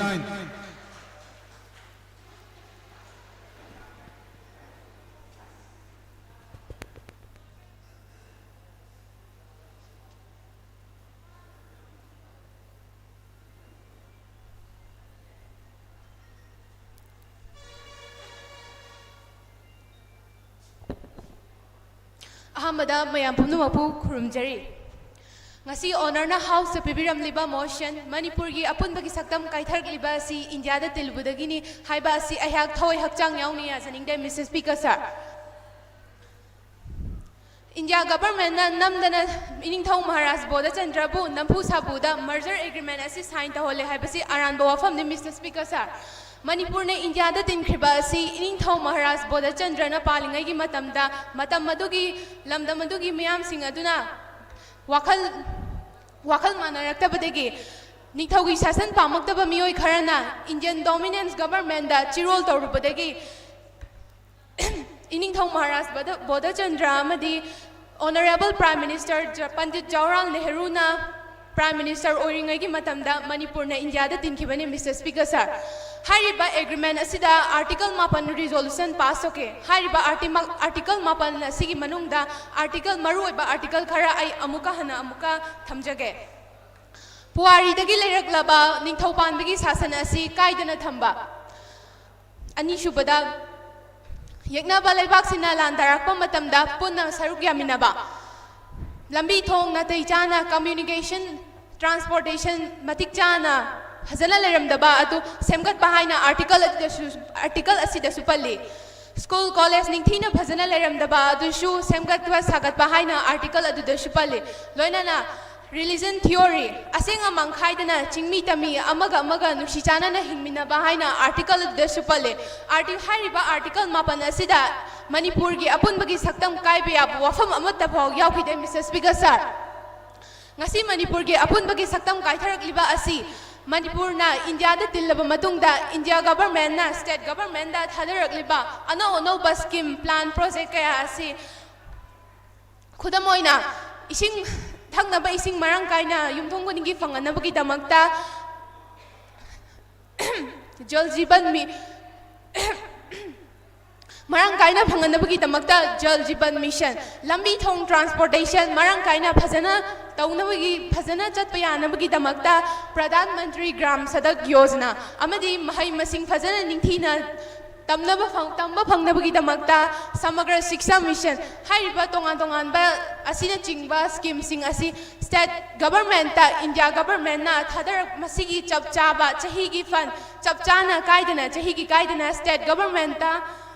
ꯑꯍꯥꯟꯕꯗ ꯃꯌꯥꯝ ꯄꯨꯝꯅꯃꯛꯄꯨ ꯈꯨꯔꯨꯝꯖꯔꯤ꯫ ꯉꯁꯤ ꯑꯣꯅꯔꯅ ꯍꯥꯎꯁꯇ ꯄꯤꯕꯤꯔꯝꯂꯤꯕ ꯃꯣꯁꯟ ꯃꯅꯤꯄꯨꯔꯒꯤ ꯑꯄꯨꯟꯕꯒꯤ ꯁꯛꯇꯝ ꯀꯥꯏꯊꯔꯛꯂꯤꯕ ꯑꯁꯤ ꯏꯟꯗꯤꯌꯥꯗ ꯇꯤꯜꯂꯨꯕꯗꯒꯤꯅꯤ ꯍꯥꯏꯕ ꯑꯁꯤ ꯑꯩꯍꯥꯛ ꯊꯋꯥꯏ ꯍꯛꯆꯥꯡ ꯌꯥꯎꯅ ꯌꯥꯖꯅꯤꯡꯗꯦ, ꯃꯤꯁꯇꯔ ꯁ꯭ꯄꯤꯀꯔ ꯁꯥꯔ꯫ ꯏꯟꯗꯤꯌꯥ ꯒꯚꯔꯟꯃꯦꯟꯠꯅ ꯅꯝꯗꯅ ꯏꯅꯤꯡꯊꯧ ꯃꯍꯥꯔꯥꯖ ꯕꯣꯙꯆꯟꯗ꯭ꯔꯕꯨ ꯅꯝꯐꯨ ꯁꯥꯐꯨꯗ ꯃꯔꯖꯔ ꯑꯦꯒ꯭ꯔꯤꯃꯦꯟꯠ ꯑꯁꯤ ꯁꯥꯏꯟ ꯇꯧꯍꯜꯂꯦ ꯍꯥꯏꯕꯁꯤ ꯑꯔꯥꯟꯕ ꯋꯥꯐꯝꯅꯤ, ꯃꯤꯁꯇꯔ ꯁ꯭ꯄꯤꯀꯔ ꯁꯥꯔ꯫ ꯃꯅꯤꯄꯨꯔꯅ ꯏꯟꯗꯤꯌꯥꯗ ꯇꯤꯟꯈ꯭ꯔꯤꯕ ꯑꯁꯤ ꯏꯅꯤꯡꯊꯧ ꯃꯍꯥꯔꯥꯖ ꯕꯣꯙꯆꯟꯗ꯭ꯔꯅ ꯄꯥꯜꯂꯤꯉꯩꯒꯤ ꯃꯇꯝꯗ, ꯃꯇꯝ ꯑꯗꯨꯒꯤ ꯂꯝꯗꯝ ꯑꯗꯨꯒꯤ ꯃꯤꯌꯥꯝꯁꯤꯡ ꯑꯗꯨꯅ ꯋꯥꯈꯜ, ꯋꯥꯈꯜ ꯃꯥꯟꯅꯔꯛꯇꯕꯗꯒꯤ ꯅꯤꯡꯊꯧꯒꯤ ꯁꯥꯁꯟ ꯄꯥꯝꯃꯛꯇꯕ ꯃꯤꯑꯣꯏ ꯈꯔꯅ ꯏꯟꯗꯤꯌꯟ ꯗꯣꯃꯤꯅꯦꯟꯁ ꯒꯚꯔꯟꯃꯦꯟꯠꯗ ꯆꯤꯔꯣꯜ ꯇꯧꯔꯨꯕꯗꯒꯤ ꯏꯅꯤꯡꯊꯧ ꯃꯍꯥꯔꯥꯖ ꯕꯣꯙ-, ꯕꯣꯙꯆꯟꯗ꯭ꯔ ꯑꯃꯗꯤ ꯑꯣꯅꯔꯦꯕꯜ ꯄ꯭ꯔꯥꯏꯝ ꯃꯤꯅꯤꯁꯇꯔ ꯖ-, ꯄꯟꯗꯤꯠ ꯖꯋꯥꯍꯔꯂꯥꯜ ꯅꯦꯍꯔꯨꯅ ꯄ꯭ꯔꯥꯏꯝ ꯃꯤꯅꯤꯁꯇꯔ ꯑꯣꯏꯔꯤꯉꯩꯒꯤ ꯃꯇꯝꯗ ꯃꯅꯤꯄꯨꯔꯅ ꯏꯟꯗꯤꯌꯥꯗ ꯇꯤꯟꯈꯤꯕꯅꯤ, ꯃꯤꯁꯇꯔ ꯁ꯭ꯄꯤꯀꯔ ꯁꯥꯔ꯫ ꯍꯥꯏꯔꯤꯕ ꯑꯦꯒ꯭ꯔꯤꯃꯦꯟꯠ ꯑꯁꯤꯗ ꯑꯥꯔꯇꯤꯀꯜ ꯃꯥꯄꯟ ꯔꯤꯖꯣꯂꯨꯁꯟ ꯄꯥꯁ ꯇꯧꯈꯤ꯫ ꯍꯥꯏꯔꯤꯕ ꯑꯥꯔꯇꯤ-, ꯑꯥꯔꯇꯤꯀꯜ ꯃꯥꯄꯟ ꯑꯁꯤꯒꯤ ꯃꯅꯨꯡꯗ ꯑꯥꯔꯇꯤꯀꯜ, ꯃꯔꯨꯑꯣꯏꯕ ꯑꯥꯔꯇꯤꯀꯜ ꯈꯔ ꯑꯩ ꯑꯃꯨꯛꯀ ꯍꯟꯅ ꯑꯃꯨꯛꯀ ꯊꯝꯖꯒꯦ꯫ ꯄꯨꯋꯥꯔꯤꯗꯒꯤ ꯂꯩꯔꯛꯂꯕ ꯅꯤꯡꯊꯧ ꯄꯥꯟꯕꯒꯤ ꯁꯥꯁꯟ ꯑꯁꯤ ꯀꯥꯏꯗꯅ ꯊꯝꯕ꯫ ꯑꯅꯤꯁꯨꯕꯗ, ꯌꯦꯛꯅꯕ ꯂꯩꯕꯥꯛꯁꯤꯡꯅ ꯂꯥꯟꯗꯥꯔꯛꯄ ꯃꯇꯝꯗ ꯄꯨꯟꯅ ꯁꯔꯨꯛ ꯌꯥꯃꯤꯟꯅꯕ꯫ ꯂꯝꯕꯤ ꯊꯣꯡ ꯅꯥꯇꯩ ꯆꯥꯅ, ꯀꯝꯃ꯭ꯌꯨꯅꯤꯀꯦꯁꯟ, ꯇ꯭ꯔꯥꯟꯁꯄꯣꯔꯇꯦꯁꯟ ꯃꯇꯤꯛ ꯆꯥꯅ ꯐꯖꯅ ꯂꯩꯔꯝꯗꯕ ꯑꯗꯨ ꯁꯦꯝꯒꯠꯄ ꯍꯥꯏꯅ ꯑꯥꯔꯇꯤꯀꯜ ꯑꯗꯨꯗꯁꯨ, ꯑꯥꯔꯇꯤꯀꯜ ꯑꯁꯤꯗꯁꯨ ꯄꯜꯂꯤ꯫ ꯁ꯭ꯀꯨꯜ ꯀꯣꯂꯦꯖ ꯅꯤꯡꯊꯤꯅ ꯐꯖꯅ ꯂꯩꯔꯝꯗꯕ ꯑꯗꯨꯁꯨ ꯁꯦꯝꯒꯠꯄ ꯁꯥꯒꯠꯄ ꯍꯥꯏꯅ ꯑꯥꯔꯇꯤꯀꯜ ꯑꯗꯨꯗꯁꯨ ꯄꯜꯂꯤ꯫ ꯂꯣꯏꯅꯅ ꯔꯤꯂꯤꯖꯟ ꯊꯤꯑꯣꯔꯤ, ꯑꯁꯦꯡ ꯑꯃꯥꯡ ꯈꯥꯏꯗꯅ ꯆꯤꯡꯃꯤ ꯇꯝꯃꯤ ꯑꯃꯒ ꯑꯃꯒ ꯅꯨꯡꯁꯤ ꯆꯥꯟꯅꯅ ꯍꯤꯡꯃꯤꯟꯅꯕ ꯍꯥꯏꯅ ꯑꯥꯔꯇꯤꯀꯜ ꯑꯗꯨꯗꯁꯨ ꯄꯜꯂꯤ꯫ ꯑꯥꯔꯇꯤ-, ꯍꯥꯏꯔꯤꯕ ꯑꯥꯔꯇꯤꯀꯜ ꯃꯥꯄꯟ ꯑꯁꯤꯗ ꯃꯅꯤꯄꯨꯔꯒꯤ ꯑꯄꯨꯟꯕꯒꯤ ꯁꯛꯇꯝ ꯀꯥꯏꯕ ꯌꯥꯕ ꯋꯥꯐꯝ ꯑꯃꯠꯇ ꯐꯥꯎ ꯌꯥꯎꯈꯤꯗꯦ, ꯃꯤꯁꯦꯁ ꯁ꯭ꯄꯤꯀꯔ ꯁꯥꯔ꯫ ꯉꯁꯤ ꯃꯅꯤꯄꯨꯔꯒꯤ ꯑꯄꯨꯟꯕꯒꯤ ꯁꯛꯇꯝ ꯀꯥꯏꯊꯔꯛꯂꯤꯕ ꯑꯁꯤ ꯃꯅꯤꯄꯨꯔꯅ ꯏꯟꯗꯤꯌꯥꯗ ꯇꯤꯜꯂꯕ ꯃꯇꯨꯡꯗ ꯏꯟꯗꯤꯌꯥ ꯒꯚꯔꯟꯃꯦꯟꯠꯅ ꯁ꯭ꯇꯦꯠ ꯒꯚꯔꯟꯃꯦꯟꯠꯗ ꯊꯥꯗꯔꯛꯂꯤꯕ ꯑꯅꯧ ꯑꯅꯧꯕ ꯁ꯭ꯀꯤꯝ, ꯄ꯭ꯂꯥꯟ, ꯄ꯭ꯔꯣꯖꯦꯛ ꯀꯌꯥ ꯑꯁꯤ, ꯈꯨꯗꯝ ꯑꯣꯏꯅ, ꯏꯁꯤꯡ, ꯊꯛꯅꯕ ꯏꯁꯤꯡ ꯃꯔꯥꯡ ꯀꯥꯏꯅ ꯌꯨꯝꯊꯣꯡ ꯈꯨꯗꯤꯡꯒꯤ ꯐꯪꯍꯟꯅꯕꯒꯤꯗꯃꯛꯇ ꯖꯜ ꯖꯤꯕꯟ ꯃꯤ-, ꯃꯔꯥꯡ ꯀꯥꯏꯅ ꯐꯪꯍꯟꯅꯕꯒꯤꯗꯃꯛꯇ ꯖꯜ ꯖꯤꯕꯟ ꯃꯤꯁꯟ, ꯂꯝꯕꯤ ꯊꯣꯡ, ꯇ꯭ꯔꯥꯟꯁꯄꯣꯔꯇꯦꯁꯟ ꯃꯔꯥꯡ ꯀꯥꯏꯅ ꯐꯖꯅ ꯇꯧꯅꯕꯒꯤ, ꯐꯖꯅ ꯆꯠꯄ ꯌꯥꯅꯕꯒꯤꯗꯃꯛꯇ ꯄ꯭ꯔꯙꯥꯟ ꯃꯟꯇ꯭ꯔꯤ ꯒ꯭ꯔꯥꯝ ꯁꯗꯛ ꯌꯣꯖꯅꯥ ꯑꯃꯗꯤ ꯃꯍꯩ ꯃꯁꯤꯡ ꯐꯖꯅ ꯅꯤꯡꯊꯤꯅ ꯇꯝꯅꯕ ꯐꯪ-, ꯇꯝꯕ ꯐꯪꯅꯕꯒꯤꯗꯃꯛꯇ ꯁꯃꯒ꯭ꯔ ꯁꯤꯛꯁꯥ ꯃꯤꯁꯟ ꯍꯥꯏꯔꯤꯕ ꯇꯣꯉꯥꯟ ꯇꯣꯉꯥꯟꯕ ꯑꯁꯤꯅꯆꯤꯡꯕ ꯁ꯭ꯀꯤꯝꯁꯤꯡ ꯑꯁꯤ ꯁ꯭ꯇꯦꯠ ꯒꯚꯔꯟꯃꯦꯟꯠꯇ, ꯏꯟꯗꯤꯌꯥ ꯒꯚꯔꯟꯃꯦꯟꯠꯅ ꯊꯥꯗꯔꯛ-, ꯃꯁꯤꯒꯤ ꯆꯞ ꯆꯥꯕ ꯆꯍꯤꯒꯤ ꯐꯟ ꯆꯞ ꯆꯥꯅ ꯀꯥꯏꯗꯅ, ꯆꯍꯤꯒꯤ ꯀꯥꯏꯗꯅ ꯁ꯭ꯇꯦꯠ ꯒꯚꯔꯟꯃꯦꯟꯠꯇ,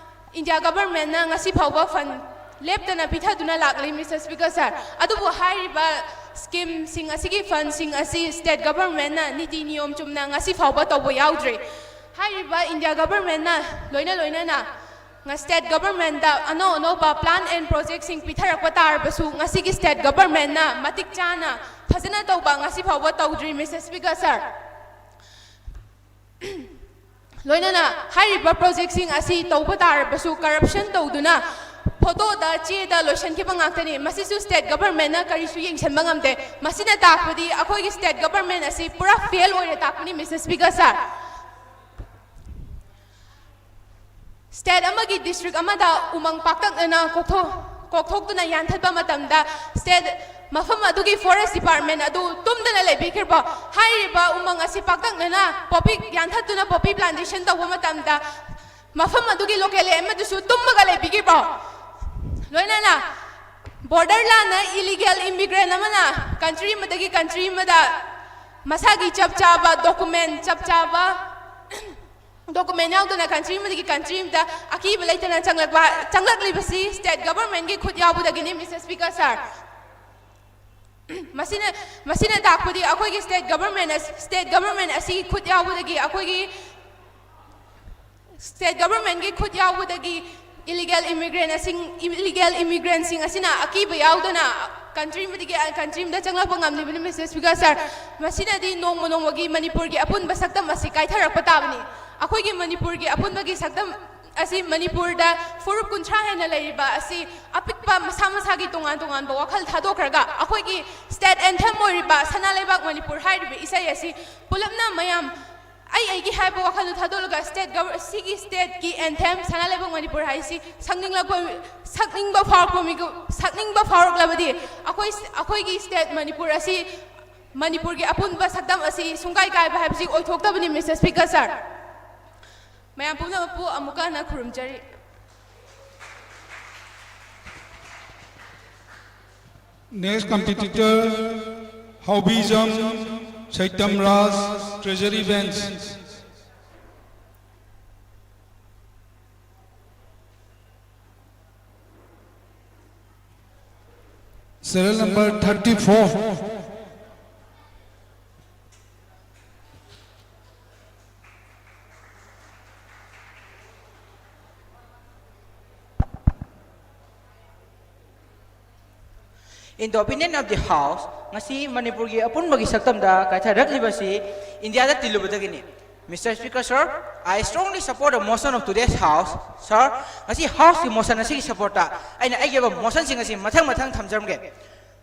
ꯏꯟꯗꯤꯌꯥ ꯒꯚꯔꯟꯃꯦꯟꯠꯅ ꯉꯁꯤ ꯐꯥꯎꯕ ꯐꯟ ꯂꯦꯞꯇꯅ ꯄꯤꯊꯗꯨꯅ ꯂꯥꯛꯂꯤ, ꯃꯤꯁꯇꯔ ꯁ꯭ꯄꯤꯀꯔ ꯁꯥꯔ꯫ ꯑꯗꯨꯕꯨ ꯍꯥꯏꯔꯤꯕ ꯁ꯭ꯀꯤꯝꯁꯤꯡ ꯑꯁꯤꯒꯤ ꯐꯟꯁꯤꯡ ꯑꯁꯤ ꯁ꯭ꯇꯦꯠ ꯒꯚꯔꯟꯃꯦꯟꯠꯅ ꯅꯤꯇꯤ ꯅꯤꯌꯣꯝ ꯆꯨꯝꯅ ꯉꯁꯤ ꯐꯥꯎꯕ ꯇꯧꯕ ꯌꯥꯎꯗ꯭ꯔꯤ꯫ ꯍꯥꯏꯔꯤꯕ ꯏꯟꯗꯤꯌꯥ ꯒꯚꯔꯟꯃꯦꯟꯠꯅ ꯂꯣꯏꯅ ꯂꯣꯏꯅꯅ ꯉ-, ꯁ꯭ꯇꯦꯠ ꯒꯚꯔꯟꯃꯦꯟꯠꯇ ꯑꯅꯧ ꯑꯅꯧꯕ ꯄ꯭ꯂꯥꯟ ꯑꯦꯟ ꯄ꯭ꯔꯣꯖꯦꯛꯁꯤꯡ ꯄꯤꯊꯔꯛꯄ ꯇꯥꯔꯕꯁꯨ, ꯉꯁꯤꯒꯤ ꯁ꯭ꯇꯦꯠ ꯒꯚꯔꯟꯃꯦꯟꯠꯅ ꯃꯇꯤꯛ ꯆꯥꯅ ꯐꯖꯅ ꯇꯧꯕ ꯉꯁꯤ ꯐꯥꯎꯕ ꯇꯧꯗ꯭ꯔꯤ, ꯃꯤꯁꯇꯔ ꯁ꯭ꯄꯤꯀꯔ ꯁꯥꯔ꯫ ꯂꯣꯏꯅꯅ ꯍꯥꯏꯔꯤꯕ ꯄ꯭ꯔꯣꯖꯦꯛꯁꯤꯡ ꯑꯁꯤ ꯇꯧꯕ ꯇꯥꯔꯕꯁꯨ, ꯀꯔꯞꯁꯟ ꯇꯧꯗꯨꯅ ꯐꯣꯇꯣꯗ, ꯆꯦꯗ ꯂꯣꯏꯁꯤꯟꯈꯤꯕ ꯉꯥꯛꯇꯅꯤ꯫ ꯃꯁꯤꯁꯨ ꯁ꯭ꯇꯦꯠ ꯒꯚꯔꯟꯃꯦꯟꯠꯅ ꯀꯔꯤꯁꯨ ꯌꯦꯡꯁꯤꯟꯕ ꯉꯝꯗꯦ꯫ ꯃꯁꯤꯅ ꯇꯥꯛꯄꯗꯤ ꯑꯩꯈꯣꯏꯒꯤ ꯁ꯭ꯇꯦꯠ ꯒꯚꯔꯟꯃꯦꯟꯠ ꯑꯁꯤ ꯄꯨꯔꯥ ꯐꯦꯜ ꯑꯣꯏꯔꯦ ꯇꯥꯛꯄꯅꯤ, ꯃꯤꯁꯇꯔ ꯁ꯭ꯄꯤꯀꯔ ꯁꯥꯔ꯫ ꯁ꯭ꯇꯦꯠ ꯑꯃꯒꯤ ꯗꯤꯁꯇ꯭ꯔꯤꯛ ꯑꯃꯗ ꯎꯃꯪ ꯄꯥꯛꯇꯛꯅꯅ ꯀꯣꯛꯊꯣꯛ-, ꯀꯣꯛꯊꯣꯛꯇꯨꯅ ꯌꯥꯟꯊꯠꯄ ꯃꯇꯝꯗ, ꯁ꯭ꯇꯦꯠ ꯃꯐꯝ ꯑꯗꯨꯒꯤ ꯐꯣꯔꯦꯁ ꯗꯤꯄꯥꯔꯠꯃꯦꯟꯠ ꯑꯗꯨ ꯇꯨꯝꯗꯅ ꯂꯩꯕꯤꯈ꯭ꯔꯕꯣ? ꯍꯥꯏꯔꯤꯕ ꯎꯃꯪ ꯑꯁꯤ ꯄꯥꯛꯇꯛꯅꯅ ꯄꯣꯄꯤ ꯌꯥꯟꯊꯠꯇꯨꯅ ꯄꯣꯄꯤ ꯄ꯭ꯂꯥꯟꯇꯦꯁꯟ ꯇꯧꯕ ꯃꯇꯝꯗ, ꯃꯐꯝ ꯑꯗꯨꯒꯤ ꯂꯣꯀꯦꯜ ꯑꯦꯝ ꯑꯦꯜ ꯑꯦ ꯑꯗꯨꯁꯨ ꯇꯨꯝꯃꯒ ꯂꯩꯕꯤꯈꯤꯕ꯭ꯔꯣ? ꯂꯣꯏꯅꯅ ꯕꯣꯔꯗꯔ ꯂꯥꯟꯅ ꯏꯂꯤꯒꯦꯜ ꯏꯃꯤꯒ꯭ꯔꯦꯟ ꯑꯃꯅ ꯀꯟꯇ꯭ꯔꯤ ꯑꯃꯗꯒꯤ ꯀꯟꯇ꯭ꯔꯤ ꯑꯃꯗ ꯃꯁꯥꯒꯤ ꯆꯞ ꯆꯥꯕ ꯗꯣꯀꯨꯃꯦꯟꯠ, ꯆꯞ ꯆꯥꯕ ꯗꯣꯀꯨꯃꯦꯟ ꯌꯥꯎꯗꯅ ꯀꯟꯇ꯭ꯔꯤ ꯑꯃꯗꯒꯤ ꯀꯟꯇ꯭ꯔꯤ ꯑꯃꯗ ꯑꯀꯤꯕ ꯂꯩꯇꯅ ꯆꯪꯂꯛꯄ ꯆꯪꯂꯛꯂꯤꯕꯁꯤ ꯁ꯭ꯇꯦꯠ ꯒꯚꯔꯟꯃꯦꯟꯒꯤ ꯈꯨꯠ ꯌꯥꯎꯕꯗꯒꯤꯅꯤ, ꯃꯤꯁꯇꯔ ꯁ꯭ꯄꯤꯀꯔ ꯁꯥꯔ꯫ ꯃꯁꯤꯅ ꯃꯁꯤꯅ ꯇꯥꯛꯄꯗꯤ ꯑꯩꯈꯣꯏꯒꯤ ꯁ꯭ꯇꯦꯠ ꯒꯚꯔꯟꯃꯦꯟ ꯑꯁꯤ ꯁ꯭ꯇꯦꯠ ꯒꯚꯔꯟꯃꯦꯟ ꯑꯁꯤꯒꯤ ꯈꯨꯠ ꯌꯥꯎꯕꯗꯒꯤ ꯑꯩꯈꯣꯏꯒꯤ ꯁ꯭ꯇꯦꯠ ꯒꯚꯔꯟꯃꯦꯟꯒꯤ ꯈꯨꯠ ꯌꯥꯎꯕꯗꯒꯤ ꯏꯂꯤꯒꯦꯜ ꯏꯃꯤꯒ꯭ꯔꯦꯟꯁꯤꯡ ꯏꯂꯤꯒꯦꯜ ꯏꯃꯤꯒ꯭ꯔꯦꯟꯁꯤꯡ ꯑꯁꯤꯅ ꯑꯀꯤꯕ ꯌꯥꯎꯗꯅ ꯀꯟꯇ꯭ꯔꯤ ꯑꯃꯗꯒꯤ ꯀꯟꯇ꯭ꯔꯤ ꯑꯃꯗ ꯆꯪꯂꯛꯄ ꯉꯝꯂꯤꯕꯅꯤ, ꯃꯤꯁꯇꯔ ꯁ꯭ꯄꯤꯀꯔ ꯁꯥꯔ꯫ ꯃꯁꯤꯅꯗꯤ ꯅꯣꯡꯃ ꯅꯣꯡꯃꯒꯤ ꯃꯅꯤꯄꯨꯔꯒꯤ ꯑꯄꯨꯟꯕ ꯁꯛꯇꯝ ꯑꯁꯤ ꯀꯥꯏꯊꯔꯛꯄ ꯇꯥꯕꯅꯤ꯫ ꯑꯩꯈꯣꯏꯒꯤ ꯃꯅꯤꯄꯨꯔꯒꯤ ꯑꯄꯨꯟꯕꯒꯤ ꯁꯛꯇꯝ ꯑꯁꯤ ꯃꯅꯤꯄꯨꯔꯗ ꯐꯨꯔꯨꯞ ꯀꯨꯟꯊ꯭ꯔꯥ ꯍꯦꯟꯅ ꯂꯩꯔꯤꯕ ꯑꯁꯤ ꯑꯄꯤꯛꯄ ꯃꯁꯥ ꯃꯁꯥꯒꯤ ꯇꯣꯉꯥꯟ ꯇꯣꯉꯥꯟꯕ ꯋꯥꯈꯜ ꯊꯥꯗꯣꯛꯈ꯭ꯔꯒ ꯑꯩꯈꯣꯏꯒꯤ ꯁ꯭ꯇꯦꯠ ꯑꯦꯟꯊꯦꯝ ꯑꯣꯏꯔꯤꯕ ꯁꯅꯥ ꯂꯩꯕꯥꯛ ꯃꯅꯤꯄꯨꯔ ꯍꯥꯏꯔꯤꯕ ꯏꯁꯩ ꯑꯁꯤ ꯄꯨꯂꯞꯅ ꯃꯌꯥꯝ ꯑꯩ ꯑꯩꯒꯤ ꯍꯥꯏꯕ ꯋꯥꯈꯜꯗꯨ ꯊꯥꯗꯣꯛꯂꯒ ꯁ꯭ꯇꯦꯠ ꯒꯚꯔ ꯁꯤꯒꯤ ꯁ꯭ꯇꯦꯠꯀꯤ ꯑꯦꯟꯊꯦꯝ ꯁꯅꯥ ꯂꯩꯕꯥꯛ ꯃꯅꯤꯄꯨꯔ ꯍꯥꯏꯁꯤ ꯁꯛꯅꯤꯡꯂꯛꯄ ꯁꯛꯅꯤꯡꯕ ꯐꯥꯎꯔꯛꯄ ꯃꯤꯀꯨꯞ ꯁꯛꯅꯤꯡꯕ ꯐꯥꯎꯔꯛꯂꯕꯗꯤ ꯑꯩꯈꯣꯏ ꯑꯩꯈꯣꯏꯒꯤ ꯁ꯭ꯇꯦꯠ ꯃꯅꯤꯄꯨꯔ ꯑꯁꯤ ꯃꯅꯤꯄꯨꯔꯒꯤ ꯑꯄꯨꯟꯕ ꯁꯛꯇꯝ ꯑꯁꯤ ꯁꯨꯡꯀꯥꯏ ꯀꯥꯏꯕ ꯍꯥꯏꯕꯁꯤ ꯑꯣꯏꯊꯣꯛꯇꯕꯅꯤ, ꯃꯤꯁꯇꯔ ꯁ꯭ꯄꯤꯀꯔ ꯁꯥꯔ꯫ ꯃꯌꯥꯝ ꯄꯨꯝꯅꯃꯛꯄꯨ ꯑꯃꯨꯛꯀ ꯍꯟꯅ ꯈꯨꯔꯨꯝꯖꯔꯤ꯫ Next competitor, Haobijam Saitam Raj, Treasury Bench. Serial number thirty-four. In the opinion of the House, ꯉꯁꯤ ꯃꯅꯤꯄꯨꯔꯒꯤ ꯑꯄꯨꯟꯕꯒꯤ ꯁꯛꯇꯝꯗ ꯀꯥꯏꯊꯔꯛꯂꯤꯕꯁꯤ ꯏꯟꯗꯤꯌꯥꯗ ꯇꯤꯜꯂꯨꯕꯗꯒꯤꯅꯤ꯫ Mister Speaker, sir, I strongly support the motion of today's House. Sir, ꯉꯁꯤ Houseꯀꯤ motion ꯑꯁꯤꯒꯤ supportꯇ ꯑꯩꯅ ꯑꯩꯒꯤ ꯑꯣꯏꯕ motionꯁꯤꯡ ꯑꯁꯤ ꯃꯊꯪ ꯃꯊꯪ ꯊꯝꯖꯔꯝꯒꯦ꯫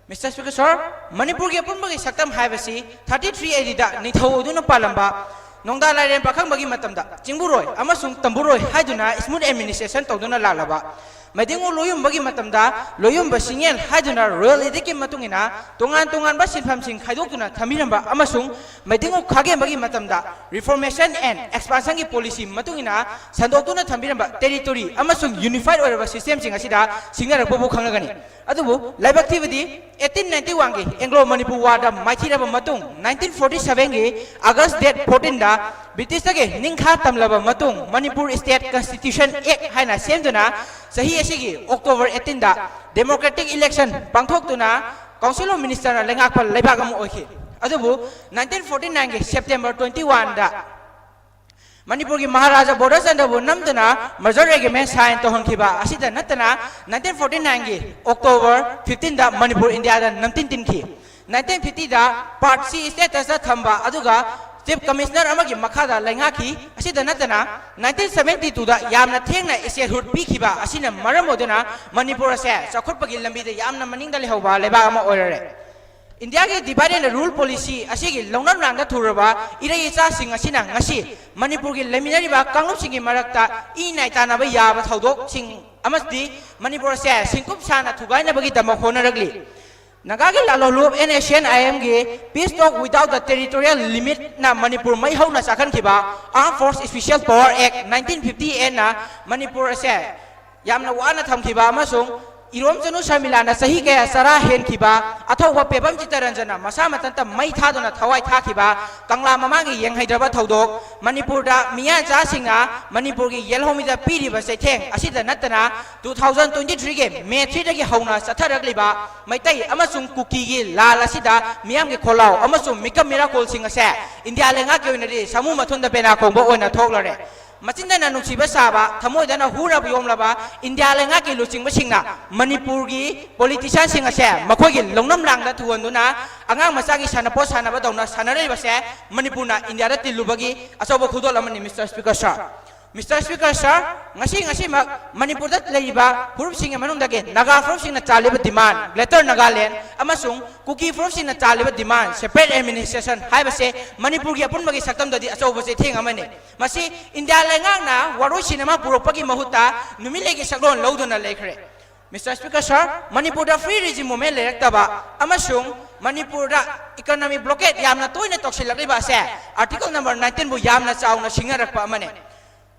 Mister Speaker, sir, ꯃꯅꯤꯄꯨꯔꯒꯤ ꯑꯄꯨꯟꯕꯒꯤ ꯁꯛꯇꯝ ꯍꯥꯏꯕꯁꯤ thirty three ADꯗ ꯅꯤꯡꯊꯧ ꯑꯣꯏꯗꯨꯅ ꯄꯥꯜꯂꯝꯕ ꯅꯣꯡꯗꯥ ꯂꯥꯏꯔꯦꯟ ꯄꯥꯈꯪꯕꯒꯤ ꯃꯇꯝꯗ ꯆꯤꯡꯕꯨꯔꯣꯏ ꯑꯃꯁꯨꯡ ꯇꯝꯕꯨꯔꯣꯏ ꯍꯥꯏꯗꯨꯅ smooth administration ꯇꯧꯗꯨꯅ ꯂꯥꯛꯂꯕ ꯃꯩꯗꯤꯡꯉꯨ ꯂꯣꯌꯨꯝꯕꯒꯤ ꯃꯇꯝꯗ ꯂꯣꯌꯨꯝꯕ ꯁꯤꯡꯌꯦꯜ ꯍꯥꯏꯗꯨꯅ ꯔꯣꯌꯦꯜ ꯏꯗꯤꯛꯀꯤ ꯃꯇꯨꯡ ꯏꯟꯅ ꯇꯣꯉꯥꯟ ꯇꯣꯉꯥꯟꯕ ꯁꯤꯟꯐꯝꯁꯤꯡ ꯈꯥꯏꯗꯣꯛꯇꯨꯅ ꯊꯝꯕꯤꯔꯝꯕ ꯑꯃꯁꯨꯡ ꯃꯩꯗꯤꯡꯉꯨ ꯈꯥꯒꯦꯝꯕꯒꯤ ꯃꯇꯝꯗ reformation and expansionꯒꯤ policy ꯃꯇꯨꯡ ꯏꯟꯅ ꯁꯟꯗꯣꯛꯇꯨꯅ ꯊꯝꯕꯤꯔꯝꯕ territory ꯑꯃꯁꯨꯡ unified ꯑꯣꯏꯔꯕ systemꯁꯤꯡ ꯑꯁꯤꯗ ꯁꯤꯡꯅꯔꯛꯄꯕꯨ ꯈꯪꯅꯒꯅꯤ꯫ ꯑꯗꯨꯕꯨ ꯂꯥꯏꯕꯛ ꯊꯤꯕꯗꯤ eighteen ninety oneꯒꯤ Anglo Manipur Warꯗ ꯃꯥꯏꯊꯤꯔꯕ ꯃꯇꯨꯡ nineteen forty sevenꯒꯤ August date fourteenꯗ Britishꯇꯒꯤ ꯅꯤꯡꯈꯥ ꯇꯝꯂꯕ ꯃꯇꯨꯡ Manipur State Constitution Act ꯍꯥꯏꯅ ꯁꯦꯝꯗꯨꯅ ꯆꯍꯤ ꯑꯁꯤꯒꯤ October eighteenꯗ democratic election ꯄꯥꯡꯊꯣꯛꯇꯨꯅ Council of Ministerꯅ ꯂꯩꯉꯥꯛꯄ ꯂꯩꯕꯥꯛ ꯑꯃ ꯑꯣꯏꯈꯤ꯫ ꯑꯗꯨꯕꯨ nineteen forty nineꯒꯤ September twenty oneꯗ ꯃꯅꯤꯄꯨꯔꯒꯤ ꯃꯍꯥꯔꯥꯖꯥ ꯕꯣꯙꯆꯟꯗ꯭ꯔꯕꯨ ꯅꯝꯗꯨꯅ merger agreement sign ꯇꯧꯍꯟꯈꯤꯕ ꯑꯁꯤꯗ ꯅꯠꯇꯅ nineteen forty nineꯒꯤ October fifteenꯗ ꯃꯅꯤꯄꯨꯔ ꯏꯟꯗꯤꯌꯥꯗ ꯅꯝꯇꯤꯟ ꯇꯤꯟꯈꯤ꯫ nineteen fiftyꯗ Part C statusꯇ ꯊꯝꯕ ꯑꯗꯨꯒ Chief Commissioner ꯑꯃꯒꯤ ꯃꯈꯥꯗ ꯂꯩꯉꯥꯛꯈꯤ꯫ ꯑꯁꯤꯗ ꯅꯠꯇꯅ nineteen seventy twoꯗ ꯌꯥꯝꯅ ꯊꯦꯡꯅ statehood ꯄꯤꯈꯤꯕ ꯑꯁꯤꯅ ꯃꯔꯝ ꯑꯣꯏꯗꯨꯅ ꯃꯅꯤꯄꯨꯔ ꯑꯁꯦ ꯆꯥꯎꯈꯠꯄꯒꯤ ꯂꯝꯕꯤꯗ ꯌꯥꯝꯅ ꯃꯅꯤꯡꯗ ꯂꯩꯍꯧꯕ ꯂꯩꯕꯥꯛ ꯑꯃ ꯑꯣꯏꯔꯔꯦ꯫ ꯏꯟꯗꯤꯌꯥꯒꯤ divide and rule policy ꯑꯁꯤꯒꯤ ꯂꯧꯅꯝ ꯂꯥꯡꯗ ꯊꯨꯔꯕ ꯏꯔꯩ ꯏꯆꯥꯁꯤꯡ ꯑꯁꯤꯅ ꯉꯁꯤ ꯃꯅꯤꯄꯨꯔꯒꯤ ꯂꯩꯃꯤꯟꯅꯔꯤꯕ ꯀꯥꯡꯂꯨꯞꯁꯤꯡꯒꯤ ꯃꯔꯛꯇ ꯏ ꯅꯥꯏ ꯇꯥꯟꯅꯕ ꯌꯥꯕ ꯊꯧꯗꯣꯛꯁꯤꯡ ꯑꯃꯗꯤ ꯃꯅꯤꯄꯨꯔ ꯑꯁꯦ ꯁꯤꯡꯀꯨꯞ ꯁꯥꯅ ꯊꯨꯒꯥꯏꯅꯕꯒꯤꯗꯃꯛ ꯍꯣꯠꯅꯔꯛꯂꯤ꯫ ꯅꯥꯒꯥꯒꯤ ꯂꯥꯜꯍꯧꯂꯨꯞ NSCN-IMꯒꯤ Peace Talk Without the Territorial Limitꯅ Manipur ꯃꯩ ꯍꯧꯅ ꯆꯥꯛꯍꯟꯈꯤꯕ Armed Force Special Power Act nineteen fifty eightꯅ Manipur ꯑꯁꯦ ꯌꯥꯝꯅ ꯋꯥꯅ ꯊꯝꯈꯤꯕ ꯑꯃꯁꯨꯡ ꯏꯔꯣꯝꯆꯅꯨ ꯁꯔꯃꯤꯂꯥꯅ ꯆꯍꯤ ꯀꯌꯥ ꯆꯔꯥ ꯍꯦꯟꯈꯤꯕ, ꯑꯊꯧꯕ ꯄꯦꯕꯝ ꯆꯤꯇꯔꯟꯖꯟꯅ ꯃꯁꯥ ꯃꯊꯟꯇ ꯃꯩ ꯊꯥꯗꯨꯅ ꯊꯋꯥꯏ ꯊꯥꯈꯤꯕ, ꯀꯪꯂꯥ ꯃꯃꯥꯡꯒꯤ ꯌꯦꯡꯍꯩꯗ꯭ꯔꯕ ꯊꯧꯗꯣꯛ, ꯃꯅꯤꯄꯨꯔꯗ ꯃꯤꯌꯥꯟꯆꯥꯁꯤꯡꯅ ꯃꯅꯤꯄꯨꯔꯒꯤ ꯌꯦꯜꯍꯧꯃꯤꯗ ꯄꯤꯔꯤꯕ ꯆꯩꯊꯦꯡ ꯑꯁꯤꯗ ꯅꯠꯇꯅ two thousand twenty threeꯒꯤ May threeꯗꯒꯤ ꯍꯧꯅ ꯆꯠꯊꯔꯛꯂꯤꯕ ꯃꯩꯇꯩ ꯑꯃꯁꯨꯡ ꯀꯨꯀꯤꯒꯤ ꯂꯥꯜ ꯑꯁꯤꯗ ꯃꯤꯌꯥꯝꯒꯤ ꯈꯣꯜꯂꯥꯎ ꯑꯃꯁꯨꯡ ꯃꯤꯀꯞ ꯃꯤꯔꯥꯀꯣꯜꯁꯤꯡ ꯑꯁꯦ ꯏꯟꯗꯤꯌꯥ ꯂꯩꯉꯥꯛꯀꯤ ꯑꯣꯏꯅꯗꯤ ꯁꯥꯃꯨ ꯃꯊꯨꯟꯗ ꯄꯦꯅꯥ ꯈꯣꯡꯕ ꯑꯣꯏꯅ ꯊꯣꯛꯂꯔꯦ꯫ ꯃꯆꯤꯟꯗꯅ ꯅꯨꯡꯁꯤꯕ ꯁꯥꯕ, ꯊꯃꯣꯏꯗꯅ ꯍꯨꯔꯕ ꯌꯣꯝꯂꯕ ꯏꯟꯗꯤꯌꯥ ꯂꯩꯉꯥꯛꯀꯤ ꯂꯨꯆꯤꯡꯕꯁꯤꯡꯅ ꯃꯅꯤꯄꯨꯔꯒꯤ politicianꯁꯤꯡ ꯑꯁꯦ ꯃꯈꯣꯏꯒꯤ ꯂꯧꯅꯝ ꯂꯥꯡꯗ ꯊꯨꯍꯟꯗꯨꯅ ꯑꯉꯥꯡ ꯃꯆꯥꯒꯤ ꯁꯥꯟꯅꯄꯣꯠ ꯁꯥꯟꯅꯕꯗꯧꯅ ꯁꯥꯟꯅꯔꯤꯕꯁꯦ ꯃꯅꯤꯄꯨꯔꯅ ꯏꯟꯗꯤꯌꯥꯗ ꯇꯤꯜꯂꯨꯕꯒꯤ ꯑꯆꯧꯕ ꯈꯨꯗꯣꯜ ꯑꯃꯅꯤ, Mister Speaker sir꯫ Mister Speaker, sir, ꯉꯁꯤ ꯉꯁꯤꯃꯛ ꯃꯅꯤꯄꯨꯔꯗ ꯂꯩꯔꯤꯕ ꯐꯨꯔꯨꯞꯁꯤꯡꯒꯤ ꯃꯅꯨꯡꯗꯒꯤ ꯅꯥꯒꯥ ꯐꯨꯔꯨꯞꯁꯤꯡꯅ ꯆꯥꯜꯂꯤꯕ demand, Greater Nagaland, ꯑꯃꯁꯨꯡ ꯀꯨꯀꯤ ꯐꯨꯔꯨꯞꯁꯤꯡꯅ ꯆꯥꯜꯂꯤꯕ demand, separate administration, ꯍꯥꯏꯕꯁꯦ ꯃꯅꯤꯄꯨꯔꯒꯤ ꯑꯄꯨꯟꯕꯒꯤ ꯁꯛꯇꯝꯗꯗꯤ ꯑꯆꯧꯕ ꯆꯩꯊꯦꯡ ꯑꯃꯅꯤ꯫ ꯃꯁꯤ ꯏꯟꯗꯤꯌꯥ ꯂꯩꯉꯥꯛꯅ ꯋꯥꯔꯣꯏꯁꯤꯟ ꯑꯃ ꯄꯨꯔꯛꯄꯒꯤ ꯃꯍꯨꯠꯇ ꯅꯨꯃꯤꯠꯂꯩꯒꯤ ꯁꯛꯂꯣꯟ ꯂꯧꯗꯨꯅ ꯂꯩꯈ꯭ꯔꯦ꯫ Mister Speaker, sir, ꯃꯅꯤꯄꯨꯔꯗ free regime movement ꯂꯩꯔꯛꯇꯕ ꯑꯃꯁꯨꯡ ꯃꯅꯤꯄꯨꯔꯗ economic blockade ꯌꯥꯝꯅ ꯇꯣꯏꯅ ꯇꯧꯁꯤꯜꯂꯛꯂꯤꯕ ꯑꯁꯦ Article number nineteen ꯕꯨ ꯌꯥꯝꯅ ꯆꯥꯎꯅ ꯁꯤꯡꯅꯔꯛꯄ ꯑꯃꯅꯤ꯫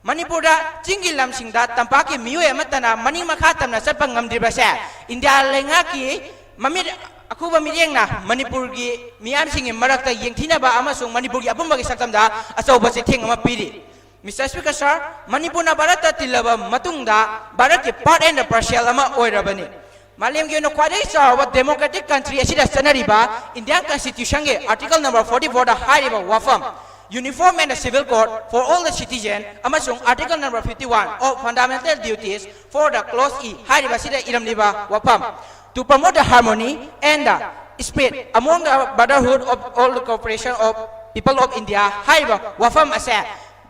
ꯃꯅꯤꯄꯨꯔꯗ ꯆꯤꯡꯒꯤ ꯂꯝꯁꯤꯡꯗ ꯇꯝꯄꯥꯛꯀꯤ ꯃꯤꯑꯣꯏ ꯑꯃꯠꯇꯅ ꯃꯅꯤꯡ ꯃꯈꯥ ꯇꯝꯅ ꯆꯠꯄ ꯉꯝꯗ꯭ꯔꯤꯕꯁꯦ ꯏꯟꯗꯤꯌꯥ ꯂꯩꯉꯥꯛꯀꯤ ꯃꯃꯤꯠ ꯑꯈꯨꯕ ꯃꯤꯠꯌꯦꯡꯅ ꯃꯅꯤꯄꯨꯔꯒꯤ ꯃꯤꯌꯥꯝꯁꯤꯡꯒꯤ ꯃꯔꯛꯇ ꯌꯦꯡꯊꯤꯅꯕ ꯑꯃꯁꯨꯡ ꯃꯅꯤꯄꯨꯔꯒꯤ ꯑꯄꯨꯟꯕꯒꯤ ꯁꯛꯇꯝꯗ ꯑꯆꯧꯕ ꯆꯩꯊꯦꯡ ꯑꯃ ꯄꯤꯔꯤ꯫ Mister Speaker, sir, ꯃꯅꯤꯄꯨꯔꯅ ꯚꯥꯔꯠꯇ ꯇꯤꯜꯂꯕ ꯃꯇꯨꯡꯗ ꯚꯥꯔꯠꯀꯤ part and parcel ꯑꯃ ꯑꯣꯏꯔꯕꯅꯤ꯫ ꯃꯥꯂꯦꯝꯒꯤ ꯑꯣꯏꯅ ꯈ꯭ꯋꯥꯏꯗꯒꯤ ꯆꯥꯎꯔꯕ democratic country ꯑꯁꯤꯗ ꯆꯠꯅꯔꯤꯕ Indian Constitution ꯒꯤ Article number forty four ꯗ ꯍꯥꯏꯔꯤꯕ ꯋꯥꯐꯝ, uniform and civil court for all the citizen ꯑꯃꯁꯨꯡ Article number fifty one of fundamental duties for the clause E ꯍꯥꯏꯔꯤꯕ ꯑꯁꯤꯗ ꯏꯔꯝꯂꯤꯕ ꯋꯥꯐꯝ, to promote the harmony and the spirit among the brotherhood of all the cooperation of people of India ꯍꯥꯏꯔꯤꯕ ꯋꯥꯐꯝ ꯑꯁꯦ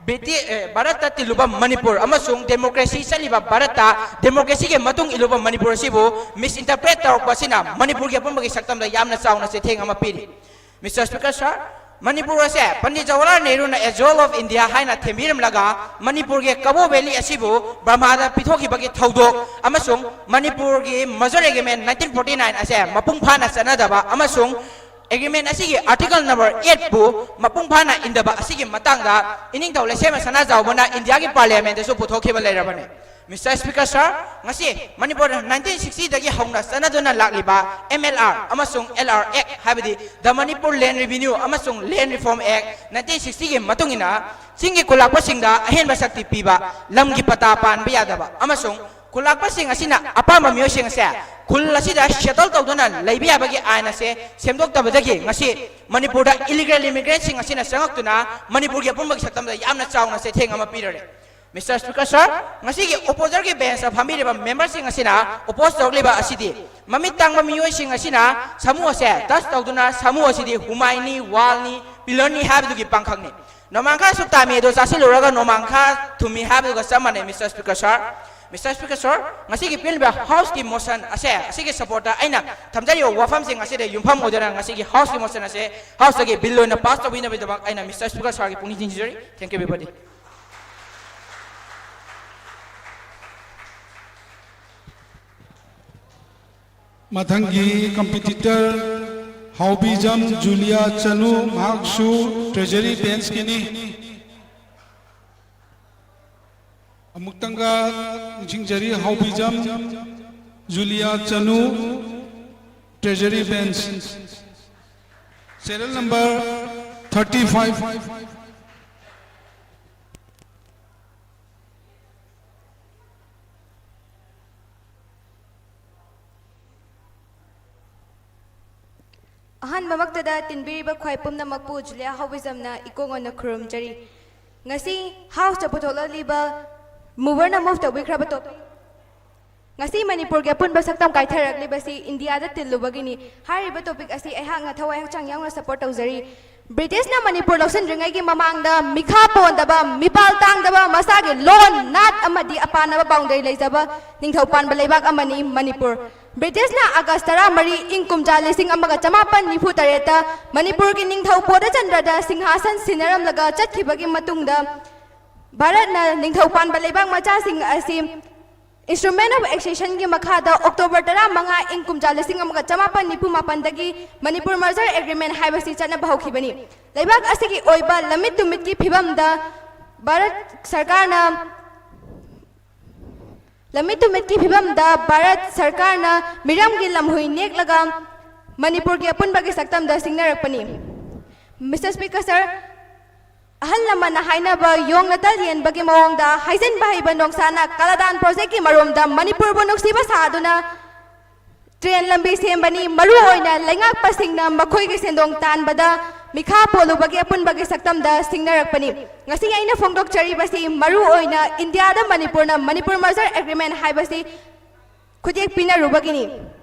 ꯕ꯭ꯔꯤꯇꯤ-, ꯑꯦ, ꯚꯥꯔꯠꯇ ꯇꯤꯜꯂꯨꯕ ꯃꯅꯤꯄꯨꯔ ꯑꯃꯁꯨꯡ democracy ꯆꯠꯂꯤꯕ ꯚꯥꯔꯠꯇ democracy ꯒꯤ ꯃꯇꯨꯡ ꯏꯜꯂꯨꯕ ꯃꯅꯤꯄꯨꯔ ꯑꯁꯤꯕꯨ misinterpret ꯇꯧꯔꯛꯄ ꯑꯁꯤꯅ ꯃꯅꯤꯄꯨꯔꯒꯤ ꯑꯄꯨꯟꯕꯒꯤ ꯁꯛꯇꯝꯗ ꯌꯥꯝꯅ ꯆꯥꯎꯅ ꯆꯩꯊꯦꯡ ꯑꯃ ꯄꯤꯔꯤ꯫ Mister Speaker, sir, ꯃꯅꯤꯄꯨꯔ ꯑꯁꯦ Pandit Jawaharlal ꯅꯦꯍꯔꯨꯅ a jewel of India ꯍꯥꯏꯅ ꯊꯦꯝꯕꯤꯔꯝꯂꯒ ꯃꯅꯤꯄꯨꯔꯒꯤ ꯀꯕꯣ valley ꯑꯁꯤꯕꯨ ꯕꯔꯃꯥꯗ ꯄꯤꯊꯣꯛꯈꯤꯕꯒꯤ ꯊꯧꯗꯣꯛ ꯑꯃꯁꯨꯡ ꯃꯅꯤꯄꯨꯔꯒꯤ merger agreement nineteen forty nine ꯑꯁꯦ ꯃꯄꯨꯡ ꯐꯥꯅ ꯆꯠꯅꯗꯕ ꯑꯃꯁꯨꯡ agreement ꯑꯁꯤꯒꯤ Article number eight ꯄꯨ ꯃꯄꯨꯡ ꯐꯥꯅ ꯏꯟꯗꯕ ꯑꯁꯤꯒꯤ ꯃꯇꯥꯡꯗ ꯏꯅꯤꯡꯊꯧ ꯂꯩꯁꯦꯝꯕ ꯁꯅꯥꯖꯥꯎꯕꯅ ꯏꯟꯗꯤꯌꯥꯒꯤ parliament ꯗꯁꯨ ꯄꯨꯊꯣꯛꯈꯤꯕ ꯂꯩꯔꯕꯅꯤ꯫ Mister Speaker, sir, ꯉꯁꯤ ꯃꯅꯤꯄꯨꯔꯗ nineteen sixty ꯗꯒꯤ ꯍꯧꯅ ꯆꯠꯅꯗꯨꯅ ꯂꯥꯛꯂꯤꯕ M L R ꯑꯃꯁꯨꯡ L R Act, ꯍꯥꯏꯕꯗꯤ the Manipur Land Revenue ꯑꯃꯁꯨꯡ Land Reform Act nineteen sixty ꯒꯤ ꯃꯇꯨꯡ ꯏꯟꯅ ꯆꯤꯡꯒꯤ ꯈꯨꯜꯂꯥꯛꯄꯁꯤꯡꯗ ꯑꯍꯦꯟꯕ ꯁꯛꯇꯤ ꯄꯤꯕ, ꯂꯝꯒꯤ ꯄꯇꯥ ꯄꯥꯟꯕ ꯌꯥꯗꯕ ꯑꯃꯁꯨꯡ ꯈꯨꯜꯂꯥꯛꯄꯁꯤꯡ ꯑꯁꯤꯅ ꯑꯄꯥꯝꯕ ꯃꯤꯑꯣꯏꯁꯤꯡ ꯑꯁꯦ ꯈꯨꯜ ꯑꯁꯤꯗ settle ꯇꯧꯗꯨꯅ ꯂꯩꯕ ꯌꯥꯕꯒꯤ ꯑꯥꯏꯟ ꯑꯁꯦ ꯁꯦꯝꯗꯣꯛꯇꯕꯗꯒꯤ ꯉꯁꯤ ꯃꯅꯤꯄꯨꯔꯗ illegal immigrant ꯁꯤꯡ ꯑꯁꯤꯅ ꯆꯪꯉꯛꯇꯨꯅ ꯃꯅꯤꯄꯨꯔꯒꯤ ꯑꯄꯨꯟꯕꯒꯤ ꯁꯛꯇꯝꯗ ꯌꯥꯝꯅ ꯆꯥꯎꯅ ꯆꯩꯊꯦꯡ ꯑꯃ ꯄꯤꯔꯔꯦ꯫ Mister Speaker, sir, ꯉꯁꯤꯒꯤ opposition ꯒꯤ bench ꯇ ꯐꯝꯕꯤꯔꯤꯕ member ꯁꯤꯡ ꯑꯁꯤꯅ oppose ꯇꯧꯔꯛꯂꯤꯕ ꯑꯁꯤꯗꯤ ꯃꯃꯤꯠ ꯇꯥꯡꯕ ꯃꯤꯑꯣꯏꯁꯤꯡ ꯑꯁꯤꯅ ꯁꯥꯃꯨ ꯑꯁꯦ touch ꯇꯧꯗꯨꯅ ꯁꯥꯃꯨ ꯑꯁꯤꯗꯤ ꯍꯨꯃꯥꯏꯅꯤ, ꯋꯥꯜꯅꯤ, pillar ꯅꯤ ꯍꯥꯏꯕꯗꯨꯒꯤ ꯄꯥꯡꯈꯛꯅꯤ꯫ ꯅꯣꯡꯃꯥꯡꯈꯥ ꯁꯨꯛ ꯇꯥꯝꯃꯤ ꯑꯗꯣ ꯆꯥꯁꯤꯜꯂꯨꯔꯒ ꯅꯣꯡꯃꯥꯡꯈꯥ ꯊꯨꯝꯃꯤ ꯍꯥꯏꯕꯗꯨꯒ ꯆꯞ ꯃꯥꯟꯅꯩ, Mister Speaker sir꯫ Mister Speaker sir, ꯉꯁꯤꯒꯤ ꯄꯤꯔꯤꯕ House ꯀꯤ motion ꯑꯁꯦ, ꯑꯁꯤꯒꯤ support ꯇ ꯑꯩꯅ ꯊꯝꯖꯔꯤꯕ ꯋꯥꯐꯝꯁꯤꯡ ꯑꯁꯤꯗ ꯌꯨꯝꯐꯝ ꯑꯣꯏꯗꯨꯅ ꯉꯁꯤꯒꯤ House ꯀꯤ motion ꯑꯁꯦ House ꯇꯒꯤ bill ꯑꯣꯏꯅ pass ꯇꯧꯕꯤꯅꯕꯒꯤꯗꯃꯛ ꯑꯩꯅ Mister Speaker sir ꯒꯤ ꯄꯨꯛꯅꯤꯡ ꯆꯤꯡꯁꯤꯟꯖꯔꯤ꯫ Thank you everybody꯫ ꯃꯊꯪꯒꯤ competitor ꯍꯥꯎꯕꯤꯖꯝ ꯖꯨꯂꯤꯌꯥ ꯆꯅꯨ, ꯃꯍꯥꯛꯁꯨ Treasury Bench ꯀꯤꯅꯤ꯫ ꯑꯃꯨꯛꯇꯪꯒ ꯅꯤꯡꯁꯤꯡꯖꯔꯤ, ꯍꯥꯎꯕꯤꯖꯝ ꯖꯨꯂꯤꯌꯥ ꯆꯅꯨ, Treasury Bench, serial number thirty five꯫ ꯑꯍꯥꯟꯕꯃꯛꯇꯗ ꯇꯤꯟꯕꯤꯔꯤꯕ ꯈ꯭ꯋꯥꯏ ꯄꯨꯝꯅꯃꯛꯄꯨ ꯖꯨꯂꯤꯌꯥ ꯍꯥꯎꯕꯤꯖꯝꯅ ꯏꯀꯣꯡ ꯑꯣꯏꯅ ꯈꯨꯔꯨꯝꯖꯔꯤ꯫ ꯉꯁꯤ House ꯇ ꯄꯨꯊꯣꯛꯂꯛꯂꯤꯕ mover ꯅ move ꯇꯧꯕꯤꯈ꯭ꯔꯕ topic, ꯉꯁꯤ ꯃꯅꯤꯄꯨꯔꯒꯤ ꯑꯄꯨꯟꯕ ꯁꯛꯇꯝ ꯀꯥꯏꯊꯔꯛꯂꯤꯕꯁꯤ ꯏꯟꯗꯤꯌꯥꯗ ꯇꯤꯜꯂꯨꯕꯒꯤꯅꯤ꯫ ꯍꯥꯏꯔꯤꯕ topic ꯑꯁꯤ ꯑꯩꯍꯥꯛꯅ ꯊꯋꯥꯏ ꯍꯛꯆꯥꯡ ꯌꯥꯎꯅ support ꯇꯧꯖꯔꯤ꯫ ꯕ꯭ꯔꯤꯇꯤꯁꯅ ꯃꯅꯤꯄꯨꯔ ꯂꯧꯁꯤꯟꯗ꯭ꯔꯤꯉꯩꯒꯤ ꯃꯃꯥꯡꯗ ꯃꯤꯈꯥ ꯄꯣꯟꯗꯕ, ꯃꯤꯄꯥꯜ ꯇꯥꯡꯗꯕ, ꯃꯁꯥꯒꯤ ꯂꯣꯟ, ꯅꯥꯠ ꯑꯃꯗꯤ ꯑꯄꯥꯅꯕ boundary ꯂꯩꯖꯕ ꯅꯤꯡꯊꯧ ꯄꯥꯟꯕ ꯂꯩꯕꯥꯛ ꯑꯃꯅꯤ ꯃꯅꯤꯄꯨꯔ꯫ ꯕ꯭ꯔꯤꯇꯤꯁꯅ ꯑꯥꯒꯁ ꯇꯔꯥꯃꯔꯤ, ꯏꯪ ꯀꯨꯝꯖꯥ ꯂꯤꯁꯤꯡ ꯑꯃꯒ ꯆꯃꯥꯄꯟ ꯅꯤꯐꯨ ꯇꯔꯦꯠꯇ ꯃꯅꯤꯄꯨꯔꯒꯤ ꯅꯤꯡꯊꯧ ꯕꯣꯙꯆꯟꯗ꯭ꯔꯗ ꯁꯤꯡꯍꯥꯁꯟ ꯁꯤꯟꯅꯔꯝꯂꯒ ꯆꯠꯈꯤꯕꯒꯤ ꯃꯇꯨꯡꯗ, ꯚꯥꯔꯠꯅ ꯅꯤꯡꯊꯧ ꯄꯥꯟꯕ ꯂꯩꯕꯥꯛ ꯃꯆꯥꯁꯤꯡ ꯑꯁꯤ Instrument of Accession ꯒꯤ ꯃꯈꯥꯗ ꯑꯣꯛꯇꯣꯕꯔ ꯇꯔꯥꯃꯉꯥ, ꯏꯪ ꯀꯨꯝꯖꯥ ꯂꯤꯁꯤꯡ ꯑꯃꯒ ꯆꯃꯥꯄꯟ ꯅꯤꯐꯨ ꯃꯥꯄꯟꯗꯒꯤ ꯃꯅꯤꯄꯨꯔ Merger Agreement ꯍꯥꯏꯕꯁꯤ ꯆꯠꯅꯕ ꯍꯧꯈꯤꯕꯅꯤ꯫ ꯂꯩꯕꯥꯛ ꯑꯁꯤꯒꯤ ꯑꯣꯏꯕ ꯂꯝꯃꯤꯠ ꯇꯨꯃꯤꯠꯀꯤ ꯐꯤꯕꯝꯗ ꯚꯥꯔꯠ ꯁꯔꯀꯥꯔꯅ ꯂꯝꯃꯤꯠ ꯇꯨꯃꯤꯠꯀꯤ ꯐꯤꯕꯝꯗ ꯚꯥꯔꯠ ꯁꯔꯀꯥꯔꯅ ꯃꯤꯔꯝꯒꯤ ꯂꯝꯍꯨꯏ ꯅꯦꯛꯂꯒ ꯃꯅꯤꯄꯨꯔꯒꯤ ꯑꯄꯨꯟꯕꯒꯤ ꯁꯛꯇꯝꯗ ꯁꯤꯡꯅꯔꯛꯄꯅꯤ꯫ Mister Speaker sir, ꯑꯍꯜ ꯂꯃꯟꯅ ꯍꯥꯏꯅꯕ ꯌꯣꯡꯅ ꯇꯜ ꯌꯦꯟꯕꯒꯤ ꯃꯑꯣꯡꯗ ꯍꯥꯏꯖꯤꯟꯕ ꯍꯩꯕ ꯅꯣꯡꯁꯥꯅ ꯀꯂꯥꯗꯥꯟ project ꯀꯤ ꯃꯔꯨꯝꯗ ꯃꯅꯤꯄꯨꯔꯕꯨ ꯅꯨꯡꯁꯤꯕ ꯁꯥꯗꯨꯅ train ꯂꯝꯕꯤ ꯁꯦꯝꯕꯅꯤ꯫ ꯃꯔꯨꯑꯣꯏꯅ ꯂꯩꯉꯥꯛꯄꯁꯤꯡꯅ ꯃꯈꯣꯏꯒꯤ ꯁꯦꯟꯗꯣꯡ ꯇꯥꯟꯕꯗ ꯃꯤꯈꯥ ꯄꯣꯜꯂꯨꯕꯒꯤ ꯑꯄꯨꯟꯕꯒꯤ ꯁꯛꯇꯝꯗ ꯁꯤꯡꯅꯔꯛꯄꯅꯤ꯫ ꯉꯁꯤ ꯑꯩꯅ ꯐꯣꯡꯗꯣꯛꯆꯔꯤꯕꯁꯤ ꯃꯔꯨꯑꯣꯏꯅ ꯏꯟꯗꯤꯌꯥꯗ ꯃꯅꯤꯄꯨꯔꯅ ꯃꯅꯤꯄꯨꯔ Merger Agreement ꯍꯥꯏꯕꯁꯤ ꯈꯨꯠꯌꯦꯛ ꯄꯤꯅꯔꯨꯕꯒꯤꯅꯤ꯫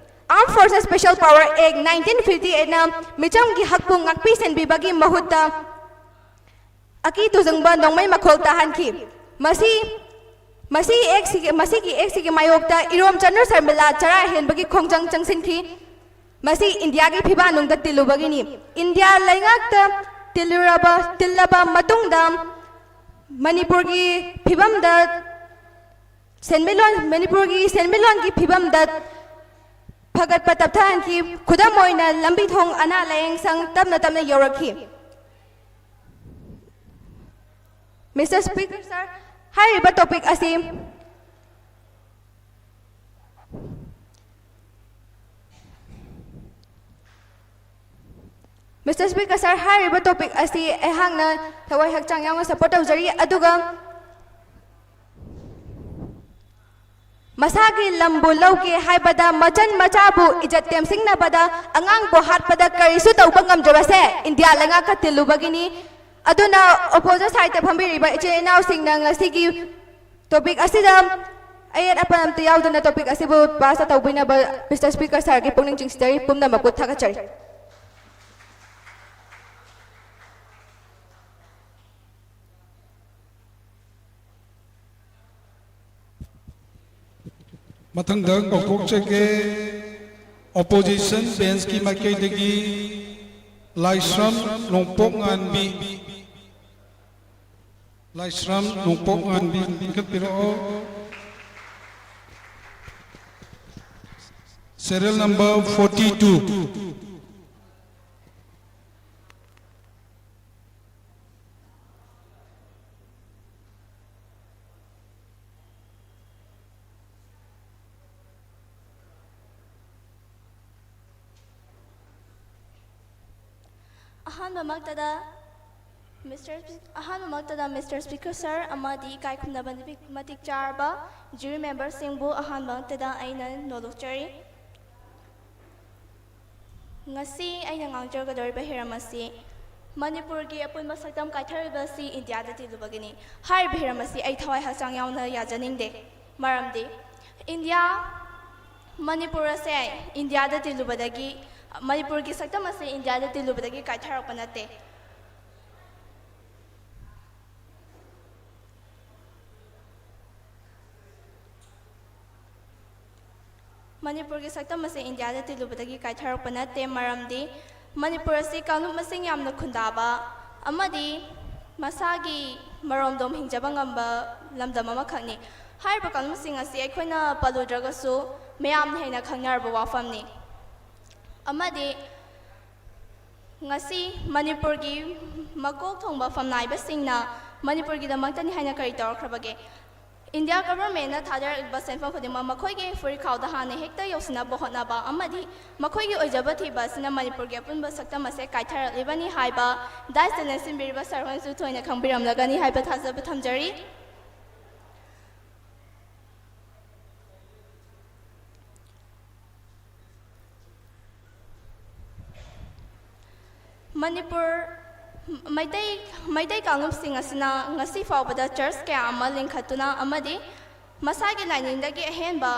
Armed Forces Special Power Act nineteen fifty eight ꯅ ꯃꯤꯆꯝꯒꯤ ꯍꯛꯄꯨ ꯉꯥꯛꯄꯤ ꯁꯦꯟꯕꯤꯕꯒꯤ ꯃꯍꯨꯠꯇ ꯑꯀꯤ ꯇꯨꯖꯪꯕ ꯅꯣꯡꯃꯩ ꯃꯈꯣꯜ ꯇꯥꯍꯟꯈꯤ꯫ ꯃꯁꯤ, ꯃꯁꯤ ꯑꯦꯛꯁꯤꯒꯤ, ꯃꯁꯤꯒꯤ ꯑꯦꯛꯁꯤꯒꯤ ꯃꯥꯌꯣꯛꯇ ꯏꯔꯣꯝ ꯆꯅꯨ ꯁꯔꯃꯤꯂꯥ ꯆꯔꯥ ꯍꯦꯟꯕꯒꯤ ꯈꯣꯡꯖꯪ ꯆꯪꯁꯤꯟꯈꯤ꯫ ꯃꯁꯤ ꯏꯟꯗꯤꯌꯥꯒꯤ ꯐꯤꯕꯥꯟꯅꯨꯡꯗ ꯇꯤꯜꯂꯨꯕꯒꯤꯅꯤ꯫ ꯏꯟꯗꯤꯌꯥ ꯂꯩꯉꯥꯛꯇ ꯇꯤꯜꯂꯨꯔꯕ, ꯇꯤꯜꯂꯕ ꯃꯇꯨꯡꯗ ꯃꯅꯤꯄꯨꯔꯒꯤ ꯐꯤꯕꯝꯗ ꯁꯦꯟꯃꯤꯠꯂꯣꯟ, ꯃꯅꯤꯄꯨꯔꯒꯤ ꯁꯦꯟꯃꯤꯠꯂꯣꯟꯒꯤ ꯐꯤꯕꯝꯗ ꯐꯒꯠꯄ ꯇꯞꯊꯍꯟꯈꯤ꯫ ꯈꯨꯗꯝ ꯑꯣꯏꯅ, ꯂꯝꯕꯤ ꯊꯣꯡ, ꯑꯅꯥ ꯂꯥꯌꯦꯡ ꯁꯪ ꯇꯞꯅ ꯇꯞꯅ ꯌꯧꯔꯛꯈꯤ꯫ Mister Speaker sir, ꯍꯥꯏꯔꯤꯕ topic ꯑꯁꯤ, Mister Speaker sir, ꯍꯥꯏꯔꯤꯕ topic ꯑꯁꯤ ꯑꯩꯍꯥꯛꯅ ꯊꯋꯥꯏ ꯍꯛꯆꯥꯡ ꯌꯥꯎꯅ support ꯇꯧꯖꯔꯤ, ꯑꯗꯨꯒ ꯃꯁꯥꯒꯤ ꯂꯝꯕꯨ ꯂꯧꯒꯦ ꯍꯥꯏꯕꯗ, ꯃꯆꯟ ꯃꯆꯥꯕꯨ ꯏꯖꯠ ꯇꯦꯝꯁꯤꯡꯅꯕꯗ, ꯑꯉꯥꯡꯕꯨ ꯍꯥꯠꯄꯗ ꯀꯔꯤꯁꯨ ꯇꯧꯕ ꯉꯝꯗ꯭ꯔꯕꯁꯦ ꯏꯟꯗꯤꯌꯥ ꯂꯩꯉꯥꯛꯀ ꯇꯤꯜꯂꯨꯕꯒꯤꯅꯤ꯫ ꯑꯗꯨꯅ opposite side ꯇ ꯐꯝꯕꯤꯔꯤꯕ ꯏꯆꯤꯜ ꯏꯅꯥꯎꯁꯤꯡꯅ ꯉꯁꯤꯒꯤ topic ꯑꯁꯤꯗ ꯑꯌꯦꯠ ꯑꯄꯟ ꯑꯝꯇ ꯌꯥꯎꯗꯅ topic ꯑꯁꯤꯕꯨ pass ꯇꯧꯕꯤꯅꯕ Mister Speaker sir ꯒꯤ ꯄꯨꯛꯅꯤꯡ ꯆꯤꯡꯁꯤꯟꯖꯔꯤ꯫ ꯄꯨꯝꯅꯃꯛꯄꯨ ꯊꯥꯒꯠꯆꯔꯤ꯫ ꯃꯊꯪꯗ ꯀꯧꯊꯣꯛꯆꯒꯦ, opposition bench ꯀꯤ ꯃꯥꯏꯀꯩꯗꯒꯤ ꯂꯥꯏꯁ꯭ꯔꯝ ꯅꯣꯡꯄꯣꯛ ꯉꯥꯟꯕꯤ꯫ ꯂꯥꯏꯁ꯭ꯔꯝ ꯅꯣꯡꯄꯣꯛ ꯉꯥꯟꯕꯤ ꯆꯤꯡꯈꯠꯄꯤꯔꯛꯑꯣ꯫ Serial number forty two꯫ ꯑꯍꯥꯟꯕꯃꯛꯇꯗ, Mister Spe-, ꯑꯍꯥꯟꯕꯃꯛꯇꯗ Mister Speaker sir ꯑꯃꯗꯤ ꯏꯀꯥꯏ ꯈꯨꯝꯅꯕ ꯅꯨꯄꯤ-, ꯃꯇꯤꯛ ꯆꯥꯔꯕ jury member ꯁꯤꯡꯕꯨ ꯑꯍꯥꯟꯕꯃꯛꯇꯗ ꯑꯩꯅ ꯅꯣꯂꯨꯛꯆꯔꯤ꯫ ꯉꯁꯤ ꯑꯩꯅ ꯉꯥꯡꯖꯒꯗꯧꯔꯤꯕ ꯍꯤꯔꯝ ꯑꯁꯤ ꯃꯅꯤꯄꯨꯔꯒꯤ ꯑꯄꯨꯟꯕ ꯁꯛꯇꯝ ꯀꯥꯏꯊꯔꯤꯕ ꯑꯁꯤ ꯏꯟꯗꯤꯌꯥꯗ ꯇꯤꯜꯂꯨꯕꯒꯤꯅꯤ꯫ ꯍꯥꯏꯔꯤꯕ ꯍꯤꯔꯝ ꯑꯁꯤ ꯑꯩ ꯊꯋꯥꯏ ꯍꯛꯆꯥꯡ ꯌꯥꯎꯅ ꯌꯥꯖꯅꯤꯡꯗꯦ꯫ ꯃꯔꯝꯗꯤ ꯏꯟꯗꯤꯌꯥ, ꯃꯅꯤꯄꯨꯔ ꯑꯁꯦ ꯏꯟꯗꯤꯌꯥꯗ ꯇꯤꯜꯂꯨꯕꯗꯒꯤ, ꯃꯅꯤꯄꯨꯔꯒꯤ ꯁꯛꯇꯝ ꯑꯁꯤ ꯏꯟꯗꯤꯌꯥꯗ ꯇꯤꯜꯂꯨꯕꯗꯒꯤ ꯀꯥꯏꯊꯔꯛꯄ ꯅꯠꯇꯦ꯫ ꯃꯅꯤꯄꯨꯔꯒꯤ ꯁꯛꯇꯝ ꯑꯁꯤ ꯏꯟꯗꯤꯌꯥꯗ ꯇꯤꯜꯂꯨꯕꯗꯒꯤ ꯀꯥꯏꯊꯔꯛꯄ ꯅꯠꯇꯦ, ꯃꯔꯝꯗꯤ ꯃꯅꯤꯄꯨꯔ ꯑꯁꯤ ꯀꯥꯡꯂꯨꯞ ꯃꯁꯤꯡ ꯌꯥꯝꯅ ꯈꯨꯟꯗꯥꯕ ꯑꯃꯗꯤ ꯃꯁꯥꯒꯤ ꯃꯔꯣꯝꯗꯣꯝ ꯍꯤꯡꯖꯕ ꯉꯝꯕ ꯂꯝꯗꯝ ꯑꯃꯈꯛꯅꯤ꯫ ꯍꯥꯏꯔꯤꯕ ꯀꯥꯡꯂꯨꯞꯁꯤꯡ ꯑꯁꯤ ꯑꯩꯈꯣꯏꯅ ꯄꯜꯂꯨꯗ꯭ꯔꯒꯁꯨ ꯃꯌꯥꯝꯅ ꯍꯦꯟꯅ ꯈꯪꯅꯔꯕ ꯋꯥꯐꯝꯅꯤ꯫ ꯑꯃꯗꯤ ꯉꯁꯤ ꯃꯅꯤꯄꯨꯔꯒꯤ ꯃꯀꯣꯛ ꯊꯣꯡꯕ ꯐꯝꯅꯥꯏꯕꯁꯤꯡꯅ ꯃꯅꯤꯄꯨꯔꯒꯤꯗꯃꯛꯇꯅꯤ ꯍꯥꯏꯅ ꯀꯔꯤ ꯇꯧꯔꯛꯈ꯭ꯔꯕꯒꯦ? ꯏꯟꯗꯤꯌꯥ ꯒꯚꯔꯟꯃꯦꯟꯠꯅ ꯊꯥꯗꯔꯛꯂꯤꯕ ꯁꯦꯟꯐꯝ ꯈꯨꯗꯤꯡꯃꯛ ꯃꯈꯣꯏꯒꯤ ꯐꯨꯔꯤꯠꯈꯥꯎꯗ ꯍꯥꯟꯅ ꯍꯦꯛꯇ ꯌꯧꯁꯤꯟꯅꯕ ꯍꯣꯠꯅꯕ ꯑꯃꯗꯤ ꯃꯈꯣꯏꯒꯤ ꯑꯣꯏꯖꯕ ꯊꯤꯕ ꯑꯁꯤꯅ ꯃꯅꯤꯄꯨꯔꯒꯤ ꯑꯄꯨꯟꯕ ꯁꯛꯇꯝ ꯑꯁꯦ ꯀꯥꯏꯊꯔꯛꯂꯤꯕꯅꯤ ꯍꯥꯏꯕ ꯗꯥꯏꯁꯇ ꯂꯦꯡꯁꯤꯟꯕꯤꯔꯤꯕ ꯁꯔ ꯍꯣꯏꯅꯁꯨ ꯊꯣꯏꯅ ꯈꯪꯕꯤꯔꯝꯂꯒꯅꯤ ꯍꯥꯏꯕ ꯊꯥꯖꯕ ꯊꯝꯖꯔꯤ꯫ ꯃꯅꯤꯄꯨꯔ ꯃꯩꯇꯩ ꯃꯩꯇꯩ ꯀꯥꯡꯂꯨꯞꯁꯤꯡ ꯑꯁꯤꯅ ꯉꯁꯤ ꯐꯥꯎꯕꯗ ꯆꯔꯆ ꯀꯌꯥ ꯑꯃ ꯂꯤꯡꯈꯠꯇꯨꯅ ꯑꯃꯗꯤ ꯃꯁꯥꯒꯤ ꯂꯥꯏꯅꯤꯡꯗꯒꯤ ꯑꯍꯦꯟꯕ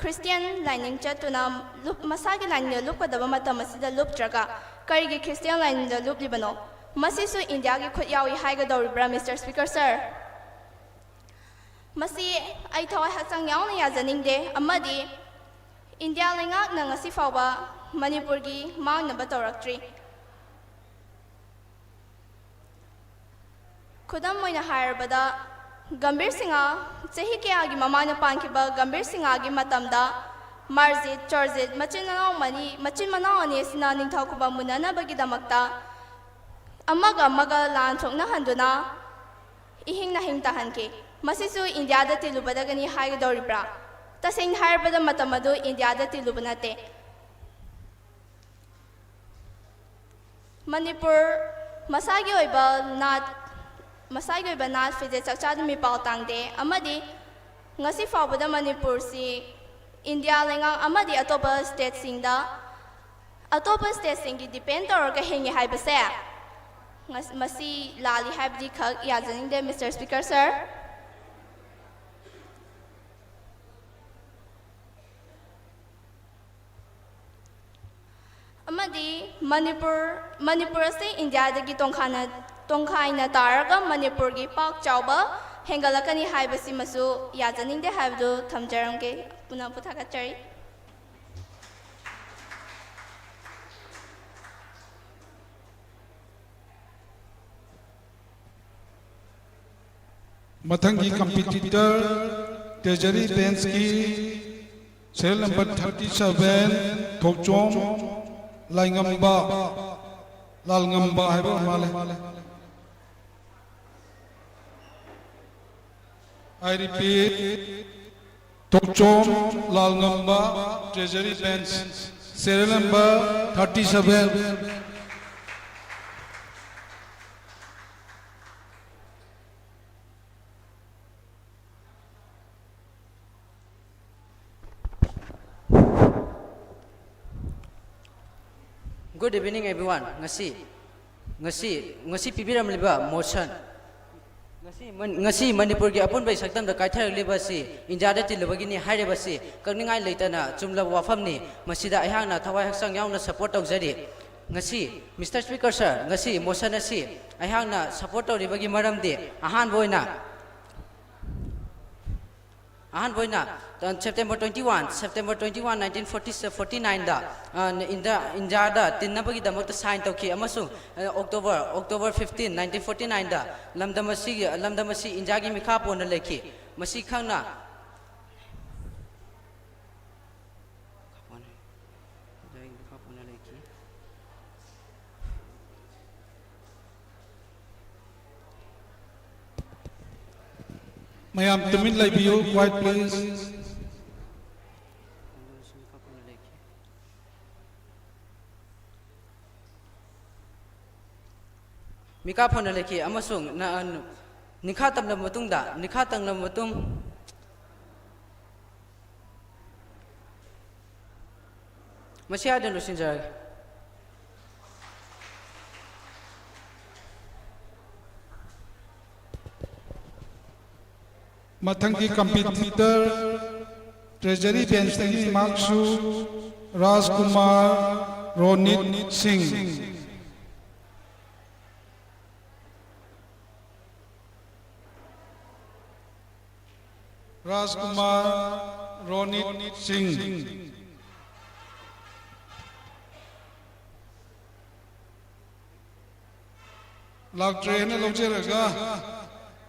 ꯈ꯭ꯔꯤꯁꯇꯤꯌꯥꯟ ꯂꯥꯏꯅꯤꯡ ꯆꯠꯇꯨꯅ ꯂꯨꯞ-, ꯃꯁꯥꯒꯤ ꯂꯥꯏꯅꯤꯡꯗ ꯂꯨꯞꯀꯗꯕ ꯃꯇꯝ ꯑꯁꯤꯗ ꯂꯨꯞꯇ꯭ꯔꯒ ꯀꯔꯤꯒꯤ ꯈ꯭ꯔꯤꯁꯇꯤꯌꯥꯟ ꯂꯥꯏꯅꯤꯡꯗ ꯂꯨꯞꯂꯤꯕꯅꯣ? ꯃꯁꯤꯁꯨ ꯏꯟꯗꯤꯌꯥꯒꯤ ꯈꯨꯠ ꯌꯥꯎꯏ ꯍꯥꯏꯒꯗꯧꯔꯤꯕ꯭ꯔꯥ, ꯃꯤꯁꯇꯔ ꯁ꯭ꯄꯤꯀꯔ ꯁꯔ? ꯃꯁꯤ ꯑꯩ ꯊꯋꯥꯏ ꯍꯛꯆꯥꯡ ꯌꯥꯎꯅ ꯌꯥꯖꯅꯤꯡꯗꯦ ꯑꯃꯗꯤ ꯏꯟꯗꯤꯌꯥ ꯂꯩꯉꯥꯛꯅ ꯉꯁꯤ ꯐꯥꯎꯕ ꯃꯅꯤꯄꯨꯔꯒꯤ ꯃꯥꯡꯅꯕ ꯇꯧꯔꯛꯇ꯭ꯔꯤ꯫ ꯈꯨꯗꯝ ꯑꯣꯏꯅ ꯍꯥꯏꯔꯕꯗ, ꯒꯝꯚꯤꯔ ꯁꯤꯡꯍ, ꯆꯍꯤ ꯀꯌꯥꯒꯤ ꯃꯃꯥꯡꯗ ꯄꯥꯟꯈꯤꯕ ꯒꯝꯚꯤꯔ ꯁꯤꯡꯍꯒꯤ ꯃꯇꯝꯗ ꯃꯥꯔꯖꯤꯠ, ꯆꯣꯔꯖꯤꯠ ꯃꯆꯤꯟ ꯃꯅꯥꯎ ꯑꯅꯤ, ꯃꯆꯤꯟ ꯃꯅꯥꯎ ꯑꯅꯤ ꯑꯁꯤꯅ ꯅꯤꯡꯊꯧ ꯈꯨꯕꯝ ꯃꯨꯟꯅꯅꯕꯒꯤꯗꯃꯛꯇ ꯑꯃꯒ ꯑꯃꯒ ꯂꯥꯟ ꯁꯣꯛꯅꯍꯟꯗꯨꯅ ꯏꯍꯤꯡ ꯅꯥꯍꯤꯡ ꯇꯥꯍꯟꯈꯤ꯫ ꯃꯁꯤꯁꯨ ꯏꯟꯗꯤꯌꯥꯗ ꯇꯤꯜꯂꯨꯕꯗꯒꯅꯤ ꯍꯥꯏꯒꯗꯧꯔꯤꯕ꯭ꯔꯥ? ꯇꯁꯦꯡꯅ ꯍꯥꯏꯔꯕꯗ, ꯃꯇꯝ ꯑꯗꯨ ꯏꯟꯗꯤꯌꯥꯗ ꯇꯤꯜꯂꯨꯕ ꯅꯠꯇꯦ꯫ ꯃꯅꯤꯄꯨꯔ ꯃꯁꯥꯒꯤ ꯑꯣꯏꯕ ꯅꯥꯠ, ꯃꯁꯥꯒꯤ ꯑꯣꯏꯕ ꯅꯥꯠ, ꯐꯤꯖꯦꯠ ꯆꯥꯛꯆꯥꯗ ꯃꯤꯄꯥꯜ ꯇꯥꯡꯗꯦ ꯑꯃꯗꯤ ꯉꯁꯤ ꯐꯥꯎꯕꯗ ꯃꯅꯤꯄꯨꯔꯁꯤ ꯏꯟꯗꯤꯌꯥ ꯂꯩꯉꯥꯛ ꯑꯃꯗꯤ ꯑꯇꯣꯞꯄ ꯁ꯭ꯇꯦꯠꯁꯤꯡꯗ, ꯑꯇꯣꯞꯄ ꯁ꯭ꯇꯦꯠꯁꯤꯡꯒꯤ ꯗꯤꯄꯦꯟ ꯇꯧꯔꯒ ꯍꯤꯡꯉꯦ ꯍꯥꯏꯕꯁꯦ ꯉꯁ-, ꯃꯁꯤ ꯂꯥꯜꯂꯤ ꯍꯥꯏꯕꯗꯤ ꯈꯛ ꯌꯥꯖꯅꯤꯡꯗꯦ, ꯃꯤꯁꯇꯔ ꯁ꯭ꯄꯤꯀꯔ ꯁꯔ꯫ ꯑꯃꯗꯤ ꯃꯅꯤꯄꯨꯔ, ꯃꯅꯤꯄꯨꯔ ꯑꯁꯤ ꯏꯟꯗꯤꯌꯥꯗꯒꯤ ꯇꯣꯡꯈꯥꯏꯅ, ꯇꯣꯡꯈꯥꯏꯅ ꯇꯥꯔꯒ ꯃꯅꯤꯄꯨꯔꯒꯤ ꯄꯥꯛ ꯆꯥꯎꯕ ꯍꯦꯟꯒꯠꯂꯛꯀꯅꯤ ꯍꯥꯏꯕꯁꯤꯃꯁꯨ ꯌꯥꯖꯅꯤꯡꯗꯦ ꯍꯥꯏꯕꯗꯨ ꯊꯝꯖꯔꯝꯒꯦ꯫ ꯄꯨꯅꯄꯨ ꯊꯥꯒꯠꯆꯔꯤ꯫ ꯃꯊꯪꯒꯤ competitor treasury benchꯀꯤ serial number thirty seven, ꯊꯣꯛꯆꯣꯝ ꯂꯥꯏꯉꯝꯕ, ꯂꯥꯜꯉꯝꯕ ꯍꯥꯏꯕ ꯑꯣꯏ ꯃꯥꯜꯂꯦ꯫ I repeat, Thokchom ꯂꯥꯜꯉꯝꯕ, treasury bench, serial number thirty seven. Good evening, everyone. ꯉꯁꯤ ꯉꯁꯤ ꯉꯁꯤ ꯄꯤꯕꯤꯔꯝꯂꯤꯕ motion, ꯉꯁꯤ ꯃꯟ- ꯉꯁꯤ ꯃꯅꯤꯄꯨꯔꯒꯤ ꯑꯄꯨꯟꯕ ꯁꯛꯇꯝꯗ ꯀꯥꯏꯊꯔꯛꯂꯤꯕ ꯑꯁꯤ ꯏꯟꯗꯤꯌꯥꯗ ꯇꯤꯜꯂꯨꯕꯒꯤꯅꯤ ꯍꯥꯏꯔꯤꯕ ꯑꯁꯤ ꯀꯛꯅꯤꯡꯉꯥꯏ ꯂꯩꯇꯅ ꯆꯨꯝꯂꯕ ꯋꯥꯐꯝꯅꯤ꯫ ꯃꯁꯤꯗ ꯑꯩꯍꯥꯛꯅ ꯊꯋꯥꯏ ꯍꯛꯆꯥꯡ ꯌꯥꯎꯅ support ꯇꯧꯖꯔꯤ꯫ ꯉꯁꯤ, Mister Speaker sir, ꯉꯁꯤ motion ꯑꯁꯤ ꯑꯩꯍꯥꯛꯅ support ꯇꯧꯔꯤꯕꯒꯤ ꯃꯔꯝꯗꯤ ꯑꯍꯥꯟꯕ ꯑꯣꯏꯅ ꯑꯍꯥꯟꯕ ꯑꯣꯏꯅ, ꯑ, September twenty one, September twenty one, nineteen forty, forty nine ꯗ, ꯑ, ꯏꯟꯗ-, ꯏꯟꯗꯤꯌꯥꯗ ꯇꯤꯟꯅꯕꯒꯤꯗꯃꯛꯇ sign ꯇꯧꯈꯤ ꯑꯃꯁꯨꯡ, ꯑ, October, October fifteen, nineteen forty nine ꯗ ꯂꯝꯗꯝ ꯑꯁꯤꯒꯤ, ꯂꯝꯗꯝ ꯑꯁꯤ ꯏꯟꯗꯤꯌꯥꯒꯤ ꯃꯤꯈꯥ ꯄꯣꯟꯅ ꯂꯩꯈꯤ꯫ ꯃꯁꯤ ꯈꯪꯅ ꯃꯌꯥꯝ ꯇꯨꯃꯤꯟ ꯂꯩꯕꯤꯌꯨ, quiet please. ꯃꯤꯀꯥ ꯐꯣꯟꯅ ꯂꯩꯈꯤ ꯑꯃꯁꯨꯡ ꯅ-, ꯅꯤꯡꯈꯥ ꯇꯝꯂꯕ ꯃꯇꯨꯡꯗ, ꯅꯤꯡꯈꯥ ꯇꯝꯂꯕ ꯃꯇꯨꯡ, ꯃꯁꯤ ꯍꯥꯏꯗꯨꯅ ꯂꯣꯏꯁꯤꯟꯖꯔꯒꯦ꯫ ꯃꯊꯪꯒꯤ competitor treasury benchꯇꯒꯤ ꯃꯍꯥꯛꯁꯨ ꯔꯥꯖꯀꯨꯃꯥꯔ ꯔꯣꯅꯤꯠ ꯁꯤꯡ꯫ ꯔꯥꯖꯀꯨꯃꯥꯔ ꯔꯣꯅꯤꯠ ꯁꯤꯡ꯫ ꯂꯥꯛꯇ꯭ꯔꯦ ꯍꯥꯏꯅ ꯂꯧꯖꯔꯒ,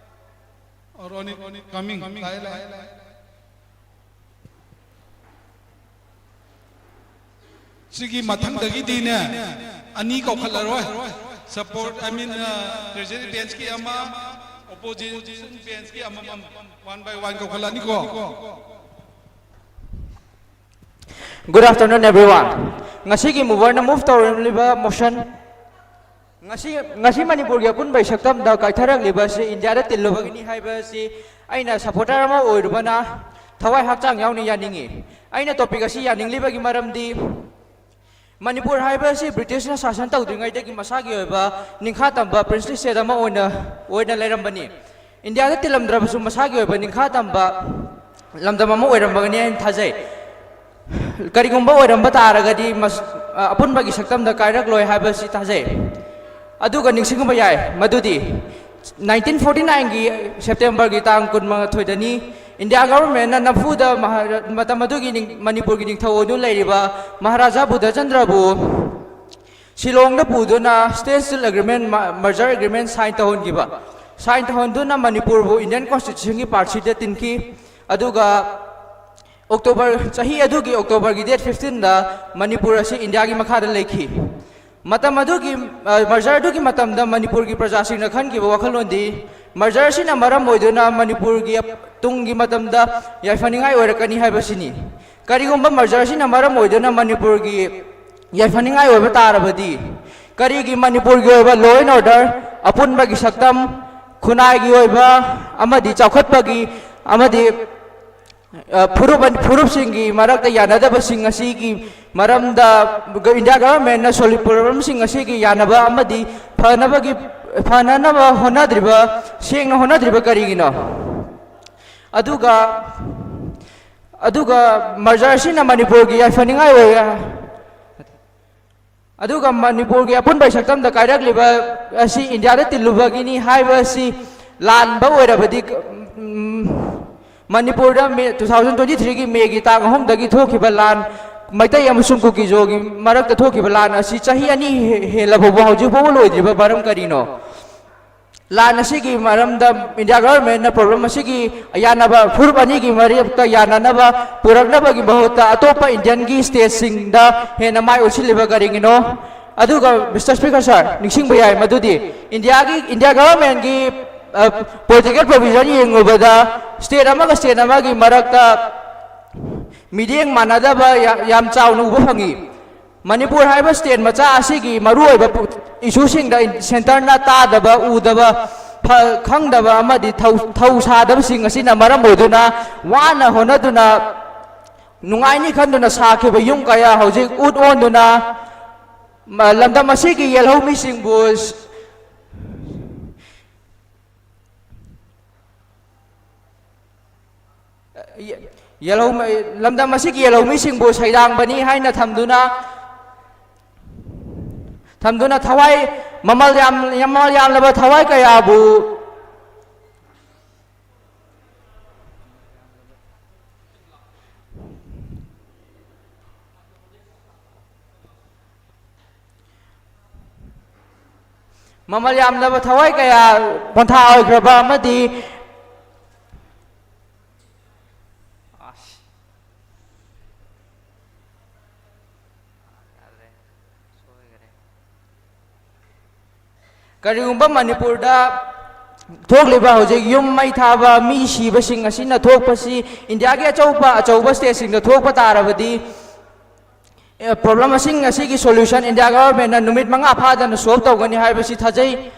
Ronit coming. ꯂꯥꯛꯑꯦ, ꯂꯥꯛꯑꯦ꯫ ꯁꯤꯒꯤ ꯃꯊꯪꯗꯒꯤꯗꯤꯅꯦ, ꯑꯅꯤ ꯀꯧꯈꯠꯂꯔꯣꯏ꯫ Support, I mean, uh, president bench ꯀꯤ ꯑꯃ, opposition bench ꯀꯤ ꯑꯃꯃꯝ, one by one ꯀꯧꯈꯠꯂꯛꯑꯅꯤꯀꯣ꯫ Good afternoon, everyone. ꯉꯁꯤꯒꯤ mover ꯅ move ꯇꯧꯔꯤꯕ motion, ꯉꯁꯤ, ꯉꯁꯤ ꯃꯅꯤꯄꯨꯔꯒꯤ ꯑꯄꯨꯟꯕ ꯏꯁꯛꯇꯝꯗ ꯀꯥꯏꯊꯔꯛꯂꯤꯕ ꯑꯁꯤ ꯏꯟꯗꯤꯌꯥꯗ ꯇꯤꯜꯂꯨꯕꯒꯤꯅꯤ ꯍꯥꯏꯕ ꯑꯁꯤ ꯑꯩꯅ supporter ꯑꯃ ꯑꯣꯏꯔꯨꯕꯅ ꯊꯋꯥꯏ ꯍꯛꯆꯥꯡ ꯌꯥꯎꯅ ꯌꯥꯅꯤꯡꯏ꯫ ꯑꯩꯅ topic ꯑꯁꯤ ꯌꯥꯅꯤꯡꯂꯤꯕꯒꯤ ꯃꯔꯝꯗꯤ, ꯃꯅꯤꯄꯨꯔ ꯍꯥꯏꯕ ꯑꯁꯤ ꯕ꯭ꯔꯤꯇꯤꯁꯅ ꯁꯥꯁꯟ ꯇꯧꯗ꯭ꯔꯤꯉꯩꯗꯒꯤ ꯃꯁꯥꯒꯤ ꯑꯣꯏꯕ ꯅꯤꯡꯈꯥ ꯇꯝꯕ princely state ꯑꯃ ꯑꯣꯏꯅ, ꯑꯣꯏꯅ ꯂꯩꯔꯝꯕꯅꯤ꯫ ꯏꯟꯗꯤꯌꯥꯗ ꯇꯤꯜꯂꯝꯗ꯭ꯔꯕꯁꯨ ꯃꯁꯥꯒꯤ ꯑꯣꯏꯕ ꯅꯤꯡꯈꯥ ꯇꯝꯕ ꯂꯝꯗꯝ ꯑꯃ ꯑꯣꯏꯔꯝꯕꯒꯅꯤ ꯍꯥꯏꯅ ꯊꯥꯖꯩ꯫ ꯀꯔꯤꯒꯨꯝꯕ ꯑꯣꯏꯔꯝꯕ ꯇꯥꯔꯒꯗꯤ ꯃꯁ-, ꯑ, ꯑꯄꯨꯟꯕꯒꯤ ꯁꯛꯇꯝꯗ ꯀꯥꯏꯔꯛꯂꯣꯏ ꯍꯥꯏꯕꯁꯤ ꯊꯥꯖꯩ꯫ ꯑꯗꯨꯒ ꯅꯤꯡꯁꯤꯡꯕ ꯌꯥꯏ ꯃꯗꯨꯗꯤ nineteen forty nine ꯒꯤ September ꯒꯤ ꯇꯥꯡ ꯀꯨꯟꯃꯥꯊꯣꯏꯗꯅꯤ꯫ ꯏꯟꯗꯤꯌꯥ government ꯅ ꯅꯝꯐꯨꯗ ꯃꯍꯥꯔꯥ-, ꯃꯇꯝ ꯑꯗꯨꯒꯤ ꯅꯤꯡ-, ꯃꯅꯤꯄꯨꯔꯒꯤ ꯅꯤꯡꯊꯧ ꯑꯣꯏꯗꯨꯅ ꯂꯩꯔꯤꯕ ꯃꯍꯥꯔꯥꯖꯥ ꯕꯨꯙꯆꯟꯗ꯭ꯔꯕꯨ ꯁꯤꯂꯣꯡꯗ ꯄꯨꯗꯨꯅ Stand Still Agreement, ꯃ-, merger agreement sign ꯇꯧꯍꯟꯈꯤꯕ꯫ Sign ꯇꯧꯍꯟꯗꯨꯅ ꯃꯅꯤꯄꯨꯔꯕꯨ Indian Constitution ꯒꯤ part C ꯗ ꯇꯤꯟꯈꯤ꯫ ꯑꯗꯨꯒ October, ꯆꯍꯤ ꯑꯗꯨꯒꯤ October ꯒꯤ date fifteen ꯗ ꯃꯅꯤꯄꯨꯔ ꯑꯁꯤ ꯏꯟꯗꯤꯌꯥꯒꯤ ꯃꯈꯥꯗ ꯂꯩꯈꯤ꯫ ꯃꯇꯝ ꯑꯗꯨꯒꯤ, ꯑ, merger ꯑꯗꯨꯒꯤ ꯃꯇꯝꯗ ꯃꯅꯤꯄꯨꯔꯒꯤ ꯄ꯭ꯔꯖꯥꯁꯤꯡꯅ ꯈꯟꯈꯤꯕ ꯋꯥꯈꯜꯂꯣꯟꯗꯤ, merger ꯑꯁꯤꯅ ꯃꯔꯝ ꯑꯣꯏꯗꯨꯅ ꯃꯅꯤꯄꯨꯔꯒꯤ ꯇꯨꯡꯒꯤ ꯃꯇꯝꯗ ꯌꯥꯏꯐꯅꯤꯡꯉꯥꯏ ꯑꯣꯏꯔꯛꯀꯅꯤ ꯍꯥꯏꯕꯁꯤꯅꯤ꯫ ꯀꯔꯤꯒꯨꯝꯕ merger ꯑꯁꯤꯅ ꯃꯔꯝ ꯑꯣꯏꯗꯨꯅ ꯃꯅꯤꯄꯨꯔꯒꯤ ꯌꯥꯏꯐꯅꯤꯡꯉꯥꯏ ꯑꯣꯏꯕ ꯇꯥꯔꯕꯗꯤ, ꯀꯔꯤꯒꯤ ꯃꯅꯤꯄꯨꯔꯒꯤ ꯑꯣꯏꯕ law and order, ꯑꯄꯨꯟꯕꯒꯤ ꯁꯛꯇꯝ, ꯈꯨꯟꯅꯥꯏꯒꯤ ꯑꯣꯏꯕ ꯑꯃꯗꯤ ꯆꯥꯎꯈꯠꯄꯒꯤ ꯑꯃꯗꯤ, ꯑ, ꯐꯨꯔꯨꯞ, ꯐꯨꯔꯨꯞꯁꯤꯡꯒꯤ ꯃꯔꯛꯇ ꯌꯥꯅꯗꯕꯁꯤꯡ ꯑꯁꯤꯒꯤ ꯃꯔꯝꯗ ꯏꯟꯗꯤꯌꯥ government ꯅ solve problemꯁꯤꯡ ꯑꯁꯤꯒꯤ ꯌꯥꯅꯕ ꯑꯃꯗꯤ ꯐꯅꯕꯒꯤ, ꯐꯅꯅꯕ ꯍꯣꯠꯅꯗ꯭ꯔꯤꯕ, ꯁꯦꯡꯅ ꯍꯣꯠꯅꯗ꯭ꯔꯤꯕ ꯀꯔꯤꯒꯤꯅꯣ? ꯑꯗꯨꯒ, ꯑꯗꯨꯒ merger ꯑꯁꯤꯅ ꯃꯅꯤꯄꯨꯔꯒꯤ ꯌꯥꯏꯐꯅꯤꯡꯉꯥꯏ ꯑꯣꯏ, ꯑꯗꯨꯒ ꯃꯅꯤꯄꯨꯔꯒꯤ ꯑꯄꯨꯟꯕ ꯁꯛꯇꯝꯗ ꯀꯥꯏꯔꯛꯂꯤꯕ ꯑꯁꯤ ꯏꯟꯗꯤꯌꯥꯗ ꯇꯤꯜꯂꯨꯕꯒꯤꯅꯤ ꯍꯥꯏꯕ ꯑꯁꯤ ꯂꯥꯟꯕ ꯑꯣꯏꯔꯕꯗꯤ, ꯎꯝ, ꯃꯅꯤꯄꯨꯔꯗ ꯃꯦ, two thousand twenty three ꯒꯤ ꯃꯦꯒꯤ ꯇꯥꯡ ꯑꯍꯨꯝꯗꯒꯤ ꯊꯣꯛꯈꯤꯕ ꯂꯥꯟ, ꯃꯩꯇꯩ ꯑꯃꯁꯨꯡ ꯀꯨꯀꯤꯖꯣꯒꯤ ꯃꯔꯛꯇ ꯊꯣꯛꯈꯤꯕ ꯂꯥꯟ ꯑꯁꯤ ꯆꯍꯤ ꯑꯅꯤ ꯍꯦ-, ꯍꯦꯜꯂꯕ ꯐꯥꯎꯕ ꯍꯧꯖꯤꯛ ꯐꯥꯎꯕ ꯂꯣꯏꯗ꯭ꯔꯤꯕ ꯃꯔꯝ ꯀꯔꯤꯅꯣ? ꯂꯥꯟ ꯑꯁꯤꯒꯤ ꯃꯔꯝꯗ ꯏꯟꯗꯤꯌꯥ ꯒꯚꯔꯟꯃꯦꯟꯅ ꯄ꯭ꯔꯣꯕ꯭ꯂꯦꯝ ꯑꯁꯤꯒꯤ ꯌꯥꯅꯕ, ꯐꯨꯔꯨꯞ ꯑꯅꯤꯒꯤ ꯃꯔꯛꯇ ꯌꯥꯅꯅꯕ ꯄꯨꯔꯛꯅꯕꯒꯤ ꯃꯍꯨꯠꯇ ꯑꯇꯣꯞꯄ ꯏꯟꯗꯤꯌꯟꯒꯤ ꯁ꯭ꯇꯦꯠꯁꯤꯡꯗ ꯍꯦꯟꯅ ꯃꯥꯏ ꯑꯣꯟꯁꯤꯜꯂꯤꯕ ꯀꯔꯤꯒꯤꯅꯣ? ꯑꯗꯨꯒ, ꯃꯤꯁꯇꯔ ꯁ꯭ꯄꯤꯀꯔ ꯁꯥꯔ, ꯅꯤꯡꯁꯤꯡꯕ ꯌꯥꯏ ꯃꯗꯨꯗꯤ ꯏꯟꯗꯤꯌꯥꯒꯤ, ꯏꯟꯗꯤꯌꯥ ꯒꯚꯔꯟꯃꯦꯟꯒꯤ, ꯑ, ꯄꯣꯂꯤꯇꯤꯀꯦꯜ ꯄ꯭ꯔꯣꯚꯤꯖꯟ ꯌꯦꯡꯉꯨꯕꯗ ꯁ꯭ꯇꯦꯠ ꯑꯃꯒ ꯁ꯭ꯇꯦꯠ ꯑꯃꯒꯤ ꯃꯔꯛꯇ ꯃꯤꯠꯌꯦꯡ ꯃꯥꯟꯅꯗꯕ ꯌꯥ-, ꯌꯥꯝ ꯆꯥꯎꯅ ꯎꯕ ꯐꯪꯉꯤ꯫ ꯃꯅꯤꯄꯨꯔ ꯍꯥꯏꯕ ꯁ꯭ꯇꯦꯠ ꯃꯆꯥ ꯑꯁꯤꯒꯤ ꯃꯔꯨꯑꯣꯏꯕ ꯄꯨ-, ꯏꯁꯨꯁꯤꯡꯗ ꯏꯟ-, ꯁꯦꯟꯇꯔꯅ ꯇꯥꯗꯕ, ꯎꯗꯕ, ꯐ-, ꯈꯪꯗꯕ ꯑꯃꯗꯤ ꯊꯧ-, ꯊꯧ ꯁꯥꯗꯕꯁꯤꯡ ꯑꯁꯤꯅ ꯃꯔꯝ ꯑꯣꯏꯗꯨꯅ ꯋꯥꯅ ꯍꯣꯠꯅꯗꯨꯅ ꯅꯨꯡꯉꯥꯏꯅꯤ ꯈꯟꯗꯨꯅ ꯁꯥꯈꯤꯕ ꯌꯨꯝ ꯀꯌꯥ ꯍꯧꯖꯤꯛ ꯎꯠ ꯑꯣꯟꯗꯨꯅ ꯃ-, ꯂꯝꯗꯝ ꯑꯁꯤꯒꯤ ꯌꯦꯜꯍꯧꯃꯤꯁꯤꯡꯕꯨ ꯁ-, ꯌꯦ-, ꯌꯦꯜꯍꯧ-, ꯂꯝꯗꯝ ꯑꯁꯤꯒꯤ ꯌꯦꯜꯍꯧꯃꯤꯁꯤꯡꯕꯨ ꯁꯩꯗꯥꯡꯕꯅꯤ ꯍꯥꯏꯅ ꯊꯝꯗꯨꯅ, ꯊꯝꯗꯨꯅ ꯊꯋꯥꯏ, ꯃꯃꯜ ꯌꯥꯝ-, ꯃꯃꯜ ꯌꯥꯝꯂꯕ ꯊꯋꯥꯏ ꯀꯌꯥꯕꯨ ꯃꯃꯜ ꯌꯥꯝꯂꯕ ꯊꯋꯥꯏ ꯀꯌꯥ ꯄꯣꯟꯊꯥ ꯑꯣꯏꯈ꯭ꯔꯕ ꯑꯃꯗꯤ ꯀꯔꯤꯒꯨꯝꯕ ꯃꯅꯤꯄꯨꯔꯗ ꯊꯣꯛꯂꯤꯕ ꯍꯧꯖꯤꯛ ꯌꯨꯝ ꯃꯩ ꯊꯥꯕ, ꯃꯤ ꯁꯤꯕꯁꯤꯡ ꯑꯁꯤꯅ ꯊꯣꯛꯄꯁꯤ ꯏꯟꯗꯤꯌꯥꯒꯤ ꯑꯆꯧꯕ ꯑꯆꯧꯕ ꯁ꯭ꯇꯦꯠꯁꯤꯡꯗ ꯊꯣꯛꯄ ꯇꯥꯔꯕꯗꯤ, ꯑꯦ, ꯄ꯭ꯔꯣꯕ꯭ꯂꯦꯝꯁꯤꯡ ꯑꯁꯤꯒꯤ ꯁꯣꯂꯨꯁꯟ ꯏꯟꯗꯤꯌꯥ ꯒꯚꯔꯟꯃꯦꯟꯅ ꯅꯨꯃꯤꯠ ꯃꯉꯥ ꯐꯥꯗꯅ ꯁꯣꯜꯕ ꯇꯧꯒꯅꯤ ꯍꯥꯏꯕꯁꯤ ꯊꯥꯖꯩ꯫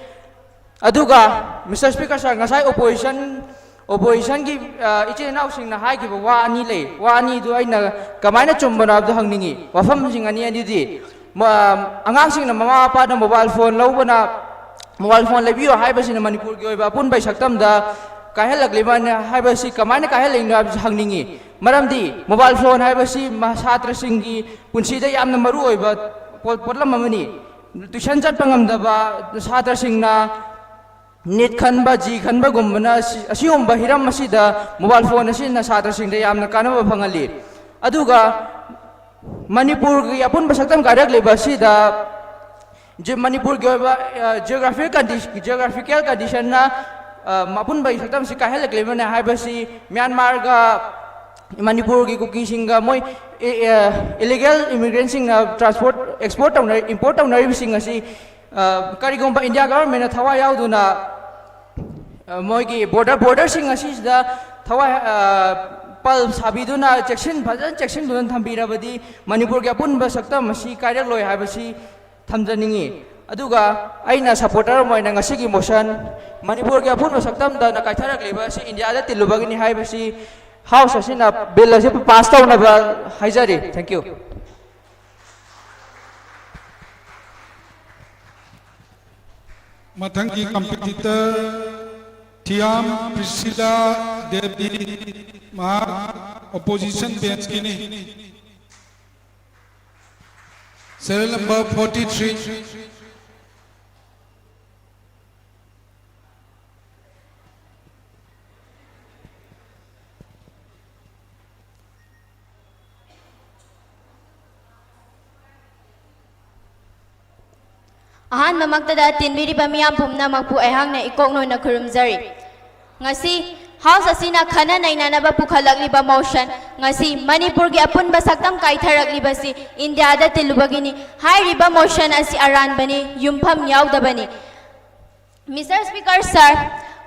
ꯑꯗꯨꯒ, ꯃꯤꯁꯇꯔ ꯁ꯭ꯄꯤꯀꯔ ꯁꯥꯔ, ꯉꯁꯥꯏ ꯑꯣꯄꯣꯖꯤꯁꯟ, ꯑꯣꯄꯣꯖꯤꯁꯟꯒꯤ, ꯑ, ꯏꯆꯤꯜ ꯏꯅꯥꯎꯁꯤꯡꯅ ꯍꯥꯏꯈꯤꯕ ꯋꯥ ꯑꯅꯤ ꯂꯩ꯫ ꯋꯥ ꯑꯅꯤꯗꯨ ꯑꯩꯅ ꯀꯃꯥꯏꯅ ꯆꯨꯝꯕꯅꯣ ꯍꯥꯏꯕꯗꯨ ꯍꯪꯅꯤꯡꯉꯤ꯫ ꯋꯥꯐꯝꯁꯤꯡ ꯑꯅꯤ ꯑꯅꯤꯗꯤ, ꯃ-, ꯑꯉꯥꯡꯁꯤꯡꯅ ꯃꯃꯥ ꯃꯄꯥꯗ ꯃꯣꯕꯥꯏꯜ ꯐꯣꯟ ꯂꯧꯕꯅ, ꯃꯣꯕꯥꯏꯜ ꯐꯣꯟ ꯂꯩꯕꯤꯌꯨ ꯍꯥꯏꯕꯁꯤꯅ ꯃꯅꯤꯄꯨꯔꯒꯤ ꯑꯣꯏꯕ ꯑꯄꯨꯟꯕꯒꯤ ꯁꯛꯇꯝꯗ ꯀꯥꯏꯍꯜꯂꯛꯂꯤꯕꯅꯤ ꯍꯥꯏꯕꯁꯤ ꯀꯃꯥꯏꯅ ꯀꯥꯏꯍꯜꯂꯛꯂꯤꯅꯣ ꯍꯥꯏꯕꯁꯤ ꯍꯪꯅꯤꯡꯉꯤ꯫ ꯃꯔꯝꯗꯤ ꯃꯣꯕꯥꯏꯜ ꯐꯣꯟ ꯍꯥꯏꯕꯁꯤ ꯃ-, ꯁꯥꯇ꯭ꯔꯁꯤꯡꯒꯤ ꯄꯨꯟꯁꯤꯗ ꯌꯥꯝꯅ ꯃꯔꯨ ꯑꯣꯏꯕ ꯄꯣꯠ-, ꯄꯣꯠꯂꯝ ꯑꯃꯅꯤ꯫ ꯇ꯭ꯌꯨꯁꯟ ꯆꯠꯄ ꯉꯝꯗꯕ ꯁꯥꯇ꯭ꯔꯁꯤꯡꯅ ꯅꯤꯠ ꯈꯟꯕ, ꯖꯤ ꯈꯟꯕꯒꯨꯝꯕꯅ ꯁꯤ-, ꯑꯁꯤꯒꯨꯝꯕ ꯍꯤꯔꯝ ꯑꯁꯤꯗ ꯃꯣꯕꯥꯏꯜ ꯐꯣꯟ ꯑꯁꯤꯅ ꯁꯥꯇ꯭ꯔꯁꯤꯡꯗ ꯌꯥꯝꯅ ꯀꯥꯟꯅꯕ ꯐꯪꯍꯜꯂꯤ꯫ ꯑꯗꯨꯒ ꯃꯅꯤꯄꯨꯔꯒꯤ ꯑꯄꯨꯟꯕ ꯁꯛꯇꯝ ꯀꯥꯏꯔꯛꯂꯤꯕ ꯑꯁꯤꯗ ꯖꯤ-, ꯃꯅꯤꯄꯨꯔꯒꯤ ꯑꯣꯏꯕ ꯖꯤꯑꯣꯒ꯭ꯔꯥꯐꯤꯀꯦꯜ ꯀꯟꯗꯤꯁꯟꯅ ꯑꯄꯨꯟꯕꯒꯤ ꯁꯛꯇꯝꯁꯤ ꯀꯥꯏꯍꯜꯂꯛꯂꯤꯕꯅꯤ ꯍꯥꯏꯕꯁꯤ ꯃ꯭ꯌꯥꯟꯃꯥꯔꯒ ꯃꯅꯤꯄꯨꯔꯒꯤ ꯀꯨꯀꯤꯁꯤꯡꯒ ꯃꯣꯏ ꯏꯂꯤꯒꯦꯜ ꯏꯃꯤꯒ꯭ꯔꯦꯟꯁꯤꯡꯅ ꯇ꯭ꯔꯥꯟꯁꯄꯣꯔꯠ ꯑꯦꯛꯁꯄꯣꯔꯠ ꯇꯧꯅ ꯏꯝꯄꯣꯔꯠ ꯇꯧꯅꯔꯤꯕꯁꯤꯡ ꯑꯁꯤ ꯀꯔꯤꯒꯨꯝꯕ ꯏꯟꯗꯤꯌꯥ ꯒꯚꯔꯟꯃꯦꯟꯅ ꯊꯋꯥꯏ ꯌꯥꯎꯗꯨꯅ ꯃꯣꯏꯒꯤ ꯕꯣꯔꯗꯔ ꯕꯣꯔꯗꯔꯁꯤꯡ ꯑꯁꯤꯁꯤꯗ ꯊꯋꯥꯏ ꯄꯜ ꯁꯥꯕꯤꯗꯨꯅ ꯆꯦꯛꯁꯤꯟ ꯐꯖꯅ ꯆꯦꯛꯁꯤꯟꯗꯨꯅ ꯊꯝꯕꯤꯔꯕꯗꯤ ꯃꯅꯤꯄꯨꯔꯒꯤ ꯑꯄꯨꯟꯕ ꯁꯛꯇꯝ ꯑꯁꯤ ꯀꯥꯏꯔꯛꯂꯣꯏ ꯍꯥꯏꯕꯁꯤ ꯊꯝꯖꯅꯤꯡꯏ꯫ ꯑꯗꯨꯒ ꯑꯩꯅ ꯁꯄꯣꯔꯇꯔ ꯑꯃ ꯑꯣꯏꯅ ꯉꯁꯤꯒꯤ ꯃꯣꯁꯟ ꯃꯅꯤꯄꯨꯔꯒꯤ ꯑꯄꯨꯟꯕ ꯁꯛꯇꯝꯗ ꯀꯥꯏꯊꯔꯛꯂꯤꯕ ꯑꯁꯤ ꯏꯟꯗꯤꯌꯥꯗ ꯇꯤꯜꯂꯨꯕꯒꯤꯅꯤ ꯍꯥꯏꯕꯁꯤ ꯍꯥꯎꯁ ꯑꯁꯤꯅ ꯕꯤꯜ ꯑꯁꯤ ꯄꯥꯁ ꯇꯧꯅꯕ ꯍꯥꯏꯖꯔꯤ꯫ Thank you꯫ ꯃꯊꯪꯒꯤ ꯀꯝꯄꯤꯇꯤꯇꯔ ꯊꯤꯌꯥꯝ ꯄ꯭ꯔꯤꯁꯤꯂꯥ ꯗꯦꯕꯤ, ꯃꯍꯥꯛ ꯑꯣꯄꯣꯖꯤꯁꯟ ꯕꯦꯟꯁꯀꯤꯅꯤ꯫ Serial number forty three꯫ ꯑꯍꯥꯟꯕꯃꯛꯇꯗ ꯇꯤꯟꯕꯤꯔꯤꯕ ꯃꯤꯌꯥꯝ ꯄꯨꯝꯅꯃꯛꯄꯨ ꯑꯩꯍꯥꯛꯅ ꯏꯀꯣꯛ ꯅꯣꯏꯅ ꯈꯨꯔꯨꯝꯖꯔꯤ꯫ ꯉꯁꯤ ꯍꯥꯎꯁ ꯑꯁꯤꯅ ꯈꯟꯅ ꯅꯩꯅꯅꯕ ꯄꯨꯈꯠꯂꯛꯂꯤꯕ ꯃꯣꯁꯟ, ꯉꯁꯤ ꯃꯅꯤꯄꯨꯔꯒꯤ ꯑꯄꯨꯟꯕ ꯁꯛꯇꯝ ꯀꯥꯏꯊꯔꯛꯂꯤꯕꯁꯤ ꯏꯟꯗꯤꯌꯥꯗ ꯇꯤꯜꯂꯨꯕꯒꯤꯅꯤ꯫ ꯍꯥꯏꯔꯤꯕ ꯃꯣꯁꯟ ꯑꯁꯤ ꯑꯔꯥꯟꯕꯅꯤ, ꯌꯨꯝꯐꯝ ꯌꯥꯎꯗꯕꯅꯤ꯫ Mister Speaker Sir,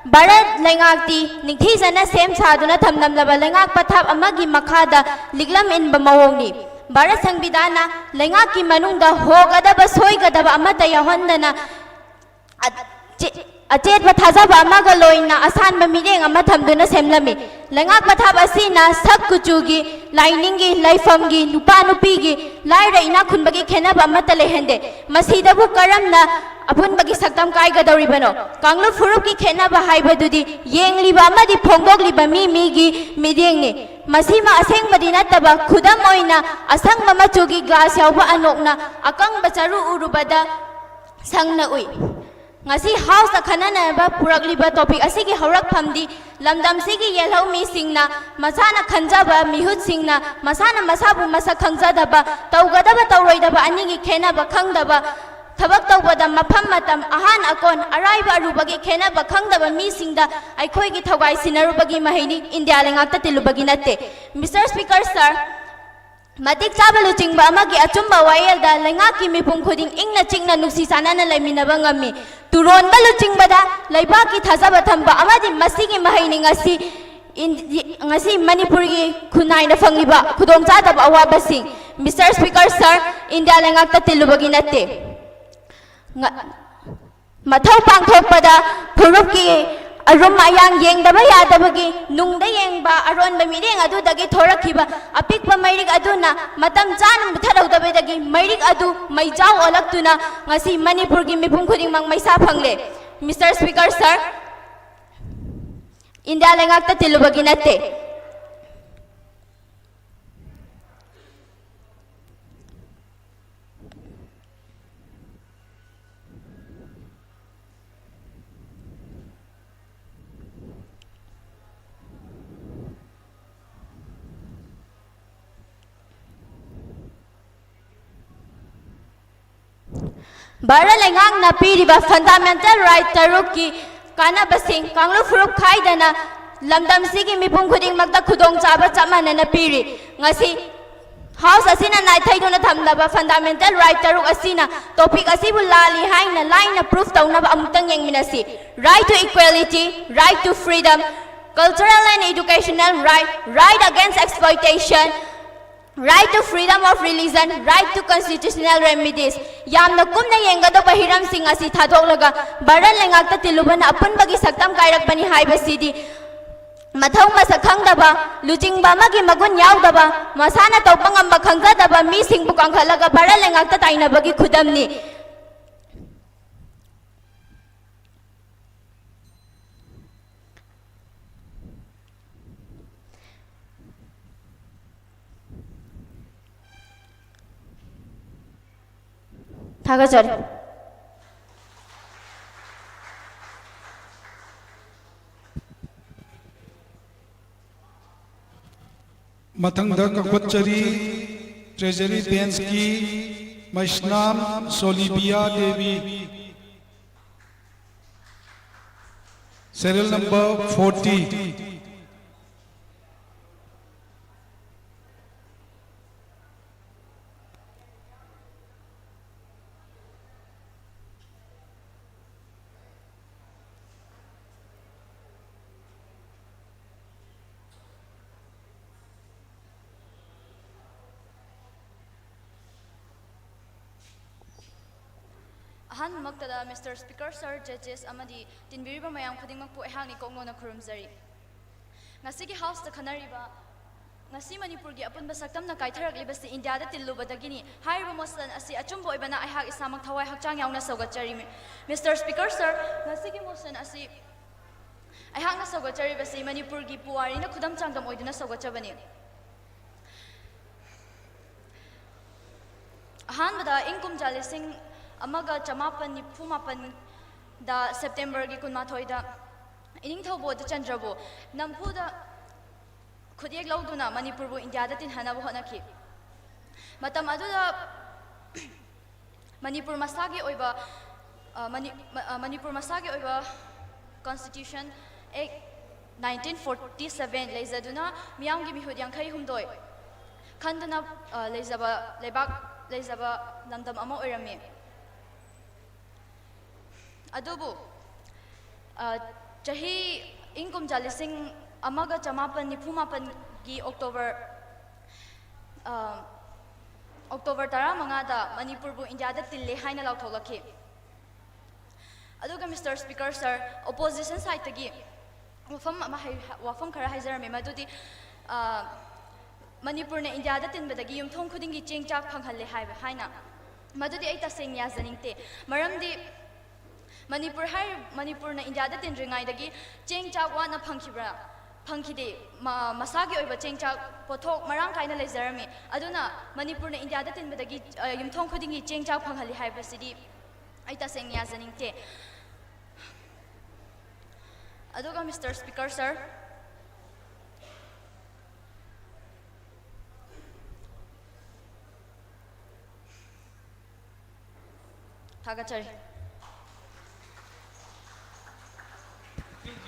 ꯚꯥꯔꯠ ꯂꯩꯉꯥꯛꯇꯤ ꯅꯤꯡꯊꯤꯖꯅ ꯁꯦꯝ ꯁꯥꯗꯨꯅ ꯊꯝꯂꯝꯂꯕ ꯂꯩꯉꯥꯛ ꯄꯊꯥꯞ ꯑꯃꯒꯤ ꯃꯈꯥꯗ ꯂꯤꯛꯂꯝ ꯏꯟꯕ ꯃꯑꯣꯡꯅꯤ꯫ ꯚꯥꯔꯠ ꯁꯪꯕꯤꯙꯥꯟꯅ ꯂꯩꯉꯥꯛꯀꯤ ꯃꯅꯨꯡꯗ ꯍꯣꯒꯗꯕ ꯁꯣꯏꯒꯗꯕ ꯑꯃꯠꯇ ꯌꯥꯎꯍꯟꯗꯅ ꯑꯆꯦ-, ꯑꯆꯦꯠꯄ ꯊꯥꯖꯕ ꯑꯃꯒ ꯂꯣꯏꯅ ꯑꯁꯥꯟꯕ ꯃꯤꯠꯌꯦꯡ ꯑꯃ ꯊꯝꯗꯨꯅ ꯁꯦꯝꯂꯝꯃꯤ꯫ ꯂꯩꯉꯥꯛ ꯄꯊꯥꯞ ꯑꯁꯤꯅ ꯁꯛ ꯀꯨꯆꯨꯒꯤ, ꯂꯥꯏꯅꯤꯡꯒꯤ, ꯂꯩꯐꯝꯒꯤ, ꯅꯨꯄꯥ ꯅꯨꯄꯤꯒꯤ, ꯂꯥꯏꯔ ꯏꯅꯥꯛ ꯈꯨꯟꯕꯒꯤ ꯈꯦꯠꯅꯕ ꯑꯃꯠꯇ ꯂꯩꯍꯟꯗꯦ꯫ ꯃꯁꯤꯗꯕꯨ ꯀꯔꯝꯅ ꯑꯄꯨꯟꯕꯒꯤ ꯁꯛꯇꯝ ꯀꯥꯏꯒꯗꯧꯔꯤꯕꯅꯣ? ꯀꯥꯡꯂꯨꯞ ꯐꯨꯔꯨꯞꯀꯤ ꯈꯦꯠꯅꯕ ꯍꯥꯏꯕꯗꯨꯗꯤ ꯌꯦꯡꯂꯤꯕ ꯑꯃꯗꯤ ꯐꯣꯡꯗꯣꯛꯂꯤꯕ ꯃꯤ ꯃꯤꯒꯤ ꯃꯤꯠꯌꯦꯡꯅꯤ꯫ ꯃꯁꯤꯃ ꯑꯁꯦꯡꯕꯗꯤ ꯅꯠꯇꯕ, ꯈꯨꯗꯝ ꯑꯣꯏꯅ, ꯑꯁꯪꯕ ꯃꯆꯨꯒꯤ ꯒ꯭ꯂꯥꯁ ꯌꯥꯎꯕ ꯑꯅꯣꯛꯅ ꯑꯀꯪꯕ ꯆꯔꯨ ꯎꯔꯨꯕꯗ ꯁꯪꯅ ꯎꯏ꯫ ꯉꯁꯤ ꯍꯥꯎꯁꯇ ꯈꯟꯅꯅꯕ ꯄꯨꯔꯛꯂꯤꯕ ꯇꯣꯄꯤꯛ ꯑꯁꯤꯒꯤ ꯍꯧꯔꯛꯐꯝꯗꯤ ꯂꯝꯗꯝꯁꯤꯒꯤ ꯌꯦꯜꯍꯧꯃꯤꯁꯤꯡꯅ ꯃꯁꯥꯅ ꯈꯟꯖꯕ, ꯃꯤꯍꯨꯠꯁꯤꯡꯅ ꯃꯁꯥꯅ ꯃꯁꯥꯕꯨ ꯃꯁꯛ ꯈꯪꯖꯗꯕ, ꯇꯧꯒꯗꯕ ꯇꯧꯔꯣꯏꯗꯕ ꯑꯅꯤꯒꯤ ꯈꯦꯟꯅꯕ ꯈꯪꯗꯕ, ꯊꯕꯛ ꯇꯧꯕꯗ ꯃꯐꯝ, ꯃꯇꯝ, ꯑꯍꯥꯟ ꯑꯀꯣꯟ, ꯑꯔꯥꯏꯕ ꯑꯔꯨꯕꯒꯤ ꯈꯦꯠꯅꯕ ꯈꯪꯗꯕ ꯃꯤꯁꯤꯡꯗ ꯑꯩꯈꯣꯏꯒꯤ ꯊꯧꯒꯥꯏ ꯁꯤꯟꯅꯔꯨꯕꯒꯤ ꯃꯍꯩꯅꯤ, ꯏꯟꯗꯤꯌꯥ ꯂꯩꯉꯥꯛꯇ ꯇꯤꯜꯂꯨꯕꯒꯤ ꯅꯠꯇꯦ꯫ Mister Speaker Sir, ꯃꯇꯤꯛ ꯆꯥꯕ ꯂꯨꯆꯤꯡꯕ ꯑꯃꯒꯤ ꯑꯆꯨꯝꯕ ꯋꯥꯌꯦꯜꯗ ꯂꯩꯉꯥꯛꯀꯤ ꯃꯤꯄꯨꯝ ꯈꯨꯗꯤꯡ ꯏꯪꯅ ꯆꯤꯛꯅ ꯅꯨꯡꯁꯤ ꯆꯥꯟꯅꯅ ꯂꯩꯃꯤꯟꯅꯕ ꯉꯝꯃꯤ꯫ ꯇꯨꯔꯣꯟꯕ ꯂꯨꯆꯤꯡꯕꯗ ꯂꯩꯕꯥꯛꯀꯤ ꯊꯥꯖꯕ ꯊꯝꯕ ꯑꯃꯗꯤ ꯃꯁꯤꯒꯤ ꯃꯍꯩꯅꯤ ꯉꯁꯤ ꯏꯟ-, ꯉꯁꯤ ꯃꯅꯤꯄꯨꯔꯒꯤ ꯈꯨꯟꯅꯥꯏꯅ ꯐꯪꯂꯤꯕ ꯈꯨꯗꯣꯡꯆꯥꯗꯕ ꯑꯋꯥꯕꯁꯤꯡ꯫ Mister Speaker Sir, ꯏꯟꯗꯤꯌꯥ ꯂꯩꯉꯥꯛꯇ ꯇꯤꯜꯂꯨꯕꯒꯤ ꯅꯠꯇꯦ꯫ ꯉ-, ꯃꯊꯧ ꯄꯥꯡꯊꯣꯛꯄꯗ ꯐꯨꯔꯨꯞꯀꯤ ꯑꯔꯨꯝ ꯑꯌꯥꯡ ꯌꯦꯡꯗꯕ ꯌꯥꯗꯕꯒꯤ ꯅꯨꯡꯗ ꯌꯦꯡꯕ ꯑꯔꯣꯟꯕ ꯃꯤꯠꯌꯦꯡ ꯑꯗꯨꯗꯒꯤ ꯊꯣꯔꯛꯈꯤꯕ ꯑꯄꯤꯛꯄ ꯃꯩꯔꯤꯛ ꯑꯗꯨꯅ ꯃꯇꯝ ꯆꯥꯅ ꯃꯨꯊꯠꯍꯧꯗꯕꯗꯒꯤ ꯃꯩꯔꯤꯛ ꯑꯗꯨ ꯃꯩꯖꯥꯎ ꯑꯣꯜꯂꯛꯇꯨꯅ ꯉꯁꯤ ꯃꯅꯤꯄꯨꯔꯒꯤ ꯃꯤꯄꯨꯝ ꯈꯨꯗꯤꯡꯃꯛ ꯃꯩꯁꯥ ꯐꯪꯂꯦ꯫ Mister Speaker Sir, ꯏꯟꯗꯤꯌꯥ ꯂꯩꯉꯥꯛꯇ ꯇꯤꯜꯂꯨꯕꯒꯤ ꯅꯠꯇꯦ꯫ ꯚꯥꯔꯠ ꯂꯩꯉꯥꯛꯅ ꯄꯤꯔꯤꯕ fundamental right ꯇꯔꯨꯛꯀꯤ ꯀꯥꯟꯅꯕꯁꯤꯡ ꯀꯥꯡꯂꯨꯞ ꯐꯨꯔꯨꯞ ꯈꯥꯏꯗꯅ ꯂꯝꯗꯝꯁꯤꯒꯤ ꯃꯤꯄꯨꯝ ꯈꯨꯗꯤꯡꯃꯛꯇ ꯈꯨꯗꯣꯡꯆꯥꯕ ꯆꯞ ꯃꯥꯟꯅꯅ ꯄꯤꯔꯤ꯫ ꯉꯁꯤ House ꯑꯁꯤꯅ ꯅꯥꯏꯊꯩꯗꯨꯅ ꯊꯝꯂꯕ fundamental right ꯇꯔꯨꯛ ꯑꯁꯤꯅ topic ꯑꯁꯤꯕꯨ ꯂꯥꯜꯂꯤ ꯍꯥꯏꯅ ꯂꯥꯏꯅ proof ꯇꯧꯅꯕ ꯑꯃꯨꯛꯇꯪ ꯌꯦꯡꯃꯤꯟꯅꯁꯤ꯫ Right to equality, right to freedom, cultural and educational right, right against exploitation, right to freedom of religion, right to constitutional remedies꯫ ꯌꯥꯝꯅ ꯀꯨꯞꯅ ꯌꯦꯡꯒꯗꯧꯕ ꯍꯤꯔꯝꯁꯤꯡ ꯑꯁꯤ ꯊꯥꯗꯣꯛꯂꯒ ꯚꯥꯔꯠ ꯂꯩꯉꯥꯛꯇ ꯇꯤꯜꯂꯨꯕꯅ ꯑꯄꯨꯟꯕꯒꯤ ꯁꯛꯇꯝ ꯀꯥꯏꯔꯛꯄꯅꯤ ꯍꯥꯏꯕꯁꯤꯗꯤ ꯃꯊꯧ ꯃꯁꯛ ꯈꯪꯗꯕ, ꯂꯨꯆꯤꯡꯕ ꯑꯃꯒꯤ ꯃꯒꯨꯟ ꯌꯥꯎꯗꯕ, ꯃꯁꯥꯅ ꯇꯧꯕ ꯉꯝꯕ ꯈꯪꯖꯗꯕ ꯃꯤꯁꯤꯡꯕꯨ ꯀꯟꯈꯠꯂꯒ ꯚꯥꯔꯠ ꯂꯩꯉꯥꯛꯇ ꯇꯥꯏꯅꯕꯒꯤ ꯈꯨꯗꯝꯅꯤ꯫ ꯊꯥꯒꯠꯆꯔꯤ꯫ ꯃꯊꯪꯗ ꯀꯧꯈꯠꯆꯔꯤ Treasury Benchꯀꯤ Maishnam Solibia Devi, serial number forty. ꯑꯍꯥꯟꯕꯃꯛꯇꯗ Mister Speaker, Sir, Judges ꯑꯃꯗꯤ ꯇꯤꯟꯕꯤꯔꯤꯕ ꯃꯌꯥꯝ ꯈꯨꯗꯤꯡꯃꯛꯄꯨ ꯑꯩꯍꯥꯛꯅ ꯏꯀꯣꯛ ꯅꯣꯟꯅ ꯈꯨꯔꯨꯝꯖꯔꯤ꯫ ꯉꯁꯤꯒꯤ Houseꯇ ꯈꯟꯅꯔꯤꯕ "ꯉꯁꯤ ꯃꯅꯤꯄꯨꯔꯒꯤ ꯑꯄꯨꯟꯕ ꯁꯛꯇꯝꯅ ꯀꯥꯏꯊꯔꯛꯂꯤꯕꯁꯤ ꯏꯟꯗꯤꯌꯥꯗ ꯇꯤꯜꯂꯨꯕꯗꯒꯤꯅꯤ" ꯍꯥꯏꯔꯤꯕ motion ꯑꯁꯤ ꯑꯆꯨꯝꯕ ꯑꯣꯏꯕꯅ ꯑꯩꯍꯥꯛ ꯏꯁꯥꯃꯛ ꯊꯋꯥꯏ ꯍꯛꯆꯥꯡ ꯌꯥꯎꯅ ꯁꯧꯒꯠꯆꯔꯤ꯫ Mister Speaker, Sir, ꯉꯁꯤꯒꯤ motion ꯑꯁꯤ ꯑꯩꯍꯥꯛꯅ ꯁꯧꯒꯠꯆꯔꯤꯕꯁꯤ ꯃꯅꯤꯄꯨꯔꯒꯤ ꯄꯨꯋꯥꯔꯤꯅ ꯈꯨꯗꯝ ꯆꯥꯡꯗꯝ ꯑꯣꯏꯗꯨꯅ ꯁꯧꯒꯠꯆꯕꯅꯤ꯫ ꯑꯍꯥꯟꯕꯗ ꯏꯪ ꯀꯨꯝꯖꯥ ꯂꯤꯁꯤꯡ ꯑꯃꯒ ꯆꯃꯥꯄꯟ ꯅꯤꯐꯨ ꯃꯥꯄꯟꯗ Septemberꯒꯤ ꯀꯨꯟꯃꯥꯊꯣꯏꯗ ꯏꯅꯤꯡꯊꯧ ꯕꯣꯙꯆꯟꯗ꯭ꯔꯕꯨ ꯅꯝꯐꯨꯗ ꯈꯨꯠꯌꯦꯛ ꯂꯧꯗꯨꯅ ꯃꯅꯤꯄꯨꯔꯕꯨ ꯏꯟꯗꯤꯌꯥꯗ ꯇꯤꯟꯍꯟꯅꯕ ꯍꯣꯠꯅꯈꯤ꯫ ꯃꯇꯝ ꯑꯗꯨꯗ ꯃꯅꯤꯄꯨꯔ ꯃꯁꯥꯒꯤ ꯑꯣꯏꯕ, ꯑ, ꯃꯅꯤ-, ꯃ-, ꯑ, ꯃꯅꯤꯄꯨꯔ ꯃꯁꯥꯒꯤ ꯑꯣꯏꯕ Constitution Act nineteen forty seven ꯂꯩꯖꯗꯨꯅ ꯃꯤꯌꯥꯝꯒꯤ ꯃꯤꯍꯨꯠ ꯌꯥꯡꯈꯩ ꯍꯨꯝꯗꯣꯏ ꯈꯟꯗꯨꯅ, ꯑ, ꯂꯩꯖꯕ ꯂꯩꯕꯥꯛ ꯂꯩꯖꯕ ꯂꯝꯗꯝ ꯑꯃ ꯑꯣꯏꯔꯝꯃꯤ꯫ ꯑꯗꯨꯕꯨ, ꯑ, ꯆꯍꯤ ꯏꯪ ꯀꯨꯝꯖꯥ ꯂꯤꯁꯤꯡ ꯑꯃꯒ ꯆꯃꯥꯄꯟ ꯅꯤꯐꯨ ꯃꯥꯄꯟꯒꯤ October, ꯑ, October ꯇꯔꯥꯃꯉꯥꯗ ꯃꯅꯤꯄꯨꯔꯕꯨ ꯏꯟꯗꯤꯌꯥꯗ ꯇꯤꯜꯂꯦ ꯍꯥꯏꯅ ꯂꯥꯎꯊꯣꯛꯂꯛꯈꯤ꯫ ꯑꯗꯨꯒ Mister Speaker, Sir, opposition sideꯇꯒꯤ ꯋꯥꯐꯝ ꯑꯃ ꯍꯥꯏ-, ꯋꯥꯐꯝ ꯈꯔ ꯍꯥꯏꯖꯔꯝꯃꯤ, ꯃꯗꯨꯗꯤ, ꯑ, ꯃꯅꯤꯄꯨꯔꯅ ꯏꯟꯗꯤꯌꯥꯗ ꯇꯤꯟꯕꯗꯒꯤ ꯌꯨꯝꯊꯣꯡ ꯈꯨꯗꯤꯡꯒꯤ ꯆꯦꯡ ꯆꯥꯛ ꯐꯪꯍꯜꯂꯦ ꯍꯥꯏꯕ, ꯍꯥꯏꯅ꯫ ꯃꯗꯨꯗꯤ ꯑꯩ ꯇꯁꯦꯡꯅ ꯌꯥꯖꯅꯤꯡꯗꯦ꯫ ꯃꯔꯝꯗꯤ ꯃꯅꯤꯄꯨꯔ ꯍꯥꯏꯔꯤ-, ꯃꯅꯤꯄꯨꯔꯅ ꯏꯟꯗꯤꯌꯥꯗ ꯇꯤꯟꯗ꯭ꯔꯤꯉꯩꯗꯒꯤ ꯆꯦꯡ ꯆꯥꯛ ꯋꯥꯠꯅ ꯐꯪꯈꯤꯕ꯭ꯔꯥ? ꯐꯪꯈꯤꯗꯦ꯫ ꯃ-, ꯃꯁꯥꯒꯤ ꯑꯣꯏꯕ ꯆꯦꯡ ꯆꯥꯛ ꯄꯣꯠꯊꯣꯛ ꯃꯔꯥꯡ ꯀꯥꯏꯅ ꯂꯩꯖꯔꯝꯃꯤ꯫ ꯑꯗꯨꯅ ꯃꯅꯤꯄꯨꯔꯅ ꯏꯟꯗꯤꯌꯥꯗ ꯇꯤꯟꯕꯗꯒꯤ, ꯑ, ꯌꯨꯝꯊꯣꯡ ꯈꯨꯗꯤꯡꯒꯤ ꯆꯦꯡ ꯆꯥꯛ ꯐꯪꯍꯜꯂꯤ ꯍꯥꯏꯕꯁꯤꯗꯤ ꯑꯩ ꯇꯁꯦꯡꯅ ꯌꯥꯖꯅꯤꯡꯗꯦ꯫ ꯑꯗꯨꯒ Mister Speaker, Sir, ꯊꯥꯒꯠꯆꯔꯤ꯫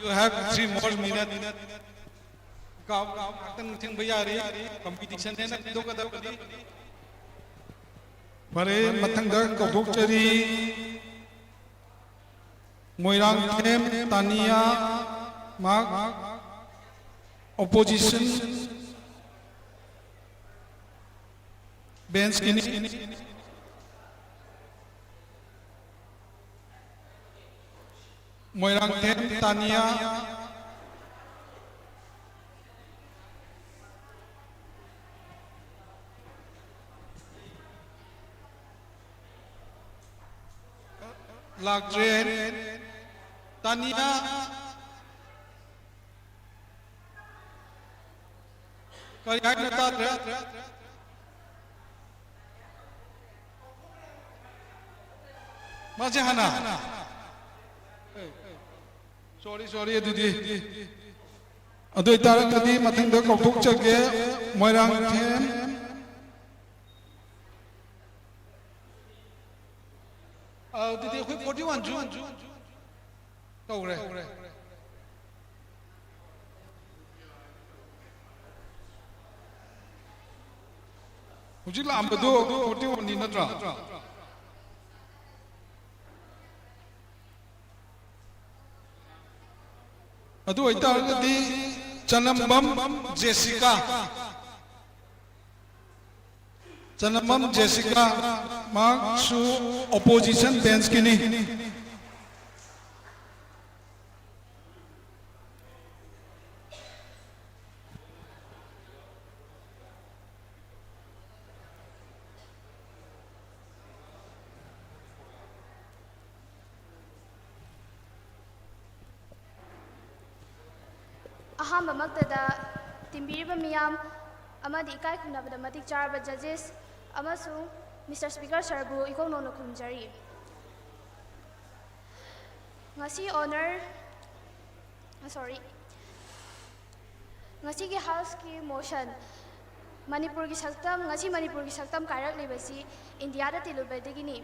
You have three more minutes. ꯀꯥꯎ, ꯀꯥꯎ, ꯉꯥꯛꯇꯪ ꯊꯦꯡꯕ ꯌꯥꯔꯤ꯫ Competition ꯍꯦꯟꯅ ꯊꯤꯗꯣꯛꯀꯗꯕꯅꯤ꯫ ꯐꯔꯦ, ꯃꯊꯪꯗ ꯀꯧꯊꯣꯛꯆꯔꯤ꯫ ꯃꯣꯏꯔꯥꯡꯊꯦꯝ ꯇꯥꯅꯤꯌꯥ, ꯃꯍꯥꯛ opposition bench ꯀꯤꯅꯤ꯫ ꯃꯣꯏꯔꯥꯡꯊꯦꯝ ꯇꯥꯅꯤꯌꯥ꯫ ꯂꯥꯛꯇ꯭ꯔꯦ꯫ ꯇꯥꯅꯤꯌꯥ꯫ ꯀꯔꯤ ꯍꯥꯏꯅꯣ ꯇꯥꯗ꯭ꯔꯦ? ꯃꯥꯁꯦ ꯍꯥꯟꯅ꯫ Sorry, sorry, ꯑꯗꯨꯗꯤ꯫ ꯑꯗꯨ ꯑꯣꯏꯇꯥꯔꯒꯗꯤ ꯃꯊꯪꯗ ꯀꯧꯊꯣꯛꯆꯒꯦ꯫ ꯃꯣꯏꯔꯥꯡꯊꯦꯝ꯫ ꯑ, ꯑꯗꯨꯗꯤ ꯑꯩꯈꯣꯏ forty one ꯁꯨ ꯇꯧꯈ꯭ꯔꯦ꯫ ꯍꯧꯖꯤꯛ ꯂꯥꯛꯑꯝꯕꯗꯨ forty one ꯅꯤ ꯅꯠꯇ꯭ꯔꯥ? ꯑꯗꯨ ꯑꯣꯏꯇꯥꯔꯒꯗꯤ ꯆꯅꯝꯕꯝ ꯖꯦꯁꯤꯀꯥ꯫ ꯆꯅꯝꯕꯝ ꯖꯦꯁꯤꯀꯥ, ꯃꯍꯥꯛꯁꯨ opposition bench ꯀꯤꯅꯤ꯫ ꯑꯍꯥꯟꯕꯃꯛꯇꯗ ꯇꯤꯟꯕꯤꯔꯤꯕ ꯃꯤꯌꯥꯝ ꯑꯃꯗꯤ ꯏꯀꯥꯏ ꯈꯨꯝꯅꯕꯗ ꯃꯇꯤꯛ ꯆꯥꯔꯕ judges ꯑꯃꯁꯨꯡ Mister Speaker sir ꯕꯨ ꯏꯀꯣꯛ ꯅꯧꯅ ꯈꯨꯔꯨꯝꯖꯔꯤ꯫ ꯉꯁꯤ honour, sorry, ꯉꯁꯤꯒꯤ House ꯀꯤ motion, ꯃꯅꯤꯄꯨꯔꯒꯤ ꯁꯛꯇꯝ, ꯉꯁꯤ ꯃꯅꯤꯄꯨꯔꯒꯤ ꯁꯛꯇꯝ ꯀꯥꯏꯔꯛꯂꯤꯕꯁꯤ ꯏꯟꯗꯤꯌꯥꯗ ꯇꯤꯜꯂꯨꯕꯗꯒꯤꯅꯤ꯫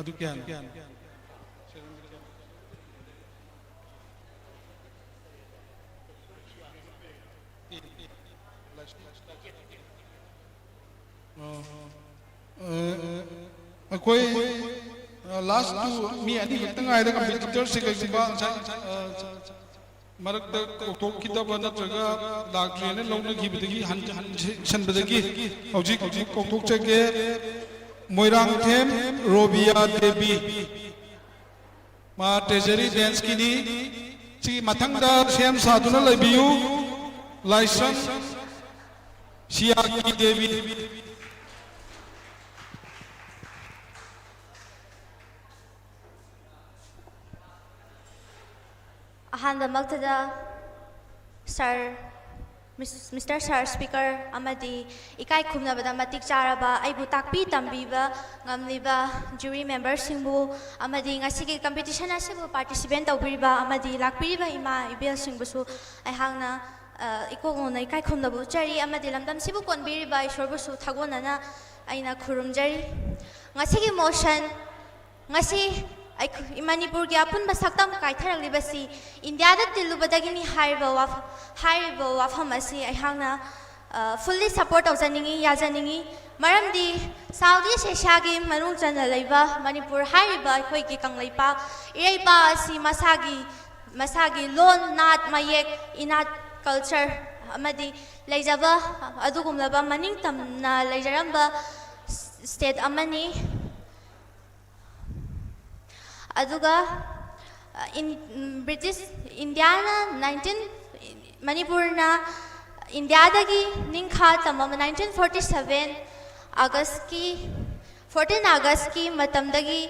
ꯑꯗꯨ ꯀꯌꯥꯅꯣ? ꯑꯣ, ꯑ, ꯑꯩꯈꯣꯏ, ꯑ, last two, ꯃꯤ ꯑꯅꯤ ꯈꯛꯇ ꯉꯥꯏꯔꯦ꯫ ꯀꯝꯄꯤꯇꯤꯇꯔꯁꯦ ꯀꯩꯒꯨꯝꯕ ꯉꯁꯥꯏ, ꯑ, ꯃꯔꯛꯇ ꯀꯧꯊꯣꯛꯈꯤꯗꯕ ꯅꯠꯇ꯭ꯔꯒ ꯂꯥꯛꯇ꯭ꯔꯦꯅ ꯂꯧꯅꯈꯤꯕꯗꯒꯤ, ꯍꯟ-, ꯍꯟꯖꯤꯟꯕꯗꯒꯤ ꯍꯧꯖꯤꯛ, ꯍꯧꯖꯤꯛ ꯀꯧꯊꯣꯛꯆꯒꯦ꯫ ꯃꯣꯏꯔꯥꯡꯊꯦꯝ ꯔꯣꯕꯤꯌꯥ ꯗꯦꯕꯤ, ꯃꯥ ꯇ꯭ꯔꯦꯖꯔꯤ ꯕꯦꯟꯁꯀꯤꯅꯤ꯫ ꯁꯤ ꯃꯊꯪꯗ ꯁꯦꯝ ꯁꯥꯗꯨꯅ ꯂꯩꯕꯤꯌꯨ, ꯂꯥꯏꯁ꯭ꯔꯝ ꯁꯤꯌꯥꯀꯤ ꯗꯦꯕꯤ꯫ ꯑꯍꯥꯟꯕꯃꯛꯇꯗ ꯁꯥꯔ, ꯃꯤꯁ-, ꯃꯤꯁꯇꯔ ꯁꯥꯔ ꯁ꯭ꯄꯤꯀꯔ ꯑꯃꯗꯤ ꯏꯀꯥꯏ ꯈꯨꯝꯅꯕꯗ ꯃꯇꯤꯛ ꯆꯥꯔꯕ ꯑꯩꯕꯨ ꯇꯥꯛꯄꯤ ꯇꯝꯕꯤꯕ ꯉꯝꯂꯤꯕ ꯖꯨꯔꯤ ꯃꯦꯝꯕꯔꯁꯤꯡꯕꯨ ꯑꯃꯗꯤ ꯉꯁꯤꯒꯤ ꯀꯝꯄꯤꯇꯤꯁꯟ ꯑꯁꯤꯕꯨ ꯄꯥꯔꯇꯤꯁꯤꯄꯦꯠ ꯇꯧꯕꯤꯔꯤꯕ ꯑꯃꯗꯤ ꯂꯥꯛꯄꯤꯔꯤꯕ ꯏꯃꯥ ꯏꯕꯦꯜꯁꯤꯡꯕꯨꯁꯨ ꯑꯩꯍꯥꯛꯅ, ꯑ, ꯏꯀꯣꯛ ꯅꯧꯅ ꯏꯀꯥꯏ ꯈꯨꯝꯅꯕ ꯎꯠꯆꯔꯤ꯫ ꯑꯃꯗꯤ ꯂꯝꯗꯝꯁꯤꯕꯨ ꯀꯣꯟꯕꯤꯔꯤꯕ ꯏꯁꯣꯔꯕꯨꯁꯨ ꯊꯥꯒꯣꯟꯅꯅ ꯑꯩꯅ ꯈꯨꯔꯨꯝꯖꯔꯤ꯫ ꯉꯁꯤꯒꯤ ꯃꯣꯁꯟ ꯉꯁꯤ ꯑꯩꯈꯣꯏ ꯃꯅꯤꯄꯨꯔꯒꯤ ꯑꯄꯨꯟꯕ ꯁꯛꯇꯝ ꯀꯥꯏꯊꯔꯛꯂꯤꯕꯁꯤ ꯏꯟꯗꯤꯌꯥꯗ ꯇꯤꯜꯂꯨꯕꯗꯒꯤꯅꯤ ꯍꯥꯏꯔꯤꯕ ꯋꯥꯐ-, ꯍꯥꯏꯔꯤꯕ ꯋꯥꯐꯝ ꯑꯁꯤ ꯑꯩꯍꯥꯛꯅ, ꯑ, fully support ꯇꯧꯖꯅꯤꯡꯏ, ꯌꯥꯖꯅꯤꯡꯏ꯫ ꯃꯔꯝꯗꯤ South East Asiaꯒꯤ ꯃꯅꯨꯡ ꯆꯟꯅ ꯂꯩꯕ ꯃꯅꯤꯄꯨꯔ ꯍꯥꯏꯔꯤꯕ ꯑꯩꯈꯣꯏꯒꯤ ꯀꯪꯂꯩꯄꯥꯛ ꯏꯔꯩꯄꯥꯛ ꯑꯁꯤ ꯃꯁꯥꯒꯤ ꯃꯁꯥꯒꯤ ꯂꯣꯟ, ꯅꯥꯠ, ꯃꯌꯦꯛ, ꯏꯅꯥꯠ, culture ꯑꯃꯗꯤ ꯂꯩꯖꯕ ꯑꯗꯨꯒꯨꯝꯂꯕ ꯃꯅꯤꯡ ꯇꯝꯅ ꯂꯩꯖꯔꯝꯕ state ꯑꯃꯅꯤ꯫ ꯑꯗꯨꯒ ꯏꯟ ꯕ꯭ꯔꯤꯇꯤꯁ ꯏꯟꯗꯤꯌꯥꯅ ꯅꯥꯏꯟꯇꯤꯟ ꯃꯅꯤꯄꯨꯔꯅ ꯏꯟꯗꯤꯌꯥꯗꯒꯤ ꯅꯤꯡꯈꯥ ꯇꯝꯕ ꯅꯥꯏꯟꯇꯤꯟ ꯐꯣꯔꯇꯤ ꯁꯚꯦꯟ ꯑꯥꯒꯁꯀꯤ ꯐꯣꯔꯇꯤꯟ ꯑꯥꯒꯁꯀꯤ ꯃꯇꯝꯗꯒꯤ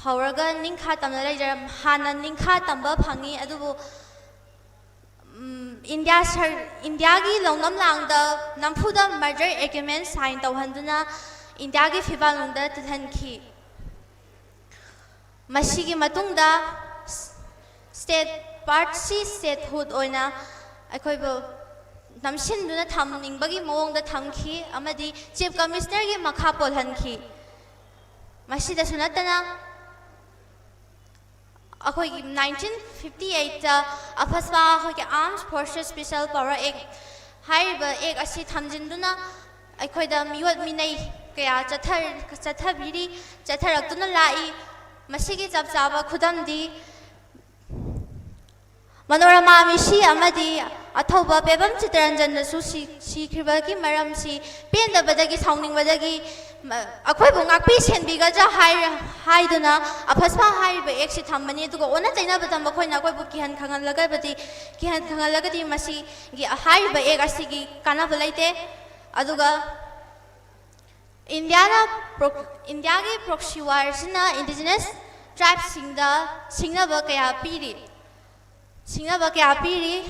ꯍꯧꯔꯒ ꯅꯤꯡꯈꯥ ꯇꯝꯅ ꯂꯩꯖꯔꯝ ꯍꯥꯟꯅ ꯅꯤꯡꯈꯥ ꯇꯝꯕ ꯐꯪꯉꯤ꯫ ꯑꯗꯨꯕꯨ ꯏꯟꯗꯤꯌꯥ ꯏꯟꯗꯤꯌꯥꯒꯤ ꯂꯧꯅꯝ ꯂꯥꯡꯗ ꯅꯝꯐꯨꯗ merger agreement sign ꯇꯧꯍꯟꯗꯨꯅ ꯏꯟꯗꯤꯌꯥꯒꯤ ꯐꯤꯕꯥꯜꯅꯨꯡꯗ ꯇꯤꯜꯍꯟꯈꯤ꯫ ꯃꯁꯤꯒꯤ ꯃꯇꯨꯡꯗ state part C statehood ꯑꯣꯏꯅ ꯑꯩꯈꯣꯏꯕꯨ ꯅꯝꯁꯤꯟꯗꯨꯅ ꯊꯝꯅꯤꯡꯕꯒꯤ ꯃꯑꯣꯡꯗ ꯊꯝꯈꯤ ꯑꯃꯗꯤ Chief Commissionerꯒꯤ ꯃꯈꯥ ꯄꯣꯜꯍꯟꯈꯤ꯫ ꯃꯁꯤꯗꯁꯨ ꯅꯠꯇꯅ ꯑꯩꯈꯣꯏꯒꯤ ꯅꯥꯏꯟꯇꯤꯟ ꯐꯤꯐꯇꯤ ꯑꯩꯠꯇ ꯑꯐꯁꯄꯥ ꯑꯩꯈꯣꯏꯒꯤ Armed Forces Special Power Act ꯍꯥꯏꯔꯤꯕ act ꯑꯁꯤ ꯊꯝꯖꯤꯟꯗꯨꯅ ꯑꯩꯈꯣꯏꯗ ꯃꯤꯑꯣꯠ ꯃꯤꯅꯩ ꯀꯌꯥ ꯆꯠꯊ ꯆꯠꯊꯕꯤꯔꯤ, ꯆꯠꯊꯔꯛꯇꯨꯅ ꯂꯥꯛꯏ꯫ ꯃꯁꯤꯒꯤ ꯆꯞ ꯆꯥꯕ ꯈꯨꯗꯝꯗꯤ ꯃꯅꯣꯔꯃꯥ ꯃꯤꯁꯤ ꯑꯃꯗꯤ ꯑꯊꯧꯕ ꯄꯦꯕꯝ ꯆꯤꯇꯔꯟꯖꯟꯗꯁꯨ ꯁꯤ ꯁꯤꯈ꯭ꯔꯤꯕꯒꯤ ꯃꯔꯝꯁꯤ ꯄꯦꯟꯗꯕꯗꯒꯤ ꯁꯥꯎꯅꯤꯡꯕꯗꯒꯤ ꯑꯩꯈꯣꯏꯕꯨ ꯉꯥꯛꯄꯤ ꯁꯦꯟꯕꯤꯒꯗ꯭ꯔꯥ ꯍꯥꯏꯗꯨꯅ ꯑꯐꯁꯄꯥ ꯍꯥꯏꯔꯤꯕ act ꯁꯤ ꯊꯝꯕꯅꯤ꯫ ꯑꯗꯨꯒ ꯑꯣꯟꯅ ꯇꯩꯅꯕꯗ ꯃꯈꯣꯏꯅ ꯑꯩꯈꯣꯏꯕꯨ ꯀꯤꯍꯟ ꯈꯪꯍꯜꯂꯒꯕꯗꯤ ꯀꯤꯍꯟ ꯈꯪꯍꯜꯂꯒꯗꯤ ꯃꯁꯤꯒꯤ ꯍꯥꯏꯔꯤꯕ act ꯑꯁꯤꯒꯤ ꯀꯥꯟꯅꯕ ꯂꯩꯇꯦ꯫ ꯑꯗꯨꯒ ꯏꯟꯗꯤꯌꯥꯅ ꯏꯟꯗꯤꯌꯥꯒꯤ proxy war ꯁꯤꯅ indigenous tribe ꯁꯤꯡꯗ ꯁꯤꯡꯅꯕ ꯀꯌꯥ ꯄꯤꯔꯤ꯫ ꯁꯤꯡꯅꯕ ꯀꯌꯥ ꯄꯤꯔꯤ꯫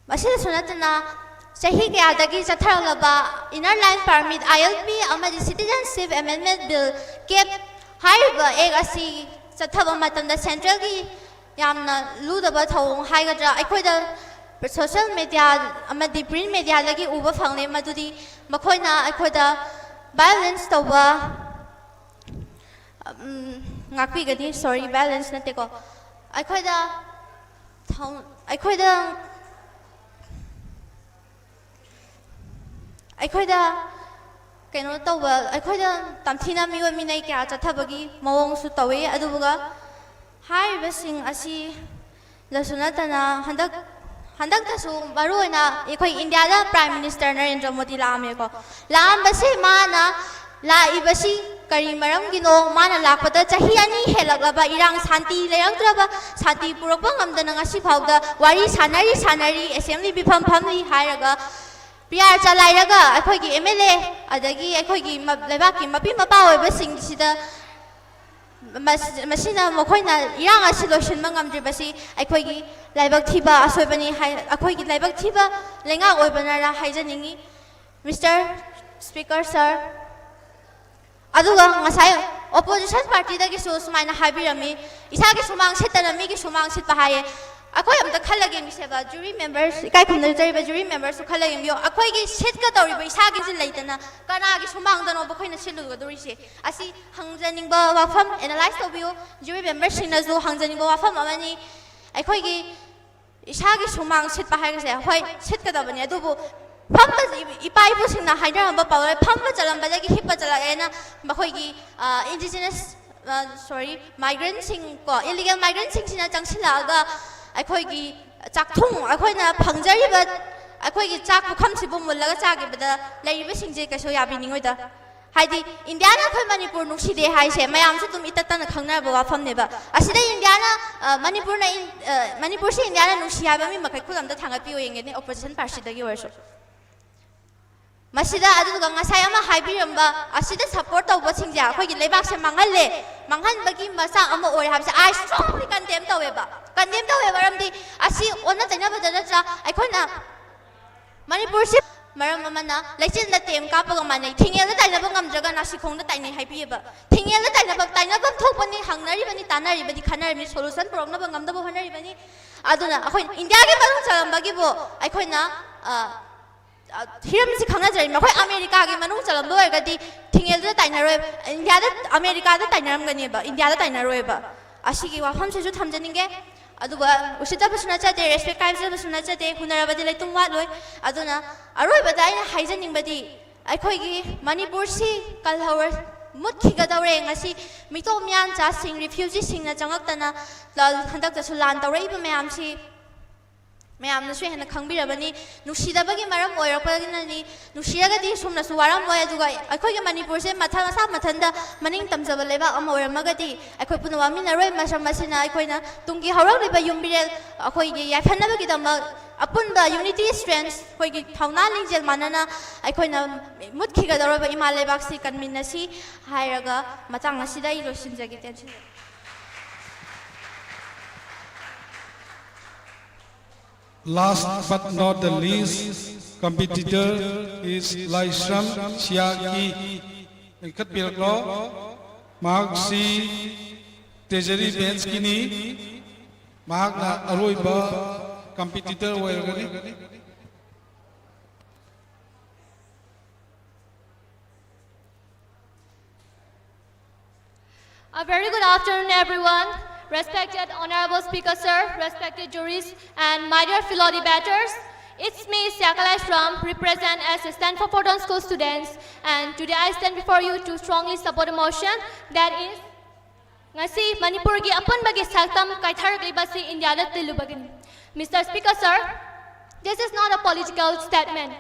ꯃꯁꯤꯗꯁꯨ ꯅꯠꯇꯅ ꯆꯍꯤ ꯀꯌꯥꯗꯒꯤ ꯆꯠꯊꯔꯛꯂꯕ Inner Line Permit, ILP ꯑꯃꯗꯤ Citizenship Amendment Bill, CAP ꯍꯥꯏꯔꯤꯕ act ꯑꯁꯤ ꯆꯠꯊꯕ ꯃꯇꯝꯗ centralꯒꯤ ꯌꯥꯝꯅ ꯂꯨꯗꯕ ꯊꯧꯑꯣꯡ ꯍꯥꯏꯒꯗ꯭ꯔꯥ ꯑꯩꯈꯣꯏꯗ social media ꯑꯃꯗꯤ print mediaꯗꯒꯤ ꯎꯕ ꯐꯪꯂꯦ꯫ ꯃꯗꯨꯗꯤ ꯃꯈꯣꯏꯅ ꯑꯩꯈꯣꯏꯗ violence ꯇꯧꯕ, ꯎꯝ, ꯉꯥꯛꯄꯤꯒꯅꯤ, sorry, violence ꯅꯠꯇꯦꯀꯣ, ꯑꯩꯈꯣꯏꯗ ꯑꯩꯈꯣꯏꯗ ꯑꯩꯈꯣꯏꯗ ꯀꯩꯅꯣ ꯇꯧꯕ, ꯑꯩꯈꯣꯏꯗ ꯇꯝꯊꯤꯅ ꯃꯤꯑꯣꯠ ꯃꯤꯅꯩ ꯀꯌꯥ ꯆꯠꯊꯕꯒꯤ ꯃꯑꯣꯡꯁꯨ ꯇꯧꯏ꯫ ꯑꯗꯨꯒ ꯍꯥꯏꯔꯤꯕꯁꯤꯡ ꯑꯁꯤ ꯂꯁꯨ ꯅꯠꯇꯅ ꯍꯟꯗꯛ ꯍꯟꯗꯛꯇꯁꯨ ꯃꯔꯨꯑꯣꯏꯅ ꯑꯩꯈꯣꯏ ꯏꯟꯗꯤꯌꯥꯗ ꯄ꯭ꯔꯥꯏꯝ ꯃꯤꯅꯤꯁꯇꯔ ꯅꯔꯦꯟꯗ꯭ꯔ ꯃꯣꯗꯤ ꯂꯥꯛꯑꯝꯃꯦꯀꯣ꯫ ꯂꯥꯛꯑꯝꯕꯁꯤ ꯃꯥꯅ ꯂꯥꯛꯏꯕꯁꯤ ꯀꯔꯤ ꯃꯔꯝꯒꯤꯅꯣ? ꯃꯥꯅ ꯂꯥꯛꯄꯗ ꯆꯍꯤ ꯑꯅꯤ ꯍꯦꯜꯂꯛꯂꯕ ꯏꯔꯥꯡ ꯁꯥꯟꯇꯤ ꯂꯩꯔꯛꯇ꯭ꯔꯕ, ꯁꯥꯟꯇꯤ ꯄꯨꯔꯛꯄ ꯉꯝꯗꯅ ꯉꯁꯤ ꯐꯥꯎꯗ ꯋꯥꯔꯤ ꯁꯥꯟꯅꯔꯤ ꯁꯥꯟꯅꯔꯤ, ꯑꯦꯁꯦꯝꯕ꯭ꯂꯤ ꯃꯤꯐꯝ ꯐꯝꯂꯤ ꯍꯥꯏꯔꯒ ꯄꯤ ꯑꯥꯔ ꯆꯂꯥꯏꯔꯒ ꯑꯩꯈꯣꯏꯒꯤ ꯑꯦꯝ ꯑꯦꯜ ꯑꯦ ꯑꯗꯒꯤ ꯑꯩꯈꯣꯏꯒꯤ ꯃ-, ꯂꯩꯕꯥꯛꯀꯤ ꯃꯄꯤ ꯃꯄꯥ ꯑꯣꯏꯕꯁꯤꯡꯁꯤꯗ ꯃꯁ-, ꯃꯁꯤꯅ ꯃꯈꯣꯏꯅ ꯏꯔꯥꯡ ꯑꯁꯤ ꯂꯣꯏꯁꯤꯟꯕ ꯉꯝꯗ꯭ꯔꯤꯕꯁꯤ ꯑꯩꯈꯣꯏꯒꯤ ꯂꯥꯏꯕꯛ ꯊꯤꯕ ꯑꯁꯣꯏꯕꯅꯤ ꯍꯥꯏ, ꯑꯩꯈꯣꯏꯒꯤ ꯂꯥꯏꯕꯛ ꯊꯤꯕ ꯂꯩꯉꯥꯛ ꯑꯣꯏꯕꯅꯔ ꯍꯥꯏꯖꯅꯤꯡꯉꯤ꯫ ꯃꯤꯁꯇꯔ ꯁ꯭ꯄꯤꯀꯔ ꯁꯥꯔ, ꯑꯗꯨꯒ ꯉꯁꯥꯏ ꯑꯣꯄꯣꯖꯤꯁꯟ ꯄꯥꯔꯇꯤꯗꯒꯤꯁꯨ ꯁꯨꯃꯥꯏꯅ ꯍꯥꯏꯕꯤꯔꯝꯃꯤ, "ꯏꯁꯥꯒꯤ ꯁꯨꯃꯥꯡ ꯁꯤꯠꯇꯅ ꯃꯤꯒꯤ ꯁꯨꯃꯥꯡ ꯁꯤꯠꯄ" ꯍꯥꯏꯌꯦ꯫ ꯑꯩꯈꯣꯏ ꯑꯝꯇ ꯈꯜꯂꯒꯦ, ꯃꯤꯁꯦꯕ, ꯖꯨꯔꯤ ꯃꯦꯝꯕꯔꯁ, ꯏꯀꯥꯏ ꯈꯨꯝꯅꯖꯔꯤꯕ ꯖꯨꯔꯤ ꯃꯦꯝꯕꯔꯁꯨ ꯈꯜꯂꯒꯦ ꯌꯦꯡꯕꯤꯌꯣ꯫ ꯑꯩꯈꯣꯏꯒꯤ ꯁꯤꯠꯀꯗꯧꯔꯤꯕ ꯏꯁꯥꯒꯤꯁꯤ ꯂꯩꯇꯅ ꯀꯅꯥꯒꯤ ꯁꯨꯃꯥꯡꯗꯅꯣꯕ ꯑꯩꯈꯣꯏꯅ ꯁꯤꯠꯂꯨꯒꯗꯧꯔꯤꯁꯦ? ꯑꯁꯤ ꯍꯪꯖꯅꯤꯡꯕ ꯋꯥꯐꯝ, ꯑꯦꯅꯥꯂꯥꯏꯁ ꯇꯧꯕꯤꯌꯨ꯫ ꯖꯨꯔꯤ ꯃꯦꯝꯕꯔꯁꯤꯡꯅꯁꯨ ꯍꯪꯖꯅꯤꯡꯕ ꯋꯥꯐꯝ ꯑꯃꯅꯤ꯫ ꯑꯩꯈꯣꯏꯒꯤ ꯏꯁꯥꯒꯤ ꯁꯨꯃꯥꯡ ꯁꯤꯠꯄ ꯍꯥꯏꯕꯁꯦ, ꯍꯣꯏ, ꯁꯤꯠꯀꯗꯕꯅꯤ, ꯑꯗꯨꯕꯨ ꯐꯝꯕ, ꯏꯄꯥ ꯏꯄꯨꯁꯤꯡꯅ ꯍꯥꯏꯅꯔꯝꯕ ꯄꯥꯎꯔꯧ, "ꯐꯝꯕ ꯆꯠꯂꯝꯕꯗꯒꯤ ꯍꯤꯞꯄ ꯆꯠꯂꯛꯑꯦꯅ" ꯃꯈꯣꯏꯒꯤ, ꯑ, ꯏꯟꯗꯤꯖꯤꯅꯁ, ꯑ, ꯁꯣꯔꯤ, ꯃꯥꯏꯒ꯭ꯔꯦꯟꯁꯤꯡ ꯀꯣ, ꯏꯂꯤꯒꯦꯜ ꯃꯥꯏꯒ꯭ꯔꯦꯟꯁꯤꯡꯁꯤꯅ ꯆꯪꯁꯤꯜꯂꯛꯑꯒ ꯑꯩꯈꯣꯏꯒꯤ ꯆꯥꯛꯊꯨꯡ, ꯑꯩꯈꯣꯏꯅ ꯐꯪꯖꯔꯤꯕ ꯑꯩꯈꯣꯏꯒꯤ ꯆꯥꯛ ꯄꯨꯈꯝꯁꯤꯕꯨ ꯃꯨꯜꯂꯒ ꯆꯥꯈꯤꯕꯗ ꯂꯩꯔꯤꯕꯁꯤꯡꯁꯦ ꯀꯩꯁꯨ ꯌꯥꯕꯤꯅꯤꯡꯉꯣꯏꯗ꯫ ꯍꯥꯏꯗꯤ, ꯏꯟꯗꯤꯌꯥꯅ ꯑꯩꯈꯣꯏ ꯃꯅꯤꯄꯨꯔ ꯅꯨꯡꯁꯤꯗꯦ ꯍꯥꯏꯁꯦ ꯃꯌꯥꯝꯁꯨ ꯑꯗꯨꯝ ꯏꯇꯠ ꯇꯠꯅ ꯈꯪꯅꯔꯕ ꯋꯥꯐꯝꯅꯦꯕ꯫ ꯑꯁꯤꯗ ꯏꯟꯗꯤꯌꯥꯅ, ꯑ, ꯃꯅꯤꯄꯨꯔꯅ ꯏꯟ-, ꯑ, ꯃꯅꯤꯄꯨꯔꯁꯤ ꯏꯟꯗꯤꯌꯥꯅ ꯅꯨꯡꯁꯤ ꯍꯥꯏꯕ ꯃꯤ ꯃꯈꯩ ꯈꯨꯠ ꯑꯝꯇ ꯊꯥꯡꯒꯠꯄꯤꯌꯨ ꯌꯦꯡꯒꯦꯅꯦ, ꯑꯣꯄꯣꯖꯤꯁꯟ ꯄꯥꯔꯇꯤꯗꯒꯤ ꯑꯣꯏꯔꯁꯨ꯫ ꯃꯁꯤꯗ, ꯑꯗꯨꯒ ꯉꯁꯥꯏ ꯑꯃ ꯍꯥꯏꯕꯤꯔꯝꯕ, ꯑꯁꯤꯗ ꯁꯞꯄꯣꯔꯠ ꯇꯧꯕꯁꯤꯡꯁꯦ ꯑꯩꯈꯣꯏꯒꯤ ꯂꯩꯕꯥꯛꯁꯦ ꯃꯥꯡꯍꯜꯂꯦ, ꯃꯥꯡꯍꯟꯕꯒꯤ ꯃꯆꯥꯛ ꯑꯃ ꯑꯣꯏꯔꯦ ꯍꯥꯏꯕꯁꯦ I strongly condemn ꯇꯧꯋꯦꯕ꯫ ꯀꯟꯗꯦꯝ ꯇꯧꯋꯦ, ꯃꯔꯝꯗꯤ ꯑꯁꯤ ꯑꯣꯟꯅ ꯇꯩꯅꯕꯗ ꯅꯠꯇ꯭ꯔꯥ ꯑꯩꯈꯣꯏꯅ ꯃꯅꯤꯄꯨꯔꯁꯤ ꯃꯔꯝ ꯑꯃꯅ ꯂꯩꯆꯤꯟꯗ ꯇꯦꯝ ꯀꯥꯞꯄꯒ ꯃꯥꯟꯅꯩ꯫ ꯊꯤꯡꯉꯦꯜꯗ ꯇꯥꯏꯅꯕ ꯉꯝꯗ꯭ꯔꯒ ꯅꯥꯁꯤꯈꯣꯡꯗ ꯇꯥꯏꯅꯩ ꯍꯥꯏꯕꯤꯌꯦꯕ꯫ ꯊꯤꯡꯉꯦꯜꯗ ꯇꯥꯏꯅꯕ, ꯇꯥꯏꯅꯐꯝ ꯊꯣꯛꯄꯅꯤ, ꯍꯪꯅꯔꯤꯕꯅꯤ, ꯇꯥꯟꯅꯔꯤꯕꯅꯤ, ꯈꯟꯅꯔꯤꯕꯅꯤ, ꯁꯣꯂꯨꯁꯟ ꯄꯨꯔꯛꯅꯕ ꯉꯝꯅꯕ ꯍꯣꯠꯅꯔꯤꯕꯅꯤ꯫ ꯑꯗꯨꯅ ꯑꯩꯈꯣꯏ ꯏꯟꯗꯤꯌꯥꯒꯤ ꯃꯅꯨꯡ ꯆꯜꯂꯝꯕꯒꯤꯕꯨ ꯑꯩꯈꯣꯏꯅ, ꯑ, ꯑ, ꯍꯤꯔꯝꯁꯤ ꯈꯪꯅꯖꯔꯤ꯫ ꯃꯈꯣꯏ ꯑꯃꯦꯔꯤꯀꯥꯒꯤ ꯃꯅꯨꯡ ꯆꯜꯂꯝꯕ ꯑꯣꯏꯔꯒꯗꯤ ꯊꯤꯡꯉꯦꯜꯗꯨꯗ ꯇꯥꯏꯅꯔꯣꯏ, ꯏꯟꯗꯤꯌꯥꯗ, ꯑꯃꯦꯔꯤꯀꯥꯗ ꯇꯥꯏꯅꯔꯝꯒꯅꯦꯕ, ꯏꯟꯗꯤꯌꯥꯗ ꯇꯥꯏꯅꯔꯣꯏꯕ꯫ ꯑꯁꯤꯒꯤ ꯋꯥꯐꯝꯁꯤꯁꯨ ꯊꯝꯖꯅꯤꯡꯉꯦ꯫ ꯑꯗꯨꯒ ꯎꯁꯤꯠꯇꯕꯁꯨ ꯅꯠꯆꯗꯦ, ꯔꯦꯁꯄꯦꯛ ꯀꯥꯏꯖꯕꯁꯨ ꯅꯠꯆꯗꯦ, ꯍꯨꯟꯅꯔꯕꯗꯤ ꯂꯩꯇꯨꯝ ꯋꯥꯠꯂꯣꯏ꯫ ꯑꯗꯨꯅ ꯑꯔꯣꯏꯕꯗ ꯑꯩꯅ ꯍꯥꯏꯖꯅꯤꯡꯕꯗꯤ, ꯑꯩꯈꯣꯏꯒꯤ ꯃꯅꯤꯄꯨꯔꯁꯤ ꯀꯜꯍꯧꯔ ꯃꯨꯠꯈꯤꯒꯗꯧꯔꯦ꯫ ꯉꯁꯤ ꯃꯤꯇꯣꯞ ꯃꯤꯌꯥꯟꯆꯥꯁꯤꯡ, ꯔꯤꯐ꯭ꯌꯨꯖꯤꯁꯤꯡꯅ ꯆꯪꯉꯛꯇꯅ ꯂ-, ꯍꯟꯗꯛꯇꯁꯨ ꯂꯥꯟ ꯇꯧꯔꯛꯏꯕ ꯃꯌꯥꯝꯁꯤ ꯃꯌꯥꯝꯅꯁꯨ ꯍꯦꯟꯅ ꯈꯪꯕꯤꯔꯕꯅꯤ꯫ ꯅꯨꯡꯁꯤꯗꯕꯒꯤ ꯃꯔꯝ ꯑꯣꯏꯔꯛꯄꯅꯅꯤ꯫ ꯅꯨꯡꯁꯤꯔꯒꯗꯤ ꯁꯨꯝꯅꯁꯨ ꯋꯥꯔꯝꯃꯣꯏ꯫ ꯑꯗꯨꯒ ꯑꯩꯈꯣꯏꯒꯤ ꯃꯅꯤꯄꯨꯔꯁꯦ ꯃꯊꯪ ꯑꯁꯥ ꯃꯊꯟꯗ ꯃꯅꯤꯡ ꯇꯝꯖꯕ ꯂꯩꯕꯥꯛ ꯑꯃ ꯑꯣꯏꯔꯝꯃꯒꯗꯤ ꯑꯩꯈꯣꯏ ꯄꯨꯟꯅ ꯋꯥꯃꯤꯟꯅꯔꯣꯏ꯫ ꯃꯔꯝ ꯑꯁꯤꯅ ꯑꯩꯈꯣꯏꯅ ꯇꯨꯡꯒꯤ ꯍꯧꯔꯛꯂꯤꯕ ꯌꯨꯝꯕꯤꯔꯦꯜ ꯑꯩꯈꯣꯏꯒꯤ ꯌꯥꯏꯐꯅꯕꯒꯤꯗꯃꯛ ꯑꯄꯨꯟꯕ unity strength, ꯑꯩꯈꯣꯏꯒꯤ ꯊꯧꯅꯥ ꯂꯤꯡꯖꯦꯜ ꯃꯥꯟꯅꯅ ꯑꯩꯈꯣꯏꯅ ꯃꯨꯠꯈꯤꯒꯗꯧꯔꯕ ꯏꯃꯥ ꯂꯩꯕꯥꯛꯁꯤ ꯀꯟꯃꯤꯟꯅꯁꯤ ꯍꯥꯏꯔꯒ ꯃꯇꯥꯡ ꯑꯁꯤꯗ ꯑꯩ ꯂꯣꯏꯁꯤꯟꯖꯒꯦ꯫ ꯇꯦꯟꯁꯤꯟꯖꯒꯦ꯫ Last but not the least, competitor is Laishram Siaki. ꯂꯩꯈꯠꯄꯤꯔꯛꯂꯣ꯫ ꯃꯍꯥꯛꯁꯤ treasury benchꯀꯤꯅꯤ꯫ ꯃꯍꯥꯛꯅ ꯑꯔꯣꯏꯕ competitor ꯑꯣꯏꯔꯒꯅꯤ꯫ A very good afternoon, everyone. Respected Honorable Speaker, sir, respected juries, and my dear fellow debaters. It's me, Siakalai Shram, represent as a Stand for Photon School students, and today I stand before you to strongly support a motion that is, ꯉꯁꯤ ꯃꯅꯤꯄꯨꯔꯒꯤ ꯑꯄꯨꯟꯕꯒꯤ ꯁꯛꯇꯝ ꯀꯥꯏꯊꯔꯛꯂꯤꯕꯁꯤ ꯏꯟꯗꯤꯌꯥꯗ ꯇꯤꯜꯂꯨꯕꯒꯤꯅꯤ꯫ Mister Speaker, sir, this is not a political statement.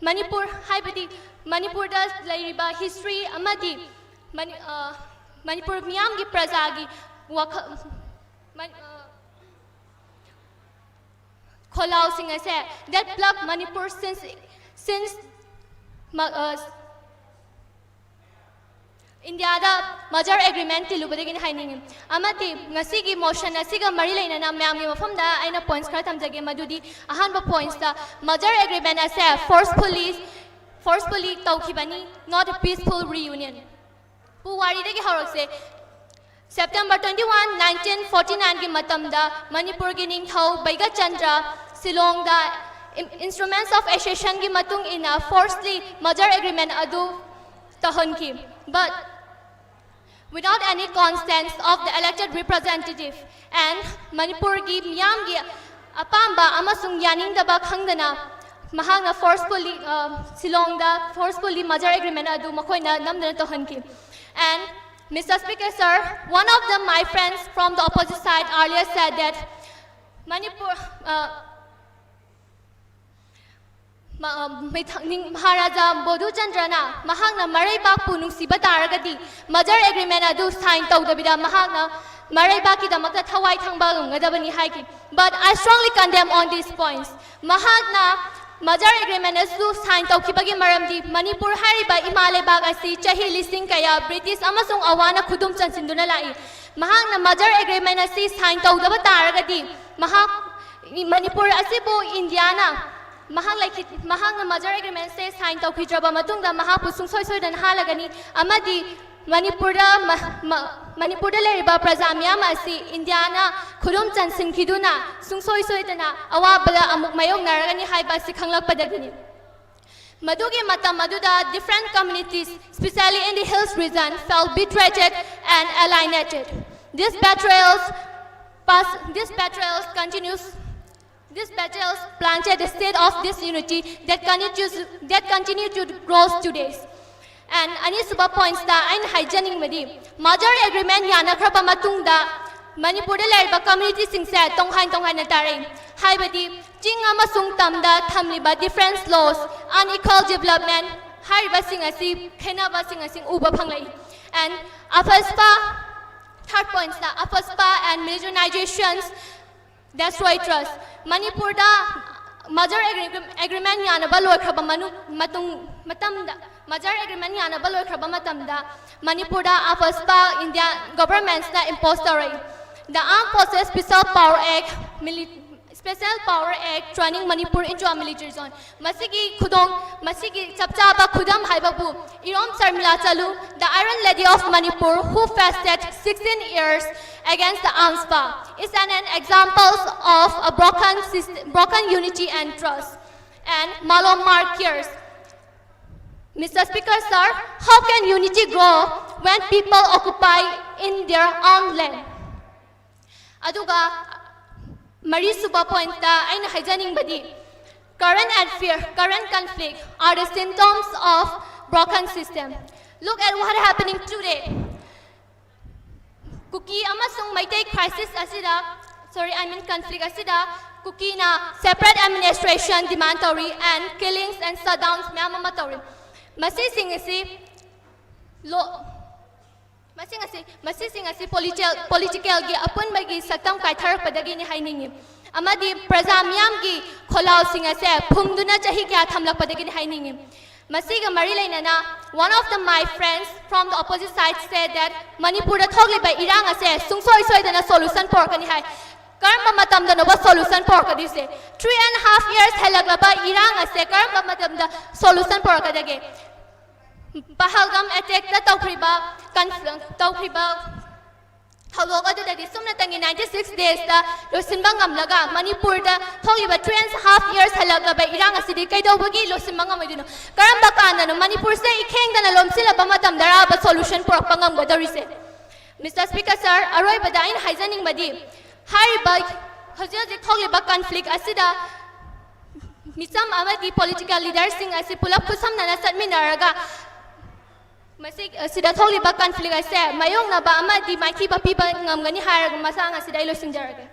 Manipur ꯍꯥꯏꯕꯗꯤ ꯃꯅꯤꯄꯨꯔꯗ ꯂꯩꯔꯤꯕ history ꯑꯃꯗꯤ ꯃꯅꯤ-, ꯑ, ꯃꯅꯤꯄꯨꯔ ꯃꯤꯌꯥꯝꯒꯤ ꯄ꯭ꯔꯖꯥꯒꯤ ꯋꯥꯈꯜ, ꯃꯅꯤ-, ꯑ, ꯈꯣꯜꯂꯥꯎꯁꯤꯡ ꯑꯁꯦ that plague Manipur since, since ꯃ-, ꯑ, ꯏꯟꯗꯤꯌꯥꯗ merger agreement ꯇꯤꯜꯂꯨꯕꯗꯒꯤꯅꯤ ꯍꯥꯏꯅꯤꯡꯏ꯫ ꯑꯃꯗꯤ ꯉꯁꯤꯒꯤ motion ꯑꯁꯤꯒ ꯃꯔꯤ ꯂꯩꯅꯅ ꯃꯌꯥꯝꯒꯤ ꯃꯐꯝꯗ ꯑꯩꯅ points ꯈꯔ ꯊꯝꯖꯒꯦ, ꯃꯗꯨꯗꯤ ꯑꯍꯥꯟꯕ pointsꯇ merger agreement ꯑꯁꯦ forcefully, forcefully ꯇꯧꯈꯤꯕꯅꯤ, not a peaceful reunion꯫ ꯄꯨꯋꯥꯔꯤꯗꯒꯤ ꯍꯧꯔꯛꯁꯦ꯫ September twenty one, nineteen forty nine ꯒꯤ ꯃꯇꯝꯗ ꯃꯅꯤꯄꯨꯔꯒꯤ ꯅꯤꯡꯊꯧ ꯕꯩꯒꯆꯟꯗ꯭ꯔ ꯁꯤꯂꯣꯡꯗ in-, Instruments of Accession ꯒꯤ ꯃꯇꯨꯡ ꯏꯟꯅ forcefully merger agreement ꯑꯗꯨ ꯇꯧꯍꯟꯈꯤ꯫ But without any consent of the elected representative and ꯃꯅꯤꯄꯨꯔꯒꯤ ꯃꯤꯌꯥꯝꯒꯤ ꯑꯄꯥꯝꯕ ꯑꯃꯁꯨꯡ ꯌꯥꯅꯤꯡꯗꯕ ꯈꯪꯗꯅ ꯃꯍꯥꯛꯅ forcefully ꯁꯤꯂꯣꯡꯗ forcefully merger agreement ꯑꯗꯨ ꯃꯈꯣꯏꯅ ꯅꯝꯗꯅ ꯇꯧꯍꯟꯈꯤ. And Mister Speaker, sir, one of the my friends from the opposite side earlier said that Manipur, uh, Maharaja ꯃꯣꯙꯨ ꯆꯟꯗ꯭ꯔꯅ ꯃꯍꯥꯛꯅ ꯃꯔꯩꯕꯥꯛꯄꯨ ꯅꯨꯡꯁꯤꯕ ꯇꯥꯔꯒꯗꯤ merger agreement ꯑꯗꯨ sign ꯇꯧꯗꯕꯤꯗ ꯃꯍꯥꯛꯅ ꯃꯔꯩꯕꯥꯛꯀꯤꯗꯃꯛꯇ ꯊꯋꯥꯏ ꯊꯪꯕ ꯉꯝꯒꯗꯕꯅꯤ ꯍꯥꯏꯈꯤ. But I strongly condemn on these points. ꯃꯍꯥꯛꯅ merger agreement ꯑꯗꯨ sign ꯇꯧꯈꯤꯕꯒꯤ ꯃꯔꯝꯗꯤ ꯃꯅꯤꯄꯨꯔ ꯍꯥꯏꯔꯤꯕ ꯏꯃꯥ ꯂꯩꯕꯥꯛ ꯑꯁꯤ ꯆꯍꯤ ꯂꯤꯁꯤꯡ ꯀꯌꯥ British ꯑꯃꯁꯨꯡ ꯑꯋꯥꯅ ꯈꯨꯗꯨꯝ ꯆꯟꯁꯤꯟꯗꯨꯅ ꯂꯥꯛꯏ. ꯃꯍꯥꯛꯅ merger agreement ꯑꯁꯤ sign ꯇꯧꯗꯕ ꯇꯥꯔꯒꯗꯤ ꯃꯍꯥꯛ ꯃꯅꯤꯄꯨꯔ ꯑꯁꯤꯕꯨ ꯏꯟꯗꯤꯌꯥꯅ ꯃꯍꯥꯛ ꯂꯩꯈꯤ ꯃꯍꯥꯛꯅ merger agreement ꯑꯁꯤ sign ꯇꯧꯈꯤꯗ꯭ꯔꯕ ꯃꯇꯨꯡꯗ ꯃꯍꯥꯛꯄꯨ ꯁꯨꯡꯁꯣꯏ ꯁꯣꯏꯗꯅ ꯍꯥꯠꯂꯒꯅꯤ ꯑꯃꯗꯤ ꯃꯅꯤꯄꯨꯔꯗ ꯃꯅꯤꯄꯨꯔꯗ ꯂꯩꯔꯤꯕ ꯄ꯭ꯔꯖꯥ ꯃꯤꯌꯥꯝ ꯑꯁꯤ ꯏꯟꯗꯤꯌꯥꯅ ꯈꯨꯗꯨꯝ ꯆꯟꯁꯤꯟꯈꯤꯗꯨꯅ ꯁꯨꯡꯁꯣꯏ ꯁꯣꯏꯗꯅ ꯑꯋꯥꯕꯗ ꯑꯃꯨꯛ ꯃꯥꯌꯣꯛꯅꯔꯒꯅꯤ ꯍꯥꯏꯕ ꯑꯁꯤ ꯈꯪꯂꯛꯄꯗꯒꯤꯅꯤ. ꯃꯗꯨꯒꯤ ꯃꯇꯝ ꯑꯗꯨꯗ different communities, especially in the hills region, felt betrayed and alienated. This betrayals, past, this betrayals continues, this betrayals planted the state of disunity that continues, that continue to grow today. And ꯑꯅꯤꯁꯨꯕ points ꯇ ꯑꯩꯅ ꯍꯥꯏꯖꯅꯤꯡꯕꯗꯤ merger agreement ꯌꯥꯅꯈ꯭ꯔꯕ ꯃꯇꯨꯡꯗ ꯃꯅꯤꯄꯨꯔꯗ ꯂꯩꯔꯤꯕ community ꯁꯤꯡꯁꯦ ꯇꯣꯉꯥꯟ ꯇꯣꯉꯥꯟꯅ ꯇꯥꯔꯛꯏ. ꯍꯥꯏꯕꯗꯤ ꯆꯤꯡ ꯑꯃꯁꯨꯡ ꯇꯝꯗ ꯊꯝꯂꯤꯕ different laws, unequal development ꯍꯥꯏꯔꯤꯕꯁꯤꯡ ꯑꯁꯤ ꯈꯦꯠꯅꯕꯁꯤꯡ ꯑꯁꯤ ꯎꯕ ꯐꯪꯂꯛꯏ. And AFSPA, third points ꯇ AFSPA and militarizations destroy trust. ꯃꯅꯤꯄꯨꯔꯗ merger agreement ꯌꯥꯅꯕ ꯂꯣꯏꯈ꯭ꯔꯕ ꯃꯇꯨꯡ ꯃꯇꯝꯗ merger agreement ꯌꯥꯅꯕ ꯂꯣꯏꯈ꯭ꯔꯕ ꯃꯇꯝꯗ ꯃꯅꯤꯄꯨꯔꯗ AFSPA India government ꯅ impose ꯇꯧꯔꯛꯏ. The Armed Forces Special Power Act, Special Power Act turning Manipur into a military zone. ꯃꯁꯤꯒꯤ ꯈꯨꯗꯣꯡ ꯃꯁꯤꯒꯤ ꯆꯞ ꯆꯥꯕ ꯈꯨꯗꯝ ꯍꯥꯏꯕꯕꯨ Irom Sharmila Chalu, the Iron Lady of Manipur, who fasted sixteen years against the AFSPA, is an, an example of a broken system, broken unity and trust. And Malom Markiers. Mister Speaker, sir, how can unity grow when people occupy in their own land. ꯑꯗꯨꯒ ꯃꯔꯤꯁꯨꯕ ꯄꯣꯏꯟꯠꯇ ꯑꯩꯅ ꯍꯥꯏꯖꯅꯤꯡꯕꯗꯤ, current affair, current conflict are the symptoms of broken system. Look at what happening today. ꯀꯨꯀꯤ ꯑꯃꯁꯨꯡ ꯃꯩꯇꯩ ꯀ꯭ꯔꯥꯏꯁꯤꯁ ꯑꯁꯤꯗ, sorry, I mean conflict ꯑꯁꯤꯗ ꯀꯨꯀꯤꯅ separate administration demand ꯇꯧꯔꯤ, and killings and shutdowns ꯃꯌꯥꯝ ꯑꯃ ꯇꯧꯔꯤ꯫ ꯃꯁꯤꯁꯤꯡ ꯑꯁꯤ ꯂꯣ ꯃꯁꯤꯡ ꯑꯁꯤ, ꯃꯁꯤꯁꯤꯡ ꯑꯁꯤ ꯄꯣꯂꯤꯇꯤꯀꯦꯜꯒꯤ ꯑꯄꯨꯟꯕꯒꯤ ꯁꯛꯇꯝ ꯀꯥꯏꯊꯔꯛꯄꯗꯒꯤꯅꯤ ꯍꯥꯏꯅꯤꯡꯏ, ꯑꯃꯗꯤ ꯄ꯭ꯔꯖꯥ ꯃꯤꯌꯥꯝꯒꯤ ꯈꯣꯜꯂꯥꯎꯁꯤꯡ ꯑꯁꯦ ꯐꯨꯝꯗꯨꯅ ꯆꯍꯤ ꯀꯌꯥ ꯊꯝꯂꯛꯄꯗꯒꯤꯅꯤ ꯍꯥꯏꯅꯤꯡꯏ꯫ ꯃꯁꯤꯒ ꯃꯔꯤ ꯂꯩꯅꯅ, one of the my friends from the opposite side said that ꯃꯅꯤꯄꯨꯔꯗ ꯊꯣꯛꯂꯤꯕ ꯏꯔꯥꯡ ꯑꯁꯦ ꯁꯨꯡꯁꯣꯏ ꯁꯣꯏꯗꯅ ꯁꯣꯂꯨꯁꯟ ꯄꯨꯔꯛꯀꯅꯤ ꯍꯥꯏ꯫ ꯀꯔꯝꯕ ꯃꯇꯝꯗꯅꯣꯕ ꯁꯣꯂꯨꯁꯟ ꯄꯨꯔꯛꯀꯗꯣꯏꯁꯦ? Three and half years ꯍꯦꯜꯂꯛꯂꯕ ꯏꯔꯥꯡ ꯑꯁꯦ ꯀꯔꯝꯕ ꯃꯇꯝꯗ ꯁꯣꯂꯨꯁꯟ ꯄꯨꯔꯛꯀꯗꯒꯦ? ꯄꯍꯜꯒꯥꯝ ꯑꯦꯇꯦꯛꯇ ꯇꯧꯈ꯭ꯔꯤꯕ ꯀꯟꯐ-, ꯇꯧꯈ꯭ꯔꯤꯕ ꯊꯧꯗꯣꯛ ꯑꯗꯨꯗꯗꯤ ꯁꯨꯞꯅꯇꯪꯒꯤ ninety six daysꯇ ꯂꯣꯏꯁꯤꯟꯕ ꯉꯝꯂꯒ, ꯃꯅꯤꯄꯨꯔꯗ ꯊꯣꯛꯂꯤꯕ three and half years ꯍꯜꯂꯛꯂꯕ ꯏꯔꯥꯡ ꯑꯁꯤꯗꯤ ꯀꯩꯗꯧꯕꯒꯤ ꯂꯣꯏꯁꯤꯟꯕ ꯉꯝꯃꯣꯏꯗꯣꯏꯅꯣ? ꯀꯔꯝꯕ ꯀꯥꯟꯗꯅꯣ ꯃꯅꯤꯄꯨꯔꯁꯦ ꯏꯈꯦꯡꯗꯅ ꯂꯣꯝꯁꯤꯜꯂꯕ ꯃꯇꯝꯗꯔꯕ ꯁꯣꯂꯨꯁꯟ ꯄꯨꯔꯛꯄ ꯉꯝꯒꯗꯧꯔꯤꯁꯦ? Mister Speaker sir, ꯑꯔꯣꯏꯕꯗ ꯑꯩꯅ ꯍꯥꯏꯖꯅꯤꯡꯕꯗꯤ, ꯍꯥꯏꯔꯤꯕ ꯍꯧꯖꯤꯛ ꯍꯧꯖꯤꯛ ꯊꯣꯛꯂꯤꯕ ꯀꯟꯐ꯭ꯂꯤꯛ ꯑꯁꯤꯗ ꯃꯤꯆꯝ ꯑꯃꯗꯤ ꯄꯣꯂꯤꯇꯤꯀꯦꯜ ꯂꯤꯗꯔꯁꯤꯡ ꯑꯁꯤ ꯄꯨꯂꯞ ꯈꯨꯠꯁꯝꯅꯅ ꯆꯠꯃꯤꯟꯅꯔꯒ ꯃꯁꯤ, ꯁꯤꯗ ꯊꯣꯛꯂꯤꯕ ꯀꯟꯐ꯭ꯂꯤꯛ ꯑꯁꯦ ꯃꯥꯌꯣꯛꯅꯕ ꯑꯃꯗꯤ ꯃꯥꯏꯊꯤꯕ ꯄꯤꯕ ꯉꯝꯒꯅꯤ ꯍꯥꯏꯔꯒ ꯃꯇꯥꯡ ꯑꯁꯤꯗ ꯑꯩ ꯂꯣꯏꯁꯤꯟꯖꯔꯒꯦ꯫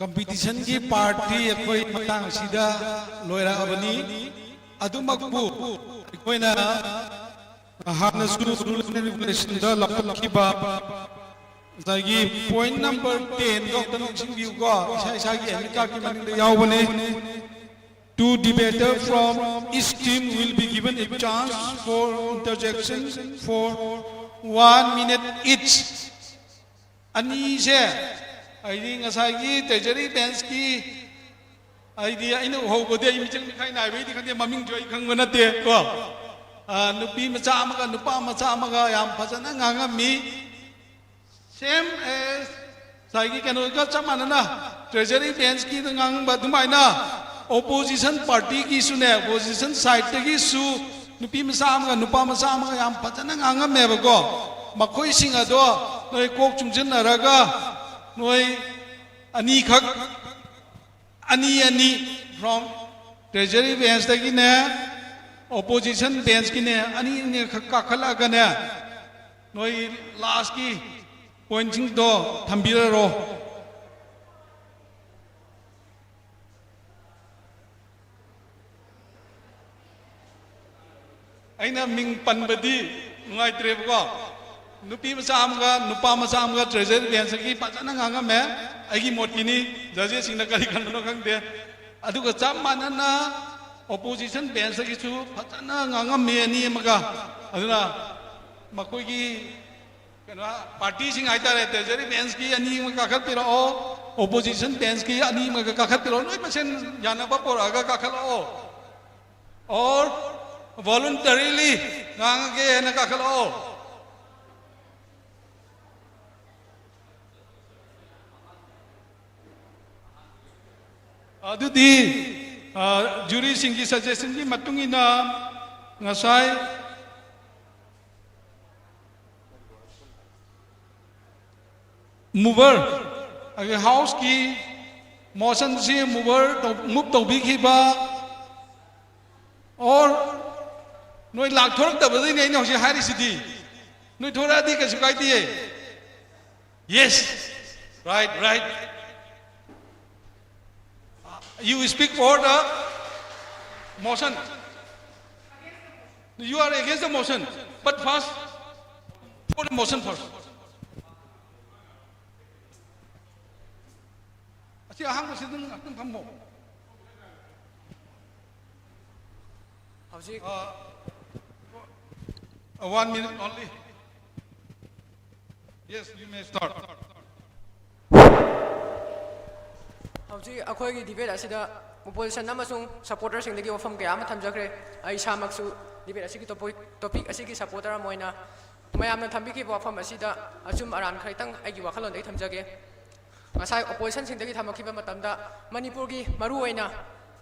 ꯀꯝꯄꯤꯇꯤꯁꯟꯒꯤ ꯄꯥꯔꯠꯇꯤ ꯑꯩꯈꯣꯏ ꯃꯇꯥꯡꯁꯤꯗ ꯂꯣꯏꯔꯛꯑꯕꯅꯤ꯫ ꯑꯗꯨꯃꯛꯄꯨ ꯑꯩꯈꯣꯏꯅ ꯍꯥꯟꯅꯁꯨ ꯔꯨꯜ ꯑꯦꯟ ꯔꯤꯒꯨꯂꯦꯁꯟꯗ ꯂꯧꯈꯠꯈꯤꯕ ꯉꯁꯥꯏꯒꯤ ꯄꯣꯏꯟꯠ ꯅꯝꯕꯔ ꯇꯦꯟꯗꯣ ꯑꯝꯇ ꯅꯤꯡꯁꯤꯡꯕꯤꯌꯨꯀꯣ꯫ ꯏꯁꯥ ꯏꯁꯥꯒꯤ ꯑꯦꯗꯃꯤꯠ ꯀꯥꯔꯠꯀꯤ ꯃꯅꯤꯡꯗ ꯌꯥꯎꯕꯅꯦ꯫ To debater from each team will be given a chance for interjection for one minute each. ꯑꯅꯤꯁꯦ ꯑꯩꯗꯤ ꯉꯁꯥꯏꯒꯤ ꯇ꯭ꯔꯦꯖꯔꯤ ꯕꯦꯟꯁꯀꯤ, ꯑꯩꯗꯤ ꯑꯩꯅ ꯎꯍꯧꯕꯗꯤ, ꯑꯩ ꯃꯤꯆꯪ ꯃꯤꯈꯥꯏ ꯅꯥꯏꯕꯩꯗꯤ ꯈꯪꯗꯦ, ꯃꯃꯤꯡꯁꯨ ꯑꯩ ꯈꯪꯕ ꯅꯠꯇꯦ ꯀꯣ꯫ ꯑ, ꯅꯨꯄꯤ ꯃꯆꯥ ꯑꯃꯒ ꯅꯨꯄꯥ ꯃꯆꯥ ꯑꯃꯒ ꯌꯥꯝ ꯐꯖꯅ ꯉꯥꯡꯉꯝꯃꯤ꯫ Same as ꯉꯁꯥꯏꯒꯤ ꯀꯩꯅꯣꯒ ꯆꯞ ꯃꯥꯟꯅꯅ, ꯇ꯭ꯔꯦꯖꯔꯤ ꯕꯦꯟꯁꯀꯤꯗ ꯉꯥꯡꯕ ꯑꯗꯨꯃꯥꯏꯅ Opposition partyꯒꯤꯁꯨꯅꯦ, opposition sideꯇꯒꯤꯁꯨ ꯅꯨꯄꯤ ꯃꯆꯥ ꯑꯃꯒ ꯅꯨꯄꯥ ꯃꯆꯥ ꯑꯃꯒ ꯌꯥꯝ ꯐꯖꯅ ꯉꯥꯡꯉꯝꯃꯦꯕꯀꯣ꯫ ꯃꯈꯣꯏꯁꯤꯡ ꯑꯗꯣ ꯅꯣꯏ ꯀꯣꯛ ꯆꯨꯡꯁꯤꯟꯅꯔꯒ ꯅꯣꯏ ꯑꯅꯤꯈꯛ, ꯑꯅꯤ ꯑꯅꯤ, from treasury benchꯇꯒꯤꯅꯦ, opposition benchꯀꯤꯅꯦ, ꯑꯅꯤ ꯑꯅꯤꯈꯛ ꯀꯥꯈꯠꯂꯛꯑꯒꯅꯦ, ꯅꯣꯏ lastꯀꯤ pointꯁꯤꯡꯗꯣ ꯊꯝꯕꯤꯔꯔꯣ꯫ ꯑꯩꯅ ꯃꯤꯡ ꯄꯟꯕꯗꯤ ꯅꯨꯡꯉꯥꯏꯇ꯭ꯔꯦꯕꯀꯣ꯫ ꯅꯨꯄꯤ ꯃꯆꯥ ꯑꯃꯒ ꯅꯨꯄꯥ ꯃꯆꯥ ꯑꯃꯒ treasury benchꯇꯒꯤ ꯐꯖꯅ ꯉꯥꯡꯉꯝꯃꯦ꯫ ꯑꯩꯒꯤ ꯃꯣꯠꯀꯤꯅꯤ, judgesꯁꯤꯡꯅ ꯀꯔꯤ ꯈꯟꯕꯅꯣ ꯈꯪꯗꯦ꯫ ꯑꯗꯨꯒ ꯆꯞ ꯃꯥꯟꯅꯅ opposition benchꯇꯒꯤꯁꯨ ꯐꯖꯅ ꯉꯥꯡꯉꯝꯃꯤ ꯑꯅꯤ ꯑꯃꯒ꯫ ꯑꯗꯨꯅ ꯃꯈꯣꯏꯒꯤ ꯀꯩꯅꯣ, partyꯁꯤꯡ ꯍꯥꯏꯇꯥꯔꯦ, treasury benchꯀꯤ ꯑꯅꯤ ꯑꯃ ꯀꯥꯈꯠꯄꯤꯔꯛꯑꯣ, opposition benchꯀꯤ ꯑꯅꯤ ꯑꯃꯒ ꯀꯥꯈꯠꯄꯤꯔꯛꯑꯣ, ꯅꯣꯏ ꯃꯁꯦꯟ ꯌꯥꯅꯕ ꯄꯣꯔꯛꯑꯒ ꯀꯥꯈꯠꯂꯛꯑꯣ꯫ Or voluntarily ꯉꯥꯡꯉꯒꯦ ꯍꯥꯏꯅ ꯀꯥꯈꯠꯂꯛꯑꯣ꯫ ꯑꯗꯨꯗꯤ, ꯑ, juryꯁꯤꯡꯒꯤ suggestionꯒꯤ ꯃꯇꯨꯡ ꯏꯟꯅ ꯉꯁꯥꯏ mover, ꯑꯩꯈꯣꯏ houseꯀꯤ motionꯁꯤ mover ꯇꯧ-, move ꯇꯧꯕꯤꯈꯤꯕ, or ꯅꯣꯏ ꯂꯥꯛꯊꯣꯔꯛꯇꯕꯗꯩꯅꯦ ꯑꯩꯅ ꯍꯧꯖꯤꯛ ꯍꯥꯏꯔꯤꯁꯤꯗꯤ꯫ ꯅꯣꯏ ꯊꯣꯔꯛꯑꯗꯤ ꯀꯩꯁꯨ ꯀꯥꯏꯗꯦ꯫ Yes, right, right. You speak for the motion. You are against the motion, but first, for the motion first. ꯑꯁꯤ ꯑꯍꯥꯟꯕꯁꯤ ꯑꯗꯨꯝ ꯉꯥꯛꯇꯪ ꯐꯝꯃꯣ꯫ ꯍꯧꯖꯤꯛ ꯑ, one minute only. Yes, you may start. ꯍꯧꯖꯤꯛ ꯑꯩꯈꯣꯏꯒꯤ debate ꯑꯁꯤꯗ opposition ꯑꯃꯁꯨꯡ supporterꯁꯤꯡꯗꯒꯤ ꯋꯥꯐꯝ ꯀꯌꯥ ꯑꯃ ꯊꯝꯖꯈ꯭ꯔꯦ꯫ ꯑꯩ ꯏꯁꯥꯃꯛꯁꯨ debate ꯑꯁꯤꯒꯤ topic, topic ꯑꯁꯤꯒꯤ supporter ꯑꯃ ꯑꯣꯏꯅ ꯃꯌꯥꯝꯅ ꯊꯝꯕꯤꯈꯤꯕ ꯋꯥꯐꯝ ꯑꯁꯤꯗ ꯑꯆꯨꯝ ꯑꯔꯥꯟ ꯈꯔꯇꯪ ꯑꯩꯒꯤ ꯋꯥꯈꯜꯂꯣꯟꯗꯒꯤ ꯊꯝꯖꯒꯦ꯫ ꯉꯁꯥꯏ oppositionꯁꯤꯡꯗꯒꯤ ꯊꯝꯃꯛꯈꯤꯕ ꯃꯇꯝꯗ ꯃꯅꯤꯄꯨꯔꯒꯤ ꯃꯔꯨꯑꯣꯏꯅ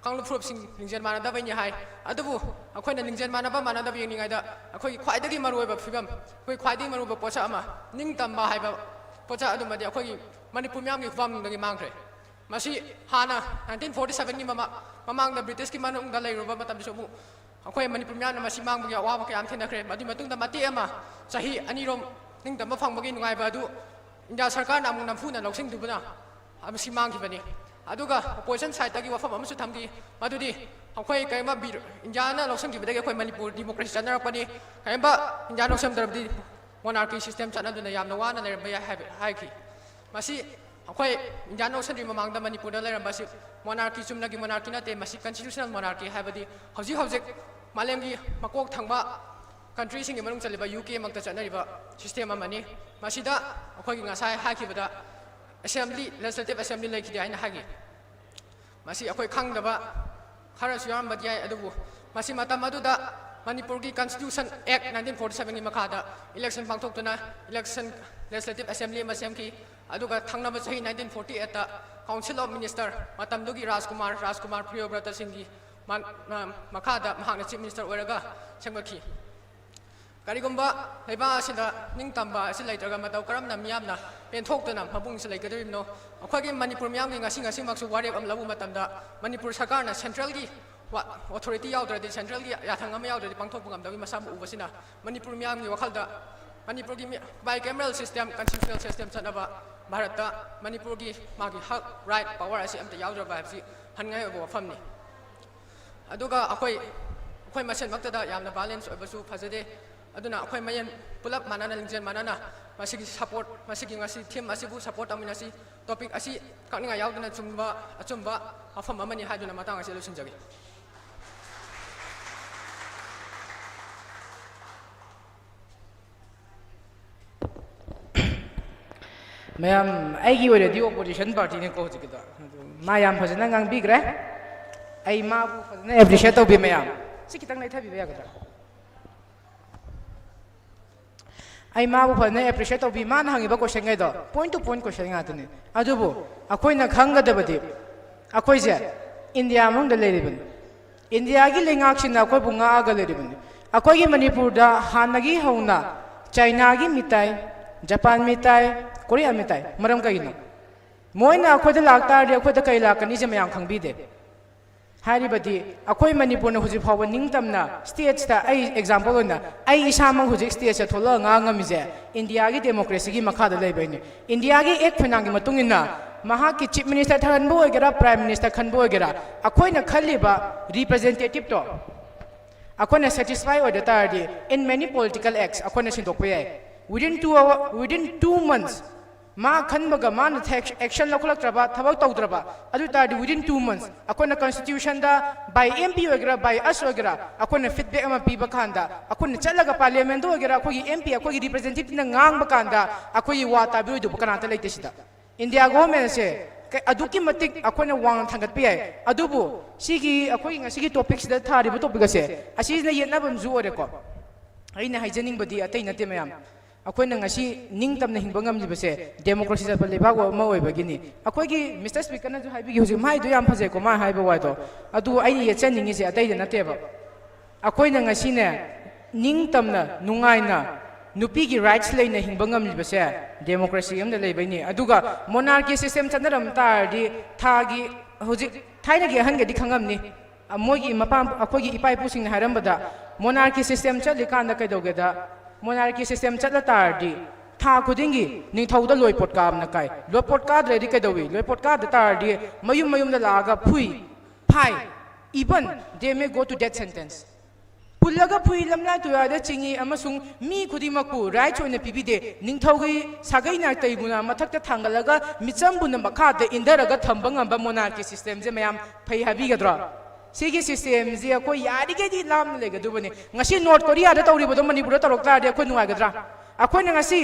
ꯀꯥꯡꯂꯨꯞ ꯐꯨꯔꯨꯞꯁꯤꯡ ꯂꯤꯡꯖꯦꯜ ꯃꯥꯟꯅꯗꯕꯩꯅꯤ ꯍꯥꯏ꯫ ꯑꯗꯨꯕꯨ ꯑꯩꯈꯣꯏꯅ ꯂꯤꯡꯖꯦꯜ ꯃꯥꯟꯅꯕ ꯃꯥꯟꯅꯗꯕ ꯌꯦꯡꯅꯤꯡꯉꯥꯏꯗ ꯑꯩꯈꯣꯏꯒꯤ ꯈ꯭ꯋꯥꯏꯗꯒꯤ ꯃꯔꯨꯑꯣꯏꯕ ꯐꯤꯕꯝ, ꯑꯩꯈꯣꯏ ꯈ꯭ꯋꯥꯏꯗꯒꯤ ꯃꯔꯨꯑꯣꯏꯕ ꯄꯣꯠꯁꯛ ꯑꯃ, ꯅꯤꯡꯇꯝꯕ ꯍꯥꯏꯕ ꯄꯣꯠꯁꯛ ꯑꯗꯨꯃꯗꯤ ꯑꯩꯈꯣꯏꯒꯤ ꯃꯅꯤꯄꯨꯔ ꯃꯤꯌꯥꯝꯒꯤ ꯈꯨꯐꯝꯗꯒꯤ ꯃꯥꯡꯈ꯭ꯔꯦ꯫ ꯃꯁꯤ ꯍꯥꯟꯅ ꯅꯥꯏꯟꯇꯤꯟ ꯐꯣꯔꯇꯤ ꯁꯕꯦꯟꯒꯤ ꯃꯃꯥ-, ꯃꯃꯥꯡꯗ ꯕ꯭ꯔꯤꯇꯤꯁꯀꯤ ꯃꯅꯨꯡꯗ ꯂꯩꯔꯨꯕ ꯃꯇꯝꯗꯁꯨ ꯑꯃꯨꯛ ꯑꯩꯈꯣꯏ ꯃꯅꯤꯄꯨꯔ ꯃꯤꯌꯥꯝꯅ ꯃꯁꯤ ꯃꯥꯡꯕꯒꯤ ꯑꯋꯥꯕ ꯀꯌꯥ ꯑꯃ ꯊꯦꯡꯅꯈ꯭ꯔꯦ꯫ ꯃꯗꯨꯒꯤ ꯃꯇꯨꯡꯗ ꯃꯇꯦꯛ ꯑꯃ, ꯆꯍꯤ ꯑꯅꯤꯔꯣꯝ ꯅꯤꯡꯇꯝꯕ ꯐꯪꯕꯒꯤ ꯅꯨꯡꯉꯥꯏꯕ ꯑꯗꯨ ꯏꯟꯗꯤꯌꯥ ꯁꯔꯀꯥꯔꯅ ꯑꯃꯨꯛ ꯅꯝꯐꯨꯅ ꯂꯧꯁꯤꯟꯈꯤꯕꯅ ꯃꯁꯤ ꯃꯥꯡꯈꯤꯕꯅꯤ꯫ ꯑꯗꯨꯒ ꯑꯣꯄꯣꯖꯤꯁꯟ ꯁꯥꯏꯠꯇꯒꯤ ꯋꯥꯐꯝ ꯑꯃꯁꯨ ꯊꯝꯈꯤ, ꯃꯗꯨꯗꯤ ꯑꯩꯈꯣꯏ ꯀꯔꯤꯒꯨꯝꯕ ꯕꯤꯔ-, ꯏꯟꯗꯤꯌꯥꯅ ꯂꯧꯁꯤꯟꯈꯤꯕꯗꯒꯤ ꯑꯩꯈꯣꯏ ꯃꯅꯤꯄꯨꯔ ꯗꯤꯃꯣꯀ꯭ꯔꯦꯁꯤ ꯆꯠꯅꯔꯛꯄꯅꯤ, ꯀꯔꯤꯒꯨꯝꯕ ꯏꯟꯗꯤꯌꯥꯅ ꯂꯧꯁꯤꯟꯗ꯭ꯔꯕꯗꯤ ꯃꯣꯅꯥꯔꯀꯤ ꯁꯤꯁꯇꯦꯝ ꯆꯠꯅꯗꯨꯅ ꯌꯥꯝꯅ ꯋꯥꯅ ꯂꯩꯔꯝꯕ ꯌꯥꯏ ꯍꯥꯏꯕ ꯍꯥꯏꯈꯤ꯫ ꯃꯁꯤ ꯑꯩꯈꯣꯏ ꯏꯟꯗꯤꯌꯥꯅ ꯂꯧꯁꯤꯟꯗ꯭ꯔꯤ ꯃꯃꯥꯡꯗ ꯃꯅꯤꯄꯨꯔꯗ ꯂꯩꯔꯝꯕ ꯑꯁꯤ ꯃꯣꯅꯥꯔꯀꯤ, ꯆꯨꯝꯅꯒꯤ ꯃꯣꯅꯥꯔꯀꯤ ꯅꯠꯇꯦ, ꯃꯁꯤ ꯀꯟꯁꯇꯤꯇ꯭ꯌꯨꯁꯅꯦꯜ ꯃꯣꯅꯥꯔꯀꯤ, ꯍꯥꯏꯕꯗꯤ ꯍꯧꯖꯤꯛ ꯍꯧꯖꯤꯛ ꯃꯥꯂꯦꯝꯒꯤ ꯃꯀꯣꯛ ꯊꯪꯕ ꯀꯟꯇ꯭ꯔꯤꯁꯤꯡꯒꯤ ꯃꯅꯨꯡ ꯆꯜꯂꯤꯕ ꯌꯨ ꯀꯦ ꯃꯛꯇ ꯆꯠꯅꯔꯤꯕ ꯁꯤꯁꯇꯦꯝ ꯑꯃꯅꯤ꯫ ꯃꯁꯤꯗ ꯑꯩꯈꯣꯏꯒꯤ ꯉꯁꯥꯏ ꯍꯥꯏꯈꯤꯕꯗ ꯑꯦꯁꯦꯝꯕ꯭ꯂꯤ, ꯂꯦꯖꯤꯁꯂꯦꯇꯤꯚ ꯑꯦꯁꯦꯝꯕ꯭ꯂꯤ ꯂꯩꯈꯤꯗꯦ ꯍꯥꯏꯅ ꯍꯥꯏꯈꯤ꯫ ꯃꯁꯤ ꯑꯩꯈꯣꯏ ꯈꯪꯗꯕ ꯈꯔꯁꯨ ꯌꯥꯎꯔꯝꯕꯗꯤ ꯌꯥꯏ, ꯑꯗꯨꯕꯨ ꯃꯁꯤ ꯃꯇꯝ ꯑꯗꯨꯗ ꯃꯅꯤꯄꯨꯔꯒꯤ ꯀꯟꯁꯇꯤꯇ꯭ꯌꯨꯁꯟ ꯑꯦꯛ ꯅꯥꯏꯟꯇꯤꯟ ꯐꯣꯔꯇꯤ ꯁꯕꯦꯟꯒꯤ ꯃꯈꯥꯗ ꯏꯂꯦꯛꯁꯟ ꯄꯥꯡꯊꯣꯛꯇꯨꯅ ꯏꯂꯦꯛꯁꯟ, ꯂꯦꯖꯤꯁꯂꯦꯇꯤꯚ ꯑꯦꯁꯦꯝꯕ꯭ꯂꯤ ꯑꯃ ꯁꯦꯝꯈꯤ꯫ ꯑꯗꯨꯒ ꯊꯪꯅꯕ ꯆꯍꯤ ꯅꯥꯏꯟꯇꯤꯟ ꯐꯣꯔꯇꯤ ꯑꯩꯠꯇ ꯀꯥꯎꯟꯁꯤꯜ ꯑꯣꯐ ꯃꯤꯅꯤꯁꯇꯔ, ꯃꯇꯝꯗꯨꯒꯤ ꯔꯥꯖꯀꯨꯃꯥꯔ, ꯔꯥꯖꯀꯨꯃꯥꯔ ꯄ꯭ꯔꯤꯌꯣꯕ꯭ꯔꯇ ꯁꯤꯡꯒꯤ ꯃꯥ-, ꯃꯥ-, ꯃꯈꯥꯗ ꯃꯍꯥꯛꯅ ꯆꯤꯐ ꯃꯤꯅꯤꯁꯇꯔ ꯑꯣꯏꯔꯒ ꯁꯦꯝꯒꯠꯈꯤ꯫ ꯀꯔꯤꯒꯨꯝꯕ ꯂꯩꯕꯥꯛ ꯑꯁꯤꯗ ꯅꯤꯡꯇꯝꯕ ꯑꯁꯤ ꯂꯩꯇ꯭ꯔꯒ ꯃꯇꯧ ꯀꯔꯝꯅ ꯃꯤꯌꯥꯝꯅ ꯄꯦꯟꯊꯣꯛꯇꯨꯅ ꯃꯕꯨꯡꯁꯤ ꯂꯩꯒꯗꯧꯔꯤꯕꯅꯣ? ꯑꯩꯈꯣꯏꯒꯤ ꯃꯅꯤꯄꯨꯔ ꯃꯤꯌꯥꯝꯒꯤ ꯉꯁꯤ ꯉꯁꯤꯃꯛꯁꯨ ꯋꯥꯔꯦꯞ ꯑꯃ ꯂꯧꯕ ꯃꯇꯝꯗ ꯃꯅꯤꯄꯨꯔ ꯁꯔꯀꯥꯔꯅ ꯁꯦꯟꯇ꯭ꯔꯦꯜꯒꯤ ꯋꯥ-, ꯑꯣꯊꯣꯔꯤꯇꯤ ꯌꯥꯎꯗ꯭ꯔꯗꯤ, ꯁꯦꯟꯇ꯭ꯔꯦꯜꯒꯤ ꯌꯥꯊꯪ ꯑꯃ ꯌꯥꯎꯗ꯭ꯔꯗꯤ ꯄꯥꯡꯊꯣꯛꯄ ꯉꯝꯗꯕꯒꯤ ꯃꯁꯛ ꯑꯃ ꯎꯕꯁꯤꯅ ꯃꯅꯤꯄꯨꯔ ꯃꯤꯌꯥꯝꯒꯤ ꯋꯥꯈꯜꯗ ꯃꯅꯤꯄꯨꯔꯒꯤ ꯃꯤ-, ꯕꯥꯏꯀꯦꯃꯦꯔꯦꯜ ꯁꯤꯁꯇꯦꯝ, ꯀꯟꯁꯇꯤꯇ꯭ꯌꯨꯁꯅꯦꯜ ꯁꯤꯁꯇꯦꯝ ꯆꯠꯅꯕ ꯚꯥꯔꯠꯇ ꯃꯅꯤꯄꯨꯔꯒꯤ ꯃꯥꯒꯤ ꯍꯛ, ꯔꯥꯏꯠ, ꯄꯋꯥꯔ ꯑꯁꯤ ꯑꯝꯇ ꯌꯥꯎꯗ꯭ꯔꯕ ꯍꯥꯏꯕꯁꯤ ꯍꯟꯅꯤꯡꯉꯥꯏ ꯑꯣꯏꯕ ꯋꯥꯐꯝꯅꯤ꯫ ꯑꯗꯨꯒ ꯑꯩꯈꯣꯏ, ꯑꯩꯈꯣꯏ ꯃꯁꯦꯟꯃꯛꯇꯗ ꯌꯥꯝꯅ ꯚꯥꯏꯂꯦꯟꯁ ꯑꯣꯏꯕꯁꯨ ꯐꯖꯗꯦ꯫ ꯑꯗꯨꯅ ꯑꯩꯈꯣꯏ ꯃꯌꯦꯟ ꯄꯨꯂꯞ ꯃꯥꯟꯅꯅ, ꯂꯤꯡꯖꯦꯜ ꯃꯥꯟꯅꯅ ꯃꯁꯤꯒꯤ ꯁꯄꯣꯔꯠ, ꯃꯁꯤꯒꯤ ꯉꯁꯤ ꯊꯤꯝ ꯑꯁꯤꯕꯨ ꯁꯄꯣꯔꯠ ꯇꯧꯃꯤꯟꯅꯁꯤ꯫ ꯇꯣꯄꯤꯛ ꯑꯁꯤ ꯀꯛꯅꯤꯡꯉꯥꯏ ꯌꯥꯎꯗꯅ ꯆꯨꯝꯕ, ꯑꯆꯨꯝꯕ ꯋꯥꯐꯝ ꯑꯃꯅꯤ ꯍꯥꯏꯗꯨꯅ ꯃꯇꯥꯡ ꯑꯁꯤ ꯂꯣꯏꯁꯤꯟꯖꯒꯦ꯫ ꯃꯌꯥꯝ, ꯑꯩꯒꯤ ꯑꯣꯏꯅꯗꯤ ꯑꯣꯄꯣꯖꯤꯁꯟ ꯄꯥꯔꯇꯤꯅꯤꯀꯣ ꯍꯧꯖꯤꯛꯀꯤꯗꯣ꯫ ꯑꯗꯨ ꯃꯥ ꯌꯥꯝ ꯐꯖꯅ ꯉꯥꯡꯕꯤꯈ꯭ꯔꯦ꯫ ꯑꯩ ꯃꯥꯕꯨ ꯐꯖꯅ ꯑꯦꯄ꯭ꯔꯤꯁꯤꯌꯦꯠ ꯇꯧꯕꯤ ꯃꯌꯥꯝ꯫ ꯁꯤ ꯈꯤꯇꯪ ꯂꯩꯊꯕꯤꯕ ꯌꯥꯒꯗ꯭ꯔꯥ? ꯑꯩ ꯃꯥꯕꯨ ꯐꯖꯅ ꯑꯦꯄ꯭ꯔꯤꯁꯤꯌꯦꯠ ꯇꯧꯕꯤ꯫ ꯃꯥꯅ ꯍꯪꯉꯤꯕ ꯀꯣꯏꯁꯟꯈꯩꯗꯣ ꯄꯣꯏꯟ ꯇꯨ ꯄꯣꯏꯟ ꯀꯣꯏꯁꯟ ꯉꯥꯛꯇꯅꯤ꯫ ꯑꯗꯨꯕꯨ ꯑꯩꯈꯣꯏꯅ ꯈꯪꯒꯗꯕꯗꯤ, ꯑꯩꯈꯣꯏꯁꯦ ꯏꯟꯗꯤꯌꯥ ꯃꯅꯨꯡꯗ ꯂꯩꯔꯤꯕꯅꯤ꯫ ꯏꯟꯗꯤꯌꯥꯒꯤ ꯂꯩꯉꯥꯛꯁꯤꯅ ꯑꯩꯈꯣꯏꯕꯨ ꯉꯥꯛꯑꯒ ꯂꯩꯔꯤꯕꯅꯤ꯫ ꯑꯩꯈꯣꯏꯒꯤ ꯃꯅꯤꯄꯨꯔꯗ ꯍꯥꯟꯅꯒꯤ ꯍꯧꯅ ꯆꯥꯏꯅꯥꯒꯤ ꯃꯤꯇꯥꯏ, ꯖꯄꯥꯟ ꯃꯤꯇꯥꯏ, ꯀꯣꯔꯤꯌꯥ ꯃꯤꯇꯥꯏ꯫ ꯃꯔꯝ ꯀꯩꯒꯤꯅꯣ? ꯃꯣꯏꯅ ꯑꯩꯈꯣꯏꯗ ꯂꯥꯛꯇꯥꯔꯗꯤ ꯑꯩꯈꯣꯏꯗ ꯀꯩ ꯂꯥꯛꯀꯅꯤꯁꯦ ꯃꯌꯥꯝ ꯈꯪꯕꯤꯗꯦ꯫ ꯍꯥꯏꯔꯤꯕꯗꯤ ꯑꯩꯈꯣꯏ ꯃꯅꯤꯄꯨꯔꯅ ꯍꯧꯖꯤꯛ ꯐꯥꯎꯕ ꯅꯤꯡꯇꯝꯅ ꯁ꯭ꯇꯦꯠꯁꯇ, ꯑꯩ ꯑꯦꯛꯖꯥꯝꯄꯜ ꯑꯣꯏꯅ ꯑꯩ ꯏꯁꯥꯃꯛ ꯍꯧꯖꯤꯛ ꯁ꯭ꯇꯦꯠꯁꯇ ꯊꯣꯛꯂꯛꯑꯒ ꯉꯥꯡꯉꯝꯃꯤꯁꯦ ꯏꯟꯗꯤꯌꯥꯒꯤ ꯗꯦꯃꯣꯀ꯭ꯔꯦꯁꯤꯒꯤ ꯃꯈꯥꯗ ꯂꯩꯕꯩꯅꯤ꯫ ꯏꯟꯗꯤꯌꯥꯒꯤ ꯑꯦꯛ ꯐꯅꯥꯟꯒꯤ ꯃꯇꯨꯡ ꯏꯟꯅ ꯃꯍꯥꯛꯀꯤ ꯆꯤꯐ ꯃꯤꯅꯤꯁꯇꯔ ꯈꯟꯕ ꯑꯣꯏꯒꯦꯔꯥ, ꯄ꯭ꯔꯥꯏꯝ ꯃꯤꯅꯤꯁꯇꯔ ꯈꯟꯕ ꯑꯣꯏꯒꯦꯔꯥ, ꯑꯩꯈꯣꯏꯅ ꯈꯜꯂꯤꯕ ꯔꯤꯄ꯭ꯔꯖꯦꯟꯇꯦꯇꯤꯞꯇꯣ ꯑꯩꯈꯣꯏꯅ ꯁꯦꯇꯤꯁꯐꯥꯏ ꯑꯣꯏꯗ ꯇꯥꯔꯗꯤ, in many political acts ꯑꯩꯈꯣꯏꯅ ꯁꯤꯟꯗꯣꯛꯄ ꯌꯥꯏ꯫ Within two hour, within two months ꯃꯥ ꯈꯟꯕꯒ ꯃꯥꯅ ꯑꯦꯛꯁꯟ ꯂꯧꯈꯠꯂꯛꯇ꯭ꯔꯕ, ꯊꯕꯛ ꯇꯧꯗ꯭ꯔꯕ, ꯑꯗꯨ ꯇꯥꯔꯗꯤ within two months ꯑꯩꯈꯣꯏꯅ ꯀꯟꯁꯇꯤꯇ꯭ꯌꯨꯁꯟꯗ by M P ꯑꯣꯏꯒꯦꯔꯥ, by us ꯑꯣꯏꯒꯦꯔꯥ, ꯑꯩꯈꯣꯏꯅ ꯐꯤꯗꯕꯦꯛ ꯑꯃ ꯄꯤꯕ ꯀꯥꯟꯗ ꯑꯩꯈꯣꯏꯅ ꯆꯠꯂꯒ ꯄꯥꯔꯂꯤꯌꯥꯃꯦꯟꯗ ꯑꯣꯏꯒꯦꯔꯥ, ꯑꯩꯈꯣꯏꯒꯤ M P, ꯑꯩꯈꯣꯏꯒꯤ ꯔꯤꯄ꯭ꯔꯖꯦꯟꯇꯦꯇꯤꯞꯅ ꯉꯥꯡꯕ ꯀꯥꯟꯗ ꯑꯩꯈꯣꯏꯒꯤ ꯋꯥ ꯇꯥꯕꯤꯔꯣꯏꯗꯧꯕ ꯀꯅꯥꯝꯇ ꯂꯩꯇꯦ ꯁꯤꯗ꯫ ꯏꯟꯗꯤꯌꯥ ꯒꯣꯚꯔꯟꯃꯦꯟꯁꯦ ꯀ-, ꯑꯗꯨꯛꯀꯤ ꯃꯇꯤꯛ ꯑꯩꯈꯣꯏꯅ ꯋꯥꯡꯅ ꯊꯥꯡꯒꯠꯄ ꯌꯥꯏ, ꯑꯗꯨꯕꯨ ꯁꯤꯒꯤ ꯑꯩꯈꯣꯏꯒꯤ ꯉꯁꯤꯒꯤ ꯇꯣꯄꯤꯛꯁꯤꯗ ꯊꯥꯔꯤꯕ ꯇꯣꯄꯤꯛ ꯑꯁꯦ ꯑꯁꯤꯁꯤꯅ ꯌꯦꯠꯅꯕ ꯑꯃꯁꯨ ꯑꯣꯏꯔꯦꯀꯣ꯫ ꯑꯩꯅ ꯍꯥꯏꯖꯅꯤꯡꯕꯗꯤ ꯑꯇꯩ ꯅꯠꯇꯦ ꯃꯌꯥꯝ, ꯑꯩꯈꯣꯏꯅ ꯉꯁꯤ ꯅꯤꯡꯇꯝꯅ ꯍꯤꯡꯕ ꯉꯝꯂꯤꯕꯁꯦ ꯗꯦꯃꯣꯀ꯭ꯔꯦꯁꯤ ꯆꯠꯄ ꯂꯩꯕꯥꯛ ꯑꯃ ꯑꯣꯏꯕꯒꯤꯅꯤ꯫ ꯑꯩꯈꯣꯏꯒꯤ ꯃꯤꯁꯇꯔ ꯁ꯭ꯄꯤꯀꯔꯅꯁꯨ ꯍꯥꯏꯕꯤꯈꯤ, ꯍꯧꯖꯤꯛ ꯃꯥꯏꯗꯣ ꯌꯥꯝ ꯐꯖꯩꯀꯣ ꯃꯥ ꯍꯥꯏꯕ ꯋꯥꯗꯣ, ꯑꯗꯨ ꯑꯩꯅ ꯌꯦꯠꯆꯅꯤꯡꯉꯤꯁꯦ ꯑꯇꯩꯗ ꯅꯠꯇꯦꯕ꯫ ꯑꯩꯈꯣꯏꯅ ꯉꯁꯤꯅꯦ ꯅꯤꯡꯇꯝꯅ, ꯅꯨꯡꯉꯥꯏꯅ, ꯅꯨꯄꯤꯒꯤ ꯔꯥꯏꯠꯁ ꯂꯩꯅ ꯍꯤꯡꯕ ꯉꯝꯂꯤꯕꯁꯦ ꯗꯦꯃꯣꯀ꯭ꯔꯦꯁꯤ ꯑꯃꯗ ꯂꯩꯕꯩꯅꯤ꯫ ꯑꯗꯨꯒ ꯃꯣꯅꯥꯔꯀꯤ ꯁꯤꯁꯇꯦꯝ ꯆꯠꯅꯔꯝ ꯇꯥꯔꯗꯤ ꯊꯥꯒꯤ, ꯍꯧꯖꯤꯛ ꯊꯥꯏꯅꯒꯤ ꯑꯍꯟꯒꯗꯤ ꯈꯪꯉꯝꯅꯤ, ꯑ, ꯃꯣꯏꯒꯤ ꯃꯄꯥ, ꯑꯩꯈꯣꯏꯒꯤ ꯏꯄꯥ ꯏꯄꯨꯁꯤꯡꯅ ꯍꯥꯏꯔꯝꯕꯗ, ꯃꯣꯅꯥꯔꯀꯤ ꯁꯤꯁꯇꯦꯝ ꯆꯠꯂꯤꯀꯥꯟꯗ ꯀꯩꯗꯧꯒꯦꯗ, ꯃꯣꯅꯥꯔꯀꯤ ꯁꯤꯁꯇꯦꯝ ꯆꯠꯂ ꯇꯥꯔꯗꯤ ꯊꯥ ꯈꯨꯗꯤꯡꯒꯤ ꯅꯤꯡꯊꯧꯗ ꯂꯣꯏꯄꯣꯠ ꯀꯥꯕꯅ ꯀꯥꯏ꯫ ꯂꯣꯏꯄꯣꯠ ꯀꯥꯗ꯭ꯔꯗꯤ ꯀꯩꯗꯧꯏ? ꯂꯣꯏꯄꯣꯠ ꯀꯥꯗ ꯇꯥꯔꯗꯤ ꯃꯌꯨꯝ ꯃꯌꯨꯝꯗ ꯂꯥꯛꯑꯒ ꯐꯨꯏ, ꯐꯥꯏ, even they may go to death sentence꯫ ꯄꯨꯜꯂꯒ ꯐꯨꯏ, ꯂꯝꯂꯥꯏ ꯇꯨꯌꯥꯗ ꯆꯤꯡꯏ ꯑꯃꯁꯨꯡ ꯃꯤ ꯈꯨꯗꯤꯡꯃꯛꯄꯨ ꯔꯥꯏꯠꯁ ꯑꯣꯏꯅ ꯄꯤꯕꯤꯗꯦ꯫ ꯅꯤꯡꯊꯧꯒꯤ ꯁꯥꯒꯩ ꯅꯥꯇꯩꯕꯨꯅ ꯃꯊꯛꯇ ꯊꯥꯡꯒꯠꯂꯒ ꯃꯤꯆꯝꯕꯨꯅ ꯃꯈꯥꯗ ꯏꯟꯊꯔꯒ ꯊꯝꯕ ꯉꯝꯕ ꯃꯣꯅꯥꯔꯀꯤ ꯁꯤꯁꯇꯦꯝꯁꯦ ꯃꯌꯥꯝ ꯐꯩ ꯍꯥꯏꯕꯤꯒꯗ꯭ꯔꯣ? ꯁꯤꯒꯤ ꯁꯤꯁꯇꯦꯝꯁꯤ ꯑꯩꯈꯣꯏ ꯌꯥꯔꯤꯈꯩꯗꯤ ꯂꯥꯞꯅ ꯂꯩꯒꯗꯕꯅꯤ꯫ ꯉꯁꯤ ꯅꯣꯔꯠ ꯀꯣꯔꯤꯌꯥꯗ ꯇꯧꯔꯤꯕꯗꯣ ꯃꯅꯤꯄꯨꯔꯗ ꯇꯧꯔꯛ ꯇꯥꯔꯗꯤ ꯑꯩꯈꯣꯏ ꯅꯨꯡꯉꯥꯏꯒꯗ꯭ꯔꯥ? ꯑꯩꯈꯣꯏꯅ ꯉꯁꯤ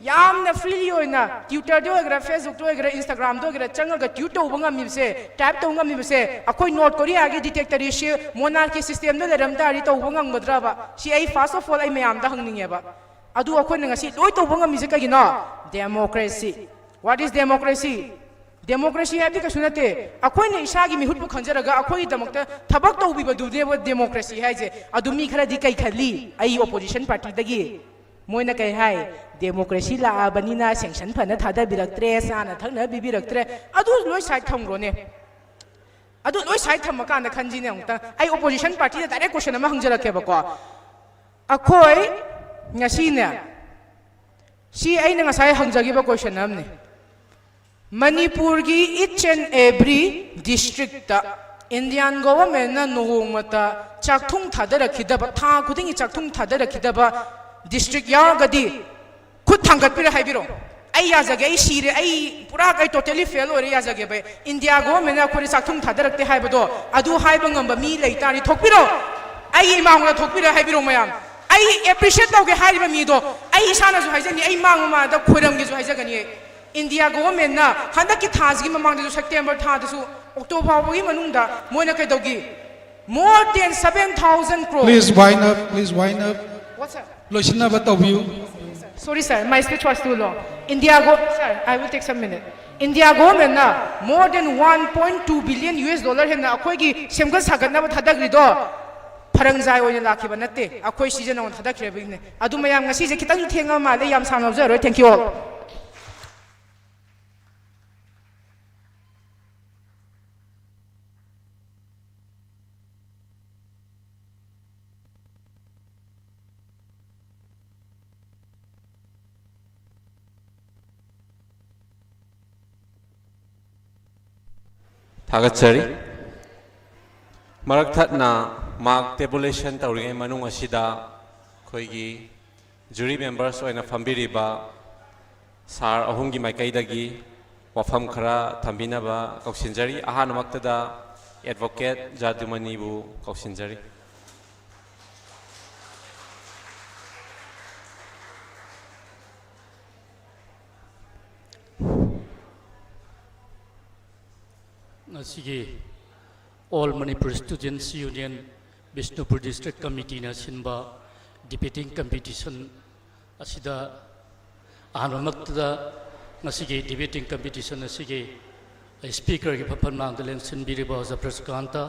ꯌꯥꯝꯅ ꯐ꯭ꯔꯤꯂꯤ ꯑꯣꯏꯅ ꯇ꯭ꯋꯤꯇꯔꯗ ꯑꯣꯏꯒꯦꯔꯥ, ꯐꯦꯁꯕꯨꯛꯇ ꯑꯣꯏꯒꯦꯔꯥ, ꯏꯟꯁꯇꯥꯒ꯭ꯔꯥꯝꯗ ꯑꯣꯏꯒꯦꯔꯥ ꯆꯪꯉꯒ ꯇ꯭ꯋꯤꯠ ꯇꯧꯕ ꯉꯝꯃꯤꯕꯁꯦ, ꯇꯥꯏꯞ ꯇꯧꯕ ꯉꯝꯃꯤꯕꯁꯦ, ꯑꯩꯈꯣꯏ ꯅꯣꯔꯠ ꯀꯣꯔꯤꯌꯥꯒꯤ ꯗꯤꯛꯇꯦꯛꯇꯔꯁꯤꯞ ꯃꯣꯅꯥꯔꯀꯤ ꯁꯤꯁꯇꯦꯝꯗ ꯂꯩꯔꯝ ꯇꯥꯔꯗꯤ ꯇꯧꯕ ꯉꯝꯒꯗ꯭ꯔꯕ? ꯁꯤ ꯑꯩ first of all ꯑꯩ ꯃꯌꯥꯝꯗ ꯍꯪꯅꯤꯡꯉꯦꯕ꯫ ꯑꯗꯨ ꯑꯩꯈꯣꯏꯅ ꯉꯁꯤ ꯂꯣꯏ ꯇꯧꯕ ꯉꯝꯃꯤꯁꯦ ꯀꯩꯒꯤꯅꯣ? Democracy. What is democracy? Democracy ꯍꯥꯏꯕꯗꯤ ꯀꯩꯁꯨ ꯅꯠꯇꯦ꯫ ꯑꯩꯈꯣꯏꯅ ꯏꯁꯥꯒꯤ ꯃꯤꯍꯨꯠꯄꯨ ꯈꯟꯖꯔꯒ ꯑꯩꯈꯣꯏꯒꯤꯗꯃꯛꯇ ꯊꯕꯛ ꯇꯧꯕꯤꯕꯗꯨꯅꯦꯕ ꯗꯦꯃꯣꯀ꯭ꯔꯦꯁꯤ ꯍꯥꯏꯁꯦ꯫ ꯑꯗꯨ ꯃꯤ ꯈꯔꯗꯤ ꯀꯩ ꯈꯜꯂꯤ? ꯑꯩ ꯑꯣꯄꯣꯖꯤꯁꯟ ꯄꯥꯔꯇꯤꯗꯒꯤ ꯃꯣꯏꯅ ꯀꯩ ꯍꯥꯏ? ꯗꯦꯃꯣꯀ꯭ꯔꯦꯁꯤ ꯂꯥꯛꯑꯕꯅꯤꯅ ꯁꯦꯡꯁꯟ ꯐꯅ ꯊꯥꯗꯕꯤꯔꯛꯇ꯭ꯔꯦ, ꯆꯥꯅ ꯊꯛꯅ ꯄꯤꯕꯤꯔꯛꯇ꯭ꯔꯦ꯫ ꯑꯗꯨ ꯂꯣꯏ ꯁꯥꯏꯠ ꯊꯝꯈ꯭ꯔꯣꯅꯦ꯫ ꯑꯗꯨ ꯂꯣꯏ ꯁꯥꯏꯠ ꯊꯝꯃꯀꯥꯟꯗ ꯈꯟꯁꯤꯅꯦ ꯑꯃꯨꯛꯇꯪ꯫ ꯑꯩ ꯑꯣꯄꯣꯖꯤꯁꯟ ꯄꯥꯔꯇꯤꯗ ꯗꯥꯏꯔꯦꯛ ꯀꯣꯏꯁꯟ ꯑꯃ ꯍꯪꯖꯔꯛꯀꯦꯕꯀꯣ꯫ ꯑꯩꯈꯣꯏ ꯉꯁꯤꯅꯦ, ꯁꯤ ꯑꯩꯅ ꯉꯁꯥꯏ ꯍꯪꯖꯈꯤꯕ ꯀꯣꯏꯁꯟ ꯑꯃꯅꯤ꯫ ꯃꯅꯤꯄꯨꯔꯒꯤ each and every districtꯇ Indian governmentꯅ ꯅꯣꯡꯃꯇ ꯆꯥꯛꯊꯨꯡ ꯊꯥꯗꯔꯛꯈꯤꯗꯕ, ꯊꯥ ꯈꯨꯗꯤꯡꯒꯤ ꯆꯥꯛꯊꯨꯡ ꯊꯥꯗꯔꯛꯈꯤꯗꯕ district ꯌꯥꯎꯔꯒꯗꯤ ꯈꯨꯠ ꯊꯥꯡꯒꯠꯄꯤꯔ ꯍꯥꯏꯕꯤꯔꯣ꯫ ꯑꯩ ꯌꯥꯖꯒꯦ, ꯑꯩ ꯁꯤꯔꯦ, ꯑꯩ ꯄꯨꯔꯥ ꯑꯩ totally fail ꯑꯣꯏꯔꯦ, ꯌꯥꯖꯒꯦꯕ꯫ India governmentꯅ ꯑꯩꯈꯣꯏꯗ ꯆꯥꯛꯊꯨꯡ ꯊꯥꯗꯔꯛꯇꯦ ꯍꯥꯏꯕꯗꯣ, ꯑꯗꯨ ꯍꯥꯏꯕ ꯉꯝꯕ ꯃꯤ ꯂꯩ ꯇꯥꯔꯗꯤ ꯊꯣꯛꯄꯤꯔꯣ꯫ ꯑꯩꯒꯤ ꯏꯃꯥꯡꯗ ꯊꯣꯛꯄꯤꯔ ꯍꯥꯏꯕꯤꯔꯣ ꯃꯌꯥꯝ꯫ ꯑꯩ appreciate ꯇꯧꯒꯦ ꯍꯥꯏꯔꯤꯕ ꯃꯤꯗꯣ ꯑꯩ ꯏꯁꯥꯅꯁꯨ ꯍꯥꯏꯖꯅꯤ, ꯑꯩ ꯃꯥꯡ ꯃꯃꯥꯡꯗ ꯈꯣꯏꯔꯝꯒꯦꯁꯨ ꯍꯥꯏꯖꯒꯅꯤ꯫ ꯑꯩ India governmentꯅ ꯍꯟꯗꯛꯀꯤ ꯊꯥꯁꯤꯒꯤ ꯃꯃꯥꯡꯗꯁꯨ, September ꯊꯥꯗꯁꯨ, October ꯐꯥꯎꯕꯒꯤ ꯃꯅꯨꯡꯗ ꯃꯣꯏꯅ ꯀꯩꯗꯧꯒꯤ? More than seven thousand crore. Please wind up, please wind up. What, sir? ꯂꯣꯏꯁꯤꯟꯅꯕ ꯇꯧꯕꯤꯌꯨ꯫ Sorry, sir, my speech was too long. India go, sir, I will take some minute. India governmentꯅ more than one point two billion U S dollar ꯍꯦꯟꯅ ꯑꯩꯈꯣꯏꯒꯤ ꯁꯦꯝꯒꯠ ꯁꯥꯒꯠꯅꯕ ꯊꯥꯗꯈ꯭ꯔꯤꯗꯣ ꯐꯔꯪꯖꯥꯏ ꯑꯣꯏꯅ ꯂꯥꯛꯈꯤꯕ ꯅꯠꯇꯦ, ꯑꯩꯈꯣꯏ ꯁꯤꯖꯟ ꯑꯣꯏꯅ ꯊꯥꯗꯈ꯭ꯔꯤꯕꯒꯤꯅꯦ꯫ ꯑꯗꯨ ꯃꯌꯥꯝ, ꯉꯁꯤꯁꯦ ꯈꯤꯇꯪꯁꯨ ꯊꯦꯡꯉ ꯃꯥꯜꯂꯦ, ꯌꯥꯝ ꯁꯥꯡꯅ ꯂꯧꯖꯔꯣꯏ꯫ Thank you all. ꯊꯥꯒꯠꯆꯔꯤ꯫ ꯃꯔꯛ ꯊꯠꯅ mark tabulation ꯇꯧꯔꯤꯉꯩ ꯃꯅꯨꯡ ꯑꯁꯤꯗ ꯑꯩꯈꯣꯏꯒꯤ jury members ꯑꯣꯏꯅ ꯐꯝꯕꯤꯔꯤꯕ sir ꯑꯍꯨꯝꯒꯤ ꯃꯥꯏꯀꯩꯗꯒꯤ ꯋꯥꯐꯝ ꯈꯔ ꯊꯝꯕꯤꯅꯕ ꯀꯧꯁꯤꯟꯖꯔꯤ꯫ ꯑꯍꯥꯟꯕꯃꯛꯇꯗ advocate ꯖꯥꯗꯨꯃꯅꯤꯕꯨ ꯀꯧꯁꯤꯟꯖꯔꯤ꯫ ꯉꯁꯤꯒꯤ All Manipur Students Union Bishnupur District Committeeꯅ ꯁꯤꯟꯕ debating competition ꯑꯁꯤꯗ ꯑꯍꯥꯟꯕꯃꯛꯇꯗ ꯉꯁꯤꯒꯤ debating competition ꯑꯁꯤꯒꯤ ꯑꯩ ꯁ꯭ꯄꯤꯀꯔꯒꯤ ꯐꯝꯐꯝ ꯂꯥꯡꯗ ꯂꯦꯡꯁꯤꯟꯕꯤꯔꯤꯕ ꯑꯣꯖꯥ ꯄ꯭ꯔꯁꯀꯥꯟꯇ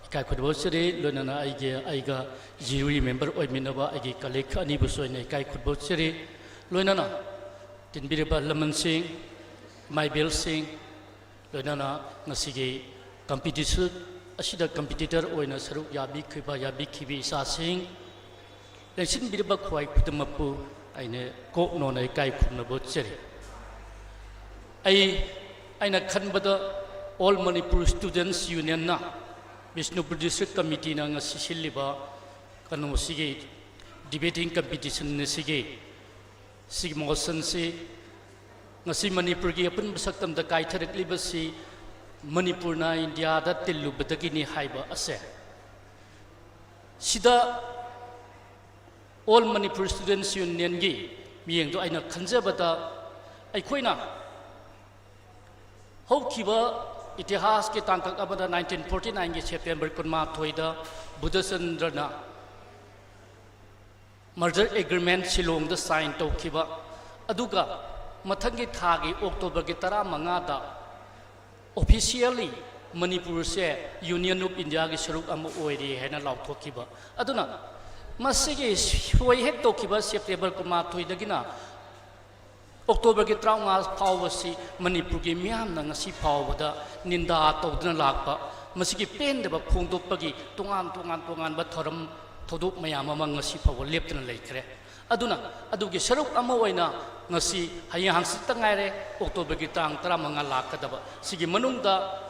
ꯏꯀꯥꯏ ꯈꯨꯝꯅꯕ ꯎꯠꯆꯔꯤ꯫ ꯂꯣꯏꯅꯅ ꯑꯩꯒꯤ, ꯑꯩꯒ ꯖ꯭ꯌꯨꯔꯤ ꯃꯦꯝꯕꯔ ꯑꯣꯏꯃꯤꯟꯅꯕ ꯑꯩꯒꯤ ꯀꯂꯤꯛ ꯑꯅꯤꯕꯨꯁꯨ ꯑꯩꯅ ꯏꯀꯥꯏ ꯈꯨꯝꯅꯕ ꯎꯠꯆꯔꯤ꯫ ꯂꯣꯏꯅꯅ ꯇꯤꯟꯕꯤꯔꯤꯕ ꯑꯍꯜ ꯂꯃꯟꯁꯤꯡ, ꯏꯃꯥ ꯏꯕꯦꯜꯁꯤꯡ, ꯂꯣꯏꯅꯅ ꯉꯁꯤꯒꯤ ꯀꯝꯄꯤꯇꯤꯁꯟ ꯑꯁꯤꯗ ꯀꯝꯄꯤꯇꯤꯇꯔ ꯑꯣꯏꯅ ꯁꯔꯨꯛ ꯌꯥꯕꯤꯈꯤꯕ, ꯌꯥꯕꯤꯈꯤꯕ ꯏꯆꯥꯁꯤꯡ, ꯂꯦꯡꯁꯤꯟꯕꯤꯔꯤꯕ ꯈ꯭ꯋꯥꯏ ꯈꯨꯗꯤꯡꯃꯛꯄꯨ ꯑꯩꯅ ꯀꯣꯛ ꯅꯣꯟꯅ ꯏꯀꯥꯏ ꯈꯨꯝꯅꯕ ꯎꯠꯆꯔꯤ꯫ ꯑꯩ, ꯑꯩꯅ ꯈꯟꯕꯗ All Manipur Students Unionꯅ, Bishnupur District Committeeꯅ ꯉꯁꯤ ꯁꯤꯜꯂꯤꯕ ꯀꯩꯅꯣꯁꯤꯒꯤ debating competition ꯑꯁꯤꯒꯤ, ꯁꯤꯒꯤ motionꯁꯤ ꯉꯁꯤ ꯃꯅꯤꯄꯨꯔꯒꯤ ꯑꯄꯨꯟꯕ ꯁꯛꯇꯝꯗ ꯀꯥꯏꯊꯔꯛꯂꯤꯕꯁꯤ ꯃꯅꯤꯄꯨꯔꯅ ꯏꯟꯗꯤꯌꯥꯗ ꯇꯤꯜꯂꯨꯕꯗꯒꯤꯅꯤ ꯍꯥꯏꯕ ꯑꯁꯦ, ꯁꯤꯗ All Manipur Students Unionꯒꯤ ꯃꯤꯠꯌꯦꯡꯗꯣ ꯑꯩꯅ ꯈꯟꯖꯕꯗ, ꯑꯩꯈꯣꯏꯅ ꯍꯧꯈꯤꯕ ꯏꯇꯤꯍꯥꯁꯀꯤ ꯇꯥꯡꯀꯛ ꯑꯃꯗ nineteen forty nineꯒꯤ September ꯀꯨꯟꯃꯥꯊꯣꯏꯗ ꯕꯨꯙꯆꯟꯗ꯭ꯔꯅ merger agreement ꯁꯤꯂꯣꯡꯗ sign ꯇꯧꯈꯤꯕ, ꯑꯗꯨꯒ ꯃꯊꯪꯒꯤ ꯊꯥꯒꯤ Octoberꯒꯤ ꯇꯔꯥꯃꯉꯥꯗ officially ꯃꯅꯤꯄꯨꯔꯁꯦ Union of Indiaꯒꯤ ꯁꯔꯨꯛ ꯑꯃ ꯑꯣꯏꯔꯦ ꯍꯥꯏꯅ ꯂꯥꯎꯊꯣꯛꯈꯤꯕ꯫ ꯑꯗꯨꯅ ꯃꯁꯤꯒꯤ ꯁꯣꯏ ꯍꯦꯛ ꯇꯧꯈꯤꯕ September ꯀꯨꯟꯃꯥꯊꯣꯏꯗꯒꯤꯅ Octoberꯒꯤ ꯇꯔꯥꯃꯉꯥ ꯐꯥꯎꯕꯁꯤ ꯃꯅꯤꯄꯨꯔꯒꯤ ꯃꯤꯌꯥꯝꯅ ꯉꯁꯤ ꯐꯥꯎꯕꯗ ꯅꯤꯟꯗꯥ ꯇꯧꯗꯨꯅ ꯂꯥꯛꯄ, ꯃꯁꯤꯒꯤ ꯄꯦꯟꯗꯕ ꯐꯣꯡꯗꯣꯛꯄꯒꯤ ꯇꯣꯉꯥꯟ ꯇꯣꯉꯥꯟ ꯇꯣꯉꯥꯟꯕ ꯊꯧꯔꯝ ꯊꯧꯗꯣꯛ ꯃꯌꯥꯝ ꯑꯃ ꯉꯁꯤ ꯐꯥꯎꯕ ꯂꯦꯞꯇꯅ ꯂꯩꯈ꯭ꯔꯦ꯫ ꯑꯗꯨꯅ ꯑꯗꯨꯒꯤ ꯁꯔꯨꯛ ꯑꯃ ꯑꯣꯏꯅ ꯉꯁꯤ, ꯍꯌꯦꯡ ꯍꯪꯆꯤꯠꯇ ꯉꯥꯏꯔꯦ, Octoberꯒꯤ ꯇꯥꯡ ꯇꯔꯥꯃꯉꯥ ꯂꯥꯛꯀꯗꯕ, ꯁꯤꯒꯤ ꯃꯅꯨꯡꯗ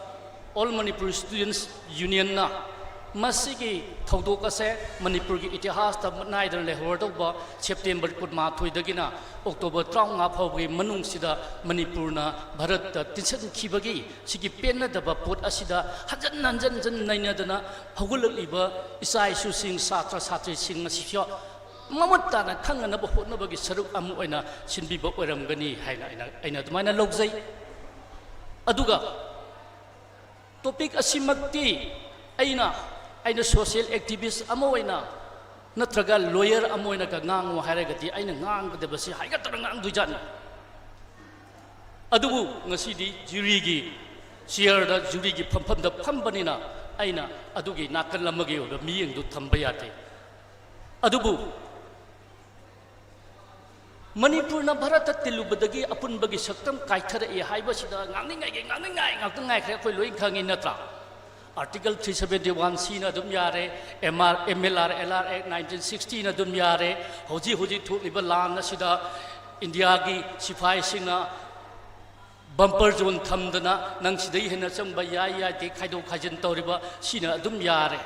All Manipur Students Unionꯅ ꯃꯁꯤꯒꯤ ꯊꯧꯗꯣꯛ ꯑꯁꯦ ꯃꯅꯤꯄꯨꯔꯒꯤ ꯏꯇꯤꯍꯥꯁꯇ ꯃꯨꯠ ꯅꯥꯏꯗꯅ ꯂꯩꯍꯧꯔꯗꯧꯕ September ꯀꯨꯟꯃꯥꯊꯣꯏꯗꯒꯤꯅ October ꯇꯔꯥꯃꯉꯥ ꯐꯥꯎꯕꯒꯤ ꯃꯅꯨꯡꯁꯤꯗ ꯃꯅꯤꯄꯨꯔꯅ ꯚꯥꯔꯠꯇ ꯇꯤꯟꯁꯤꯟꯈꯤꯕꯒꯤ ꯁꯤꯒꯤ ꯄꯦꯟꯅꯗꯕ ꯄꯣꯠ ꯑꯁꯤꯗ ꯍꯟꯖꯟ ꯍꯟꯖꯟ ꯍꯟꯖꯟ ꯅꯩꯅꯗꯅ ꯍꯧꯒꯠꯂꯛꯂꯤꯕ ꯏꯆꯥ ꯏꯁꯨꯁꯤꯡ, ꯁꯥꯇ꯭ꯔ ꯁꯥꯇ꯭ꯔꯤꯁꯤꯡ ꯑꯁꯤꯁꯨ ꯃꯃꯨꯠ ꯇꯥꯅ ꯈꯪꯅꯅꯕ ꯍꯣꯠꯅꯕꯒꯤ ꯁꯔꯨꯛ ꯑꯃ ꯑꯣꯏꯅ ꯁꯤꯟꯕꯤꯕ ꯑꯣꯏꯔꯝꯒꯅꯤ ꯍꯥꯏꯅ ꯑꯩꯅ, ꯑꯩꯅ ꯑꯗꯨꯃꯥꯏꯅ ꯂꯧꯖꯩ꯫ ꯑꯗꯨꯒ topic ꯑꯁꯤꯃꯛꯇꯤ ꯑꯩꯅ, ꯑꯩꯅ social activist ꯑꯃ ꯑꯣꯏꯅ ꯅꯠꯇ꯭ꯔꯒ lawyer ꯑꯃ ꯑꯣꯏꯅꯒ ꯉꯥꯡꯉꯨ ꯍꯥꯏꯔꯒꯗꯤ ꯑꯩꯅ ꯉꯥꯡꯒꯗꯕꯁꯤ ꯍꯥꯏꯒꯠꯇꯅ ꯉꯥꯡꯗꯣꯏꯖꯥꯠꯅꯤ꯫ ꯑꯗꯨꯕꯨ ꯉꯁꯤꯗꯤ ꯖ꯭ꯌꯨꯔꯤꯒꯤ ꯆꯤꯌꯔꯗ, ꯖꯨꯔꯤꯒꯤ ꯐꯝꯐꯝꯗ ꯐꯝꯕꯅꯤꯅ ꯑꯩꯅ ꯑꯗꯨꯒꯤ ꯅꯥꯀꯜ ꯑꯃꯒꯤ ꯑꯣꯏꯕ ꯃꯤꯠꯌꯦꯡꯗꯨ ꯊꯝꯕ ꯌꯥꯗꯦ꯫ ꯑꯗꯨꯕꯨ ꯃꯅꯤꯄꯨꯔꯅ ꯚꯥꯔꯠꯇ ꯇꯤꯜꯂꯨꯕꯗꯒꯤ ꯑꯄꯨꯟꯕꯒꯤ ꯁꯛꯇꯝ ꯀꯥꯏꯊꯔꯛꯏ ꯍꯥꯏꯕꯁꯤꯗ ꯉꯥꯡꯅꯤꯡꯉꯥꯏꯒꯤ ꯉꯥꯡꯅꯤꯡꯉꯥꯏ ꯉꯥꯛꯇ ꯉꯥꯏꯈ꯭ꯔꯦ, ꯑꯩꯈꯣꯏ ꯂꯣꯏ ꯈꯪꯉꯤ ꯅꯠꯇ꯭ꯔꯥ? Article three seventy one C ꯅ ꯑꯗꯨꯝ ꯌꯥꯔꯦ, M R, M L R, L R Act nineteen sixty ꯅ ꯑꯗꯨꯝ ꯌꯥꯔꯦ, ꯍꯧꯖꯤꯛ ꯍꯧꯖꯤꯛ ꯊꯣꯛꯂꯤꯕ ꯂꯥꯟ ꯑꯁꯤꯗ ꯏꯟꯗꯤꯌꯥꯒꯤ ꯁꯤꯐꯥꯏꯁꯤꯡꯅ ꯕꯝꯄꯔ ꯖꯣꯟ ꯊꯝꯗꯅ ꯅꯪ ꯁꯤꯗꯩ ꯍꯦꯟꯅ ꯆꯪꯕ ꯌꯥꯏ ꯌꯥꯗꯦ ꯈꯥꯏꯗꯣꯛ ꯈꯥꯏꯖꯤꯟ ꯇꯧꯔꯤꯕ ꯁꯤꯅ ꯑꯗꯨꯝ ꯌꯥꯔꯦ꯫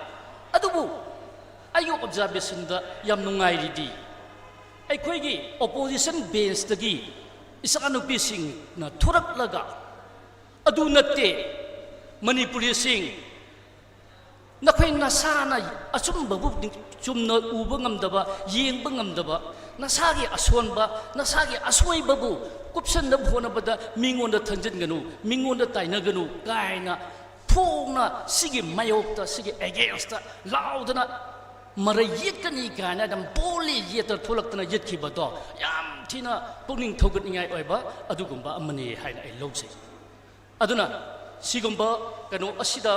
ꯑꯗꯨꯕꯨ ꯑꯩꯒꯤ ꯑꯣꯕꯖꯥꯔꯕꯦꯁꯟꯗ ꯌꯥꯝ ꯅꯨꯡꯉꯥꯏꯔꯤꯗꯤ ꯑꯩꯈꯣꯏꯒꯤ ꯑꯣꯄꯣꯖꯤꯁꯟ ꯕꯦꯟꯁꯇꯒꯤ ꯏꯆꯥꯅꯨꯄꯤꯁꯤꯡꯅ ꯊꯣꯔꯛꯂꯒ, "ꯑꯗꯨ ꯅꯠꯇꯦ, ꯃꯅꯤꯄꯨꯔꯤꯁꯤꯡ, ꯅꯈꯣꯏ ꯅꯁꯥꯅ ꯑꯆꯨꯝꯕꯕꯨ ꯆꯨꯝꯅ ꯎꯕ ꯉꯝꯗꯕ, ꯌꯦꯡꯕ ꯉꯝꯗꯕ, ꯅꯁꯥꯒꯤ ꯑꯁꯣꯟꯕ, ꯅꯁꯥꯒꯤ ꯑꯁꯣꯏꯕꯕꯨ ꯀꯨꯞꯁꯟꯅꯕ ꯍꯣꯠꯅꯕꯗ ꯃꯤꯉꯣꯟꯗ ꯊꯪꯖꯤꯟꯒꯅꯨ, ꯃꯤꯉꯣꯟꯗ ꯇꯥꯏꯅꯒꯅꯨ" ꯀꯥꯏꯅ ꯐꯣꯡꯅ ꯁꯤꯒꯤ ꯃꯥꯌꯣꯛꯇ, ꯁꯤꯒꯤ ꯑꯦꯒꯦꯟꯁꯇ ꯂꯥꯎꯗꯅ ꯃꯔꯩ ꯌꯦꯠꯀꯅꯤ ꯀꯥꯏꯅ ꯑꯗꯨꯝ ꯕꯣꯜꯂꯤ ꯌꯦꯠꯇ ꯊꯣꯛꯂꯛꯇꯅ ꯌꯦꯠꯈꯤꯕꯗꯣ ꯌꯥꯝ ꯊꯤꯅ ꯄꯨꯛꯅꯤꯡ ꯊꯧꯒꯠꯅꯤꯡꯉꯥꯏ ꯑꯣꯏꯕ ꯑꯗꯨꯒꯨꯝꯕ ꯑꯃꯅꯤ ꯍꯥꯏꯅ ꯑꯩ ꯂꯧꯖꯩ꯫ ꯑꯗꯨꯅ ꯁꯤꯒꯨꯝꯕ ꯀꯩꯅꯣ ꯑꯁꯤꯗ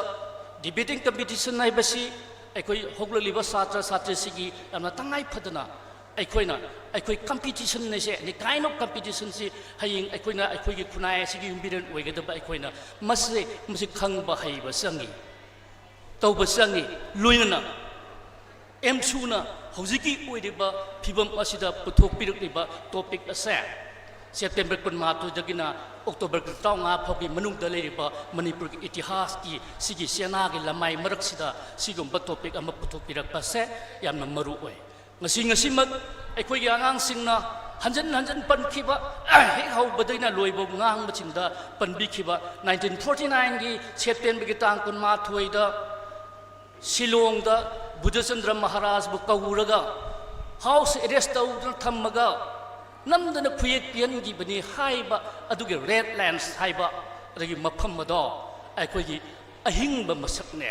ꯗꯤꯕꯦꯇꯤꯡ ꯀꯝꯄꯤꯇꯤꯁꯟ ꯍꯥꯏꯕꯁꯤ ꯑꯩꯈꯣꯏ ꯍꯧꯒꯠꯂꯛꯂꯤꯕ ꯁꯥꯇ꯭ꯔ ꯁꯥꯇ꯭ꯔꯤꯁꯤꯒꯤ ꯌꯥꯝꯅ ꯇꯉꯥꯏ ꯐꯗꯅ ꯑꯩꯈꯣꯏꯅ, ꯑꯩꯈꯣꯏ ꯀꯝꯄꯤꯇꯤꯁꯟ ꯑꯁꯦ, any kind of competition ꯁꯤ ꯍꯌꯦꯡ ꯑꯩꯈꯣꯏꯅ ꯑꯩꯈꯣꯏꯒꯤ ꯈꯨꯟꯅꯥꯏ ꯑꯁꯤꯒꯤ ꯌꯨꯝꯕꯤꯔꯦꯟ ꯑꯣꯏꯒꯗꯕ ꯑꯩꯈꯣꯏꯅ ꯃꯁꯤ, ꯃꯁꯤ ꯈꯪꯕ ꯍꯩꯕ ꯆꯪꯉꯤ, ꯇꯧꯕ ꯆꯪꯉꯤ꯫ ꯂꯣꯏꯅꯅ ꯑꯦꯝꯁꯨꯅ ꯍꯧꯖꯤꯛꯀꯤ ꯑꯣꯏꯔꯤꯕ ꯐꯤꯕꯝ ꯑꯁꯤꯗ ꯄꯨꯊꯣꯛꯄꯤꯔꯛꯂꯤꯕ ꯇꯣꯄꯤꯛ ꯑꯁꯦ ꯁꯦꯞꯇꯦꯝꯕꯔ ꯀꯨꯟꯃꯥꯊꯣꯏꯗꯒꯤꯅ ꯑꯣꯛꯇꯣꯕꯔ ꯇꯔꯥꯃꯉꯥ ꯐꯥꯎꯒꯤ ꯃꯅꯨꯡꯗ ꯂꯩꯔꯤꯕ ꯃꯅꯤꯄꯨꯔꯒꯤ ꯏꯇꯤꯍꯥꯁꯀꯤ ꯁꯤꯒꯤ ꯆꯦꯅꯥꯒꯤ ꯂꯃꯥꯏ ꯃꯔꯛꯁꯤꯗ ꯁꯤꯒꯨꯝꯕ ꯇꯣꯄꯤꯛ ꯑꯃ ꯄꯨꯊꯣꯛꯄꯤꯔꯛꯄꯁꯦ ꯌꯥꯝꯅ ꯃꯔꯨ ꯑꯣꯏ꯫ ꯉꯁꯤ, ꯉꯁꯤꯃꯛ ꯑꯩꯈꯣꯏꯒꯤ ꯑꯉꯥꯡꯁꯤꯡꯅ ꯍꯟꯖꯤꯟ ꯍꯟꯖꯤꯟ ꯄꯟꯈꯤꯕ, ꯍꯦꯛ ꯍꯧꯕꯗꯩꯅ ꯂꯣꯏꯕ ꯉꯥꯡꯕꯁꯤꯡꯗ ꯄꯟꯕꯤꯈꯤꯕ ꯅꯥꯏꯟꯇꯤꯟ ꯐꯣꯔꯇꯤ ꯅꯥꯏꯟꯒꯤ ꯁꯦꯞꯇꯦꯝꯕꯔꯒꯤ ꯇꯥꯡ ꯀꯨꯟꯃꯥꯊꯣꯏꯗ ꯁꯤꯂꯣꯡꯗ ꯕꯨꯙꯆꯟꯗ꯭ꯔ ꯃꯍꯥꯔꯥꯖꯕꯨ ꯀꯧꯔꯒ ꯍꯥꯎꯁ ꯑꯦꯔꯦꯁ ꯇꯧꯗꯨꯅ ꯊꯝꯃꯒ ꯅꯝꯗꯅ ꯈꯨꯌꯦꯛ ꯄꯤꯍꯟꯈꯤꯕꯅꯤ ꯍꯥꯏꯕ ꯑꯗꯨꯒꯤ ꯔꯦꯗ ꯂꯦꯟꯁ ꯍꯥꯏꯕ ꯑꯗꯨꯒꯤ ꯃꯐꯝ ꯑꯗꯣ ꯑꯩꯈꯣꯏꯒꯤ ꯑꯍꯤꯡꯕ ꯃꯁꯛꯅꯦ꯫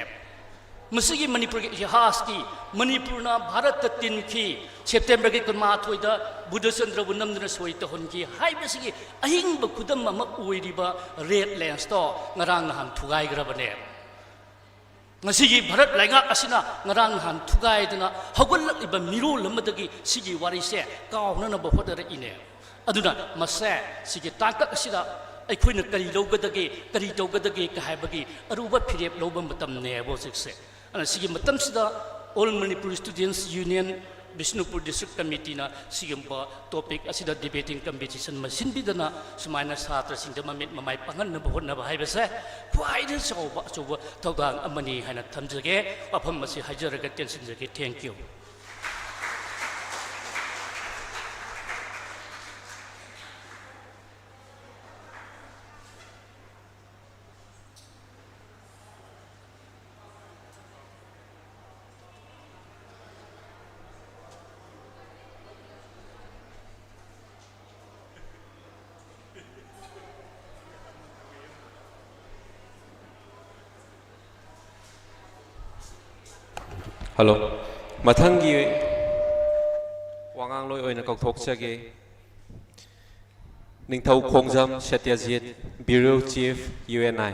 ꯃꯁꯤꯒꯤ ꯃꯅꯤꯄꯨꯔꯒꯤ ꯏꯇꯤꯍꯥꯁꯀꯤ, ꯃꯅꯤꯄꯨꯔꯅ ꯚꯥꯔꯠꯇ ꯇꯤꯟꯈꯤ, ꯁꯦꯞꯇꯦꯝꯕꯔꯒꯤ ꯀꯨꯟꯃꯥꯊꯣꯏꯗ ꯕꯨꯙꯆꯟꯗ꯭ꯔꯕꯨ ꯅꯝꯗꯨꯅ ꯁꯣꯏ ꯇꯧꯍꯟꯈꯤ ꯍꯥꯏꯕꯁꯤꯒꯤ ꯑꯍꯤꯡꯕ ꯈꯨꯗꯝ ꯑꯃ ꯑꯣꯏꯔꯤꯕ ꯔꯦꯠ ꯂꯦꯟꯁꯇꯣ ꯉꯔꯥꯡ ꯅꯍꯥꯟ ꯊꯨꯒꯥꯏꯈ꯭ꯔꯕꯅꯦ꯫ ꯉꯁꯤꯒꯤ ꯚꯥꯔꯠ ꯂꯩꯉꯥꯛ ꯑꯁꯤꯅ ꯉꯔꯥꯡ ꯅꯍꯥꯟ ꯊꯨꯒꯥꯏꯗꯅ ꯍꯧꯒꯠꯂꯛꯂꯤꯕ ꯃꯤꯔꯣꯜ ꯑꯃꯗꯒꯤ ꯁꯤꯒꯤ ꯋꯥꯔꯤꯁꯦ ꯀꯥꯎꯅꯅꯕ ꯍꯣꯠꯅꯔꯛꯏꯅꯦ꯫ ꯑꯗꯨꯅ ꯃꯁꯦ, ꯁꯤꯒꯤ ꯇꯥꯡꯀꯛ ꯑꯁꯤꯗ ꯑꯩꯈꯣꯏꯅ ꯀꯔꯤ ꯂꯧꯒꯗꯒꯦ, ꯀꯔꯤ ꯇꯧꯒꯗꯒꯦ ꯍꯥꯏꯕꯒꯤ ꯑꯔꯨꯕ ꯐꯤꯔꯦꯞ ꯂꯧꯕ ꯃꯇꯝꯅꯦꯕ ꯍꯧꯖꯤꯛꯁꯦ꯫ ꯑꯗꯨꯅ ꯁꯤꯒꯤ ꯃꯇꯝꯁꯤꯗ All Manipur Students Union, Bishnupur District Committeeꯅ ꯁꯤꯒꯨꯝꯕ topic ꯑꯁꯤꯗ debating competition ꯑꯃ ꯁꯤꯟꯕꯤꯗꯅ ꯁꯨꯃꯥꯏꯅ ꯁꯥꯇ꯭ꯔꯁꯤꯡꯗ ꯃꯃꯤꯠ ꯃꯃꯥꯏ ꯄꯥꯡꯍꯟꯅꯕ ꯍꯣꯠꯅꯕ ꯍꯥꯏꯕꯁꯦ ꯈ꯭ꯋꯥꯏꯗꯒꯤ ꯆꯥꯎꯕ ꯑꯆꯧꯕ ꯊꯧꯗꯥꯡ ꯑꯃꯅꯤ ꯍꯥꯏꯅ ꯊꯝꯖꯒꯦ꯫ ꯋꯥꯐꯝ ꯑꯁꯤ ꯍꯥꯏꯖꯔꯒ ꯇꯦꯟꯁꯤꯟꯖꯒꯦ꯫ Thank you꯫ ꯍꯜꯂꯣ꯫ ꯃꯊꯪꯒꯤ ꯋꯥꯉꯥꯡꯂꯣꯏ ꯑꯣꯏꯅ ꯀꯧꯊꯣꯛꯆꯒꯦ꯫ ꯅꯤꯡꯊꯧ ꯈꯣꯡꯖꯝ ꯁꯇ꯭ꯌꯖꯤꯠ, Bureau Chief, U N I꯫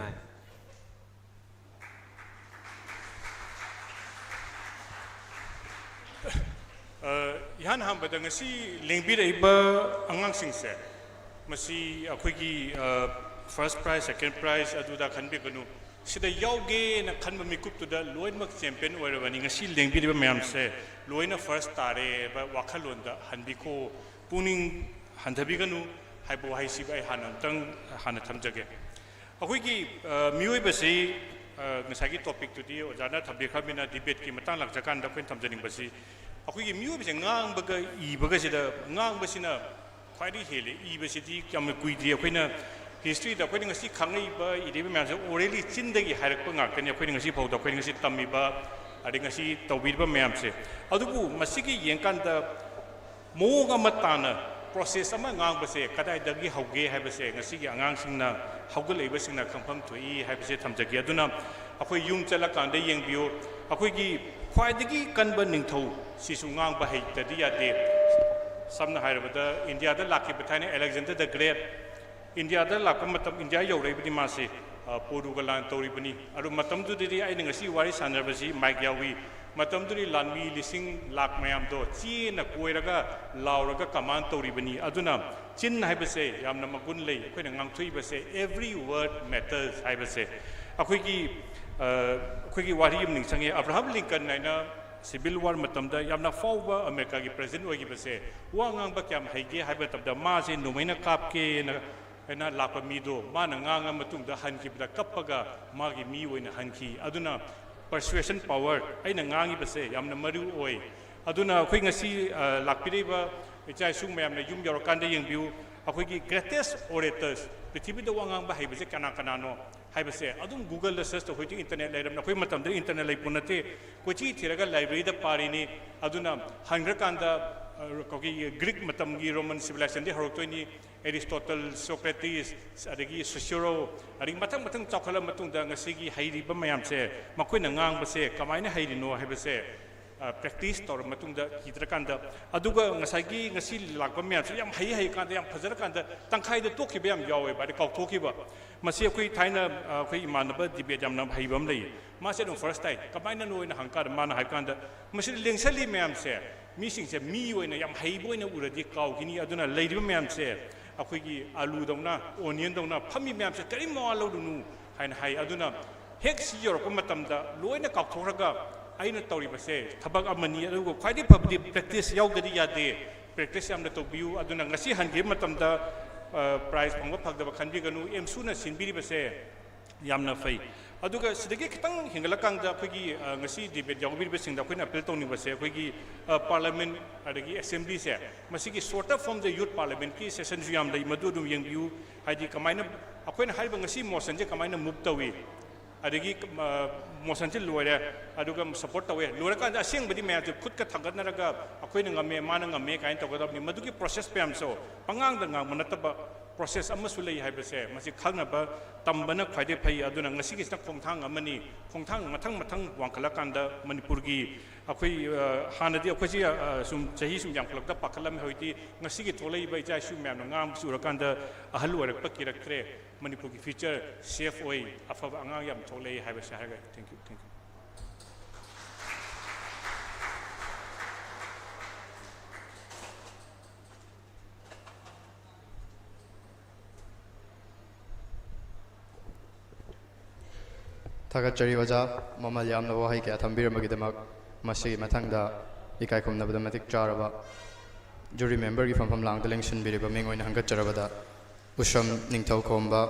ꯑ, ꯏꯍꯥꯟ ꯍꯥꯟꯕꯗ ꯉꯁꯤ ꯂꯦꯡꯕꯤꯔꯛꯏꯕ ꯑꯉꯥꯡꯁꯤꯡꯁꯦ, ꯃꯁꯤ ꯑꯩꯈꯣꯏꯒꯤ, ꯑ, first prize, second prize ꯑꯗꯨꯗ ꯈꯟꯕꯤꯒꯅꯨ꯫ ꯁꯤꯗ ꯌꯥꯎꯒꯦꯅ ꯈꯟꯕ ꯃꯤꯀꯨꯞꯇꯨꯗ ꯂꯣꯏꯅꯃꯛ champion ꯑꯣꯏꯔꯕꯅꯤ꯫ ꯉꯁꯤ ꯂꯦꯡꯕꯤꯔꯤꯕ ꯃꯌꯥꯝꯁꯦ ꯂꯣꯏꯅ first ꯇꯥꯔꯦ ꯍꯥꯏꯕ ꯋꯥꯈꯜꯂꯣꯟꯗ ꯍꯟꯕꯤꯈꯣ, ꯄꯨꯛꯅꯤꯡ ꯍꯟꯊꯕꯤꯒꯅꯨ ꯍꯥꯏꯕ ꯋꯥꯍꯩꯁꯤ ꯑꯩ ꯍꯥꯟꯅ ꯑꯝꯇꯪ ꯍꯥꯟꯅ ꯊꯝꯖꯒꯦ꯫ ꯑꯩꯈꯣꯏꯒꯤ, ꯑ, ꯃꯤꯑꯣꯏꯕꯁꯤ, ꯑ, ꯉꯁꯥꯏꯒꯤ topicꯇꯨꯗꯤ ꯑꯣꯖꯥꯅ ꯊꯝꯕꯤꯈ꯭ꯔꯕꯅꯤꯅ, debateꯀꯤ ꯃꯇꯥꯡ ꯂꯥꯛꯆꯀꯥꯟꯗ ꯑꯩꯈꯣꯏꯅ ꯊꯝꯖꯅꯤꯡꯕꯁꯤ, ꯑꯩꯈꯣꯏꯒꯤ ꯃꯤꯑꯣꯏꯕꯁꯦ ꯉꯥꯡꯕꯒ ꯏꯕꯒꯁꯤꯗ, ꯉꯥꯡꯕꯁꯤꯅ ꯈ꯭ꯋꯥꯏꯗꯒꯤ ꯍꯦꯜꯂꯤ꯫ ꯏꯕꯁꯤꯗꯤ ꯌꯥꯝꯅ ꯀꯨꯏꯗ꯭ꯔꯤ꯫ ꯑꯩꯈꯣꯏꯅ historyꯗ ꯑꯩꯈꯣꯏꯅ ꯉꯁꯤ ꯈꯪꯉꯛꯏꯕ, ꯏꯔꯤꯕ ꯃꯌꯥꯝꯁꯦ orally, ꯆꯤꯟꯗꯒꯤ ꯍꯥꯏꯔꯛꯄ ꯉꯥꯛꯇꯅꯤ꯫ ꯑꯩꯈꯣꯏꯅ ꯉꯁꯤ ꯐꯥꯎꯗ, ꯑꯩꯈꯣꯏꯅ ꯉꯁꯤ ꯇꯝꯃꯤꯕ, ꯑꯗꯩ ꯉꯁꯤ ꯇꯧꯕꯤꯔꯤꯕ ꯃꯌꯥꯝꯁꯦ꯫ ꯑꯗꯨꯕꯨ ꯃꯁꯤꯒꯤ ꯌꯦꯡꯀꯥꯟꯗ ꯃꯑꯣꯡ ꯑꯃ ꯇꯥꯅ process ꯑꯃ ꯉꯥꯡꯕꯁꯦ ꯀꯗꯥꯏꯗꯒꯤ ꯍꯧꯒꯦ ꯍꯥꯏꯕꯁꯦ ꯉꯁꯤꯒꯤ ꯑꯉꯥꯡꯁꯤꯡꯅ, ꯍꯧꯒꯠꯂꯛꯏꯕꯁꯤꯡꯅ ꯈꯪꯐꯝ ꯊꯣꯛꯏ ꯍꯥꯏꯕꯁꯦ ꯊꯝꯖꯒꯦ꯫ ꯑꯗꯨꯅ ꯑꯩꯈꯣꯏ ꯌꯨꯝ ꯆꯠꯂꯀꯥꯟꯗ ꯌꯦꯡꯕꯤꯌꯨ, ꯑꯩꯈꯣꯏꯒꯤ ꯈ꯭ꯋꯥꯏꯗꯒꯤ ꯀꯟꯕ ꯅꯤꯡꯊꯧ ꯁꯤꯁꯨ ꯉꯥꯡꯕ ꯍꯩꯇꯗꯤ ꯌꯥꯗꯦ꯫ ꯁꯝꯅ ꯍꯥꯏꯔꯕꯗ, ꯏꯟꯗꯤꯌꯥꯗ ꯂꯥꯛꯈꯤꯕ ꯊꯥꯏꯅ Alexander the Great, ꯏꯟꯗꯤꯌꯥꯗ ꯂꯥꯛꯄ ꯃꯇꯝ, ꯏꯟꯗꯤꯌꯥ ꯌꯧꯔꯛꯏꯕꯗꯤ ꯃꯥꯁꯤ, ꯑ, ꯄꯣꯔꯨꯒ ꯂꯥꯟ ꯇꯧꯔꯤꯕꯅꯤ꯫ ꯑꯗꯨ ꯃꯇꯝꯗꯨꯗꯗꯤ ꯑꯩꯅ ꯉꯁꯤ ꯋꯥꯔꯤ ꯁꯥꯟꯅꯔꯕꯁꯤ ꯃꯥꯏꯛ ꯌꯥꯎꯏ꯫ ꯃꯇꯝꯗꯨꯗꯤ ꯂꯥꯟꯃꯤ ꯂꯤꯁꯤꯡ ꯂꯥꯛ ꯃꯌꯥꯝꯗꯣ ꯆꯦꯅ ꯀꯣꯏꯔꯒ ꯂꯥꯎꯔꯒ ꯀꯃꯥꯟ ꯇꯧꯔꯤꯕꯅꯤ꯫ ꯑꯗꯨꯅ ꯆꯤꯟ ꯍꯥꯏꯕꯁꯦ ꯌꯥꯝꯅ ꯃꯒꯨꯟ ꯂꯩ꯫ ꯑꯩꯈꯣꯏꯅ ꯉꯥꯡꯊꯣꯛꯏꯕꯁꯦ, every word matters ꯍꯥꯏꯕꯁꯦ꯫ ꯑꯩꯈꯣꯏꯒꯤ, ꯑ, ꯑꯩꯈꯣꯏꯒꯤ ꯋꯥꯔꯤ ꯑꯃ ꯅꯤꯡꯁꯤꯡꯉꯦ꯫ ꯑꯕ꯭ꯔꯥꯍꯝ ꯂꯤꯡꯀꯟ ꯍꯥꯏꯅ Civil War ꯃꯇꯝꯗ ꯌꯥꯝꯅ ꯐꯥꯎꯕ ꯑꯃꯦꯔꯤꯀꯥꯒꯤ president ꯑꯣꯏꯈꯤꯕꯁꯦ, ꯋꯥ ꯉꯥꯡꯕ ꯀꯌꯥꯝ ꯍꯩꯒꯦ ꯍꯥꯏꯕ ꯃꯇꯝꯗ, ꯃꯥꯁꯦ ꯅꯣꯡꯃꯩꯅ ꯀꯥꯞꯀꯦꯅ ꯍꯥꯏꯅ ꯂꯥꯛꯄ ꯃꯤꯗꯣ ꯃꯥꯅ ꯉꯥꯡꯉ ꯃꯇꯨꯡꯗ ꯍꯟꯈꯤꯕꯗ ꯀꯞꯄꯒ ꯃꯥꯒꯤ ꯃꯤ ꯑꯣꯏꯅ ꯍꯟꯈꯤ꯫ ꯑꯗꯨꯅ persuasion power, ꯑꯩꯅ ꯉꯥꯡꯉꯤꯕꯁꯦ ꯌꯥꯝꯅ ꯃꯔꯨ ꯑꯣꯏ꯫ ꯑꯗꯨꯅ ꯑꯩꯈꯣꯏ ꯉꯁꯤ, ꯑ, ꯂꯥꯛꯄꯤꯔꯤꯕ ꯏꯆꯥ ꯏꯁꯨ ꯃꯌꯥꯝꯅ ꯌꯨꯝ ꯌꯧꯔꯀꯥꯟꯗ ꯌꯦꯡꯕꯤꯌꯨ, ꯑꯩꯈꯣꯏꯒꯤ greatest orators, ꯄ꯭ꯔꯤꯊꯤꯕꯤꯗ ꯋꯥ ꯉꯥꯡꯕ ꯍꯩꯕꯁꯦ ꯀꯅꯥ ꯀꯅꯥꯅꯣ ꯍꯥꯏꯕꯁꯦ ꯑꯗꯨꯝ Google-ꯗ search ꯇꯧ꯫ ꯍꯧꯖꯤꯛꯇꯤ internet ꯂꯩꯔꯕꯅꯤꯅ, ꯑꯩꯈꯣꯏ ꯃꯇꯝꯗꯗꯤ internet ꯂꯩꯄꯣꯠ ꯅꯠꯇꯦ꯫ ꯀꯣꯏꯊꯤ ꯊꯤꯔꯒ library-ꯗ ꯄꯥꯔꯤꯅꯤ꯫ ꯑꯗꯨꯅ ꯍꯟꯈ꯭ꯔꯀꯥꯟꯗ, ꯑ, ꯑꯩꯈꯣꯏꯒꯤ Greek ꯃꯇꯝꯒꯤ Roman civilization-ꯗꯤ ꯍꯧꯔꯛꯇꯣꯏꯅꯤ꯫ Aristotle, Socrates, ꯑꯗꯒꯤ Cicero, ꯑꯗꯒꯤ ꯃꯊꯪ ꯃꯊꯪ ꯆꯥꯎꯈꯠꯂ ꯃꯇꯨꯡꯗ ꯉꯁꯤꯒꯤ ꯍꯩꯔꯤꯕ ꯃꯌꯥꯝꯁꯦ, ꯃꯈꯣꯏꯅ ꯉꯥꯡꯕꯁꯦ ꯀꯃꯥꯏꯅ ꯍꯩꯔꯤꯅꯣ ꯍꯥꯏꯕꯁꯦ, ꯑ, practice ꯇꯧꯔ ꯃꯇꯨꯡꯗ ꯀꯤꯗ꯭ꯔꯀꯥꯟꯗ, ꯑꯗꯨꯒ ꯉꯁꯥꯏꯒꯤ ꯉꯁꯤ ꯂꯥꯛꯄ ꯃꯌꯥꯝꯁꯦ ꯌꯥꯝ ꯍꯩ ꯍꯩ ꯀꯥꯟꯗ ꯌꯥꯝ ꯐꯖꯔꯀꯥꯟꯗ ꯇꯪꯈꯥꯏꯗ ꯇꯣꯛꯈꯤꯕ ꯌꯥꯝ ꯌꯥꯎꯋꯦꯕ, ꯑꯗꯩ ꯀꯥꯎꯊꯣꯛꯈꯤꯕ꯫ ꯃꯁꯤ ꯑꯩꯈꯣꯏ ꯊꯥꯏꯅ, ꯑ, ꯑꯩꯈꯣꯏ ꯏꯃꯥꯟꯅꯕ debate ꯌꯥꯝꯅ ꯍꯩꯕ ꯑꯃ ꯂꯩꯌꯦ꯫ ꯃꯥꯁꯦ ꯑꯗꯨꯝ first ꯇꯥꯏ꯫ ꯀꯃꯥꯏꯅꯅꯣ ꯍꯥꯏꯅ ꯍꯪꯀꯥꯟꯗ ꯃꯥꯅ ꯍꯥꯏꯕ ꯀꯥꯟꯗ, ꯃꯁꯤꯗ ꯂꯦꯡꯁꯜꯂꯤ ꯃꯌꯥꯝꯁꯦ, ꯃꯤꯁꯤꯡꯁꯦ ꯃꯤ ꯑꯣꯏꯅ ꯌꯥꯝ ꯍꯩꯕ ꯑꯣꯏꯅ ꯎꯔꯗꯤ ꯀꯥꯎꯈꯤꯅꯤ꯫ ꯑꯗꯨꯅ ꯂꯩꯔꯤꯕ ꯃꯌꯥꯝꯁꯦ ꯑꯩꯈꯣꯏꯒꯤ ꯑꯂꯨꯗꯧꯅ, onion-ꯗꯧꯅ ꯐꯝꯃꯤ ꯃꯌꯥꯝꯁꯦ ꯀꯔꯤꯝ ꯃꯋꯥ ꯂꯧꯔꯨꯅꯨ ꯍꯥꯏꯅ ꯍꯥꯏ꯫ ꯑꯗꯨꯅ ꯍꯦꯛ ꯁꯤ ꯌꯧꯔꯛꯄ ꯃꯇꯝꯗ ꯂꯣꯏꯅ ꯀꯥꯎꯊꯣꯛꯈ꯭ꯔꯒ ꯑꯩꯅ ꯇꯧꯔꯤꯕꯁꯦ ꯊꯕꯛ ꯑꯃꯅꯤ, ꯑꯗꯨꯒ ꯈ꯭ꯋꯥꯏꯗꯒꯤ ꯐꯕꯗꯤ practice ꯌꯥꯎꯗꯗꯤ ꯌꯥꯗꯦ꯫ Practice ꯌꯥꯝꯅ ꯇꯧꯕꯤꯌꯨ꯫ ꯑꯗꯨꯅ ꯉꯁꯤ ꯍꯟꯈꯤꯕ ꯃꯇꯝꯗ, ꯑ, prize ꯐꯪꯕ ꯐꯪꯗꯕ ꯈꯟꯕꯤꯒꯅꯨ꯫ ꯑꯦꯝꯁꯨꯅ ꯁꯤꯟꯕꯤꯔꯤꯕꯁꯦ ꯌꯥꯝꯅ ꯐꯩ꯫ ꯑꯗꯨꯒ ꯁꯤꯗꯒꯤ ꯈꯤꯇꯪ ꯍꯦꯟꯒꯠꯂꯀꯥꯟꯗ ꯑꯩꯈꯣꯏꯒꯤ, ꯑ, ꯉꯁꯤ debate ꯌꯥꯎꯕꯤꯔꯤꯕꯁꯤꯡꯗ ꯑꯩꯈꯣꯏꯅ appeal ꯇꯧꯅꯤꯡꯕꯁꯦ, ꯑꯩꯈꯣꯏꯒꯤ, ꯑ, parliament ꯑꯗꯒꯤ assembly-ꯁꯦ, ꯃꯁꯤꯒꯤ shorter form-ꯁꯦ youth parliament-ꯀꯤ session-ꯁꯨ ꯌꯥꯝ ꯂꯩ, ꯃꯗꯨ ꯑꯗꯨꯝ ꯌꯦꯡꯕꯤꯌꯨ꯫ ꯍꯥꯏꯗꯤ ꯀꯃꯥꯏꯅ ꯑꯩꯈꯣꯏꯅ ꯍꯥꯏꯔꯤꯕ ꯉꯁꯤ motion-ꯁꯦ ꯀꯃꯥꯏꯅ move ꯇꯧꯏ, ꯑꯗꯒꯤ, ꯑ, motion-ꯁꯦ ꯂꯣꯏꯔꯦ, ꯑꯗꯨꯒ support ꯇꯧꯋꯦ, ꯂꯣꯏꯔꯀꯥꯟꯗ ꯑꯁꯦꯡꯕꯗꯤ ꯃꯌꯥꯝꯁꯦ ꯈꯨꯠꯀ ꯊꯥꯡꯒꯠꯅꯔꯒ ꯑꯩꯈꯣꯏꯅ ꯉꯝꯃꯦ, ꯃꯥꯅ ꯉꯝꯃꯦ ꯀꯥꯏꯅ ꯇꯧꯒꯗꯕꯅꯤ꯫ ꯃꯗꯨꯒꯤ process ꯃꯌꯥꯝꯁꯨ ꯄꯉꯥꯡꯗ ꯉꯥꯡꯕ ꯅꯠꯇꯕ, ꯄ꯭ꯔꯣꯁꯦꯁ ꯑꯃꯁꯨ ꯂꯩ ꯍꯥꯏꯕꯁꯦ ꯃꯁꯤ ꯈꯪꯅꯕ ꯇꯝꯕꯅ ꯈ꯭ꯋꯥꯏꯗꯒꯤ ꯐꯩ꯫ ꯑꯗꯨꯅ ꯉꯁꯤꯒꯤꯁꯤꯅ ꯈꯣꯡꯊꯥꯡ ꯑꯃꯅꯤ꯫ ꯈꯣꯡꯊꯥꯡ ꯃꯊꯪ ꯃꯊꯪ ꯋꯥꯡꯈꯠꯂꯀꯥꯟꯗ ꯃꯅꯤꯄꯨꯔꯒꯤ ꯑꯩꯈꯣꯏ, ꯑ, ꯍꯥꯟꯅꯗꯤ ꯑꯩꯈꯣꯏꯁꯤ, ꯑ, ꯁꯨꯝ ꯆꯍꯤ ꯁꯨꯝ ꯌꯥꯝꯈꯠꯂꯛꯇ ꯄꯥꯈꯠꯂꯝꯃꯤ꯫ ꯍꯧꯖꯤꯛꯇꯤ ꯉꯁꯤꯒꯤ ꯊꯣꯛꯂꯛꯏꯕ ꯏꯆꯥ ꯏꯁꯨ ꯃꯌꯥꯝꯅ ꯉꯥꯡꯕꯁꯤ ꯎꯔꯀꯥꯟꯗ ꯑꯍꯜ ꯑꯣꯏꯔꯛꯄ ꯀꯤꯔꯛꯇ꯭ꯔꯦ꯫ ꯃꯅꯤꯄꯨꯔꯒꯤ ꯐ꯭ꯌꯨꯆꯔ ꯁꯦꯐ ꯑꯣꯏ, ꯑꯐꯕ ꯑꯉꯥꯡ ꯌꯥꯝ ꯊꯣꯛꯂꯛꯏ ꯍꯥꯏꯕꯁꯦ ꯍꯥꯏꯔꯒ, thank you, thank you꯫ ꯊꯥꯒꯠꯆꯔꯤ ꯑꯣꯖꯥ, ꯃꯃꯜ ꯌꯥꯝꯂꯕ ꯋꯥꯍꯩ ꯀꯌꯥ ꯊꯝꯕꯤꯔꯝꯕꯒꯤꯗꯃꯛ꯫ ꯃꯁꯤꯒꯤ ꯃꯊꯪꯗ ꯏꯀꯥꯏ ꯈꯨꯝꯅꯕꯗ ꯃꯇꯤꯛ ꯆꯥꯔꯕ ꯖꯨꯔꯤ ꯃꯦꯝꯕꯔꯒꯤ ꯐꯝꯐꯝ ꯂꯥꯡꯗ ꯂꯦꯡꯁꯤꯟꯕꯤꯔꯤꯕ ꯃꯤꯡ ꯑꯣꯏꯅ ꯍꯪꯒꯠꯆꯔꯕꯗ ꯎꯁꯝ ꯅꯤꯡꯊꯧꯈꯣꯝꯕ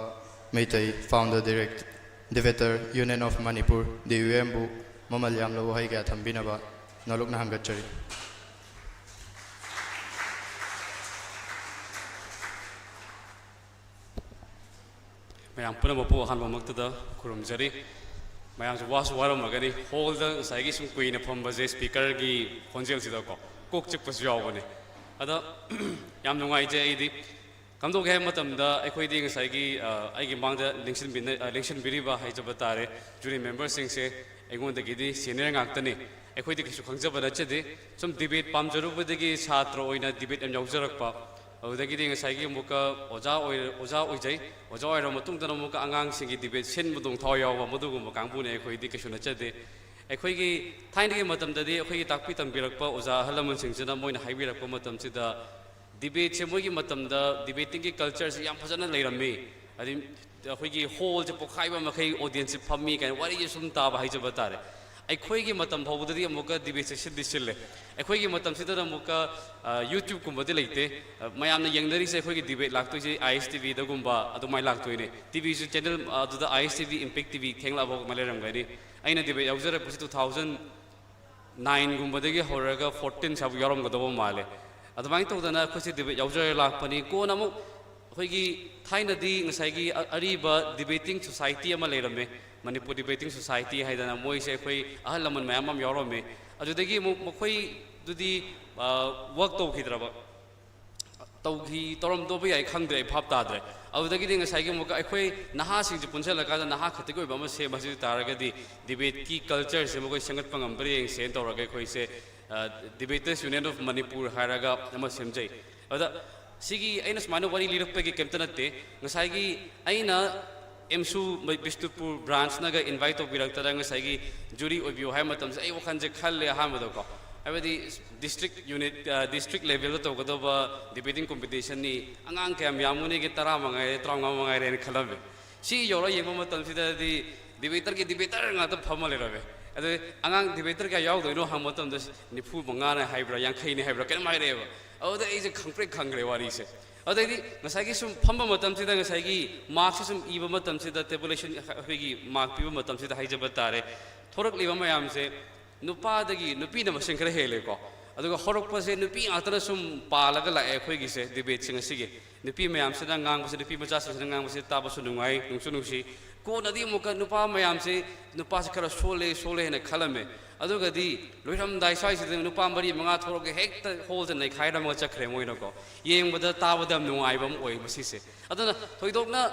Meitei, founder direct, director, Union of Manipur, D U M ꯕꯨ ꯃꯃꯜ ꯌꯥꯝꯂꯕ ꯋꯥꯍꯩ ꯀꯌꯥ ꯊꯝꯕꯤꯅꯕ ꯅꯣꯂꯨꯛꯅ ꯍꯪꯒꯠꯆꯔꯤ꯫ ꯃꯌꯥꯝ ꯄꯨꯝꯅꯃꯛꯄꯨ ꯑꯍꯥꯟꯕꯃꯛꯇꯗ ꯈꯨꯔꯨꯝꯖꯔꯤ꯫ ꯃꯌꯥꯝꯁꯨ ꯋꯥꯁꯨ ꯋꯥꯔꯝꯃꯒꯅꯤ, ꯍꯣꯜꯗ ꯉꯁꯥꯏꯒꯤ ꯁꯨꯝ ꯀꯨꯏꯅ ꯐꯝꯕꯁꯦ ꯁ꯭ꯄꯤꯀꯔꯒꯤ ꯈꯣꯟꯖꯦꯜꯁꯤꯗꯀꯣ ꯀꯣꯛ ꯆꯤꯛꯄꯁꯨ ꯌꯥꯎꯕꯅꯦ꯫ ꯑꯗ ꯌꯥꯝ ꯅꯨꯡꯉꯥꯏꯖꯩ꯫ ꯑꯩꯗꯤ ꯀꯝꯗꯧꯒꯦ ꯍꯥꯏꯕ ꯃꯇꯝꯗ ꯑꯩꯈꯣꯏꯗꯤ ꯉꯁꯥꯏꯒꯤ, ꯑ, ꯑꯩꯒꯤ ꯃꯥꯡꯗ ꯂꯦꯡꯁꯤꯟꯕꯤꯅ-, ꯑ, ꯂꯦꯡꯁꯤꯟꯕꯤꯔꯤꯕ ꯍꯥꯏꯖꯕ ꯇꯥꯔꯦ, ꯖꯨꯔꯤ ꯃꯦꯝꯕꯔꯁꯤꯡꯁꯦ ꯑꯩꯉꯣꯟꯗꯒꯤꯗꯤ ꯁꯦꯅꯤꯌꯔ ꯉꯥꯛꯇꯅꯤ꯫ ꯑꯩꯈꯣꯏꯗꯤ ꯀꯩꯁꯨ ꯈꯪꯖꯕ ꯅꯠꯆꯗꯦ꯫ ꯁꯨꯝ ꯗꯤꯕꯦꯠ ꯄꯥꯝꯖꯔꯨꯕꯗꯒꯤ ꯁꯥꯇ꯭ꯔ ꯑꯣꯏꯅ ꯗꯤꯕꯦꯠ ꯌꯥꯝ ꯌꯥꯎꯖꯔꯛꯄ꯫ ꯑꯗꯨꯗꯒꯤꯗꯤ ꯉꯁꯥꯏꯒꯤ ꯑꯃꯨꯛꯀ ꯑꯣꯖꯥ ꯑꯣꯏ-, ꯑꯣꯖꯥ ꯑꯣꯏꯖꯩ꯫ ꯑꯣꯖꯥ ꯑꯣꯏꯔꯕ ꯃꯇꯨꯡꯗꯅ ꯑꯃꯨꯛꯀ ꯑꯉꯥꯡꯁꯤꯡꯒꯤ ꯗꯤꯕꯦꯠ ꯁꯤꯟꯕꯗꯧ ꯊꯋꯥꯏ ꯌꯥꯎꯕ, ꯃꯗꯨꯒꯨꯝꯕ ꯀꯥꯡꯕꯨꯅꯦ꯫ ꯑꯩꯈꯣꯏꯗꯤ ꯀꯩꯁꯨ ꯅꯠꯆꯗꯦ꯫ ꯑꯩꯈꯣꯏꯒꯤ ꯊꯥꯏꯅꯒꯤ ꯃꯇꯝꯗꯗꯤ ꯑꯩꯈꯣꯏꯒꯤ ꯇꯥꯛꯄꯤ ꯇꯝꯕꯤꯔꯛꯄ ꯑꯣꯖꯥ ꯑꯍꯜ ꯂꯃꯟꯁꯤꯡꯁꯤꯅ ꯃꯣꯏꯅ ꯍꯥꯏꯕꯤꯔꯛꯄ ꯃꯇꯝꯁꯤꯗ ꯗꯤꯕꯦꯠꯁꯦ ꯃꯣꯏꯒꯤ ꯃꯇꯝꯗ ꯗꯤꯕꯦꯇꯤꯡꯒꯤ ꯀꯜꯆꯔꯁꯦ ꯌꯥꯝ ꯐꯖꯅ ꯂꯩꯔꯝꯃꯤ꯫ ꯍꯥꯏꯗꯤ ꯑꯩꯈꯣꯏꯒꯤ ꯍꯣꯜꯁꯦ ꯄꯣꯛꯈꯥꯏꯕ ꯃꯈꯩ ꯑꯣꯗꯤꯌꯟꯁꯁꯦ ꯐꯝꯃꯤ ꯀꯥꯏꯅ ꯋꯥꯔꯤꯁꯦ ꯁꯨꯝ ꯇꯥꯕ ꯍꯥꯏꯖꯕ ꯇꯥꯔꯦ꯫ ꯑꯩꯈꯣꯏꯒꯤ ꯃꯇꯝ ꯐꯥꯎꯕꯗꯗꯤ ꯑꯃꯨꯛꯀ ꯗꯤꯕꯦꯠꯁꯦ ꯁꯤꯟꯗꯤ ꯁꯤꯜꯂꯦ꯫ ꯑꯩꯈꯣꯏꯒꯤ ꯃꯇꯝꯁꯤꯗꯅ ꯑꯃꯨꯛꯀ, ꯑ, ꯌꯨꯇ꯭ꯌꯨꯕꯀꯨꯝꯕꯗꯤ ꯂꯩꯇꯦ꯫ ꯑ, ꯃꯌꯥꯝꯅ ꯌꯦꯡꯅꯔꯤꯁꯦ ꯑꯩꯈꯣꯏꯒꯤ ꯗꯤꯕꯦꯠ ꯂꯥꯛꯇꯣꯏꯁꯦ ꯑꯥꯏ ꯑꯦꯁ ꯇꯤ ꯚꯤꯗꯒꯨꯝꯕ ꯑꯗꯨꯃꯥꯏꯅ ꯂꯥꯛꯇꯣꯏꯅꯦ꯫ ꯇꯤ ꯚꯤꯁꯨ ꯆꯦꯅꯦꯜ, ꯑ, ꯑꯗꯨꯗ I S T V, impact T V ꯊꯦꯡꯂꯛꯑꯐꯥꯎ ꯑꯃ ꯂꯩꯔꯝꯒꯅꯤ꯫ ꯑꯩꯅ ꯗꯤꯕꯦꯠ ꯌꯥꯎꯖꯔꯛꯄꯁꯤ two thousand nineꯒꯨꯝꯕꯗꯒꯤ ꯍꯧꯔꯒ fourteen ꯁ꯭ꯋꯥꯏꯐꯥꯎ ꯌꯥꯎꯔꯝꯒꯗꯧꯕ ꯃꯥꯜꯂꯦ꯫ ꯑꯗꯨꯃꯥꯏꯅ ꯇꯧꯗꯅ ꯑꯩꯈꯣꯏꯁꯦ ꯗꯤꯕꯦꯠ ꯌꯥꯎꯖꯔ ꯂꯥꯛꯄꯅꯤ꯫ ꯀꯣꯟꯅ ꯑꯃꯨꯛ ꯑꯩꯈꯣꯏꯒꯤ ꯊꯥꯏꯅꯗꯤ ꯉꯁꯥꯏꯒꯤ ꯑ-, ꯑꯔꯤꯕ ꯗꯤꯕꯦꯇꯤꯡ ꯁꯣꯁꯥꯏꯇꯤ ꯑꯃ ꯂꯩꯔꯝꯃꯦ, ꯃꯅꯤꯄꯨꯔ ꯗꯤꯕꯦꯇꯤꯡ ꯁꯣꯁꯥꯏꯇꯤ ꯍꯥꯏꯗꯅ꯫ ꯃꯣꯏꯁꯦ ꯑꯩꯈꯣꯏ ꯑꯍꯜ ꯂꯃꯟ ꯃꯌꯥꯝ ꯑꯃ ꯌꯥꯎꯔꯝꯃꯦ꯫ ꯑꯗꯨꯗꯒꯤ ꯑꯃꯨꯛ ꯃꯈꯣꯏꯗꯨꯗꯤ, ꯑ, ꯋꯥꯔꯛ ꯇꯧꯈꯤꯗ꯭ꯔꯕ꯫ ꯇꯧꯈꯤ ꯇꯧꯔꯝꯗꯧꯕ ꯌꯥꯏ, ꯈꯪꯗ꯭ꯔꯦ, ꯑꯩ ꯚꯥꯞ ꯇꯥꯗ꯭ꯔꯦ꯫ ꯑꯗꯨꯗꯒꯤꯗꯤ ꯉꯁꯥꯏꯒꯤ ꯑꯃꯨꯛꯀ ꯑꯩꯈꯣꯏ ꯅꯍꯥꯁꯤꯡꯁꯦ ꯄꯨꯟꯁꯤꯜꯂꯀꯥꯟꯗ ꯅꯍꯥ ꯈꯛꯇꯒꯤ ꯑꯣꯏꯕ ꯑꯃ ꯁꯦꯝꯕ ꯍꯥꯏꯖ ꯇꯥꯔꯒꯗꯤ ꯗꯤꯕꯦꯠꯀꯤ ꯀꯜꯆꯔꯁꯦ ꯃꯈꯣꯏ ꯁꯦꯝꯒꯠꯄ ꯉꯝꯕ꯭ꯔꯥ ꯌꯦꯡꯁꯦꯅ ꯇꯧꯔꯒ ꯑꯩꯈꯣꯏꯁꯦ Debaters Union of Manipur ꯍꯥꯏꯔꯒ ꯑꯃ ꯁꯦꯝꯖꯩ꯫ ꯑꯗ ꯁꯤꯒꯤ ꯑꯩꯅ ꯁꯨꯃꯥꯏꯅ ꯋꯥꯔꯤ ꯂꯤꯔꯛꯄꯒꯤ ꯀꯩꯝꯇ ꯅꯠꯇꯦ꯫ ꯉꯁꯥꯏꯒꯤ ꯑꯩꯅ ꯑꯦꯝꯁꯨ ꯕꯤꯁꯅꯨꯄꯨꯔ ꯕ꯭ꯔꯥꯟꯁꯅꯒ ꯏꯟꯚꯥꯏꯠ ꯇꯧꯕꯤꯔꯛꯇꯅ ꯉꯁꯥꯏꯒꯤ ꯖꯨꯔꯤ ꯑꯣꯏꯕꯤꯌꯨ ꯍꯥꯏꯕ ꯃꯇꯝꯁꯦ ꯑꯩ ꯋꯥꯈꯜꯁꯦ ꯈꯜꯂꯦ ꯑꯍꯥꯟꯕꯗꯀꯣ꯫ ꯍꯥꯏꯕꯗꯤ ꯗꯤꯁꯇ꯭ꯔꯤꯛ ꯌꯨꯅꯤꯠ, ꯗꯤꯁꯇ꯭ꯔꯤꯛ ꯂꯦꯚꯦꯜꯗ ꯇꯧꯒꯗꯕ ꯗꯤꯕꯦꯇꯤꯡ ꯀꯣꯝꯄꯤꯇꯤꯁꯟꯅꯤ, ꯑꯉꯥꯡ ꯀꯌꯥꯝ ꯌꯥꯝꯒꯅꯤꯒꯦ, ꯇꯔꯥ ꯃꯉꯥꯏꯔꯦ, ꯇꯔꯥꯃꯉꯥ ꯃꯉꯥꯏꯔꯦꯅ ꯈꯜꯂꯝꯃꯦ꯫ ꯁꯤ ꯌꯧꯔ ꯌꯦꯡꯕ ꯃꯇꯝꯁꯤꯗꯗꯤ ꯗꯤꯕꯦꯇꯔꯒꯤ ꯗꯤꯕꯦꯇꯔ ꯉꯥꯛꯇ ꯐꯝꯃ ꯂꯩꯔꯝꯃꯦ꯫ ꯑꯗꯨ ꯑꯉꯥꯡ ꯗꯤꯕꯦꯇꯔ ꯀꯌꯥ ꯌꯥꯎꯗꯣꯏꯅꯣ ꯍꯪꯕ ꯃꯇꯝꯗ ꯅꯤꯐꯨ ꯃꯉꯥꯅꯦ ꯍꯥꯏꯕ꯭ꯔꯥ, ꯌꯥꯡꯈꯩꯅꯦ ꯍꯥꯏꯕ꯭ꯔꯥ, ꯀꯩꯅꯣꯝ ꯍꯥꯏꯔꯛꯑꯦꯕ꯫ ꯑꯗꯨꯗ ꯑꯩꯁꯦ ꯈꯪꯄ꯭ꯔꯦꯛ ꯈꯪꯈ꯭ꯔꯦ ꯋꯥꯔꯤꯁꯦ꯫ ꯑꯗꯩꯗꯤ ꯉꯁꯥꯏꯒꯤ ꯁꯨꯝ ꯐꯝꯕ ꯃꯇꯝꯁꯤꯗ ꯉꯁꯥꯏꯒꯤ ꯃꯥꯔꯛꯁꯦ ꯁꯨꯝ ꯏꯕ ꯃꯇꯝꯁꯤꯗ, ꯇꯦꯕꯨꯂꯦꯁꯟ ꯑꯩꯈꯣꯏꯒꯤ ꯃꯥꯔꯛ ꯄꯤꯕ ꯃꯇꯝꯁꯤꯗ ꯍꯥꯏꯖꯕ ꯇꯥꯔꯦ, ꯊꯣꯔꯛꯂꯤꯕ ꯃꯌꯥꯝꯁꯦ ꯅꯨꯄꯥꯗꯒꯤ ꯅꯨꯄꯤꯅ ꯃꯁꯤꯡ ꯈꯔ ꯍꯦꯜꯂꯦꯀꯣ꯫ ꯑꯗꯨꯒ ꯍꯧꯔꯛꯄꯁꯦ ꯅꯨꯄꯤ ꯉꯥꯛꯇꯅ ꯁꯨꯝ ꯄꯥꯜꯂꯒ ꯂꯥꯛꯑꯦ ꯑꯩꯈꯣꯏꯒꯤꯁꯦ, ꯗꯤꯕꯦꯠꯁꯦ ꯉꯁꯤꯒꯤ꯫ ꯅꯨꯄꯤ ꯃꯌꯥꯝꯁꯤꯅ ꯉꯥꯡꯕꯁꯦ, ꯅꯨꯄꯤ ꯃꯆꯥꯁꯤꯡꯁꯤꯅ ꯉꯥꯡꯕꯁꯦ ꯇꯥꯕꯁꯨ ꯅꯨꯡꯉꯥꯏ, ꯅꯨꯡꯁꯨ ꯅꯨꯡꯁꯤ꯫ ꯀꯣꯟꯅꯗꯤ ꯑꯃꯨꯛꯀ ꯅꯨꯄꯥ ꯃꯌꯥꯝꯁꯦ, ꯅꯨꯄꯥꯁꯦ ꯈꯔ ꯁꯣꯜꯂꯦ ꯁꯣꯜꯂꯦ ꯍꯥꯏꯅ ꯈꯜꯂꯝꯃꯦ꯫ ꯑꯗꯨꯒꯗꯤ ꯂꯣꯏꯔꯝꯗꯥꯏ ꯁ꯭ꯋꯥꯏꯁꯤꯗ ꯅꯨꯄꯥ ꯃꯔꯤ ꯃꯉꯥ ꯊꯣꯛꯂꯛꯑꯒ ꯍꯦꯛꯇ ꯍꯣꯜꯗ ꯅꯩꯈꯥꯏꯔꯝꯃꯒ ꯆꯠꯈ꯭ꯔꯦ ꯃꯣꯏꯅꯀꯣ꯫ ꯌꯦꯡꯕꯗ ꯇꯥꯕꯗ ꯌꯥꯝ ꯅꯨꯡꯉꯥꯏꯕ ꯑꯃ ꯑꯣꯏ ꯃꯁꯤꯁꯦ꯫ ꯑꯗꯨꯅ ꯊꯣꯏꯗꯣꯛꯅ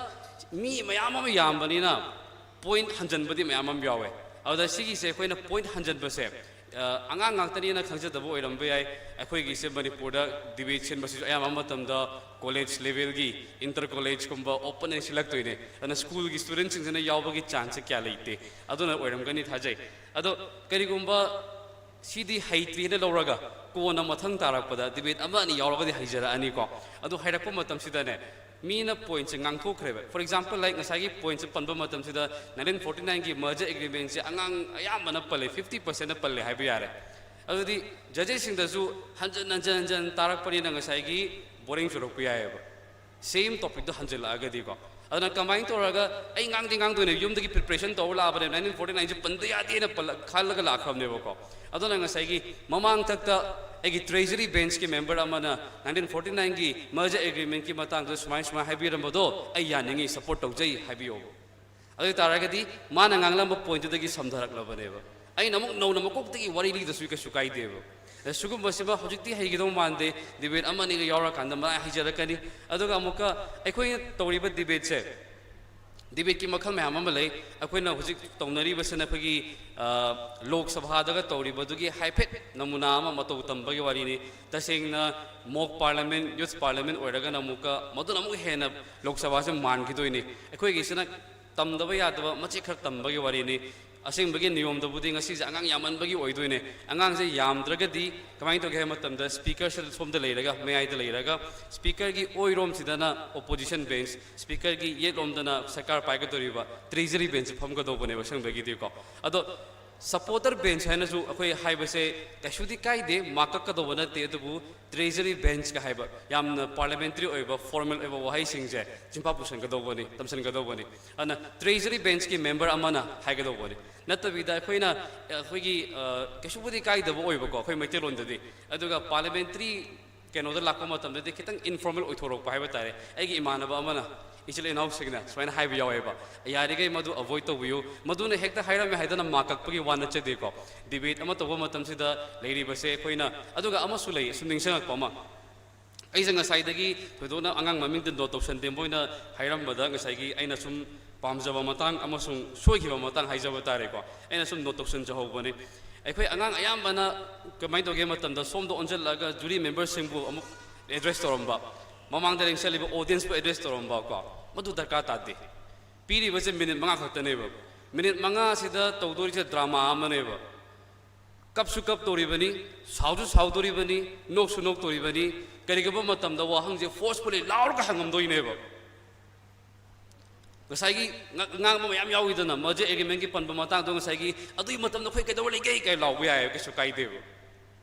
ꯃꯤ ꯃꯌꯥꯝ ꯑꯃ ꯌꯥꯝꯕꯅꯤꯅ ꯄꯣꯏꯟꯠ ꯍꯟꯖꯟꯕꯗꯤ ꯃꯌꯥꯝ ꯑꯃ ꯌꯥꯎꯋꯦ꯫ ꯑꯗꯨꯗ ꯁꯤꯒꯤꯁꯦ ꯑꯩꯈꯣꯏꯅ ꯄꯣꯏꯟꯠ ꯍꯟꯖꯟꯕꯁꯦ, ꯑ, ꯑꯉꯥꯡ ꯉꯥꯛꯇꯅꯤꯅ ꯈꯪꯖꯗꯕ ꯑꯣꯏꯔꯝꯕ ꯌꯥꯏ꯫ ꯑꯩꯈꯣꯏꯒꯤꯁꯦ ꯃꯅꯤꯄꯨꯔꯗ ꯗꯤꯕꯦꯠ ꯁꯤꯟꯕꯁꯤꯁꯨ ꯑꯌꯥꯝꯕ ꯃꯇꯝꯗ ꯀꯣꯂꯦꯖ ꯂꯦꯚꯦꯜꯒꯤ, ꯏꯟꯇꯔ ꯀꯣꯂꯦꯖꯀꯨꯝꯕ ꯑꯣꯄꯟ ꯑꯣꯏꯅ ꯁꯤꯜꯂꯛꯇꯣꯏꯅꯦ꯫ ꯑꯗꯨꯅ ꯁ꯭ꯀꯨꯜꯒꯤ ꯁ꯭ꯇꯨꯗꯦꯟꯠꯁꯤꯡꯁꯤꯅ ꯌꯥꯎꯕꯒꯤ ꯆꯥꯟꯁꯁꯦ ꯀꯌꯥ ꯂꯩꯇꯦ꯫ ꯑꯗꯨꯅ ꯑꯣꯏꯔꯝꯒꯅꯤ ꯊꯥꯖꯩ꯫ ꯑꯗꯣ ꯀꯔꯤꯒꯨꯝꯕ ꯁꯤꯗꯤ ꯍꯩꯇ꯭ꯔꯤꯅ ꯂꯧꯔꯒ ꯀꯣꯟꯅ ꯃꯊꯪ ꯇꯥꯔꯛꯄꯗ ꯗꯤꯕꯦꯠ ꯑꯃ ꯑꯅꯤ ꯌꯥꯎꯔꯒꯗꯤ ꯍꯩꯖꯔꯛꯑꯅꯤꯀꯣ꯫ ꯑꯗꯨ ꯍꯩꯔꯛꯄ ꯃꯇꯝꯁꯤꯗꯅꯦ, ꯃꯤꯅ ꯄꯣꯏꯟꯠꯁꯦ ꯉꯥꯡꯊꯣꯛꯈ꯭ꯔꯦꯕ꯫ For example, like, ꯉꯁꯥꯏꯒꯤ ꯄꯣꯏꯟꯠꯁꯦ ꯄꯟꯕ ꯃꯇꯝꯁꯤꯗ nineteen forty nineꯒꯤ merger agreementꯁꯦ ꯑꯉꯥꯡ ꯑꯌꯥꯝꯕꯅ ꯄꯜꯂꯦ, fifty percentꯅ ꯄꯜꯂꯦ ꯍꯥꯏꯕ ꯌꯥꯔꯦ꯫ ꯑꯗꯨꯗꯤ ꯖꯖꯦꯁꯁꯤꯡꯗꯁꯨ ꯍꯟꯖꯟ ꯍꯟꯖꯟ ꯍꯟꯖꯟ ꯇꯥꯔꯛꯄꯅꯤꯅ ꯉꯁꯥꯏꯒꯤ ꯕꯣꯔꯤꯡ ꯆꯨꯔꯛꯄ ꯌꯥꯏꯑꯕ, ꯁꯦꯝ ꯇꯣꯄꯤꯛꯇꯣ ꯍꯟꯖꯜꯂꯛꯑꯒꯗꯤꯀꯣ꯫ ꯑꯗꯨꯅ ꯀꯃꯥꯏꯅ ꯇꯧꯔꯒ ꯑꯩ ꯉꯥꯡꯗꯤ ꯉꯥꯡꯗꯣꯏꯅꯦ, ꯌꯨꯝꯗꯒꯤ ꯄ꯭ꯔꯤꯄꯔꯦꯁꯟ ꯇꯧꯔ ꯂꯥꯛꯑꯕꯅꯦ, nineteen forty nineꯁꯦ ꯄꯟꯗ ꯌꯥꯗꯦꯅ ꯄꯜꯂ-, ꯈꯜꯂꯒ ꯂꯥꯛꯈ꯭ꯔꯕꯅꯦꯕꯀꯣ꯫ ꯑꯗꯨꯅ ꯉꯁꯥꯏꯒꯤ ꯃꯃꯥꯡꯊꯛꯇ ꯑꯩꯒꯤ ꯇ꯭ꯔꯦꯖꯔꯤ ꯕꯦꯟꯁꯀꯤ ꯃꯦꯝꯕꯔ ꯑꯃꯅ nineteen forty nineꯒꯤ merger agreementꯀꯤ ꯃꯇꯥꯡꯗ ꯁꯨꯃꯥꯏ ꯁꯨꯃꯥꯏ ꯍꯥꯏꯕꯤꯔꯝꯕꯗꯣ ꯑꯩ ꯌꯥꯅꯤꯡꯉꯤ, ꯁꯞꯄꯣꯔꯠ ꯇꯧꯖꯩ ꯍꯥꯏꯕꯤꯌꯣꯕ꯫ ꯑꯗꯨ ꯑꯣꯏ ꯇꯥꯔꯒꯗꯤ ꯃꯥꯅ ꯉꯥꯡꯂꯝꯕ ꯄꯣꯏꯟꯠꯇꯨꯗꯒꯤ ꯁꯝꯊꯔꯛꯂꯕꯅꯦꯕ꯫ ꯑꯩꯅ ꯑꯃꯨꯛ ꯅꯧꯅ ꯃꯀꯣꯛꯇꯒꯤ ꯋꯥꯔꯤ ꯂꯤꯗꯁꯨ ꯀꯩꯁꯨ ꯀꯥꯏꯗꯦꯕ꯫ ꯁꯤꯒꯨꯝꯕꯁꯤꯃ ꯍꯧꯖꯤꯛꯇꯤ ꯍꯩꯒꯗꯧ ꯃꯥꯟꯗꯦ, ꯗꯤꯕꯦꯠ ꯑꯃ ꯑꯅꯤꯒ ꯌꯥꯎꯔꯀꯥꯟꯗ ꯃꯔꯥꯏ ꯍꯩꯖꯔꯛꯀꯅꯤ꯫ ꯑꯗꯨꯒ ꯑꯃꯨꯛꯀ ꯑꯩꯈꯣꯏꯅ ꯇꯧꯔꯤꯕ ꯗꯤꯕꯦꯠꯁꯦ, ꯗꯤꯕꯦꯠꯀꯤ ꯃꯈꯜ ꯃꯌꯥꯝ ꯑꯃ ꯂꯩ꯫ ꯑꯩꯈꯣꯏꯅ ꯍꯧꯖꯤꯛ ꯇꯧꯅꯔꯤꯕꯁꯤꯅ ꯑꯩꯈꯣꯏꯒꯤ ꯂꯣꯛ ꯁꯚꯥꯗꯒ ꯇꯧꯔꯤꯕꯗꯨꯒꯤ ꯍꯥꯏꯐꯦꯠ ꯅꯃꯨꯅꯥ ꯑꯃ ꯃꯇꯧ ꯇꯝꯕꯒꯤ ꯋꯥꯔꯤꯅꯤ꯫ ꯇꯁꯦꯡꯅ ꯃꯣꯛ ꯄꯥꯔꯂꯤꯌꯥꯃꯦꯟ, ꯌꯨꯠ ꯄꯥꯔꯂꯤꯌꯥꯃꯦꯟ ꯑꯣꯏꯔꯒꯅ ꯑꯃꯨꯛꯀ ꯃꯗꯨꯅ ꯑꯃꯨꯛ ꯍꯦꯟꯅ ꯂꯣꯛ ꯁꯚꯥꯁꯦ ꯃꯥꯟꯈꯤꯗꯣꯏꯅꯤ꯫ ꯑꯩꯈꯣꯏꯒꯤꯁꯤꯅ ꯇꯝꯗꯕ ꯌꯥꯗꯕ ꯃꯆꯦꯠ ꯈꯔ ꯇꯝꯕꯒꯤ ꯋꯥꯔꯤꯅꯤ꯫ ꯑꯁꯦꯡꯕꯒꯤ ꯅꯤꯌꯣꯝꯗꯕꯨꯗꯤ ꯉꯁꯤꯁꯦ ꯑꯉꯥꯡ ꯌꯥꯝꯃꯟꯕꯒꯤ ꯑꯣꯏꯗꯣꯏꯅꯦ꯫ ꯑꯉꯥꯡꯁꯦ ꯌꯥꯝꯗ꯭ꯔꯒꯗꯤ ꯀꯃꯥꯏꯅ ꯇꯧꯒꯦ ꯍꯥꯏꯕ ꯃꯇꯝꯗ, ꯁ꯭ꯄꯤꯀꯔꯁꯦ ꯁꯣꯝꯗ ꯂꯩꯔꯒ, ꯃꯌꯥꯏꯗ ꯂꯩꯔꯒ, ꯁ꯭ꯄꯤꯀꯔꯒꯤ ꯑꯣꯏꯔꯣꯝꯁꯤꯗꯅ ꯑꯣꯄꯣꯖꯤꯁꯟ ꯕꯦꯟꯆ, ꯁ꯭ꯄꯤꯀꯔꯒꯤ ꯌꯦꯠꯂꯣꯝꯗꯅ ꯁꯔꯀꯥꯔ ꯄꯥꯏꯒꯗꯧꯔꯤꯕ ꯇ꯭ꯔꯦꯖꯔꯤ ꯕꯦꯟꯆ ꯐꯝꯒꯗꯧꯕꯅꯦꯕ ꯑꯁꯦꯡꯕꯒꯤꯗꯤꯀꯣ꯫ ꯑꯗꯣ ꯁꯄꯣꯔꯇꯔ ꯕꯦꯟꯆ ꯍꯥꯏꯅꯁꯨ ꯑꯩꯈꯣꯏ ꯍꯥꯏꯕꯁꯦ ꯀꯩꯁꯨꯗꯤ ꯀꯥꯏꯗꯦ, ꯃꯥꯔꯛ ꯀꯛꯀꯗꯧꯕ ꯅꯠꯇꯦ꯫ ꯑꯗꯨꯕꯨ ꯇ꯭ꯔꯦꯖꯔꯤ ꯕꯦꯟꯆꯀ ꯍꯥꯏꯕ ꯌꯥꯝꯅ ꯄꯥꯔꯂꯤꯌꯥꯃꯦꯟꯇꯔꯤ ꯑꯣꯏꯕ, ꯐꯣꯔꯃꯦꯜ ꯑꯣꯏꯕ ꯋꯥꯍꯩꯁꯤꯡꯁꯦ ꯆꯤꯟꯐꯥ ꯄꯨꯁꯟꯒꯗꯧꯕꯅꯤ, ꯇꯝꯁꯟꯒꯗꯧꯕꯅꯤ꯫ ꯑꯗꯨꯅ ꯇ꯭ꯔꯦꯖꯔꯤ ꯕꯦꯟꯆꯀꯤ ꯃꯦꯝꯕꯔ ꯑꯃꯅ ꯍꯥꯏꯒꯗꯧꯕꯅꯤ꯫ ꯅꯠꯇꯕꯤꯗ ꯑꯩꯈꯣꯏꯅ, ꯑꯩꯈꯣꯏꯒꯤ, ꯑ, ꯀꯩꯁꯨꯕꯨꯗꯤ ꯀꯥꯏꯗꯕ ꯑꯣꯏꯕꯀꯣ, ꯑꯩꯈꯣꯏ ꯃꯩꯇꯩꯂꯣꯟꯗꯗꯤ꯫ ꯑꯗꯨꯒ ꯄꯥꯔꯂꯤꯌꯥꯃꯦꯟꯇꯔꯤ ꯀꯩꯅꯣꯗ ꯂꯥꯛꯄ ꯃꯇꯝꯗꯗꯤ ꯈꯤꯇꯪ ꯏꯟꯐꯣꯔꯃꯦꯜ ꯑꯣꯏꯊꯣꯔꯛꯄ ꯍꯥꯏꯕ ꯇꯥꯔꯦ꯫ ꯑꯩꯒꯤ ꯏꯃꯥꯟꯅꯕ ꯑꯃꯅ, ꯏꯆꯤꯜ ꯏꯅꯥꯎꯁꯤꯡꯅ ꯁꯨꯃꯥꯏꯅ ꯍꯥꯏꯕ ꯌꯥꯎꯋꯦꯕ, "ꯌꯥꯔꯤꯈꯩ ꯃꯗꯨ ꯑꯦꯚꯣꯏꯗ ꯇꯧꯕꯤꯌꯨ, ꯃꯗꯨꯅ ꯍꯦꯛꯇ ꯍꯥꯏꯔꯝꯃꯦ ꯍꯥꯏꯗꯅ ꯃꯥꯔꯛ ꯀꯛꯄꯒꯤ ꯋꯥ ꯅꯠꯆꯗꯦꯀꯣ"꯫ ꯗꯤꯕꯦꯠ ꯑꯃ ꯇꯧꯕ ꯃꯇꯝꯁꯤꯗ ꯂꯩꯔꯤꯕꯁꯦ ꯑꯩꯈꯣꯏꯅ꯫ ꯑꯗꯨꯒ ꯑꯃꯁꯨ ꯂꯩ, ꯁꯨꯝ ꯅꯤꯡꯁꯤꯡꯉꯛꯄ ꯑꯃ꯫ ꯑꯩꯁꯦ ꯉꯁꯥꯏꯗꯒꯤ ꯊꯣꯏꯗꯣꯛꯅ ꯑꯉꯥꯡ ꯃꯃꯤꯡꯗꯤ ꯅꯣꯠ ꯇꯧꯁꯟꯗꯦ, ꯃꯣꯏꯅ ꯍꯥꯏꯔꯝꯕꯗ ꯉꯁꯥꯏꯒꯤ ꯑꯩꯅ ꯁꯨꯝ ꯄꯥꯝꯖꯕ ꯃꯇꯥꯡ ꯑꯃꯁꯨꯡ ꯁꯣꯏꯈꯤꯕ ꯃꯇꯥꯡ ꯍꯥꯏꯖꯕ ꯇꯥꯔꯦꯀꯣ, ꯑꯩꯅ ꯁꯨꯝ ꯅꯣꯠ ꯇꯧꯁꯟꯖꯍꯧꯕꯅꯤ꯫ ꯑꯩꯈꯣꯏ ꯑꯉꯥꯡ ꯑꯌꯥꯝꯕꯅ ꯀꯃꯥꯏꯅ ꯇꯧꯒꯦ ꯃꯇꯝꯗ, ꯁꯣꯝꯗ ꯑꯣꯟꯁꯤꯜꯂꯛꯑꯒ ꯖꯨꯔꯤ ꯃꯦꯝꯕꯔꯁꯤꯡꯕꯨ ꯑꯃꯨꯛ ꯑꯦꯗ꯭ꯔꯦꯁ ꯇꯧꯔꯝꯕ, ꯃꯃꯥꯡꯗ ꯂꯦꯡꯁꯜꯂꯤꯕ ꯑꯣꯗꯤꯌꯦꯟꯁꯄꯨ ꯑꯦꯗ꯭ꯔꯦꯁ ꯇꯧꯔꯝꯕ ꯀꯣ, ꯃꯗꯨ ꯗꯔꯀꯥꯔ ꯇꯥꯗꯦ꯫ ꯄꯤꯔꯤꯕꯁꯦ ꯃꯤꯅꯤꯠ ꯃꯉꯥ ꯈꯛꯇꯅꯦꯕ꯫ ꯃꯤꯅꯤꯠ ꯃꯉꯥꯁꯤꯗ ꯇꯧꯗꯣꯔꯤꯁꯦ ꯗ꯭ꯔꯃꯥ ꯑꯃꯅꯦꯕ꯫ ꯀꯞꯁꯨ ꯀꯞꯇꯣꯔꯤꯕꯅꯤ, ꯁꯥꯎꯁꯨ ꯁꯥꯎꯗꯣꯔꯤꯕꯅꯤ, ꯅꯣꯛꯁꯨ ꯅꯣꯛꯇꯣꯔꯤꯕꯅꯤ꯫ ꯀꯔꯤꯒꯨꯝꯕ ꯃꯇꯝꯗ ꯋꯥꯍꯪꯁꯦ ꯐꯣꯔꯁꯐꯨꯜꯂꯤ ꯂꯥꯎꯔꯒ ꯍꯪꯉꯝꯗꯣꯏꯅꯦꯕ꯫ ꯉꯁꯥꯏꯒꯤ ꯉ-, ꯉꯥꯡꯕ ꯃꯌꯥꯝ ꯌꯥꯎꯋꯤꯗꯅ, ꯃꯔꯖꯔ ꯑꯦꯒ꯭ꯔꯤꯃꯦꯟꯒꯤ ꯄꯟꯕ ꯃꯇꯥꯡꯗꯣ, ꯉꯁꯥꯏꯒꯤ "ꯑꯗꯨꯒꯤ ꯃꯇꯝꯗ ꯑꯩꯈꯣꯏ ꯀꯩꯗꯧꯕ ꯂꯩꯒꯦ?" ꯀꯥꯏ ꯂꯥꯎꯕ ꯌꯥꯏꯑꯕ, ꯀꯩꯁꯨ ꯀꯥꯏꯗꯦꯕ꯫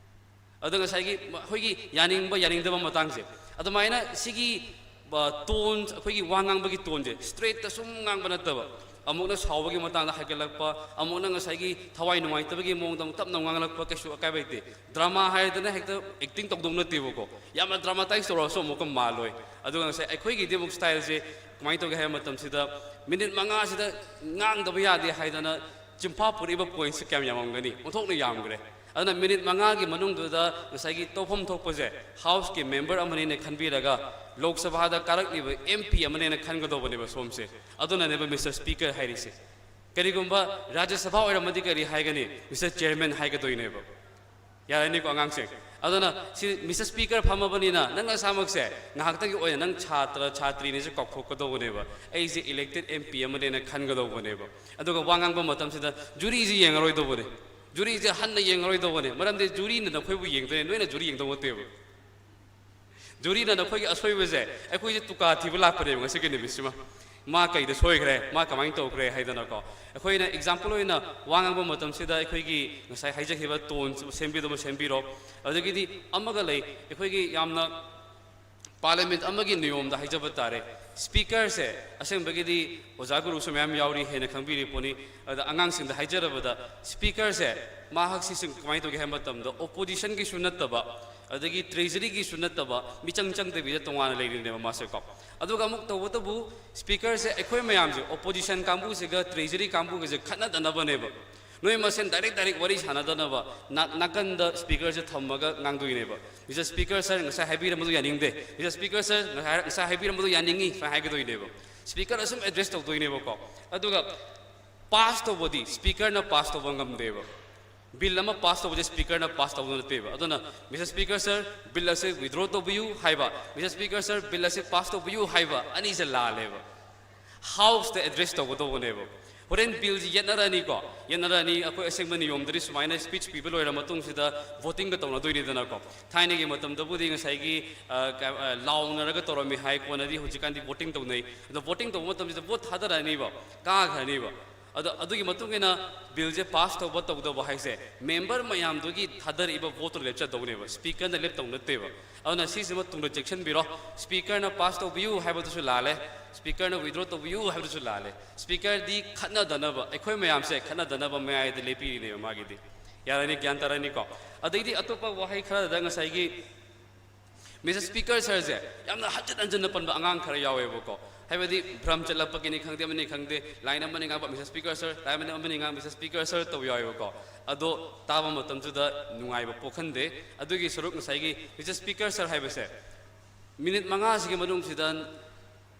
ꯑꯗꯣ ꯉꯁꯥꯏꯒꯤ ꯃ-, ꯑꯩꯈꯣꯏꯒꯤ ꯌꯥꯅꯤꯡꯕ ꯌꯥꯅꯤꯡꯗꯕ ꯃꯇꯥꯡꯁꯦ, ꯑꯗꯨꯃꯥꯏꯅ ꯁꯤꯒꯤ, ꯑ, ꯇꯣꯟ, ꯑꯩꯈꯣꯏꯒꯤ ꯋꯥ ꯉꯥꯡꯕꯒꯤ ꯇꯣꯟꯁꯦ ꯁ꯭ꯇ꯭ꯔꯦꯠꯇ ꯁꯨꯝ ꯉꯥꯡꯕ ꯅꯠꯇꯕ, ꯑꯃꯨꯛꯅ ꯁꯥꯎꯕꯒꯤ ꯃꯇꯥꯡꯗ ꯍꯥꯏꯒꯠꯂꯛꯄ, ꯑꯃꯨꯛꯅ ꯉꯁꯥꯏꯒꯤ ꯊꯋꯥꯏ ꯅꯨꯡꯉꯥꯏꯇꯕꯒꯤ ꯃꯑꯣꯡꯗ ꯑꯃꯨꯛ ꯇꯞꯅ ꯉꯥꯡꯂꯛꯄ, ꯀꯩꯁꯨ ꯑꯀꯥꯏꯕ ꯂꯩꯇꯦ꯫ ꯗ꯭ꯔꯃꯥ ꯍꯥꯏꯗꯅ ꯍꯦꯛꯇ ꯑꯦꯛꯇꯤꯡ ꯇꯧꯗꯧ ꯅꯠꯇꯦꯕꯀꯣ꯫ ꯌꯥꯝꯅ ꯗ꯭ꯔꯃꯥꯇꯥꯏꯁ ꯇꯧꯔꯛꯑꯁꯨ ꯑꯃꯨꯛꯀ ꯃꯥꯜꯂꯣꯏ꯫ ꯑꯗꯨꯒ ꯉꯁꯥꯏ ꯑꯩꯈꯣꯏꯒꯤꯗꯤ ꯑꯃꯨꯛ ꯁ꯭ꯇꯥꯏꯜꯁꯦ ꯀꯃꯥꯏꯅ ꯇꯧꯒꯦ ꯍꯥꯏꯕ ꯃꯇꯝꯁꯤꯗ, ꯃꯤꯅꯤꯠ ꯃꯉꯥꯁꯤꯗ ꯉꯥꯡꯗꯕ ꯌꯥꯗꯦ ꯍꯥꯏꯗꯅ ꯆꯤꯟꯐꯥ ꯄꯨꯔꯛꯏꯕ ꯄꯣꯏꯟꯠꯁꯦ ꯀꯌꯥꯝ ꯌꯥꯝꯃꯝꯒꯅꯤ? ꯑꯣꯟꯊꯣꯛꯅ ꯌꯥꯝꯈ꯭ꯔꯦ꯫ ꯑꯗꯨꯅ ꯃꯤꯅꯤꯠ ꯃꯉꯥꯒꯤ ꯃꯅꯨꯡꯗꯨꯗ ꯉꯁꯥꯏꯒꯤ ꯇꯧꯐꯝ ꯊꯣꯛꯄꯁꯦ ꯍꯥꯎꯁꯀꯤ ꯃꯦꯝꯕꯔ ꯑꯃꯅꯦꯅ ꯈꯟꯕꯤꯔꯒ ꯂꯣꯛ ꯁꯚꯥꯗ ꯀꯥꯔꯛꯂꯤꯕ ꯑꯦꯝ ꯄꯤ ꯑꯃꯅꯦꯅ ꯈꯟꯒꯗꯧꯕꯅꯦꯕ ꯁꯣꯝꯁꯦ꯫ ꯑꯗꯨꯅꯅꯦꯕ ꯃꯤꯁꯇꯔ ꯁ꯭ꯄꯤꯀꯔ ꯍꯥꯏꯔꯤꯁꯦ꯫ ꯀꯔꯤꯒꯨꯝꯕ ꯔꯥꯖ꯭ꯌ ꯁꯚꯥ ꯑꯣꯏꯔꯝꯃꯗꯤ ꯀꯔꯤ ꯍꯥꯏꯒꯅꯤ? Mister chairman ꯍꯥꯏꯒꯗꯣꯏꯅꯦꯕ꯫ ꯌꯥꯔꯅꯤꯀꯣ ꯑꯉꯥꯡꯁꯤꯡ? ꯑꯗꯨꯅ ꯁꯤ ꯃꯤꯁꯇꯔ ꯁ꯭ꯄꯤꯀꯔ ꯐꯝꯃꯕꯅꯤꯅ ꯅꯪ ꯅꯁꯥꯃꯛꯁꯦ ꯉꯥꯏꯍꯥꯛꯇꯒꯤ ꯑꯣꯏꯅ ꯅꯪ ꯁꯥꯇ꯭ꯔ ꯁꯥꯇ꯭ꯔꯤꯅꯤꯁꯦ ꯀꯥꯎꯊꯣꯛꯀꯗꯧꯕꯅꯦꯕ꯫ ꯑꯩꯁꯦ ꯏꯂꯦꯛꯇꯦꯗ ꯑꯦꯝ ꯄꯤ ꯑꯃꯅꯦꯅ ꯈꯟꯒꯗꯧꯕꯅꯦꯕ꯫ ꯑꯗꯨꯒ ꯋꯥ ꯉꯥꯡꯕ ꯃꯇꯝꯁꯤꯗ ꯖꯨꯔꯤꯁꯦ ꯌꯦꯡꯉꯔꯣꯏꯗꯧꯕꯅꯦ꯫ ꯖꯨꯔꯤꯁꯦ ꯍꯟꯅ ꯌꯦꯡꯉꯔꯣꯏꯗꯧꯕꯅꯦ꯫ ꯃꯔꯝꯗꯤ ꯖꯨꯔꯤꯅ ꯅꯈꯣꯏꯕꯨ ꯌꯦꯡꯗꯣꯏꯅꯦ, ꯅꯣꯏꯅ ꯖꯨꯔꯤ ꯌꯦꯡꯗꯧ ꯅꯠꯇꯦꯕ꯫ ꯖꯨꯔꯤꯅ ꯅꯈꯣꯏꯒꯤ ꯑꯁꯣꯏꯕꯁꯦ ꯑꯩꯈꯣꯏꯁꯦ ꯇꯨꯀꯥ ꯊꯤꯕ ꯂꯥꯛꯄꯅꯦꯕ ꯉꯁꯤꯒꯤ ꯅꯨꯃꯤꯠꯁꯤꯃ꯫ ꯃꯥ ꯀꯩꯗ ꯁꯣꯏꯈ꯭ꯔꯦ, ꯃꯥ ꯀꯃꯥꯏꯅ ꯇꯧꯈ꯭ꯔꯦ ꯍꯥꯏꯗꯅꯀꯣ꯫ ꯑꯩꯈꯣꯏꯅ ꯑꯦꯛꯖꯥꯝꯄꯜ ꯑꯣꯏꯅ ꯋꯥ ꯉꯥꯡꯕ ꯃꯇꯝꯁꯤꯗ ꯑꯩꯈꯣꯏꯒꯤ ꯉꯁꯥꯏ ꯍꯥꯏꯖꯈꯤꯕ ꯇꯣꯟ ꯁꯦꯝꯕꯤꯗꯕ ꯁꯦꯝꯕꯤꯔꯣ꯫ ꯑꯗꯒꯤꯗꯤ ꯑꯃꯒ ꯂꯩ, ꯑꯩꯈꯣꯏꯒꯤ ꯌꯥꯝꯅ ꯄꯥꯔꯂꯤꯌꯥꯃꯦꯟꯠ ꯑꯃꯒꯤ ꯅꯤꯌꯣꯝꯗ ꯍꯥꯏꯖꯕ ꯇꯥꯔꯦ, ꯁ꯭ꯄꯤꯀꯔꯁꯦ ꯑꯁꯦꯡꯕꯒꯤꯗꯤ ꯑꯣꯖꯥ ꯒꯨꯔꯨꯁꯨ ꯃꯌꯥꯝ ꯌꯥꯎꯔꯤ ꯍꯥꯏꯅ ꯈꯪꯕꯤꯔꯤ ꯄꯣꯠꯅꯤ꯫ ꯑꯗ ꯑꯉꯥꯡꯁꯤꯡꯗ ꯍꯥꯏꯖꯔꯕꯗ, ꯁ꯭ꯄꯤꯀꯔꯁꯦ ꯃꯍꯥꯛꯁꯤ ꯁꯨꯝ ꯀꯃꯥꯏꯅ ꯇꯧꯒꯦ ꯍꯥꯏꯕ ꯃꯇꯝꯗ, ꯑꯣꯄꯣꯖꯤꯁꯟꯒꯤꯁꯨ ꯅꯠꯇꯕ, ꯑꯗꯒꯤ ꯇ꯭ꯔꯦꯖꯔꯤꯒꯤꯁꯨ ꯅꯠꯇꯕ, ꯃꯤꯆꯪ ꯆꯪꯗꯕꯤꯗ ꯇꯣꯉꯥꯟꯅ ꯂꯩꯔꯤꯅꯦꯕ ꯃꯥꯁꯦꯀꯣ꯫ ꯑꯗꯨꯒ ꯑꯃꯨꯛ ꯇꯧꯕꯇꯕꯨ ꯁ꯭ꯄꯤꯀꯔꯁꯦ ꯑꯩꯈꯣꯏ ꯃꯌꯥꯝꯁꯦ, ꯑꯣꯄꯣꯖꯤꯁꯟ ꯀꯥꯡꯕꯨꯁꯤꯒ ꯇ꯭ꯔꯦꯖꯔꯤ ꯀꯥꯡꯕꯨꯒꯁꯦ ꯈꯠꯅꯗꯅꯕꯅꯦꯕ꯫ ꯅꯣꯏ ꯃꯁꯦꯟ ꯗꯥꯏꯔꯦꯛ ꯗꯥꯏꯔꯦꯛ ꯋꯥꯔꯤ ꯁꯥꯟꯅꯗꯅꯕ ꯅꯥ-, ꯅꯥꯀꯟꯗ ꯁ꯭ꯄꯤꯀꯔꯁꯦ ꯊꯝꯃꯒ ꯉꯥꯡꯗꯣꯏꯅꯦꯕ꯫ "ꯃꯤꯁꯇꯔ ꯁ꯭ꯄꯤꯀꯔ ꯁꯥꯔ, ꯉꯁꯥꯏ ꯍꯥꯏꯕꯤꯔꯝꯕꯗꯣ ꯌꯥꯅꯤꯡꯗꯦ꯫ ꯃꯤꯁꯇꯔ ꯁ꯭ꯄꯤꯀꯔ ꯁꯥꯔ, ꯉꯁꯥꯏ, ꯉꯁꯥꯏ ꯍꯥꯏꯕꯤꯔꯝꯕꯗꯣ ꯌꯥꯅꯤꯡꯉꯤ", ꯁꯨꯃꯥꯏꯅ ꯍꯥꯏꯒꯗꯣꯏꯅꯦꯕ꯫ ꯁ꯭ꯄꯤꯀꯔ ꯑꯁꯨꯝ ꯑꯦꯗ꯭ꯔꯦꯁ ꯇꯧꯗꯣꯏꯅꯦꯕꯀꯣ꯫ ꯑꯗꯨꯒ ꯄꯥꯁ ꯇꯧꯕꯗꯤ ꯁ꯭ꯄꯤꯀꯔꯅ ꯄꯥꯁ ꯇꯧꯕ ꯉꯝꯗꯦꯕ꯫ ꯕꯤꯜ ꯑꯃ ꯄꯥꯁ ꯇꯧꯕꯁꯦ ꯁ꯭ꯄꯤꯀꯔꯅ ꯄꯥꯁ ꯇꯧꯕ ꯅꯠꯇꯦꯕ꯫ ꯑꯗꯨꯅ "ꯃꯤꯁꯇꯔ ꯁ꯭ꯄꯤꯀꯔ ꯁꯥꯔ, ꯕꯤꯜ ꯑꯁꯦ ꯋꯤꯗ꯭ꯔꯣ ꯇꯧꯕꯤꯌꯨ" ꯍꯥꯏꯕ, "ꯃꯤꯁꯇꯔ ꯁ꯭ꯄꯤꯀꯔ ꯁꯥꯔ, ꯕꯤꯜ ꯑꯁꯦ ꯄꯥꯁ ꯇꯧꯕꯤꯌꯨ" ꯍꯥꯏꯕ ꯑꯅꯤꯁꯦ ꯂꯥꯜꯂꯦꯕ꯫ ꯍꯥꯎꯁꯇ ꯑꯦꯗ꯭ꯔꯦꯁ ꯇꯧꯒꯗꯧꯕꯅꯦꯕ꯫ ꯍꯣꯔꯦꯟ ꯕꯤꯜꯁꯤ ꯌꯦꯠꯅꯔꯅꯤꯀꯣ, ꯌꯦꯠꯅꯔꯅꯤ꯫ ꯑꯩꯈꯣꯏ ꯑꯁꯦꯡꯕ ꯅꯤꯌꯣꯝꯗꯗꯤ ꯁꯨꯃꯥꯏꯅ ꯁ꯭ꯄꯤꯆ ꯄꯤꯕ ꯂꯣꯏꯔ ꯃꯇꯨꯡꯁꯤꯗ ꯚꯣꯇꯤꯡꯒ ꯇꯧꯅꯗꯣꯏꯅꯤꯗꯅꯀꯣ꯫ ꯊꯥꯏꯅꯒꯤ ꯃꯇꯝꯗꯕꯨꯗꯤ ꯉꯁꯥꯏꯒꯤ, ꯑ, ꯀ-, ꯑ, ꯂꯥꯎꯅꯔꯒ ꯇꯧꯔꯝꯃꯤ ꯍꯥꯏ, ꯀꯣꯟꯅꯗꯤ ꯍꯧꯖꯤꯛꯀꯥꯟꯗꯤ ꯚꯣꯇꯤꯡ ꯇꯧꯅꯩ꯫ ꯑꯗꯣ ꯚꯣꯇꯤꯡ ꯇꯧꯕ ꯃꯇꯝꯁꯤꯗ ꯚꯣꯠ ꯊꯥꯗꯔꯛꯑꯅꯤꯕ, ꯀꯥꯈ꯭ꯔꯅꯤꯕ꯫ ꯑꯗꯣ ꯑꯗꯨꯒꯤ ꯃꯇꯨꯡ ꯏꯟꯅ ꯕꯤꯜꯁꯦ ꯄꯥꯁ ꯇꯧꯕ ꯇꯧꯗꯕ ꯍꯥꯏꯁꯦ ꯃꯦꯝꯕꯔ ꯃꯌꯥꯝꯗꯨꯒꯤ ꯊꯥꯗꯔꯛꯏꯕ ꯚꯣꯠꯇꯨ ꯂꯦꯞꯆꯗꯧꯅꯦꯕ, ꯁ꯭ꯄꯤꯀꯔꯅ ꯂꯦꯞꯇꯧ ꯅꯠꯇꯦꯕ꯫ ꯑꯗꯨꯅ ꯁꯤꯁꯤꯃ ꯇꯨꯡꯗ ꯆꯦꯛꯁꯤꯟꯕꯤꯔꯣ꯫ ꯁ꯭ꯄꯤꯀꯔꯅ ꯄꯥꯁ ꯇꯧꯕꯤꯌꯨ ꯍꯥꯏꯕꯗꯨꯁꯨ ꯂꯥꯜꯂꯦ, ꯁ꯭ꯄꯤꯀꯔꯅ ꯋꯤꯗ꯭ꯔꯣ ꯇꯧꯕꯤꯌꯨ ꯍꯥꯏꯕꯗꯨꯁꯨ ꯂꯥꯜꯂꯦ꯫ ꯁ꯭ꯄꯤꯀꯔꯗꯤ ꯈꯠꯅꯗꯅꯕ, ꯑꯩꯈꯣꯏ ꯃꯌꯥꯝꯁꯦ ꯈꯠꯅꯗꯅꯕ ꯃꯌꯥꯏꯗ ꯂꯦꯞꯄꯤꯔꯤꯅꯦꯕ ꯃꯥꯒꯤꯗꯤ꯫ ꯌꯥꯔꯅꯤ, ꯒ꯭ꯌꯥꯟ ꯇꯥꯔꯅꯤꯀꯣ? ꯑꯗꯩꯗꯤ ꯑꯇꯣꯞꯄ ꯋꯥꯍꯩ ꯈꯔꯗ ꯉꯁꯥꯏꯒꯤ Mister Speaker ꯁꯔꯁꯦ ꯌꯥꯝꯅ ꯍꯟꯖꯤꯟ ꯍꯟꯖꯤꯟꯅ ꯄꯟꯕ ꯑꯉꯥꯡ ꯈꯔ ꯌꯥꯎꯋꯦꯕꯀꯣ꯫ ꯍꯥꯏꯕꯗꯤ ꯚ꯭ꯔꯝ ꯆꯠꯂꯛꯄꯒꯤꯅꯤ ꯈꯪꯗꯦ, ꯑꯃꯅꯤ ꯈꯪꯗꯦ, line ꯑꯃꯅꯤ ꯉꯥꯡꯕ Mister Speaker sir, line ꯑꯃꯅꯤ ꯉꯥꯡ Mister Speaker sir ꯇꯧꯕ ꯌꯥꯎꯋꯦꯕꯀꯣ꯫ ꯑꯗꯣ ꯇꯥꯕ ꯃꯇꯝꯗꯨꯗ ꯅꯨꯡꯉꯥꯏꯕ ꯄꯣꯛꯍꯟꯗꯦ꯫ ꯑꯗꯨꯒꯤ ꯁꯔꯨꯛ ꯉꯁꯥꯏꯒꯤ Mister Speaker sir ꯍꯥꯏꯕꯁꯦ ꯃꯤꯅꯤꯠ ꯃꯉꯥꯁꯤꯒꯤ ꯃꯅꯨꯡꯁꯤꯗ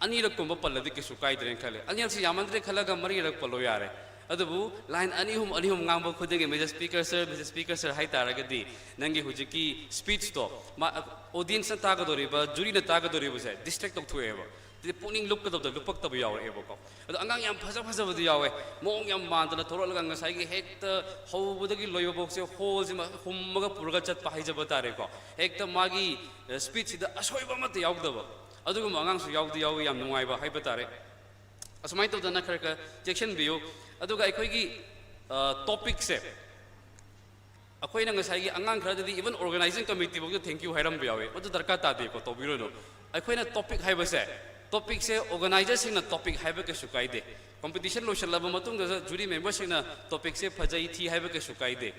ꯑꯅꯤꯔꯛꯀꯨꯝꯕ ꯄꯜꯂꯗꯤ ꯀꯩꯁꯨ ꯀꯥꯏꯗ꯭ꯔꯦꯅ ꯈꯜꯂꯦ꯫ ꯑꯅꯤꯔꯛꯁꯤ ꯌꯥꯝꯃꯟꯗ꯭ꯔꯦ ꯈꯜꯂꯒ ꯃꯔꯤꯔꯛ ꯄꯜꯂꯣ ꯌꯥꯔꯦ꯫ ꯑꯗꯨꯕꯨ line ꯑꯅꯤ ꯑꯍꯨꯝ, ꯑꯅꯤ ꯑꯍꯨꯝ ꯉꯥꯡꯕ ꯈꯨꯗꯤꯡꯒꯤ Mister Speaker sir, Mister Speaker sir ꯍꯥꯏ ꯇꯥꯔꯒꯗꯤ ꯅꯪꯒꯤ ꯍꯧꯖꯤꯛꯀꯤ speechꯇꯣ ꯃꯥ, audienceꯅ ꯇꯥꯒꯗꯧꯔꯤꯕ, juryꯅ ꯇꯥꯒꯗꯧꯔꯤꯕꯁꯦ distract ꯇꯧꯊꯣꯛꯑꯦꯕ꯫ ꯑꯗꯨꯗꯤ ꯄꯨꯛꯅꯤꯡ ꯂꯨꯞꯀꯗꯕꯗ ꯂꯨꯞꯄꯛꯇꯕ ꯌꯥꯎꯔꯛꯑꯦꯕꯀꯣ꯫ ꯑꯗꯣ ꯑꯉꯥꯡ ꯌꯥꯝ ꯐꯖ ꯐꯖꯕꯗꯤ ꯌꯥꯎꯋꯦ, ꯃꯑꯣꯡ ꯌꯥꯝ ꯃꯥꯟꯗꯅ ꯊꯣꯛꯂꯛꯂꯒ ꯉꯁꯥꯏꯒꯤ ꯍꯦꯛꯇ ꯍꯧꯕꯗꯒꯤ ꯂꯣꯏꯕꯐꯥꯎꯁꯦ hallꯁꯤꯃ ꯍꯨꯝꯃꯒ ꯄꯨꯔꯒ ꯆꯠꯄ ꯍꯥꯏꯖꯕ ꯇꯥꯔꯦꯀꯣ꯫ ꯍꯦꯛꯇ ꯃꯥꯒꯤ speechꯁꯤꯗ ꯑꯁꯣꯏꯕ ꯑꯃꯠꯇ ꯌꯥꯎꯗꯕ, ꯑꯗꯨꯒꯨꯝꯕ ꯑꯉꯥꯡꯁꯨ ꯌꯥꯎꯗꯤ ꯌꯥꯎꯋꯤ, ꯌꯥꯝ ꯅꯨꯡꯉꯥꯏꯕ ꯍꯥꯏꯕ ꯇꯥꯔꯦ꯫ ꯑꯁꯨꯃꯥꯏꯅ ꯇꯧꯗꯅ ꯈꯔ ꯈꯔ ꯆꯦꯛꯁꯤꯟꯕꯤꯌꯨ꯫ ꯑꯗꯨꯒ ꯑꯩꯈꯣꯏꯒꯤ topicꯁꯦ, ꯑꯩꯈꯣꯏꯅ ꯉꯁꯥꯏꯒꯤ ꯑꯉꯥꯡ ꯈꯔꯗꯗꯤ even organizing committeeꯐꯥꯎꯗ thank you ꯍꯥꯏꯔꯝꯕ ꯌꯥꯎꯋꯤ, ꯃꯗꯨ ꯗꯔꯀꯥꯔ ꯇꯥꯗꯦꯀꯣ, ꯇꯧꯕꯤꯔꯨꯅꯨ꯫ ꯑꯩꯈꯣꯏꯅ topic ꯍꯥꯏꯕꯁꯦ, topicꯁꯦ organizerꯁꯤꯡꯅ topic ꯍꯥꯏꯕ ꯀꯩꯁꯨ ꯀꯥꯏꯗꯦ꯫ Competition ꯂꯣꯏꯁꯤꯜꯂꯕ ꯃꯇꯨꯡꯗ jury memberꯁꯤꯡꯅ topicꯁꯦ ꯐꯖꯩ ꯊꯤ ꯍꯥꯏꯕ ꯀꯩꯁꯨ ꯀꯥꯏꯗꯦ꯫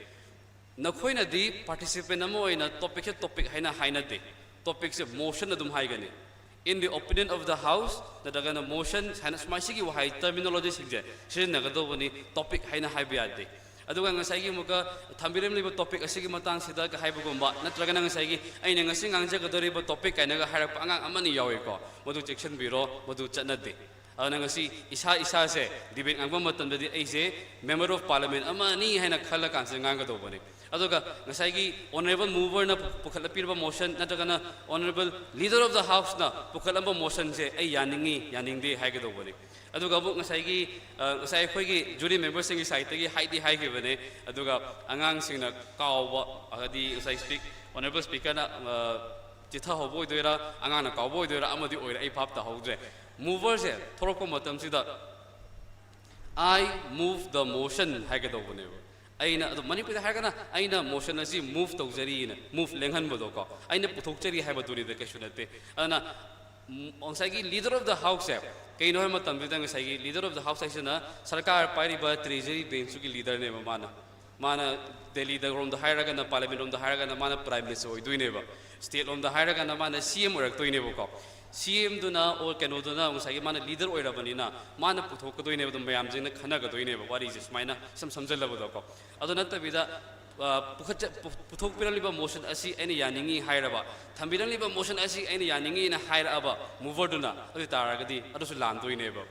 ꯅꯈꯣꯏꯅꯗꯤ participant ꯑꯃ ꯑꯣꯏꯅ topicꯁꯦ topic ꯍꯥꯏꯅ ꯍꯥꯏꯅꯗꯦ, topicꯁꯦ motion ꯑꯗꯨꯝ ꯍꯥꯏꯒꯅꯤ꯫ In the opinion of the house ꯅꯠꯇ꯭ꯔꯒꯅ motion ꯍꯥꯏꯅ ꯁꯨꯃꯥꯏ ꯁꯤꯒꯤ ꯋꯥꯍꯩ terminologyꯁꯤꯡꯁꯦ ꯁꯤꯖꯤꯟꯅꯒꯗꯧꯕꯅꯤ, topic ꯍꯥꯏꯅ ꯍꯥꯏꯕ ꯌꯥꯗꯦ꯫ ꯑꯗꯨꯒ ꯉꯁꯥꯏꯒꯤ ꯑꯃꯨꯛꯀ ꯊꯝꯕꯤꯔꯝꯂꯤꯕ topic ꯑꯁꯤꯒꯤ ꯃꯇꯥꯡꯁꯤꯗ ꯍꯥꯏꯕꯒꯨꯝꯕ ꯅꯠꯇ꯭ꯔꯒꯅ ꯉꯁꯥꯏꯒꯤ ꯑꯩꯅ ꯉꯁꯤ ꯉꯥꯡꯖꯒꯗꯧꯔꯤꯕ topic ꯀꯥꯏꯅꯒ ꯍꯥꯏꯔꯛꯄ ꯑꯉꯥꯡ ꯑꯃꯅꯤ ꯌꯥꯎꯋꯤꯀꯣ, ꯃꯗꯨ ꯆꯦꯛꯁꯤꯟꯕꯤꯔꯣ, ꯃꯗꯨ ꯆꯠꯅꯗꯦ꯫ ꯑꯗꯨꯅ ꯉꯁꯤ ꯏꯁꯥ ꯏꯁꯥꯁꯦ debate ꯉꯥꯡꯕ ꯃꯇꯝꯗꯗꯤ ꯑꯩꯁꯦ member of parliament ꯑꯃꯅꯤ ꯍꯥꯏꯅ ꯈꯜꯂ ꯀꯥꯟꯁꯤꯗ ꯉꯥꯡꯒꯗꯧꯕꯅꯤ꯫ ꯑꯗꯨꯒ ꯉꯁꯥꯏꯒꯤ honourable moverꯅ ꯄꯨꯈꯠꯂꯛꯄꯤꯔꯕ motion ꯅꯠꯇ꯭ꯔꯒꯅ honourable leader of the houseꯅ ꯄꯨꯈꯠꯂꯝꯕ motionꯁꯦ ꯑꯩ ꯌꯥꯅꯤꯡꯉꯤ, ꯌꯥꯅꯤꯡꯗꯦ ꯍꯥꯏꯒꯗꯧꯕꯅꯤ꯫ ꯑꯗꯨꯒ ꯑꯃꯨꯛ ꯉꯁꯥꯏꯒꯤ, ꯑ, ꯉꯁꯥꯏ ꯑꯩꯈꯣꯏꯒꯤ jury memberꯁꯤꯡꯒꯤ sideꯇꯒꯤ ꯍꯥꯏꯗꯤ ꯍꯥꯏꯈꯤꯕꯅꯦ, ꯑꯗꯨꯒ ꯑꯉꯥꯡꯁꯤꯡꯅ ꯀꯥꯎꯕ, ꯍꯥꯏꯗꯤ ꯉꯁꯥꯏ speak-, honourable speakerꯅ, ꯑ, ꯆꯤꯊꯍꯧꯕ ꯑꯣꯏꯗꯣꯏꯔꯥ, ꯑꯉꯥꯡꯅ ꯀꯥꯎꯕ ꯑꯣꯏꯗꯣꯏꯔꯥ, ꯑꯃꯗꯤ ꯑꯣꯏꯔꯦ, ꯑꯩ ꯚꯥꯞ ꯇꯥꯍꯧꯗ꯭ꯔꯦ꯫ Moverꯁꯦ ꯊꯣꯛꯂꯛꯄ ꯃꯇꯝꯁꯤꯗ "I move the motion" ꯍꯥꯏꯒꯗꯧꯕꯅꯦꯕ꯫ ꯑꯩꯅ, ꯑꯗꯨ ꯃꯅꯤꯄꯨꯔꯤꯗ ꯍꯥꯏꯔꯒꯅ "ꯑꯩꯅ motion ꯑꯁꯤ move ꯇꯧꯖꯔꯤꯅ", move ꯂꯦꯡꯍꯟꯕꯗꯣꯀꯣ, "ꯑꯩꯅ ꯄꯨꯊꯣꯛꯆꯔꯤ" ꯍꯥꯏꯕꯗꯨꯅꯤꯗ, ꯀꯩꯁꯨ ꯅꯠꯇꯦ꯫ ꯑꯗꯨꯅ, ꯎꯝ, ꯉꯁꯥꯏꯒꯤ leader of the houseꯁꯦ ꯀꯩꯅꯣ ꯍꯥꯏꯕ ꯃꯇꯝꯁꯤꯗ, ꯉꯁꯥꯏꯒꯤ leader of the house ꯍꯥꯏꯁꯤꯅ ꯁꯔꯀꯥꯔ ꯄꯥꯏꯔꯤꯕ treasury branchꯇꯨꯒꯤ leaderꯅꯦꯕ ꯃꯥꯅ꯫ ꯃꯥꯅ ꯗꯦꯜꯂꯤꯗ ꯔꯣꯝꯗ ꯍꯥꯏꯔꯒꯅ, parliament ꯔꯣꯝꯗ ꯍꯥꯏꯔꯒꯅ ꯃꯥꯅ prime minister ꯑꯣꯏꯗꯣꯏꯅꯦꯕ꯫ ꯁ꯭ꯇꯦꯠ ꯂꯣꯝꯗ ꯍꯥꯏꯔꯒꯅ ꯃꯥꯅ ꯁꯤ ꯑꯦꯝ ꯑꯣꯏꯔꯛꯇꯣꯏꯅꯦꯕꯀꯣ꯫ ꯁꯤ ꯑꯦꯝꯗꯨꯅ ꯑꯣꯔ ꯀꯩꯅꯣꯗꯨꯅ ꯉꯁꯥꯏꯒꯤ ꯃꯥꯅ ꯂꯤꯗꯔ ꯑꯣꯏꯔꯕꯅꯤꯅ ꯃꯥꯅ ꯄꯨꯊꯣꯛꯀꯗꯣꯏꯅꯦꯕ, ꯑꯗꯨꯝ ꯃꯌꯥꯝꯁꯤꯡꯅ ꯈꯟꯅꯒꯗꯣꯏꯅꯦꯕ ꯋꯥꯔꯤꯁꯦ, ꯁꯨꯃꯥꯏꯅ ꯁꯨꯝ ꯁꯝꯖꯜꯂꯕꯗꯣꯀꯣ꯫ ꯑꯗꯨ ꯅꯠꯇꯕꯤꯗ, ꯑ, ꯄꯨꯈꯠꯆ-, ꯄꯨ-, ꯄꯨꯊꯣꯛꯄꯤꯔꯛꯂꯤꯕ ꯃꯣꯁꯟ ꯑꯁꯤ ꯑꯩꯅ ꯌꯥꯅꯤꯡꯉꯤ ꯍꯥꯏꯔꯕ, ꯊꯝꯕꯤꯔꯛꯂꯤꯕ ꯃꯣꯁꯟ ꯑꯁꯤ ꯑꯩꯅ ꯌꯥꯅꯤꯡꯉꯤꯅ ꯍꯥꯏꯔꯛꯑꯕ ꯃꯨꯚꯔꯗꯨꯅ, ꯑꯗꯨ ꯑꯣꯏ ꯇꯥꯔꯒꯗꯤ ꯑꯗꯨꯁꯨ ꯂꯥꯟꯗꯣꯏꯅꯦꯕ꯫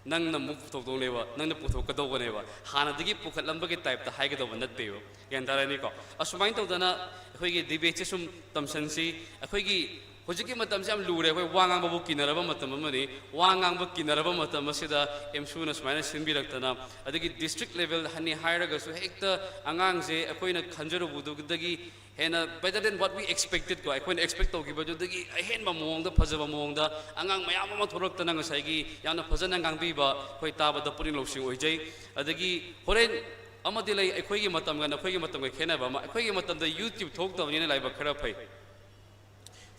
ꯅꯪꯅ ꯑꯃꯨꯛ ꯄꯨꯊꯣꯛꯇꯧꯅꯦꯕ, ꯅꯪꯅ ꯄꯨꯊꯣꯛꯀꯗꯧꯕꯅꯦꯕ, ꯍꯥꯟꯅꯗꯒꯤ ꯄꯨꯈꯠꯂꯝꯕꯒꯤ ꯇꯥꯏꯞꯇ ꯍꯥꯏꯒꯗꯧꯕ ꯅꯠꯇꯦꯕ꯫ ꯒ꯭ꯌꯥꯟ ꯇꯥꯔꯅꯤꯀꯣ? ꯑꯁꯨꯃꯥꯏꯅ ꯇꯧꯗꯅ ꯑꯩꯈꯣꯏꯒꯤ ꯗꯤꯕꯦꯠꯁꯦ ꯁꯨꯝ ꯇꯝꯁꯟꯁꯤ꯫ ꯑꯩꯈꯣꯏꯒꯤ ꯍꯧꯖꯤꯛꯀꯤ ꯃꯇꯝꯁꯦ ꯌꯥꯝ ꯂꯨꯔꯦ꯫ ꯑꯩꯈꯣꯏ ꯋꯥ ꯉꯥꯡꯕꯕꯨ ꯀꯤꯅꯔꯕ ꯃꯇꯝ ꯑꯃꯅꯤ꯫ ꯋꯥ ꯉꯥꯡꯕ ꯀꯤꯅꯔꯕ ꯃꯇꯝ ꯑꯁꯤꯗ ꯑꯦꯝꯁꯨꯅ ꯁꯨꯃꯥꯏꯅ ꯁꯤꯟꯕꯤꯔꯛꯇꯅ, ꯑꯗꯒꯤ ꯗꯤꯁꯇ꯭ꯔꯤꯛ ꯂꯦꯚꯦꯜ ꯍꯟꯅꯤ ꯍꯥꯏꯔꯒꯁꯨ ꯍꯦꯛꯇ ꯑꯉꯥꯡꯁꯦ ꯑꯩꯈꯣꯏꯅ ꯈꯟꯖꯔꯨꯕꯗꯨꯗꯒꯤ ꯍꯦꯟꯅ better than what we expected ꯀꯣ, ꯑꯩꯈꯣꯏꯅ ꯑꯦꯛꯁꯄꯦꯛ ꯇꯧꯈꯤꯕꯗꯨꯗꯒꯤ ꯑꯍꯦꯟꯕ ꯃꯑꯣꯡꯗ, ꯐꯖꯕ ꯃꯑꯣꯡꯗ ꯑꯉꯥꯡ ꯃꯌꯥꯝ ꯑꯃ ꯊꯣꯛꯂꯛꯇꯅ ꯉꯁꯥꯏꯒꯤ ꯌꯥꯝꯅ ꯐꯖꯅ ꯉꯥꯡꯕꯤꯕ ꯑꯩꯈꯣꯏ ꯇꯥꯕꯗ ꯄꯨꯛꯅꯤꯡ ꯂꯧꯁꯤꯡ ꯑꯣꯏꯖꯩ꯫ ꯑꯗꯒꯤ ꯍꯣꯔꯦꯟ ꯑꯃꯗꯤ ꯂꯩ, ꯑꯩꯈꯣꯏꯒꯤ ꯃꯇꯝꯒ ꯅꯈꯣꯏꯒꯤ ꯃꯇꯝꯒ ꯈꯦꯠꯅꯕ ꯑꯃ꯫ ꯑꯩꯈꯣꯏꯒꯤ ꯃꯇꯝꯗ YouTube ꯊꯣꯛꯇꯕꯅꯤꯅ ꯂꯥꯏꯕꯛ ꯈꯔ ꯐꯩ꯫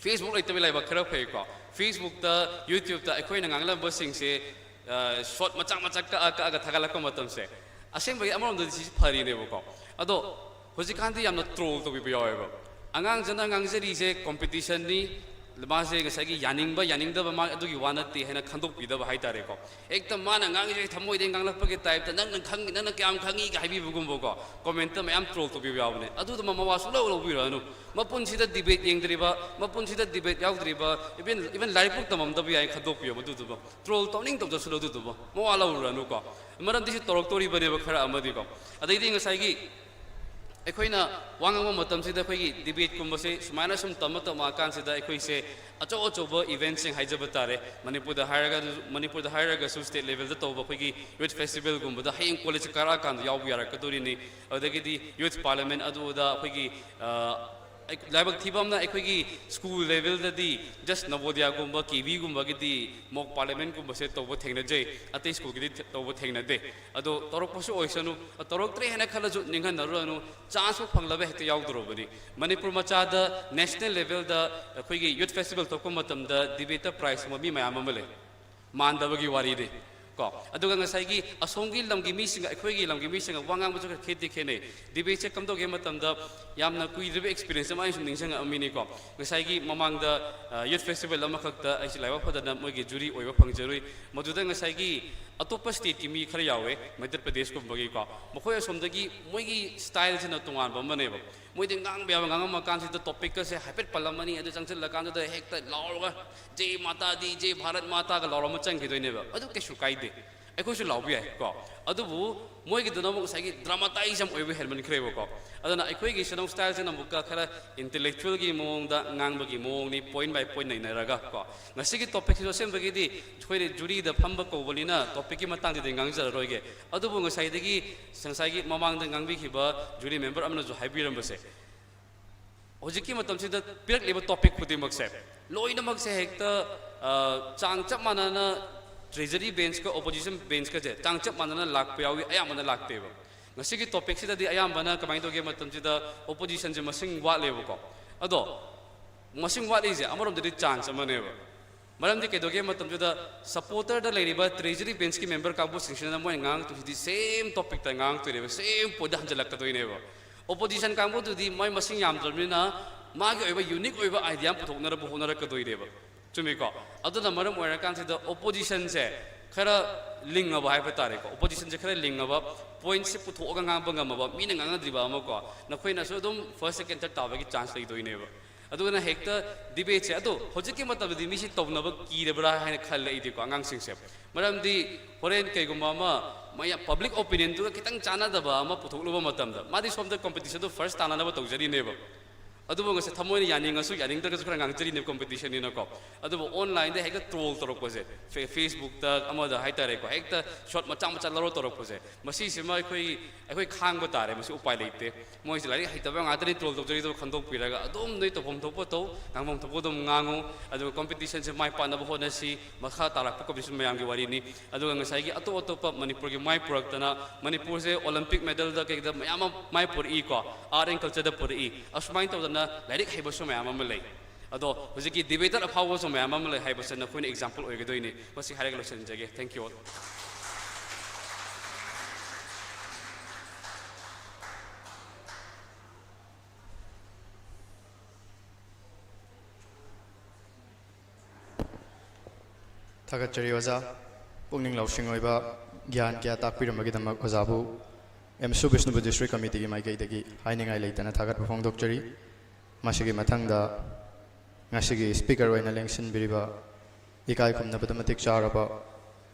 Facebook ꯂꯩꯇꯕꯩ ꯂꯥꯏꯕꯛ ꯈꯔ ꯐꯩꯀꯣ꯫ Facebookꯇ, YouTubeꯇ ꯑꯩꯈꯣꯏꯅ ꯉꯥꯡꯂꯝꯕꯁꯤꯡꯁꯦ, ꯑ, ꯁꯣꯔꯠ ꯃꯆꯥ ꯃꯆꯥ ꯀꯛꯑ ꯀꯛꯑꯒ ꯊꯥꯒꯠꯂꯛꯄ ꯃꯇꯝꯁꯦ, ꯑꯁꯦꯡꯕꯒꯤ ꯑꯃꯔꯣꯝꯗꯗꯤ ꯁꯤꯁꯦ ꯐꯔꯤꯅꯦꯕꯀꯣ꯫ ꯑꯗꯣ ꯍꯧꯖꯤꯛꯀꯥꯟꯗꯤ ꯌꯥꯝꯅ ꯇ꯭ꯔꯣꯜ ꯇꯧꯕꯤꯕ ꯌꯥꯎꯋꯦꯕ꯫ ꯑꯉꯥꯡꯁꯤꯅ ꯉꯥꯡꯖꯔꯤꯁꯦ ꯀꯣꯝꯄꯤꯇꯤꯁꯟꯅꯤ, ꯃꯥꯁꯦ ꯉꯁꯥꯏꯒꯤ ꯌꯥꯅꯤꯡꯕ ꯌꯥꯅꯤꯡꯗꯕ, ꯃꯥ ꯑꯗꯨꯒꯤ ꯋꯥ ꯅꯠꯇꯦ ꯍꯥꯏꯅ ꯈꯟꯗꯣꯛꯄꯤꯗꯕ ꯍꯥꯏꯇꯥꯔꯦꯀꯣ꯫ ꯍꯦꯛꯇ ꯃꯥꯅ ꯉꯥꯡꯉꯤꯁꯦ ꯊꯃꯣꯏꯗꯒꯤ ꯉꯥꯡꯂꯛꯄꯒꯤ ꯇꯥꯏꯞꯇ, "ꯅꯪꯅ ꯈꯪ-, ꯅꯪꯅ ꯀꯌꯥꯝ ꯈꯪꯉꯤꯒ" ꯍꯥꯏꯕꯤꯕꯒꯨꯝꯕꯀꯣ꯫ ꯀꯣꯃꯦꯟꯠꯇ ꯃꯌꯥꯝ ꯇ꯭ꯔꯣꯜ ꯇꯧꯕꯤꯕ ꯌꯥꯎꯕꯅꯦ꯫ ꯑꯗꯨꯗꯨꯃ ꯃꯋꯥ ꯁꯨꯡꯂꯧ ꯂꯧꯕꯤꯔꯨꯔꯅꯨ꯫ ꯃꯄꯨꯟꯁꯤꯗ ꯗꯤꯕꯦꯠ ꯌꯦꯡꯗ꯭ꯔꯤꯕ, ꯃꯄꯨꯟꯁꯤꯗ ꯗꯤꯕꯦꯠ ꯌꯥꯎꯗ꯭ꯔꯤꯕ, ꯏꯚꯟ, ꯏꯚꯟ ꯂꯥꯏꯔꯤꯛ ꯄꯣꯛ ꯇꯝꯃꯝꯗꯕ ꯌꯥꯏ, ꯈꯟꯗꯣꯛꯄꯤꯌꯣ ꯃꯗꯨꯗꯨꯃ꯫ ꯇ꯭ꯔꯣꯜ ꯇꯧꯅꯤꯡ ꯇꯧꯖꯁꯅꯨ ꯑꯗꯨꯗꯨꯃ꯫ ꯃꯋꯥ ꯂꯧꯔꯨꯔꯅꯨꯀꯣ꯫ ꯃꯔꯝꯗꯤ ꯁꯤ ꯇꯧꯔꯛꯇꯣꯔꯤꯕꯅꯦꯕ ꯈꯔ ꯑꯃꯗꯤꯀꯣ꯫ ꯑꯗꯩꯗꯤ ꯉꯁꯥꯏꯒꯤ ꯑꯩꯈꯣꯏꯅ ꯋꯥ ꯉꯥꯡꯕ ꯃꯇꯝꯁꯤꯗ ꯑꯩꯈꯣꯏꯒꯤ ꯗꯤꯕꯦꯠꯀꯨꯝꯕꯁꯦ ꯁꯨꯃꯥꯏꯅ ꯁꯨꯝ ꯇꯝꯃ ꯇꯝꯃꯛꯑꯀꯥꯟꯁꯤꯗ ꯑꯩꯈꯣꯏꯁꯦ ꯑꯆꯧ ꯑꯆꯧꯕ ꯏꯚꯦꯟꯠꯁꯤꯡ ꯍꯥꯏꯖꯕ ꯇꯥꯔꯦ, ꯃꯅꯤꯄꯨꯔꯗ ꯍꯥꯏꯔꯒ, ꯃꯅꯤꯄꯨꯔꯗ ꯍꯥꯏꯔꯒꯁꯨ ꯁ꯭ꯇꯦꯠ ꯂꯦꯚꯦꯜꯗ ꯇꯧꯕ ꯑꯩꯈꯣꯏꯒꯤ ꯌꯨꯠ ꯐꯦꯁꯇꯤꯚꯦꯜꯒꯨꯝꯕꯗ ꯍꯌꯦꯡ ꯀꯣꯂꯦꯖ ꯀꯥꯔꯛꯑꯀꯥꯟꯗ ꯌꯥꯎꯕ ꯌꯥꯔꯛꯀꯗꯣꯔꯤꯅꯤ꯫ ꯑꯗꯒꯤꯗꯤ ꯌꯨꯠ ꯄꯥꯔꯂꯤꯌꯥꯃꯦꯟꯠ ꯑꯗꯨ ꯑꯗꯥ ꯑꯩꯈꯣꯏꯒꯤ, ꯑ, ꯑꯩ-, ꯂꯥꯏꯕꯛ ꯊꯤꯕ ꯑꯃꯅ ꯑꯩꯈꯣꯏꯒꯤ ꯁ꯭ꯀꯨꯜ ꯂꯦꯚꯦꯜꯗꯗꯤ ꯖꯁ ꯅꯕꯣꯗꯤꯌꯥꯒꯨꯝꯕ, ꯀꯦ ꯚꯤꯒꯨꯝꯕꯒꯤꯗꯤ ꯃꯣꯛ ꯄꯥꯔꯂꯤꯌꯥꯃꯦꯟꯠꯀꯨꯝꯕꯁꯦ ꯇꯧꯕ ꯊꯦꯡꯅꯖꯩ, ꯑꯇꯩ ꯁ꯭ꯀꯨꯜꯒꯤꯗꯤ ꯊꯦ-, ꯇꯧꯕ ꯊꯦꯡꯅꯗꯦ꯫ ꯑꯗꯣ ꯇꯧꯔꯛꯄꯁꯨ ꯑꯣꯏꯁꯅꯨ, ꯇꯧꯔꯛꯇ꯭ꯔꯦ ꯍꯥꯏꯅ ꯈꯜꯂꯁꯨ ꯅꯤꯡꯍꯟꯅꯔꯨꯔꯅꯨ, ꯆꯥꯟꯁꯄꯨ ꯐꯪꯂꯕ ꯍꯦꯛꯇ ꯌꯥꯎꯗꯣꯔꯕꯅꯤ꯫ ꯃꯅꯤꯄꯨꯔ ꯃꯆꯥꯗ ꯅꯦꯁꯅꯦꯜ ꯂꯦꯚꯦꯜꯗ ꯑꯩꯈꯣꯏꯒꯤ ꯌꯨꯠ ꯐꯦꯁꯇꯤꯚꯦꯜ ꯊꯣꯛꯄ ꯃꯇꯝꯗ ꯗꯤꯕꯦꯠꯇ ꯄ꯭ꯔꯥꯏꯖ ꯐꯪꯕ ꯃꯤ ꯃꯌꯥꯝ ꯑꯃ ꯂꯩ꯫ ꯃꯥꯟꯗꯕꯒꯤ ꯋꯥꯔꯤꯅꯤ꯫ ꯀꯣ, ꯑꯗꯨꯒ ꯉꯁꯥꯏꯒꯤ ꯑꯁꯣꯝꯒꯤ ꯂꯝꯒꯤ ꯃꯤꯁꯤꯡꯒ ꯑꯩꯈꯣꯏꯒꯤ ꯂꯝꯒꯤ ꯃꯤꯁꯤꯡꯒ ꯋꯥ ꯉꯥꯡꯕꯁꯨ ꯈꯔ ꯈꯦꯠꯇꯤ ꯈꯦꯠꯅꯩ꯫ ꯗꯤꯕꯦꯠꯁꯦ ꯀꯝꯗꯧꯒꯦ ꯃꯇꯝꯗ, ꯌꯥꯝꯅ ꯀꯨꯏꯗ꯭ꯔꯤꯕ ꯑꯦꯛꯁꯄꯤꯔꯤꯌꯦꯟꯁ ꯑꯃ ꯑꯩꯅ ꯁꯨꯝ ꯅꯤꯡꯁꯤꯡꯉꯛꯑꯝꯃꯤꯅꯤꯀꯣ꯫ ꯉꯁꯥꯏꯒꯤ ꯃꯃꯥꯡꯗ ꯌꯨꯠ ꯐꯦꯁꯇꯤꯚꯦꯜ ꯑꯃꯈꯛꯇ ꯑꯩꯁꯦ ꯂꯥꯏꯕꯛ ꯐꯗꯅ ꯃꯣꯏꯒꯤ ꯖꯨꯔꯤ ꯑꯣꯏꯕ ꯐꯪꯖꯔꯨꯏ꯫ ꯃꯗꯨꯗ ꯉꯁꯥꯏꯒꯤ ꯑꯇꯣꯞꯄ ꯁ꯭ꯇꯦꯠꯀꯤ ꯃꯤ ꯈꯔ ꯌꯥꯎꯋꯦ, ꯃꯩꯗ꯭ꯌ ꯄ꯭ꯔꯗꯦꯁꯀꯨꯝꯕꯒꯤꯀꯣ꯫ ꯃꯈꯣꯏ ꯑꯁꯣꯝꯗꯒꯤ ꯃꯣꯏꯒꯤ ꯁ꯭ꯇꯥꯏꯜꯁꯤꯅ ꯇꯣꯉꯥꯟꯕ ꯑꯃꯅꯦꯕ꯫ ꯃꯣꯏꯗꯤ ꯉꯥꯡꯕ ꯌꯥꯕ ꯉꯥꯡꯉꯝꯃ ꯀꯥꯟꯁꯤꯗ ꯇꯣꯄꯤꯛꯀꯁꯦ ꯍꯥꯏꯐꯦꯠ ꯄꯜꯂꯝꯃꯅꯤ, ꯑꯗꯨ ꯆꯪꯁꯤꯜꯂꯀꯥꯟꯗꯨꯗ ꯍꯦꯛꯇ ꯂꯥꯎꯔꯒ "ꯖꯦ ꯃꯥꯇꯥ ꯗꯤ, ꯖꯦ ꯚꯥꯔꯠ ꯃꯥꯇꯥꯒ" ꯂꯥꯎꯔꯝꯃ ꯆꯪꯈꯤꯗꯣꯏꯅꯦꯕ꯫ ꯑꯗꯨ ꯀꯩꯁꯨ ꯀꯥꯏꯗꯦ, ꯑꯩꯈꯣꯏꯁꯨ ꯂꯥꯎꯕ ꯌꯥꯏ ꯀꯣ꯫ ꯑꯗꯨꯕꯨ ꯃꯣꯏꯒꯤꯗꯨꯅ ꯑꯃꯨꯛ ꯉꯁꯥꯏꯒꯤ ꯗ꯭ꯔꯃꯥꯇꯥꯏꯖ ꯌꯥꯝ ꯑꯣꯏꯕ ꯍꯦꯟꯃꯟꯈ꯭ꯔꯦꯕꯀꯣ꯫ ꯑꯗꯨꯅ ꯑꯩꯈꯣꯏꯒꯤ ꯁꯦꯅꯧ ꯁ꯭ꯇꯥꯏꯜꯁꯤꯅ ꯑꯃꯨꯛꯀ ꯈꯔ ꯏꯟꯇꯦꯂꯦꯛꯆꯨꯋꯦꯜꯒꯤ ꯃꯑꯣꯡꯗ ꯉꯥꯡꯕꯒꯤ ꯃꯑꯣꯡꯅꯤ, ꯄꯣꯏꯟ ꯕꯥꯏ ꯄꯣꯏꯟ ꯅꯩꯅꯔꯒ ꯀꯣ꯫ ꯉꯁꯤꯒꯤ ꯇꯣꯄꯤꯛꯁꯤꯁꯨ ꯑꯁꯦꯡꯕꯒꯤꯗꯤ ꯑꯩꯈꯣꯏꯅ ꯖꯨꯔꯤꯗ ꯐꯝꯕ ꯀꯧꯕꯅꯤꯅ ꯇꯣꯄꯤꯛꯀꯤ ꯃꯇꯥꯡꯗꯗꯤ ꯉꯥꯡꯖꯔꯔꯣꯏꯒꯦ꯫ ꯑꯗꯨꯕꯨ ꯉꯁꯥꯏꯗꯒꯤ, ꯉꯁꯥꯏꯒꯤ ꯃꯃꯥꯡꯗ ꯉꯥꯡꯕꯤꯈꯤꯕ ꯖꯨꯔꯤ ꯃꯦꯝꯕꯔ ꯑꯃꯅꯁꯨ ꯍꯥꯏꯕꯤꯔꯝꯕꯁꯦ, ꯍꯧꯖꯤꯛꯀꯤ ꯃꯇꯝꯁꯤꯗ ꯄꯤꯔꯛꯂꯤꯕ ꯇꯣꯄꯤꯛ ꯈꯨꯗꯤꯡꯃꯛꯁꯦ, ꯂꯣꯏꯅꯃꯛꯁꯦ ꯍꯦꯛꯇ, ꯑ, ꯆꯥꯡ ꯆꯞ ꯃꯥꯟꯅꯅ ꯇ꯭ꯔꯦꯖꯔꯤ ꯕꯦꯟꯁꯀ ꯑꯣꯄꯣꯖꯤꯁꯟ ꯕꯦꯟꯁꯀꯁꯦ ꯆꯥꯡ ꯆꯞ ꯃꯥꯟꯅꯅ ꯂꯥꯛꯄ ꯌꯥꯎꯏ, ꯑꯌꯥꯝꯕꯅ ꯂꯥꯛꯇꯦꯕ꯫ ꯉꯁꯤꯒꯤ ꯇꯣꯄꯤꯛꯁꯤꯗꯗꯤ ꯑꯌꯥꯝꯕꯅ ꯀꯃꯥꯏꯅ ꯇꯧꯒꯦ ꯃꯇꯝꯁꯤꯗ, ꯑꯣꯄꯣꯖꯤꯁꯟꯁꯦ ꯃꯁꯤꯡ ꯋꯥꯠꯂꯦꯕꯀꯣ꯫ ꯑꯗꯣ ꯃꯁꯤꯡ ꯋꯥꯠꯂꯤꯁꯦ ꯑꯃꯔꯣꯝꯗꯗꯤ ꯆꯥꯟꯁ ꯑꯃꯅꯦꯕ꯫ ꯃꯔꯝꯗꯤ ꯀꯩꯗꯧꯒꯦ ꯃꯇꯝꯗꯨꯗ ꯁꯄꯣꯔꯇꯔꯗ ꯂꯩꯔꯤꯕ ꯇ꯭ꯔꯦꯖꯔꯤ ꯕꯦꯟꯁꯀꯤ ꯃꯦꯝꯕꯔ ꯀꯥꯡꯕꯨꯁꯤꯡꯁꯤꯅ ꯃꯣꯏꯅ ꯉꯥꯡꯉꯛꯇꯣꯏꯁꯤꯗꯤ ꯁꯦꯝ ꯇꯣꯄꯤꯛꯇ ꯉꯥꯡꯉꯛꯇꯣꯏꯅꯦꯕ, ꯁꯦꯝ ꯄꯣꯏꯟꯗ ꯍꯟꯖꯜꯂꯛꯀꯗꯣꯏꯅꯦꯕ꯫ ꯑꯣꯄꯣꯖꯤꯁꯟ ꯀꯥꯡꯕꯨꯗꯨꯗꯤ ꯃꯣꯏ ꯃꯁꯤꯡ ꯌꯥꯝꯗ꯭ꯔꯕꯅꯤꯅ ꯃꯥꯒꯤ ꯑꯣꯏꯕ ꯌꯨꯅꯤꯛ ꯑꯣꯏꯕ ꯑꯥꯏꯗꯤꯌꯥ ꯑꯃ ꯄꯨꯊꯣꯛꯅꯔꯕ ꯍꯣꯠꯅꯔꯛꯀꯗꯣꯏꯅꯦꯕ꯫ ꯆꯨꯝꯃꯤꯀꯣ? ꯑꯗꯨꯅ ꯃꯔꯝ ꯑꯣꯏꯔꯀꯥꯟꯁꯤꯗ ꯑꯣꯄꯣꯖꯤꯁꯟꯁꯦ ꯈꯔ ꯂꯤꯡꯉꯕ ꯍꯥꯏꯕ ꯇꯥꯔꯦꯀꯣ, ꯑꯣꯄꯣꯖꯤꯁꯟꯁꯦ ꯈꯔ ꯂꯤꯡꯉꯕ, ꯄꯣꯏꯟꯠꯁꯦ ꯄꯨꯊꯣꯛꯑꯒ ꯉꯥꯡꯕ ꯉꯝꯃꯕ, ꯃꯤꯅ ꯉꯥꯡꯅꯗ꯭ꯔꯤꯕ ꯑꯃꯀꯣ, ꯅꯈꯣꯏꯅꯁꯨ ꯑꯗꯨꯝ ꯐꯥꯔꯁ, ꯁꯦꯀꯦꯟ, ꯊꯥꯔꯠ ꯇꯥꯕꯒꯤ ꯆꯥꯟꯁ ꯂꯩꯗꯣꯏꯅꯦꯕ꯫ ꯑꯗꯨꯅ ꯍꯦꯛꯇ ꯗꯤꯕꯦꯠꯁꯦ, ꯑꯗꯣ ꯍꯧꯖꯤꯛꯀꯤ ꯃꯇꯝꯗꯗꯤ ꯃꯤꯁꯤ ꯇꯧꯅꯕ ꯀꯤꯔꯕ꯭ꯔꯥ ꯍꯥꯏꯅ ꯈꯜꯂꯦ ꯑꯩꯗꯤꯀꯣ, ꯑꯉꯥꯡꯁꯤꯡꯁꯦ꯫ ꯃꯔꯝꯗꯤ ꯍꯣꯔꯦꯟ ꯀꯩꯒꯨꯝꯕ ꯑꯃ ꯃꯌꯥꯝ ꯄꯕ꯭ꯂꯤꯛ ꯑꯣꯄꯤꯅꯤꯌꯟꯗꯨꯒ ꯈꯤꯇꯪ ꯆꯥꯟꯅꯗꯕ ꯑꯃ ꯄꯨꯊꯣꯛꯂꯨꯕ ꯃꯇꯝꯗ, ꯃꯥꯗꯤ ꯁꯣꯝꯗ ꯀꯝꯄꯤꯇꯤꯁꯟꯗꯣ ꯐꯥꯔꯁ ꯇꯥꯅꯅꯕ ꯇꯧꯖꯔꯤꯅꯦꯕ꯫ ꯑꯗꯨꯕꯨ ꯉꯁꯤ ꯊꯃꯣꯏꯅ ꯌꯥꯅꯤꯡꯉꯁꯨ ꯌꯥꯅꯤꯡꯗ꯭ꯔꯒꯁꯨ ꯈꯔ ꯉꯥꯡꯖꯔꯤꯅꯦꯕ, ꯀꯝꯄꯤꯇꯤꯁꯟꯅꯤꯅꯀꯣ꯫ ꯑꯗꯨꯕꯨ ꯑꯣꯟꯂꯥꯏꯟꯗ ꯍꯦꯛꯇ ꯇ꯭ꯔꯣꯜ ꯇꯧꯔꯛꯄꯁꯦ, ꯐꯦ-, ꯐꯦꯁꯕꯨꯛꯇ ꯑꯃꯗ ꯍꯥꯏꯇꯥꯔꯦꯀꯣ, ꯍꯦꯛꯇ ꯁꯣꯠ ꯃꯆꯥ ꯃꯆꯥ ꯂꯧꯔ ꯇꯧꯔꯛꯄꯁꯦ, ꯃꯁꯤꯁꯤꯃ ꯑꯩꯈꯣꯏ, ꯑꯩꯈꯣꯏ ꯈꯥꯡꯕ ꯇꯥꯔꯦ, ꯃꯁꯤ ꯎꯄꯥꯏ ꯂꯩꯇꯦ꯫ ꯃꯣꯏꯁꯦ ꯂꯥꯏꯔꯤꯛ ꯍꯩꯇꯕ ꯉꯥꯛꯇꯅꯤ ꯇ꯭ꯔꯣꯜ ꯇꯧꯖꯔꯤꯗꯣ ꯈꯟꯗꯣꯛꯄꯤꯔꯒ ꯑꯗꯨꯝ ꯅꯣꯏ ꯇꯧꯐꯝ ꯊꯣꯛꯄ ꯇꯧ, ꯉꯥꯡꯐꯝ ꯊꯣꯛꯄ ꯑꯗꯨꯝ ꯉꯥꯡꯉꯨ, ꯑꯗꯨꯒ ꯀꯝꯄꯤꯇꯤꯁꯟꯁꯦ ꯃꯥꯏ ꯄꯥꯛꯅꯕ ꯍꯣꯠꯅꯁꯤ꯫ ꯃꯈꯥ ꯇꯥꯔꯛꯄ ꯀꯝꯄꯤꯇꯤꯁꯟ ꯃꯌꯥꯝꯒꯤ ꯋꯥꯔꯤꯅꯤ꯫ ꯑꯗꯨꯒ ꯉꯁꯥꯏꯒꯤ ꯑꯇꯣꯞ ꯑꯇꯣꯞꯄ ꯃꯅꯤꯄꯨꯔꯒꯤ ꯃꯥꯏ ꯄꯨꯔꯛꯇꯅ, ꯃꯅꯤꯄꯨꯔꯁꯦ ꯑꯣꯂꯦꯝꯄꯤꯛ ꯃꯦꯗꯜꯗ ꯀꯩꯗ ꯃꯌꯥꯝ ꯑꯃ ꯃꯥꯏ ꯄꯨꯔꯛꯏꯀꯣ, ꯑꯥꯔꯠ ꯑꯦꯟ ꯀꯜꯆꯔꯗ ꯄꯨꯔꯛꯏ꯫ ꯑꯁꯨꯃꯥꯏꯅ ꯇꯧꯗꯅ ꯂꯥꯏꯔꯤꯛ ꯍꯩꯕꯁꯨ ꯃꯌꯥꯝ ꯑꯃ ꯂꯩ꯫ ꯑꯗꯣ ꯍꯧꯖꯤꯛꯀꯤ debater ꯑꯐꯥꯎꯕꯁꯨ ꯃꯌꯥꯝ ꯑꯃ ꯂꯩ ꯍꯥꯏꯕꯁꯦ ꯅꯈꯣꯏꯅ example ꯑꯣꯏꯒꯗꯣꯏꯅꯤ꯫ ꯃꯁꯤ ꯍꯥꯏꯔꯒ ꯂꯣꯏꯁꯤꯟꯖꯒꯦ꯫ Thank you all. ꯊꯥꯒꯠꯆꯔꯤ ꯑꯣꯖꯥ꯫ ꯄꯨꯛꯅꯤꯡ ꯂꯧꯁꯤꯡ ꯑꯣꯏꯕ ꯒ꯭ꯌꯥꯟ ꯀꯌꯥ ꯇꯥꯛꯄꯤꯔꯝꯕꯒꯤꯗꯃꯛ ꯑꯣꯖꯥꯕꯨ ꯑꯦꯝꯁꯨ ꯕꯤꯁꯅꯨꯄꯨꯔ ꯗꯤꯁꯇ꯭ꯔꯤꯛ ꯀꯃꯤꯇꯤꯒꯤ ꯃꯥꯏꯀꯩꯗꯒꯤ ꯍꯥꯏꯅꯤꯡꯉꯥꯏ ꯂꯩꯇꯅ ꯊꯥꯒꯠꯄ ꯐꯣꯡꯗꯣꯛꯆꯔꯤ꯫ ꯃꯁꯤꯒꯤ ꯃꯊꯪꯗ ꯉꯁꯤꯒꯤ speaker ꯑꯣꯏꯅ ꯂꯦꯡꯁꯤꯟꯕꯤꯔꯤꯕ ꯏꯀꯥꯏ ꯈꯨꯝꯅꯕꯗ ꯃꯇꯤꯛ ꯆꯥꯔꯕ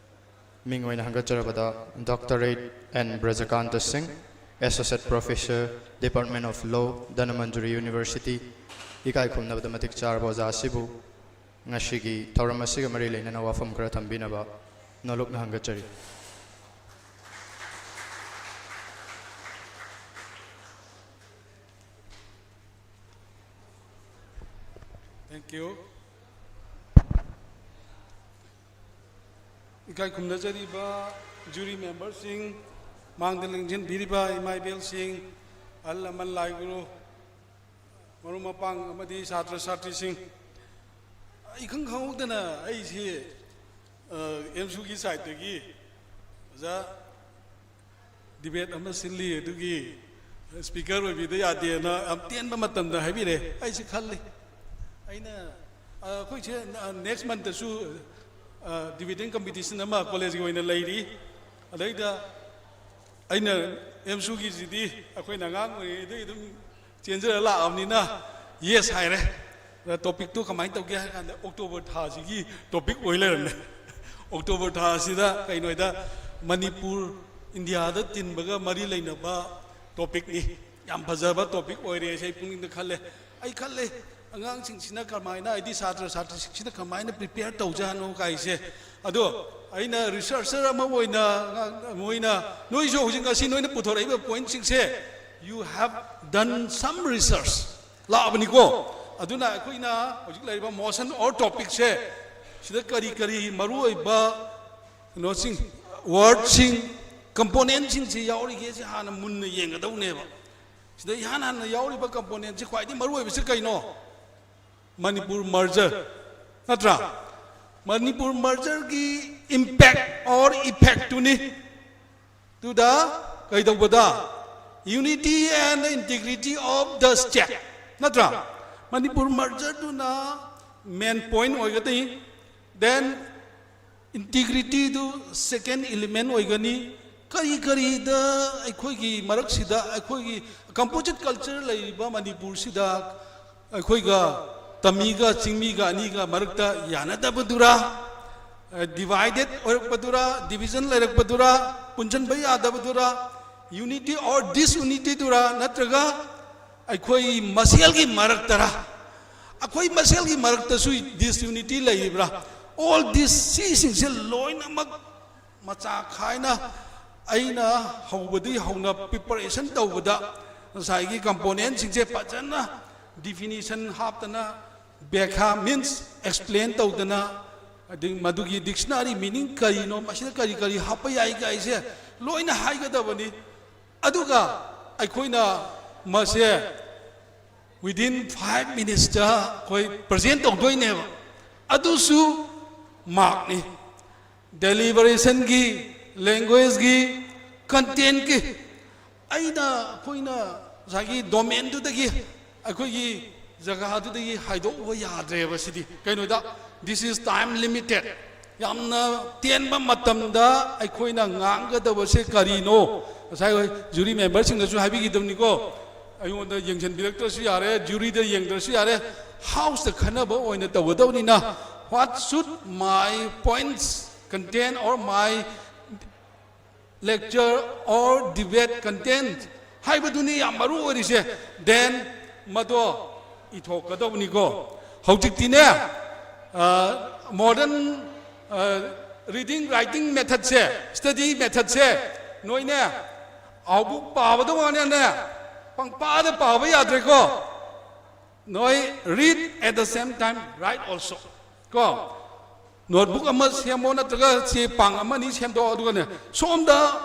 ꯃꯤꯡ ꯑꯣꯏꯅ ꯍꯪꯒꯠꯆꯔꯕꯗ Doctorate N ꯕ꯭ꯔꯖꯀꯥꯟꯇ ꯁꯤꯡ, Associate Professor, Department of Law, Dhanamanjuri University, ꯏꯀꯥꯏ ꯈꯨꯝꯅꯕꯗ ꯃꯇꯤꯛ ꯆꯥꯔꯕ ꯑꯣꯖꯥ ꯑꯁꯤꯕꯨ ꯉꯁꯤꯒꯤ ꯊꯧꯔꯝ ꯑꯁꯤꯒ ꯃꯔꯤ ꯂꯩꯅꯅ ꯋꯥꯐꯝ ꯈꯔ ꯊꯝꯕꯤꯅꯕ ꯅꯣꯂꯨꯛꯅ ꯍꯪꯒꯠꯆꯔꯤ꯫ Thank you. ꯏꯀꯥꯏ ꯈꯨꯝꯅꯖꯔꯤꯕ jury memberꯁꯤꯡ, ꯃꯥꯡꯗ ꯂꯦꯡꯁꯤꯟꯕꯤꯔꯤꯕ ꯏꯃꯥ ꯏꯕꯦꯜꯁꯤꯡ, ꯑꯍꯜ ꯂꯃꯟ, ꯂꯥꯏ ꯒꯨꯔꯨ, ꯃꯔꯨꯞ ꯃꯄꯥꯡ ꯑꯃꯗꯤ ꯁꯥꯇ꯭ꯔ ꯁꯥꯇ꯭ꯔꯤꯁꯤꯡ, ꯏꯈꯪ ꯈꯪꯍꯧꯗꯅ ꯑꯩꯁꯤ ꯑꯦꯝꯁꯨꯒꯤ ꯁꯥꯏꯠꯇꯒꯤ ꯑꯣꯖꯥ debate ꯑꯃ ꯁꯤꯜꯂꯤ, ꯑꯗꯨꯒꯤ speaker ꯑꯣꯏꯕꯤꯗ ꯌꯥꯗꯦꯅ ꯌꯥꯝ ꯇꯦꯟꯕ ꯃꯇꯝꯗ ꯍꯥꯏꯕꯤꯔꯦ꯫ ꯑꯩꯁꯤ ꯈꯜꯂꯤ, ꯑꯩꯅ ꯑꯩꯈꯣꯏꯁꯦ next monthꯇꯁꯨ debating competition ꯑꯃ ꯀꯣꯂꯦꯖꯀꯤ ꯑꯣꯏꯅ ꯂꯩꯔꯤ꯫ ꯑꯗꯩꯗ ꯑꯩꯅ ꯑꯦꯝꯁꯨꯒꯤꯁꯤꯗꯤ ꯑꯩꯈꯣꯏꯅ ꯑꯉꯥꯡ ꯑꯣꯏꯔꯤꯉꯩꯗꯒꯤ ꯑꯗꯨꯝ ꯆꯦꯟꯖꯔ ꯂꯥꯛꯑꯕꯅꯤꯅ yes ꯍꯥꯏꯔꯦ꯫ ꯑꯗ topicꯇꯣ ꯀꯃꯥꯏꯅ ꯇꯧꯒꯦ ꯍꯥꯏ ꯀꯥꯟꯗ ꯑꯣꯛꯇꯣꯕꯔ ꯊꯥꯁꯤꯒꯤ topic ꯑꯣꯏ ꯂꯩꯔꯝꯃꯦ꯫ ꯑꯣꯛꯇꯣꯕꯔ ꯊꯥ ꯑꯁꯤꯗ ꯀꯩꯅꯣꯗ ꯃꯅꯤꯄꯨꯔ ꯏꯟꯗꯤꯌꯥꯗ ꯇꯤꯟꯕꯒ ꯃꯔꯤ ꯂꯩꯅꯕ topicꯅꯤ꯫ ꯌꯥꯝ ꯐꯖꯕ topic ꯑꯣꯏꯔꯦ ꯍꯥꯏꯁꯦ ꯑꯩ ꯄꯨꯛꯅꯤꯡꯗ ꯈꯜꯂꯦ꯫ ꯑꯩ ꯈꯜꯂꯦ, ꯑꯉꯥꯡꯁꯤꯡꯁꯤꯅ ꯀꯃꯥꯏꯅ, ꯍꯥꯏꯗꯤ ꯁꯥꯇ꯭ꯔ ꯁꯥꯇ꯭ꯔꯤꯁꯤꯡꯁꯤꯅ ꯀꯃꯥꯏꯅ prepare ꯇꯧꯖꯥꯠꯅꯣ ꯀꯥꯏꯁꯦ꯫ ꯑꯗꯣ ꯑꯩꯅ researcher ꯑꯃ ꯑꯣꯏꯅ, ꯃꯣꯏꯅ, ꯅꯣꯏꯁꯨ ꯍꯧꯖꯤꯛ ꯉꯁꯤ ꯅꯣꯏꯅ ꯄꯨꯊꯣꯔꯛꯏꯕ pointꯁꯤꯡꯁꯦ, you have done some research ꯂꯥꯛꯑꯕꯅꯤꯀꯣ꯫ ꯑꯗꯨꯅ ꯑꯩꯈꯣꯏꯅ ꯍꯧꯖꯤꯛ ꯂꯩꯔꯤꯕ motion or topicꯁꯦ, ꯁꯤꯗ ꯀꯔꯤ ꯀꯔꯤ ꯃꯔꯨꯑꯣꯏꯕ ꯀꯩꯅꯣꯁꯤꯡ, wordꯁꯤꯡ, componentꯁꯤꯡꯁꯤ ꯌꯥꯎꯔꯤꯒꯦꯁꯦ ꯍꯥꯟꯅ ꯃꯨꯟꯅ ꯌꯦꯡꯒꯗꯧꯅꯦꯕ꯫ ꯁꯤꯗ ꯏꯍꯥꯟ ꯍꯥꯟꯅ ꯌꯥꯎꯔꯤꯕ componentꯁꯤ ꯈ꯭ꯋꯥꯏꯗꯒꯤ ꯃꯔꯨꯑꯣꯏꯕꯁꯤ ꯀꯩꯅꯣ? ꯃꯅꯤꯄꯨꯔ ꯃꯔꯖꯔ, ꯅꯠꯇ꯭ꯔꯥ? ꯃꯅꯤꯄꯨꯔ ꯃꯔꯖꯔꯒꯤ ꯏꯝꯄꯦꯛ ꯑꯣꯔ ꯏꯐꯦꯛꯇꯨꯅꯤ꯫ ꯇꯨꯗ ꯀꯩꯗꯧꯕꯗ? Unity and integrity of the state, ꯅꯠꯇ꯭ꯔꯥ? ꯃꯅꯤꯄꯨꯔ ꯃꯔꯖꯔꯗꯨꯅ ꯃꯦꯟ ꯄꯣꯏꯟ ꯑꯣꯏꯒꯅꯤ꯫ ꯗꯦꯟ ꯏꯟꯇꯤꯒ꯭ꯔꯤꯇꯤꯗꯨ ꯁꯦꯀꯦꯟ ꯏꯂꯤꯃꯦꯟ ꯑꯣꯏꯒꯅꯤ꯫ ꯀꯔꯤ ꯀꯔꯤꯗ ꯑꯩꯈꯣꯏꯒꯤ ꯃꯔꯛꯁꯤꯗ, ꯑꯩꯈꯣꯏꯒꯤ ꯀꯝꯄꯣꯖꯤꯠ ꯀꯜꯆꯔ ꯂꯩꯔꯤꯕ ꯃꯅꯤꯄꯨꯔꯁꯤꯗ ꯑꯩꯈꯣꯏꯒ ꯇꯝꯃꯤꯒ ꯆꯤꯡꯃꯤꯒ ꯑꯅꯤꯒ ꯃꯔꯛꯇ ꯌꯥꯅꯗꯕꯗꯨꯔꯥ, ꯗꯤꯚꯥꯏꯗꯦꯠ ꯑꯣꯏꯔꯛꯄꯗꯨꯔꯥ, ꯗꯤꯚꯤꯖꯟ ꯂꯩꯔꯛꯄꯗꯨꯔꯥ, ꯄꯨꯟꯁꯤꯟꯕ ꯌꯥꯗꯕꯗꯨꯔꯥ, unity or disunityꯗꯨꯔꯥ, ꯅꯠꯇ꯭ꯔꯒ ꯑꯩꯈꯣꯏ ꯃꯁꯦꯜꯒꯤ ꯃꯔꯛꯇꯔꯥ? ꯑꯩꯈꯣꯏ ꯃꯁꯦꯜꯒꯤ ꯃꯔꯛꯇꯁꯨ ꯗꯤꯁꯌꯨꯅꯤꯇꯤ ꯂꯩꯔꯤꯕ꯭ꯔꯥ? ꯑꯣꯜ ꯗꯤꯁ, ꯁꯤꯁꯤꯡꯁꯦ ꯂꯣꯏꯅꯃꯛ ꯃꯆꯥ ꯈꯥꯏꯅ ꯑꯩꯅ ꯍꯧꯕꯗꯒꯤ ꯍꯧꯅ ꯄ꯭ꯔꯤꯄꯔꯦꯁꯟ ꯇꯧꯕꯗ ꯉꯁꯥꯏꯒꯤ ꯀꯝꯄꯣꯅꯦꯟꯁꯤꯡꯁꯦ ꯐꯖꯅ ꯗꯤꯐꯤꯅꯤꯁꯟ ꯍꯥꯞꯇꯅ, ꯕ꯭ꯌꯥꯈ꯭ꯌꯥ ꯃꯤꯟꯁ ꯑꯦꯛꯁꯄ꯭ꯂꯦꯟ ꯇꯧꯗꯅ, ꯑꯗꯒꯤ ꯃꯗꯨꯒꯤ ꯗꯤꯛꯁꯅꯥꯔꯤ ꯃꯤꯅꯤꯡ ꯀꯔꯤꯅꯣ, ꯃꯁꯤꯗ ꯀꯔꯤ ꯀꯔꯤ ꯍꯥꯞꯄ ꯌꯥꯏ ꯀꯥꯏꯁꯦ ꯂꯣꯏꯅ ꯍꯥꯏꯒꯗꯕꯅꯤ꯫ ꯑꯗꯨꯒ ꯑꯩꯈꯣꯏꯅ ꯃꯁꯦ within five minutesꯇ ꯑꯩꯈꯣꯏ ꯄ꯭ꯔꯖꯦꯟ ꯇꯧꯗꯣꯏꯅꯦꯕ꯫ ꯑꯗꯨꯁꯨ ꯃꯥꯔꯛꯅꯤ꯫ ꯗꯦꯂꯤꯕꯔꯦꯁꯟꯒꯤ, ꯂꯦꯡꯒ꯭ꯋꯦꯖꯀꯤ, ꯀꯟꯇꯦꯟꯀꯤ, ꯑꯩꯅ, ꯑꯩꯈꯣꯏꯅ ꯉꯁꯥꯏꯒꯤ ꯗꯣꯃꯦꯟꯗꯨꯗꯒꯤ, ꯑꯩꯈꯣꯏꯒꯤ ꯖꯒꯥꯗꯨꯗꯒꯤ ꯍꯥꯏꯗꯣꯛꯎꯕ ꯌꯥꯗ꯭ꯔꯦꯕ ꯁꯤꯗꯤ꯫ ꯀꯩꯅꯣꯗ, this is time limited꯫ ꯌꯥꯝꯅ ꯇꯦꯟꯕ ꯃꯇꯝꯗ ꯑꯩꯈꯣꯏꯅ ꯉꯥꯡꯒꯗꯕꯁꯦ ꯀꯔꯤꯅꯣ? ꯉꯁꯥꯏ ꯖꯨꯔꯤ ꯃꯦꯝꯕꯔꯁꯤꯡꯅꯁꯨ ꯍꯥꯏꯕꯤꯈꯤꯗꯕꯅꯤꯀꯣ, ꯑꯩꯉꯣꯟꯗ ꯌꯦꯡꯁꯤꯟꯕꯤꯔꯛꯇ꯭ꯔꯁꯨ ꯌꯥꯔꯦ, ꯖꯨꯔꯤꯗ ꯌꯦꯡꯗ꯭ꯔꯁꯨ ꯌꯥꯔꯦ, ꯍꯥꯎꯁꯇ ꯈꯟꯅꯕ ꯑꯣꯏꯅ ꯇꯧꯒꯗꯕꯅꯤꯅ, what should my points contain or my lecture or debate content ꯍꯥꯏꯕꯗꯨꯅꯤ ꯌꯥꯝ ꯃꯔꯨ ꯑꯣꯏꯔꯤꯁꯦ꯫ ꯗꯦꯟ ꯃꯗꯣ ꯏꯊꯣꯛꯀꯗꯧꯕꯅꯤꯀꯣ꯫ ꯍꯧꯖꯤꯛꯇꯤꯅꯦ, ꯃꯣꯗꯔꯟ ꯔꯤꯗꯤꯡ ꯔꯥꯏꯇꯤꯡ ꯃꯦꯊꯠꯁꯦ, ꯁ꯭ꯇꯗꯤ ꯃꯦꯊꯠꯁꯦ, ꯅꯣꯏꯅꯦ ꯑꯥꯎꯕꯨꯛ ꯄꯥꯕꯗ ꯋꯥꯅꯦꯅꯦ ꯄꯪꯄꯥꯗ ꯄꯥꯕ ꯌꯥꯗ꯭ꯔꯦꯀꯣ꯫ ꯅꯣꯏ read at the same time write also꯫ ꯀꯣ, ꯅꯣꯠꯕꯨꯛ ꯑꯃ ꯁꯦꯝꯃꯣ, ꯅꯠꯇ꯭ꯔꯒ ꯆꯦ ꯄꯥꯡ ꯑꯃ ꯑꯅꯤ ꯁꯦꯝꯗꯣꯛꯑꯣ, ꯑꯗꯨꯒꯅꯦ ꯁꯣꯝꯗ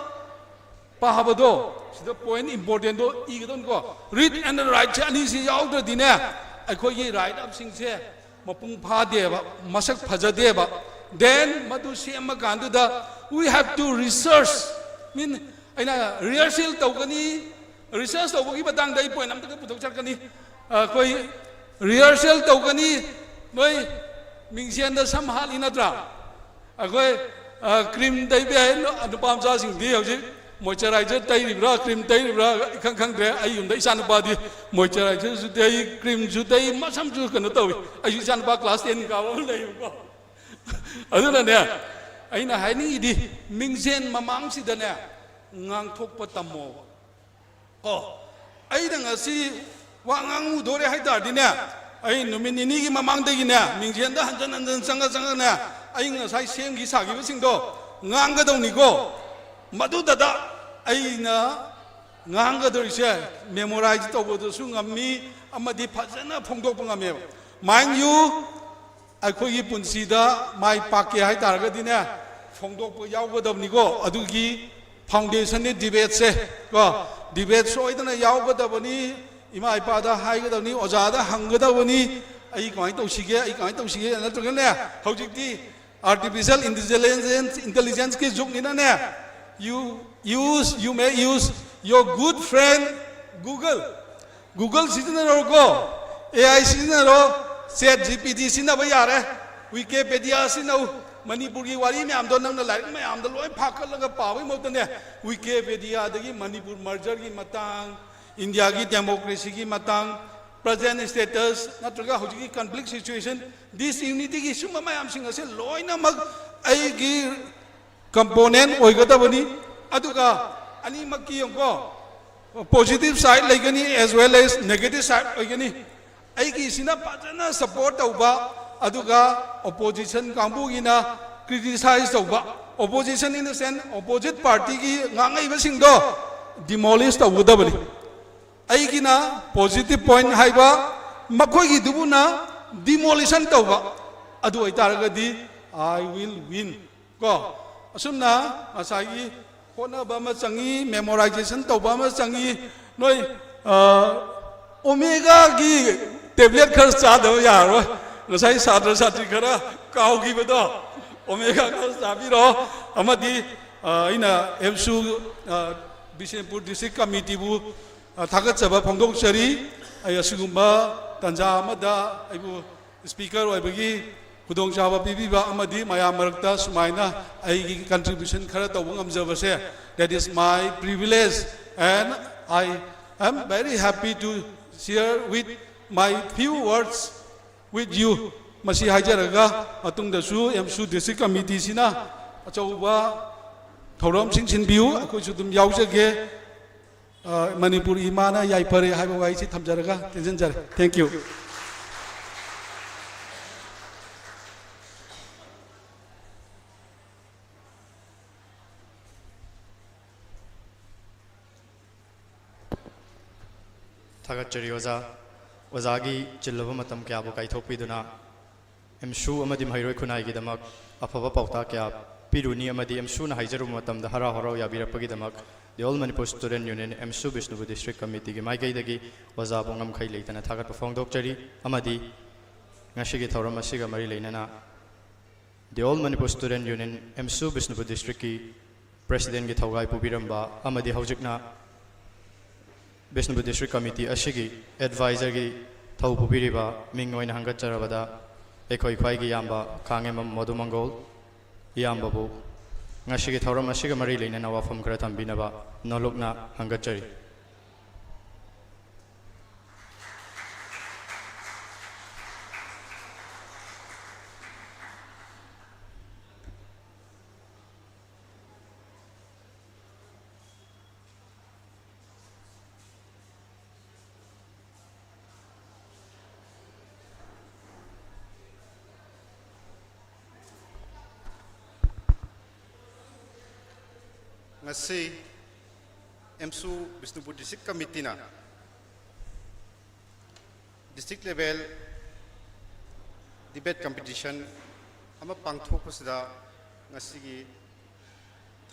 ꯄꯥꯕꯗꯣ, ꯁꯤꯗ ꯄꯣꯏꯟ ꯏꯝꯄꯣꯔꯇꯦꯟꯗꯣ ꯏꯒꯗꯧꯅꯤꯀꯣ꯫ Read and writeꯁꯦ ꯑꯅꯤꯁꯤ ꯌꯥꯎꯗ꯭ꯔꯗꯤꯅꯦ, ꯑꯩꯈꯣꯏꯒꯤ ꯔꯥꯏꯠ ꯑꯞꯁꯤꯡꯁꯦ ꯃꯄꯨꯡ ꯐꯥꯗꯦꯕ, ꯃꯁꯛ ꯐꯖꯗꯦꯕ. Then ꯃꯗꯨ ꯁꯦꯝꯃꯀꯥꯟꯗꯨꯗ we have to research, ꯃꯤꯟ ꯑꯩꯅ ꯔꯤꯍꯔꯁꯦꯜ ꯇꯧꯒꯅꯤ. ꯔꯤꯁꯔꯁ ꯇꯧꯕꯒꯤ ꯃꯇꯥꯡꯗ ꯑꯩ ꯄꯣꯏꯟ ꯑꯝꯇꯒ ꯄꯨꯊꯣꯛꯆꯔꯛꯀꯅꯤ. ꯑꯩꯈꯣꯏ ꯔꯤꯍꯔꯁꯦꯜ ꯇꯧꯒꯅꯤ. ꯅꯣꯏ ꯃꯤꯡꯁꯦꯟꯗ ꯁꯝ ꯍꯥꯠꯂꯤ ꯅꯠꯇ꯭ꯔꯥ? ꯑꯩꯈꯣꯏ ꯀ꯭ꯔꯤꯝ ꯇꯩꯕ ꯌꯥꯏ. ꯅꯨꯄꯥ ꯃꯆꯥꯁꯤꯡꯗꯤ ꯍꯧꯖꯤꯛ ꯃꯣꯏꯆꯔꯥꯏꯖꯔ ꯇꯩꯔꯤꯕ꯭ꯔꯥ, ꯀ꯭ꯔꯤꯝ ꯇꯩꯔꯤꯕ꯭ꯔꯥ, ꯏꯈꯪ ꯈꯪꯗ꯭ꯔꯦ. ꯑꯩ ꯌꯨꯝꯗ ꯏꯆꯥ ꯅꯨꯄꯥꯗꯤ ꯃꯣꯏꯆꯔꯥꯏꯖꯔꯁꯨ ꯇꯩ, ꯀ꯭ꯔꯤꯝꯁꯨ ꯇꯩ, ꯃꯁꯝꯁꯨ ꯀꯩꯅꯣ ꯇꯧꯏ. ꯑꯩꯁꯨ ꯏꯆꯥ ꯅꯨꯄꯥ ꯀ꯭ꯂꯥꯁ ꯇꯦꯟ ꯀꯥꯕ ꯑꯃ ꯂꯩꯌꯦꯕꯀꯣ. ꯑꯗꯨꯅꯅꯦ, ꯑꯩꯅ ꯍꯥꯏꯅꯤꯡꯉꯤꯗꯤ, ꯃꯤꯡꯁꯦꯟ ꯃꯃꯥꯡꯁꯤꯗꯅꯦ ꯉꯥꯡꯊꯣꯛꯄ ꯇꯝꯃꯣꯕ. ꯀꯣ, ꯑꯩꯅ ꯉꯁꯤ ꯋꯥ ꯉꯥꯡꯉꯨꯗꯣꯔꯦ ꯍꯥꯏ ꯇꯥꯔꯗꯤꯅꯦ, ꯑꯩ ꯅꯨꯃꯤꯠ ꯅꯤꯅꯤꯒꯤ ꯃꯃꯥꯡꯗꯒꯤꯅꯦ, ꯃꯤꯡꯁꯦꯟꯗ ꯍꯟꯖꯟ ꯍꯟꯖꯟ ꯆꯪꯉ ꯆꯪꯉꯒꯅꯦ, ꯑꯩ ꯉꯁꯥꯏ ꯁꯦꯝꯈꯤ ꯁꯥꯈꯤꯕꯁꯤꯡꯗꯣ ꯉꯥꯡꯒꯗꯧꯅꯤꯀꯣ. ꯃꯗꯨꯗꯗ ꯑꯩꯅ ꯉꯥꯡꯒꯗꯧꯔꯤꯁꯦ ꯃꯦꯃꯣꯔꯥꯏꯖ ꯇꯧꯕꯗꯁꯨ ꯉꯝꯃꯤ, ꯑꯃꯗꯤ ꯐꯖꯅ ꯐꯣꯡꯗꯣꯛꯄ ꯉꯝꯃꯦꯕ. Mind you, ꯑꯩꯈꯣꯏꯒꯤ ꯄꯨꯟꯁꯤꯗ ꯃꯥꯏ ꯄꯥꯛꯀꯦ ꯍꯥꯏ ꯇꯥꯔꯒꯗꯤꯅꯦ, ꯐꯣꯡꯗꯣꯛꯄ ꯌꯥꯎꯒꯗꯕꯅꯤꯀꯣ. ꯑꯗꯨꯒꯤ ꯐꯥꯎꯟꯗꯦꯁꯟꯅꯤ ꯗꯤꯕꯦꯠꯁꯦ, ꯀꯣ. ꯗꯤꯕꯦꯠ ꯁꯣꯏꯗꯅ ꯌꯥꯎꯒꯗꯕꯅꯤ. ꯏꯃꯥ ꯏꯄꯥꯗ ꯍꯥꯏꯒꯗꯕꯅꯤ, ꯑꯣꯖꯥꯗ ꯍꯪꯒꯗꯕꯅꯤ, "ꯑꯩ ꯀꯃꯥꯏꯅ ꯇꯧꯁꯤꯒꯦ, ꯑꯩ ꯀꯃꯥꯏꯅ ꯇꯧꯁꯤꯒꯦ?" ꯅꯠꯇ꯭ꯔꯒꯅꯦ, ꯍꯧꯖꯤꯛꯇꯤ artificial intelligence, intelligenceꯀꯤ ꯖꯨꯒꯅꯤꯅꯅꯦ, you use, you may use your good friend Google. Google ꯁꯤꯖꯤꯟꯅꯔꯣꯀꯣ, AI ꯁꯤꯖꯤꯟꯅꯔꯣ, ChatGPT ꯁꯤꯖꯤꯟꯅꯕ ꯌꯥꯔꯦ, Wikipedia ꯁꯤꯖꯤꯟꯅꯧ. ꯃꯅꯤꯄꯨꯔꯒꯤ ꯋꯥꯔꯤ ꯃꯌꯥꯝꯗꯣ ꯅꯪꯅ ꯂꯥꯏꯔꯤꯛ ꯃꯌꯥꯝꯗ ꯂꯣꯏ ꯐꯥꯀꯠꯂꯒ ꯄꯥꯕꯒꯤ ꯃꯍꯨꯠꯇꯅꯦ, Wikipediaꯗꯒꯤ ꯃꯅꯤꯄꯨꯔ mergerꯒꯤ ꯃꯇꯥꯡ, ꯏꯟꯗꯤꯌꯥꯒꯤ democracyꯒꯤ ꯃꯇꯥꯡ, present status ꯅꯠꯇ꯭ꯔꯒ ꯍꯧꯖꯤꯛꯀꯤ conflict situation, disunityꯒꯤ ꯁꯨꯝꯕ ꯃꯌꯥꯝꯁꯤꯡ ꯑꯁꯦ ꯂꯣꯏꯅꯃꯛ ꯑꯩꯒꯤ component ꯑꯣꯏꯒꯗꯕꯅꯤ꯫ ꯑꯗꯨꯒ ꯑꯅꯤꯃꯛꯀꯤ ꯌꯦꯡꯉꯨꯀꯣ, positive side ꯂꯩꯒꯅꯤ as well as negative side ꯑꯣꯏꯒꯅꯤ꯫ ꯑꯩꯒꯤꯁꯤꯅ ꯐꯖꯅ support ꯇꯧꯕ, ꯑꯗꯨꯒ opposition ꯀꯥꯡꯕꯨꯒꯤꯅ criticize ꯇꯧꯕ꯫ Opposition in the sense, opposite partyꯒꯤ ꯉꯥꯡꯉꯛꯏꯕꯁꯤꯡꯗꯣ demolish ꯇꯧꯒꯗꯕꯅꯤ꯫ ꯑꯩꯒꯤꯅ positive point ꯍꯥꯏꯕ, ꯃꯈꯣꯏꯒꯤꯗꯨꯕꯨꯅ demolition ꯇꯧꯕ꯫ ꯑꯗꯨ ꯑꯣꯏꯇꯥꯔꯒꯗꯤ I will win꯫ ꯀꯣ, ꯑꯁꯨꯝꯅ ꯉꯁꯥꯏꯒꯤ ꯍꯣꯠꯅꯕ ꯑꯃ ꯆꯪꯉꯤ, memorization ꯇꯧꯕ ꯑꯃ ꯆꯪꯉꯤ꯫ ꯅꯣꯏ, ꯑ, Omegaꯒꯤ ꯇꯦꯕ꯭ꯂꯦꯠ ꯈꯔ ꯆꯥꯗꯕ ꯌꯥꯔꯔꯣꯏ꯫ ꯉꯁꯥꯏ ꯁꯥꯇ꯭ꯔ ꯁꯥꯇ꯭ꯔꯤ ꯈꯔ ꯀꯥꯎꯈꯤꯕꯗꯣ, ꯑꯣꯃꯦꯒꯥ ꯈꯔ ꯆꯥꯕꯤꯔꯣ꯫ ꯑꯃꯗꯤ, ꯑ, ꯑꯩꯅ ꯑꯦꯝꯁꯨ, ꯑ, ꯕꯤꯁꯦꯝꯄꯨꯔ ꯗꯤꯁꯇ꯭ꯔꯤꯛ ꯀꯃꯤꯇꯤꯕꯨ, ꯑ, ꯊꯥꯒꯠꯆꯕ ꯐꯣꯡꯗꯣꯛꯆꯔꯤ꯫ ꯑꯩ ꯑꯁꯤꯒꯨꯝꯕ ꯇꯥꯟꯖꯥ ꯑꯃꯗ ꯑꯩꯕꯨ ꯁ꯭ꯄꯤꯀꯔ ꯑꯣꯏꯕꯒꯤ ꯈꯨꯗꯣꯡꯆꯥꯕ ꯄꯤꯕꯤꯕ ꯑꯃꯗꯤ ꯃꯌꯥꯝ ꯃꯔꯛꯇ ꯁꯨꯃꯥꯏꯅ ꯑꯩꯒꯤ contribution ꯈꯔ ꯇꯧꯕ ꯉꯝꯖꯕꯁꯦ, that is my privilege, and I am very happy to share with my few words with you꯫ ꯃꯁꯤ ꯍꯥꯏꯖꯔꯒ, ꯃꯇꯨꯡꯗꯁꯨ ꯑꯦꯝꯁꯨ ꯗꯤꯁꯇ꯭ꯔꯤꯛ ꯀꯃꯤꯇꯤꯁꯤꯅ ꯑꯆꯧꯕ ꯊꯧꯔꯝꯁꯤꯡ ꯁꯤꯟꯕꯤꯌꯨ, ꯑꯩꯈꯣꯏꯁꯨ ꯑꯗꯨꯝ ꯌꯥꯎꯖꯒꯦ꯫ ꯑ, ꯃꯅꯤꯄꯨꯔ ꯏꯃꯥꯅ ꯌꯥꯏꯐꯔꯦ ꯍꯥꯏꯕ ꯋꯥꯍꯩꯁꯤ ꯊꯝꯖꯔꯒ ꯇꯦꯟꯁꯤꯟꯖꯔꯦ꯫ Thank you꯫ ꯊꯥꯒꯠꯆꯔꯤ ꯑꯣꯖꯥ꯫ ꯑꯣꯖꯥꯒꯤ ꯆꯤꯜꯂꯕ ꯃꯇꯝ ꯀꯌꯥꯕꯨ ꯀꯥꯏꯊꯣꯛꯄꯤꯗꯨꯅ ꯑꯦꯝꯁꯨ ꯑꯃꯗꯤ ꯃꯍꯩꯔꯣꯏ ꯈꯨꯟꯅꯥꯏꯒꯤꯗꯃꯛ ꯑꯐꯕ ꯄꯥꯎꯇꯥꯛ ꯀꯌꯥ ꯄꯤꯔꯨꯅꯤ ꯑꯃꯗꯤ ꯑꯦꯝꯁꯨꯅ ꯍꯥꯏꯖꯔꯨꯕ ꯃꯇꯝꯗ ꯍꯔꯥꯎ ꯍꯔꯥꯎ ꯌꯥꯕꯤꯔꯛꯄꯒꯤꯗꯃꯛ The All Manipur Student Union, ꯑꯦꯝꯁꯨ Bishnupur District Committeeꯒꯤ ꯃꯥꯏꯀꯩꯗꯒꯤ ꯑꯣꯖꯥꯕꯨ ꯉꯝꯈꯩ ꯂꯩꯇꯅ ꯊꯥꯒꯠꯄ ꯐꯣꯡꯗꯣꯛꯆꯔꯤ꯫ ꯑꯃꯗꯤ ꯉꯁꯤꯒꯤ ꯊꯧꯔꯝ ꯑꯁꯤꯒ ꯃꯔꯤ ꯂꯩꯅꯅ The All Manipur Student Union, ꯑꯦꯝꯁꯨ Bishnupur Districtꯀꯤ Presidentꯀꯤ ꯊꯧꯒꯥꯏ ꯄꯨꯕꯤꯔꯝꯕ ꯑꯃꯗꯤ ꯍꯧꯖꯤꯛꯅ ꯕꯤꯁꯅꯨꯄꯨꯔ District Committee ꯑꯁꯤꯒꯤ Advisorꯒꯤ ꯊꯧ ꯄꯨꯕꯤꯔꯤꯕ ꯃꯤꯡ ꯑꯣꯏꯅ ꯍꯪꯒꯠꯆꯔꯕꯗ ꯑꯩꯈꯣꯏ ꯈ꯭ꯋꯥꯏꯒꯤ ꯏꯌꯥꯝꯕ ꯈꯥꯉꯦꯝꯕꯝ ꯃꯣꯗꯨꯃꯪꯒꯣꯜ ꯏꯌꯥꯝꯕꯕꯨ ꯉꯁꯤꯒꯤ ꯊꯧꯔꯝ ꯑꯁꯤꯒ ꯃꯔꯤ ꯂꯩꯅꯅ ꯋꯥꯐꯝ ꯈꯔ ꯊꯝꯕꯤꯅꯕ ꯅꯣꯂꯨꯛꯅ ꯍꯪꯒꯠꯆꯔꯤ꯫ ꯉꯁꯤ ꯑꯦꯝꯁꯨ Bishnupur District Committeeꯅ District Level Debate Competition ꯑꯃ ꯄꯥꯡꯊꯣꯛꯄꯁꯤꯗ ꯉꯁꯤꯒꯤ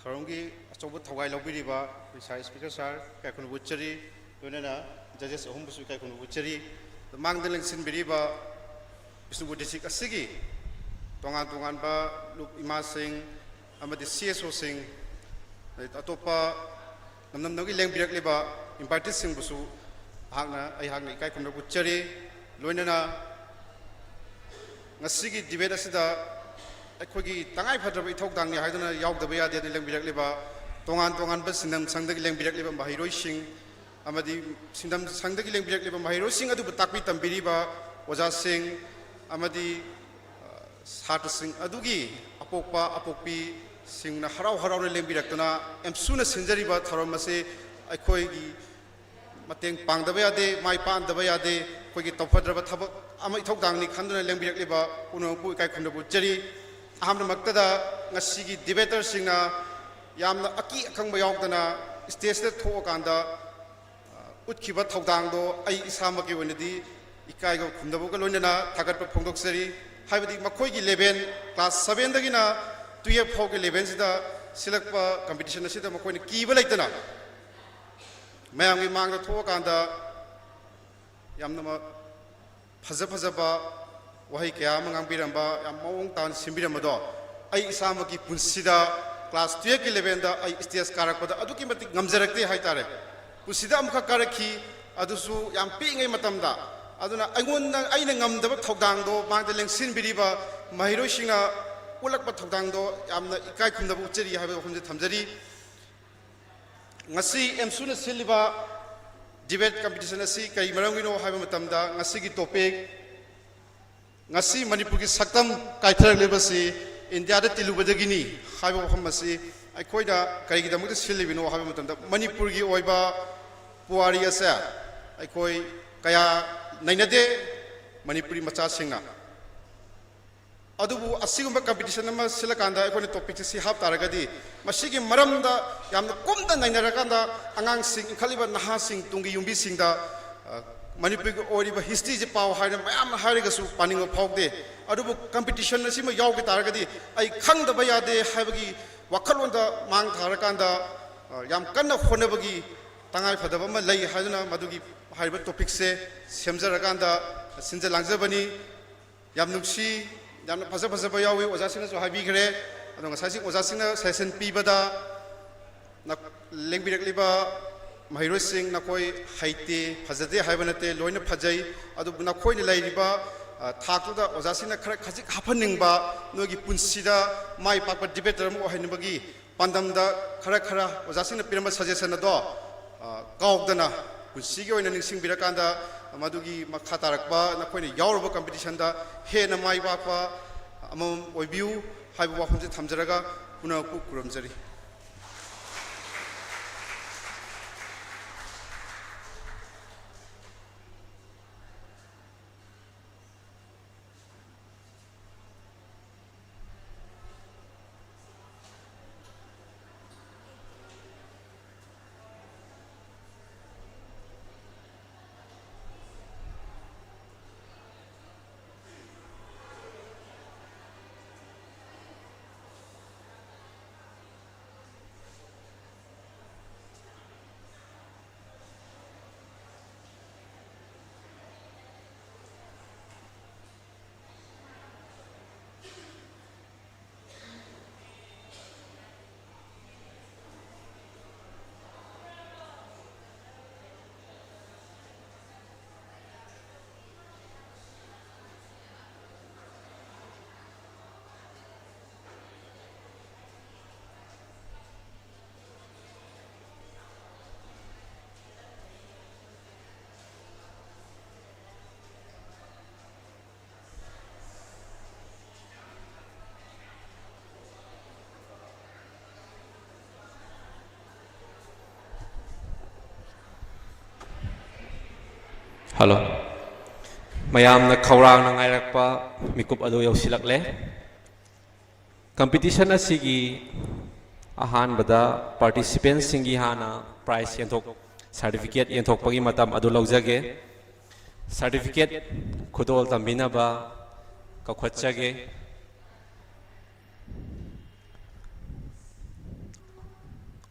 ꯊꯧꯔꯝꯒꯤ ꯑꯆꯧꯕ ꯊꯧꯒꯥꯏ ꯂꯧꯕꯤꯔꯤꯕ ꯑꯩꯈꯣꯏ Sir Speaker Sir ꯏꯀꯥꯏ ꯈꯨꯝꯅꯕ ꯎꯠꯆꯔꯤ, ꯂꯣꯏꯅꯅ Judges ꯑꯍꯨꯝꯕꯨꯁꯨ ꯏꯀꯥꯏ ꯈꯨꯝꯅꯕ ꯎꯠꯆꯔꯤ꯫ ꯃꯥꯡꯗ ꯂꯦꯡꯁꯤꯟꯕꯤꯔꯤꯕ ꯕꯤꯁꯅꯨꯄꯨꯔ ꯗꯤꯁꯇ꯭ꯔꯤꯛ ꯑꯁꯤꯒꯤ ꯇꯣꯉꯥꯟ ꯇꯣꯉꯥꯟꯕ ꯂꯨꯞ ꯏꯃꯥꯁꯤꯡ ꯑꯃꯗꯤ ꯁꯤ ꯑꯦꯁ ꯑꯣꯁꯤꯡ, ꯑꯇꯣꯞꯄ ꯂꯝꯗꯝꯗꯒꯤ ꯂꯦꯡꯕꯤꯔꯛꯂꯤꯕ ꯏꯟꯚꯥꯏꯇꯤꯁꯁꯤꯡꯕꯨꯁꯨ ꯑꯩꯍꯥꯛꯅ ꯑꯩꯍꯥꯛꯅ ꯏꯀꯥꯏ ꯈꯨꯝꯅꯕ ꯎꯠꯆꯔꯤ꯫ ꯂꯣꯏꯅꯅ ꯉꯁꯤꯒꯤ ꯗꯤꯕꯦꯠ ꯑꯁꯤꯗ ꯑꯩꯈꯣꯏꯒꯤ ꯇꯉꯥꯏ ꯐꯗ꯭ꯔꯕ ꯏꯊꯧꯗꯥꯡꯅꯤ ꯍꯥꯏꯗꯨꯅ ꯌꯥꯎꯗꯕ ꯌꯥꯗꯦ ꯍꯥꯏꯗꯨꯅ ꯂꯦꯡꯕꯤꯔꯛꯂꯤꯕ, ꯇꯣꯉꯥꯟ ꯇꯣꯉꯥꯟꯕ ꯁꯤꯟꯅꯝ ꯁꯪꯗꯒꯤ ꯂꯦꯡꯕꯤꯔꯛꯂꯤꯕ ꯃꯍꯩꯔꯣꯏꯁꯤꯡ ꯑꯃꯗꯤ ꯁꯤꯟꯅꯝ ꯁꯪꯗꯒꯤ ꯂꯦꯡꯕꯤꯔꯛꯂꯤꯕ ꯃꯍꯩꯔꯣꯏꯁꯤꯡ ꯑꯗꯨꯕꯨ ꯇꯥꯛꯄꯤ ꯇꯝꯕꯤꯔꯤꯕ ꯑꯣꯖꯥꯁꯤꯡ ꯑꯃꯗꯤ ꯁꯥꯇ꯭ꯔꯁꯤꯡ ꯑꯗꯨꯒꯤ ꯑꯄꯣꯛꯄ ꯑꯄꯣꯛꯄꯤꯁꯤꯡꯅ ꯍꯔꯥꯎ ꯍꯔꯥꯎꯅ ꯂꯦꯡꯕꯤꯔꯛꯇꯨꯅ ꯑꯦꯝꯁꯨꯅ ꯁꯤꯟꯖꯔꯤꯕ ꯊꯧꯔꯝ ꯑꯁꯤ ꯑꯩꯈꯣꯏꯒꯤ ꯃꯇꯦꯡ ꯄꯥꯡꯗꯕ ꯌꯥꯗꯦ, ꯃꯥꯏ ꯄꯥꯛꯍꯟꯗꯕ ꯌꯥꯗꯦ꯫ ꯑꯩꯈꯣꯏꯒꯤ ꯇꯧꯐꯗ꯭ꯔꯕ ꯊꯕꯛ ꯑꯃ ꯏꯊꯧꯗꯥꯡꯅꯤ ꯈꯟꯗꯨꯅ ꯂꯦꯡꯕꯤꯔꯛꯂꯤꯕ ꯄꯨꯝꯅꯃꯛꯄꯨ ꯏꯀꯥꯏ ꯈꯨꯝꯅꯕ ꯎꯠꯆꯔꯤ꯫ ꯑꯍꯥꯟꯕꯃꯛꯇꯗ ꯉꯁꯤꯒꯤ ꯗꯤꯕꯦꯇꯔꯁꯤꯡꯅ ꯌꯥꯝꯅ ꯑꯀꯤ ꯑꯈꯪꯕ ꯌꯥꯎꯗꯅ ꯁ꯭ꯇꯦꯖꯇ ꯊꯣꯛꯑꯀꯥꯟꯗ ꯎꯠꯈꯤꯕ ꯊꯧꯗꯥꯡꯗꯣ ꯑꯩ ꯏꯁꯥꯃꯛꯀꯤ ꯑꯣꯏꯅꯗꯤ ꯏꯀꯥꯏꯕ ꯈꯨꯝꯅꯕꯒ ꯂꯣꯏꯅꯅ ꯊꯥꯒꯠꯄ ꯐꯣꯡꯗꯣꯛꯆꯔꯤ꯫ ꯍꯥꯏꯕꯗꯤ ꯃꯈꯣꯏꯒꯤ ꯂꯦꯚꯦꯜ, ꯀ꯭ꯂꯥꯁ ꯁꯕꯦꯟꯗꯒꯤꯅ ꯇꯨꯌꯦꯜꯐ ꯐꯥꯎꯒꯤ ꯂꯦꯚꯦꯜꯁꯤꯗ ꯁꯤꯜꯂꯛꯄ ꯀꯝꯄꯤꯇꯤꯁꯟ ꯑꯁꯤꯗ ꯃꯈꯣꯏꯅ ꯀꯤꯕ ꯂꯩꯇꯅ ꯃꯌꯥꯝꯒꯤ ꯃꯥꯡꯗ ꯊꯣꯛꯑꯀꯥꯟꯗ ꯌꯥꯝꯅ ꯃ-, ꯐꯖ ꯐꯖꯕ ꯋꯥꯍꯩ ꯀꯌꯥ ꯑꯃ ꯉꯥꯡꯕꯤꯔꯝꯕ, ꯌꯥꯝ ꯃꯑꯣꯡ ꯇꯥꯅ ꯁꯤꯟꯕꯤꯔꯝꯕꯗꯣ ꯑꯩ ꯏꯁꯥꯃꯛꯀꯤ ꯄꯨꯟꯁꯤꯗ ꯀ꯭ꯂꯥꯁ ꯇꯨꯌꯦꯜꯐꯀꯤ ꯂꯦꯚꯦꯜꯗ ꯑꯩ ꯁ꯭ꯇꯦꯖ ꯀꯥꯔꯛꯄꯗ ꯑꯗꯨꯛꯀꯤ ꯃꯇꯤꯛ ꯉꯝꯖꯔꯛꯇꯦ ꯍꯥꯏꯇꯥꯔꯦ꯫ ꯄꯨꯟꯁꯤꯗ ꯑꯃꯈꯛ ꯀꯥꯔꯛꯈꯤ, ꯑꯗꯨꯁꯨ ꯌꯥꯝ ꯄꯤꯛꯏꯉꯩ ꯃꯇꯝꯗ꯫ ꯑꯗꯨꯅ ꯑꯩꯉꯣꯟꯗ, ꯑꯩꯅ ꯉꯝꯗꯕ ꯊꯧꯗꯥꯡꯗꯣ ꯃꯥꯡꯗ ꯂꯦꯡꯁꯤꯟꯕꯤꯔꯤꯕ ꯃꯍꯩꯔꯣꯏꯁꯤꯡꯅ ꯎꯠꯂꯛꯄ ꯊꯧꯗꯥꯡꯗꯣ ꯌꯥꯝꯅ ꯏꯀꯥꯏ ꯈꯨꯝꯅꯕ ꯎꯠꯆꯔꯤ ꯍꯥꯏꯕ ꯋꯥꯐꯝꯁꯦ ꯊꯝꯖꯔꯤ꯫ ꯉꯁꯤ ꯑꯦꯝꯁꯨꯅ ꯁꯤꯜꯂꯤꯕ ꯗꯤꯕꯦꯠ ꯀꯝꯄꯤꯇꯤꯁꯟ ꯑꯁꯤ ꯀꯔꯤ ꯃꯔꯝꯒꯤꯅꯣ ꯍꯥꯏꯕ ꯃꯇꯝꯗ, ꯉꯁꯤꯒꯤ ꯇꯣꯄꯤꯛ, "ꯉꯁꯤ ꯃꯅꯤꯄꯨꯔꯒꯤ ꯁꯛꯇꯝ ꯀꯥꯏꯊꯔꯛꯂꯤꯕꯁꯤ ꯏꯟꯗꯤꯌꯥꯗ ꯇꯤꯜꯂꯨꯕꯗꯒꯤꯅꯤ" ꯍꯥꯏꯕ ꯋꯥꯐꯝ ꯑꯁꯤ ꯑꯩꯈꯣꯏꯅ ꯀꯔꯤꯒꯤꯗꯃꯛꯇ ꯁꯤꯜꯂꯤꯕꯅꯣ ꯍꯥꯏꯕ ꯃꯇꯝꯗ, ꯃꯅꯤꯄꯨꯔꯒꯤ ꯑꯣꯏꯕ ꯄꯨꯋꯥꯔꯤ ꯑꯁꯦ ꯑꯩꯈꯣꯏ ꯀꯌꯥ ꯅꯩꯅꯗꯦ ꯃꯅꯤꯄꯨꯔꯤ ꯃꯆꯥꯁꯤꯡꯅ꯫ ꯑꯗꯨꯕꯨ ꯑꯁꯤꯒꯨꯝꯕ ꯀꯝꯄꯤꯇꯤꯁꯟ ꯑꯃ ꯁꯤꯜꯂꯀꯥꯟꯗ ꯑꯩꯈꯣꯏꯅ ꯇꯣꯄꯤꯛꯁꯦ ꯁꯤ ꯍꯥꯞ ꯇꯥꯔꯒꯗꯤ, ꯃꯁꯤꯒꯤ ꯃꯔꯝꯗ ꯌꯥꯝꯅ ꯀꯨꯞꯅ ꯅꯩꯅꯔꯀꯥꯟꯗ, ꯑꯉꯥꯡꯁꯤꯡ, ꯏꯟꯈꯠꯂꯤꯕ ꯅꯍꯥꯁꯤꯡ, ꯇꯨꯡꯒꯤ ꯌꯨꯝꯕꯤꯁꯤꯡꯗ, ꯑ, ꯃꯅꯤꯄꯨꯔꯒꯤ ꯑꯣꯏꯔꯤꯕ ꯍꯤꯁꯇ꯭ꯔꯤꯁꯦ ꯄꯥꯎ ꯍꯥꯏꯅ ꯃꯌꯥꯝꯅ ꯍꯥꯏꯔꯒꯁꯨ ꯄꯥꯅꯤꯡꯕ ꯐꯥꯎꯗꯦ꯫ ꯑꯗꯨꯕꯨ ꯀꯝꯄꯤꯇꯤꯁꯟ ꯑꯁꯤꯃ ꯌꯥꯎꯈꯤ ꯇꯥꯔꯒꯗꯤ ꯑꯩ ꯈꯪꯗꯕ ꯌꯥꯗꯦ ꯍꯥꯏꯕꯒꯤ ꯋꯥꯈꯜꯂꯣꯟꯗ ꯃꯥꯡ ꯊꯥꯔꯀꯥꯟꯗ, ꯑ, ꯌꯥꯝ ꯀꯟꯅ ꯍꯣꯠꯅꯕꯒꯤ ꯇꯉꯥꯏ ꯐꯗꯕ ꯑꯃ ꯂꯩ ꯍꯥꯏꯗꯨꯅ ꯃꯗꯨꯒꯤ ꯍꯥꯏꯔꯤꯕ ꯇꯣꯄꯤꯛꯁꯦ ꯁꯦꯝꯖꯔꯀꯥꯟꯗ ꯁꯤꯟꯖ ꯂꯥꯡꯖꯕꯅꯤ꯫ ꯌꯥꯝ ꯅꯨꯡꯁꯤ, ꯌꯥꯝꯅ ꯐꯖ ꯐꯖꯕ ꯌꯥꯎꯏ, ꯑꯣꯖꯥꯁꯤꯡꯅꯁꯨ ꯍꯥꯏꯕꯤꯈ꯭ꯔꯦ꯫ ꯑꯗꯣ ꯉꯁꯥꯏꯁꯤ ꯑꯣꯖꯥꯁꯤꯡꯅ ꯁꯖꯦꯁꯟ ꯄꯤꯕꯗ ꯅ-, ꯂꯦꯡꯕꯤꯔꯛꯂꯤꯕ ꯃꯍꯩꯔꯣꯏꯁꯤꯡ, ꯅꯈꯣꯏ ꯍꯩꯇꯦ, ꯐꯖꯗꯦ ꯍꯥꯏꯕ ꯅꯠꯇꯦ, ꯂꯣꯏꯅ ꯐꯖꯩ꯫ ꯑꯗꯨꯕꯨ ꯅꯈꯣꯏꯅ ꯂꯩꯔꯤꯕ, ꯑ, ꯊꯥꯛꯇꯨꯗ ꯑꯣꯖꯥꯁꯤꯡꯅ ꯈꯔ ꯈꯖꯤꯛ ꯍꯥꯞꯍꯟꯅꯤꯡꯕ, ꯅꯣꯏꯒꯤ ꯄꯨꯟꯁꯤꯗ ꯃꯥꯏ ꯄꯥꯛꯄ ꯗꯤꯕꯦꯇꯔ ꯑꯃ ꯑꯣꯏꯍꯟꯅꯤꯡꯕꯒꯤ ꯄꯥꯟꯗꯝꯗ ꯈꯔ ꯈꯔ ꯑꯣꯖꯥꯁꯤꯡꯅ ꯄꯤꯔꯝꯕ ꯁꯖꯦꯁꯟ ꯑꯗꯣ, ꯑ, ꯀꯥꯎꯗꯅ ꯄꯨꯟꯁꯤꯒꯤ ꯑꯣꯏꯅ ꯅꯤꯡꯁꯤꯡꯕꯤꯔꯀꯥꯟꯗ ꯃꯗꯨꯒꯤ ꯃꯈꯥ ꯇꯥꯔꯛꯄ ꯅꯈꯣꯏꯅ ꯌꯥꯎꯔꯨꯕ ꯀꯝꯄꯤꯇꯤꯁꯟꯗ ꯍꯦꯟꯅ ꯃꯥꯏ ꯄꯥꯛꯄ ꯑꯃꯃꯝ ꯑꯣꯏꯕꯤꯌꯨ ꯍꯥꯏꯕ ꯋꯥꯐꯝꯁꯦ ꯊꯝꯖꯔꯒ ꯄꯨꯝꯅꯃꯛꯄꯨ ꯈꯨꯔꯨꯝꯖꯔꯤ꯫ ꯍꯜꯂꯣ꯫ ꯃꯌꯥꯝꯅ ꯈꯧꯔꯥꯡꯅ ꯉꯥꯏꯔꯛꯄ ꯃꯤꯀꯨꯞ ꯑꯗꯨ ꯌꯧꯁꯤꯜꯂꯛꯂꯦ꯫ ꯀꯝꯄꯤꯇꯤꯁꯟ ꯑꯁꯤꯒꯤ ꯑꯍꯥꯟꯕꯗ ꯄꯥꯔꯇꯤꯁꯤꯄꯦꯟꯁꯤꯡꯒꯤ ꯍꯥꯟꯅ ꯄ꯭ꯔꯥꯏꯖ ꯌꯦꯟꯊꯣꯛ, ꯁꯥꯔꯇꯤꯐꯤꯀꯦꯠ ꯌꯦꯟꯊꯣꯛꯄꯒꯤ ꯃꯇꯝ ꯑꯗꯨ ꯂꯧꯖꯒꯦ꯫ ꯁꯥꯔꯇꯤꯐꯤꯀꯦꯠ ꯈꯨꯗꯣꯜ ꯇꯝꯕꯤꯅꯕ ꯀꯧꯈꯠꯆꯒꯦ꯫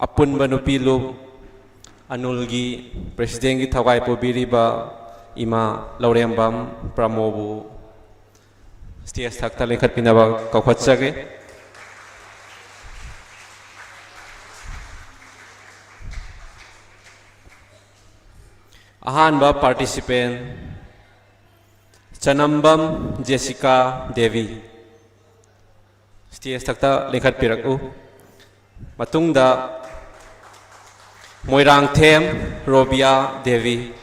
ꯑꯄꯨꯟꯕ ꯅꯨꯄꯤ ꯂꯨꯞ ꯑꯅꯨꯜꯒꯤ ꯄ꯭ꯔꯦꯁꯤꯗꯦꯟꯒꯤ ꯊꯧꯒꯥꯏ ꯄꯨꯕꯤꯔꯤꯕ ꯏꯃꯥ ꯂꯧꯔꯦꯝꯕꯝ ꯄ꯭ꯔꯃꯣꯕꯨ ꯁ꯭ꯇꯦꯖ ꯊꯛꯇ ꯂꯦꯡꯈꯠꯄꯤꯅꯕ ꯀꯧꯈꯠꯆꯒꯦ꯫ ꯑꯍꯥꯟꯕ ꯄꯥꯔꯇꯤꯁꯤꯄꯦꯟ, ꯆꯅꯝꯕꯝ ꯖꯦꯁꯤꯀꯥ ꯗꯦꯕꯤ꯫ ꯁ꯭ꯇꯦꯖ ꯊꯛꯇ ꯂꯦꯡꯈꯠꯄꯤꯔꯛꯎ꯫ ꯃꯇꯨꯡꯗ ꯃꯣꯏꯔꯥꯡꯊꯦꯝ ꯔꯣꯕꯤꯌꯥ ꯗꯦꯕꯤ,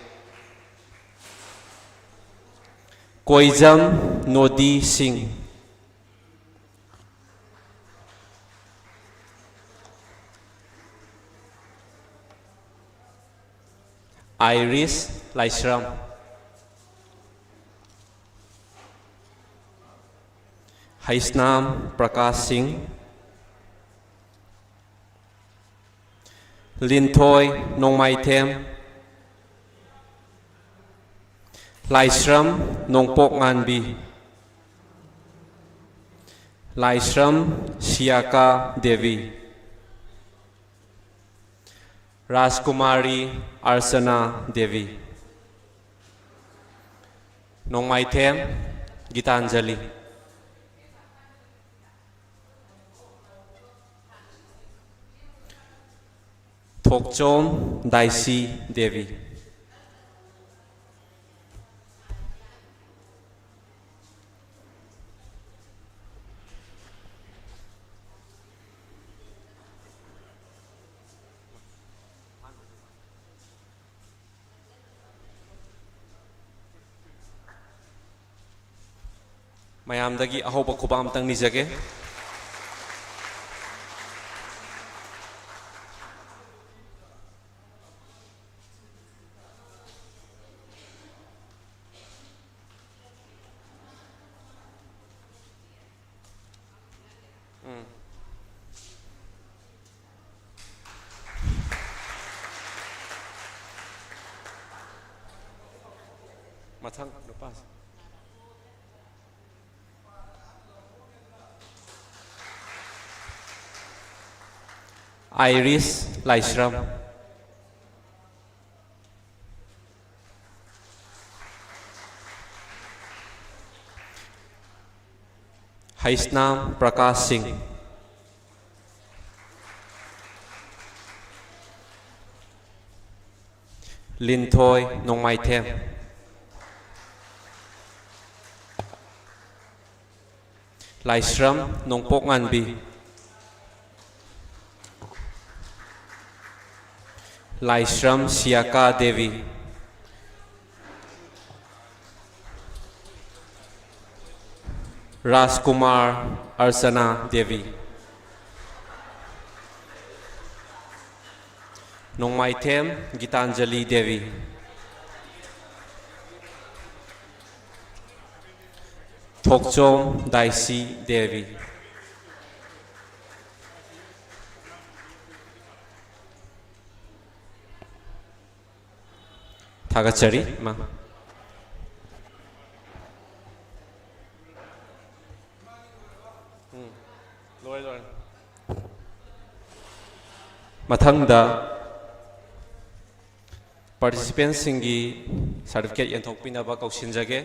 ꯀꯣꯏꯖꯝ ꯅꯣꯗꯤ ꯁꯤꯡ, ꯑꯥꯏꯔꯤꯁ ꯂꯥꯏꯁ꯭ꯔꯝ, ꯍꯩꯁꯅꯥꯝ ꯄ꯭ꯔꯀꯥꯁ ꯁꯤꯡ, ꯂꯤꯟꯊꯣꯏ ꯅꯣꯡꯃꯥꯏꯊꯦꯝ, ꯂꯥꯏꯁ꯭ꯔꯝ ꯅꯣꯡꯄꯣꯛ ꯉꯥꯟꯕꯤ, ꯂꯥꯏꯁ꯭ꯔꯝ ꯁꯤꯌꯥꯀꯥ ꯗꯦꯕꯤ, ꯔꯥꯖꯀꯨꯃꯥꯔꯤ ꯑꯔꯆꯅꯥ ꯗꯦꯕꯤ, ꯅꯣꯡꯃꯥꯏꯊꯦꯝ ꯒꯤꯇꯥꯟꯖꯂꯤ, ꯊꯣꯛꯆꯣꯝ ꯗꯥꯏꯁꯤ ꯗꯦꯕꯤ꯫ ꯃꯌꯥꯝꯗꯒꯤ ꯑꯍꯧꯕ ꯈꯨꯕꯥꯛ ꯑꯝꯇꯪ ꯅꯤꯖꯒꯦ꯫ ꯎꯝ꯫ ꯃꯊꯪ ꯅꯨꯄꯥꯁꯦ꯫ ꯑꯥꯏꯔꯤꯁ ꯂꯥꯏꯁ꯭ꯔꯝ꯫ ꯍꯩꯁꯅꯥꯝ ꯄ꯭ꯔꯀꯥꯁ ꯁꯤꯡ꯫ ꯂꯤꯟꯊꯣꯏ ꯅꯣꯡꯃꯥꯏꯊꯦꯝ꯫ ꯂꯥꯏꯁ꯭ꯔꯝ ꯅꯣꯡꯄꯣꯛ ꯉꯥꯟꯕꯤ꯫ ꯂꯥꯏꯁ꯭ꯔꯝ ꯁꯤꯌꯥꯀꯥ ꯗꯦꯕꯤ꯫ ꯔꯥꯖꯀꯨꯃꯥꯔ ꯑꯔꯆꯅꯥ ꯗꯦꯕꯤ꯫ ꯅꯣꯡꯃꯥꯏꯊꯦꯝ ꯒꯤꯇꯥꯟꯖꯂꯤ ꯗꯦꯕꯤ꯫ ꯊꯣꯛꯆꯣꯝ ꯗꯥꯏꯁꯤ ꯗꯦꯕꯤ꯫ ꯊꯥꯒꯠꯆꯔꯤ, ꯏꯃꯥ꯫ ꯎꯝ, ꯂꯣꯏꯔꯦ, ꯂꯣꯏꯔꯦ꯫ ꯃꯊꯪꯗ participantꯁꯤꯡꯒꯤ certificate ꯌꯦꯟꯊꯣꯛꯄꯤꯅꯕ ꯀꯧꯁꯤꯟꯖꯒꯦ꯫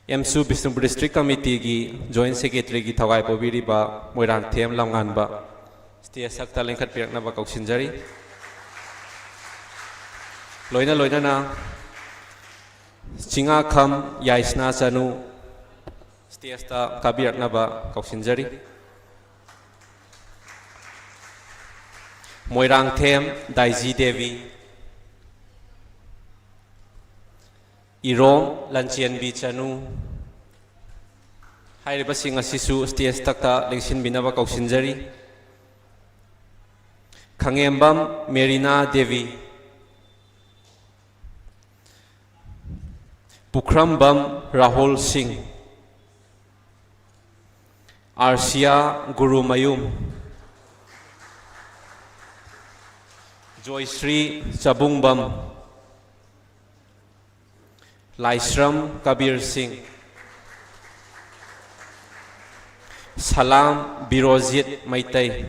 ꯑꯦꯝꯁꯨ Bishnupur District Committeeꯒꯤ Joint Secretaryꯒꯤ ꯊꯧꯒꯥꯏ ꯄꯨꯕꯤꯔꯤꯕ Moirangthem ꯂꯝꯉꯥꯟꯕ stage ꯊꯛꯇ ꯂꯦꯡꯈꯠꯄꯤꯔꯛꯅꯕ ꯀꯧꯁꯤꯟꯖꯔꯤ꯫ ꯂꯣꯏꯅ ꯂꯣꯏꯅꯅ ꯆꯤꯡꯉꯥꯈꯝ ꯌꯥꯏꯁꯅꯥ ꯆꯅꯨ stageꯇ ꯀꯥꯕꯤꯔꯛꯅꯕ ꯀꯧꯁꯤꯟꯖꯔꯤ꯫ ꯃꯣꯏꯔꯥꯡꯊꯦꯝ ꯗꯥꯏꯖꯤ ꯗꯦꯕꯤ, ꯏꯔꯣꯝ ꯂꯟꯆꯦꯟꯕꯤ ꯆꯅꯨ, ꯍꯥꯏꯔꯤꯕꯁꯤꯡ ꯑꯁꯤꯁꯨ stage ꯊꯛꯇ ꯂꯦꯡꯁꯤꯟꯕꯤꯅꯕ ꯀꯧꯁꯤꯟꯖꯔꯤ꯫ ꯈꯪꯉꯦꯝꯕꯝ ꯃꯦꯔꯤꯅꯥ ꯗꯦꯕꯤ, ꯄꯨꯈ꯭ꯔꯝꯕꯝ ꯔꯥꯍꯨꯜ ꯁꯤꯡ, ꯑꯥꯔꯁꯤꯌꯥ ꯒꯨꯔꯨꯃꯌꯨꯝ, ꯖꯣꯏꯁ꯭ꯔꯤ ꯆꯕꯨꯡꯕꯝ, ꯂꯥꯏꯁ꯭ꯔꯝ ꯀꯕꯤꯔ ꯁꯤꯡ, ꯁꯂꯥꯝ ꯕꯤꯔꯣꯖꯤꯠ ꯃꯩꯇꯩ,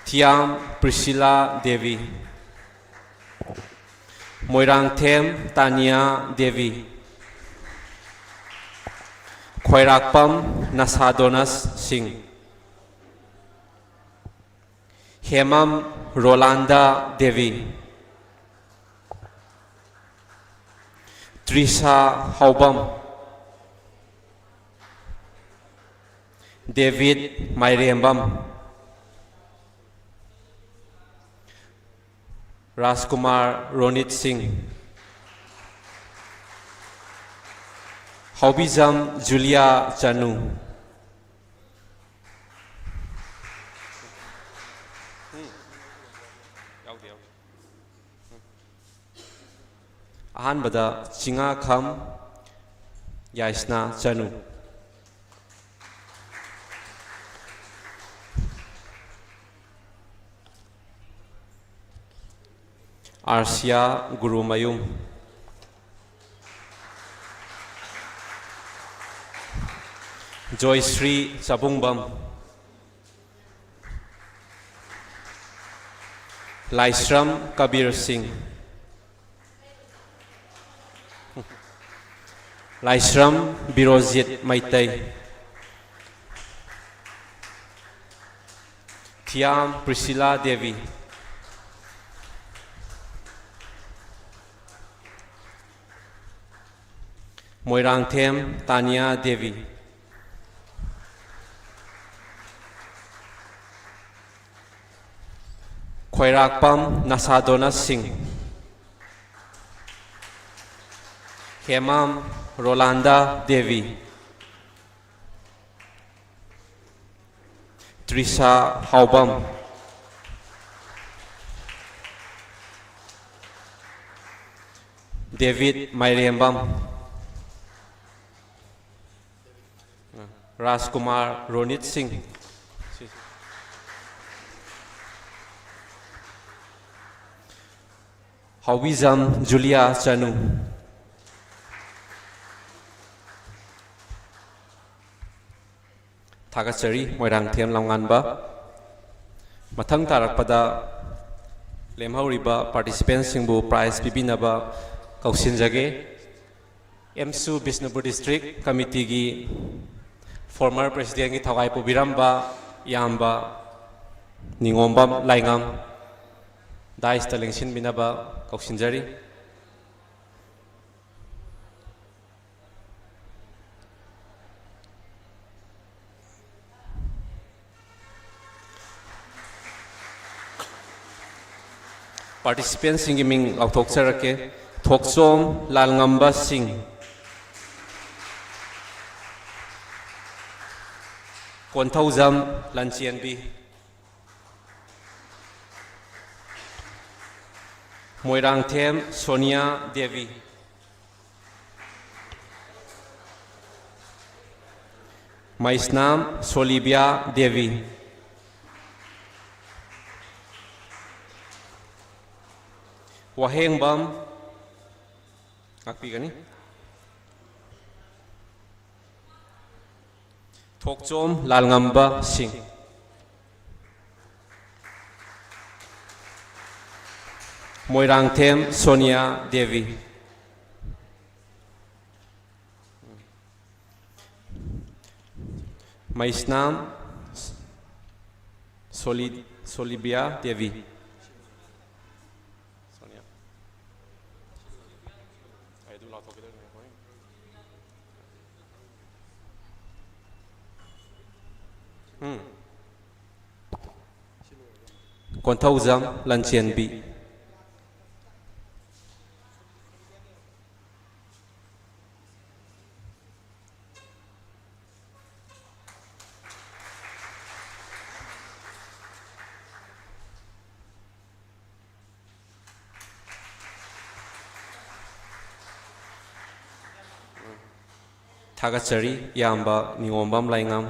ꯊꯤꯌꯥꯝ ꯄ꯭ꯔꯤꯁꯤꯂꯥ ꯗꯦꯕꯤ, ꯃꯣꯏꯔꯥꯡꯊꯦꯝ ꯇꯥꯅꯤꯌꯥ ꯗꯦꯕꯤ, ꯈ꯭ꯋꯥꯏꯔꯥꯛꯄꯝ ꯅꯁꯥꯗꯣꯅꯁ ꯁꯤꯡ, ꯍꯦꯃꯝ ꯔꯣꯂꯥꯟꯗꯥ ꯗꯦꯕꯤ, ꯇ꯭ꯔꯤꯁꯥ ꯍꯥꯎꯕꯝ, ꯗꯦꯕꯤꯠ ꯃꯥꯏꯔꯦꯝꯕꯝ, ꯔꯥꯖꯀꯨꯃꯥꯔ ꯔꯣꯅꯤꯠ ꯁꯤꯡ, ꯍꯥꯎꯕꯤꯖꯝ ꯖꯨꯂꯤꯌꯥ ꯆꯅꯨ꯫ ꯑꯍꯥꯟꯕꯗ ꯆꯤꯉꯥꯈꯝ ꯌꯥꯏꯁꯅꯥ ꯆꯅꯨ꯫ ꯑꯥꯔꯁꯤꯌꯥ ꯒꯨꯔꯨꯃꯌꯨꯝ꯫ ꯖꯣꯏꯁ꯭ꯔꯤ ꯆꯥꯕꯨꯡꯕꯝ꯫ ꯂꯥꯏꯁ꯭ꯔꯝ ꯀꯕꯤꯔ ꯁꯤꯡ꯫ ꯂꯥꯏꯁ꯭ꯔꯝ ꯕꯤꯔꯣꯖꯤꯠ ꯃꯩꯇꯩ꯫ ꯊꯤꯌꯥꯝ ꯄ꯭ꯔꯤꯁꯤꯂꯥ ꯗꯦꯕꯤ꯫ ꯃꯣꯏꯔꯥꯡꯊꯦꯝ ꯇꯥꯅꯤꯌꯥ ꯗꯦꯕꯤ꯫ ꯈ꯭ꯋꯥꯏꯔꯥꯛꯄꯝ ꯅꯁꯥꯗꯣꯅ ꯁꯤꯡ꯫ ꯍꯦꯃꯥꯝ ꯔꯣꯂꯥꯟꯗꯥ ꯗꯦꯕꯤ꯫ ꯇ꯭ꯔꯤꯁꯥ ꯍꯥꯎꯕꯝ꯫ ꯗꯦꯕꯤꯠ ꯃꯥꯏꯔꯦꯝꯕꯝ꯫ ꯔꯥꯖꯀꯨꯃꯥꯔ ꯔꯣꯅꯤꯠ ꯁꯤꯡ꯫ ꯍꯥꯎꯕꯤꯖꯝ ꯖꯨꯂꯤꯌꯥ ꯆꯅꯨ꯫ ꯊꯥꯒꯠꯆꯔꯤ ꯃꯣꯏꯔꯥꯡꯊꯦꯝ ꯂꯝꯉꯥꯟꯕ꯫ ꯃꯊꯪ ꯇꯥꯔꯛꯄꯗ ꯂꯦꯝꯍꯧꯔꯤꯕ participantꯁꯤꯡꯕꯨ prize ꯄꯤꯕꯤꯅꯕ ꯀꯧꯁꯤꯟꯖꯒꯦ꯫ ꯑꯦꯝꯁꯨ ꯕꯤꯁꯅꯨꯄꯨꯔ ꯗꯤꯁꯇ꯭ꯔꯤꯛ ꯀꯃꯤꯇꯤꯒꯤ former presidentꯀꯤ ꯊꯧꯒꯥꯏ ꯄꯨꯕꯤꯔꯝꯕ ꯏꯌꯥꯝꯕ ꯅꯤꯉꯣꯝꯕꯝ ꯂꯥꯏꯉꯝ dais ꯇ ꯂꯦꯡꯁꯤꯟꯕꯤꯅꯕ ꯀꯧꯁꯤꯟꯖꯔꯤ꯫ Participantꯁꯤꯡꯒꯤ ꯃꯤꯡ ꯂꯥꯎꯊꯣꯛꯆꯔꯛꯀꯦ꯫ ꯊꯣꯛꯆꯣꯝ ꯂꯥꯜꯉꯝꯕ ꯁꯤꯡ, ꯀꯣꯟꯊꯧꯖꯝ ꯂꯟꯆꯦꯟꯕꯤ, ꯃꯣꯏꯔꯥꯡꯊꯦꯝ ꯁꯣꯅꯤꯌꯥ ꯗꯦꯕꯤ, ꯃꯩꯁꯅꯥꯝ ꯁꯣꯂꯤꯕꯤꯌꯥ ꯗꯦꯕꯤ, ꯋꯥꯍꯦꯡꯕꯝ ꯉꯥꯛꯄꯤꯒꯅꯤ꯫ ꯊꯣꯛꯆꯣꯝ ꯂꯥꯜꯉꯝꯕ ꯁꯤꯡ, ꯃꯣꯏꯔꯥꯡꯊꯦꯝ ꯁꯣꯅꯤꯌꯥ ꯗꯦꯕꯤ, ꯃꯩꯁꯅꯥꯝ ꯁꯣꯂꯤ-, ꯁꯣꯂꯤꯕꯤꯌꯥ ꯗꯦꯕꯤ꯫ ꯁꯣꯅꯤꯌꯥ꯫ ꯑꯩ ꯑꯗꯨ ꯂꯥꯎꯊꯣꯛꯀꯗꯧꯔꯤꯅꯦ꯫ ꯎꯝ꯫ ꯀꯣꯟꯊꯧꯖꯝ ꯂꯟꯆꯦꯟꯕꯤ꯫ ꯊꯥꯒꯠꯆꯔꯤ, ꯏꯌꯥꯝꯕ ꯅꯤꯉꯣꯝꯕꯝ ꯂꯥꯏꯉꯝ꯫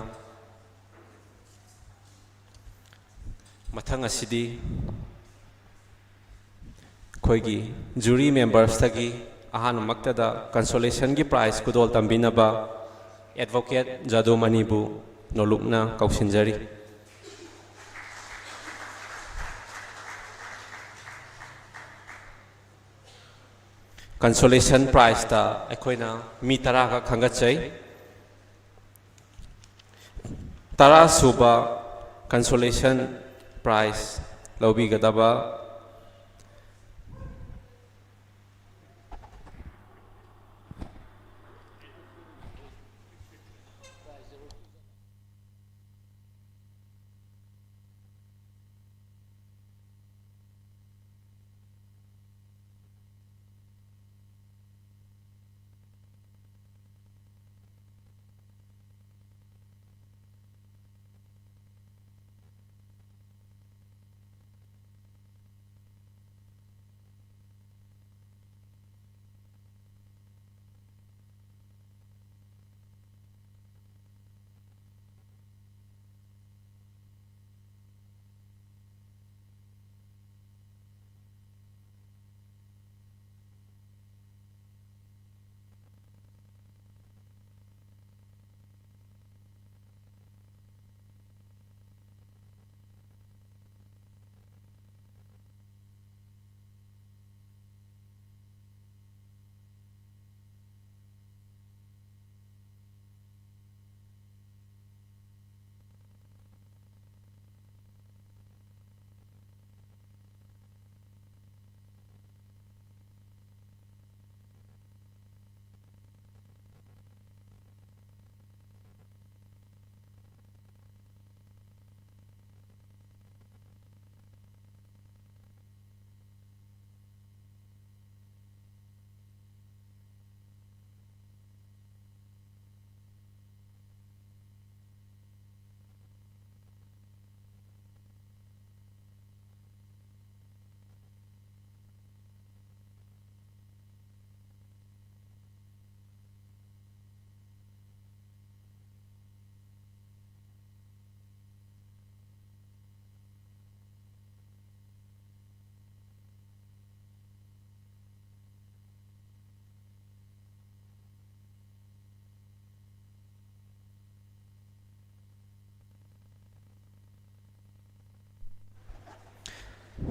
ꯃꯊꯪ ꯑꯁꯤꯗꯤ ꯑꯩꯈꯣꯏꯒꯤ jury membersꯇꯒꯤ ꯑꯍꯥꯟꯕꯃꯛꯇꯗ consolationꯒꯤ prize ꯈꯨꯗꯣꯜ ꯇꯝꯕꯤꯅꯕ Advocate ꯖꯥꯗꯨꯃꯅꯤꯕꯨ ꯅꯣꯂꯨꯛꯅ ꯀꯧꯁꯤꯟꯖꯔꯤ꯫ Consolation prizeꯇ ꯑꯩꯈꯣꯏꯅ ꯃꯤ ꯇꯔꯥꯈꯛ ꯈꯟꯒꯠꯆꯩ꯫ ꯇꯔꯥ ꯁꯨꯕ consolation prize ꯂꯧꯕꯤꯒꯗꯕ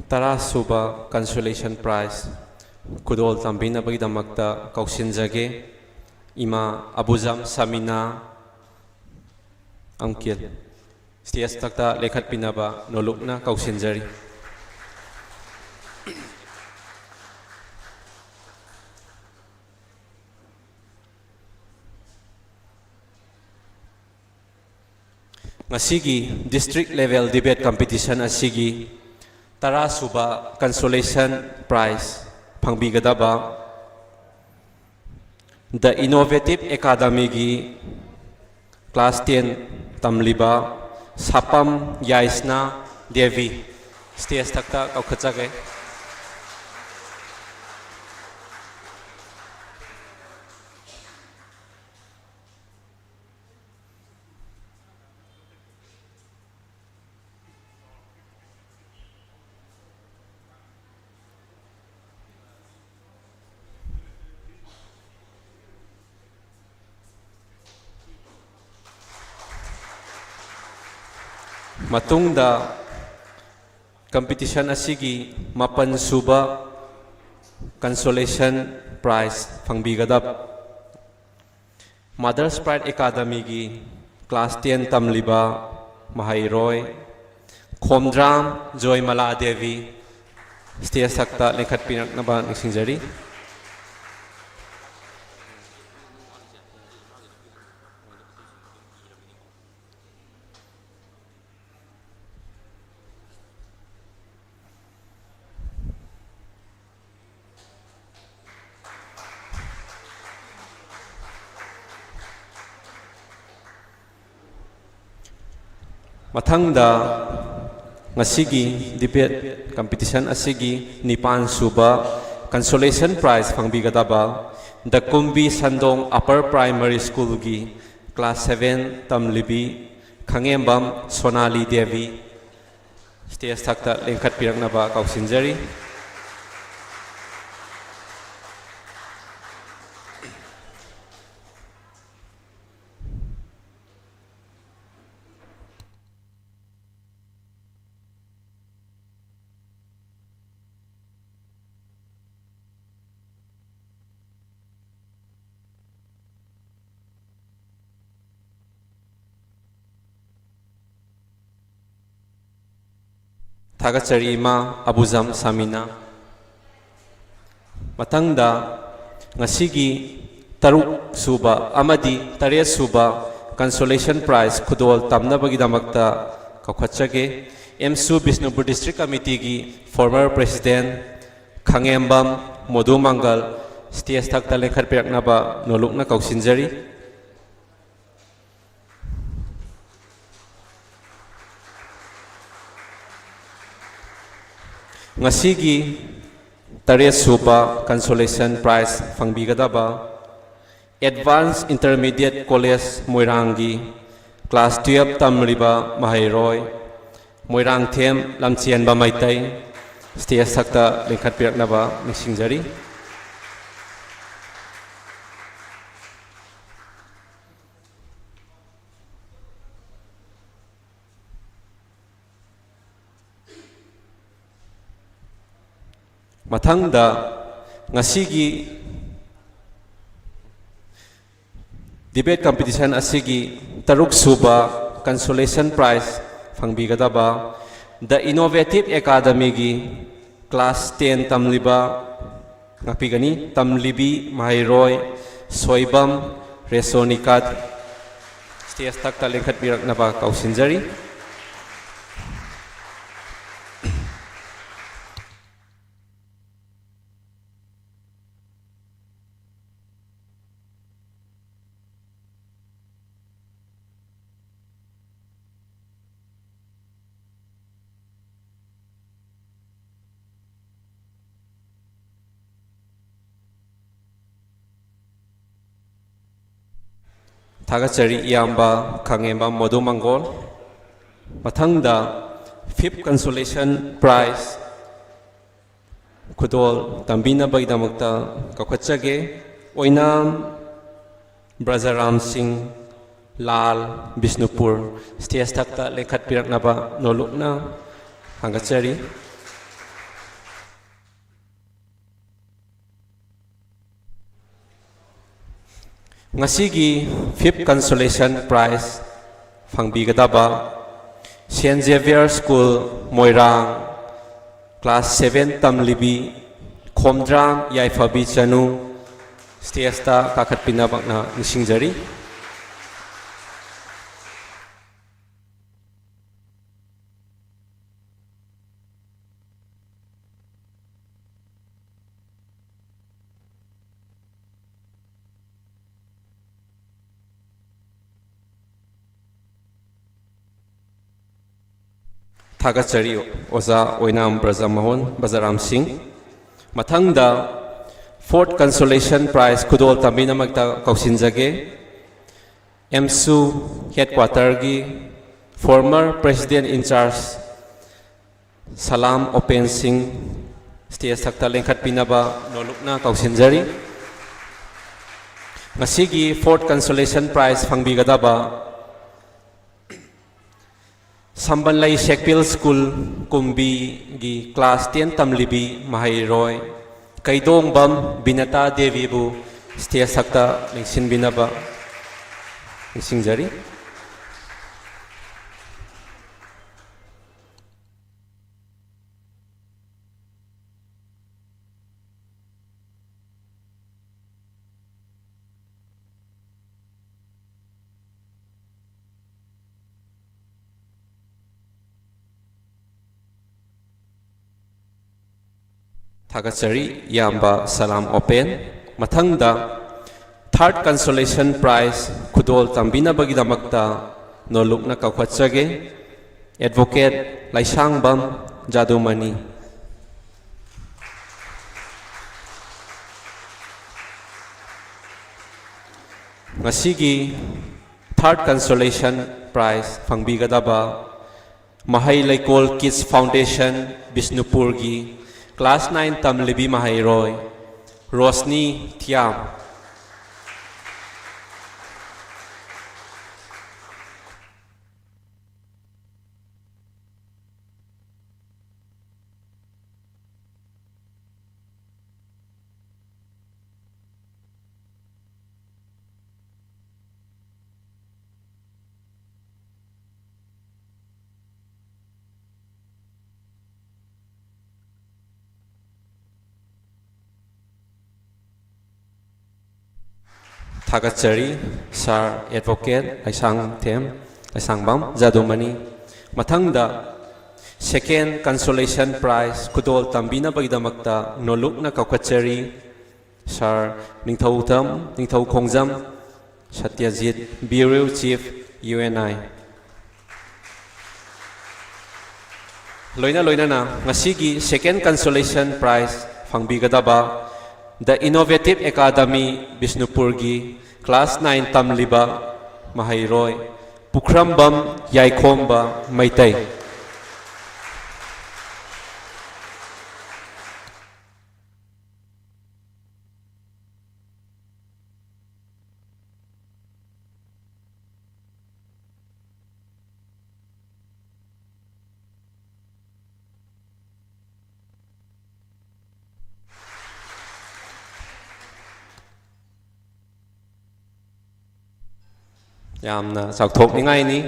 ꯇꯔꯥ ꯁꯨꯕ consolation prize ꯈꯨꯗꯣꯜ ꯇꯝꯕꯤꯅꯕꯒꯤꯗꯃꯛꯇ ꯀꯧꯁꯤꯟꯖꯒꯦ꯫ ꯏꯃꯥ ꯑꯕꯨꯖꯝ ꯁꯃꯤꯅꯥ ꯑꯪꯀꯦꯜ, ꯁ꯭ꯇꯦꯖ ꯊꯛꯇ ꯂꯦꯡꯈꯠꯄꯤꯅꯕ ꯅꯣꯂꯨꯛꯅ ꯀꯧꯁꯤꯟꯖꯔꯤ꯫ ꯉꯁꯤꯒꯤ district level debate competition ꯑꯁꯤꯒꯤ ꯇꯔꯥ ꯁꯨꯕ consolation prize ꯐꯪꯕꯤꯒꯗꯕ The Innovative Academyꯒꯤ class ten ꯇꯝꯂꯤꯕ ꯁꯥꯄꯝ ꯌꯥꯏꯁꯅꯥ ꯗꯦꯕꯤ stage ꯊꯛꯇ ꯀꯧꯈꯠꯆꯒꯦ꯫ ꯃꯇꯨꯡꯗ competition ꯑꯁꯤꯒꯤ ꯃꯥꯄꯟ ꯁꯨꯕ consolation prize ꯐꯪꯕꯤꯒꯗꯕ Mother's Pride Academyꯒꯤ class ten ꯇꯝꯂꯤꯕ ꯃꯍꯩꯔꯣꯏ ꯈꯣꯝꯗ꯭ꯔꯥꯝ ꯖꯣꯏꯃꯂꯥ ꯗꯦꯕꯤ stage ꯊꯛꯇ ꯂꯦꯡꯈꯠꯄꯤꯔꯛꯅꯕ ꯅꯤꯡꯁꯤꯡꯖꯔꯤ꯫ ꯃꯊꯪꯗ ꯉꯁꯤꯒꯤ debate competition ꯑꯁꯤꯒꯤ ꯅꯤꯄꯥꯟ ꯁꯨꯕ consolation prize ꯐꯪꯕꯤꯒꯗꯕ The ꯀꯨꯝꯕꯤ ꯁꯟꯗꯣꯡ Upper Primary Schoolꯒꯤ class seven ꯇꯝꯂꯤꯕꯤ ꯈꯪꯉꯦꯝꯕꯝ Sonali Devi stage ꯊꯛꯇ ꯂꯦꯡꯈꯠꯄꯤꯔꯛꯅꯕ ꯀꯧꯁꯤꯟꯖꯔꯤ꯫ ꯊꯥꯒꯠꯆꯔꯤ ꯏꯃꯥ ꯑꯕꯨꯖꯝ ꯁꯥꯃꯤꯅꯥ꯫ ꯃꯊꯪꯗ ꯉꯁꯤꯒꯤ ꯇꯔꯨꯛ ꯁꯨꯕ ꯑꯃꯗꯤ ꯇꯔꯦꯠ ꯁꯨꯕ consolation prize ꯈꯨꯗꯣꯜ ꯇꯝꯅꯕꯒꯤꯗꯃꯛꯇ ꯀꯧꯈꯠꯆꯒꯦ꯫ ꯑꯦꯝꯁꯨ ꯕꯤꯁꯅꯨꯄꯨꯔ District Committeeꯒꯤ former President ꯈꯥꯉꯦꯝꯕꯝ ꯃꯣꯗꯨ ꯃꯪꯒꯜ stage ꯊꯛꯇ ꯂꯦꯡꯈꯠꯄꯤꯔꯛꯅꯕ ꯅꯣꯂꯨꯛꯅ ꯀꯧꯁꯤꯟꯖꯔꯤ꯫ ꯉꯁꯤꯒꯤ ꯇꯔꯦꯠ ꯁꯨꯕ consolation prize ꯐꯪꯕꯤꯒꯗꯕ Advanced Intermediate College ꯃꯣꯏꯔꯥꯡꯒꯤ class twelve ꯇꯝꯂꯤꯕ ꯃꯍꯩꯔꯣꯏ ꯃꯣꯏꯔꯥꯡꯊꯦꯝ ꯂꯝꯆꯦꯟꯕ ꯃꯩꯇꯩ stage ꯊꯛꯇ ꯂꯤꯡꯈꯠꯄꯤꯔꯛꯅꯕ ꯅꯤꯡꯁꯤꯡꯖꯔꯤ꯫ ꯃꯊꯪꯗ ꯉꯁꯤꯒꯤ debate competition ꯑꯁꯤꯒꯤ ꯇꯔꯨꯛ ꯁꯨꯕ consolation prize ꯐꯪꯕꯤꯒꯗꯕ The Innovative Academyꯒꯤ class ten ꯇꯝꯂꯤꯕ ꯉꯥꯛꯄꯤꯒꯅꯤ꯫ ꯇꯝꯂꯤꯕꯤ ꯃꯍꯩꯔꯣꯏ ꯁꯣꯏꯕꯝ ꯔꯦꯁꯣꯅꯤꯀꯥ stage ꯊꯛꯇ ꯂꯦꯡꯈꯠꯄꯤꯔꯛꯅꯕ ꯀꯧꯁꯤꯟꯖꯔꯤ꯫ ꯊꯥꯒꯠꯆꯔꯤ ꯏꯌꯥꯝꯕ ꯈꯥꯉꯦꯝꯕꯝ ꯃꯣꯗꯨ ꯃꯪꯒꯣꯜ꯫ ꯃꯊꯪꯗ fifth consolation prize ꯈꯨꯗꯣꯜ ꯇꯝꯕꯤꯅꯕꯒꯤꯗꯃꯛꯇ ꯀꯧꯈꯠꯆꯒꯦ꯫ ꯑꯣꯏꯅꯥꯝ ꯕ꯭ꯔꯖꯔꯥꯝ ꯁꯤꯡ, ꯂꯥꯜ, ꯕꯤꯁꯅꯨꯄꯨꯔ, stage ꯊꯛꯇ ꯂꯦꯡꯈꯠꯄꯤꯔꯛꯅꯕ ꯅꯣꯂꯨꯛꯅ ꯊꯥꯡꯒꯠꯆꯔꯤ꯫ ꯉꯁꯤꯒꯤ fifth consolation prize ꯐꯪꯕꯤꯒꯗꯕ ꯁꯦꯟ ꯖꯦꯚꯤꯌꯔ ꯁ꯭ꯀꯨꯜ, ꯃꯣꯏꯔꯥꯡ, ꯀ꯭ꯂꯥꯁ ꯁꯚꯦꯟ ꯇꯝꯂꯤꯕꯤ ꯈꯣꯝꯗ꯭ꯔꯥꯝ ꯌꯥꯏꯐꯕꯤ ꯆꯅꯨ ꯁ꯭ꯇꯦꯖꯇ ꯀꯥꯈꯠꯄꯤꯅꯕꯅ ꯅꯤꯡꯁꯤꯡꯖꯔꯤ꯫ ꯊꯥꯒꯠꯆꯔꯤ ꯑꯣꯖꯥ ꯑꯣꯏꯅꯥꯝ ꯕ꯭ꯔꯖꯃꯣꯍꯟ ꯕꯖꯥꯔꯥꯝ ꯁꯤꯡ꯫ ꯃꯊꯪꯗ fourth consolation prize ꯈꯨꯗꯣꯜ ꯇꯝꯕꯤꯅꯕꯒꯤꯗꯃꯛꯇ ꯀꯧꯁꯤꯟꯖꯒꯦ꯫ ꯑꯦꯝꯁꯨ headquarterꯒꯤ former president in charge Salam Open Singh stage ꯊꯛꯇ ꯂꯦꯡꯈꯠꯄꯤꯅꯕ ꯅꯣꯂꯨꯛꯅ ꯀꯧꯁꯤꯟꯖꯔꯤ꯫ ꯉꯁꯤꯒꯤ fourth consolation prize ꯐꯪꯕꯤꯒꯗꯕ ꯁꯝꯕꯟꯂꯩ ꯁꯦꯛꯄꯤꯜ ꯁ꯭ꯀꯨꯜ ꯀꯨꯝꯕꯤꯒꯤ ꯀ꯭ꯂꯥꯁ ꯇꯦꯟ ꯇꯝꯂꯤꯕꯤ ꯃꯍꯩꯔꯣꯏ ꯀꯩꯗꯣꯡꯕꯝ ꯕꯤꯅꯇꯥ ꯗꯦꯕꯤꯕꯨ ꯁ꯭ꯇꯦꯖ ꯊꯛꯇ ꯂꯦꯡꯁꯤꯟꯕꯤꯅꯕ ꯅꯤꯡꯁꯤꯡꯖꯔꯤ꯫ ꯊꯥꯒꯠꯆꯔꯤ ꯏꯌꯥꯝꯕ ꯁꯂꯥꯝ ꯑꯣꯄꯦꯟ꯫ ꯃꯊꯪꯗ third consolation prize ꯈꯨꯗꯣꯜ ꯇꯝꯕꯤꯅꯕꯒꯤꯗꯃꯛꯇ ꯅꯣꯂꯨꯛꯅ ꯀꯧꯈꯠꯆꯒꯦ꯫ Advocate ꯂꯩꯁꯥꯡꯕꯝ ꯖꯥꯗꯨꯃꯅꯤ꯫ ꯉꯁꯤꯒꯤ third consolation prize ꯐꯪꯕꯤꯒꯗꯕ ꯃꯍꯩ ꯂꯩꯀꯣꯜ Kids Foundation ꯕꯤꯁꯅꯨꯄꯨꯔꯒꯤ class nine ꯇꯝꯂꯤꯕꯤ ꯃꯍꯩꯔꯣꯏ ꯔꯣꯁꯅꯤ ꯊꯤꯌꯥꯝ꯫ ꯊꯥꯒꯠꯆꯔꯤ ꯁꯥꯔ ꯑꯦꯗꯚꯣꯀꯦꯠ ꯂꯥꯏꯁꯥꯡꯊꯦꯝ, ꯂꯥꯏꯁꯥꯡꯕꯝ ꯖꯥꯗꯨꯃꯅꯤ꯫ ꯃꯊꯪꯗ second consolation prize ꯈꯨꯗꯣꯜ ꯇꯝꯕꯤꯅꯕꯒꯤꯗꯃꯛꯇ ꯅꯣꯂꯨꯛꯅ ꯀꯧꯈꯠꯆꯔꯤ ꯁꯥꯔ ꯅꯤꯡꯊꯧꯊꯝ, ꯅꯤꯡꯊꯧꯈꯣꯡꯖꯝ ꯁꯇ꯭ꯌꯖꯤꯠ, Bureau Chief, U N I꯫ ꯂꯣꯏꯅ ꯂꯣꯏꯅꯅ ꯉꯁꯤꯒꯤ second consolation prize ꯐꯪꯕꯤꯒꯗꯕ The Innovative Academy ꯕꯤꯁꯅꯨꯄꯨꯔꯒꯤ class nine ꯇꯝꯂꯤꯕ ꯃꯍꯩꯔꯣꯏ ꯄꯨꯈ꯭ꯔꯝꯕꯝ ꯌꯥꯏꯈꯣꯝꯕ ꯃꯩꯇꯩ꯫ ꯌꯥꯝꯅ ꯆꯥꯎꯊꯣꯛꯅꯤꯡꯉꯥꯏꯅꯤ꯫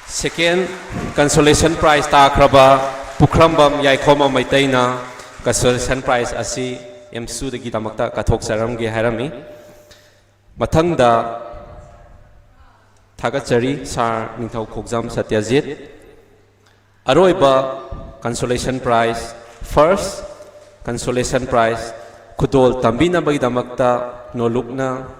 Second consolation prize ꯇꯥꯈ꯭ꯔꯕ ꯄꯨꯈ꯭ꯔꯝꯕꯝ ꯌꯥꯏꯈꯣꯝꯕ ꯃꯩꯇꯩꯅ consolation prize ꯑꯁꯤ ꯑꯦꯝꯁꯨꯗꯒꯤꯗꯃꯛꯇ ꯀꯠꯊꯣꯛꯆꯔꯝꯒꯦ ꯍꯥꯏꯔꯝꯃꯤ꯫ ꯃꯊꯪꯗ ꯊꯥꯒꯠꯆꯔꯤ ꯁꯥꯔ ꯅꯤꯡꯊꯧ ꯈꯣꯡꯖꯝ ꯁꯇ꯭ꯌꯖꯤꯠ꯫ ꯑꯔꯣꯏꯕ consolation prize, first consolation prize ꯈꯨꯗꯣꯜ ꯇꯝꯕꯤꯅꯕꯒꯤꯗꯃꯛꯇ ꯅꯣꯂꯨꯛꯅ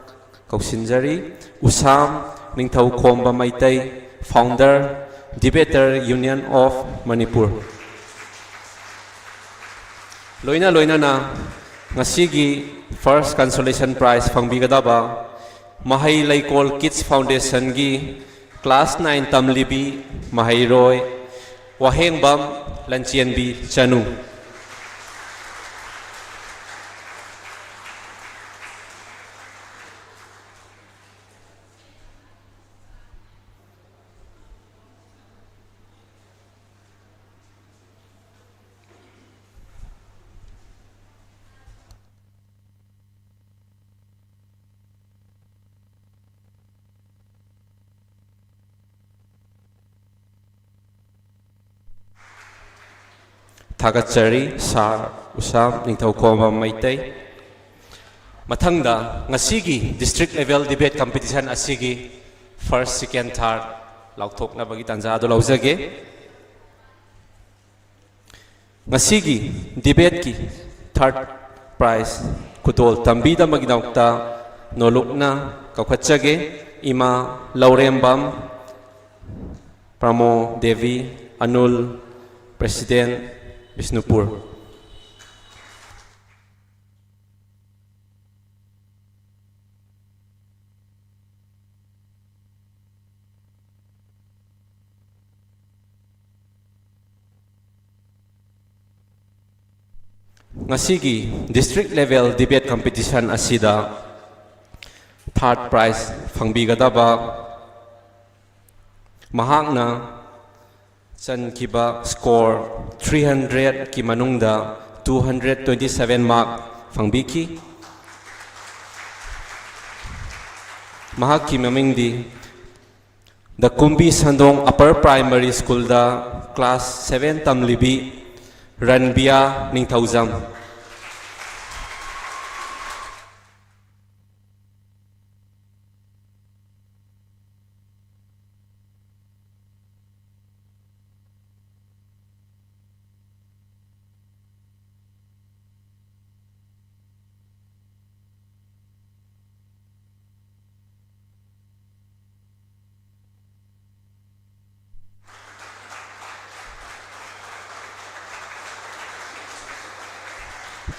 ꯀꯧꯁꯤꯟꯖꯔꯤ ꯎꯁꯥꯝ ꯅꯤꯡꯊꯧ ꯈꯣꯝꯕ Meitei, founder, Debater Union of Manipur꯫ ꯂꯣꯏꯅ ꯂꯣꯏꯅꯅ ꯉꯁꯤꯒꯤ first consolation prize ꯐꯪꯕꯤꯒꯗꯕ ꯃꯍꯩ ꯂꯩꯀꯣꯜ Kids Foundationꯒꯤ class nine ꯇꯝꯂꯤꯕꯤ ꯃꯍꯩꯔꯣꯏ ꯋꯥꯍꯦꯡꯕꯝ ꯂꯟꯆꯦꯟꯕꯤ ꯆꯅꯨ꯫ ꯊꯥꯒꯠꯆꯔꯤ ꯁꯥꯔ ꯎꯁꯥꯝ ꯅꯤꯡꯊꯧꯈꯣꯝꯕ ꯃꯩꯇꯩ꯫ ꯃꯊꯪꯗ ꯉꯁꯤꯒꯤ district level debate competition ꯑꯁꯤꯒꯤ first, second, third ꯂꯥꯎꯊꯣꯛꯅꯕꯒꯤ ꯇꯥꯟꯖꯥ ꯑꯗꯨ ꯂꯧꯖꯒꯦ꯫ ꯉꯁꯤꯒꯤ debate ꯀꯤ third prize ꯈꯨꯗꯣꯜ ꯇꯝꯕꯤꯅꯕꯒꯤꯗꯃꯛꯇ ꯅꯣꯂꯨꯛꯅ ꯀꯧꯈꯠꯆꯒꯦ꯫ ꯏꯃꯥ ꯂꯧꯔꯦꯝꯕꯝ ꯄ꯭ꯔꯃꯣ ꯗꯦꯕꯤ, ꯑꯅꯨꯜ, President, ꯕꯤꯁꯅꯨꯄꯨꯔ꯫ ꯉꯁꯤꯒꯤ district level debate competition ꯑꯁꯤꯗ third prize ꯐꯪꯕꯤꯒꯗꯕ ꯃꯍꯥꯛꯅ ꯆꯟꯈꯤꯕ score three hundred ꯀꯤ ꯃꯅꯨꯡꯗ two hundred twenty seven mark ꯐꯪꯕꯤꯈꯤ꯫ ꯃꯍꯥꯛꯀꯤ ꯃꯃꯤꯡꯗꯤ ꯗ ꯀꯨꯝꯕꯤ ꯁꯟꯗꯣꯡ Upper Primary School ꯗ class seven ꯇꯝꯂꯤꯕꯤ ꯔꯟꯕꯤꯌꯥ ꯅꯤꯡꯊꯧꯖꯝ꯫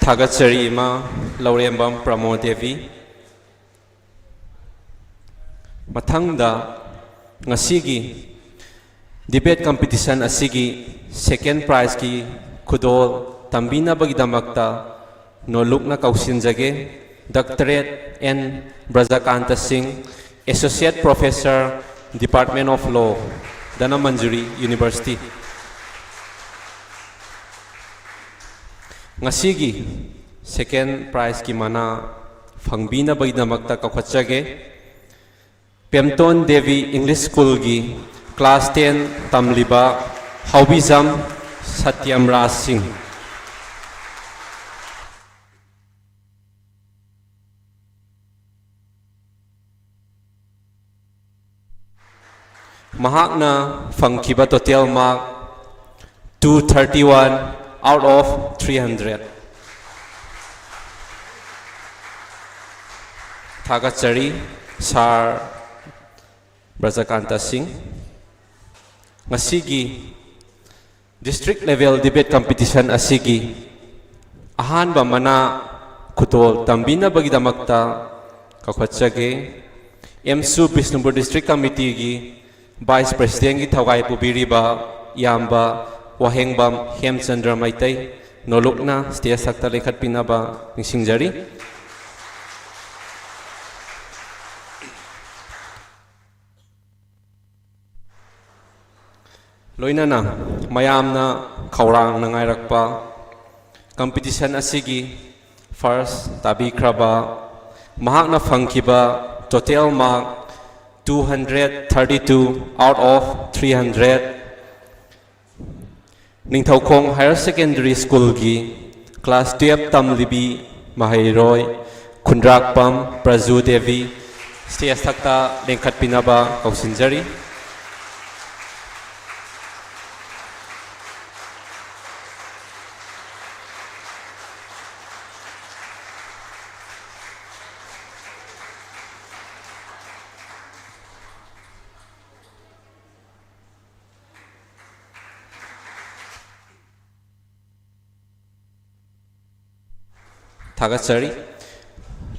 ꯊꯥꯒꯠꯆꯔꯤ ꯏꯃꯥ ꯂꯧꯔꯦꯝꯕꯝ ꯄ꯭ꯔꯃꯣ ꯗꯦꯕꯤ꯫ ꯃꯊꯪꯗ ꯉꯁꯤꯒꯤ debate competition ꯑꯁꯤꯒꯤ second prize ꯀꯤ ꯈꯨꯗꯣꯜ ꯇꯝꯕꯤꯅꯕꯒꯤꯗꯃꯛꯇ ꯅꯣꯂꯨꯛꯅ ꯀꯧꯁꯤꯟꯖꯒꯦ꯫ ꯗꯥꯛꯇꯔꯦꯠ ꯑꯦꯟ ꯕ꯭ꯔꯖꯀꯥꯟꯇ ꯁꯤꯡ, Associate Professor, Department of Law, Dhanamanjuri University꯫ ꯉꯁꯤꯒꯤ second prize ꯀꯤ ꯃꯅꯥ ꯐꯪꯕꯤꯅꯕꯒꯤꯗꯃꯛꯇ ꯀꯧꯈꯠꯆꯒꯦ꯫ ꯄꯦꯝꯇꯣꯟ ꯗꯦꯕꯤ English School ꯒꯤ class ten ꯇꯝꯂꯤꯕ ꯍꯥꯎꯕꯤꯖꯝ ꯁꯇ꯭ꯌꯝ ꯔꯥꯖ ꯁꯤꯡ꯫ ꯃꯍꯥꯛꯅ ꯐꯪꯈꯤꯕ total mark two thirty one out of three hundred꯫ ꯊꯥꯒꯠꯆꯔꯤ ꯁꯥꯔ ꯕ꯭ꯔꯖꯀꯥꯟꯇ ꯁꯤꯡ꯫ ꯉꯁꯤꯒꯤ district level debate competition ꯑꯁꯤꯒꯤ ꯑꯍꯥꯟꯕ ꯃꯅꯥ ꯈꯨꯗꯣꯜ ꯇꯝꯕꯤꯅꯕꯒꯤꯗꯃꯛꯇ ꯀꯧꯈꯠꯆꯒꯦ꯫ ꯑꯦꯝꯁꯨ ꯕꯤꯁꯅꯨꯄꯨꯔ District Committeeꯒꯤ Vice Presidentꯀꯤ ꯊꯧꯒꯥꯏ ꯄꯨꯕꯤꯔꯤꯕ ꯏꯌꯥꯝꯕ ꯋꯥꯍꯦꯡꯕꯝ ꯍꯦꯝꯆꯟꯗ꯭ꯔ ꯃꯩꯇꯩ ꯅꯣꯂꯨꯛꯅ stage ꯊꯛꯇ ꯂꯦꯡꯈꯠꯄꯤꯅꯕ ꯅꯤꯡꯁꯤꯡꯖꯔꯤ꯫ ꯂꯣꯏꯅꯅ ꯃꯌꯥꯝꯅ ꯈꯧꯔꯥꯡꯅ ꯉꯥꯏꯔꯛꯄ competition ꯑꯁꯤꯒꯤ first ꯇꯥꯕꯤꯈ꯭ꯔꯕ, ꯃꯍꯥꯛꯅ ꯐꯪꯈꯤꯕ total mark two hundred thirty two out of three hundred, Ningthoukhong Higher Secondary Schoolꯒꯤ class twelve ꯇꯝꯂꯤꯕꯤ ꯃꯍꯩꯔꯣꯏ ꯈꯨꯟꯗ꯭ꯔꯥꯛꯄꯝ ꯄ꯭ꯔꯖꯨ ꯗꯦꯕꯤ stage ꯊꯛꯇ ꯂꯦꯡꯈꯠꯄꯤꯅꯕ ꯀꯧꯁꯤꯟꯖꯔꯤ꯫ ꯊꯥꯒꯠꯆꯔꯤ꯫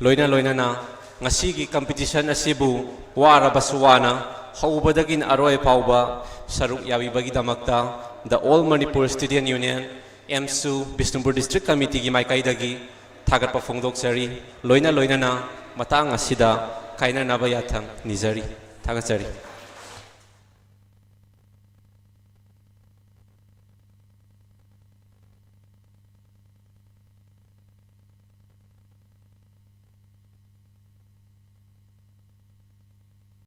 ꯂꯣꯏꯅ ꯂꯣꯏꯅꯅ ꯉꯁꯤꯒꯤ competition ꯑꯁꯤꯕꯨ ꯋꯥꯔꯕꯁꯨ ꯋꯥꯅ ꯍꯧꯕꯗꯒꯤꯅ ꯑꯔꯣꯏ ꯐꯥꯎꯕ ꯁꯔꯨꯛ ꯌꯥꯕꯤꯕꯒꯤꯗꯃꯛꯇ The All Manipur Student Union, ꯑꯦꯝꯁꯨ Bishnupur District Committeeꯒꯤ ꯃꯥꯏꯀꯩꯗꯒꯤ ꯊꯥꯒꯠꯄ ꯐꯣꯡꯗꯣꯛꯆꯔꯤ꯫ ꯂꯣꯏꯅ ꯂꯣꯏꯅꯅ ꯃꯇꯥꯡ ꯑꯁꯤꯗ ꯀꯥꯏꯅꯅꯕ ꯌꯥꯊꯪ ꯅꯤꯖꯔꯤ꯫ ꯊꯥꯒꯠꯆꯔꯤ꯫